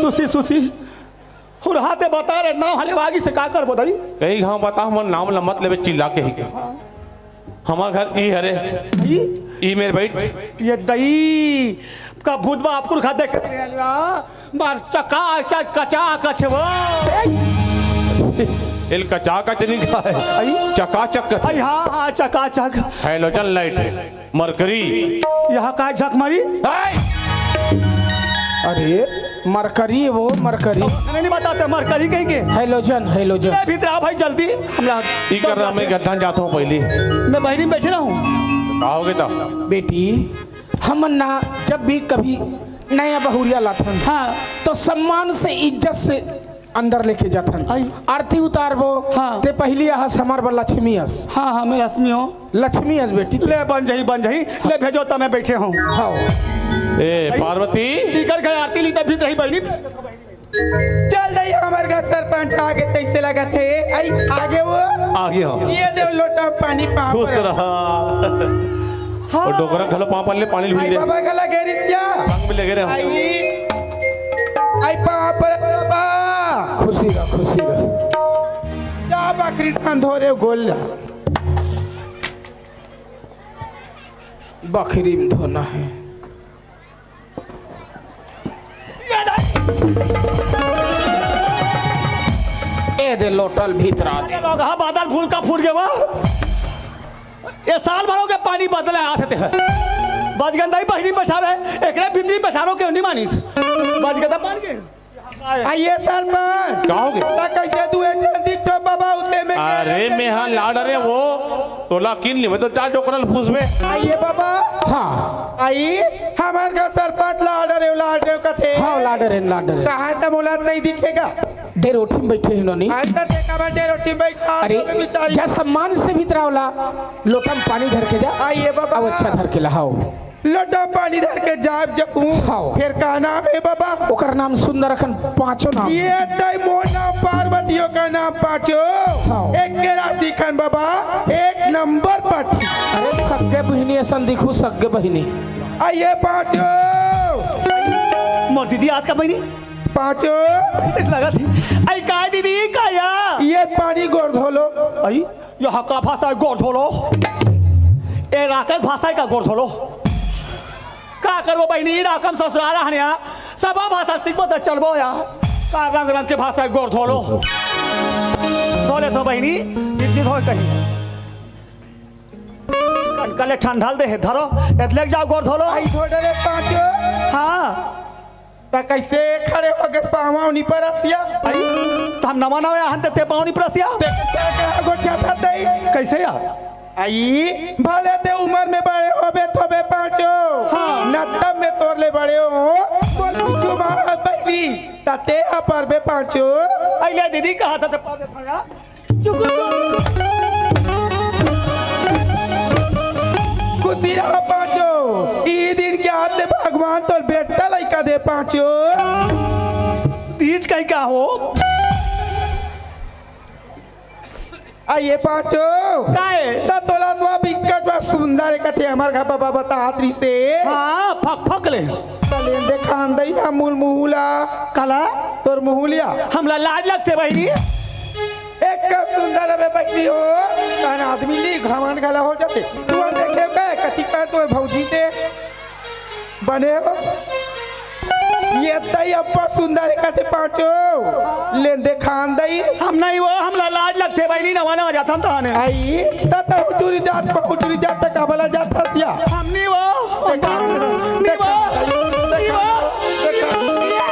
सुसी, सुसी। हुरहा ते बता रे, नाम हले बागी से का करबो दई? कई घाव बता, हमर नाम ल मत लेबे चिल्ला के ही। हमर घर ई हरे। ई? ई मेर बैठ। ये दई, का भूत बा आपको खा देख। मार चका, चक, कचा, कच वो। एल कचा कच नहीं खाए। आई? चका चक। आई, हाँ, हाँ, चका चक। Halogen light। मरकरी। यहाँ का झक मारी? हाय! अरे, मरकरी वो, मरकरी। नहीं, नहीं बताते, मरकरी कहीं के। Halogen, halogen। ए, भीतर आओ भाई, जल्दी। हमला ई कर रहा, मैं गद्दान जाता हूँ पहली। मैं बहरी में बैठे रहूँ। का हो गया था? बेटी, हम ना जब भी कभी नया बहुरिया लाथन, हाँ। तो सम्मान से, इज्जत से अंदर लेके जाथन। आई। आरती उतारबो, हाँ। ते पहली आहस हमर बर लक्ष्मी अस। हाँ, हाँ, मैं लक्ष्मी हूँ। लक्ष्मी अस बेटी। ले बन जही, बन जही। ले भेजो त मैं बैठे हूँ। हाँ। ए, आई। पार्वती। इकर घर आरती ली तब भी रही बहनी। चल दई हमर घर सरपंच आगे तैसे लगत हे। आई, आगे वो। आगे हो। ये दे लोटा पानी पाँव खुश पर। रहा। हाँ। और डोकरा घलो पाँव पर ले पानी आई लुई दे। बाबा गला गेरिस क्या? संग में लगे रहो। आई, आई पाँव पर बाबा। खुशी रह, खुशी रह। जा बकरी धान धो रे गोल जा। बकरी में धोना है। ए दे लोटल भीतरा दे। हाँ, बादल फूल का फूट गया। ये साल भरो के पानी बदले आथे ते। बजगंदाई बहिनी बचावे, एकरे भीतरी बचारो के नहीं मानिस। बजगंदा पानी के। आइए सरपंच। का हो गया? ता कैसे दुए जल्दी तो बाबा उते में अरे मैं हाँ लाड रे वो तोला किन ली, मैं तो चार डोकरल फूस में। आइए बाबा। हाँ। आई, हमार का सरपंच लाड रे, लाड रे कथे। हाँ, लाड रे, लाड रे। कहाँ त मोला नहीं दिखेगा? दे रोटी में बैठे हैं नोनी। आई त देखा बा दे रोटी में बैठा, अरे, तो बेचारी। जा सम्मान से भीतर आवला, लोटा में पानी धर के जा। आइए बाबा। अब अच्छा धर के ला, हाओ। लोटा पानी धर के जाब जब हूँ, हाँ। फिर का नाम है बाबा? ओकर नाम सुंदर अखन पाँचो नाम। ये तय मोर नाम पार्वतियों का नाम पाँचो। हाँ। एक के राशि खन बाबा, एक नंबर पर। अरे सग्गे बहिनी असन दिखू, सग्गे बहिनी। आइए पाँचो। मोर दीदी आज का बहिनी? पाँचो। इस लगा थी। आई का दीदी का या? ये पानी गोड़ धोलो। आई? यहाँ का भाषा है गोड़ धोलो? ए राकल भाषा है का गोड़ धोलो? का करबो बहिनी, ई रकम ससुरारा हन या। सबा भाषा सीखबो त चलबो या। का रंग रंग के भाषा है गोड़ धोलो? धोले तो बहिनी, इतनी धोल कहीं। कनकले ठंडाल दे है, धरो। एतलेक जाओ गोड़ धोलो। आई धो डरे पाँचो। हाँ। त कैसे खड़े हो गए पावनी परसिया? आई, त हम नवा नवा आहन ते, ते पावनी परसिया? ते कैसे खड़ा गोठिया था तई? कैसे या? आई, भले ते उम्र में बड़े होबे थोबे पाँचो। हाँ। न तब में तोर ले बड़े हो। बोल पूछो महाराज भाई, त तें ह परबे पाँचो। अइले दीदी कहा था तो पर देता यार। चुप। खुशी रहा पाँचो, ई दिन के आते भगवान तोर बेटा लइका दे पाँचो। तीज कहीं का हो? आ ये पाँचो। काहे? त तोला तो अब इक्कट बा सुंदर कथे हमर घर बाबा बतात रिसे। हाँ, फक फक ले। त लेन दे खान दई अमूल मुहुला। काला? तोर मुहुलिया। हमला लाज लगथे बहिनी। एक सुंदर अबे बहिनी हो, तहन आदमी नी घमंड घला हो जाथे। तू देखे का कति का तोर भौजी ते बने हो। ये तई अब्बा सुंदर कथे पाँचो। लेन दे खान दई। हम नहीं वो, हमला लाज लगथे बहिनी, नवा नवा जाथन तहने। आई, त त हुटुरी जात, हुटुरी जात त काबला जात हसिया। हम नहीं वो। देखा, नहीं वो। देखा, देखा, देखा।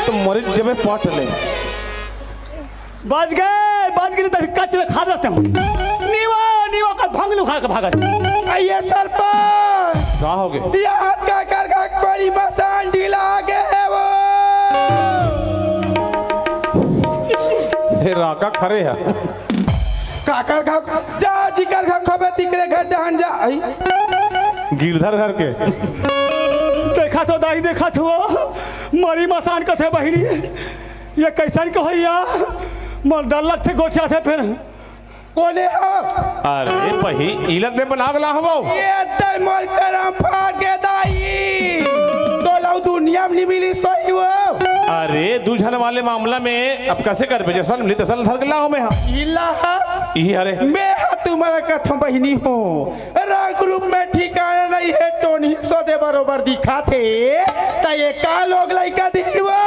तो मरीज जबे पाट ले। बच गए, बच गए, तभी कचरे खा जाते हो। नीवा, नीवा का भंगलू खा के भागत। आइए सरपंच। का हो गए? ये हाथ का कर का बड़ी मसान ढीला आ गए वो। हे राका खरे है। काकर घर, जा जिकर घर खबे तिकरे घर डहन जा। आई। गिरधर घर के। देखा तो दाई, देखा तो मरी मसान कथे बहिनी। ये कैसन के होइया? मोर डर लगथे गोठिया थे फिर। कोने हो? अरे बही, इलत में बना के ला हवो। ये दई मोर करम फाड़ के दाई। तोला दुनिया में नहीं मिली सोई वो। अरे, दू झन वाले मामला में अब कैसे करबे? जैसन मिली तैसन धर के लाओ मैं, हाँ। इला हा। इही हरे। मैं हा तुम्हारा कथम बहिनी हूँ। रंग रूप में ठिकाना नहीं है, टोनी सोदे बरोबर दिखाथे। त ये का लोग लइका दिही वो?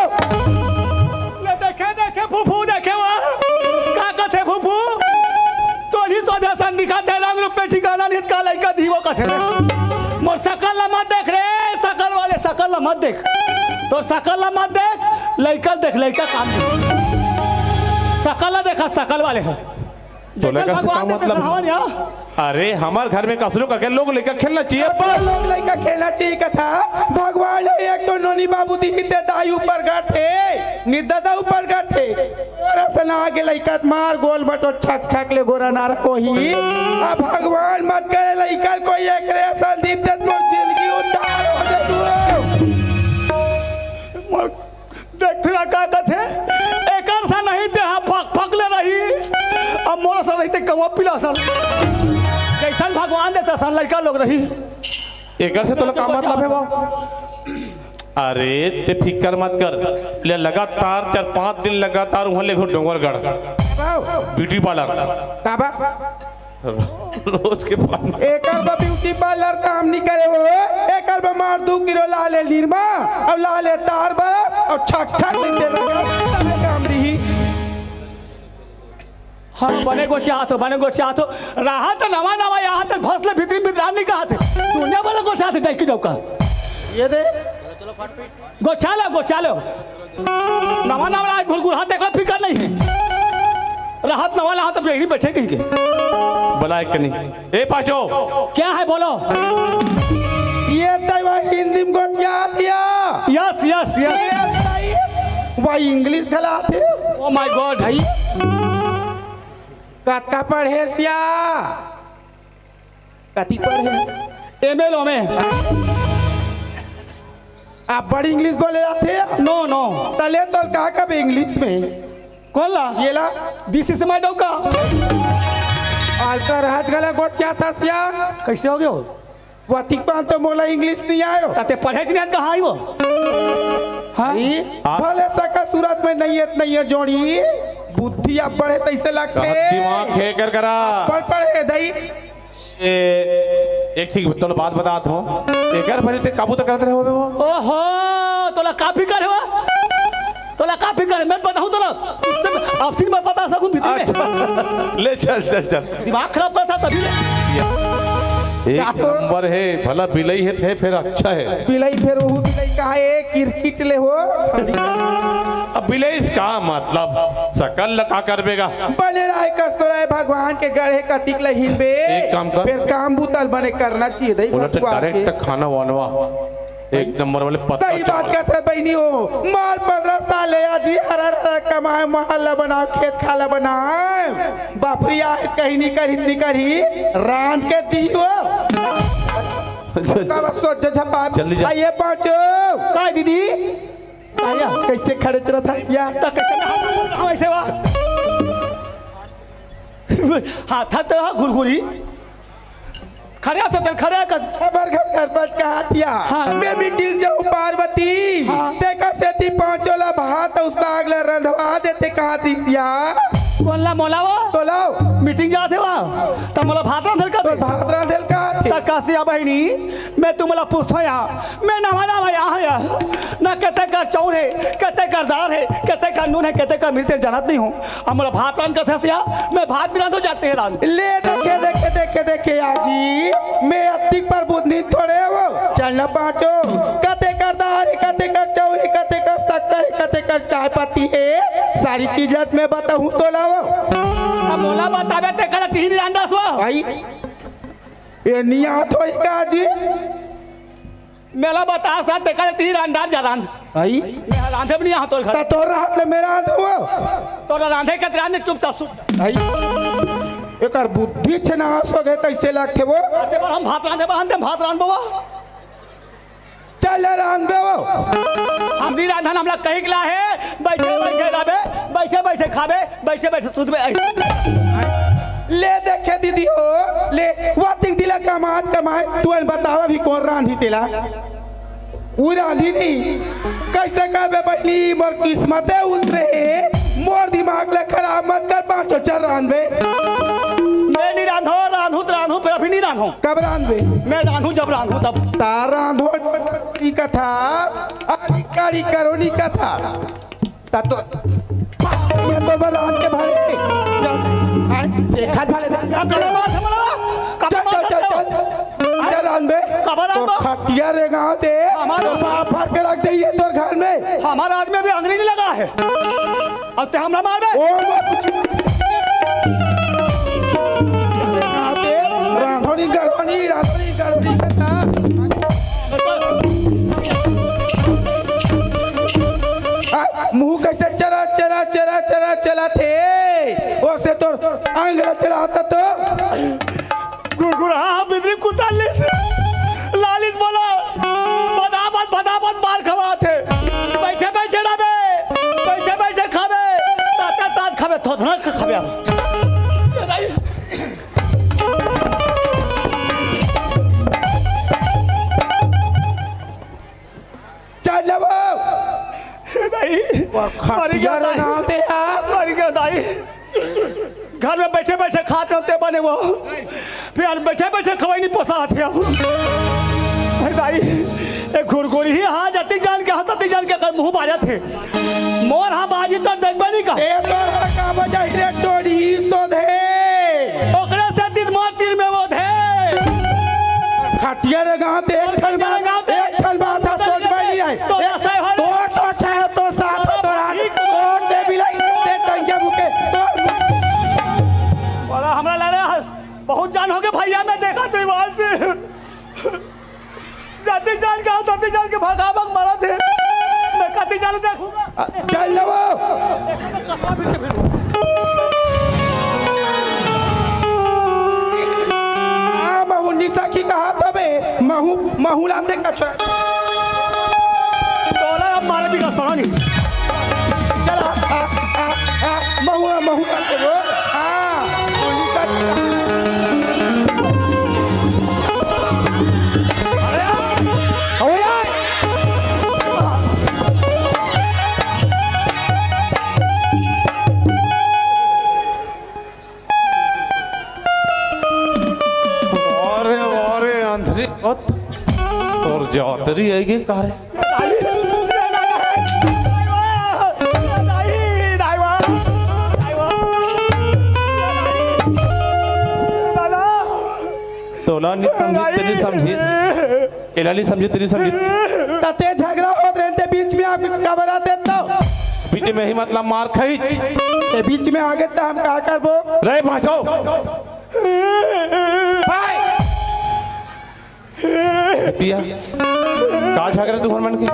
ले देखे, देखे फूफू, देखे वो। का कथे फूफू? टोनी सोदे सन दिखाथे, रंग रूप में ठिकाना नहीं, का लइका दिही वो कथे रे। मोर सकल ला मत देख रे, सकल वाले सकल ला मत देख। तोर सकल ला मत देख, लइका देख, लइका काम दे। सकल ला देखा, सकल वाले ह। तोला जैसन कस भगवान का देते मतलब? हवन या। अरे, हमर घर में कसरो करके लोग लइका खेलना चाहिए, बस। लोग लइका खेलना चाहिए कथा। भगवान हे एक तो नोनी बाबू दिही ते दाई ऊपर गठे, निदादा ऊपर गठे। तोर असन आगे लइका मार गोल बटो छक छक ले गोरा नार होही। अब भगवान मत करे लइका कोई एकरे असन दिही ते मोर जिंदगी उद्धार हो जाए। मोर देख तुला का कथे, एकर सा नहीं ते हा फक फक ले रही, अब मोर सा नहीं ते कौवा पिला सन। जैसन भगवान देता सन लइका लोग रही। एकर से तोला का मतलब हे वो? अरे, ते फिकर मत कर। ले लगातार चार पांच दिन लगातार उहाँ ले घुर डोंगरगढ़। बाबू। Beauty parlour. का बा? रोज के पानी। एकर बा ब्यूटी पार्लर काम नहीं करे वो। एकर बा मार दू किलो लाले निरमा और लाले तार बरस और छक छक नहीं दे रहा। काम दिही। हाँ, बने गोठियात हो, बने गोठियात हो। रहा तो नवा नवा यहाँ तक फसले भीतरी भीतर नहीं कहा थे। दुनिया वाला गोठियात है, डाइकी डौका। ये दे। गोठिया लो, गोठिया लो। नवा नवा आज घुरघुरा देखो, फिकर नहीं है। रहत नवा नवा तब यही बैठे कहीं के। बलाय कनी। ए पाचो। क्या है बोलो? ये तय वह हिंदी में गोठिया दिया। Yes, yes, yes। ये तय वह इंग्लिश घला थे। Oh my God। भाई। कतका पढ़े सिया? कति पढ़े? एम ए लो में। आप बड़ी इंग्लिश बोले जाते हैं? No, no। तले तोल कहा कब इंग्लिश में? कौन ला? ये ला। This is my डौका। आलकर हज गला गोठियात हस या। कैसे हो गयो? वतिक पान तो मोला इंग्लिश नहीं आयो। ताते पढ़े च नहीं कहाँ आई वो? हाँ? ई? भले सका सूरत में नहीं है, नहीं है जोड़ी। बुद्धि अब बढ़े तैसे लगते। दिमाग खे कर करा। पढ़ पढ़े दई। ए, एक ठीक तोला बात बतात हूँ। एकर भरी ते काबू तक करत रहे होबे वो? ओहो, तोला का फिकर हे वा? तोला का फिकर हे? मैं बताहूँ तोला। आपसी में बता सकूँ भीतरी में। अच्छा। ले चल, चल, चल। दिमाग खराब करत हस तभी ले। एक नंबर हे, भला बिलई हे, थे फिर अच्छा हे। बिलई फिर वहू बिलई का हे, किरकिट ले हो। अब बिलई से का मतलब? सकल ल का करबे गा? बने राय कस तो राय, भगवान के गढ़े कतिक ल हिलबे। एक काम कर। फिर काम बुता ल बने करना चाहिए, दई ओला तो बटुआ के। डायरेक्ट खाना वानवा। एक नंबर वाले पत्ता सही बात चावल। करत हस बहिनी हो। मार पंद्रह साल ले आजी हर हर हर कमाए, महल ला बनाओ, खेत खाला बनाए। बापरी आए कहीं नहीं करी, इतनी करी, रांध के दी हो। का बस सोच झपा। जल्दी जा। आइए पाँचो। का दीदी? आया। कैसे खड़े चलत हस या? त कैसे ना हम, हम ऐसे वा। हाथ हाथ तो घुरघुरी। खड़े हो तो खड़े कर। हमर घर सरपंच का हतिया। हाँ। मैं मीटिंग जाऊँ पार्वती। हाँ। तेकर सेती पाँचो ला भात अउ साग ला रंधवा देते का हतिस या। कोन ला मोला वो? तोला। मीटिंग जात हे वा। त मोला भात रांधे ल का तो दे? भात रांधे ल का दे? त कस या बहिनी, मैं तुमला पूछथों या। मैं नवा नवा या हँव या। ना कते कर चाउर हे, कते कर दार हे, कते कर नून हे, कते कर मिर्च हे, जानत नहीं हँव। अब मोला भात रांध कथस या, मैं भात भी रांधो जाते हैं रांध। ले देखे, देखे, देखे, देखे आजी, मैं अतिक पर बुद्धि थोड़े हँव। चल ना पाँचो, कते कर दार हे, कते कर चाउर हे, कते कर शक्कर हे, कते कर चाय पत्ती हे, सारी चीज ल मैं बताहूँ तोला वो। अब मोला बताबे ते कल तीन रांधस वो। भाई, ये नहीं आत होई का आजी? मेला बतास ना, तेकर तीन अंडा जा रांध। आई? मैं रांधे भी नहीं यहाँ तोर घर। ता तोर राहत ले मेरा आंध हुआ। तोर रांधे के रांधे चुपचाप सुत। आई? एकर बुद्धि छनास हो गए, कैसे लागथे वो? आते बार हम भात रांधे, बांधे भात रांध बाबा। चल रांध बे वो। हम नहीं रांधन, हमला कहीं के ला है, बैठे बैठे रहबे, बैठे बैठे खाबे, बैठे बैठे सुतबे ऐसे। ले देखे दीदी हो, ले, वो तिक दिला कमात कमाए, तू अन बतावा भी कौन रांधी तेला? उ रांधी नहीं, कैसे कहबे बहनी, मोर किस्मते उतरे, मोर दिमाग ले खराब मत कर, पाँचो चार रांधबे। मैं नहीं रांधो, रांधू तो रांधू, फिर अभी नहीं रांधो। कब रांधबे? मैं रांधू जब रांधू तब। ता रांधो की कथा, आड़ी काड़ी करो नी कथा। ता तो, ये तो बरात के भाई। चल, आए, एक हाथ भाले दे। क्या करो बात समझ लो? चल, चल, चल, चल। चल, रांध बे। कबर तो रांध बे। खटिया रे गाँव दे। हमारा तो बाप भर के रख दे ये तोर घर में। हमारा आदमी अभी अंगड़ी नहीं लगा है। अब ते हमला मार बे। ओ, वो कुछ। रांधोनी गढ़ोनी, रांधोनी गढ़ोनी के साथ। आ, मुंह कैसे चरा, चरा, चरा, चरा, चला थे? ओसे तोर आंगला चला होता तो? गुड़गुड़ा, हाँ, बिजली कुचाल ले से। लालिस बोला, बदाबद, बदाबद मार खवा थे। बैठे, बैठे रहबे, बैठे, बैठे खाबे, ताता तात खाबे, थोथना खाबे। चल ले वो। दाई, और खटिया मर गया रे दाई। नाम दे यार। मर गया दाई। घर में बैठे बैठे खात रहते बने वो। फिर बैठे बैठे खवाई नहीं पोसा थे अब। अरे दाई, एक घुरघुरी ही हाँ जतिक जान के हाँ ततिक जान के अगर मुंह बाजा थे। मोर हाँ बाजी तो देखबे नहीं का। ए तोर हाँ का बजाई रे टोरी सोधे। ओकरे से दिन मोर तीर में वो थे। खटिया रे गाँव ते एक ठन बात, एक ठन बात हा सोच में नहीं आए। तो ऐसा है तो तो चाहे तो साथ तो रात तो दे बिलाई ते टंगे मुके तो। बड़ा हमरा लड़ा बहुत जान हो गए भैया, मैं देखा दीवार से। जाते जान के आओ, जाते जान के भगा भग मरा थे। मैं कति जान देखूंगा। चल लेवो। आ, महू निशा की कहा तबे, महू, महू लाते का छोरा। तोला अब मारे भी का सोना नहीं। चला, आ, आ, आ, महू, महू लाते वो। आ, महू निशा की कहा। अरे, अरे, अरे, अरे, अंधरी मत। और जातरी आएगी का रे? तोला नहीं समझी, तेरी समझी। एला नहीं समझी, तेरी समझी। तते झगड़ा होत रहे ते बीच में आप काबर आते तो? बीच में ही मतलब मार खाई। ते बीच में आगे तो हम का करबो? रे भाजो। भाई। पिया, का झगड़ा तू हर मन के?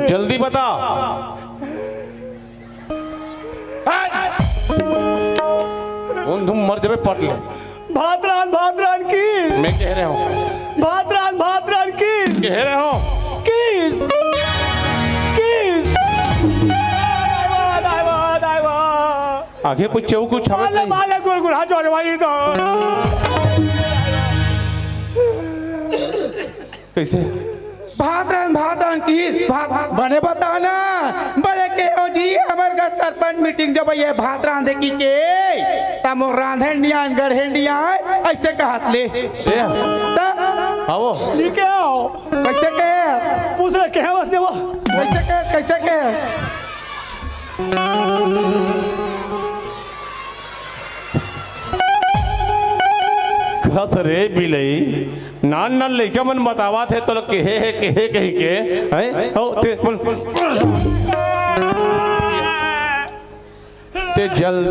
जल्दी बता। कौन तुम मर जबे पट ले। भात रांध, भात रांध की। मैं कह रहा हूँ। भात रांध, भात रांध की। कह रहा हूँ। की। की। आगे कुछ चौक कुछ छावत माले, नहीं। माले गुरगुर हाथ जोड़े वाली तो। कैसे? भात रांध, भात रांध की, भात, बने बता ना, बड़े के हो जी, हमर घर सरपंच मीटिंग जब ये भात रांधे की के, त मोर रांधे नियान, गढ़े नियान, ऐसे कहत ले। ए, त आओ। ठीक है, आओ। कैसे के? पूछ ले, के है बस देवा? कैसे के, कैसे के? खस रे बिलई, नान नान लइका मन बतावत हे तोला केहे हे, केहे कही के, हैं? हो, ते, बोल। ते जल,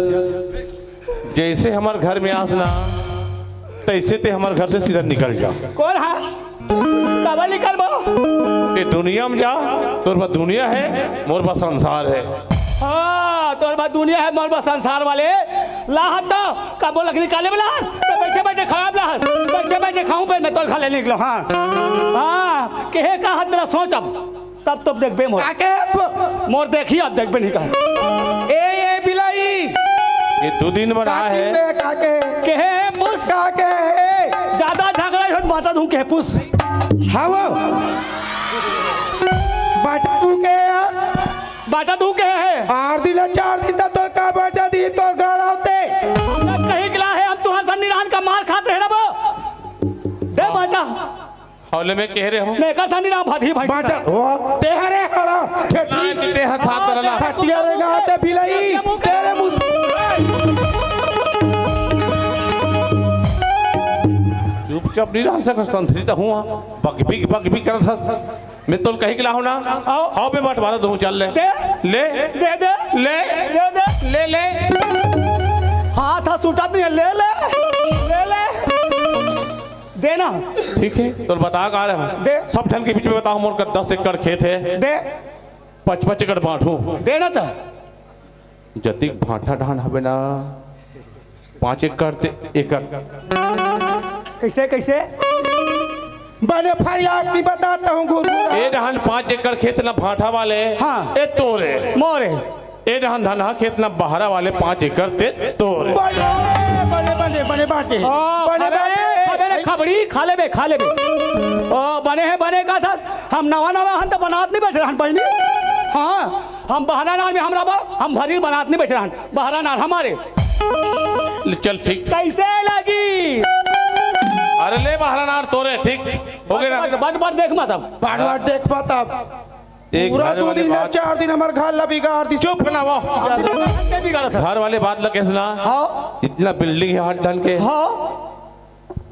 जैसे हमर घर में आस ना, तैसे ते हमर घर से सीधा निकल जा। कौन हा? काबर निकलबो? ये दुनिया में जा, तोर बा दुनिया है, मोर बा संसार है। हाँ, तोर बा दुनिया है, मोर बा संसार वाले। लाहत तो कबो लकड़ी काले में लाहस, तो बैठे बैठे खराब लाहस, बैठे बैठे खाऊं पे मैं तोर खा ले निकलो। हाँ, हाँ, केहे का हद तेरा सोच अब, तब तो देखबे मोर। काके? मोर देखी अब देखबे नहीं कहा। ए, ए, बिलाई। ये दू दिन बना काकी है। दे, काके। केहे है पुस? काके है? ज्यादा झगड़ा हो तो बाटा दूं केहे पुस? हाँ वो। बाटा तू के है? बाटा तू केहे है? आठ दिन, चार दिन तक तो का बाटा दी तो गाड़ा होते। ना कहीं कला है, हम तुम्हारे साथ निरान का मार खाते हैं ना वो। दे बाटा। हौले में कह रहे हो। मैं का सानी राम भादी भाई बाटा, साहब। वो तेहरे हरा, ना, खेतरी। तेहा साथ रला। खटिया रे गाते बिलाई, तेरे मुस- चुपचाप नहीं रह सका, संतरी तो हुआ। बकबिक, बकबिक करत हस। मैं तोल कहीं के लाहूं ना। आओ। आओ बे, बंटवारा दूं, चल ले। दे। ले। दे, दे। ले। दे, दे। ले, ले। हाथ, हाथ सूटत नहीं है, ले, ले। ले, ले। देना। ठीक है, तो बता का रहा हूँ। दे। सब झन के बीच में बताओ, मोर का दस एकड़ खेत है। दे। पच पच एकड़ बांटू। देना तो। जतिक भांटा धान हवे ना, पाँच एकड़ ते एकड़। कैसे, कैसे? बने फरियाद नहीं बताता हूँ, गुरु। ए धान पाँच एकड़ खेत ना भांटा वाले। हाँ। ए तोरे। मोरे। ए डहन धनहा खेत न बहरा वाले पाँच एकड़ ते तोर। बड़े, बड़े, बड़े, बड़े बाटे। ओ, बड़े खाबे रे, बाटे। खाबे रे, खबड़ी, खा लेबे, खा लेबे। ओ, बने है, बने का था, हम नवा, नवा हन त बनात नहीं बैठ रहन बहिनी। हाँ, हम बहरा नार में हम रहबो, हम भरी बनात नहीं बैठ रहन, बहरा नार हमारे। ले, चल ठीक। कैसे लगी? अरे ले बहरा नार तोरे, ठीक। हो गया ना? बट, बट, बट देख मत अब। बट, बट देख मत अब। एक पूरा घर दो वाली दिन ना बात। चार दिन हमार घर ला बिगाड़ दी। चुप ना वो। कैसे बिगाड़ा था? घर वाले बात ला कैसे ना? हाँ। इतना बिल्डिंग है हर टन के। हाँ।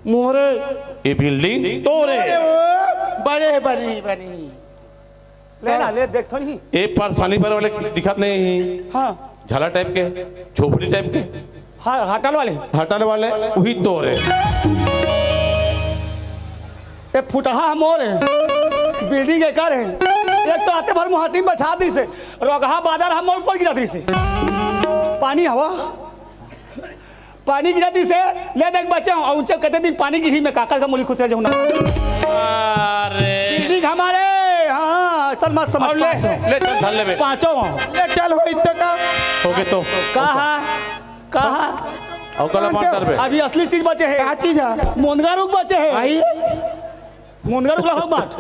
मोरे। ये बिल्डिंग तो रे। अरे वो बड़े बने बने। ले ना, ले देख तो नहीं। ये परेशानी पर वाले दिखत नहीं। हाँ। झाला टाइप के, झोपड़ी टाइप के। हा-, होटल वाले। होटल वाले, वही तोरे। ए फुटहा हमोर है, बिल्डिंग एकर है। एक तो आते भर मुहाटी में बैठा दी से, रोगहा बाजार हमोर ऊपर गिरा दी से। पानी हवा, पानी गिरा दी से, ले देख बच्चा, और ऊंचे कहते दिन पानी गिरी में काकर का मुली खुश रह जाऊँ ना। अरे। बिल्डिंग हमारे, हाँ, असल मत समझ, अब ले, पाँचों। ले चल, धर ले बे। पाँचों। ले चल, हो इतना का। हो गए तो। कहा? कहाँ? अउ कला पान करबे? अभी असली चीज बचे है। का चीज है? मुनगा रुख बचे है। आई? मुनगा रुख ला हो बाट।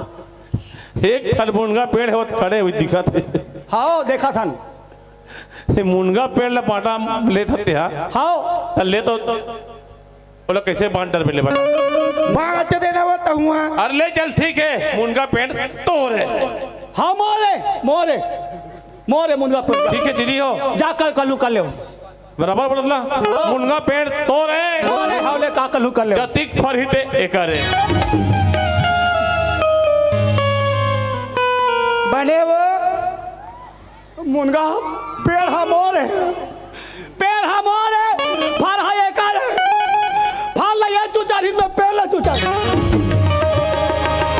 एक ठन मुनगा पेड़ है, वो खड़े हुई दिखत है। हाँ, देखा था। ये मुनगा पेड़ ला बांटा ले सकते हैं। हाँ। ले तो, बोला कैसे बांट डर मिले बता। बांट देना वो तो हुआ। अरे ले चल, ठीक है, मुनगा पेड़ तोर है। हाँ, मोरे, मोरे, मोरे मुनगा पेड़। ठीक है, दीदी हो। जा कल, कल, कल ले। बराबर बोलत ला। मुनगा पेड़ तोर हे। अरे हवले का कलू कर ले। जतिक फरही ते एकर हे। बने वो मुनगा पेड़ ह मोर हे। पेड़ ह मोर हे। फर ह एकर हे। फर ल ये चुचारी में पेड़ ल चुचारी।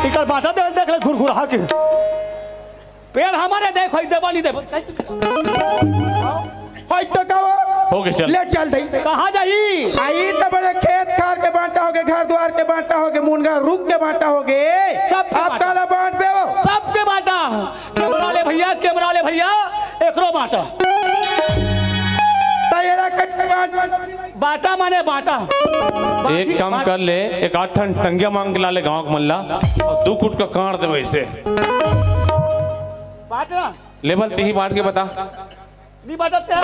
इकर बाटा दे देख ले घुरघुरा के। पेड़ हमारे देख, होई देबा नहीं देबा। होई तो का हो? हो गए, चल। ले चल दे। कहाँ जाई? आई तो बड़े खेत खार के बांटा होगे, घर द्वार के बांटा होगे, मुनगा रुख के बांटा होगे। सबके अब बांटा। काला बांट बे वो? सबके बांटा। कैमरा ले भैया, कैमरा ले भैया, एकरो बांटा। तो एला कैसे बांट? बांटा माने बांटा। एक काम कर ले, एक आध ठन टंगिया मांग के ला ले गांव के मन ला, अउ दू कुट का काट दे वैसे। बांट ना। ले बल, तिही बांट के बता। नहीं बांटत हे,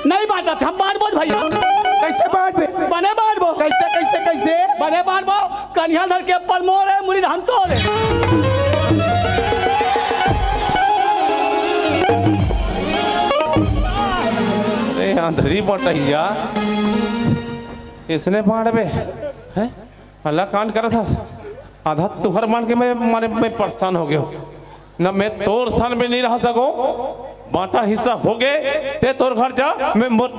नहीं बांटत हे, हम बांटबो भैया। कैसे बांटबे? बने बांटबो। कैसे, कैसे, कैसे? बने बांटबो, कनिहा धर के परमोर हे, मुड़ी धन तोर हे। अरे आंधरी बटैया, इसने बांटबे? हैं? हल्ला कांड करत हस। आधा तुहर मान के मैं, मारे, मैं परेशान हो गयो। ना मैं तोर सन में नहीं रह सको। बांटा हिस्सा हो गए, ते तोर घर जा, मैं मोर।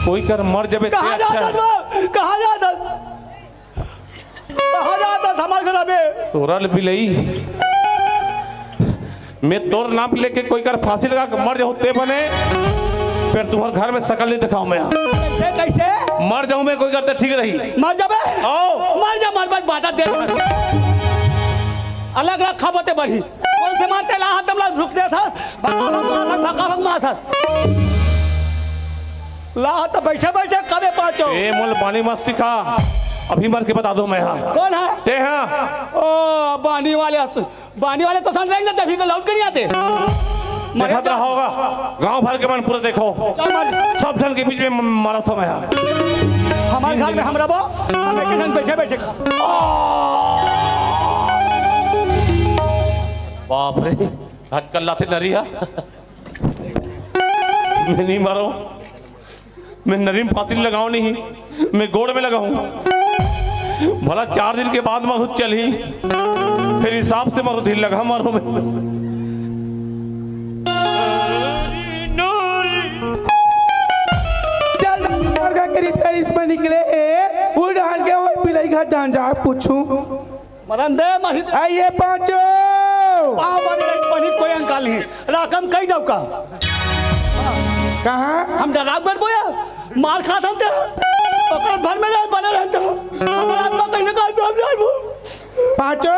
कोई कर मर जबे ते कहाँ अच्छा जात हे। हस वो? कहाँ जात हस? कहाँ जात हस हमार घर अबे? तोरा ले बिलई। मैं तोर नाम लेके कोई कर फांसी लगा के मर जाऊं ते बने, फिर तुम्हारे घर में शकल नहीं दिखाऊं मैं। कैसे, कैसे? मर जाऊं मैं कोई करते ठीक रही। मर जाबे? आओ। मर जा, मर बच बाटा दे। अलग रखा बते बढ़ी। कौन से मारते ला हाथ दमला रुक दे था। भका भक मार, भका भक मार था। ला तो बैठे बैठे कबे पाचो। ए मोल बानी मत सिखा। अभी मर के बता दो मैं हाँ। कौन है? ते हाँ। ओ बानी वाले हस्त। बानी वाले तो सन रहेंगे, तभी तो लौट के नहीं आते। देखत रहा होगा, गांव भर के मन पूरा देखो। चल मार। सब जन के बीच में म-, मारा समय है। हमारे घर में हम रहो, हम एक जन बैठे बैठे खा। बाप रे, घटकल लाते नरिया। मैं नहीं मारो। मैं नरीम फांसी लगाऊं नहीं, मैं गोड़ में लगाऊं। भला चार दिन के बाद मारू चली, फिर हिसाब से मारू, ढील लगा मारू मैं। चल, मुर्गा के रिश्ता रिश्ता निकले, ए, उड़ डाल के और पिलाई घर डाल जा, पूछूं। मरन दे, मही दे। आइए पांचो। पाँव बन गई, बनी कोई अंकाल नहीं। राकम कई दौका। कहाँ? हम डराक बर बोया। मार खात हम ते। ओकर भर में रहे, बने रहते हो। हमारा आत्मा कहीं ना कहीं तो हम जाए वो। पांचो।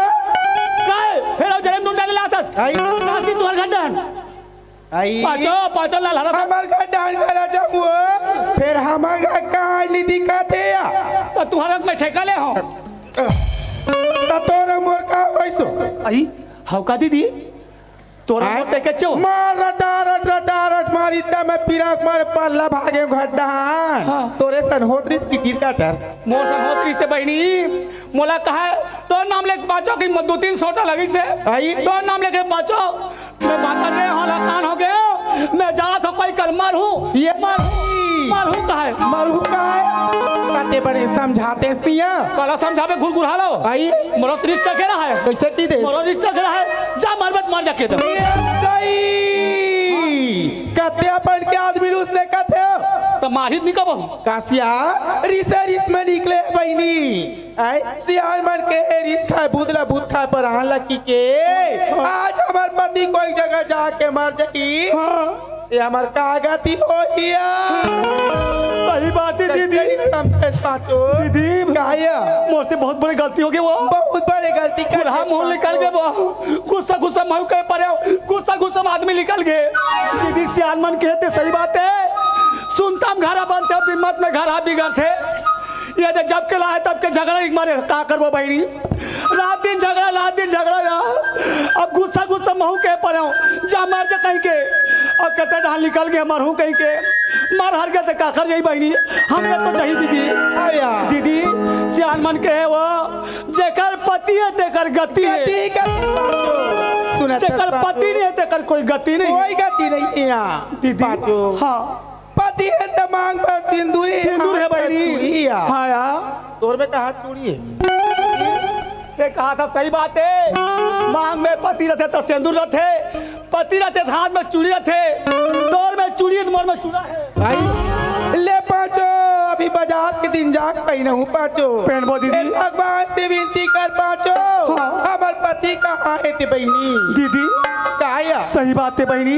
काहे? फिर अब जन्म तुम जाने लातस। आई। रात दिन तुम्हारे घर डहन। आई। पाचो, पाचो लाल हरा। हमर घर डांड वाला जमुआ, फिर हमर घर कहानी दिखाते या। तो तुम्हारा मैं ठेका ले हो। तो तोर मोर का वैसो। आई, हव का दीदी? तोर आय? मोर ते के चो? मार रटारट, रटारट मारी त मैं पिराक मारे पल्ला भागे घर डांड। हाँ। तोरे सन होत रिस की गिर का डर। मोर सन होत रिस ते बहिनी, मोला कहा, तोर नाम लेके पाचो कि दो तीन सोटा लगी से। आई? तोर नाम लेके पाचो। मैं बांटा दे हो, लकान हो गयो। मैं जात हो कोई कर मरहूं। ये मरहूं, मरहूं कहे। मरहूं कहे। कते बड़े समझाते स्तिया। कला समझावे घुरघुरा लो। आई। मोरो रिश्ता के रहा है। कैसे की दे? मोरो रिश्ता के रहा है। जा मर मत मर जाके दे। ये सही। कते अपन के आदमी रूस ने कते हो? तो मारित नहीं कबो। कासिया, रिस रिस में निकले बहिनी। आय, सियान मन के रिस खाए, भूत ला भूत खाए, पर आन लकी के। आज हमार पति कोई जगह जाके मर जाई। हाँ। ये हमार का गति होइया? सही बात है दीदी। कैसे समझे साचो? दीदी, काया? मोर से बहुत बड़ी गलती हो गई वो। बहुत बड़ी गलती कर बुढ़ा मुंह निकल गए वो। गुस्सा गुस्सा महू कहे पड़े हो। गुस्सा गुस्सा में आदमी निकल गए। दीदी सियान मन कहते सही बात है। सुनता हम घर बनते हो, हिम्मत में घर बिगड़ते। ये दे जब के लाए तब के झगड़ा एक मारे का करबो बहिनी। रात दिन झगड़ा, रात दिन झगड़ा या। अब गुस्सा गुस्सा महू के पड़े हो, जा मर जा कहीं के। अब कते डाल निकल गए मरहूं कहीं के। मर हर गए तो का कर जाई बहिनी, हम ये तो जही दीदी। आया। दीदी सियान मन के है वो, जेकर पति है तेकर गति है। गति, गति। सुनत जेकर हस पति पाँचो? नहीं हे, तेकर कोई गति नहीं। कोई गति नहीं हे। दीदी, पाँचो। हाँ। पति हे त मांग में सिंदूर हे, सिंदूर हे हाथ में बहिनी। चूड़ी हे। हाँ यार। तोर में कहाँ चूड़ी हे? ते कहा था, सही बात हे। मांग में पति रथे त सिंदूर रथे, पति रथे त हाथ में चूड़ी रथे। तोर में चूड़ी हे त मोर में चूड़ा हे। भाई, ले पाँचो, अभी बाजार के दिन जाके पहिनहूँ पाँचो। पहनबो दीदी। ए भगवान से विनती कर पाँचो, हाँ। हमर पति कहाँ हे ते बहिनी? दीदी, का या? सही बात हे बहिनी,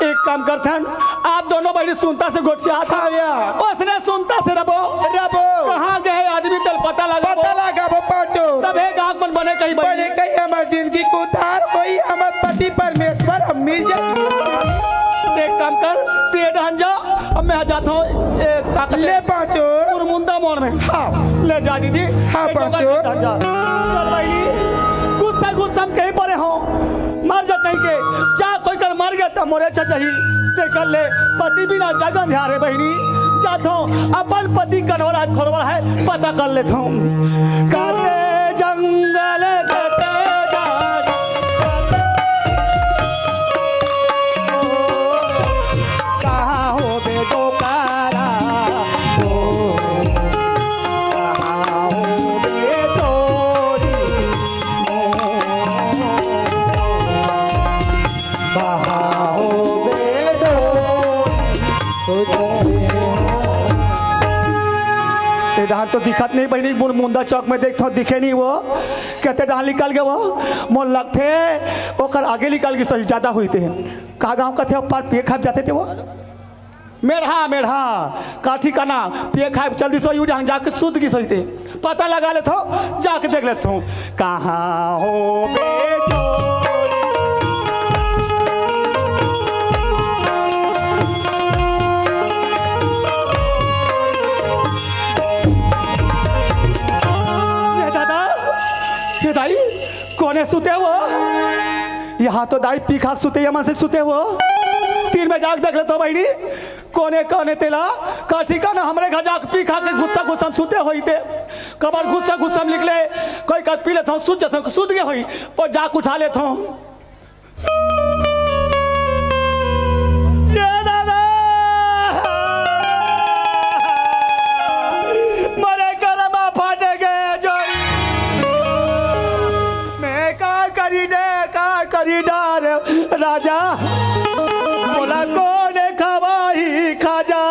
एक काम करथन, आप दोनों बहिनी सुनता से गोठियाथव। हाँ या। ओसने सुनता से रबो। रबो। कहाँ गए आदमी, तेला पता लगाबो। पता लगाबो पाँचो। तभे गाँव मन बने कही बहिनी। बने कही हमर जिंदगी के उद्धार होही, हमर पति परमेश्वर हम मिल जाही। एक काम कर, ते डहन जा, अब मैं जाथंव, ए, का कहथे? ले पाँचो। मुरमुंदा मोड़ में। हाँ। ले जा दीदी। हाँ, एक पाँचो। डहन जा। चल बहिनी, गुस्सा, गुस्सा में कहीं परे हों। मर जा कहीं के, जा कोई कर मर गे त मोरे चचही। ते कर ले, पति बिना जग अंधियार हे बहिनी। जाथंव, अपन पति कन्हवा हे, खोरवा हे, पता कर लेथंव। काटे जंगल कटे जात। कहाँ हो बे डोकरा? ओ, कहाँ हो बे डोरी? कहाँ हो बे डोरी? ए डहन तो दिखत नहीं बहिनी, मुरमुंदा चौक में देखथंव, दिखे नहीं वो। कते डहन निकल गे वो, मोला लगथे ओकर आगे निकल गे, सही ज्यादा होही ते। का गाँव कथे, ओ पार पिए खाए जाथे ते वो। मेढ़ा, मेढ़ा, का ठिकाना, पिए खाए चल दिस होही, ओ डहन जाके सुत गिस होही ते। पता लगा लेथंव, जाके देख लेथंव। कहाँ हो बे डोरी? ये दादा, ये दाई, कोने सुते हो? यहाँ तो दाई पी खा सुते, ये मन से सुते हो। तीर में जाके देख लेथंव बहिनी, कोने, कोने तेला, का ठिकाना हमरे घर जाके पी खा के गुस्सा, गुस्सा में सुते होही ते। कबर गुस्सा, गुस्सा में निकले, कोई कर पी लेथंव, सुत जाथंव, सुत गे होही, ओ जाके उठा लेथंव। ये दादा, मोरे करम फाटे गे जोड़ी। मैं का करी ने, का करी डार राजा, मोला कोन खवाही खाजा।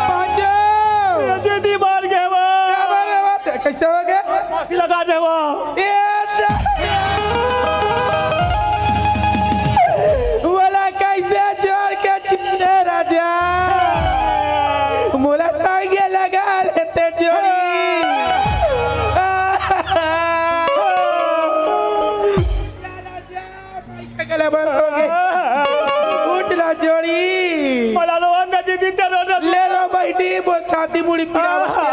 पाँचो। ये दीदी मर गे वो। का मर गे वो? कैसे हो गे? फांसी लगा दे वो। ए, मोला कैसे छोड़ के चले राजा? मोला संगे लगा लेते जोड़ी। गला बंद हो गे। उठ ला जोड़ी। मला रोवन दे दीदी, ते रोवन दे। ले रो बहिनी, मोर छाती मुड़ी पीड़ा होथे।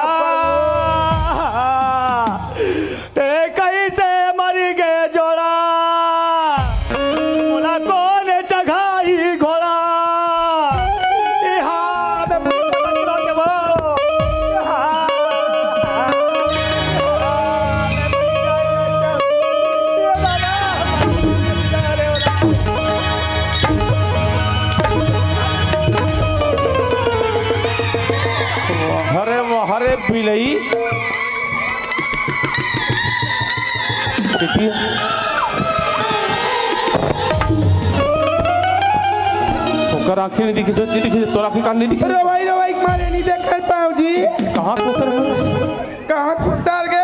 ते कैसे मरी गे जोड़ा? मोला कोन चघाही घोड़ा? इहाँ में अरे वाह रे बिलई। देखिए। ओकर आँखें नहीं दिखी, नहीं दिखी, तोर आँखें कान नहीं दिखी। रवाई, रवाई के मारे नहीं देख पाऊँ जी। कहाँ खुसर गे? कहाँ खुसर गे?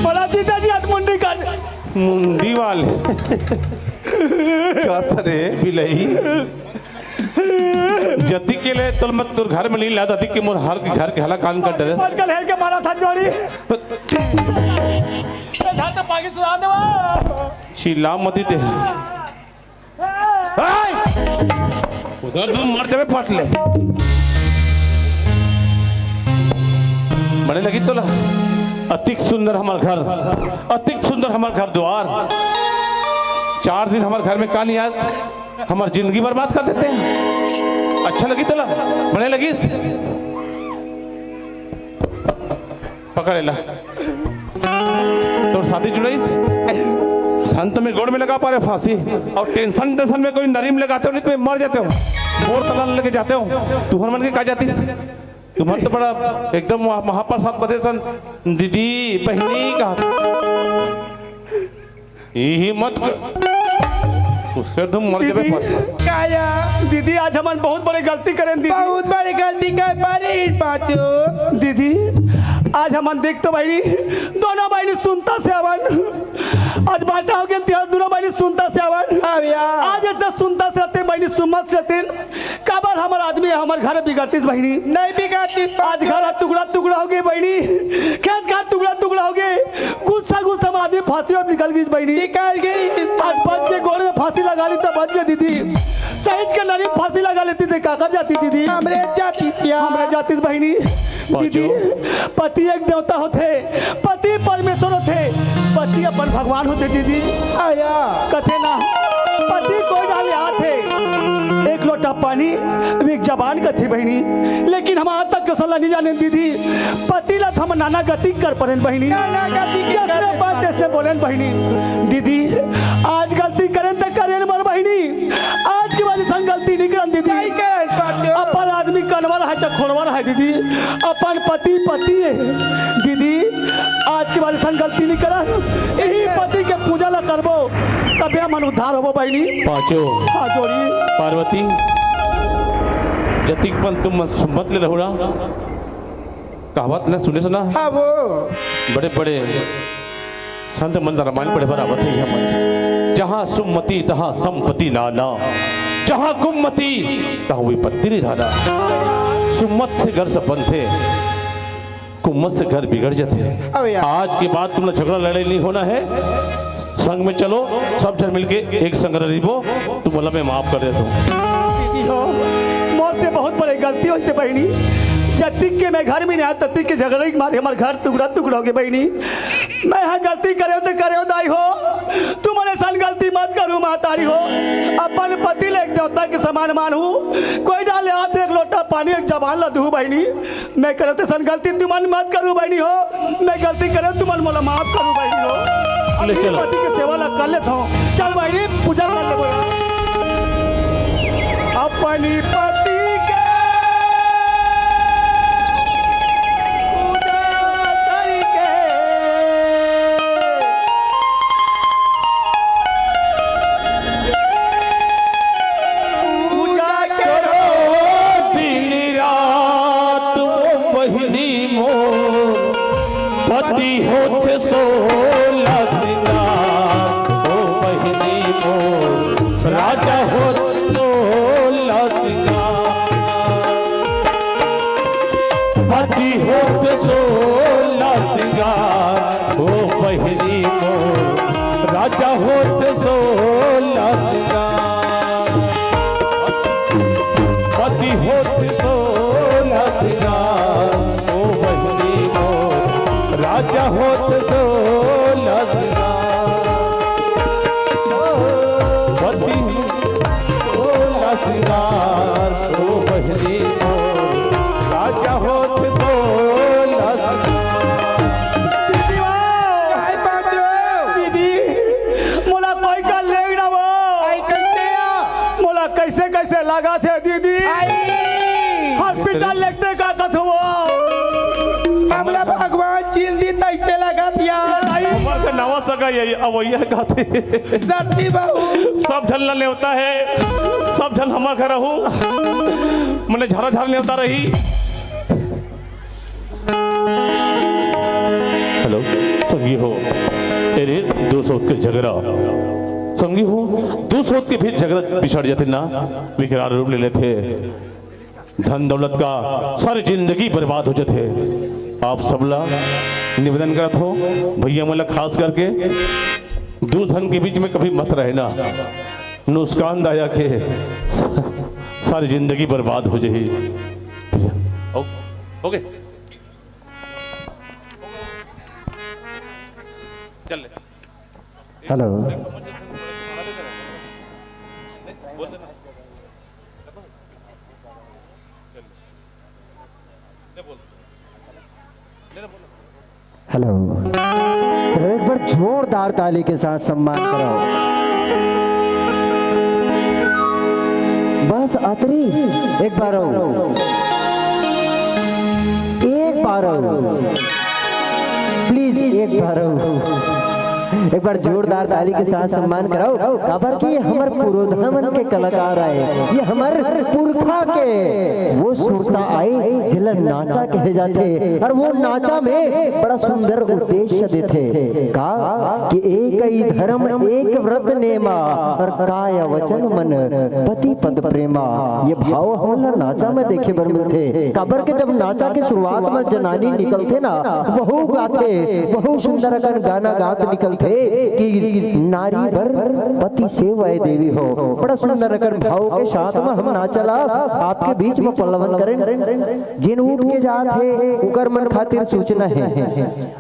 बोला जीजा जी, आज मुंडी कर। मुंडी वाले। का सरे बिलई? जतिक ले तोला मैं तोर घर में नहीं लात, अतिक के मोर हर घर के हला कान कर डरे। पटकल हेल के मारा था जोड़ी। ये घर का पागी सुना दे वो। चिल्ला मती ते। हाय! उधर तू मर जाबे पट ले। बने लगिस तोला? अतिक सुंदर हमर घर, अतिक सुंदर हमर घर दुआर। चार दिन हमर घर में का नइ आस, हमर जिंदगी बर्बाद कर देते हैं। अच्छा लगिस तोला? बने लगिस? पकड़ एला। तोर शादी जुड़ाइस? हम तो मैं गोड़ में लगा पा रहे फांसी, अउ टेंशन टेंशन में कोई नरीम लगाते हो, नहीं तो मैं मर जाते हो, मोर तलान लेके जाते हो। तुहर मन के का जातिस? तुमन तो बड़ा एकदम महा-, महाप्रसाद बदे सन, दीदी, बहिनी कहा। यही मत कर। उससे तुम मर जाबे दीदी। फट। काया? दीदी, आज हमन बहुत बड़े गलती करेन दीदी। बहुत बड़े गलती कर परेन पांचू। दीदी, आज हमन देख तो बहिनी, दोनों बहिनी सुनता से हवन। आज बांटा हो गया, दोनों बहिनी सुनता से हवन। हाँ भैया। आज इतना सुनता से रहते, बहिनी सुमत से रहते, काबर हमर आदमी, हमर घर बिगड़तिस बहिनी। नहीं बिगड़तिस। आज घर ह टुकड़ा टुकड़ा हो गे बहिनी, खेत खार टुकड़ा टुकड़ा हो गे, गुस्सा गुस्सा में आदमी फांसी अब निकल गिस बहिनी। निकल गिस। आज बच के गोड़ में फांसी लगा ली त बच गे दीदी, सहिज के नरी फांसी लगा लेती त का कर जाती दीदी? हमरे जातिस या। हमरे जातिस बहिनी। दीदी, पति एक देवता होथे, पति परमेश्वर होथे, पति अपन भगवान होथे दीदी। आया। कथे ना, पति कोई डाले आथे, एक लोटा पानी, एक जबान कथे बहिनी। लेकिन हम आज तक के सलाह नहीं जाने दीदी, पति ला हम नाना गति कर परेन बहिनी। नाना गति के जैसे करे बात तैसे बोलेन बहिनी। दीदी, आज गलती करेन त करेन मर बहिनी, आज के बाद ऐसा गलती नहीं करन दीदी। नहीं करन पाचो। अपन आदमी कनवर है, चखोड़वर है दीदी, अपन पति पति है दीदी। आज के बाद ऐसा गलती नहीं करन, यही पति के पूजा ला करबो, तबे हमन उद्धार होबो बहिनी। पाचो। हाँ जोड़ी। पार्वती, जतिक पल तुम मत, मत ले रहो ना। कहावत न सुने सुना? हाँ वो। बड़े बड़े संत मन रामायण पढ़े बर आवत हे इहाँ मंच। जहाँ सुमति तहाँ संपत्ति नाना, जहाँ कुमति तहाँ विपत्ति निधाना। सुमत से घर सब बनथे, कुमत से घर बिगड़ जाथे। अब यार। आज के बाद तुमला झगड़ा लड़ाई नहीं होना है। संग में चलो, सब झन मिलके एक संग रहिबो, तुम बोला मैं माफ कर देता हूँ। दीदी हो, मोर से बहुत बड़े गलती होइसे बहिनी। जतिक के मैं घर में नहीं आया, ततिक के झगड़ा के मारे हमर घर टुकड़ा टुकड़ा हो गे बहिनी। मैं हा गलती करेंव त करेंव दाई हो, तुमन अइसन गलती मत करू महतारी हो। अपन पति ले एक देवता के समान मानहूँ, कोई डाले आथे एक लोटा पानी, एक जबान ला दूहूँ बहिनी। मैं करेंव तइसन गलती तुमन मत करू बहिनी हो, मैं गलती करेंव तुमन मोला माफ करू बहिनी हो। ले अपनी चलो। पति के सेवा ला कर लेत हूँ। चल बहिनी पूजा कर ले बोला। अपनी पति के पूजा करके पूजा करो दिन रात ओ बहिनी मोर, पति होत सोला सिंगार, ओ बहिनी मोर, राजा होत सोला सिंगार। पति होत सोला सिंगार, ओ बहिनी मोर, राजा होत सोला सिंगार। पति होत सोला सिंगार, ओ बहिनी मोर, राजा होत सोला सिंगार। पति सोला सिंगार, ओ बहिनी मोर, राजा होत सोला सिंगार। दीदी, मोला कोई का लेग ना वो। आई कैसे आ? मोला कैसे कैसे लगा थे दीदी? आई। हॉस्पिटल लेगते का कथो वो। हमला भगवान चील दी तैसे लगा थिया। आई। हमर से नवा सगा ये अवैया का थे। सती बहू। सब झन ला नेवता है, सब झन हमर घर रहू। मने झरा झरा नेवता रही। हेलो, संगी हो, ए रे, दो सौ के झगड़ा। संगी हो, दो सौ के भी झगड़ा बिछड़ जाते ना, विकराल रूप ले लेते। धन दौलत का सारी जिंदगी बर्बाद हो जाते। आप सबला निवेदन करत हो, भैया मन ला खास करके, दू झन के बीच में कभी मत रहना, नुकसानदायक है, सारी जिंदगी बर्बाद हो जाही। भैया, हो, हो गए? चल ले। हेलो। हेलो। चलो, एक बार जोरदार ताली के साथ सम्मान कराओ। बस अतरी, एक बार अउ, एक बार अउ, प्लीज, एक बार अउ। एक बार जोरदार ताली के साथ सम्मान कराओ, काबर कि ये हमर पुरोधा मन के कलाकार आए, ये हमर पुरखा के वो सुरता आए, जेला नाचा कहे जाथे, और वो नाचा में बड़ा सुंदर उद्देश्य देथे का कि एक ही धर्म एक व्रत नेमा, और काय वचन मन पति पद प्रेमा। ये भाव हमन ला नाचा में देखे बर मिलथे, काबर के जब नाचा के शुरुआत में जनानी निकलथे ना, वहू गाथे, वहू सुंदर अकन गाना गात निकलथे कि नारी बर पति सेवा ए देवी हो। बड़ा सुंदर अकन भाव के साथ में हम नाचा ला आपके बीच में पल्लवन करें। जिन उठ के जात हे, उकर मन खातिर सूचना हे।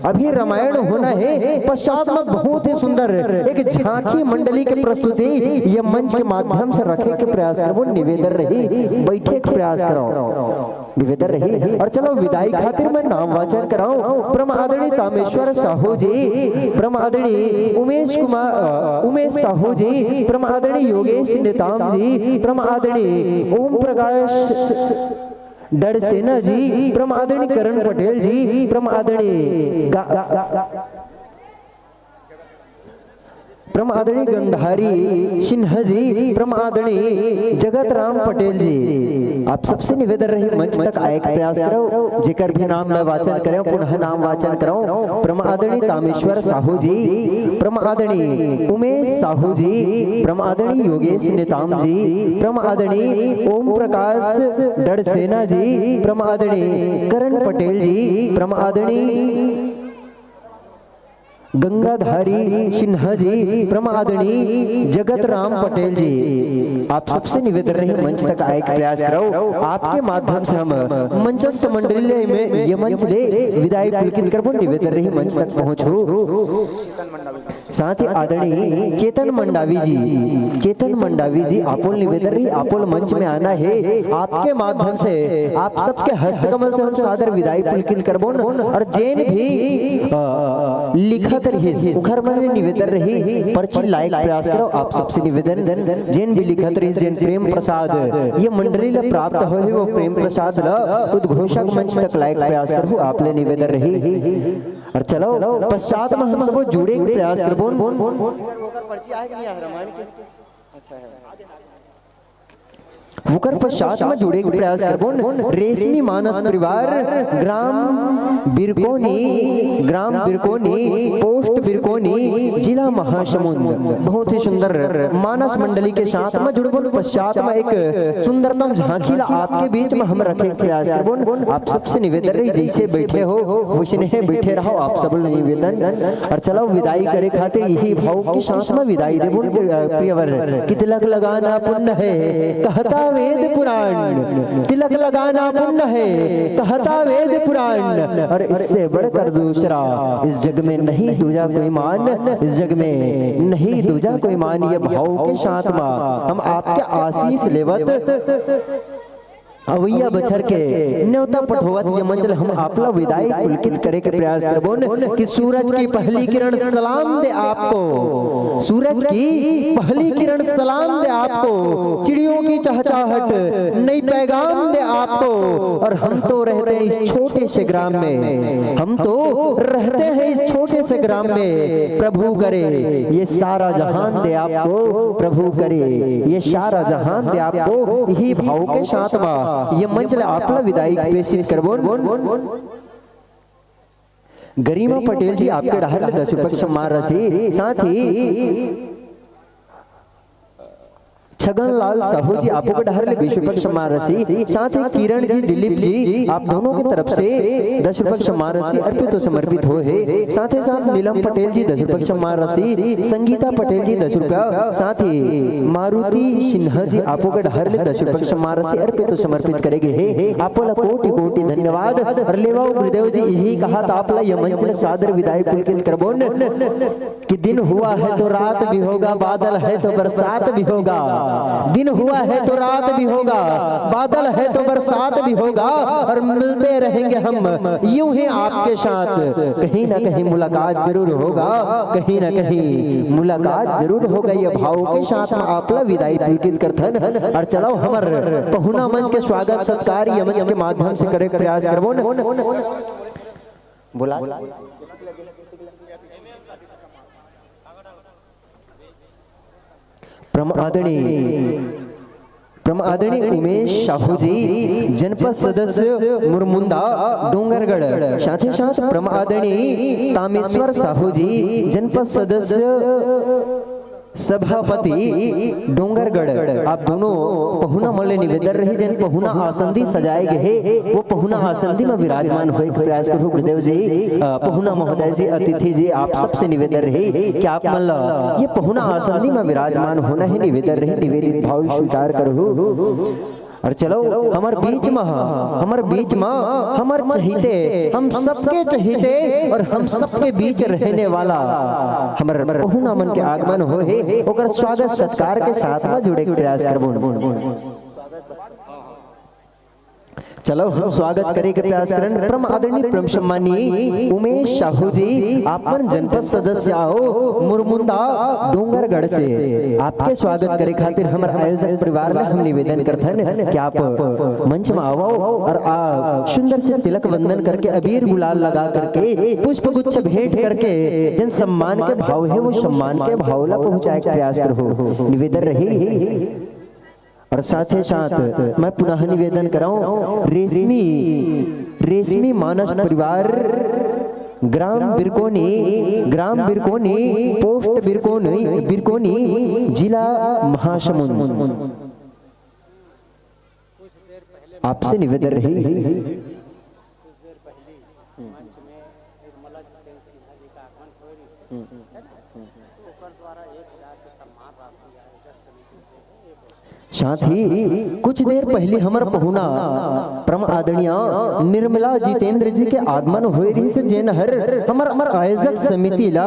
अभी रामायण होना हे, पश्चात में बहुत ही सुंदर एक झांकी मंडली के प्रस्तुति ये मंच के माध्यम से रखे के प्रयास करबो, निवेदन रही, बैठे के प्रयास करो, निवेदन रही। और चलो, विदाई खातिर मैं नाम वाचन कराऊं, परम आदरणीय तामेश्वर साहू जी, परम आदरणीय उमेश कुमार, अ, उमेश साहू जी, परम आदरणीय योगेश नेताम जी, परम आदरणीय ओम प्रकाश डड़सेना जी, परम आदरणीय करण पटेल जी, परम आदरणीय गा-, गा-, गा-, परम आदरणीय गंधारी सिन्हा जी, परम आदरणीय जगत राम पटेल जी, आप सबसे निवेदन रही, मंच तक आए के प्रयास करो। जेकर भी नाम मैं वाचन करें, पुनः नाम वाचन करो। परम आदरणीय तामेश्वर साहू जी, परम आदरणीय उमेश साहू जी, परम आदरणीय योगेश नेताम जी, परम आदरणीय ओम प्रकाश डड़सेना जी, परम आदरणीय करण पटेल जी, परम आदरणीय गंगाधारी सिन्हा जी, परम आदरणीय जगत राम पटेल जी, आप सबसे निवेदन रही, मंच तक आए के प्रयास करो। आपके माध्यम से हम मंचस्थ मंडली ले में ये मंच ले विदाई पुलकित करबो, निवेदन रही, मंच तक पहुंचो। साथ ही आदरणीय चेतन मंडावी जी, चेतन मंडावी जी, आपोल निवेदन रही, आपोल मंच में आना हे। आपके माध्यम से, आप सबके हस्तकमल से हम सादर विदाई पुलकित करबो न। और जेन भी, अ, लिखत रहिस, उखर मन ले निवेदन रही, पर्ची लाए के प्रयास करो। आप सबसे निवेदन, जेन भी लिखत रहिस, जेन प्रेम प्रसाद ये मंडली ला प्राप्त होए हे, वो प्रेम प्रसाद ला उद्घोषक मंच तक लाए के प्रयास करहु, आप ले निवेदन रही। और चलो, पश्चात में हम सबो जुड़े के प्रयास करबो। ओकर पर्ची आहे कि नहीं आहे, रामायण के? अच्छा है। ओकर पश्चात में जुड़े के प्रयास करबो। रेशमी मानस परिवार, ग्राम बिरकोनी, ग्राम बिरकोनी, पोस्ट बिरकोनी, जिला महासमुंद। बहुत ही सुंदर मानस मंडली के साथ में जुड़बो। पश्चात में एक सुंदरतम झांकी ला आपके बीच में हम रखे के प्रयास करबो। आप सबसे निवेदन रही, जैसे बैठे हो वैसने ही बैठे रहो, आप सब ले निवेदन। और चलो, विदाई करे खातिर यही भाव के साथ में विदाई देबो, अ, प्रियवर, कि तिलक लगाना पुण्य है, कहता वेद पुराण। तिलक लगाना पुण्य है, कहता वेद पुराण। और इससे बढ़कर दूसरा इस जग में नहीं दूजा कोई मान, इस जग में नहीं दूजा कोई मान। ये भाव के साथ में हम आपके आशीष लेवत अवइया बछर के नेवता पठोवत ये मंच ल हम आप ला विदाई पुलकित करे के प्रयास करबोन कि सूरज की पहली किरण सलाम दे आपको, सूरज की पहली किरण सलाम दे आपको, चिड़ियों की चहचहाहट नई पैगाम दे आपको। और हम तो रहते हैं इस छोटे से ग्राम में, हम तो रहते हैं इस छोटे से ग्राम में। प्रभु करे ये सारा जहान दे आपको, प्रभु करे ये सारा जहान दे आपको। यही भाव के साथ मा ये मंच ले आप ला विदाई प्रेषित करबोन। गरिमा पटेल जी, आपके डहर ले दस रुपये के सम्मान राशि, साथ ही ठगन लाल साहू जी, आपो के डहर ले बीस रुपए के सम्मान राशि, साथ ही किरण जी, दिलीप जी, आप दोनों के तरफ से दस रुपए के सम्मान राशि अर्पित और समर्पित होए हे। साथ ही साथ नीलम पटेल जी, दस रुपए के सम्मान राशि, संगीता पटेल जी, दस रुपया, साथ ही मारुति सिन्हा जी, आपो के डहर ले दस रुपए के सम्मान राशि अर्पित और समर्पित करे गे हे। आपो ला कोटि कोटि धन्यवाद। और लेवा गुरुदेव जी, इही कहा त आप ला ये मंच ले सादर विदाई पुलकित करबोन। कि दिन हुआ है तो रात भी होगा, बादल है तो बरसात भी होगा। दिन हुआ है तो रात भी होगा, बादल है तो बरसात भी होगा, और मिलते रहेंगे हम यूं ही आपके साथ। कहीं ना कहीं मुलाकात जरूर होगा, कहीं ना कहीं मुलाकात जरूर होगा। ये भाव के साथ में आप ला विदाई पुलकित करथन। और चलो, हमर पहुना मंच के स्वागत सत्कार ये मंच के माध्यम से करे के प्रयास करबो न। बोला। परम आदरणीय, परम आदरणीय उमेश साहू जी, जनपद सदस्य मुरमुंदा डोंगरगढ़, साथ ही साथ परम आदरणीय तामेश्वर साहू जी, जनपद सदस्य सभापति डोंगरगढ़, आप दोनों पहुना मन ले निवेदन रही, जेन पहुना आसन दी सजाए गे हे, वो पहुना आसन दी में विराजमान होए के प्रयास करू। गुरुदेव जी, अ, पहुना महोदय जी, अतिथि जी, आप सबसे निवेदन रही कि आप मन ल ये पहुना आसन दी में विराजमान होना हे, निवेदन रही, निवेदित भाव स्वीकार करू। और चलो, हमर बीच म, हमर बीच म, हमर चहीते, हम सबके चहीते और हम सबके बीच रहने वाला हमर पहुना मन के आगमन होए हे, ओकर स्वागत सत्कार के साथ म जुड़े के प्रयास करबो। चलो, हम स्वागत करे के प्रयास करन परम आदरणीय, परम सम्मानीय उमेश साहू जी, आप मन जनपद सदस्य आहो मुरमुंदा डोंगरगढ़ से। आपके स्वागत करे खातिर हमर आयोजक परिवार ले हम निवेदन करथन कि आप मंच में आवो और आ सुंदर से तिलक वंदन करके, अबीर गुलाल लगा करके, पुष्प गुच्छ भेंट करके, जेन सम्मान के भाव हे, वो सम्मान के भाव ला पहुंचाए के प्रयास करो। निवेदन रही। और साथ ही साथ मैं पुनः निवेदन कराऊं, रेशमी, रेशमी मानस परिवार, ग्राम बिरकोनी, ग्राम बिरकोनी, पोस्ट बिरकोनी, बिरकोनी, जिला महासमुंद। आपसे निवेदन रही। साथ ही कुछ देर पहली हमर पहुना परम आदरणीय निर्मला जितेंद्र जी के आगमन होए रहिस, जेन हर हमर, हमर आयोजक समिति ला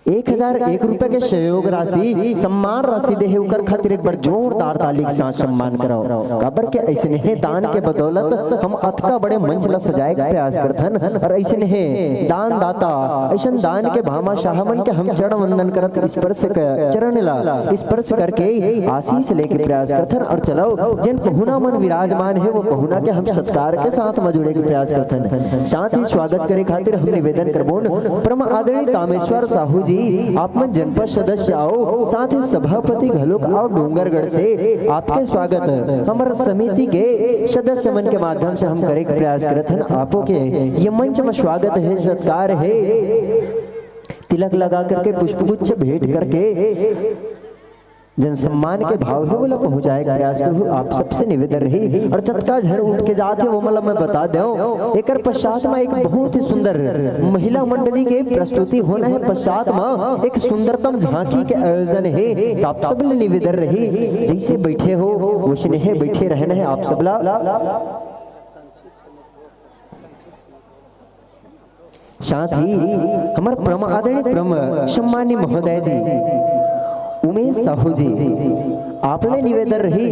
एक हजार एक रुपए के सहयोग राशि, सम्मान राशि दे हे, ओकर खातिर एक बार जोरदार ताली के साथ सम्मान कराओ। काबर के अइसने हे दान के बदौलत हम अतका बड़े मंच ला सजाए के प्रयास करथन, और अइसने हे दान दाता, अइसन दान के भामाशाह मन के हम चरण वंदन करत स्पर्श क-, चरण ला स्पर्श करके आशीष लेके प्रयास करथन। और चलो, जेन पहुना मन विराजमान हे, वो पहुना के हम सत्कार के साथ म जुड़े के प्रयास करथन। साथ ही स्वागत करे खातिर हम निवेदन करबोन, परम आदरणीय तामेश्वर साहू जी, आप मन जनपद सदस्य आहो, साथ ही सभापति घलोक आहो डोंगरगढ़ से। आपके स्वागत हमर समिति के सदस्य मन के माध्यम से हम करे के प्रयास करत हन। आपो के ये मंच में स्वागत हे, सत्कार हे, तिलक लगा करके, पुष्पगुच्छ भेंट करके, जन सम्मान के भाव हे, ओला पहुंचाए के प्रयास करू। आप सबसे निवेदन रही, और जतका झन उठ के जात हे, वो मन ला मैं बता देव, एकर पश्चात में एक बहुत ही सुंदर महिला मंडली के प्रस्तुति होना हे। पश्चात में एक सुंदरतम झांकी के आयोजन हे, तो आप सब ले निवेदन रही, जैसे बैठे हो वैसने हे बैठे रहना हे आप सब ला। साथ ही हमर परम आदरणीय, परम सम्मानी महोदय जी उमेश साहू जी, आप ले निवेदन रही,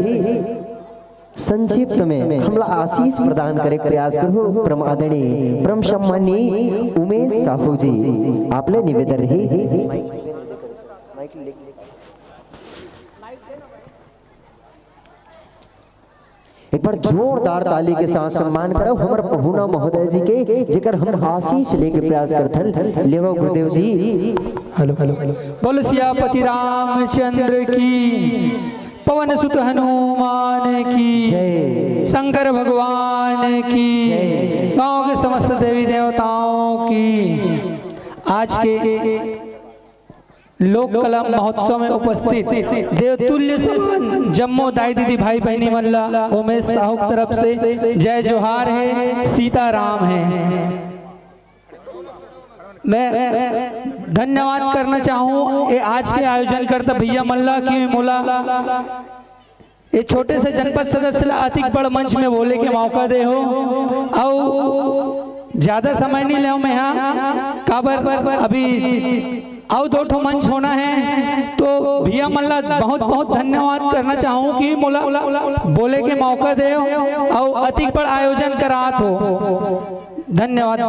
संक्षिप्त में हमला आशीष प्रदान करे के प्रयास करू। परम आदरणीय, परम सम्मानी उमेश साहू जी, आप ले निवेदन रही। एक बार जोरदार ताली के साथ सम्मान करो हमर पहुना महोदय जी के, जेकर हम आशीष लेके प्रयास करथन। लेवा गुरुदेव जी। Hello, hello, hello. बोलो सियापति रामचंद्र की, पवन सुत हनुमान की, जय। शंकर भगवान की, जय। गांव के समस्त देवी देवताओं की। आज के लोक कला महोत्सव में उपस्थित देवतुल्य समान जम्मो दाई दीदी भाई बहिनी मन ला उमेश साहू की तरफ से जय जोहार है, सीताराम है। मैं धन्यवाद करना चाहूँ ये आज के आयोजन करता भैया मन ला कि मोला ये छोटे से जनपद सदस्य ला अतिक बड़ मंच में बोले के मौका दे हो। अउ ज्यादा समय नहीं लेव मैं यहाँ, काबर अभी अउ दो ठो मंच होना है, तो भैया मन ला बहुत बहुत धन्यवाद करना चाहूँ कि मोला बोले के मौका दे हो अउ अतिक बड़ आयोजन करात हो। धन्यवाद।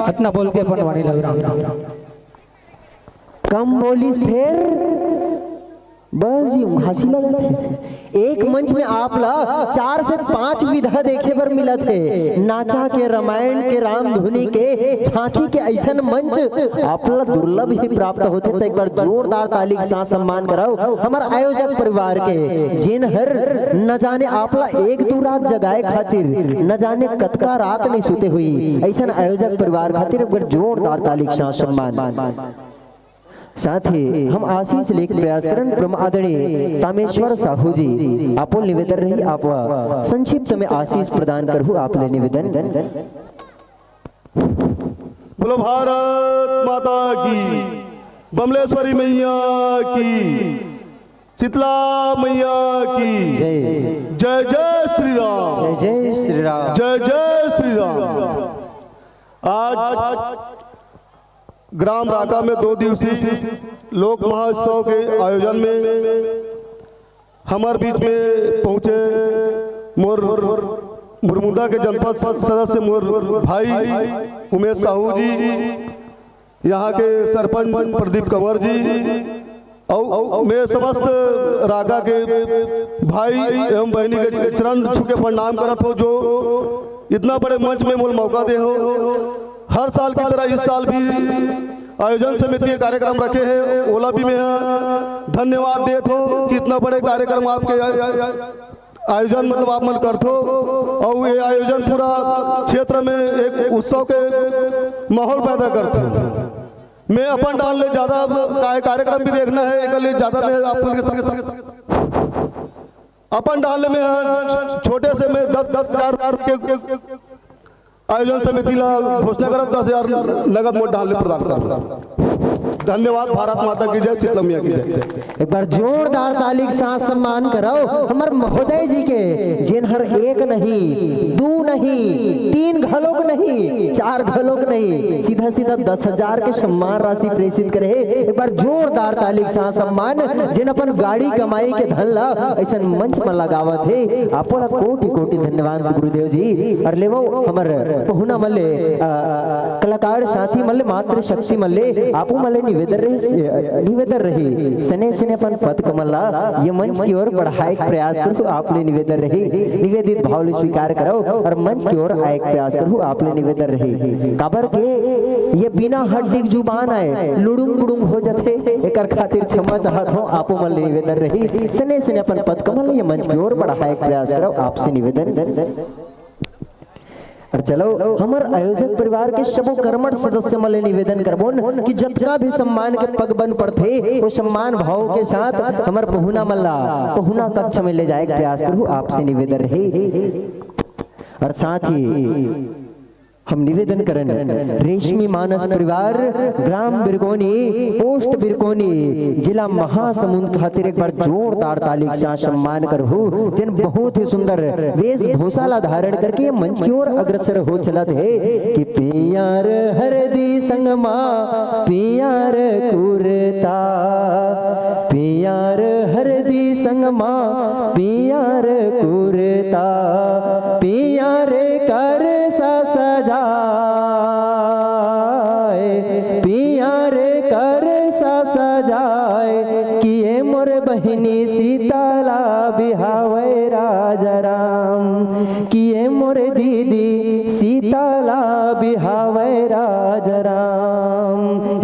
अतना बोल के अपन वाणी ला विराम। कम बोलिस फेर बस जी, हंसी लगत हे। एक मंच में आप ला चार से पांच विधा देखे बर मिलत हे। नाचा के, रामायण के, रामधुनी के, झांकी के अइसन मंच आप ला दुर्लभ ही प्राप्त होथे। त एक बार जोरदार ताली के साथ सम्मान कराओ हमर आयोजक परिवार के, जेन हर न जाने आप ला एक दू रात जगाए खातिर न जाने कतका रात नहीं सुते हुई अइसन आयोजक परिवार खातिर एक बार जोरदार ताली के साथ सम्मान। साथ ही हम आशीष लेके प्रयास करन परम आदरणीय तामेश्वर साहू जी, आपो निवेदन रही, आप संक्षिप्त में आशीष प्रदान करहु, आप ले निवेदन। बोलो भारत माता की, बमलेश्वरी मैया की, शीतला मैया की जय। जय जय श्री राम। जय जय श्री राम। जय जय श्री राम। आज ग्राम राका में दो दिवसीय लोक महोत्सव के आयोजन में हमर बीच में पहुंचे मोर मुरमुंदा के जनपद सदस्य मोर भाई उमेश साहू जी, यहाँ के सरपंच प्रदीप कंवर जी, अउ मैं समस्त राका के भाई एवं बहिनी के चरण छू के प्रणाम करत हो, जो इतना बड़े मंच में मोल मौका दे हो। हर साल की तरह इस साल भी आयोजन समिति के कार्यक्रम रखे हैं, ओला भी मैं धन्यवाद देत हो कि इतना बड़े कार्यक्रम आपके आयोजन मतलब आप मन करथो, अउ ये आयोजन पूरा क्षेत्र में एक उत्सव के माहौल पैदा करथे। मैं अपन डाल ले ज्यादा काय कार्यक्रम भी देखना है, एक लिए ज्यादा मैं आप मन के संग, संग, अपन डाल ले मैं छोटे से मैं दस दस हजार के आयोजन समिति ला घोषणा करत दस हजार नगद मोर डाल ले प्रदान करहूं। धन्यवाद। भारत माता की जय, शीतला मैया की जय। एक बार जोरदार ताली के साथ सम्मान कराओ हमर महोदय जी के, जेन हर एक नहीं, दू नहीं, तीन घलोक नहीं, चार घलोक नहीं, सीधा सीधा दस हजार के सम्मान राशि प्रेषित करे हे। एक बार जोरदार ताली के साथ सम्मान, जेन अपन गाड़ी कमाई के धन ला अइसन मंच म लगावत हे। आपो ला कोटि कोटि धन्यवाद गुरुदेव जी। अउ लेवो हमर पहुना मन ले, अ, कलाकार साथी मन ले, मातृ शक्ति मन ले, आपो मन ले निवेदन रही, निवेदन रही, सने सने अपन पद कमल ला ये मंच की ओर बढ़ाए के प्रयास करहु। आप ले निवेदन रही, निवेदित भाव ले स्वीकार करव अउ मंच की ओर आए के प्रयास करहु। आप ले निवेदन रही, काबर के ये बिना हड्डी के जुबान आए लुड़ुंग पुड़ुंग हो जथे, एकर खातिर क्षमा चाहत हो। आपो मन ले निवेदन रही, सने सने अपन पद कमल ये मंच की ओर बढ़ाए के प्रयास करव, आपसे निवेदन। अउ चलो, हमर आयोजक परिवार के सबो कर्मठ सदस्य मन ले निवेदन करबोन कि जतका भी सम्मान के पग बन पड़थे, वो सम्मान भाव के साथ हमर पहुना मन ला पहुना कक्ष में ले जाए के प्रयास करहु, आपसे निवेदन रही। अउ साथ ही हम निवेदन करन, रेशमी मानस परिवार, ग्राम बिरकोनी, पोस्ट बिरकोनी, जिला महासमुंद खातिर एक बार जोरदार ताली के साथ सम्मान करहु, जेन बहुत ही सुंदर वेशभूषा ला धारण करके मंच की ओर अग्रसर हो चलत हे कि पियर हरदी संगमा पियर कुरता, पियर हरदी संगमा पियर कुरता, पियर कर सा सजाए, पियर कर सा सजाए, किए मोर बहिनी सीताला बिहावे राजा राम, किए मोर दीदी सीताला बिहावे राजा राम।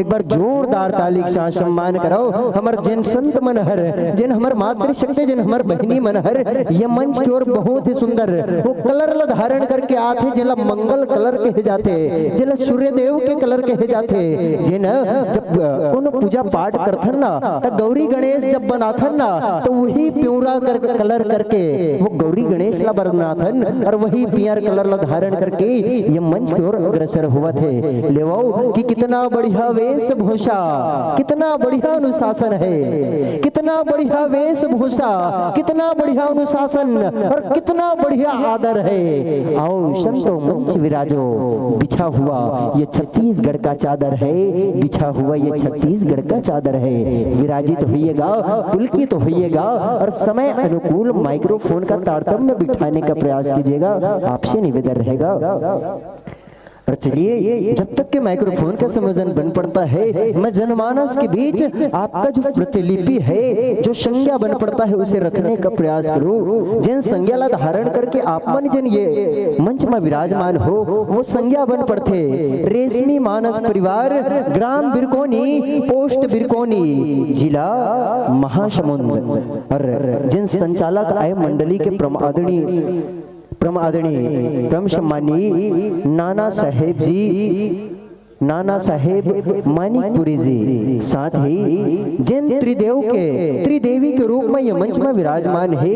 एक बार जोरदार ताली के साथ सम्मान कराओ हमर जेन संत मन हर, जेन हमर मातृशक्ति, जेन हमर बहिनी मन हर, ये मंच के ओर बहुत ही सुंदर वो कलर ला धारण करके आथे, जेला मंगल कलर कहे जाथे, जेला सूर्यदेव के कलर कहे जाथे। जेन जब अ, कोनो पूजा पाठ करथन ना, त गौरी गणेश जब बनाथन ना, तो वही पिंवरा कर, कलर करके वो गौरी गणेश ला बनाथन और वही पियर कलर ला धारण करके ये मंच के ओर अग्रसर होवत हे। लेवो कि कितना बढ़िया वेशभूषा, कितना बढ़िया अनुशासन है, कितना बढ़िया वेशभूषा, कितना बढ़िया अनुशासन और कितना बढ़िया आदर है। आओ संतो, मंच विराजो, बिछा हुआ ये छत्तीसगढ़ का चादर है, बिछा हुआ ये छत्तीसगढ़ का चादर है। विराजित होइएगा, पुलकित होइएगा और समय अनुकूल माइक्रोफोन का तारतम्य बिठाने का प्रयास कीजिएगा, आपसे निवेदन रहेगा। और चलिए, जब तक के माइक्रोफोन का संयोजन बन पड़ता है, मैं जनमानस के बीच आपका जो प्रतिलिपि है, जो संज्ञा बन पड़ता है, उसे रखने का प्रयास करूं। जिन संज्ञा ला धारण करके आप मन जिन ये मंच में विराजमान हो, वो संज्ञा बन पड़थे रेशमी मानस परिवार, ग्राम बिरकोनी, पोस्ट बिरकोनी, जिला महासमुंद। और जिन संचालक आय मंडली के परम आदरणीय, परम आदरणीय, परम सम्मानी नाना साहेब जी, नाना साहेब मानिकपुरी जी, साथ ही जिन त्रिदेव के, त्रिदेवी के रूप में ये मंच में विराजमान है,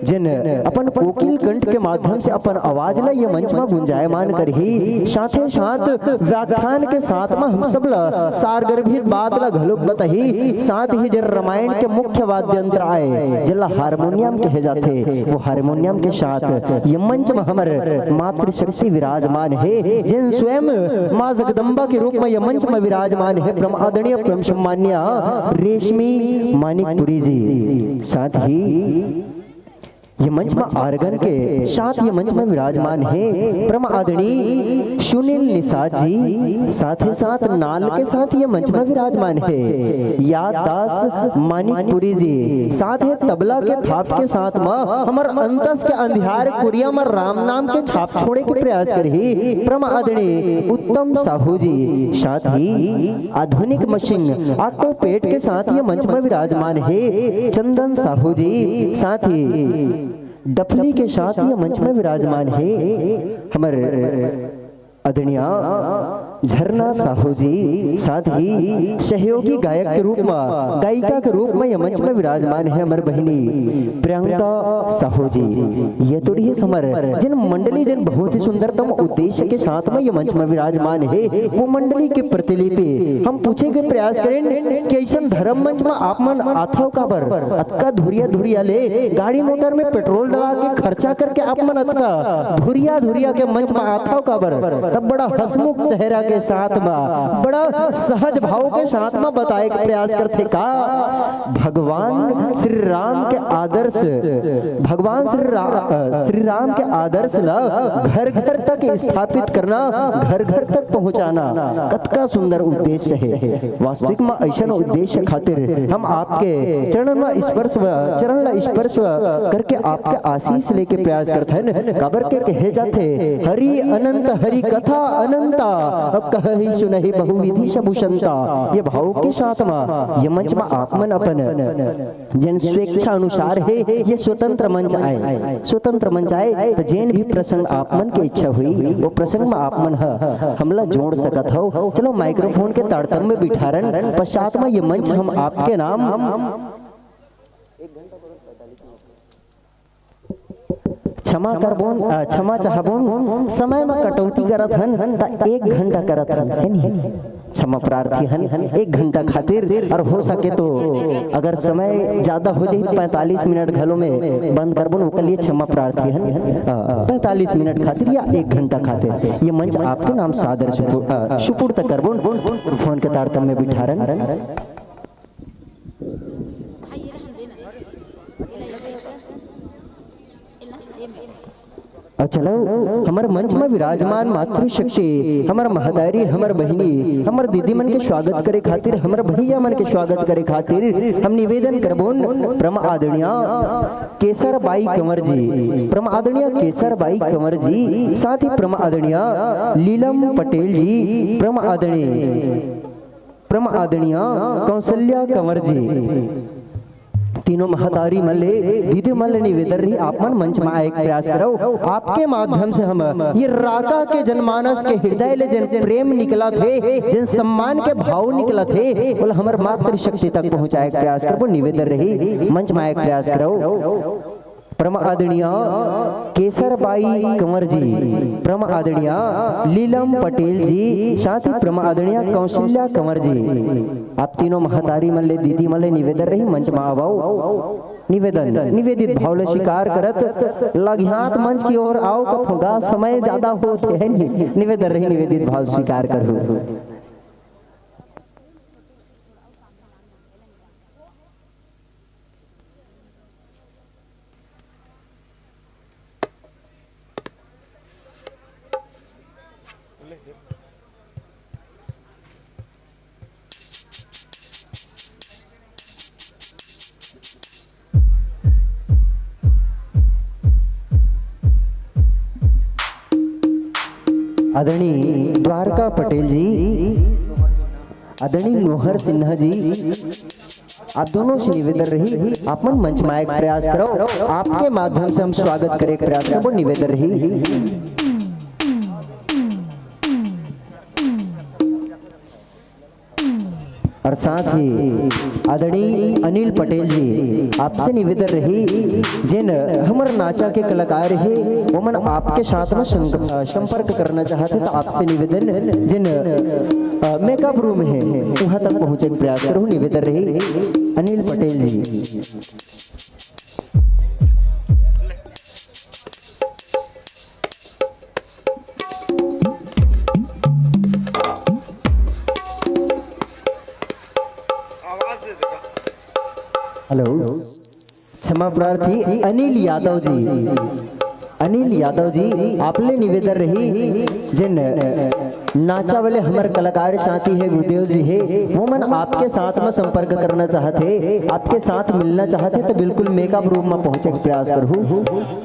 जिन अपन कोकिल कंठ के माध्यम से अपन आवाज ला ये मंच में गुंजायमान करही, साथे साथ व्याख्यान के साथ में हम सब ला सारगर्भित बात ला घलोक बताही, साथ ही जिन रामायण के मुख्य वाद्य यंत्र आय, जेला हारमोनियम कहे जाथे, वो हारमोनियम के साथ ये मंच में हमर मातृशक्ति विराजमान है, जिन स्वयं माँ जगदम्बा के रूप में ये मंच में विराजमान है, परम आदरणीय, परम सम्मान्य रेशमी मानिकपुरी जी। साथ ही ये मंच में आर्गन के साथ ये मंच में विराजमान है परम आदरणीय सुनील निषाद जी, साथ ही साथ नाल के साथ ये मंच में विराजमान है याद दास मानिकपुरी जी, साथ ही तबला के थाप के साथ में हमर अंतस के अंधियार कुरिया में राम नाम के छाप छोड़े के प्रयास करही परम आदरणीय उत्तम साहू जी, साथ ही आधुनिक मशीन ऑटो पेट के साथ ये मंच में विराजमान है चंदन साहू जी, साथ ही डफली के साथ ये मंच में विराजमान है हमर आदरणीय झरना साहू जी, साथ ही सहयोगी गायक के रूप में, गायिका के रूप में ये मंच में विराजमान है हमर बहिनी प्रियंका साहू जी। ये तो रही हमर जिन मंडली, जिन बहुत ही सुंदरतम उद्देश्य के साथ में ये मंच में विराजमान है, वो मंडली के प्रतिलिपि हम पूछे के प्रयास करें कि ऐसन धर्म मंच में आप मन आथव काबर? अतका धुरिया धुरिया ले गाड़ी मोटर में पेट्रोल डला के खर्चा करके आप मन अतका धुरिया धुरिया के मंच में आथव काबर? तब बड़ा हसमुख चेहरा के साथ में, बड़ा सहज भाव के साथ में बताए के प्रयास करथे का भगवान श्री राम के आदर्श, भगवान श्री रा-, अ, श्री राम के आदर्श ला घर घर तक स्थापित करना, घर घर तक पहुंचाना। कतका सुंदर उद्देश्य है। वास्तविक में ऐसन उद्देश्य खातिर हम आपके चरण में स्पर्श व-, चरण ला स्पर्श व-, करके आपके आशीष लेके प्रयास करथन। काबर के कहे जाथे, हरि अनंत हरि कथा अनंता, कहहि सुनहि बहुविधि सबु संता। ये भाव के साथ में ये मंच में आप मन अपन जेन स्वेच्छा अनुसार हे, ये स्वतंत्र मंच आय, स्वतंत्र मंच आय, त जेन भी प्रसंग आप मन के इच्छा हुई, वो प्रसंग में आप मन ह हमला जोड़ सकत हव। चलो, माइक्रोफोन के तारतम्य बिठारन पश्चात में ये मंच हम आपके नाम क्षमा करबोन, अ, क्षमा चाहबोन, समय म कटौती करत हन, त एक घंटा करत हन, है नी? क्षमा प्रार्थी हन, एक घंटा खातिर, और हो सके तो अगर समय ज्यादा हो जाई, पैंतालीस मिनट घलो में बंद करबोन, ओकर लिए क्षमा प्रार्थी हन। अ, पैंतालीस मिनट खातिर या एक घंटा खातिर ये मंच आपके नाम सादर सुपु-, अ, सुपुर्द करबोन, फोन के तारतम्य बिठारन। अउ चलो, हमर मंच म विराजमान मातृशक्ति, हमर महतारी, हमर बहिनी, हमर दीदी मन के स्वागत करे खातिर, हमर भैया मन के स्वागत करे खातिर हम निवेदन करबोन, परम आदरणीय केसर बाई कंवर जी, परम आदरणीय केसर बाई कंवर जी, साथ ही परम आदरणीय लीलम पटेल जी, परम आदरणीय, परम आदरणीय कौशल्या कंवर जी। तीनों महतारी मन ले, दीदी मन ले निवेदन रही, आप मन मंच म आए के प्रयास करव। आपके माध्यम से हम ये राका के जनमानस के हृदय ले जेन प्रेम निकलत हे, जेन सम्मान के भाव निकलत हे, ओला हमर मातृशक्ति तक पहुँचाए के प्रयास करबो। निवेदन रही, मंच म आए के प्रयास करव। परम आदरणीय केसर बाई कंवर जी, परम आदरणीय लीलम पटेल जी, साथ ही परम आदरणीय कौशल्या कंवर जी। आप तीनों महतारी मन ले, दीदी मन ले निवेदन रही, मंच म आवव। निवेदन, निवेदित भाव ले स्वीकार करत लघियात मंच की ओर आव कथों गा, समय ज्यादा होत हे, है नी? निवेदन रही, निवेदित भाव स्वीकार करहू। आदरणीय द्वारका पटेल जी, आदरणीय नोहर सिन्हा जी, आप दोनों से निवेदन रही, आप मन मंच म आए के प्रयास करव, आपके माध्यम से हम स्वागत करे के प्रयास करबो। निवेदन रही। अउ साथ ही आदरणीय अनिल पटेल जी, आपसे निवेदन रही, जेन हमर नाचा के कलाकार हे, ओमन आपके साथ म संग-, अ, संपर्क करना चाहत हे, त आपसे निवेदन, जेन, अ, मेकअप रूम हे, उहाँ तक पहुँचे के प्रयास करहू। निवेदन रही अनिल पटेल जी। हेलो, क्षमा प्रार्थी अनिल यादव जी, अनिल यादव जी, आप ले निवेदन रही, जेन नाचा वाले हमर कलाकार साथी हे, गुरुदेव जी हे, वो मन आपके साथ म संपर्क करना चाहत हे, आपके साथ मिलना चाहत हे, त बिल्कुल मेकअप रूम म पहुँचे के प्रयास करहू।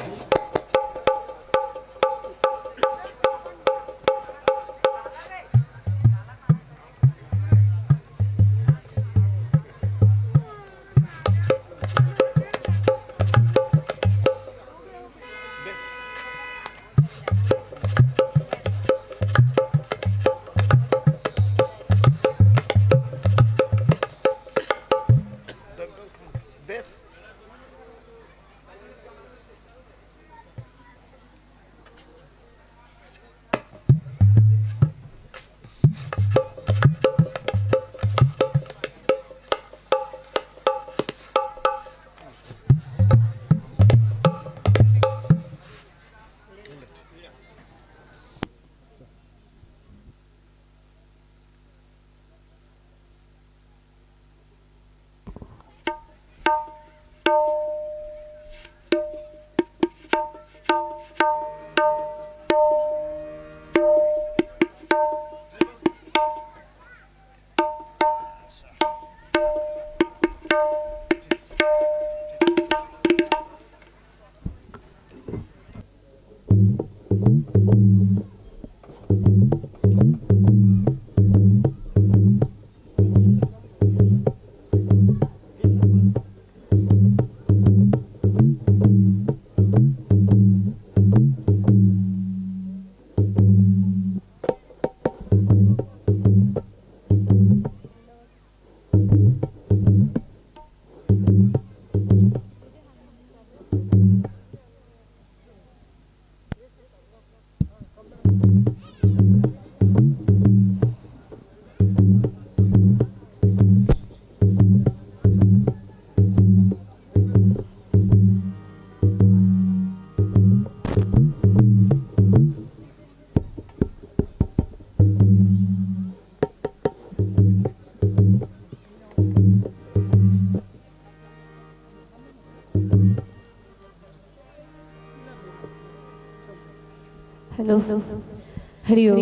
हरि ओम।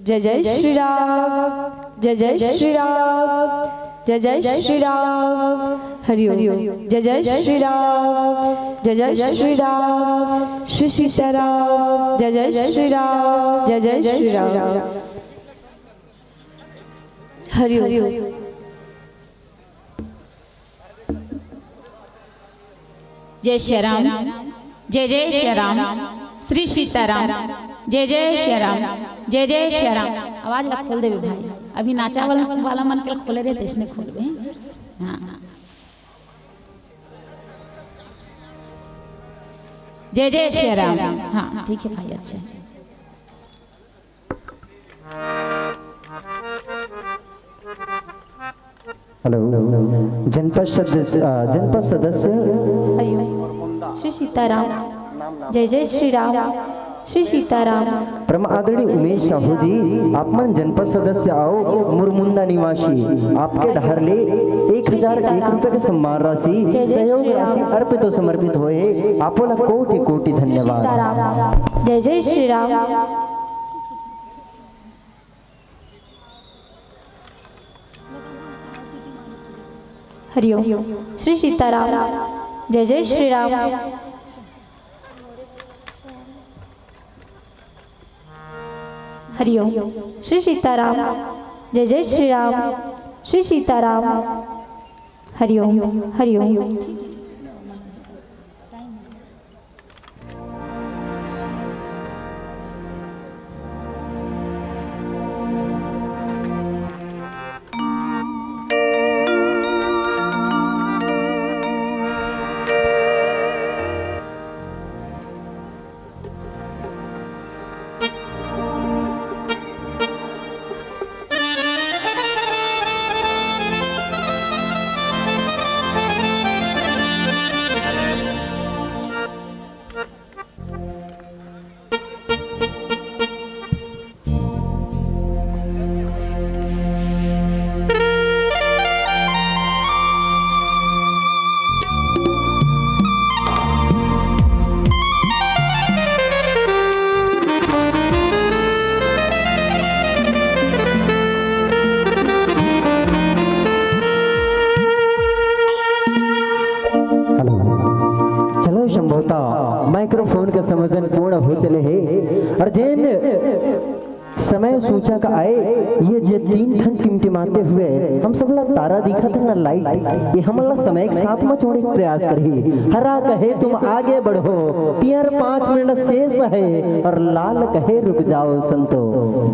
जय जय श्री राम, जय जय श्री राम, जय जय श्री राम। हरि ओम। जय जय श्री राम, जय जय श्री राम, श्री सीताराम। जय जय श्री राम, जय जय श्री राम। हरि ओम। जय श्री राम, जय जय श्री राम, श्री सीताराम। जय जय श्री राम, जय जय श्री राम। आवाज ला खोल देबे भाई, अभी नाचा वाला, वाला मन के खोले रहे, तइसने खोलबे। हाँ। जय जय श्री राम। हाँ, ठीक है भाई, अच्छा। हेलो, जनपद सदस्य, अ, जनपद सदस्य। हरि ओम। श्री सीताराम। जय जय श्री राम। श्री सीताराम। परम आदरणीय उमेश साहू जी, आप मन जनपद सदस्य आव, मुरमुंदा निवासी, आपके डहर ले एक हजार एक रुपये के सम्मान राशि, जय जय सहयोग श्री राम। राशि अर्पित और समर्पित होए हे, आपो ला कोटि कोटि धन्यवाद। सीताराम। जय जय श्री राम। हरि ओम। श्री सीताराम। जय जय श्री राम। हरि ओम। श्री सीताराम। जय जय श्री राम। श्री सीताराम। हरि ओम। हरि ओम। हेलो, चलो संभवतः माइक्रोफोन का संयोजन पूर्ण हो चले हे और जेन समय सूचक आए, ये जे तीन ठन टिमटिमाते हुए हम सब ला तारा दिखत हे ना, लाइट, ये हमन ला समय के साथ म जोड़े के प्रयास करही। हरा कहे तुम आगे बढ़ो, पियर पाँच मिनट शेष है और लाल कहे रुक जाओ संतो,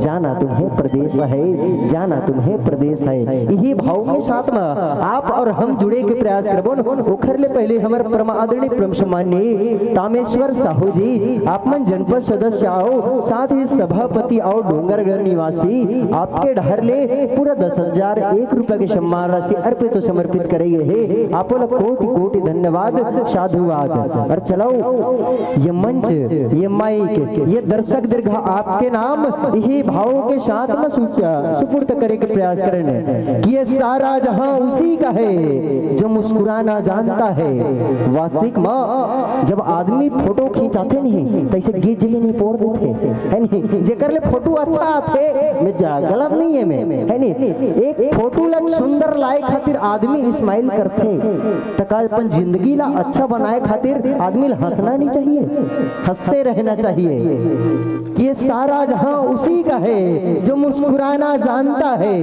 जाना तुम्हें प्रदेश है, जाना तुम्हें प्रदेश है। यही भाव के साथ म आप और हम जुड़े के प्रयास करबो न। ओखर ले पहले हमर परम आदरणीय परम सम्माननीय तामेश्वर साहू जी, आप मन जनपद सदस्य आव, साथ ही सभापति आव डोंगरगढ़ निवासी, आपके डहर ले पूरा दस हजार एक रुपया के सम्मान राशि अर्पित और समर्पित करे गे हे। आपो ला कोटि कोटि धन्यवाद, साधुवाद। और चलो, ये मंच, ये माइक, ये दर्शक दीर्घा आपके नाम, यही भावों के साथ में सु-, सुपुर्द करे के प्रयास करने कि ये सारा जहां उसी का है जो मुस्कुराना जानता है। वास्तविक में जब आदमी फोटो खींचाथे नहीं, तो इसे गिजली नहीं पोड़ देथे, है नहीं? जेकर ले फोटो अच्छा आथे, मैं जा-, गलत नहीं है मैं, है नहीं? एक फोटो ला सुंदर लाए खातिर आदमी स्माइल करथे, त का अपन जिंदगी ला अच्छा बनाए खातिर आदमी ला हंसना नहीं चाहिए? हंसते रहना चाहिए। कि ये सारा जहां उसी का है जो मुस्कुराना जानता है,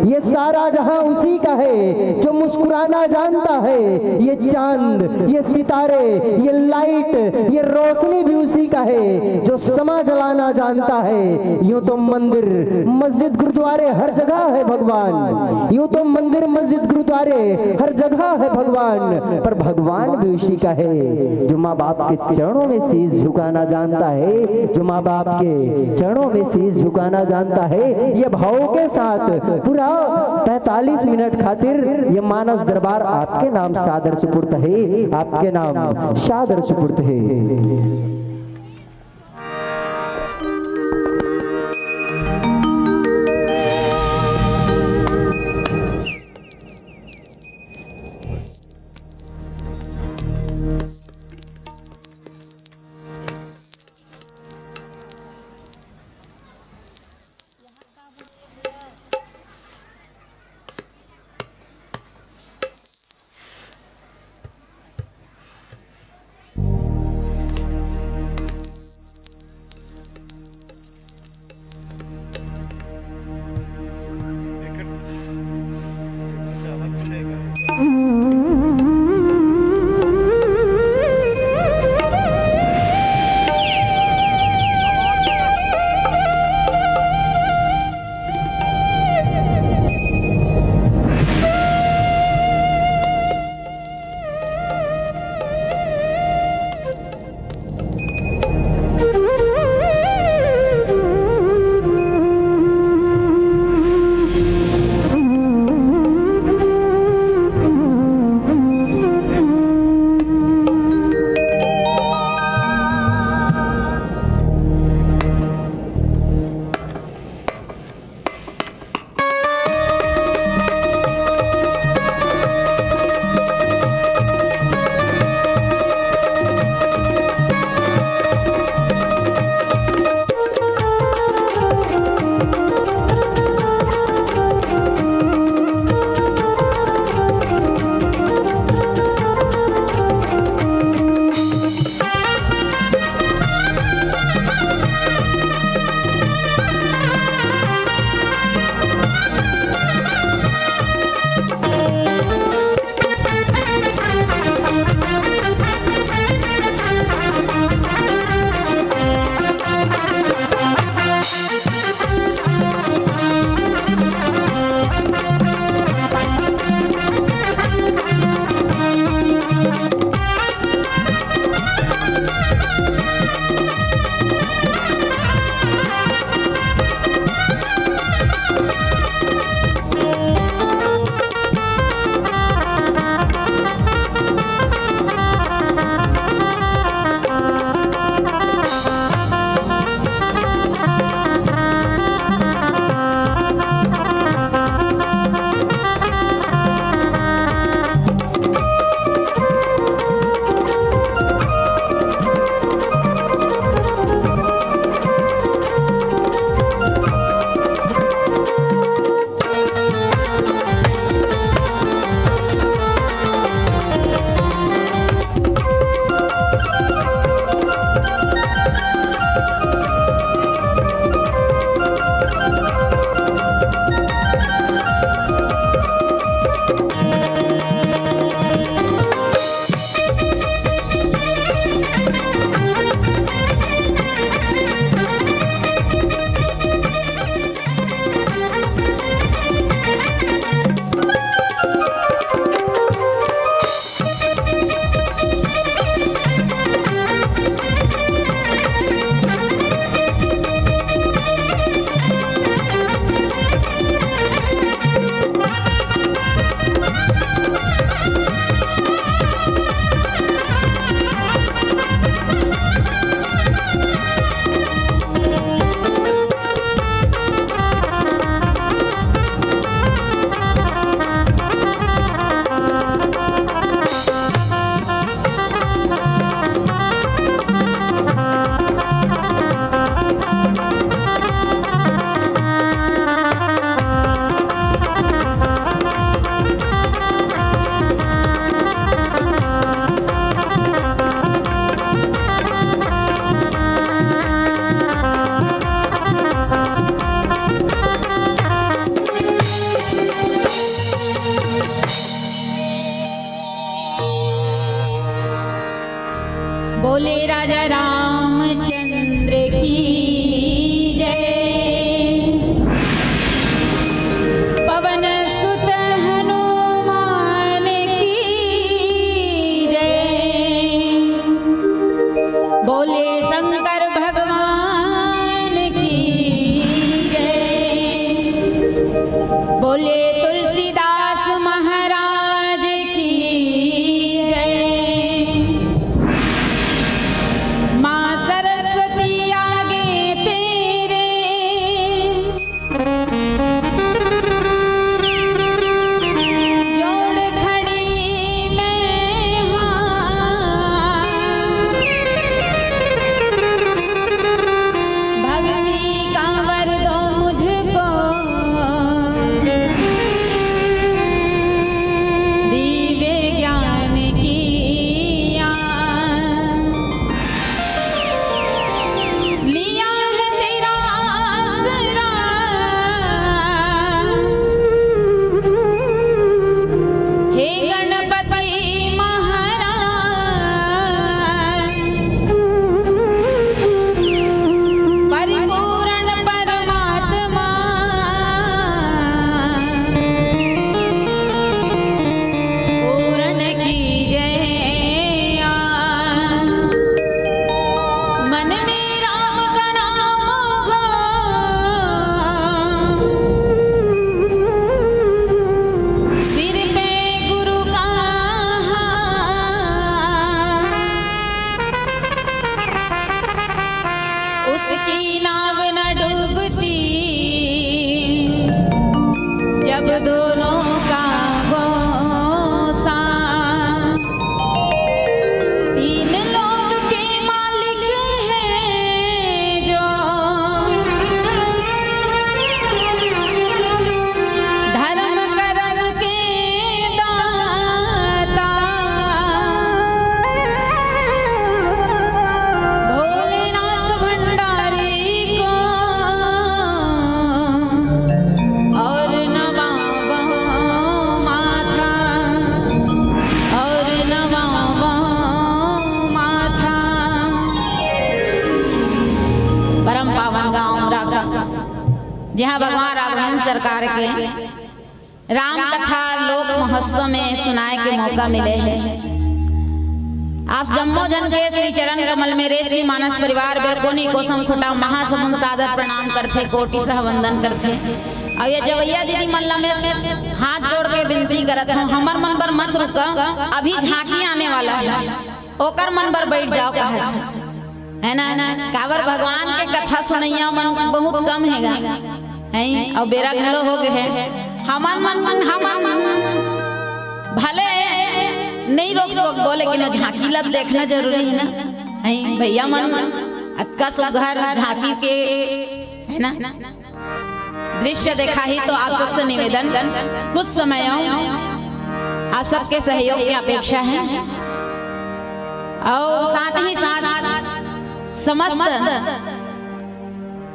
ये सारा जहां उसी का है जो मुस्कुराना जानता है। ये चांद, ये सितारे, ये लाइट, ये रोशनी भी उसी का है जो समा जलाना जानता है। यूं तो मंदिर, मस्जिद, गुरुद्वारे हर जगह है भगवान, यूं तो मंदिर, मस्जिद, गुरुद्वारे हर जगह है भगवान, पर भगवान भी उसी का है जो माँ बाप के चरणों में शीश झुकाना जानता है, जो माँ बाप के चरणों में शीश झुकाना जानता है। ये भावों के साथ पूरा पैंतालीस मिनट खातिर ये मानस दरबार आपके नाम सादर सुपुर्द है, आपके नाम सादर सुपुर्द है। बोले तुलसीदास महाराज की जय। माँ सरस्वती आगे तेरे जोड़ खड़ी मैं हाँ। भक्ति का वर दो मुझको, दिव्य ज्ञान की आस। लिया है तेरा आसरा, हे गणपति महाराज, परिपूर्ण परमात्मा, पूर्ण कीजे आस। मन में राम का नाम हो, सिर पे गुरु का हाथ, उसकी नाव न डूबती जब दोनों का हो साथ। तीन लोक के मालिक है जो, धर्म कर्म के दाता, भोलेनाथ भंडारी को और नवाबों माथा, और नवाबों माथा। परम पावन गांव राका, जहां भगवान राघवेंद्र सरकार के राम कथा लोक महोत्सव में सुनाए के मौका मिले हे। आप जम्मो झन के श्री चरण कमल में रेशमी मानस परिवार बेरकोनी कोसम खुटा महासमुंद सादर प्रणाम करथे, कोटि सह वंदन करथे। अउ ये जवैया दीदी मन ला मैं हाथ जोड़ के विनती करत हूँ, हमर मन बर मत रुका, अभी झांकी आने वाला है, ओकर मन बर बैठ जाओ कहत हे। है ना? काबर भगवान के कथा सुनैया मन बहुत कम हे गा, हैं? अउ बेरा घलो हो गे हे। हमन मन, मन, हमन मन भले नहीं रोक सकबो, लेकिन वो झांकी ला देखना जरूरी है ना, हैं? भैया मन अतका सुघर झांकी के, है ना? दृश्य देखाही तो आप सबसे निवेदन, कुछ समय आप सबके सहयोग की अपेक्षा है। और साथ ही साथ समस्त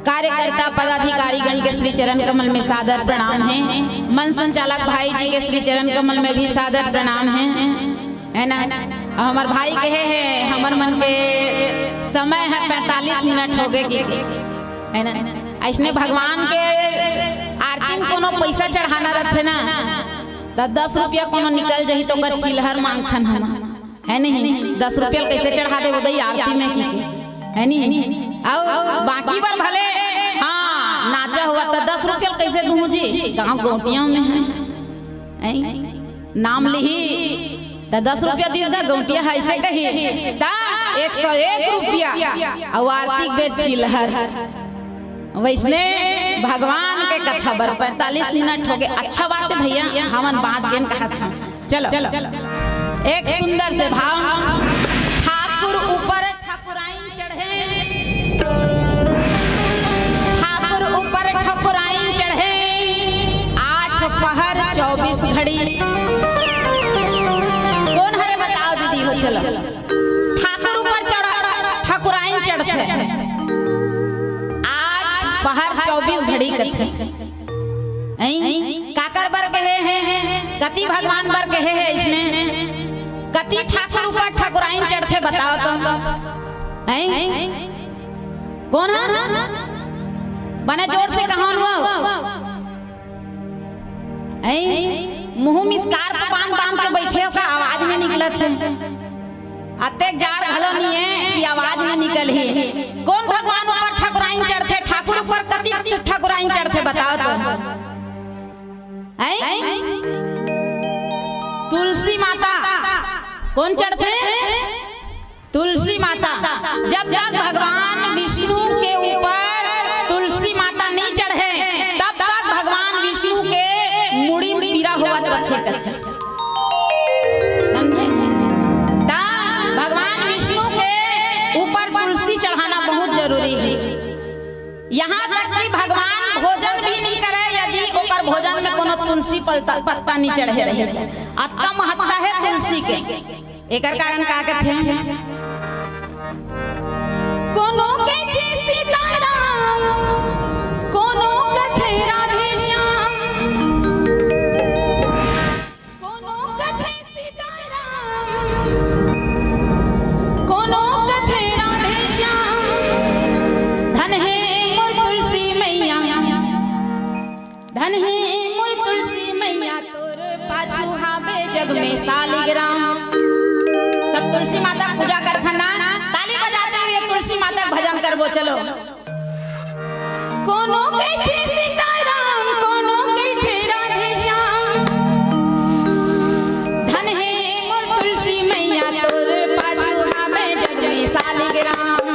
कार्यकर्ता पदाधिकारीगण के श्री चरण कमल में सादर प्रणाम है। मंच संचालक भाई जी के श्री चरण कमल में भी सादर प्रणाम है। है ना? अब हमर भाई कहे हे, हमर मन के समय है पैंतालीस मिनट हो गे के, है ना? अइसने भगवान के आरती में कोनो पैसा चढ़ाना रथे ना, त दस रुपया कोनो निकल जही तो ओकर चिल्हर मांगथन हम, है नहीं? दस रुपया कैसे चढ़ा दे दई आरती में की के, है नहीं? अउ बाकी बर भले हाँ नाचा हुआ त दस रुपया कैसे दूँ जी, गाँव गोटिया में है, हैं? नाम लिही त दस रुपया दीस गा, गौंटिया ह अइसे कही त एक सौ एक रुपया, अउ आरती बेर चिल्हर। वइसने भगवान के कथा बर पैंतालीस मिनट हो गे। अच्छा बात है भैया, हमन बात गेन कहत हन। चलो, एक सुंदर से भाव। ठाकुर ऊपर ठकुराइन चढ़े, ठाकुर ऊपर ठकुराइन चढ़े, आठ पहर चौबीस घड़ी। कोन हरे बताओ दीदी हो, चलो। ठाकुर ऊपर चढ़, ठकुराइन चढ़थे, आठ पहर चौबीस घड़ी कथे। हैं? काकर बर कहे हे? कति भगवान बर कहे हे इसने? कति ठाकुर ऊपर ठकुराइन चढ़थे बताओ तो। हैं? कोन हा? बने जोर से कहो न वो। हैं? मुंह में scarf बांध बांध के बैठे हो का आवाज नहीं निकलत हे? अतेक जाड़ घलो नहीं है कि आवाज न निकलही। कोन भगवान ऊपर ठकुराइन चढ़थे? ठाकुर ऊपर कति ठकुराइन चढ़थे बताओ तो। हैं? तुलसी माता कोन चढ़थे? तुलसी माता। जब तक भगवान विष्णु के ऊपर तुलसी माता नहीं चढ़े, तब तक भगवान विष्णु के मुड़ी में पीरा होवत रथे कथे। समझे? त भगवान विष्णु के ऊपर तुलसी चढ़ाना बहुत जरूरी है। यहाँ तक कि भगवान भोजन भी नहीं करे, यदि ओकर भोजन में कोनो तुलसी पत्ता, पत्ता नहीं चढ़े रहे, अतका महत्ता है तुलसी के। एकर कारण का कथे? कोनो कथे सीताराम, कोनो कथे राधे श्याम, कोनो कथे सीताराम, कोनो कथे राधे श्याम। धन हे मोर तुलसी मैया, धन हे मोर तुलसी मैया, तोर पाछू हावे जग में सालिग्राम। सब तुलसी माता के पूजा करथन ना, ताली बजाते हुए तुलसी माता के भजन करबो, चलो। कोनो कथे सीताराम, कोनो कथे राधे श्याम। धन हे मोर तुलसी मैया, तोर पाछू हावे जग में सालिग्राम।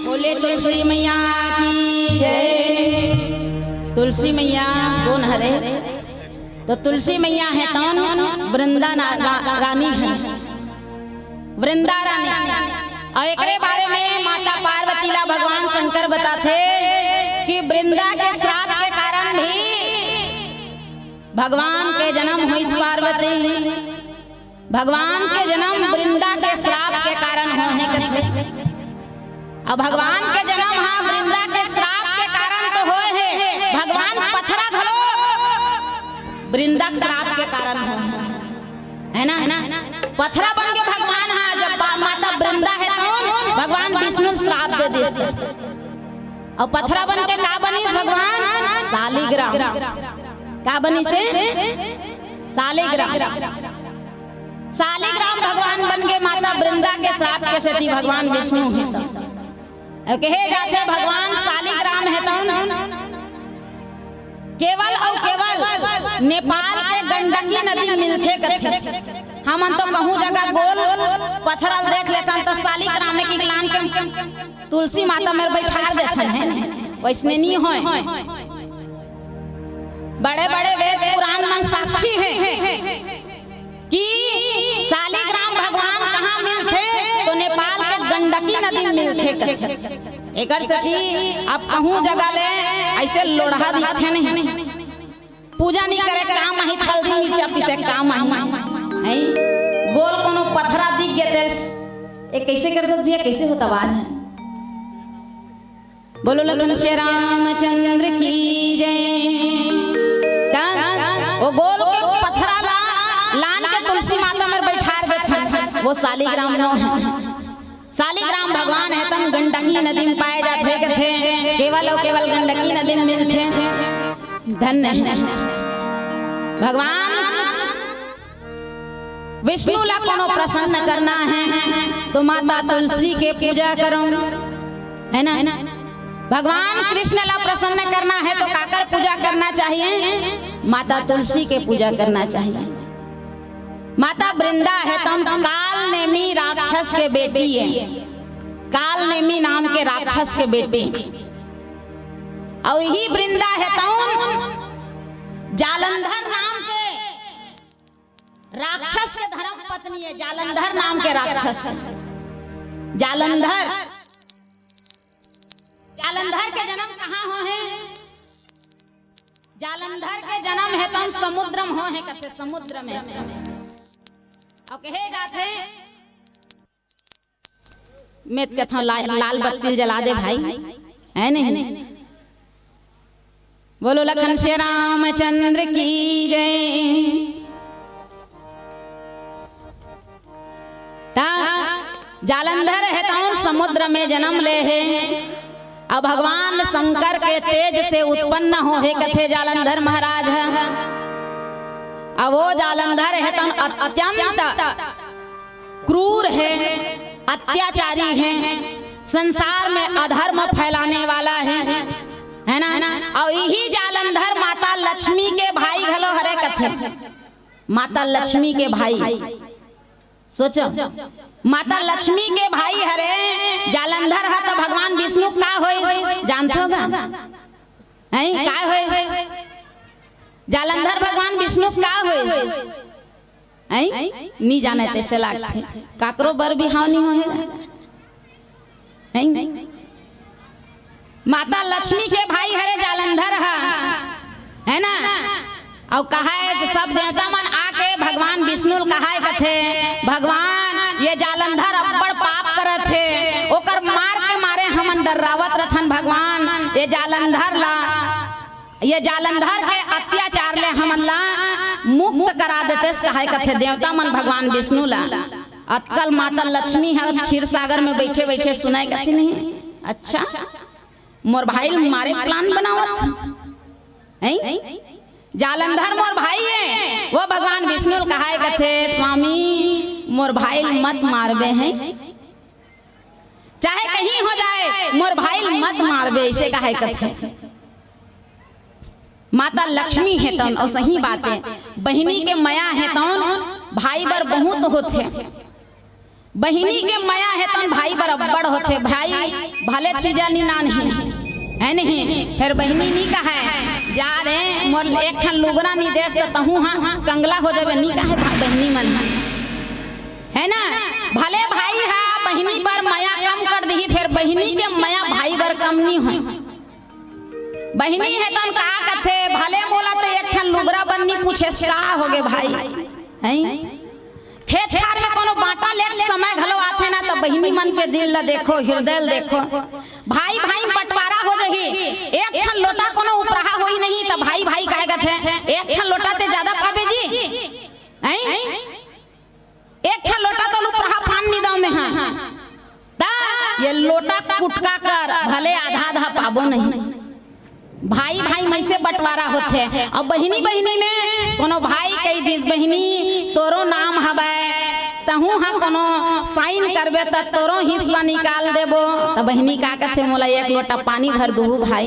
बोले तुलसी मैया की जय। तुलसी मैया कोन हरे? तो तुलसी मैया हे तौन वृंदा ना-, रा-, रानी हे, वृंदा रानी। अउ एकरे बारे में माता पार्वती ला भगवान शंकर बताथे कि वृंदा के श्राप के कारण भी भगवान के जन्म होइस पार्वती। भगवान के जन्म वृंदा के श्राप के कारण होहे कथे। अब भगवान के जन्म हा वृंदा के श्राप के कारण तो होए हे, भगवान पथरा घलो वृंदा के श्राप के कारण होए हे, है ना? पथरा बन के भगवान हा जब बा-, माता वृंदा हे तो भगवान विष्णु श्राप दे दिस। अउ पथरा बन के का बनिस भगवान? शालिग्राम। का बनिस हे? शालिग्राम। शालिग्राम भगवान बन गे माता वृंदा के श्राप के सेती भगवान विष्णु हे तो। अउ कहे जाथे भगवान शालिग्राम हे तो केवल अउ केवल नेपाल के गंडकी नदी म मिलथे कथे। हमन तो कहूँ जगह गोल पथरा ल देख लेथन त शालिग्राम के लान के तुलसी माता मेर बैठार देथन, है न? वैसने नी होय। बड़े-बड़े वेद पुराण मन साक्षी हे कि शालिग्राम भगवान कहाँ मिलथे, तो नेपाल के गंडकी नदी म मिलथे कथे। एकर सेती अब कहूँ जगह ले ऐसे लोढ़ा दिखथे नहीं। पूजा नहीं करे काम आही, हल्दी मिर्चा पीसे काम आही। हैं? गोल कोनो पथरा दिख गे तेस, ए, कैसे कर दस भैया, कैसे होता आवाज है? बोलो लखन श्री रामचंद्र की जय। का? वो गोल के पथरा ला, लान के तुलसी माता मेर बैठार देथन, वो शालिग्राम नो हे। शालिग्राम भगवान हे तन गंडकी नदी म पाए जाथे कथे, केवल अउ केवल गंडकी नदी म मिलथे। धन्य हे भगवान। विष्णु ला कोनो प्रसन्न करना हे तो माता तुलसी के पूजा करो, है ना? भगवान कृष्ण ला प्रसन्न करना हे तो काकर पूजा करना चाहिए? माता तुलसी के पूजा करना चाहिए। माता वृंदा हे तौन काल नेमी राक्षस के बेटी हे, काल नेमी नाम के राक्षस के बेटी। अउ इही वृंदा हे तौन जालंधर नाम के राक्षस के धर्म पत्नी हे, जालंधर नाम के राक्षस। जालंधर, जालंधर के जन्म कहाँ होहे? जालंधर के जन्म हे तौन समुद्र म होहे कथे, समुद्र म। अउ कहे जाथे, मैं त कथौं ला-, लाल बत्ती जला दे भाई, है नहीं? बोलो लखन श्री रामचंद्र की जय। ता जालंधर हे तौन समुद्र म जन्म ले हे। अब भगवान शंकर के तेज से उत्पन्न होहे कथे जालंधर महाराज ह। अब वो जालंधर हे तौन अत्यंत क्रूर हे, अत्याचारी हे, संसार म अधर्म फैलाने वाला हे, है ना? अउ इही जालंधर माता लक्ष्मी के भाई घलो हरे कथे। माता लक्ष्मी के भाई, सोचो, माता लक्ष्मी के भाई हरे जालंधर ह, त भगवान विष्णु का होइस, जानथो गा? हैं, का होइस? जालंधर भगवान विष्णु का होइस? हैं? नी जाने तैसे लागथे। काकरो बर बिहाव नी होहे। हैं? माता लक्ष्मी के भाई हरे जालंधर ह, है ना? अउ कहाए जे सब देवता मन आके भगवान विष्णु ल कहाए कथे, "भगवान, ये जालंधर अब्बड़ पाप करत हे, ओकर मार के मारे हमन डर्रावत रथन भगवान, ये जालंधर ला, ये जालंधर के अत्याचार ले हमन ला मुक्त करा देतेस," कहाए कथे देवता मन भगवान विष्णु ला। अतकल माता लक्ष्मी ह क्षीर सागर म बइठे बइठे सुनय कथे, "नहीं, अच्छा, मोर भाई ल मारे plan बनावत हे, हैं? जालंधर मोर भाई हे।" वो भगवान विष्णु ल कहाय कथे, "स्वामी, मोर भाई ल मत मारबे, हैं? चाहे कहीं हो जाए, मोर भाई ल मत मारबे, अइसे काहे कथे? माता लक्ष्मी हे तौन, अउ सही बात हे, बहिनी के मया हे तौन भाई बर बहुत होथे। बहिनी के मया हे तौन भाई बर अब्बड़ होथे। भाई भले तीजा नी नान हे, हे नहीं, फेर बहिनी नी कहे, "जा रे, मोर एक ठन लुगरा नी देस त तहूँ हा कंगला हो जाबे," नी कहे भा-, बहिनी मन हा। हे ना? भले भाई हा बहिनी बर मया कम कर दिही, फेर बहिनी के मया भाई बर कम नी होय। बहिनी हे तौन का कथे, "भले मोला त एक ठन लुगरा बर नी पूछेस, का होगे भाई?" हैं? खेत खार में कोनो बांटा लेत समय घलो आथे ना, त बहिनी मन के दिल ल देखो, हृदय ल देखो। भाई भाई में बंटवारा हो जही, एक ठन लोटा कोनो उपराहा होई नहीं, त भाई भाई काहे कथे, "एक ठन लोटा ते जादा पाबे जी, हैं? एक ठन लोटा तो उपराहा पान नी दव में हा।" त ये लोटा कुटका कर, भले आधा आधा पाबो नहीं। भाई भाई में से बंटवारा होथे। अउ बहिनी बहिनी में कोनो भाई कहि दिस, "बहिनी, तोरो नाम हवय, तहूँ हा कोनो साइन करबे त तोरो हिस्सा निकाल देबो।" त बहिनी का कथे, "मोला एक लोटा पानी भर दुहू भाई।"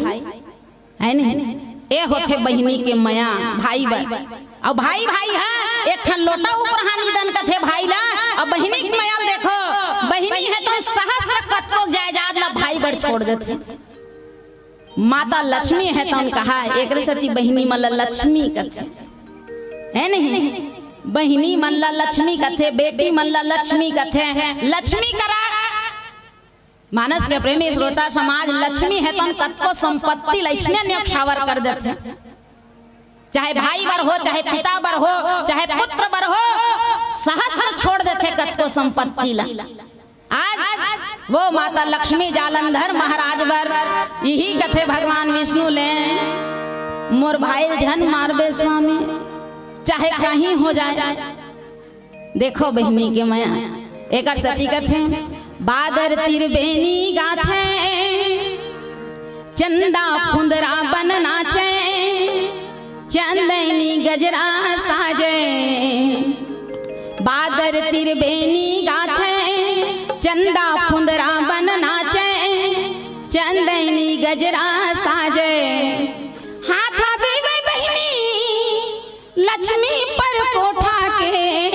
हे नहीं? ए होथे बहिनी के मया भाई बर। अउ भाई भाई हा एक ठन लोटा उपराहा नी दन कथे भाई ला। अउ बहिनी के मया ल देखो, बहिनी हे तौन सहस्त्र कतको जायदाद ला भाई बर छोड़ देथे। माता लक्ष्मी हे तौन कहा, एकरे सेती बहिनी मन ला लक्ष्मी कथे। हे नहीं? बहिनी मन ला लक्ष्मी कथे, बेटी मन ला लक्ष्मी कथे। लक्ष्मी करा मानस के प्रेमी श्रोता समाज, लक्ष्मी हे तौन कतको संपत्ति ल अइसने न्योछावर कर देथे। चाहे भाई बर हो, चाहे पिता बर हो, चाहे पुत्र बर हो, सहस्त्र छोड़ देथे कतको संपत्ति ल। आज वो माता लक्ष्मी जालंधर महाराज बर इही कथे भगवान विष्णु ले, "मोर भाई ल झन मारबे स्वामी, चाहे कहीं हो जाए।" देखो बहिनी के मया, एकर सेती कथे, "बादर तीर बेनी गाथे, चंदा फुंदरा बन नाचे, चंदैनी गजरा साजे।" बादर तीर बेनी गाथे, चंदा फुंदरा बन नाचे, चंदैनी गजरा साजे। हाथा देवे बहिनी लक्ष्मी पर कोठा के,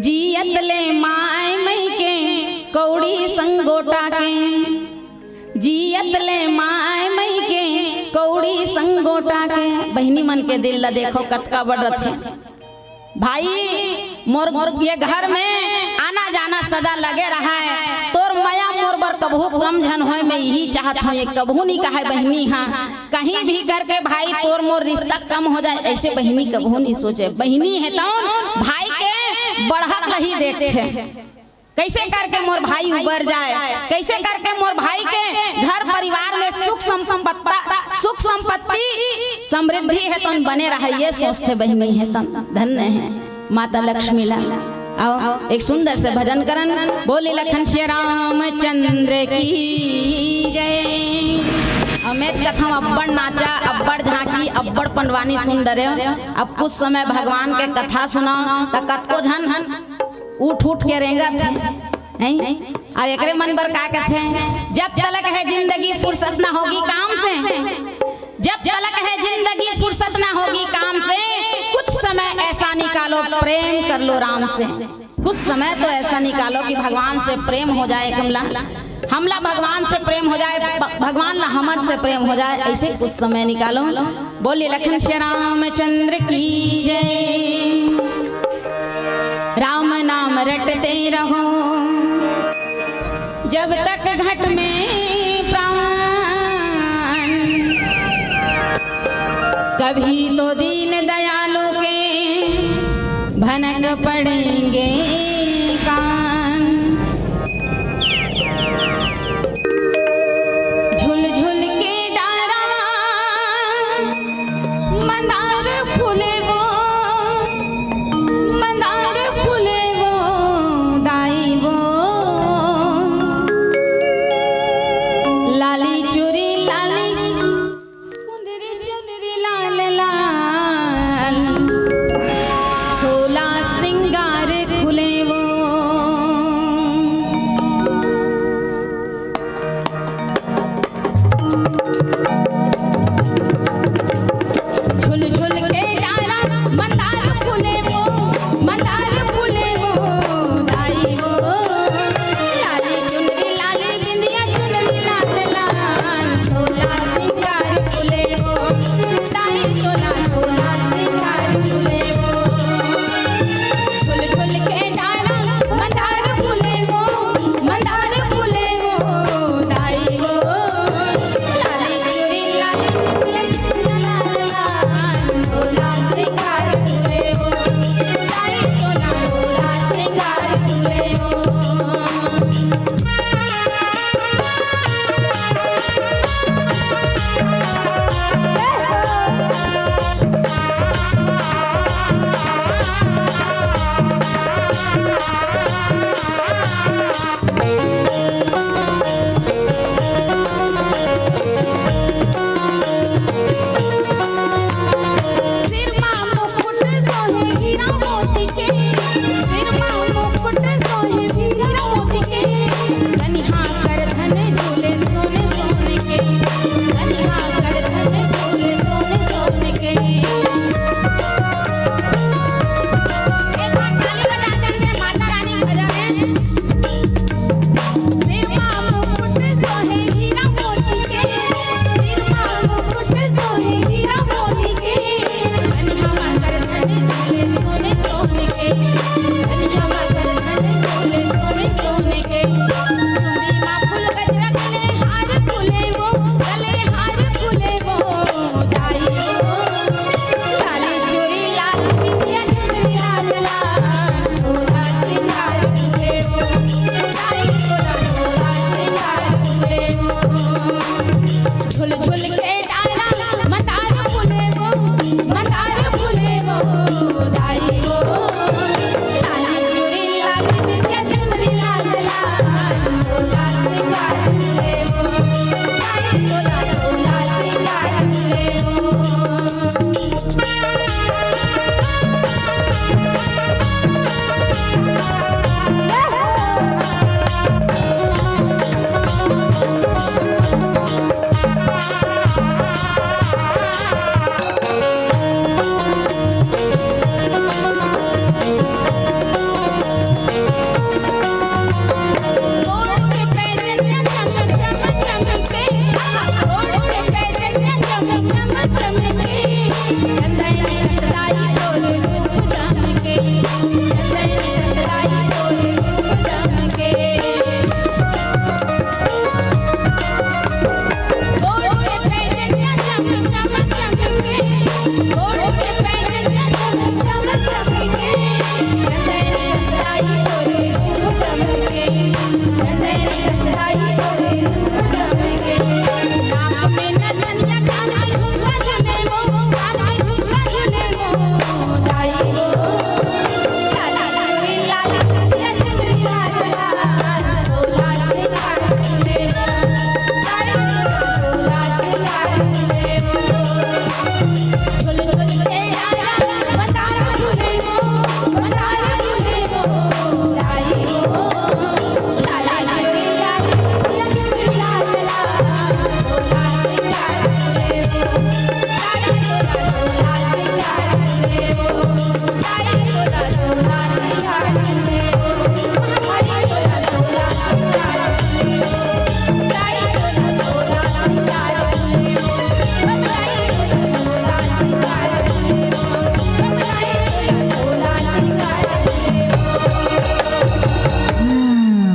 जियत ले माय मई के कौड़ी संगोटा के, जियत ले माय मई के कौड़ी संगोटा के। बहिनी मन के दिल ला देखो कतका बड़ रथे। भाई मोर, मोर ये घर में आना जाना सदा लगे रहय। तोर मया मोर बर कबहू कम झन होय, मैं इही चाहत हौं, ये कबहू नी कहय बहिनी हा। कहीं भी करके भाई तोर मोर रिश्ता कम हो जाए, अइसे बहिनी कबहू नी सोचे। बहिनी हे तौन भाई के बढ़त ल ही देखथे। कइसे करके मोर भाई उबर जाए, कइसे करके मोर भाई के घर परिवार में सुख संपत्ता, सुख संपत्ति, समृद्धि हे तौन बने रहय, ये सोचथे बहिनी हे तौन। धन्य हे माता लक्ष्मी ला। अउ एक सुंदर से भजन करन, बोले लखन सिया रामचंद्र की जय। अउ मैं कथौं अब्बड़ नाचा, अब्बड़ झांकी, अब्बड़ पंडवानी सुन डरेव। अब कुछ समय भगवान के कथा सुनौं त कतको झन उठ उठ के रेंगत हे, हैं? अउ एकरे मन बर का कथे, "जब तलक है जिंदगी फुर्सत ना होगी काम से, जब तलक है जिंदगी फुर्सत ना होगी काम से, कुछ समय ऐसा निकालो प्रेम कर लो राम से।" कुछ समय तो ऐसा निकालो कि भगवान से प्रेम हो जाए हमला, हमला भगवान से प्रेम हो जाए, भ-, भगवान ला हमर से प्रेम हो जाए, अइसे कुछ समय निकालो। बोले लखन सिया रामचंद्र की जय। राम नाम रटते रहो जब तक घट में प्राण, कभी तो दीन दयालु के भनक पड़ेंगे कान। झुलझुल के डारा मंदार फूले वो, मंदार फूले वो, दाई वो। लाली चुरी लाली, चुंदरी चुंदरी लाल लाल, सोला सिंगार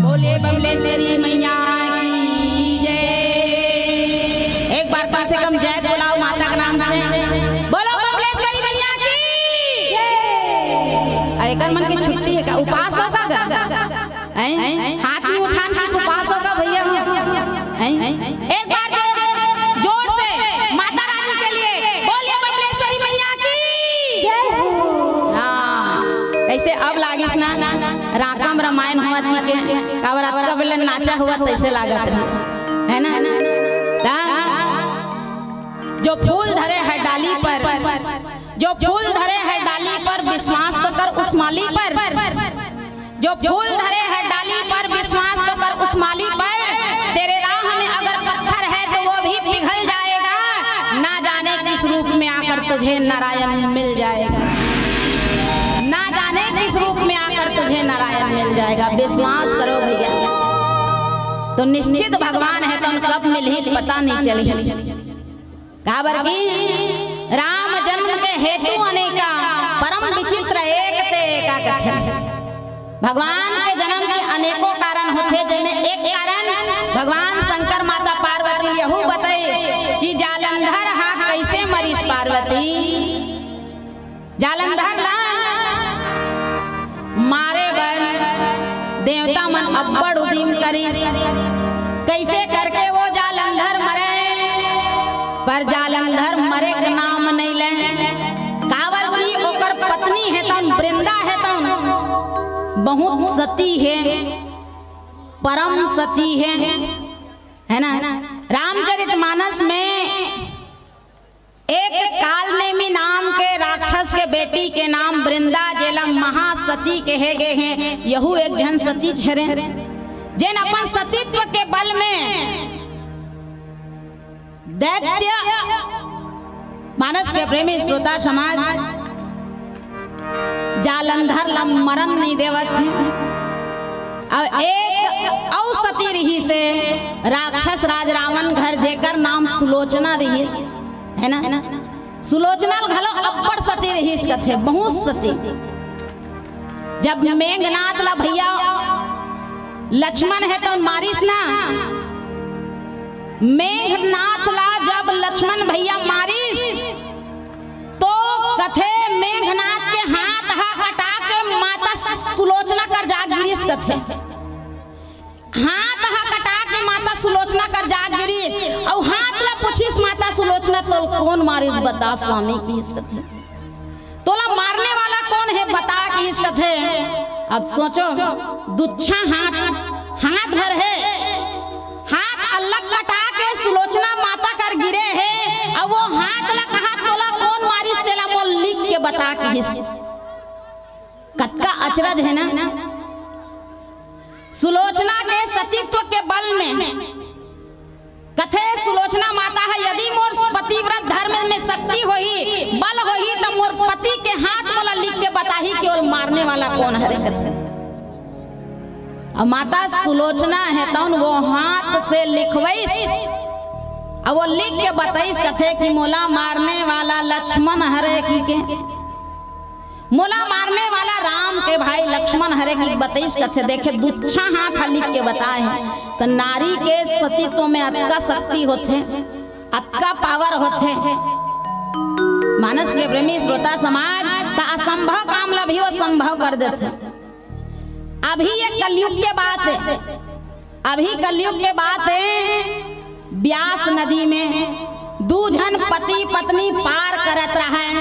बोलिए बमलेश्वरी मैया की जय। एक बार कम से कम जय बुलाओ माता के नाम से। बोलो बमलेश्वरी मैया की। अरे कर मन की छुट्टी है का? उपास हो का? हैं? हाथ नहीं उठान की उपास हो का भैया? हैं? एक बार जोर, जोर से माता रानी के लिए बोलिए बमलेश्वरी मैया की। हाँ, ऐसे अब लागिस ना राकम रामायण हुआ थी के काबर अतका बेले नाचा हुआ तैसे लागत रही, है ना? ता जो फूल धरे है डाली पर, जो फूल धरे है डाली पर, विश्वास तो कर उस माली पर। जो फूल धरे है डाली पर, विश्वास तो कर उस माली पर। तेरे राह में अगर पत्थर है तो वो भी पिघल जाएगा। ना जाने किस रूप में आकर तुझे नारायण मिल जाएगा। ना जाने किस रूप में आकर तुझे नारायण मिल जाएगा। विश्वास करो भैया, तो निश्चित भगवान है तो कब मिलही पता नहीं चलही। काबर की राम जन्म के हेतु अनेका, परम विचित्र एक ते एका कथे। भगवान के जन्म के अनेकों कारण होथे, जेमे एक कारण भगवान शंकर माता पार्वती ल यहू बताई कि जालंधर हा कैसे मरिस पार्वती। जालंधर ला मारे बर देवता मन अब्बड़ उदिम करिस। कैसे करके वो जालंधर मरे, पर जालंधर मरे के नाम नहीं ले। काबर की ओकर पत्नी हे तौन, वृंदा हे तौन, बहुत सती हे, परम सती हे, है ना? रामचरितमानस में एक कालनेमी नाम के राक्षस के बेटी के नाम वृंदा, जेला महासती कहे गे हे। यहू एक झन सती छरे, जेन अपन सतीत्व के बल में दैत्य मानस के प्रेमी श्रोता समाज जालंधर ला मरन नहीं देवत हे। अउ एक अउ सती रहिस हे राक्षस राज रावण घर, जेकर नाम सुलोचना रहिस, है ना? सुलोचना घलो अब्बड़ सती रहिस कथे, बहुत सती। जब मेघनाथ ला भैया लक्ष्मण हे तो मारिस ना, मेघनाथ ला जब लक्ष्मण भैया मारिस तो कथे मेघनाथ के हाथ हा कटा के माता सुलोचना कर जा गिरिस कथे। हाथ हा कटा के माता सुलोचना कर जा गिरिस, अउ हाथ ला पूछिस माता सुलोचना, "तोल कोन मारिस बता स्वामी?" किहिस कथे। "तोला मारने वाला कौन है बता?" किहिस कथे। अब सोचो, दुच्छा हाथ, हाथ भर हे, हाथ अलग कटा के सुलोचना माता कर गिरे हे, अउ वो हाथ ला कहा, "तोला कोन मारिस, तेला मोल लिख के बता," किहिस। कतका अचरज हे ना। सुलोचना के सतीत्व के बल में कथे सुलोचना माता हे, "यदि मोर पतिव्रत धर्म में शक्ति होही, बल होही, त मोर पति के हाथ मोला लिख के बताही कि ओला मारने वाला कौन हरे," कथे। अउ माता सुलोचना हे तौन वो हाथ से लिखवइस, अब वो लिख के बताइस कथे कि मोला मारने वाला लक्ष्मण हरे कहिके, मोला मारने वाला राम के भाई लक्ष्मण हरे कहिके बताइस कथे। देखे, दुच्छा हाथ ह लिख के बताए हे। त नारी के सतीत्व में अतका शक्ति होथे, अतका पावर होथे। मानस के प्रेमी श्रोता समाज, त असंभव काम ला भी वो संभव कर देथे। अभी ये कलयुग के बात हे, अभी कलयुग के बात हे। ब्यास नदी में दू झन पति पत्नी पार करत रहय,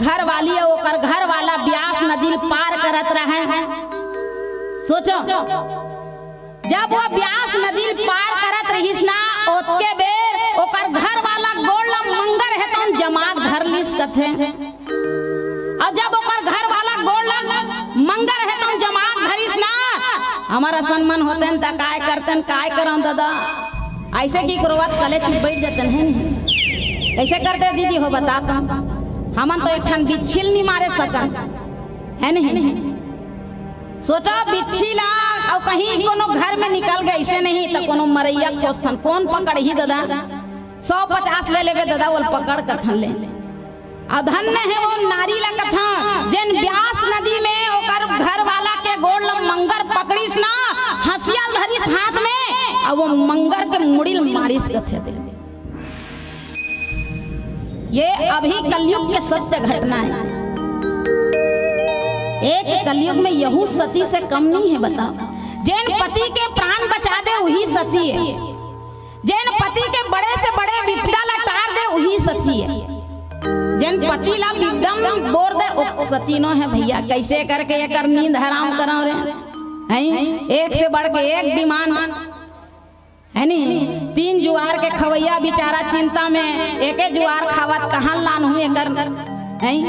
घर वाली अउ ओकर घर वाला ब्यास नदी ल पार करत रहय। सोचो, जब वो ब्यास नदी ल पार करत रहिस ना, ओतके बेर ओकर घर वाला गोड़ ल मंगर हे तउन जमाक धर लिस कथे। अउ जब ओकर घर वाला गोड़ ल मंगर हे तउन जमाक धरिस ना, हमर असन मन होतेन त काय करतेन, काय करंव ददा? अइसे कि क्रोवत कले चुप बइठ जतेन, हे नहीं? कइसे करते दीदी हो, बता तो। हमन तो एक ठन बिच्छी ल नी मारे सकन, हे नहीं? सोचा, बिच्छी ला अउ कहीं कोनो घर में निकल गे, अइसे नहीं त कोनो मरइया खोजथन, कोन पकड़ही ददा? सौ पचास ले लेबे ददा, ओला पकड़ कथन ले। अउ धन्य हे वो नारी ला कथा, जेन ब्यास नदी में ओकर घर वाला के गोड़ ल मंगर पकड़िस ना, हंसिया ल धरिस हाथ में, अउ वो मंगर के मुड़ी ल मारिस कथे दे। ये अभी कलयुग के सत्य घटना हे। एक कलयुग में यहू सती से कम नहीं हे, बताओ। जेन पति के प्राण बचा दे, उही सती हे। जेन पति के बड़े से बड़े विपदा ला टार दे, उही सती हे। जेन पति ला विपदा में बोर दे, ओ सती नो हे भइया। कइसे करके एकर नींद हराम करंव रे? हैं? एक से बढ़ के एक demand, हे नी? तीन जुआर के खवइया बिचारा चिंता में, एके जुआर खावत कहाँ लानहूँ एकर, हैं?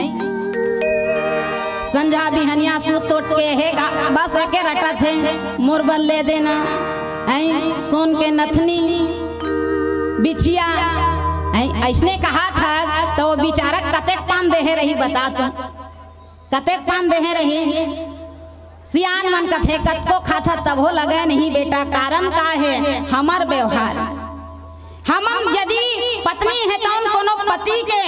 संझा बिहनिया सूत उठ के हे गा-, बस एके रटत हे, मोर बर ले देना, हैं? सोन के नथनी, बिछिया, हैं? अइसने कहाथस, त वो बिचारा कतेक पान देहे रही, बता तो। कतेक पान देहे रही? सियान मन कथे, "कतको खाथस तभो लगे नहीं बेटा।" कारण का हे? हमर व्यवहार। हम, हम यदि पत्नी हे तउन कोनो पति के,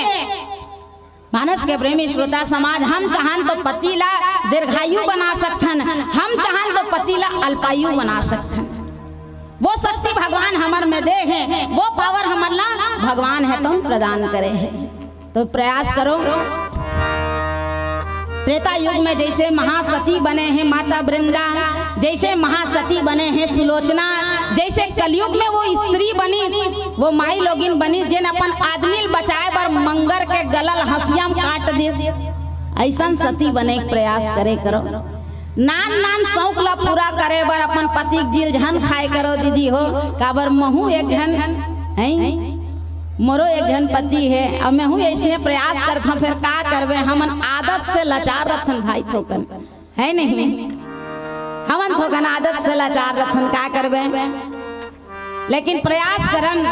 मानस के प्रेमी श्रोता समाज, हम चाहन तो पति ला दीर्घायु बना सकथन, हम चाहन तो पति ला अल्पायु बना सकथन। वो शक्ति भगवान हमर में दे हे, वो power हमर ला भगवान हे तउन प्रदान करे हे। तो प्रयास करो। त्रेता युग में जइसे महासती बने हे माता वृंदा, जइसे महासती बने हे सुलोचना, जइसे कलयुग में वो स्त्री बनिस, वो माई लोगिन बनिस, जेन अपन आदमी ल बचाए बर मंगर के गला ल हंसिया म काट दिस, अइसन सती बने के प्रयास करे करो। नान नान शौक ला पूरा करे बर अपन पति के जील झन खाए करो दीदी हो, काबर महू एक झन, हैं, मोरो एक झन पति हे, अउ महू अइसने प्रयास करथंव, फेर का करबे, हमन आदत से लाचार रथन भाई थोकन, हे नहीं? हमन थोकन आदत से लाचार रथन, का करबे? लेकिन प्रयास करन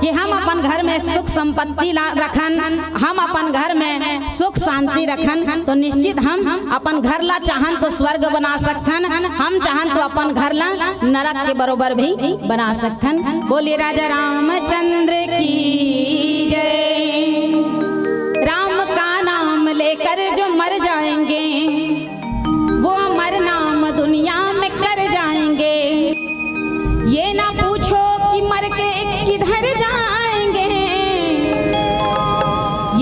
कि हम अपन घर में सुख संपत्ति ला रखन, हम अपन घर में सुख शांति रखन, तो निश्चित हम अपन घर ला चाहन तो स्वर्ग बना सकथन, हम चाहन तो अपन घर ला नरक के बरोबर भी बना सकथन। बोलिए राजा रामचंद्र की जय। राम का नाम लेकर जो मर जाएंगे, वो अमर नाम दुनिया में कर जाएंगे। ये ना पूछो कि मर के किधर जाएंगे,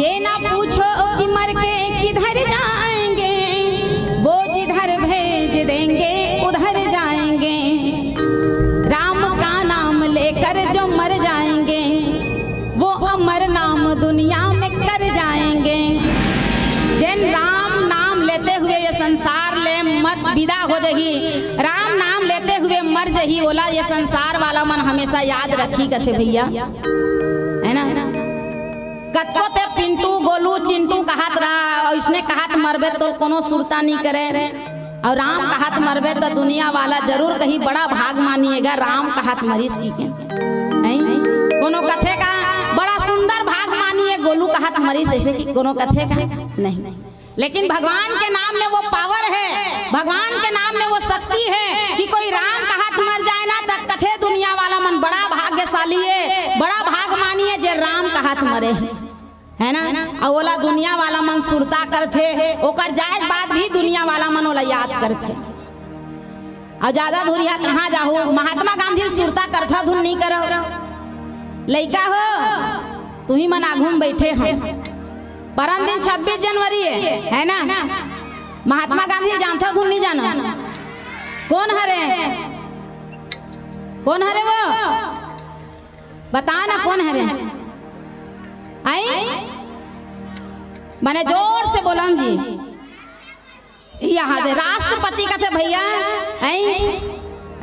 ये ना पूछो कि मर के किधर जाएंगे, वो जिधर भेज देंगे उधर जाएंगे। राम का नाम लेकर जो मर जाएंगे, वो अमर नाम दुनिया में कर जाएंगे। जेन राम नाम लेते हुए ये संसार ले मर विदा हो जही, राम नाम लेते हुए मर जही, ओला ये संसार वाला मन हमेशा याद रखही कथे भइया, हे ना? कतको ते पिंटू, गोलू, चिंटू कहत रहा, अउ इसने कहत मरबे तो कोनो सुरता नहीं करे। अउ राम कहत मरबे त दुनिया वाला जरूर कही, "बड़ा भाग मानिएगा, राम कहत मरिस" कहिके। नहीं? कोनो कथे का, "बड़ा सुंदर भाग मानिए, गोलू कहत मरिस", अइसे कि कोनो कथे का? नहीं। लेकिन भगवान के नाम में वो power हे, भगवान के नाम में वो शक्ति हे कि कोई राम कहत मर जाए ना, त कथे दुनिया वाला मन, "बड़ा भाग्यशाली हे, बड़ा भाग साथ मरे हे, है ना? अउ ओला दुनिया वाला मन सुरता करथे, ओकर जाए के बाद भी दुनिया वाला मन ओला याद करथे। अउ ज्यादा दूरिहा कहाँ जाहू, महात्मा गांधी ल सुरता करथा धुन नहीं करव। लइका हो, तुही मन आघू में बैठे हो, परन दिन छब्बीस जनवरी हे, है ना? महात्मा गांधी जानथव धुन नहीं जानो? कोन हरे, कोन हरे वो? बता ना कोन हरे? आई, बने जोर से बोलव जी। इहाँ दे राष्ट्रपति कथे भैया। आई,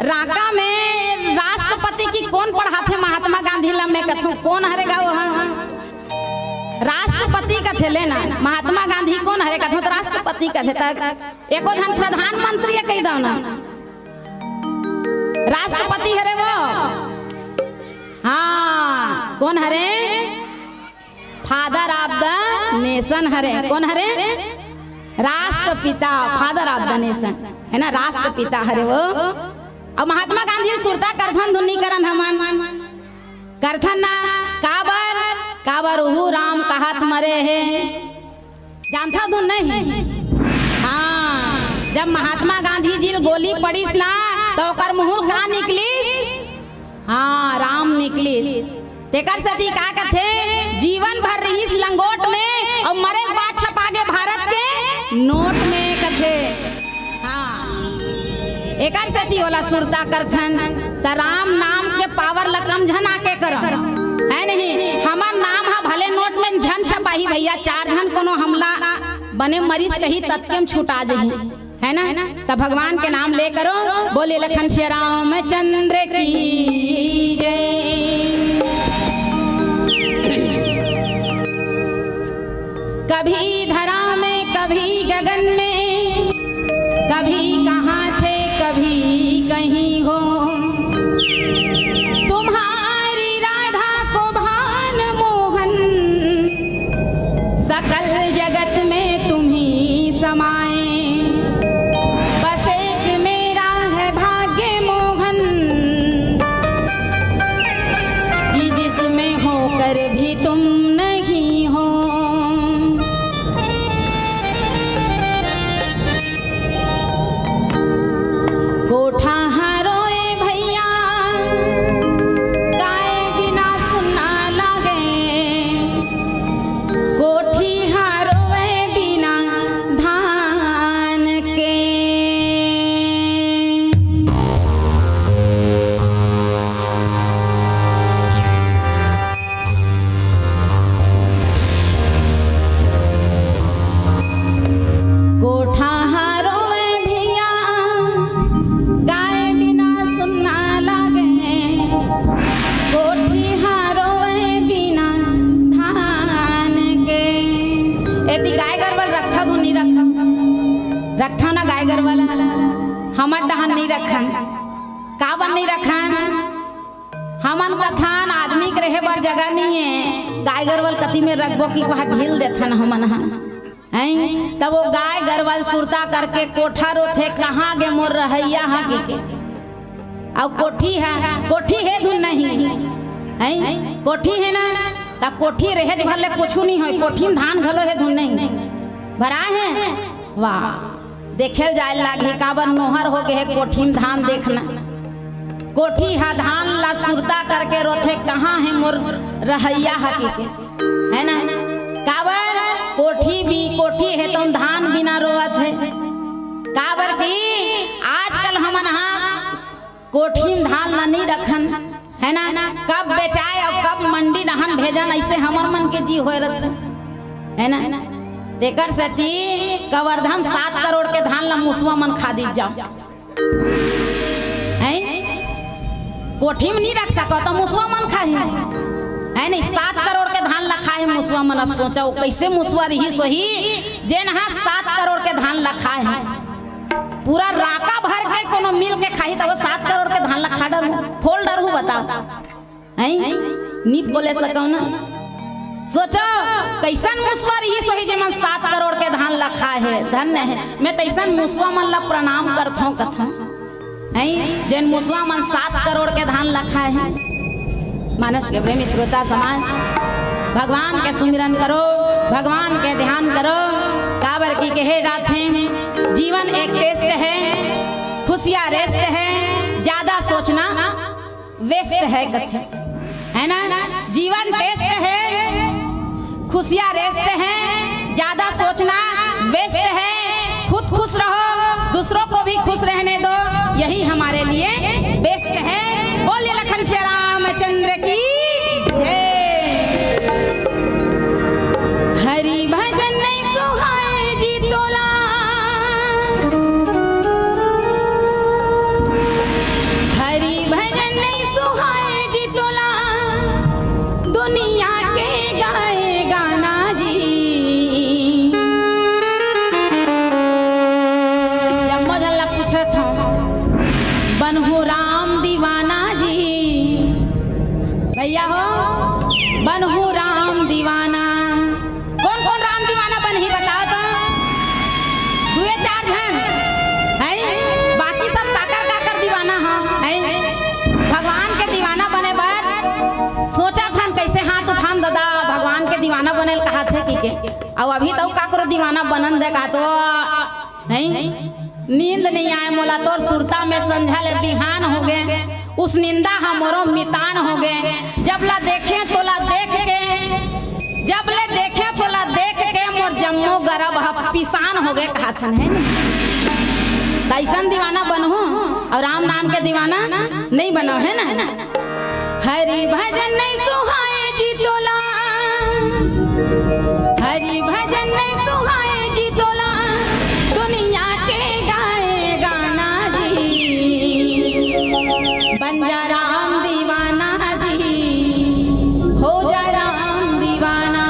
रांका में राष्ट्रपति की कोन पढ़ाथे महात्मा गांधी ला? मैं कथूं कोन हरे गा वो? राष्ट्रपति कथे लेना, महात्मा गांधी कोन हरे कथूं त राष्ट्रपति कथे, त एको झन प्रधानमंत्री कहि दव ना। राष्ट्रपति हरे वो। हाँ, कोन हरे? Father of the nation हरे। कोन हरे? राष्ट्रपिता, father of the nation, है ना, राष्ट्रपिता हरे वो। अउ महात्मा गांधी ल सुरता करथन धुन नहीं करन हमन? करथन ना। काबर? काबर उहू राम कहत मरे हे। जानथव धुन नहीं? हाँ, जब महात्मा गांधी जी ल गोली पड़िस ना, त ओकर मुंह का निकलिस? हाँ, राम निकलिस। तेकर सेती का कथे, जीवन भर रहिस लंगोट में अउ मरे के बाद छपा गे भारत के नोट में कथे। हाँ, एकर सेती ओला सुरता करथन। त राम नाम के power ल कम झन आके करो, है नहीं? हमर नाम ह भले नोट में झन छपाही भैया, चार झन कोनो हमला बने मरिस कही ततके म छुटा जही, है ना? त भगवान के नाम ले करो, बोले लखन सिया रामचंद्र की जय। कभी धरा में, कभी गगन में, कभी कहाँ थे, कभी कहीं हो। तुम्हारी राधा को भान मोहन, सकल जगत में तुम ही समाए। बस एक मेरा है भाग्य मोहन, कि जिसमें होकर भी तुम नहीं हो। कोठा हारो ए भैया, गाय बिना सुन्ना लागे। कोठी हारो ए बिना धान के। कोठा हारो ए भैया, गाय बिना सुन्ना लागे। कोठी हारो ए बिना धान के। एती गाय गरवा ल रखथव धुन नहीं रखथव? रखथव ना गाय गरवा ल? हमर डहन नहीं रखन। काबर नहीं रखन? हमन कथन आदमी के रहे बर जगह नहीं है, गाय गरवा ल कति में रखबो कि वहाँ ढील देथन हमन ह। हैं? तब वो गाय गरवा ल सुरता करके कोठा रोथे, कहाँ गे मोर रहइया ह कहिके। अउ कोठी ह, कोठी हे धुन नहीं? हैं? कोठी हे ना? तब कोठी रहेच भर ले कुछु नहीं होय, कोठी में धान घलो हे धुन नहीं? भरा हे? वाह, देखे ल जाए लागही, काबर नोहर हो गे हे कोठी में धान देखना। कोठी ह धान ला सुरता करके रोथे, कहाँ हे मोर रहइया ह कहिके, है ना? काबर कोठी भी, कोठी हे तो धान बिना रोवत हे। काबर कि आजकल हमन ह कोठी में धान ला नहीं रखन, है ना? कब बेचाए अउ कब मंडी डहन भेजन, ऐसे हमर मन के जी होए रथे, है ना? तेकर सेती कवर्धा म सात करोड़ के धान ला मुसवा मन खा दी जाओ, हैं? कोठी में नहीं रख सको तो मुसवा मन खाही, है नहीं? सात करोड़ के धान ला खाए मुसवा मन। अब सोचा वो कैसे मुसवा रही सोही, जेन हा सात करोड़ के धान ला खाए हे। पूरा राका भर के कोनो मिल के खाही, त वो सात करोड़ के धान ला खा डरहू, फोल डरहू, बताओ, हैं? नी फोले सकव ना। सोचो, कैसन मुसवा रही सोही, जेमन सात करोड़ के धान ला खाए हे, धन्य हे। मैं तैसन मुसवा मन ला प्रणाम करथों, कथों, हैं? जेन मुसवा मन सात करोड़ के धान ला खाए हे। मानस के प्रेमी श्रोता समाज, भगवान के सुमिरन करो, भगवान के ध्यान करो। काबर कि कहे जाथे, जीवन एक टेस्ट है, खुशियाँ रेस्ट है, ज्यादा सोचना वेस्ट है कथे, है ना? जीवन टेस्ट है, खुशियाँ रेस्ट है, ज्यादा सोचना वेस्ट है। खुद खुश रहो, दूसरों को भी खुश रहने दो, यही हमारे लिए बेस्ट है। बोलिए लखन श्री रामचंद्र की जय। हरि भजन नहीं सुहाए जी तोला, हरि भजन नहीं सुहाए जी तोला, दुनिया के गाए गाना जी। जम्मो झन ला पूछत हूँ, बनहु राम दीवाना जी। भैया हो, बनहु राम दीवाना। कौन कौन राम दीवाना बनही बताओ तो? दुए चार झन है, बाकी सब काकर काकर दीवाना ह, है। भगवान के दीवाना बने बर सोचा थन, कैसे हाथ उठान दादा, भगवान के दीवाना बने ल कहा थे कि के। अब अभी तो काकरो दीवाना बनन दे का तो नहीं, नींद नहीं आए मोला, तोर सुरता में संझा ले बिहान हो गे, उस निंदा हा मोरो मितान हो गे। जब ला देखे तोला देख के, जब ले देखे तोला देख के, मोर जम्मो गरब हा पिसान हो गे, कहाथन है न? तैसन दीवाना बनहु और राम नाम के दीवाना नहीं बनो, है ना? हरि भजन नहीं सुहाए जी तोला, हरि भजन नहीं सुहाए जी तोला, दुनिया के गाए गाना जी। बन जा राम दीवाना जी, हो जा राम दीवाना।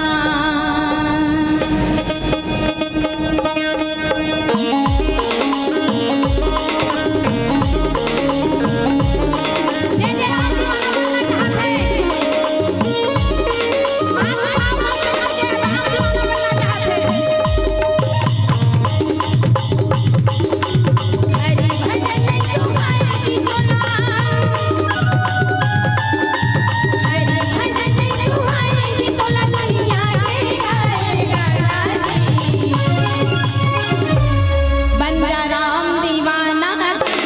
बन जा राम दीवाना जी,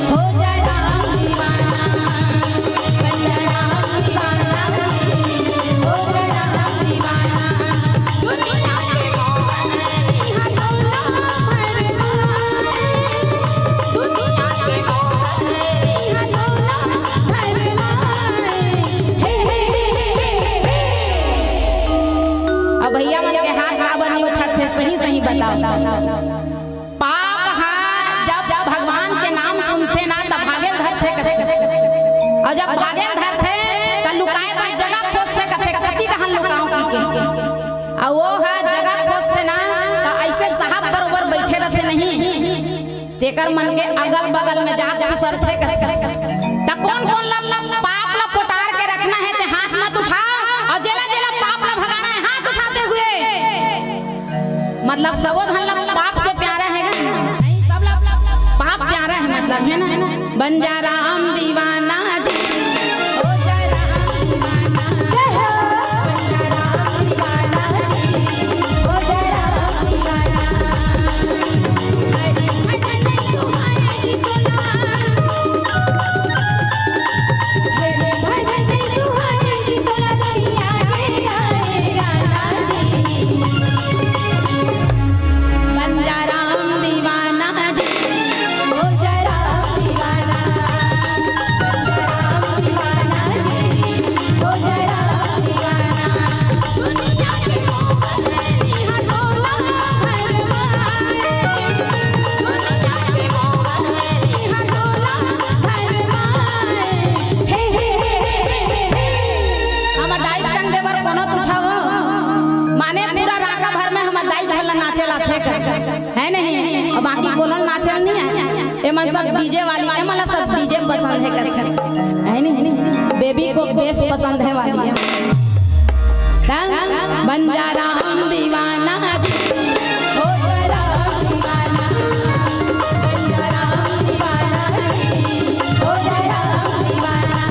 हो जा राम दीवाना, बन जा राम दीवाना जी, हो जा राम दीवाना। दुनिया के मोहन इहाँ तोला भरमाए, दुनिया के मोहन इहाँ तोला भरमाए। हे, हे, हे। अब भैया मन के हाथ काबर नहीं उठत हे, सही सही बताओ। पाप हा जब भगवान के नाम सुनथे ना, तब भागेल धरथे कथे, और जब भागेल धरथे त लुकाए बर जगह खोजथे कथे, कति डहन लुकाओ कहिके। और वो हा जगह खोजथे ना, त ऐसे साहब बरोबर बैठे रहथे नहीं, तेकर मन के अगल बगल में जात खुसरथे कथे। त कौन कौन ला, ला, पाप ला पोटार के रखना है ते हाथ मत उठाओ, और जेला जेला पाप ला भगाना है हाथ उठाते हुए। मतलब सबो झन ला पाप से प्यारा है ना? सब ला पाप प्यारा है, मतलब है ना? बन जा राम दीवाना जी, हो जा राम दीवाना। जय हो। बन जा राम दीवाना जी, हो जा राम दीवाना। हरि भजन नहीं सुहाए जी तोला। हमर दाई के संग देबर कोनो तुठा हो, माने पूरा राका भर में हमर दाई भला नाचे लाथे कर, है नहीं? और बाकी कोनो नाचे नहीं है। एमन सब डीजे वाली, एमन ला सब डीजे पसंद है करके, है नहीं? बेबी को बेस पसंद है वाली है। तब बन जा राम दीवाना जी, हो जा राम दीवाना, बन जा राम दीवाना जी, हो जा राम दीवाना।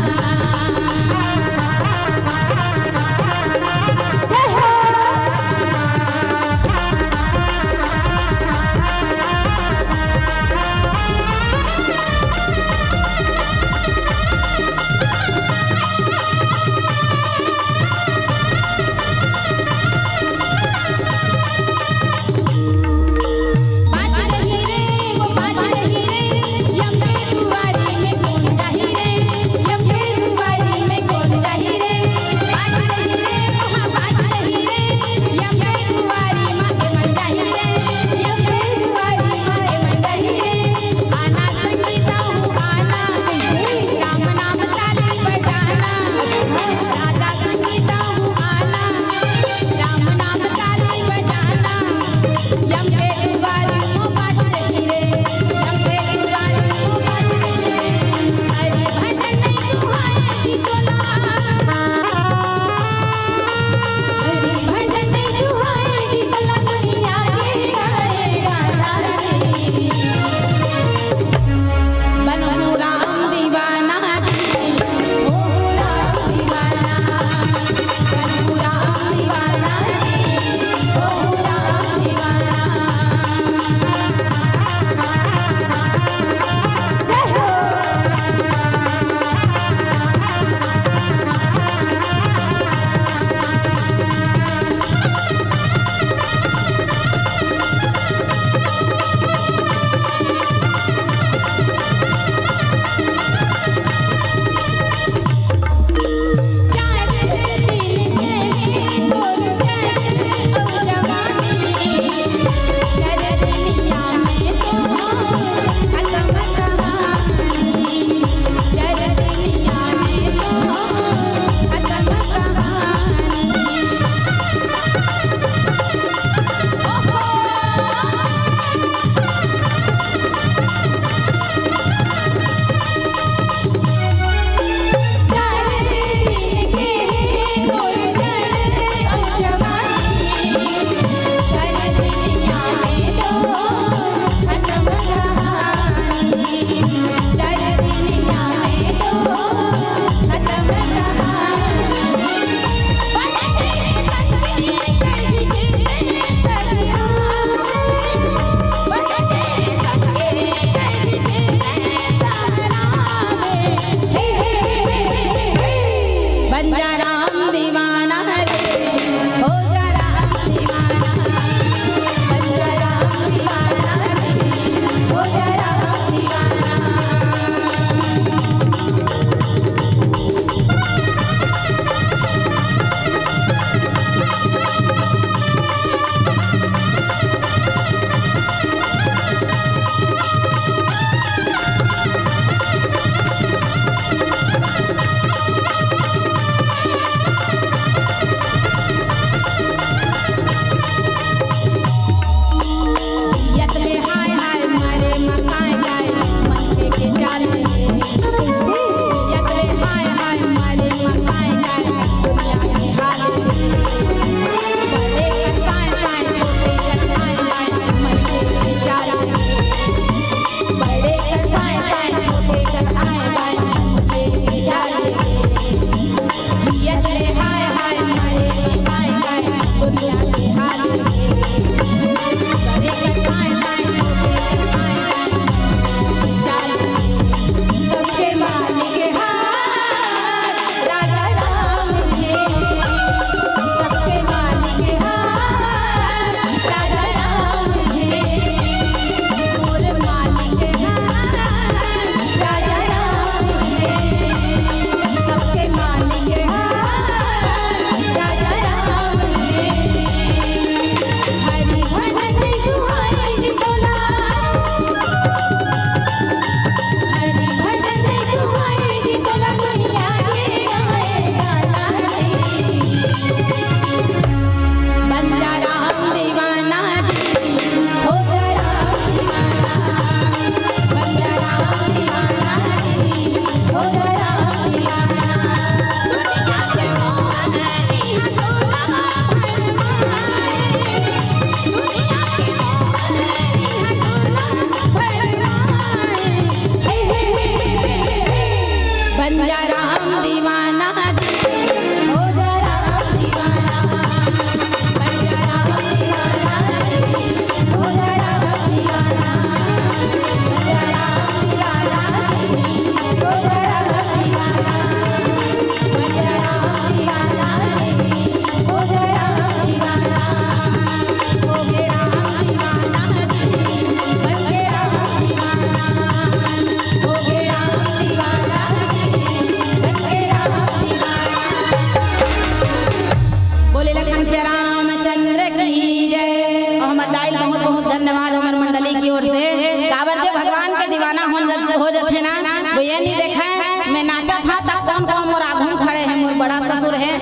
धन्यवाद हमर मंडली की ओर से। काबर जे भगवान के दीवाना हो जत-, हो जथे ना, वो ये नहीं देखा है मैं नाचा था तब कौन कौन मोर आगू में खड़े हैं, मोर बड़ा ससुर है,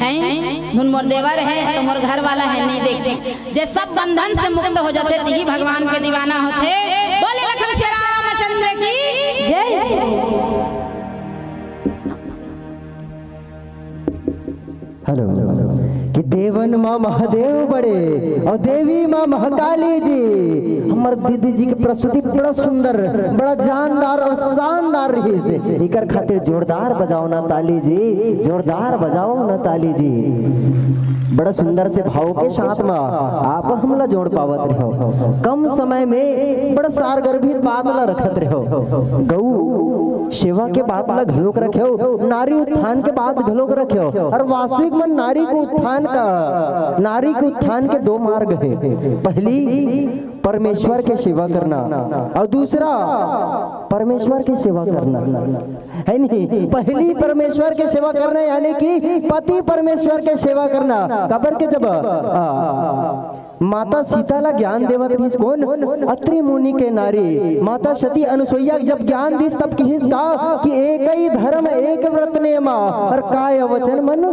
हैं, धुन मोर देवर है, तो मोर घर वाला है, नहीं देखे। जे सब बंधन से मुक्त हो जाथे, तिही भगवान के दीवाना होथे। बोले लखन श्री रामचंद्र की जय। हेलो। कि देवन माँ महादेव बड़े और देवी माँ महाकाली जी। हमर दीदी जी के प्रस्तुति बड़ा सुंदर, बड़ा जानदार और शानदार रहिस। इकर खातिर जोरदार बजाओ ना ताली जी, जोरदार बजाओ ना ताली जी। बड़ा सुंदर से भाव के साथ में आप हमला जोड़ पावत रहो। कम समय में बड़ा सारगर्भित बात ला रखत रहो। गौ सेवा के बात ला घलोक रखेव, नारी उत्थान के बात घलोक रखेव। और वास्तविक में नारी के उत्थान का, नारी के उत्थान के दो मार्ग हे। पहली परमेश्वर के सेवा करना और दूसरा परमेश्वर के सेवा करना, है नहीं? पहली परमेश्वर के सेवा करना यानी कि पति परमेश्वर के सेवा करना। काबर के जब, आ, माता सीता ला ज्ञान देवत रहिस कोन? अत्रि मुनि के नारी। माता सती अनुसुईया जब ज्ञान दिस तब किहिस का कि एक ही धर्म एक व्रत नेमा और काय वचन मन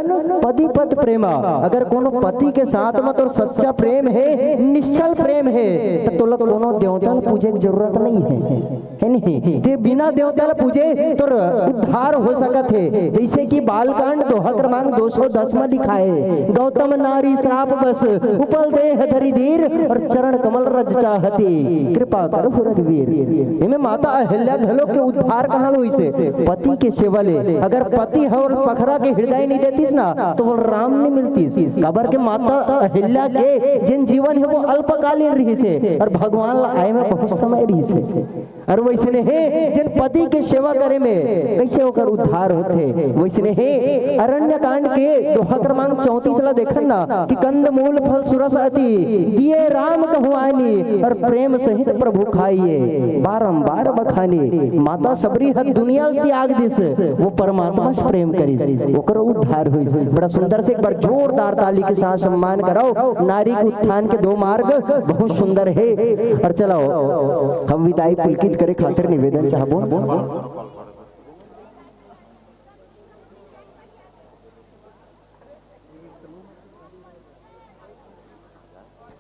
पति पत प्रेमा। अगर कोनो पति के साथ में तोर सच्चा प्रेम हे, निश्चल प्रेम हे, त तोला कोनो देवता ल पूजे के जरूरत नहीं हे। हे नहीं? ते बिना देवता ल पूजे तोर उद्धार हो सकत हे। जैसे कि बालकांड दोहा क्रमांक दो सौ दस में लिखा हे, "गौतम नारी श्राप बस, उपल देह धरि धीर, और चरण कमल रज चाहती, कृपा करहु रघुवीर।" एमे माता अहिल्या घलो के उद्धार कहाँ होइस हे? पति के सेवा ले। अगर पति ह ओला पखरा के हृदय नहीं देतिस ना, तो वो राम नहीं मिलतिस। काबर के माता अहिल्या के जेन जीवन हे, वो अल्पकालीन रहिस हे, और भगवान ला आए में बहुत समय रहिस हे। और वैसने हे, जेन पति के सेवा करे में कैसे ओकर उद्धार होथे, वैसने हे अरण्य कांड के दोहा क्रमांक चौंतीस ला देखन ना कि "कंद मूल फल सुरस अति, दिए राम कहु आनी, और प्रेम सहित प्रभु खाइए, बारंबार बखानी।" माता सबरी ह दुनिया ल त्याग दिस, वो परमात्मा से प्रेम करिस, ओकर उद्धार होइस। बड़ा सुंदर से एक बार जोरदार ताली के साथ सम्मान कराओ। नारी के उत्थान के दो मार्ग बहुत सुंदर हे। और चलाओ, हम विदाई पुलकित करे खातिर निवेदन चाहबो।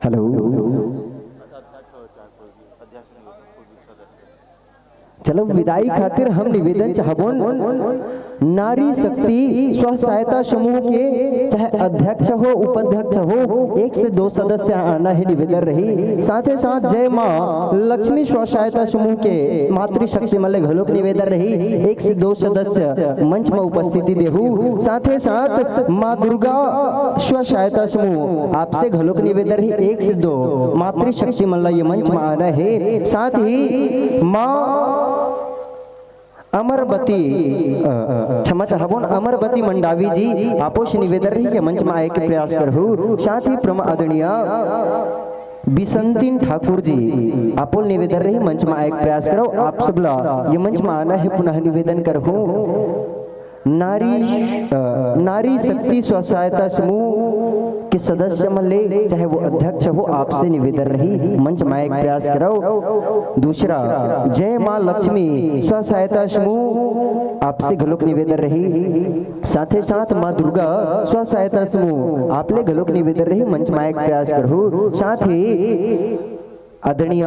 हेलो। चलो, विदाई खातिर हम निवेदन चाहबोन, नारी शक्ति स्व सहायता समूह के चाहे अध्यक्ष हो, उपाध्यक्ष हो, एक से दो सदस्य आना हे निवेदन रही। साथे साथ जय माँ लक्ष्मी स्व सहायता समूह के मातृशक्ति मन ले घलोक निवेदन रही, एक से दो सदस्य मंच में उपस्थिति देहू। साथे साथ माँ दुर्गा स्व सहायता समूह आपसे घलोक निवेदन रही, एक से दो मातृशक्ति मन ला ये मंच में आना हे। साथ ही माँ अमरबती, अ, क्षमा चाहबोन, अमरबती मंडावी जी, आपो से निवेदन रही, ये मंच में आए के प्रयास करहू। साथ ही परम आदरणीय बिसंतिन ठाकुर जी, आपो निवेदन रही, मंच में आए के प्रयास करो। आप सब ला ये मंच में आना हे, पुनः निवेदन करहू। नारी, अ, नारी शक्ति स्व सहायता समूह के सदस्य मन ले, चाहे वो अध्यक्ष हो, आपसे निवेदन रही, मंच में आए के प्रयास करो। दूसरा, जय माँ लक्ष्मी स्व सहायता समूह, आपसे घलोक निवेदन रही। साथे साथ माँ दुर्गा स्व सहायता समूह, आप ले घलोक निवेदन रही, मंच में आए के प्रयास करहू। साथ ही आदरणीय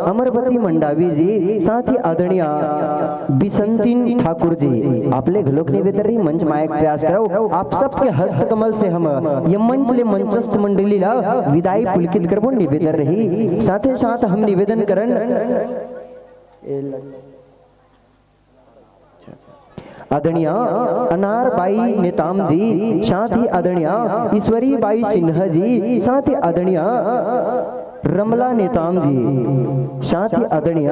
अमरबती मंडावी जी, साथ ही आदरणीय बिसंतिन ठाकुर जी, आप ले घलोक निवेदन रही, मंच में आए के प्रयास करो। आप सबके हस्त कमल से हम ये मंच ले मंचस्थ मंडली ला विदाई पुलकित करबो, निवेदन रही। साथे साथ हम निवेदन करन आदरणीय अनार बाई नेताम जी, साथ ही आदरणीय ईश्वरी बाई सिन्हा जी, साथ ही आदरणीय रमला नेताम जी, साथ ही आदरणीय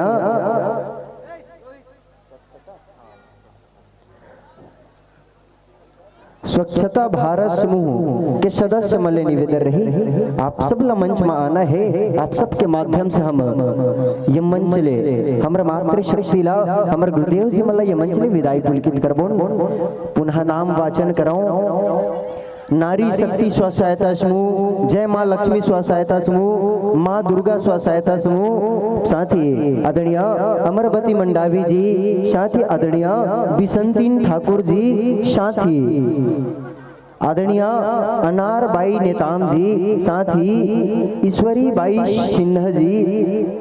स्वच्छता भारत समूह के सदस्य मन ले निवेदन रही, आप सब ला मंच में आना हे। आप सब के माध्यम से हम ये मंच ले हमर मातृशक्ति ला, हमर गुरुदेव जी मन ला ये मंच ले विदाई पुलकित करबोन। पुनः नाम वाचन करौं। नारी शक्ति स्व सहायता समूह, जय माँ लक्ष्मी स्व सहायता समूह, माँ दुर्गा स्व सहायता समूह, साथ ही आदरणीय अमरवती मंडावी जी, साथ ही आदरणीय बिसंतीन ठाकुर जी, साथ ही आदरणीय अनार बाई नेताम जी, साथ ही ईश्वरी बाई सिन्हा जी,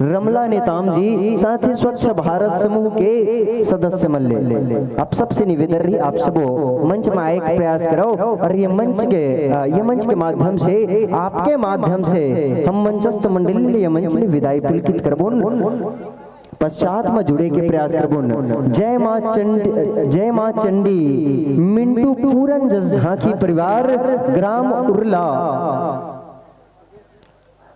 रमला नेताम जी, साथ ही स्वच्छ भारत समूह के सदस्य मन ले आप सबसे निवेदन रही, आप सबो मंच में आए के प्रयास करो और ये मंच के, अ, ये मंच के माध्यम से, आपके माध्यम से हम मंचस्थ मंडली ले ये मंच ले विदाई पुलकित करबोन। पश्चात में जुड़े के प्रयास करबोन। जय माँ चंडी, जय माँ चंडी, मिंटू पूरन जस झांकी परिवार, ग्राम उरला।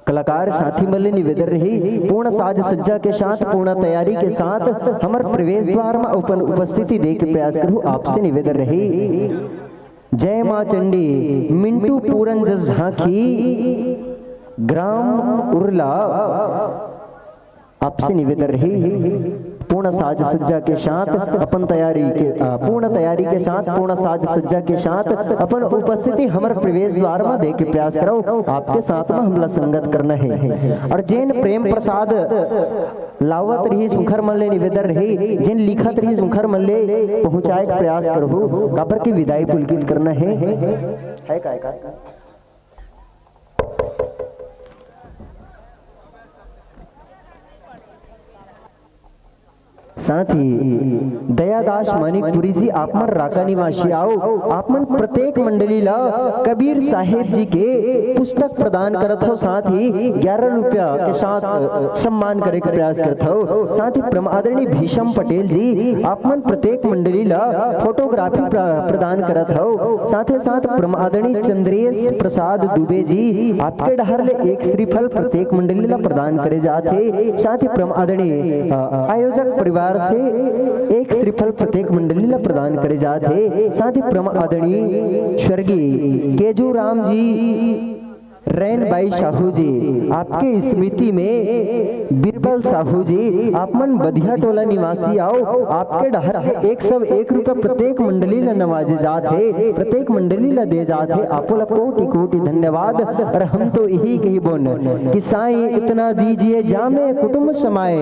कलाकार साथी मन ले निवेदन रही, पूर्ण साज सज्जा के साथ, पूर्ण तैयारी के साथ हमर प्रवेश द्वार में अपन उपस्थिति दे के प्रयास करू, आपसे निवेदन रही। जय माँ चंडी, मिंटू पूरन जस झांकी, ग्राम उरला, आपसे निवेदन रही, पूर्ण साज सज्जा के साथ अपन तैयारी के, अ, पूर्ण तैयारी के साथ, पूर्ण साज सज्जा के साथ अपन उपस्थिति हमर प्रवेश द्वार में दे के प्रयास करो। आपके साथ में हमला संगत करना है। और जेन प्रेम प्रसाद लावत रही, सुंखर मन ले निवेदन रही, जेन लिखत रही, सुंखर मन ले पहुंचाए के प्रयास करहु, काबर की विदाई पुलकित करना है। है का, है का? साथ ही दयादास मानिकपुरी जी, आप मन राका निवासी आओ, आप मन प्रत्येक मंडली ला कबीर साहेब जी के पुस्तक प्रदान करत हो, साथ ही ग्यारह रुपया के साथ सम्मान करे के प्रयास करत हो। साथ ही परम आदरणीय भीषम पटेल जी, आप मन प्रत्येक मंडली ला फोटोग्राफी प्र-, प्रदान करत हो। साथ ही साथ परम आदरणीय चंद्रेश प्रसाद दुबे जी, आपके डहर ले एक श्रीफल प्रत्येक मंडली ला प्रदान करे जात हे। साथ ही परम आदरणीय, अ, आयोजक परिवार से एक श्रीफल प्रत्येक मंडली ला प्रदान करे जात हे। साथ ही परम आदरणीय स्वर्गीय केजू राम जी, रैन बाई साहू जी, आपके स्मृति में बीरबल साहू जी, आप मन बधिया टोला निवासी आओ, आपके डहर ले एक सौ एक रुपया प्रत्येक मंडली ला नवाजे जात हे, प्रत्येक मंडली ला दे जात हे। आपो ला कोटि कोटि धन्यवाद। और हम तो यही कहिबोन कि साईं इतना दीजिए जामे कुटुंब समाए,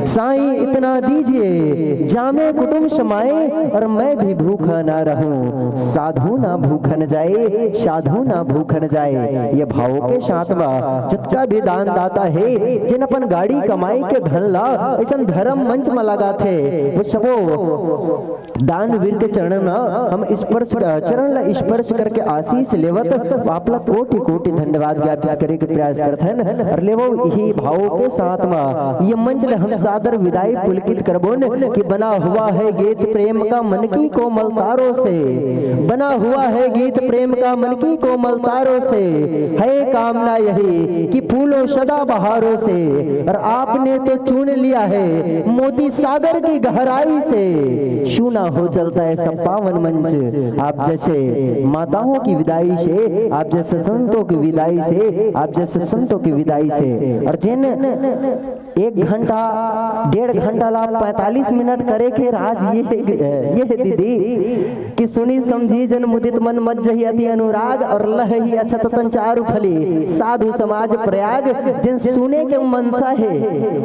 साईं इतना दीजिए जामे कुटुंब समाए, और मैं भी भूखा ना रहूं, साधु ना भूखन जाए, साधु ना भूखन जाए। ये भावों के साथ में जतका भी दान दाता हे, जेन अपन गाड़ी कमाई के धन ला अइसन धर्म मंच में लगाथे, वो सबो दानवीर के चरण ला हम स्पर्श, चरण ला स्पर्श करके आशीष लेवत आप ला कोटि कोटि धन्यवाद ज्ञापित करे के प्रयास करथन। और लेवो, यही भाव के साथ में ये मंच ले हम सादर विदाई पुलकित करबोन कि बना हुआ है गीत प्रेम का मन की कोमल तारों से, बना हुआ है गीत प्रेम का मन की कोमल तारों से, है कामना यही कि फूलों सदा बहारों से, और आपने तो चुन लिया है मोती सागर की गहराई से। सूना हो चलता है सब पावन मंच, आप जैसे माताओं की विदाई से, आप जैसे संतों की विदाई से, आप जैसे संतों की विदाई से। और जिन एक घंटा, डेढ़ घंटा ला पैंतालीस मिनट करे के राज ये, ये दीदी कि सुनी समझी जन मुदित मन मज्जहि अति अनुराग, और लहहि अछत तन चारु फली साधु समाज प्रयाग। जिन सुने के मनसा हे,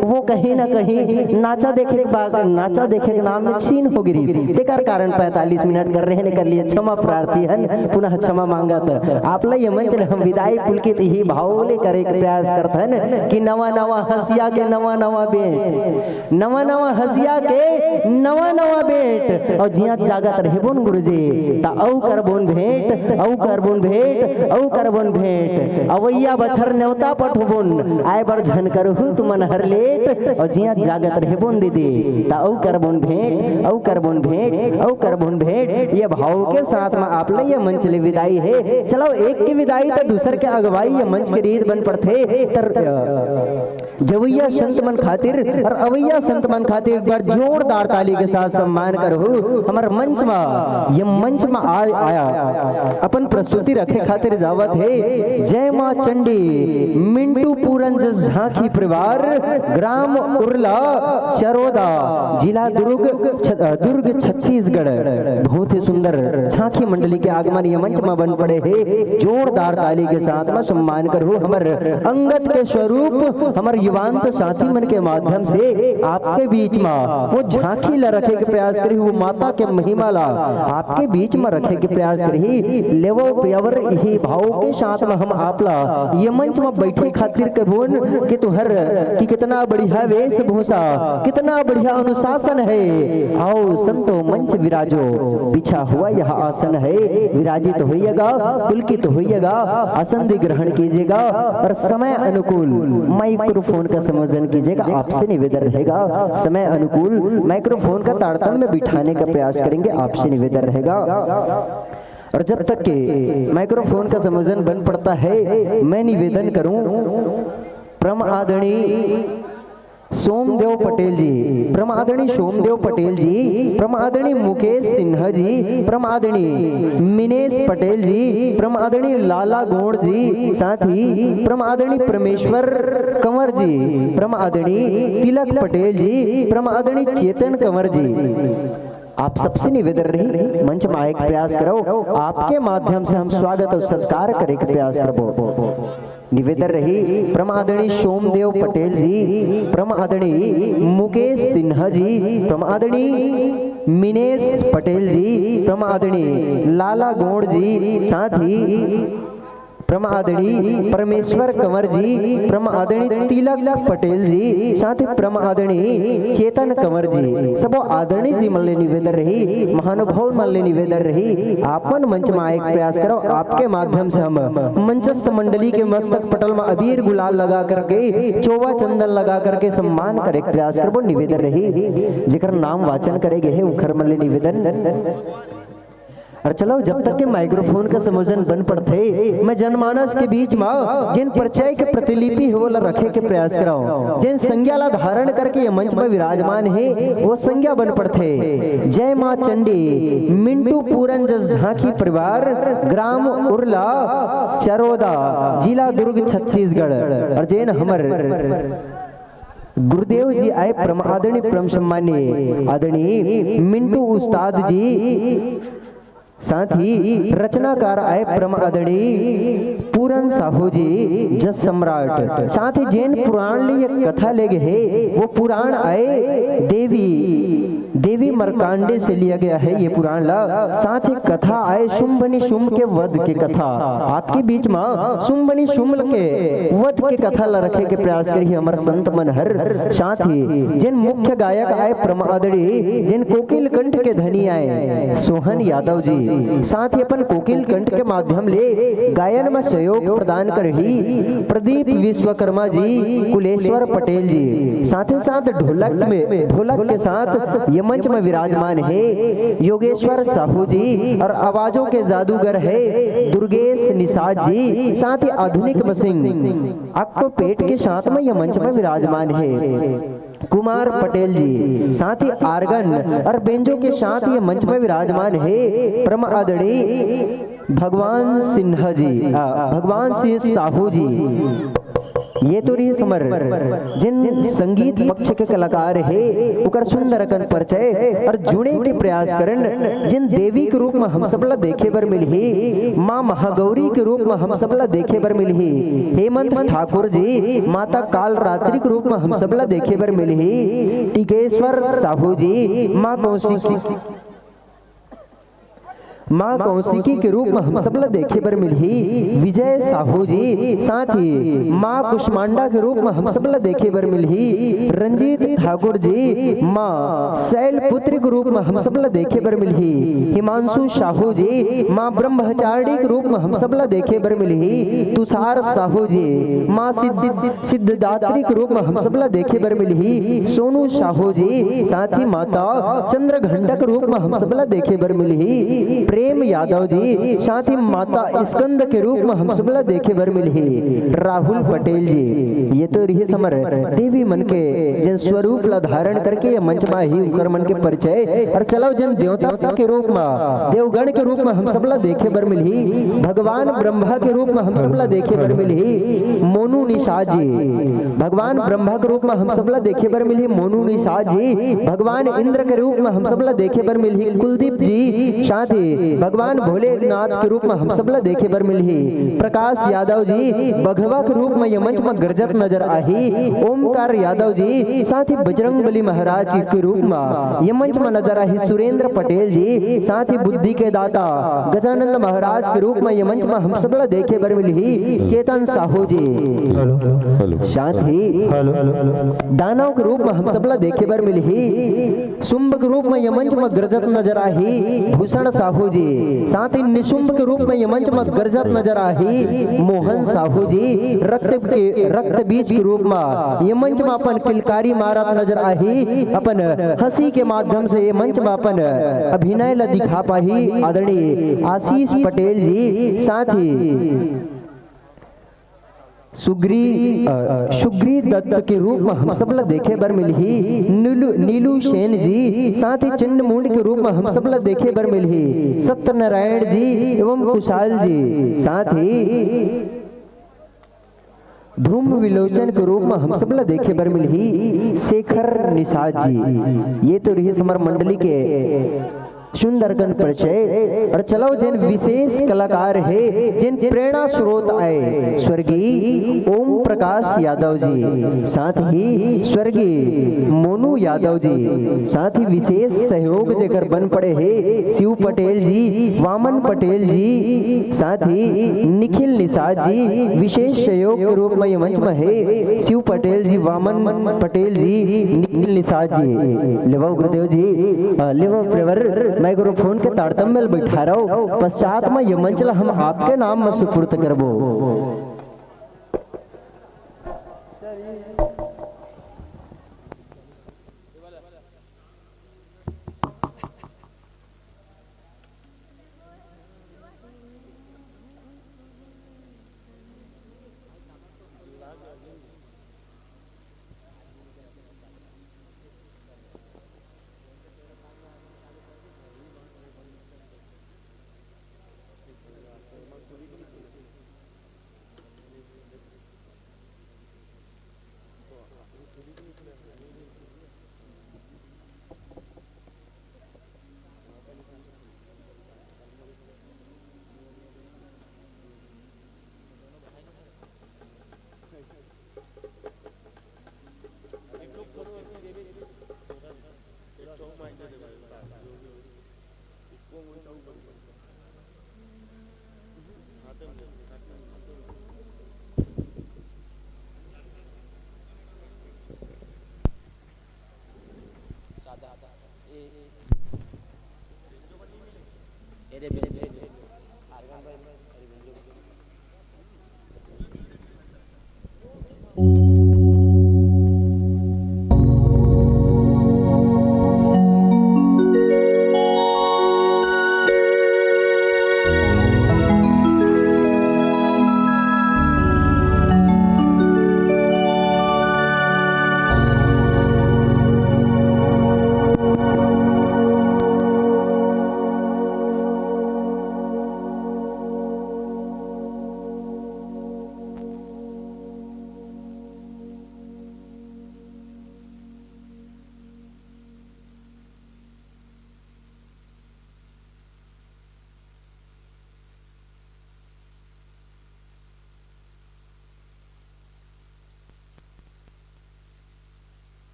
वो कहीं ना कहीं नाचा देखे के बा-, नाचा देखे के नाम में छीन हो गिरी। तेकर कारण पैंतालीस मिनट कर रहे ने कर लिए, क्षमा प्रार्थी हन, पुनः क्षमा मांगत। आप ला ये मंच ले हम विदाई पुलकित ही भाव ले करे के प्रयास करत हन कि नवा नवा हंसिया के नवा नवा बेंट, नवा नवा हंसिया के नवा नवा बेंट, और जिया जागत रहबोन गुरुजी, त अउ करबोन भेंट, अउ करबोन भेंट, अउ करबोन भेंट। अवैया बछर नेवता पठबोन, आए बर झन करहु तुमन हर लेट, और जिया जागत रहबोन दीदी, त अउ करबोन भेंट, अउ करबोन भेंट, अउ करबोन भेंट। ये भाव के साथ में आप ले ये मंच ले विदाई हे। चलो, एक के विदाई त दूसर के अगुवाई, ये मंच के रीत बन पड़थे। तर, अ, जवैया संत मन खातिर और अवैया संत मन खातिर एक बार जोरदार ताली के साथ सम्मान करहु। हमर मंच मा, ये मंच मा आ, आया, अपन प्रस्तुति रखे खातिर जावत हे जय माँ चंडी, मिंटू पूरन जस झांकी परिवार, ग्राम उरला चरोदा, जिला दुर्ग, छ-, अ, दुर्ग, छत्तीसगढ़। बहुत ही सुंदर झांकी मंडली के आगमन ये मंच म बन पड़े हे। जोरदार ताली के साथ म सम्मान करहु हमर अंगत के स्वरूप, हमर युवांत साथी मन के माध्यम से आपके बीच म वो झांकी ला रखे के प्रयास करही, वो माता के महिमा ला आपके बीच म रखे के प्रयास करही। लेवो प्रियवर, इही भाव के साथ म हम आप ला ये मंच म बैठे खातिर कबोन कि तुहर कि कितना बढ़िया वेशभूषा, कितना बढ़िया अनुशासन है। आओ संतो मंच विराजो, बिछा हुआ यह आसन है, विराजित होइएगा, पुलकित होइएगा, आसन भी ग्रहण कीजिएगा और समय अनुकूल माइक्रोफोन का संयोजन कीजिएगा। आपसे निवेदन रहेगा, समय अनुकूल माइक्रोफोन का तारतम्य बिठाने का प्रयास करेंगे, आपसे निवेदन रहेगा। और जब तक के माइक्रोफोन का संयोजन बन पड़ता है, मैं निवेदन करूं, परम आदरणीय सोमदेव पटेल जी, परम आदरणीय सोमदेव पटेल जी, परम आदरणीय मुकेश सिन्हा जी, परम आदरणीय मिनेश पटेल जी, परम आदरणीय लाला गोंड जी, साथ ही परम आदरणीय परमेश्वर कंवर जी, परम आदरणीय तिलक पटेल जी, परम आदरणीय चेतन कंवर जी, आप सबसे निवेदन रही, मंच म आए के प्रयास करो। आपके माध्यम से हम स्वागत और सत्कार करे के प्रयास करबो। निवेदन रही, परम आदरणीय सोमदेव पटेल जी, परम आदरणीय मुकेश सिन्हा जी, परम आदरणीय मिनेश पटेल जी, परम आदरणीय लाला गोंड जी, साथ ही परम आदरणीय परमेश्वर कंवर जी, परम आदरणीय तिलक पटेल जी, साथ ही परम आदरणीय चेतन कंवर जी, सबो आदरणीय जी मन ले निवेदन रही, महानुभाव मन ले निवेदन रही, आप मन मंच म आए के प्रयास करो। आपके माध्यम से हम मंचस्थ मंडली के मस्तक पटल म अबीर गुलाल लगा करके, चोवा चंदन लगा करके सम्मान करे के प्रयास करबो। निवेदन रही, जेकर नाम वाचन करे गे हे, उखर मन ले निवेदन। और चलो, जब तक के माइक्रोफोन का संयोजन बन पड़थे, मैं जनमानस के बीच म जेन परिचय के प्रतिलिपि हे, ओला रखे के प्रयास कराओ, जेन संज्ञा ला धारण करके ये मंच म विराजमान हे, वो संज्ञा बन पड़थे। जय माँ चंडी, मिंटू पूरन जस झांकी परिवार, ग्राम उरला चरोदा, जिला दुर्ग, छत्तीसगढ़। और जेन हमर गुरुदेव जी आए, परम आदरणीय, परम सम्मान्य आदरणीय मिंटू उस्ताद जी, साथ ही रचनाकार आए परम आदरणीय पूरन साहू जी, जस सम्राट। साथ ही जेन पुराण ले ये कथा ले गे हे, वो पुराण आए देवी, देवी मार्कंडे से लिया गया है ये पुराण ला। साथ ही कथा आए शुंभ निशुंभ के वध के कथा। आपके बीच म शुंभ निशुंभ के वध के कथा ला रखे के प्रयास करी हमर संत मन हर। साथ ही जेन मुख्य गायक आए परम आदरणीय, जेन कोकिल कंठ के धनी आए सोहन यादव जी, साथ ही अपन कोकिल कंठ के माध्यम ले गायन म सहयोग प्रदान करही प्रदीप विश्वकर्मा जी, कुलेश्वर पटेल जी, साथ ही साथ ढोलक में, ढोलक के साथ ये मंच में विराजमान है योगेश्वर साहू जी और आवाजों के जादूगर है दुर्गेश निषाद जी, साथ ही आधुनिक मशीन ऑक्टोपेड के साथ में ये मंच में विराजमान है कुमार पटेल जी, साथ ही आर्गन और बेंजो के साथ ये मंच में विराजमान है परम आदरणीय भगवान सिन्हा जी, आ, भगवान सिंह साहू जी। ये तो रही हमर जेन संगीत पक्ष के कलाकार हे, ओकर सुंदर अकन परिचय और जुड़े के प्रयास करन, जेन देवी के रूप में हम सब ला देखे बर मिलही, माँ महागौरी के रूप में हम सब ला देखे बर मिलही, हेमंत ठाकुर जी माता कालरात्रि के रूप में हम सब ला देखे बर मिलही, टिकेश्वर साहू जी माँ कौशिकी, माँ कौशिकी के रूप में हम सब ला देखे बर मिलही, विजय साहू जी, साथ ही माँ कुष्मांडा के रूप में हम सब ला देखे बर मिलही, रंजीत ठाकुर जी माँ शैलपुत्री के रूप में हम सब ला देखे बर मिलही, हिमांशु साहू जी माँ ब्रह्मचारिणी के रूप में हम सब ला देखे बर मिलही, तुषार साहू जी माँ सिद्ध, सिद्धदात्री के रूप में हम सब ला देखे बर मिलही, सोनू साहू जी, साथ ही माता चंद्रघंटा के रूप में हम सब ला देखे बर मिलही, प्रेम यादव जी, साथ ही माता स्कंद के रूप में हम हम सबला देखे बर मिलही राहुल पटेल जी। ये तो रिहिस हमर देवी मन के जेन स्वरूप ला धारण करके ये मंच मा ही उनकर मन के परिचय। अउ चलव जेन देवता के रूप मा, देवगण के रूप मा हम सबला देखे बर मिलही, भगवान ब्रह्मा के रूप मा हम सबला देखे बर मिलही मोनू निषाद जी। भगवान ब्रह्मा के रूप मा हम सबला देखे बर मिलही मोनू निषाद जी। भगवान इंद्र के रूप मा हम सबला देखे बर मिलही कुलदीप जी। साथ ही भगवान भोलेनाथ के रूप मा हम सबला देखे बर मिलही प्रकाश यादव जी। बघवा के रूप मा ये मंच मा गरजत नजर आही ओमकार यादव जी। साथ ही बजरंग बली महाराज जी के रूप मा ये मंच मा नजर आही सुरेंद्र पटेल जी। साथ ही बुद्धि के दाता गजानंद महाराज के रूप मा ये मंच मा हम सबला देखे बर मिलही चेतन साहू जी। हेलो। हेलो। साथ ही हेलो। दानव के रूप मा हम सबला देखे बर मिलही शुंभ के रूप मा ये मंच मा गरजत नजर आही भूषण साहू जी। साथ ही निशुंभ के रूप मा ये मंच मा गरजत नजर आही मोहन साहू जी। रक्त के, रक्त बीज के रूप मा ये मंच मा अपन किलकारी मारत नजर आही, अपन हंसी के माध्यम से ये मंच मा अपन अभिनय ला दिखा पाही आदरणीय आशीष पटेल जी। साथ ही सुग्री, अ, सुग्री दत्त के रूप मा हम सबला देखे बर मिलही नीलू, नीलू सेन जी। साथ ही चंडमुंड के रूप मा हम सबला देखे बर मिलही सत्यनारायण जी एवं कुशाल जी। साथ ही ध्रुव विलोचन के रूप मा हम सबला देखे बर मिलही शेखर निषाद जी। ये तो रिहिस हमर मंडली के सुंदर कन परिचय। अउ चलव जेन विशेष कलाकार हे, जेन प्रेरणा स्रोत आय, स्वर्गीय ओम प्रकाश यादव जी, साथ ही स्वर्गीय मोनू यादव जी, साथ ही विशेष सहयोग जेकर बन पड़े हे शिव पटेल जी, वामन पटेल जी, साथ ही निखिल निषाद जी, विशेष सहयोग के रूप मा ये मंच मा हे शिव पटेल जी, वामन पटेल जी, निखिल निषाद जी। लेवव गुरुदेव जी, अ, लेवव प्रेवर, microphone के तारतम्य ल बैठा रहो। पश्चात मा ये मंच ला हम आपके नाम मा सुपुर्द करबो।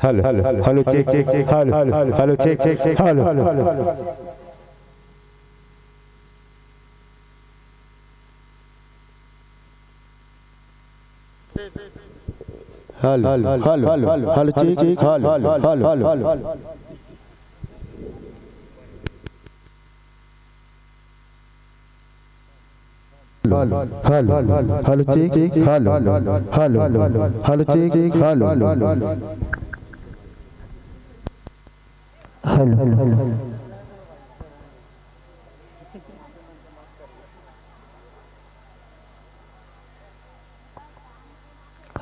Hello, hello, hello, check, check, hello, hello, check, check, hello, hello, hello, hello, check, check, hello, hello, hello, hello. Hello, hello, hello, check, check, hello, hello, hello, check, check, hello, hello, hello,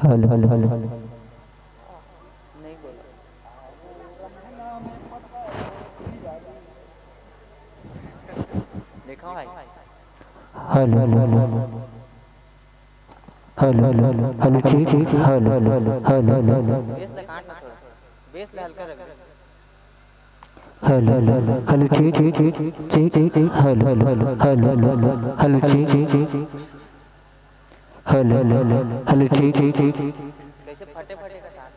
hello, hello, hello. देखा भाई। Hello, hello, hello, hello, hello, check, check, hello, hello, hello, hello, hello, check, check, cheक, cheक, hello, hello, hello, check, check, hello, hello, check, check, cheक, कैसे फटे फटे का तार।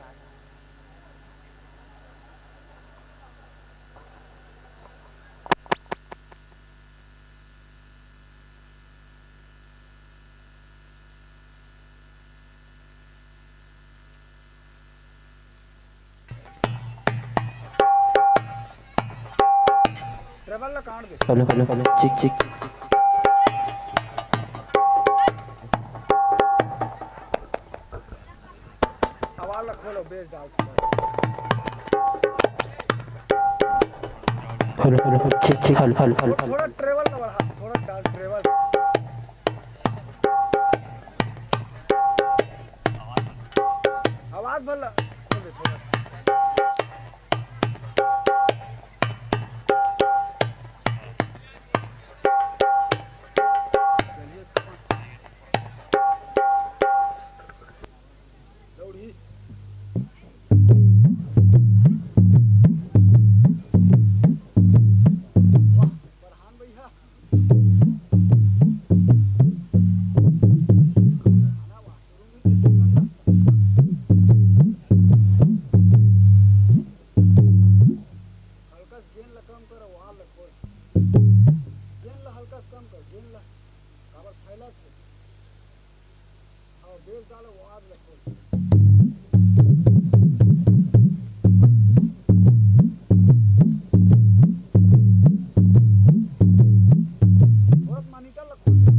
Treble ला काट दे। Hello, hello, hello, check, check. आवाज ला खोलो, bass डाल। Hello, hello, check, check, hello, hello, hello, hello. थोड़ा treble ला बढ़ा, थोड़ा डाल treble। आवाज भला खोल दे थोड़ा सा। हल्का सा गेन ला कम कर, आवाज ला खोल। गेन ला हल्का सा कम कर, गेन ला। काबर फैलत हे। हाँ, bass डाल, आवाज ला खोल। थोड़ा सा monitor ला खोल दे।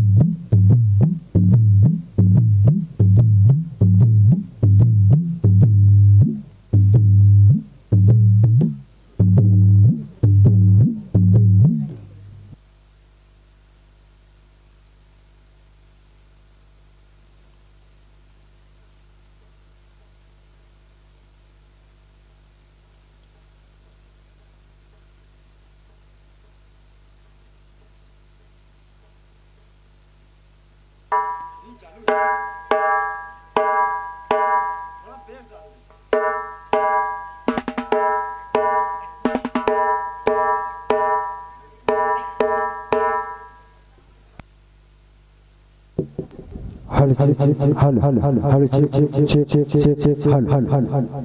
Hello, check, check, hello, hello, hello, check, check, hello, hello, hello.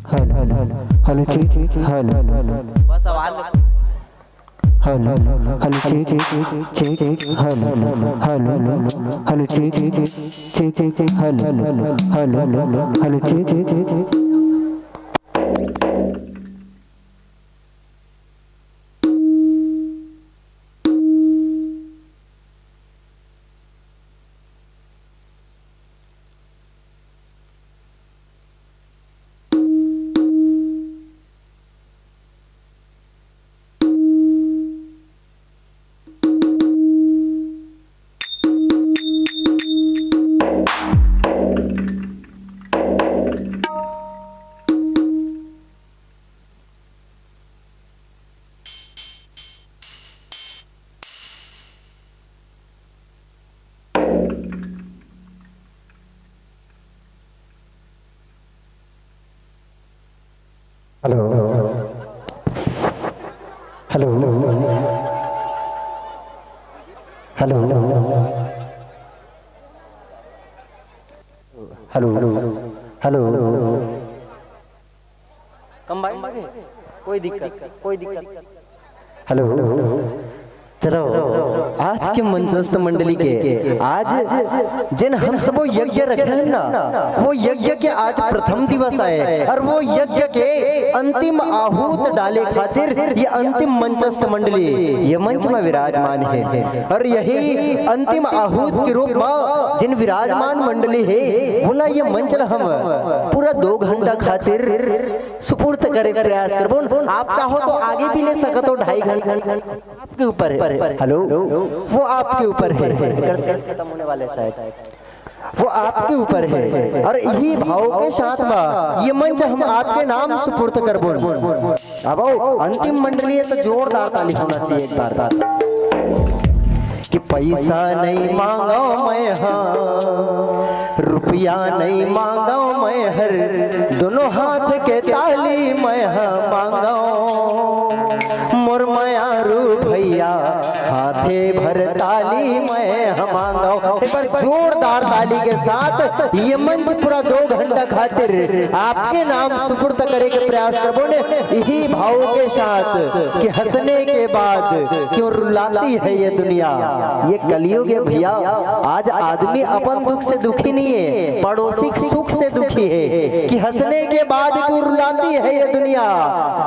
Hello, hello, hello, check, check, hello, hello, hello. बस आवाज hello, hello, hello, check, check, check, check, hello, hello, hello, hello, check, check, check, check, check, hello, hello, hello, hello, check, check, check, check. Hello, hello, hello, hello, hello. Combine लगे? कोई दिक्कत, कोई दिक्कत। Hello, चलो, आज के मंचस्थ मंडली के, आज जिन हम सबो यज्ञ रखे हैं ना, वो यज्ञ के आज प्रथम दिवस आए और वो यज्ञ के अंतिम आहूत डाले खातिर ये अंतिम मंचस्थ मंडली ये मंच में विराजमान है। और यही अंतिम आहूत के रूप में जिन विराजमान मंडली है, वोला ये मंच ला हम पूरा दो घंटा खातिर सुपुर्द करे के प्रयास करबो। आप चाहो तो आगे भी ले सकत हो, ढाई घंटा आपके ऊपर है। हेलो, वो आपके ऊपर है। एकर सेंस खत्म होने वाले शायद। वो आपके ऊपर है और यही भाव के साथ में ये मंच हम आपके नाम सुपुर्द करबो। अब आओ, अंतिम मंडली है तो जोरदार ताली होना चाहिए एक बार। कि पैसा नहीं मांगो मैं, हाँ, रुपया नहीं मांगो मैं, हर दोनों हाथ के ताली मैं, हाँ, मांगो मोर मयारू भैया, हाथे भर ताली मैं, हाँ, मांगो। एक बार जोरदार ताली के साथ ये मंच पूरा दो घंटा खातिर आपके नाम सुपुर्द करे के प्रयास करबो ने, यही भाव के साथ कि हंसने के बाद क्यों रुलाती है ये दुनिया। ये कलयुग है भैया, आज आदमी अपन दुख से दुखी नहीं है, पड़ोसी के सुख से दुखी है। कि हंसने के बाद क्यों रुलाती है ये दुनिया,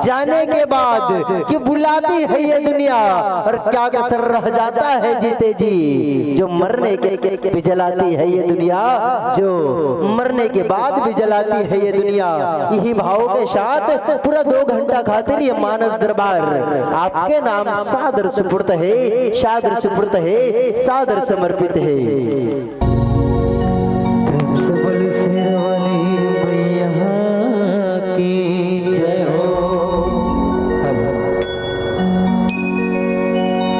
जाने के बाद क्यों बुलाती है ये दुनिया, और क्या कसर रह जाता है जीते जी, जो मरने के भी जलाती है ये दुनिया, जो मरने के बाद भी जलाती है ये दुनिया। यही भाव के साथ पूरा दो घंटा खातिर ये मानस दरबार आपके नाम सादर सुपुर्द है, सादर सुपुर्द है, सादर समर्पित है। प्रेम से बोल शेर वाली मैया की जय हो।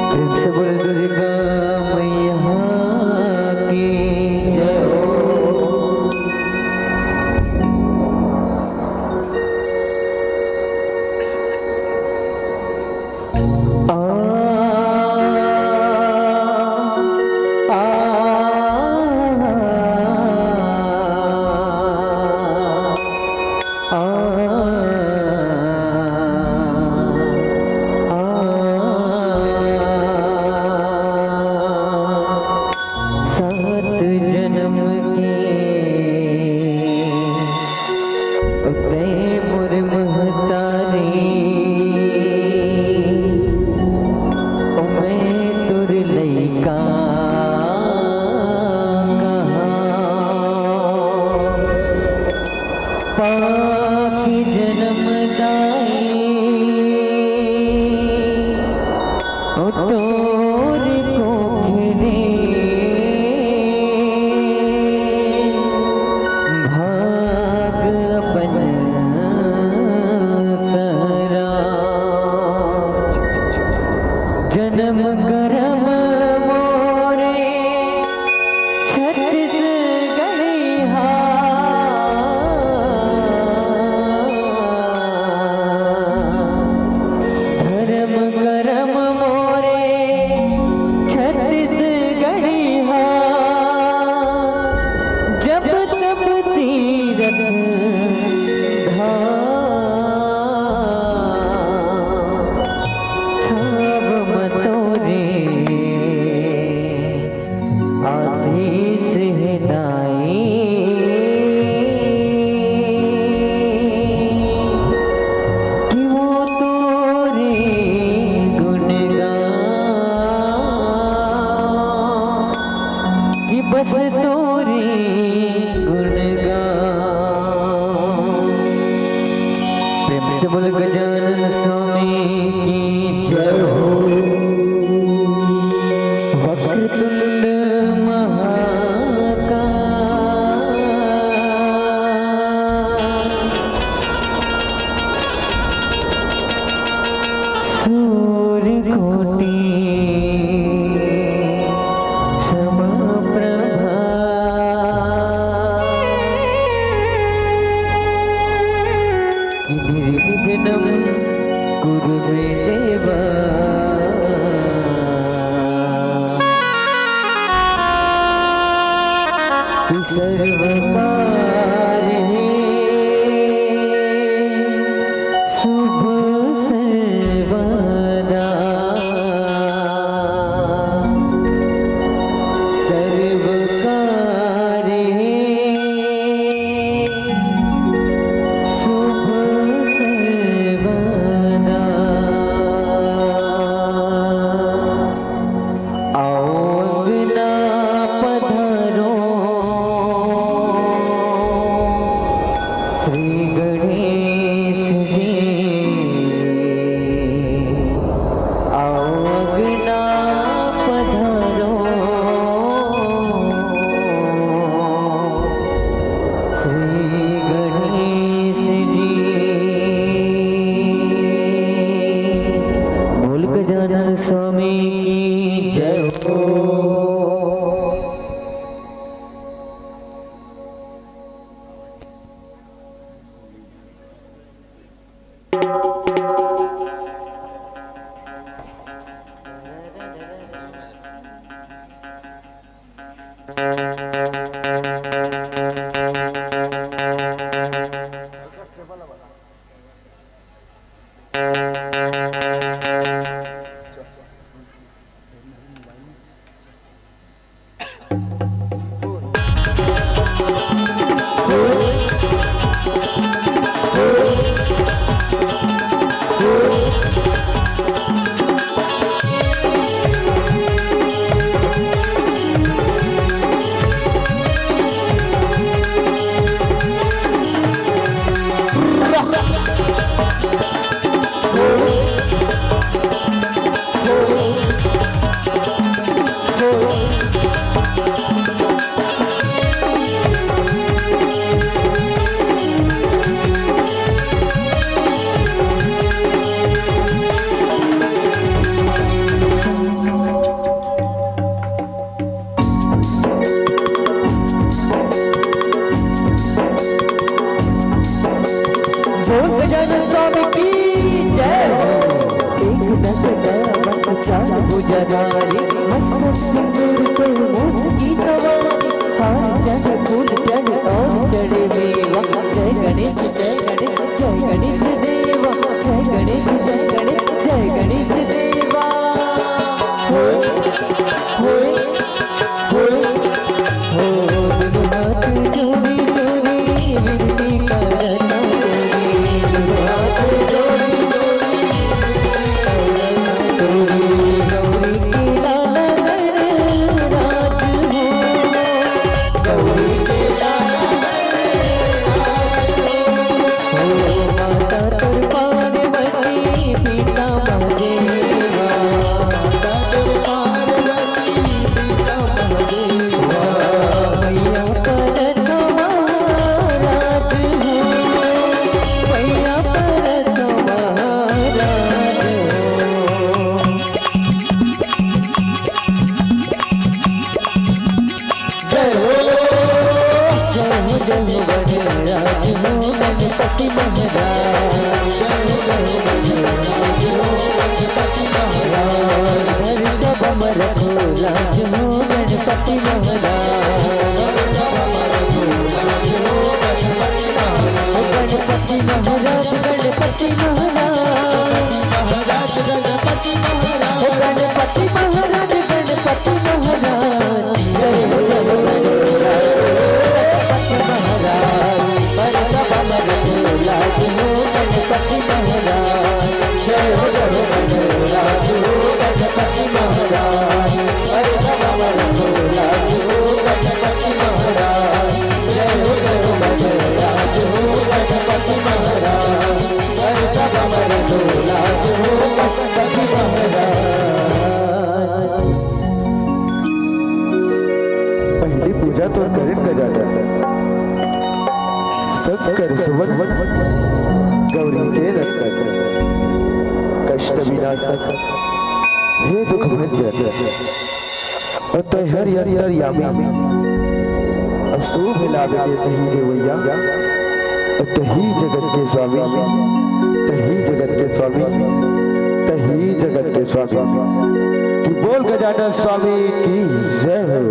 प्रेम से बोल दुर्गा मैया की जय हो। आ, आ, आ, आ, सात जन्म के उतरे मोर महतारी, ओ मैं तोर लइका कहाँ। पापी जन्म दाई, ओ तोर कोखिरे भाग अपन सहरा। जन्म करम मोरे छत्तीसगढ़िया। धर्म करम मोरे छत्तीसगढ़िया, जब तब तीरथ धाम। छाव मतोरे आशीष है नाई, कि वो तोरे गुण गा, कि बस तोरे गुण गा। बोल गजानन स्वामी की जय हो। एक दस दया बंद चार भुजा धारी, मस्तक सिंदूर से मूंछ की सवारी, हार चढ़ फूल चढ़ और चढ़े मेवा। जय गणेश, जय गणेश, जय गणेश देवा। जय गणेश, जय गणेश, जय गणेश देवा। होय, होय, होय। पहली पूजा तोर करेन गजानन, शंकर सुवन गौरी के नंदन, कष्ट विनाशक हे दुख भंजन। अउ तैं हरि अंतर्यामी, अशुभ लाभ देत ही देवैया। तहीं जगत के स्वामी, तहीं जगत के स्वामी, तहीं जगत के स्वामी। कि बोल गजानन स्वामी की जय हो।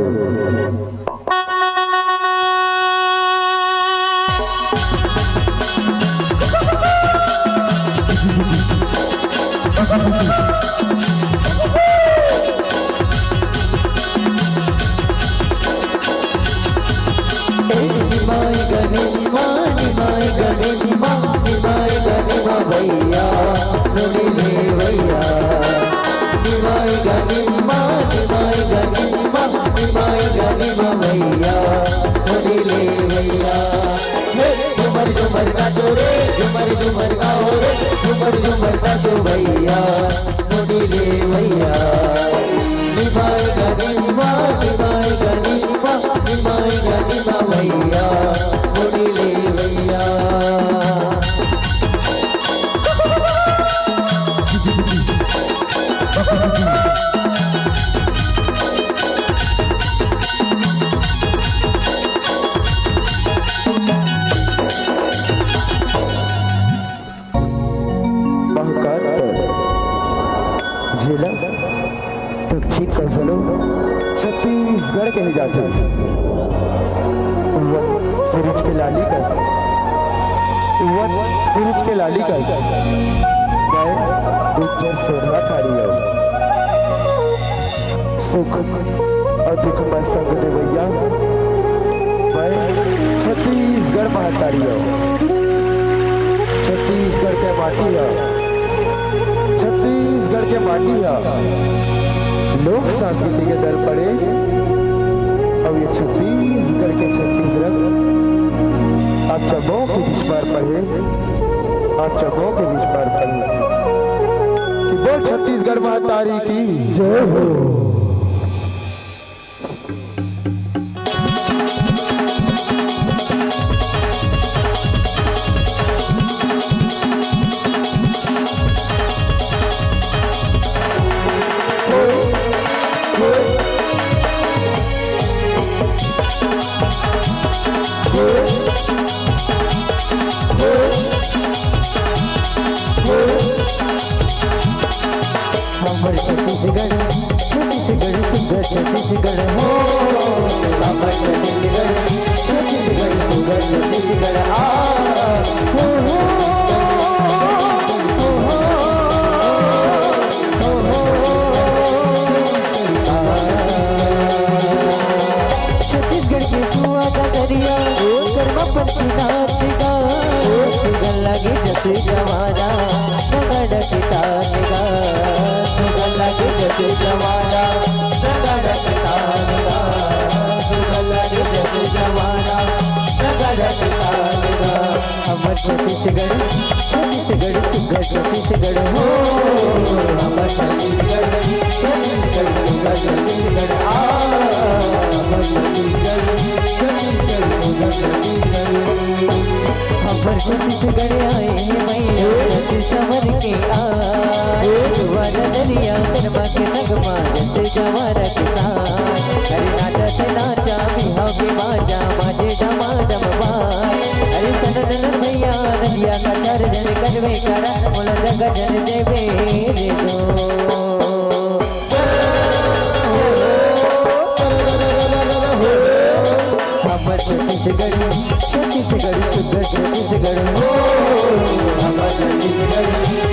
निमाय गा निमा, निमाय गा निमा, निमाय गा निमा भैया, नुड़ी ले भैया। निमाय गा निमा, निमाय गा निमा, निमाय गा निमा भैया, नुड़ी ले भैया। हे झूमर झूमर नाचो रे, झूमर झूमर गाओ रे, झूमर झूमर नाचो भैया। जिला दक्षिण कौशलो छत्तीसगढ़ कहे जाथे। उवन सूरज के लाली कस, उवन सूरज के लाली कस, मैं उज्जर सोना थारी हूँ। सुख अउ दुख म संग देवइया, मैं छत्तीसगढ़ महतारी हूँ। छत्तीसगढ़ के माटी ह, छत्तीसगढ़ के माटी ह लोक संस्कृति के दर पड़े, अउ ये छत्तीसगढ़ के छत्तीस रंग आप जम्मो के बीच बार पड़े, आप जम्मो के बीच बार पड़े। कि बोल छत्तीसगढ़ महतारी की जय हो। हमर छत्तीसगढ़, छत्तीसगढ़ सुंदर छत्तीसगढ़ हो। हमर छत्तीसगढ़, छत्तीसगढ़ सुंदर छत्तीसगढ़ आ। हो, हो, हो, हो, हो, हो, आ। छत्तीसगढ़ के सुआ का दरिया, कर्मा पंथी नाच गा, सुगल लागे जैसे जवाना। नगड़ के तान गा, सुगल लागे जैसे जवाना, नगड़ के तान गा, सुगल लागे जैसे जवाना, नगड़ के तान गा। हमर छत्तीसगढ़, छत्तीसगढ़ सुग्घर छत्तीसगढ़ हो। हमर छत्तीसगढ़, छत्तीसगढ़ सुग्घर छत्तीसगढ़ आ। हमर छत्तीसगढ़, छत्तीसगढ़ सुग्घर छत्तीसगढ़। हमर छत्तीसगढ़ आए हे भैया, रति संवर के आए। दुआरा दरिया करमा के संग मा, जैसे जवारा के साथ। अरे नाचा से नाचा, बिहाव के बाजा, बाजे डमा डम बाज। अरे सनन नन भैया, नदिया का चार जन करवे करा, मोला जगह जन देवे रे दो। हमर छत्तीसगढ़, छत्तीसगढ़ सुग्घर छत्तीसगढ़ हो। हमर छत्तीसगढ़,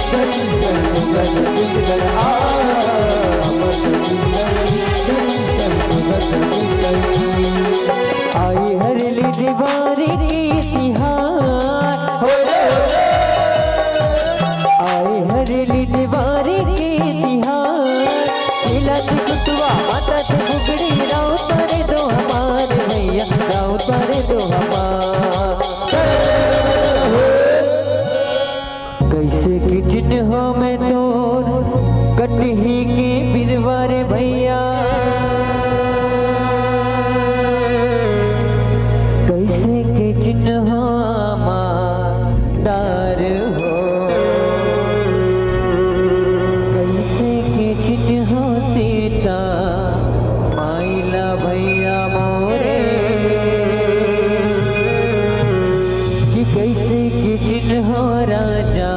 छत्तीसगढ़ सुग्घर छत्तीसगढ़ आ। हमर छत्तीसगढ़, छत्तीसगढ़ सुग्घर छत्तीसगढ़। आई हरेली देवारी के तिहार हो रे। आई हरेली देवारी के तिहार। मिला से कुटवा, माता से बुगड़ी, राव तारे दो हमार भैया, राव तारे दो हमार। कैसे के चिन्ह हो मैं तोर कटही के बिरवा रे भैया, कैसे के चिन्ह हो हमार दार हो, कैसे के चिन्ह हो सीता माइला भैया मोरे, कि कैसे के चिन्ह हो राजा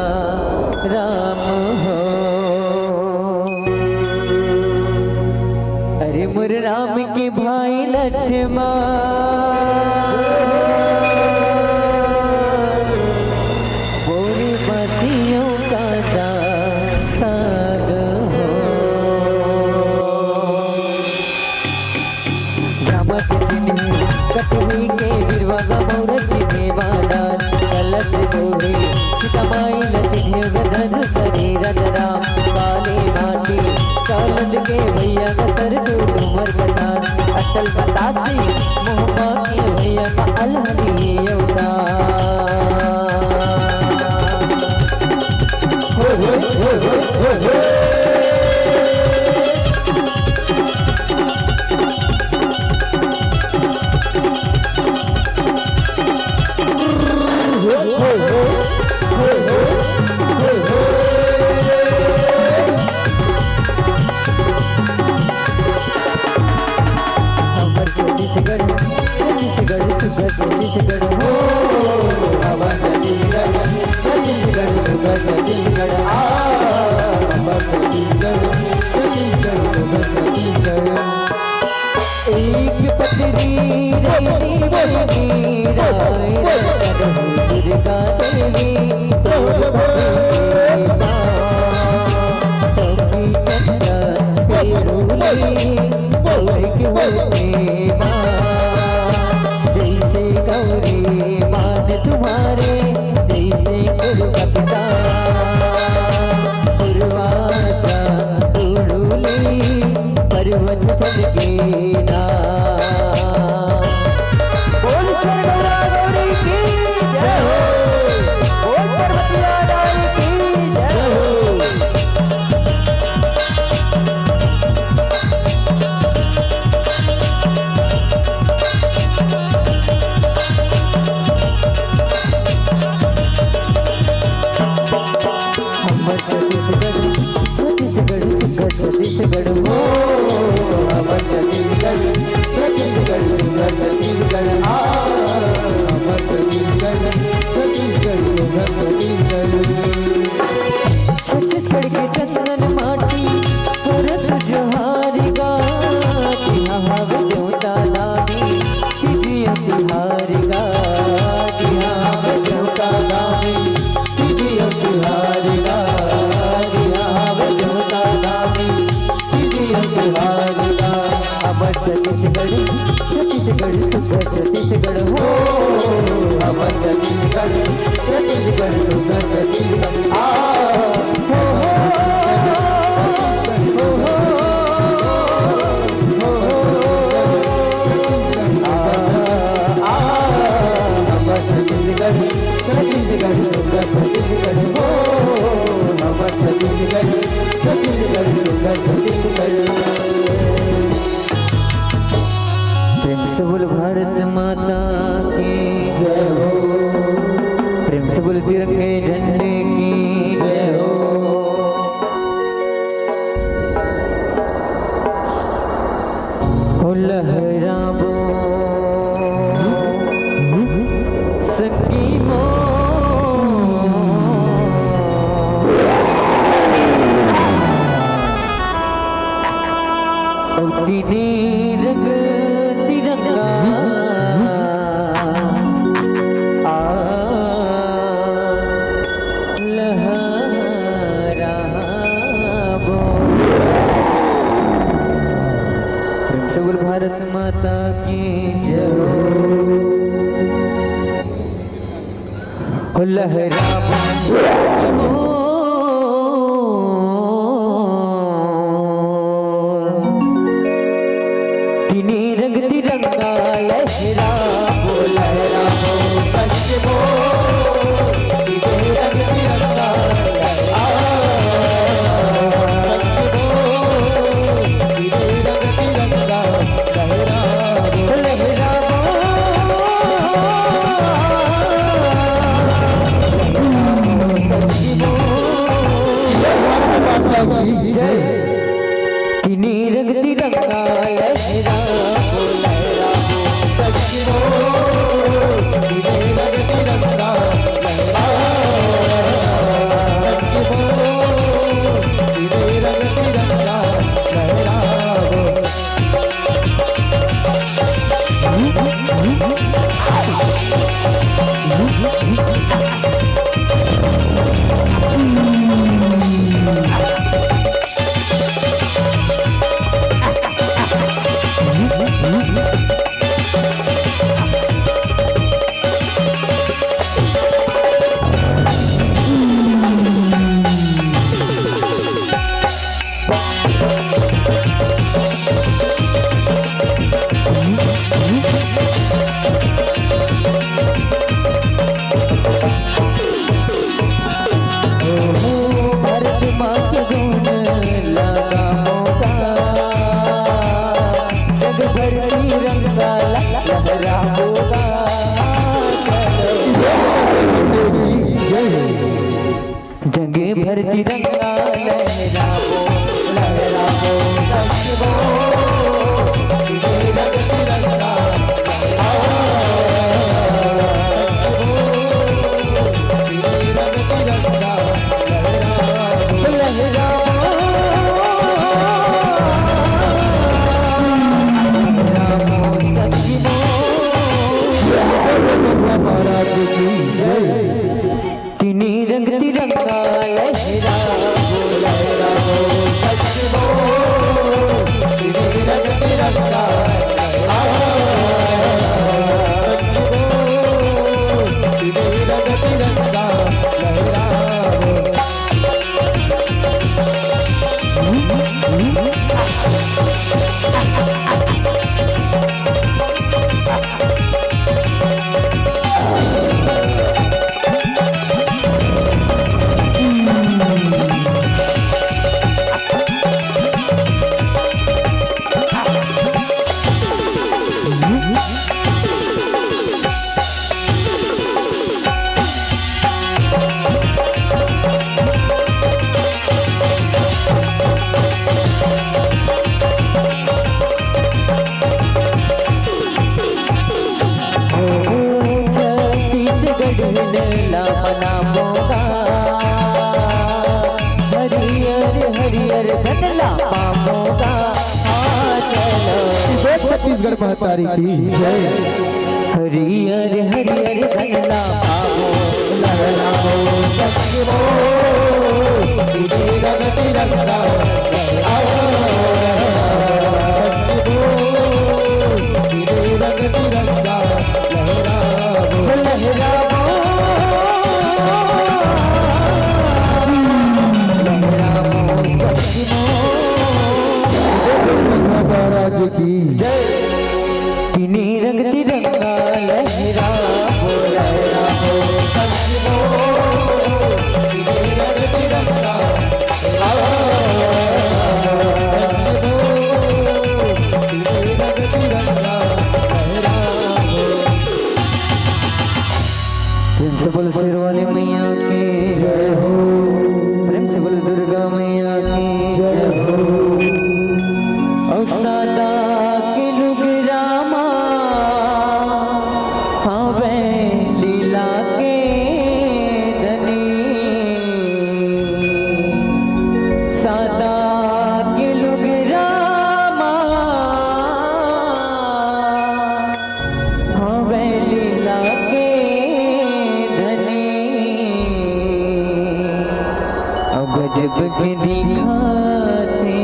राम हो। अरे मोर राम के भाई लक्ष्मण, मोरे बासियों का दासाग हो। राम के चिन्ह कटही के बिरवा गा मोर चिन्हे वाला, कलश दोहे सीता माई ल चिन्हे गदन शरीर राम काली माटी, चालत के भैया का सरसों डूमर कटार, अटल बतासी मोहमा के भैया का अलहनी अवतार। हमर छत्तीसगढ़, छत्तीसगढ़ सुग्घर छत्तीसगढ़ हो। हमर छत्तीसगढ़, छत्तीसगढ़ सुग्घर छत्तीसगढ़ आ। हमर छत्तीसगढ़, देवी तोर बा, चौकी चंदन पेरूली तोर के होते बा। जैसे गौरी मान तुम्हारे, जैसे गुरु कविता, गुरुवासा गुरुली पर्वत चल के ना। बोल स्वर गौरा गौरी की जय हो। बोल पर्वतिया दाई की जय हो। हमर छत्तीसगढ़, छत्तीसगढ़ सुंदर छत्तीसगढ़ हो। हमर छत्तीसगढ़, छत्तीसगढ़ सुंदर छत्तीसगढ़ आ। हमर छत्तीसगढ़, छत्तीसगढ़ सुंदर छत्तीसगढ़। छत्तीसगढ़ के चंदन माटी, सरस जोहार गा, जिहाँ हवे देवता दानी, जिया तिहार गा, जिहाँ हवे देवता दानी, जिया तिहार गा, जिहाँ हवे देवता दानी, जिया तिहार गा। हमर छत्तीसगढ़, छत्तीसगढ़ सुंदर छत्तीसगढ़ हो। हमर छत्तीसगढ़, छत्तीसगढ़ सुंदर छत्तीसगढ़ आ। हो, हो, हो, हो, हो, आ, आ, हमर छत्तीसगढ़, छत्तीसगढ़ सुंदर छत्तीसगढ़ हो। हमर छत्तीसगढ़, छत्तीसगढ़ सुंदर छत्तीसगढ़। प्रेम से बोल भारत माता की जय हो। प्रेम से बोल तिरंगे झंडे की जय हो। हो लहराबो सखी मोर। अउ तीने रंग तिरंगा आ लहराबो। प्रेम से बोल भारत माता की जय हो। हो लहराबो तीने रंग तिरंगा लहराबो, लहराबो पंच बोल। तीने रंग तिरंगा लहराबो, पंच बोल। तीने रंग तिरंगा लहराबो, लहराबो। तीने रंग तिरंगा लहराबो, लहराबो। जंग भर तिरंगा लहराबो, लहराबो, लहराबो। महाराज की जय। ला बनाबो गा, हरियर हरियर धन ला पाबो गा। आ चलो। बोल छत्तीसगढ़ महतारी की जय। हरियर हरियर धन ला पाबो, लहराबो शक्ति बोल, तुझे रंग तिरंगा लहराबो, लहराबो शक्ति बोल, तुझे रंग तिरंगा लहराबो, लहराबो, लहराबो शक्ति बोल। महाराज की जय। तिनी रंग तिरंगा लहराबो, लहराबो शक्ति बोल। तिनी रंग तिरंगा लहराबो, तिनी रंग तिरंगा लहराबो। प्रेम से बोल शेर वाली मैया की जय हो। प्रेम से बोल दुर्गा मैया की जय हो। अउ सादा के लुगरा मा हवे लीला के धनी, सादा के लुगरा मा हवे लीला के धनी, अउ गजब के दिखाथे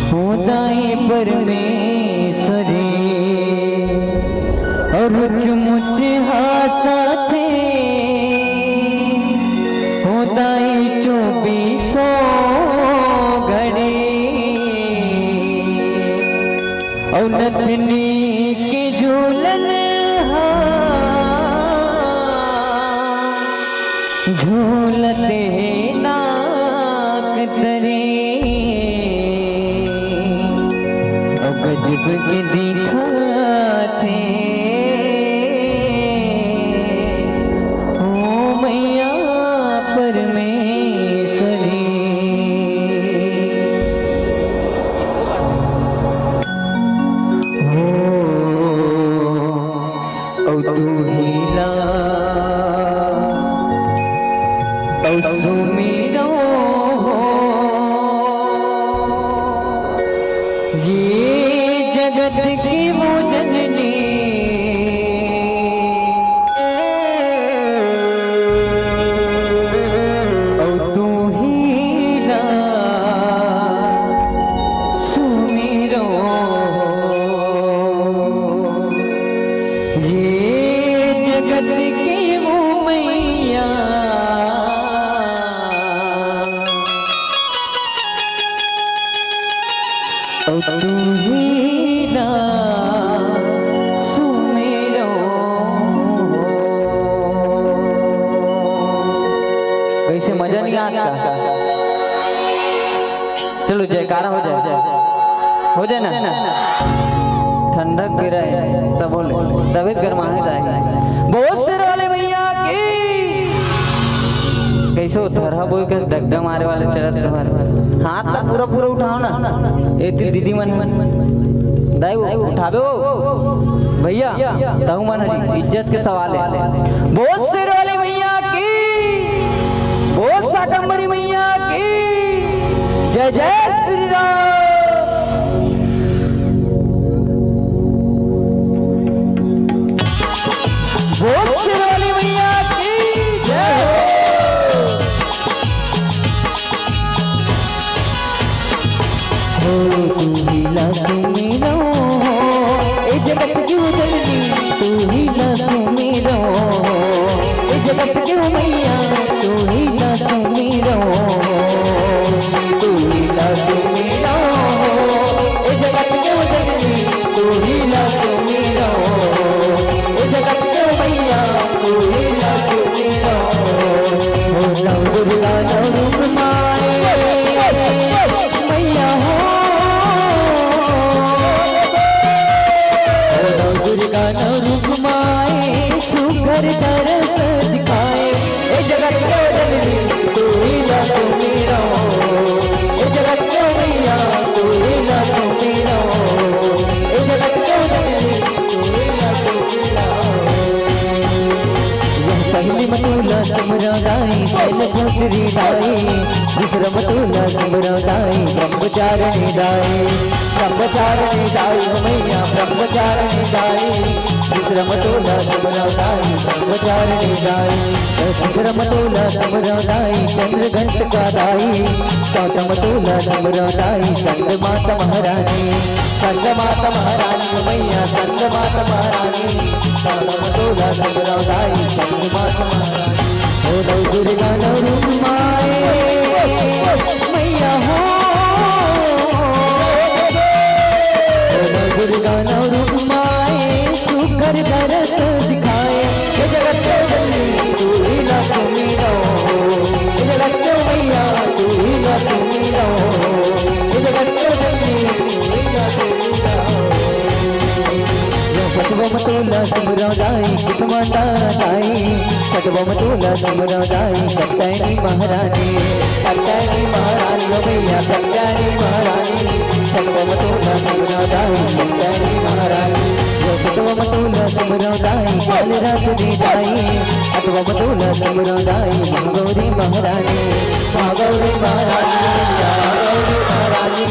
हो दाई परमेश्वरी, अउ रुच मुच हासथे हो दाई चौबीसों घड़ी। अउ नथनी के झूलन हा झूलत हे नाक तरी। अउ गजब के दिखाथे ओ मैया परमेश्वरी। हो, अउ तू ही ला, अउ सुमिरो हो, ये जगत की वो जननी। अउ तू ही ला सुमिरो, ये जगत के वो मैया। अउ तू ही ला सुमिरो। कैसे, मजा नहीं आता? चलो, जयकारा हो जाए, हो जाए ना। ठंडक गिरे तब बोले, तबीयत गरमाने जाए। बोल शेर वाले मैया की। कैसे हो, थरहा बोई के डग्गा मारे वाले चलत तुम्हारे। हाथ ला पूरा पूरा उठाओ ना। ए ती दीदी मन, दाई वो उठावे हो भैया, तहु मन जी, इज्जत के सवाल है। बोल शेर वाले मैया की, बोल शाकंभरी मैया की जय। जय श्री राम। बोल शेर वाली मैया की जय हो। हो तू ही ला सुमिरो, ए जगत की जननी, तू ही ला सुमिरो, ए जगत की मैया, तू ही ला सुमिरो, तू ही ला सुमिरो, ए जगत की जननी, तू ही ला सुमिरो, ए जगत की मैया, तू ही ला सुमिरो। हो नव दुर्गा नव रूप माए, मैया हो। हो नव दुर्गा नव रूप माए, सुघर दरस दिखाए। ए जगत के जननी, तू ही ला सुमिरो। ए जगत के मैया, तू ही ला सुमिरो। ए जगत के जननी, तू ही ला सुमिरो। मतुला सुमरौं दाई, शैलपुत्री दाई, विश्रमतुला सुमरौं दाई, ब्रह्मचारिणी दाई, ब्रह्मचारिणी दाई, ओ मैया ब्रह्मचारिणी दाई, विश्रमतुला सुमरौं दाई, ब्रह्मचारिणी दाई, विश्रमतुला सुमरौं दाई, चंद्रघंटिका दाई, गौतमतुला सुमरौं दाई, चंद्रमाता महारानी, चंद्रमाता महारानी, ओ मैया चंद्रमाता महारानी, गौतमतुला सुमरौं दाई, चंद्रमाता महारानी। ओ नौ दुर्गा नौ रूप माए, मैया हो। ओ नौ दुर्गा नौ रूप माए, सुघर दरस दिखाए। हे जगत के जननी, तू ही ना सुमिरौं। हे जगत के मैया, तू ही ना सुमिरौं। हे जगत के जननी, तू ही ना सुमिरौं। यो सतवम तोला सुमरौं दाई, कुसुमांडा दाई। सतवम तोला सुमरौं दाई, कत्यायनी महारानी, कत्यायनी महारानी, ओ मैया कत्यायनी महारानी। सतवम तोला सुमरौं दाई, कत्यायनी महारानी। यो सतवम तोला सुमरौं दाई, कालरात्रि दाई। सतवम तोला सुमरौं दाई, महागौरी महारानी, महागौरी महारानी, ओ मैया महागौरी महारानी।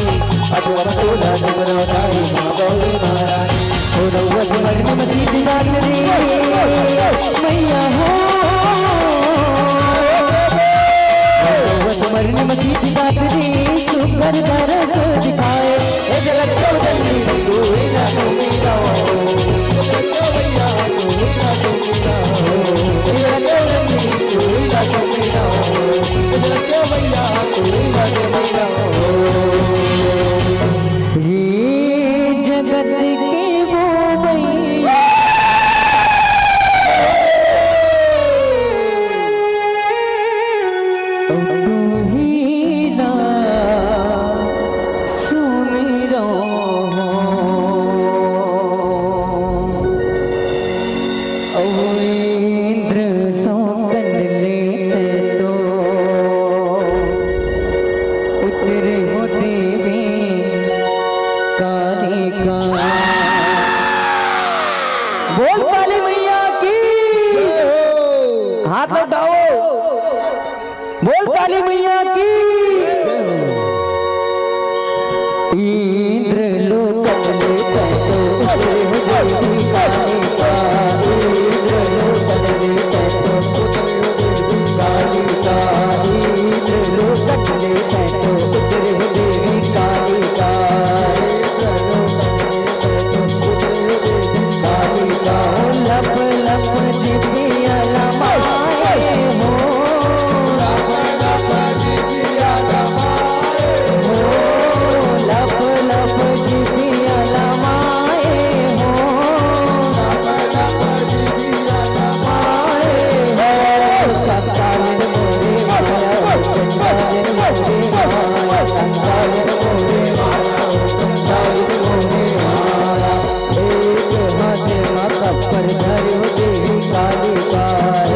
सतवम तोला सुमरौं दाई, महागौरी महारानी। ओ रउआ सुमरनी मसीत गात रे, मैया हो। ओ रउआ सुमरनी मसीत गात रे, सुघर दरस दिखाए। हे जगत के जननी, तू ही ना सुमिरौं। हे जगत के मैया, तू ही ना सुमिरौं। हे जगत के जननी, तू ही ना सुमिरौं। हे जगत के मैया, तू ही ना सुमिरौं। ये जगत के वो मैया, तू ही ना सुमिरौं। ओ इंद्र लोकन ले तो उतरे हो देवी कालिका। बोल काली मैया की। हाथ उठाओ। बोल काली मैया की। इंद्र लोकन ले तो उतरे हो देवी कालिका। इंद्र लोकन ले तो उतरे हो देवी कालिका। इंद्र लोकन ले तो उतरे हो देवी कालिका। कालिका। लप लप जिभिया लमाए हो। लप लप जिभिया लमाए हो। लप लप जिभिया लमाए हो। लप लप जिभिया लमाए हो। कंकालिन मोरे माया हो, कंकालिन मोरे माया, कंकालिन मोरे माया हो, कंकालिन मोरे माया। एक हाथ मा कप्पर धर्यो देवी कालिका,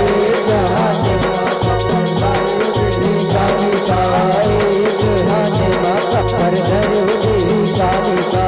एक हाथ मा कप्पर धर्यो देवी कालिका, एक हाथ मा कप्पर धर्यो देवी कालिका।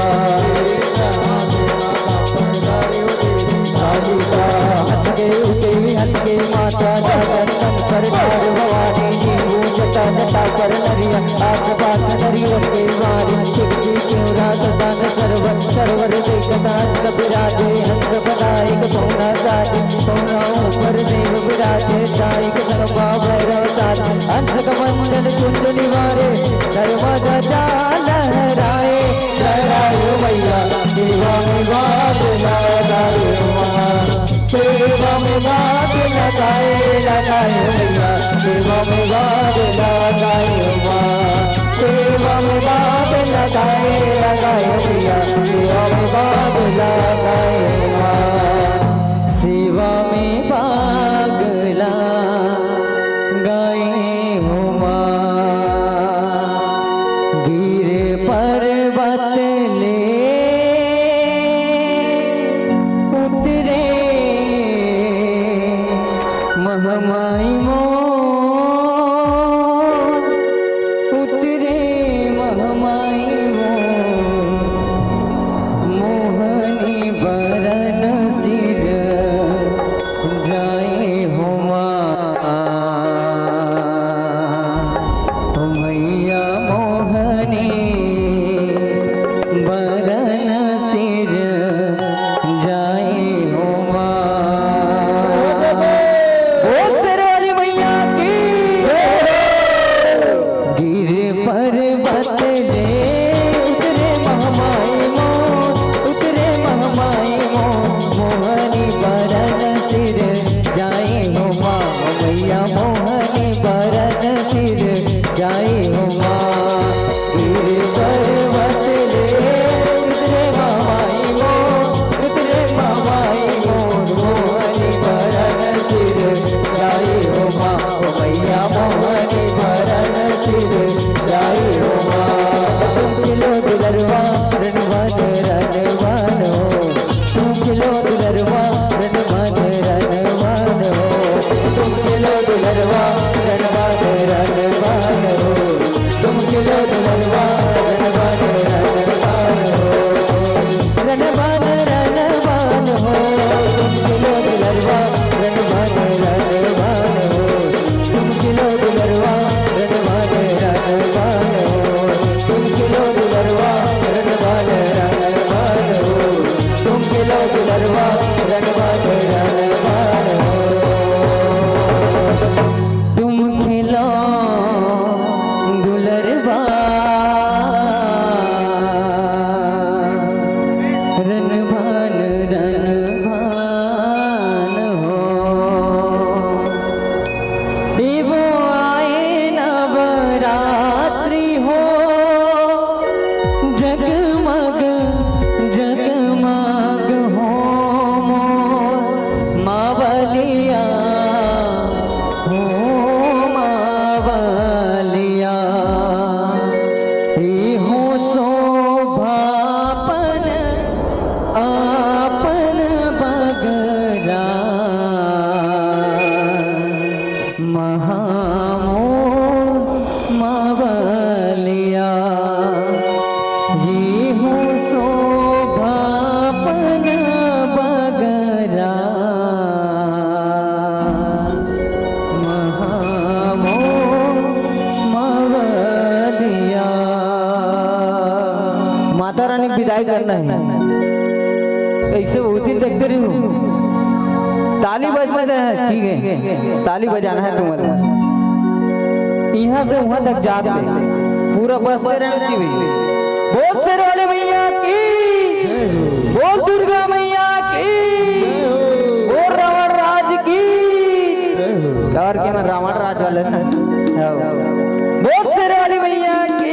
कालिका। हंस के उठे, हंस के माता, चंदन पर डार भवानी जी, जटा जटा पर नरिया, आस पास नरियर के मारे, खिड़की क्यों राजदान सरवर, सरवर देखता हंस विराजे, हंस बनाए के पौना साजे, पौना ऊपर देव विराजे, साई के संग भैरव साथ, हंस कमंडल कुंड निवारे, नर्मदा जा लहराए, लहराए मैया, सेवा में भाग लगाए माँ, सेवा में भाग लगाए, लगाए मैया, सेवा में भाग लगाए माँ, सेवा में भाग लगाए, लगाए मैया, सेवा में भाग लगाए माँ। सेवा में भाग लगाए हो माँ। गिर पर्वत ले उतरे महमाई मोर, उतरे महमाई मोर, मोहनी बरन काय करना है? ऐसे होती देखते रहो। ताली बजना है, ठीक है, ताली बजाना है तुम्हारे। यहाँ से वहां तक जाते पूरा बजते रहना चाहिए। बोल शेर वाली मैया की, बोल दुर्गा मैया की, बोल रावण राज की। और के मैं रावण राज वाले ना। हाँ। बोल शेर वाली मैया की।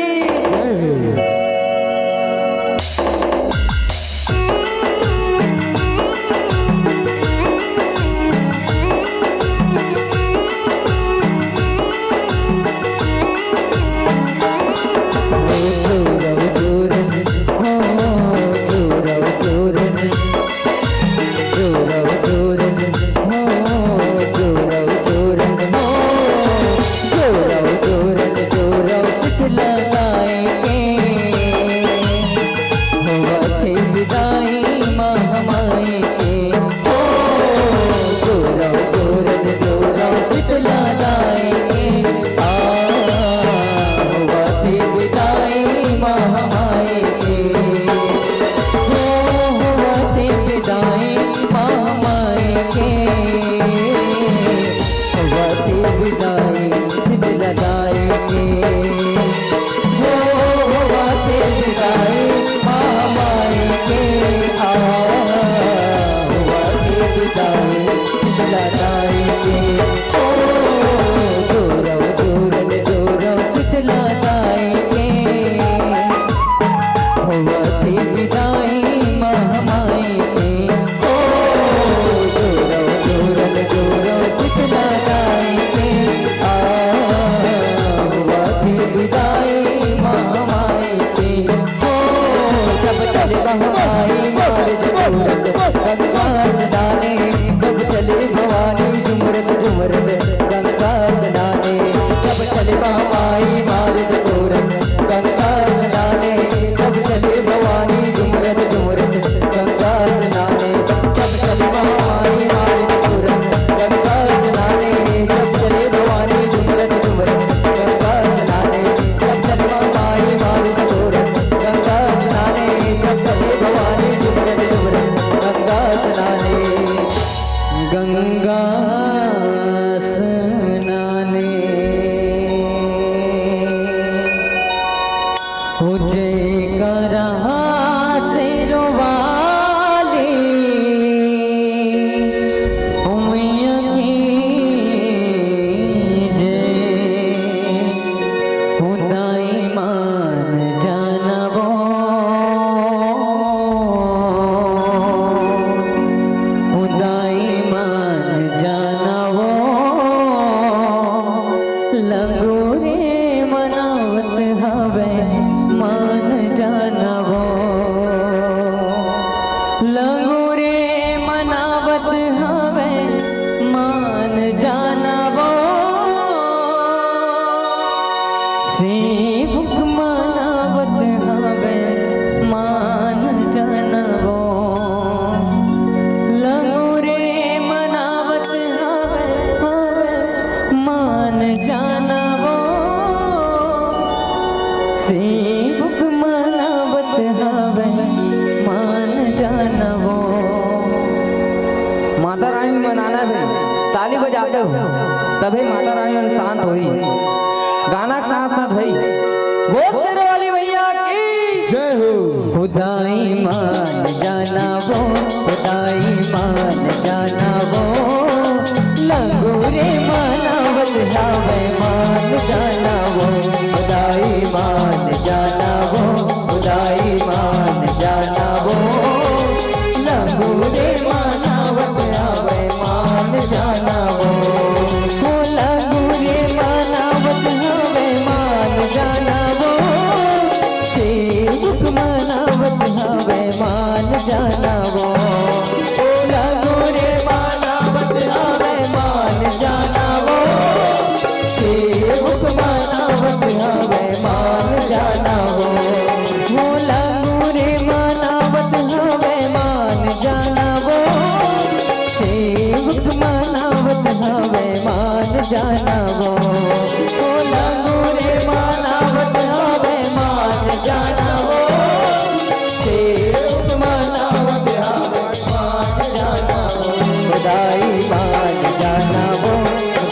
दाई मान जाना वो,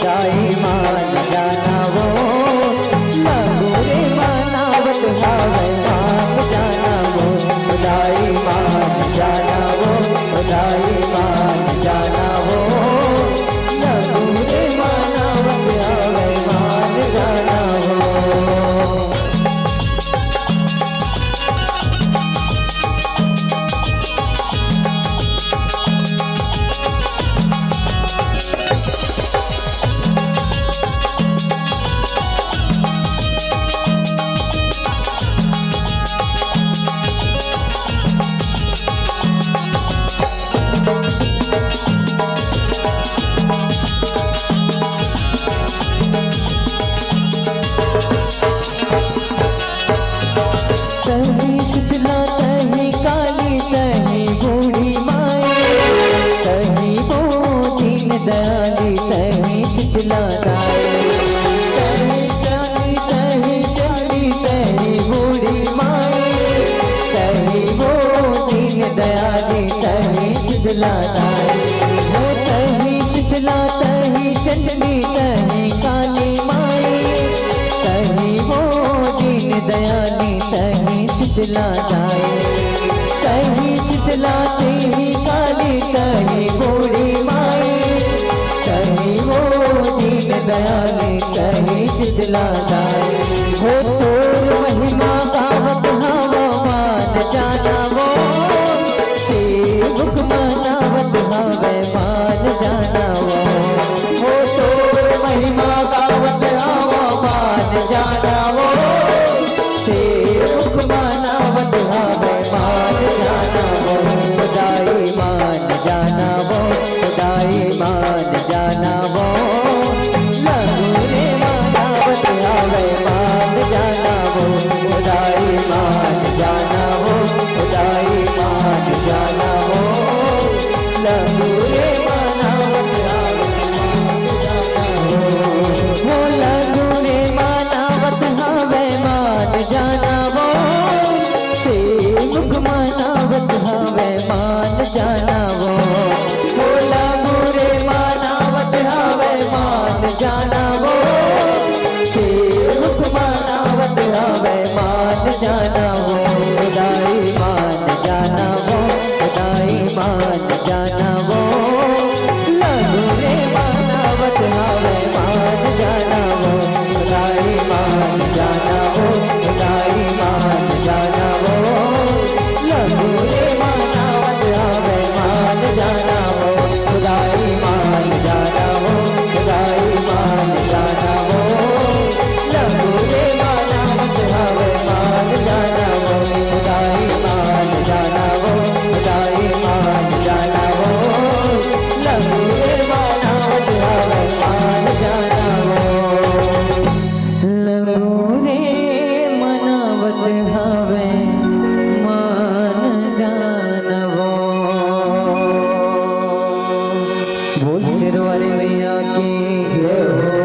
दाई मान जाना वो, लंगूरे मनावत हावय मान जाना वो, दाई मान जाना वो, दाई मान जाना वो, लंगूरे मनावत हावय मान जाना वो। तहीं शीतला, तहीं काली, तहीं बूढ़ी माई, तहीं वो दीन दयाली, तहीं शीतला दाई। तहीं काली, तहीं चंडी, तहीं बूढ़ी माई, तहीं वो दीन दयाली, तहीं शीतला दाई। हो तहीं शीतला, तहीं चंडी, तहीं काली माई, तहीं वो दीन दयाली, तहीं शीतला दाई। तहीं शीतला, तहीं काली, तहीं बूढ़ी माई, तहीं वो दीन दयाली, तहीं शीतला दाई। हो तोर महिमा गावत हावय मान जाना वो, सेवक मनावत हावय मान जाना वो। हो तोर महिमा गावत हावय मान जाना वो, सेवक मनावत हावय मान जाना वो। दाई मान जाना वो, दाई मान जाना वो, लंगूरे मनावत हावय मान जाना वो, दाई मान जाना वो, दाई मान जाना वो, लंगूरे मनावत हावय मान जाना वो। वो लंगूरे मनावत हावय मान जाना वो, सेवक मनावत हावय मान जाना वो। भोला मोरे मनावत हावय मान जाना वो, सेवक मनावत हावय मान जाना वो। दाई मान जाना वो, दाई मान जाना वो, लंगूरे मनावत हावय मान जाना वो। दाई मान जाना वो, दाई मान जाना वो, लंगूरे मनावत हावय मान जाना वो। दाई मान जाना वो, दाई मान जाना वो, लंगूरे मनावत हावय मान जाना वो। दाई मान जाना वो, दाई मान जाना वो, लंगूरे मनावत हावय मान जाना वो। लंगूरे मनावत हावय मान जाना वो। बोल शेर वाली मैया की जय हो।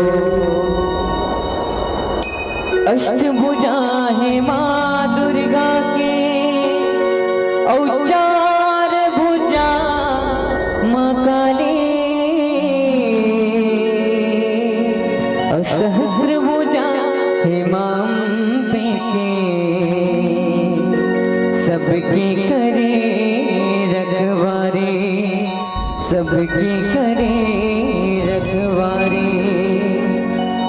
अष्टभुजा हे माँ दुर्गा के, अउ चार भुजा माँ काली, अउ सहस्र भुजा हे माँ अम्बे के, सबके करे रखवारी। सबके करे रखवारी।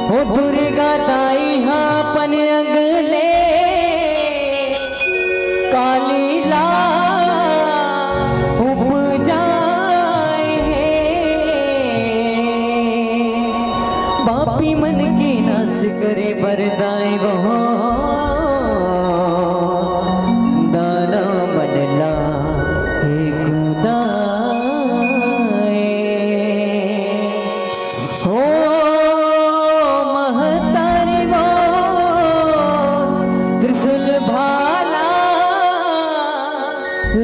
हो दुर्गा दाई हा अपन अंग ले काली ला उपजाए हे। पापी मन के नाश करे बर दाई वो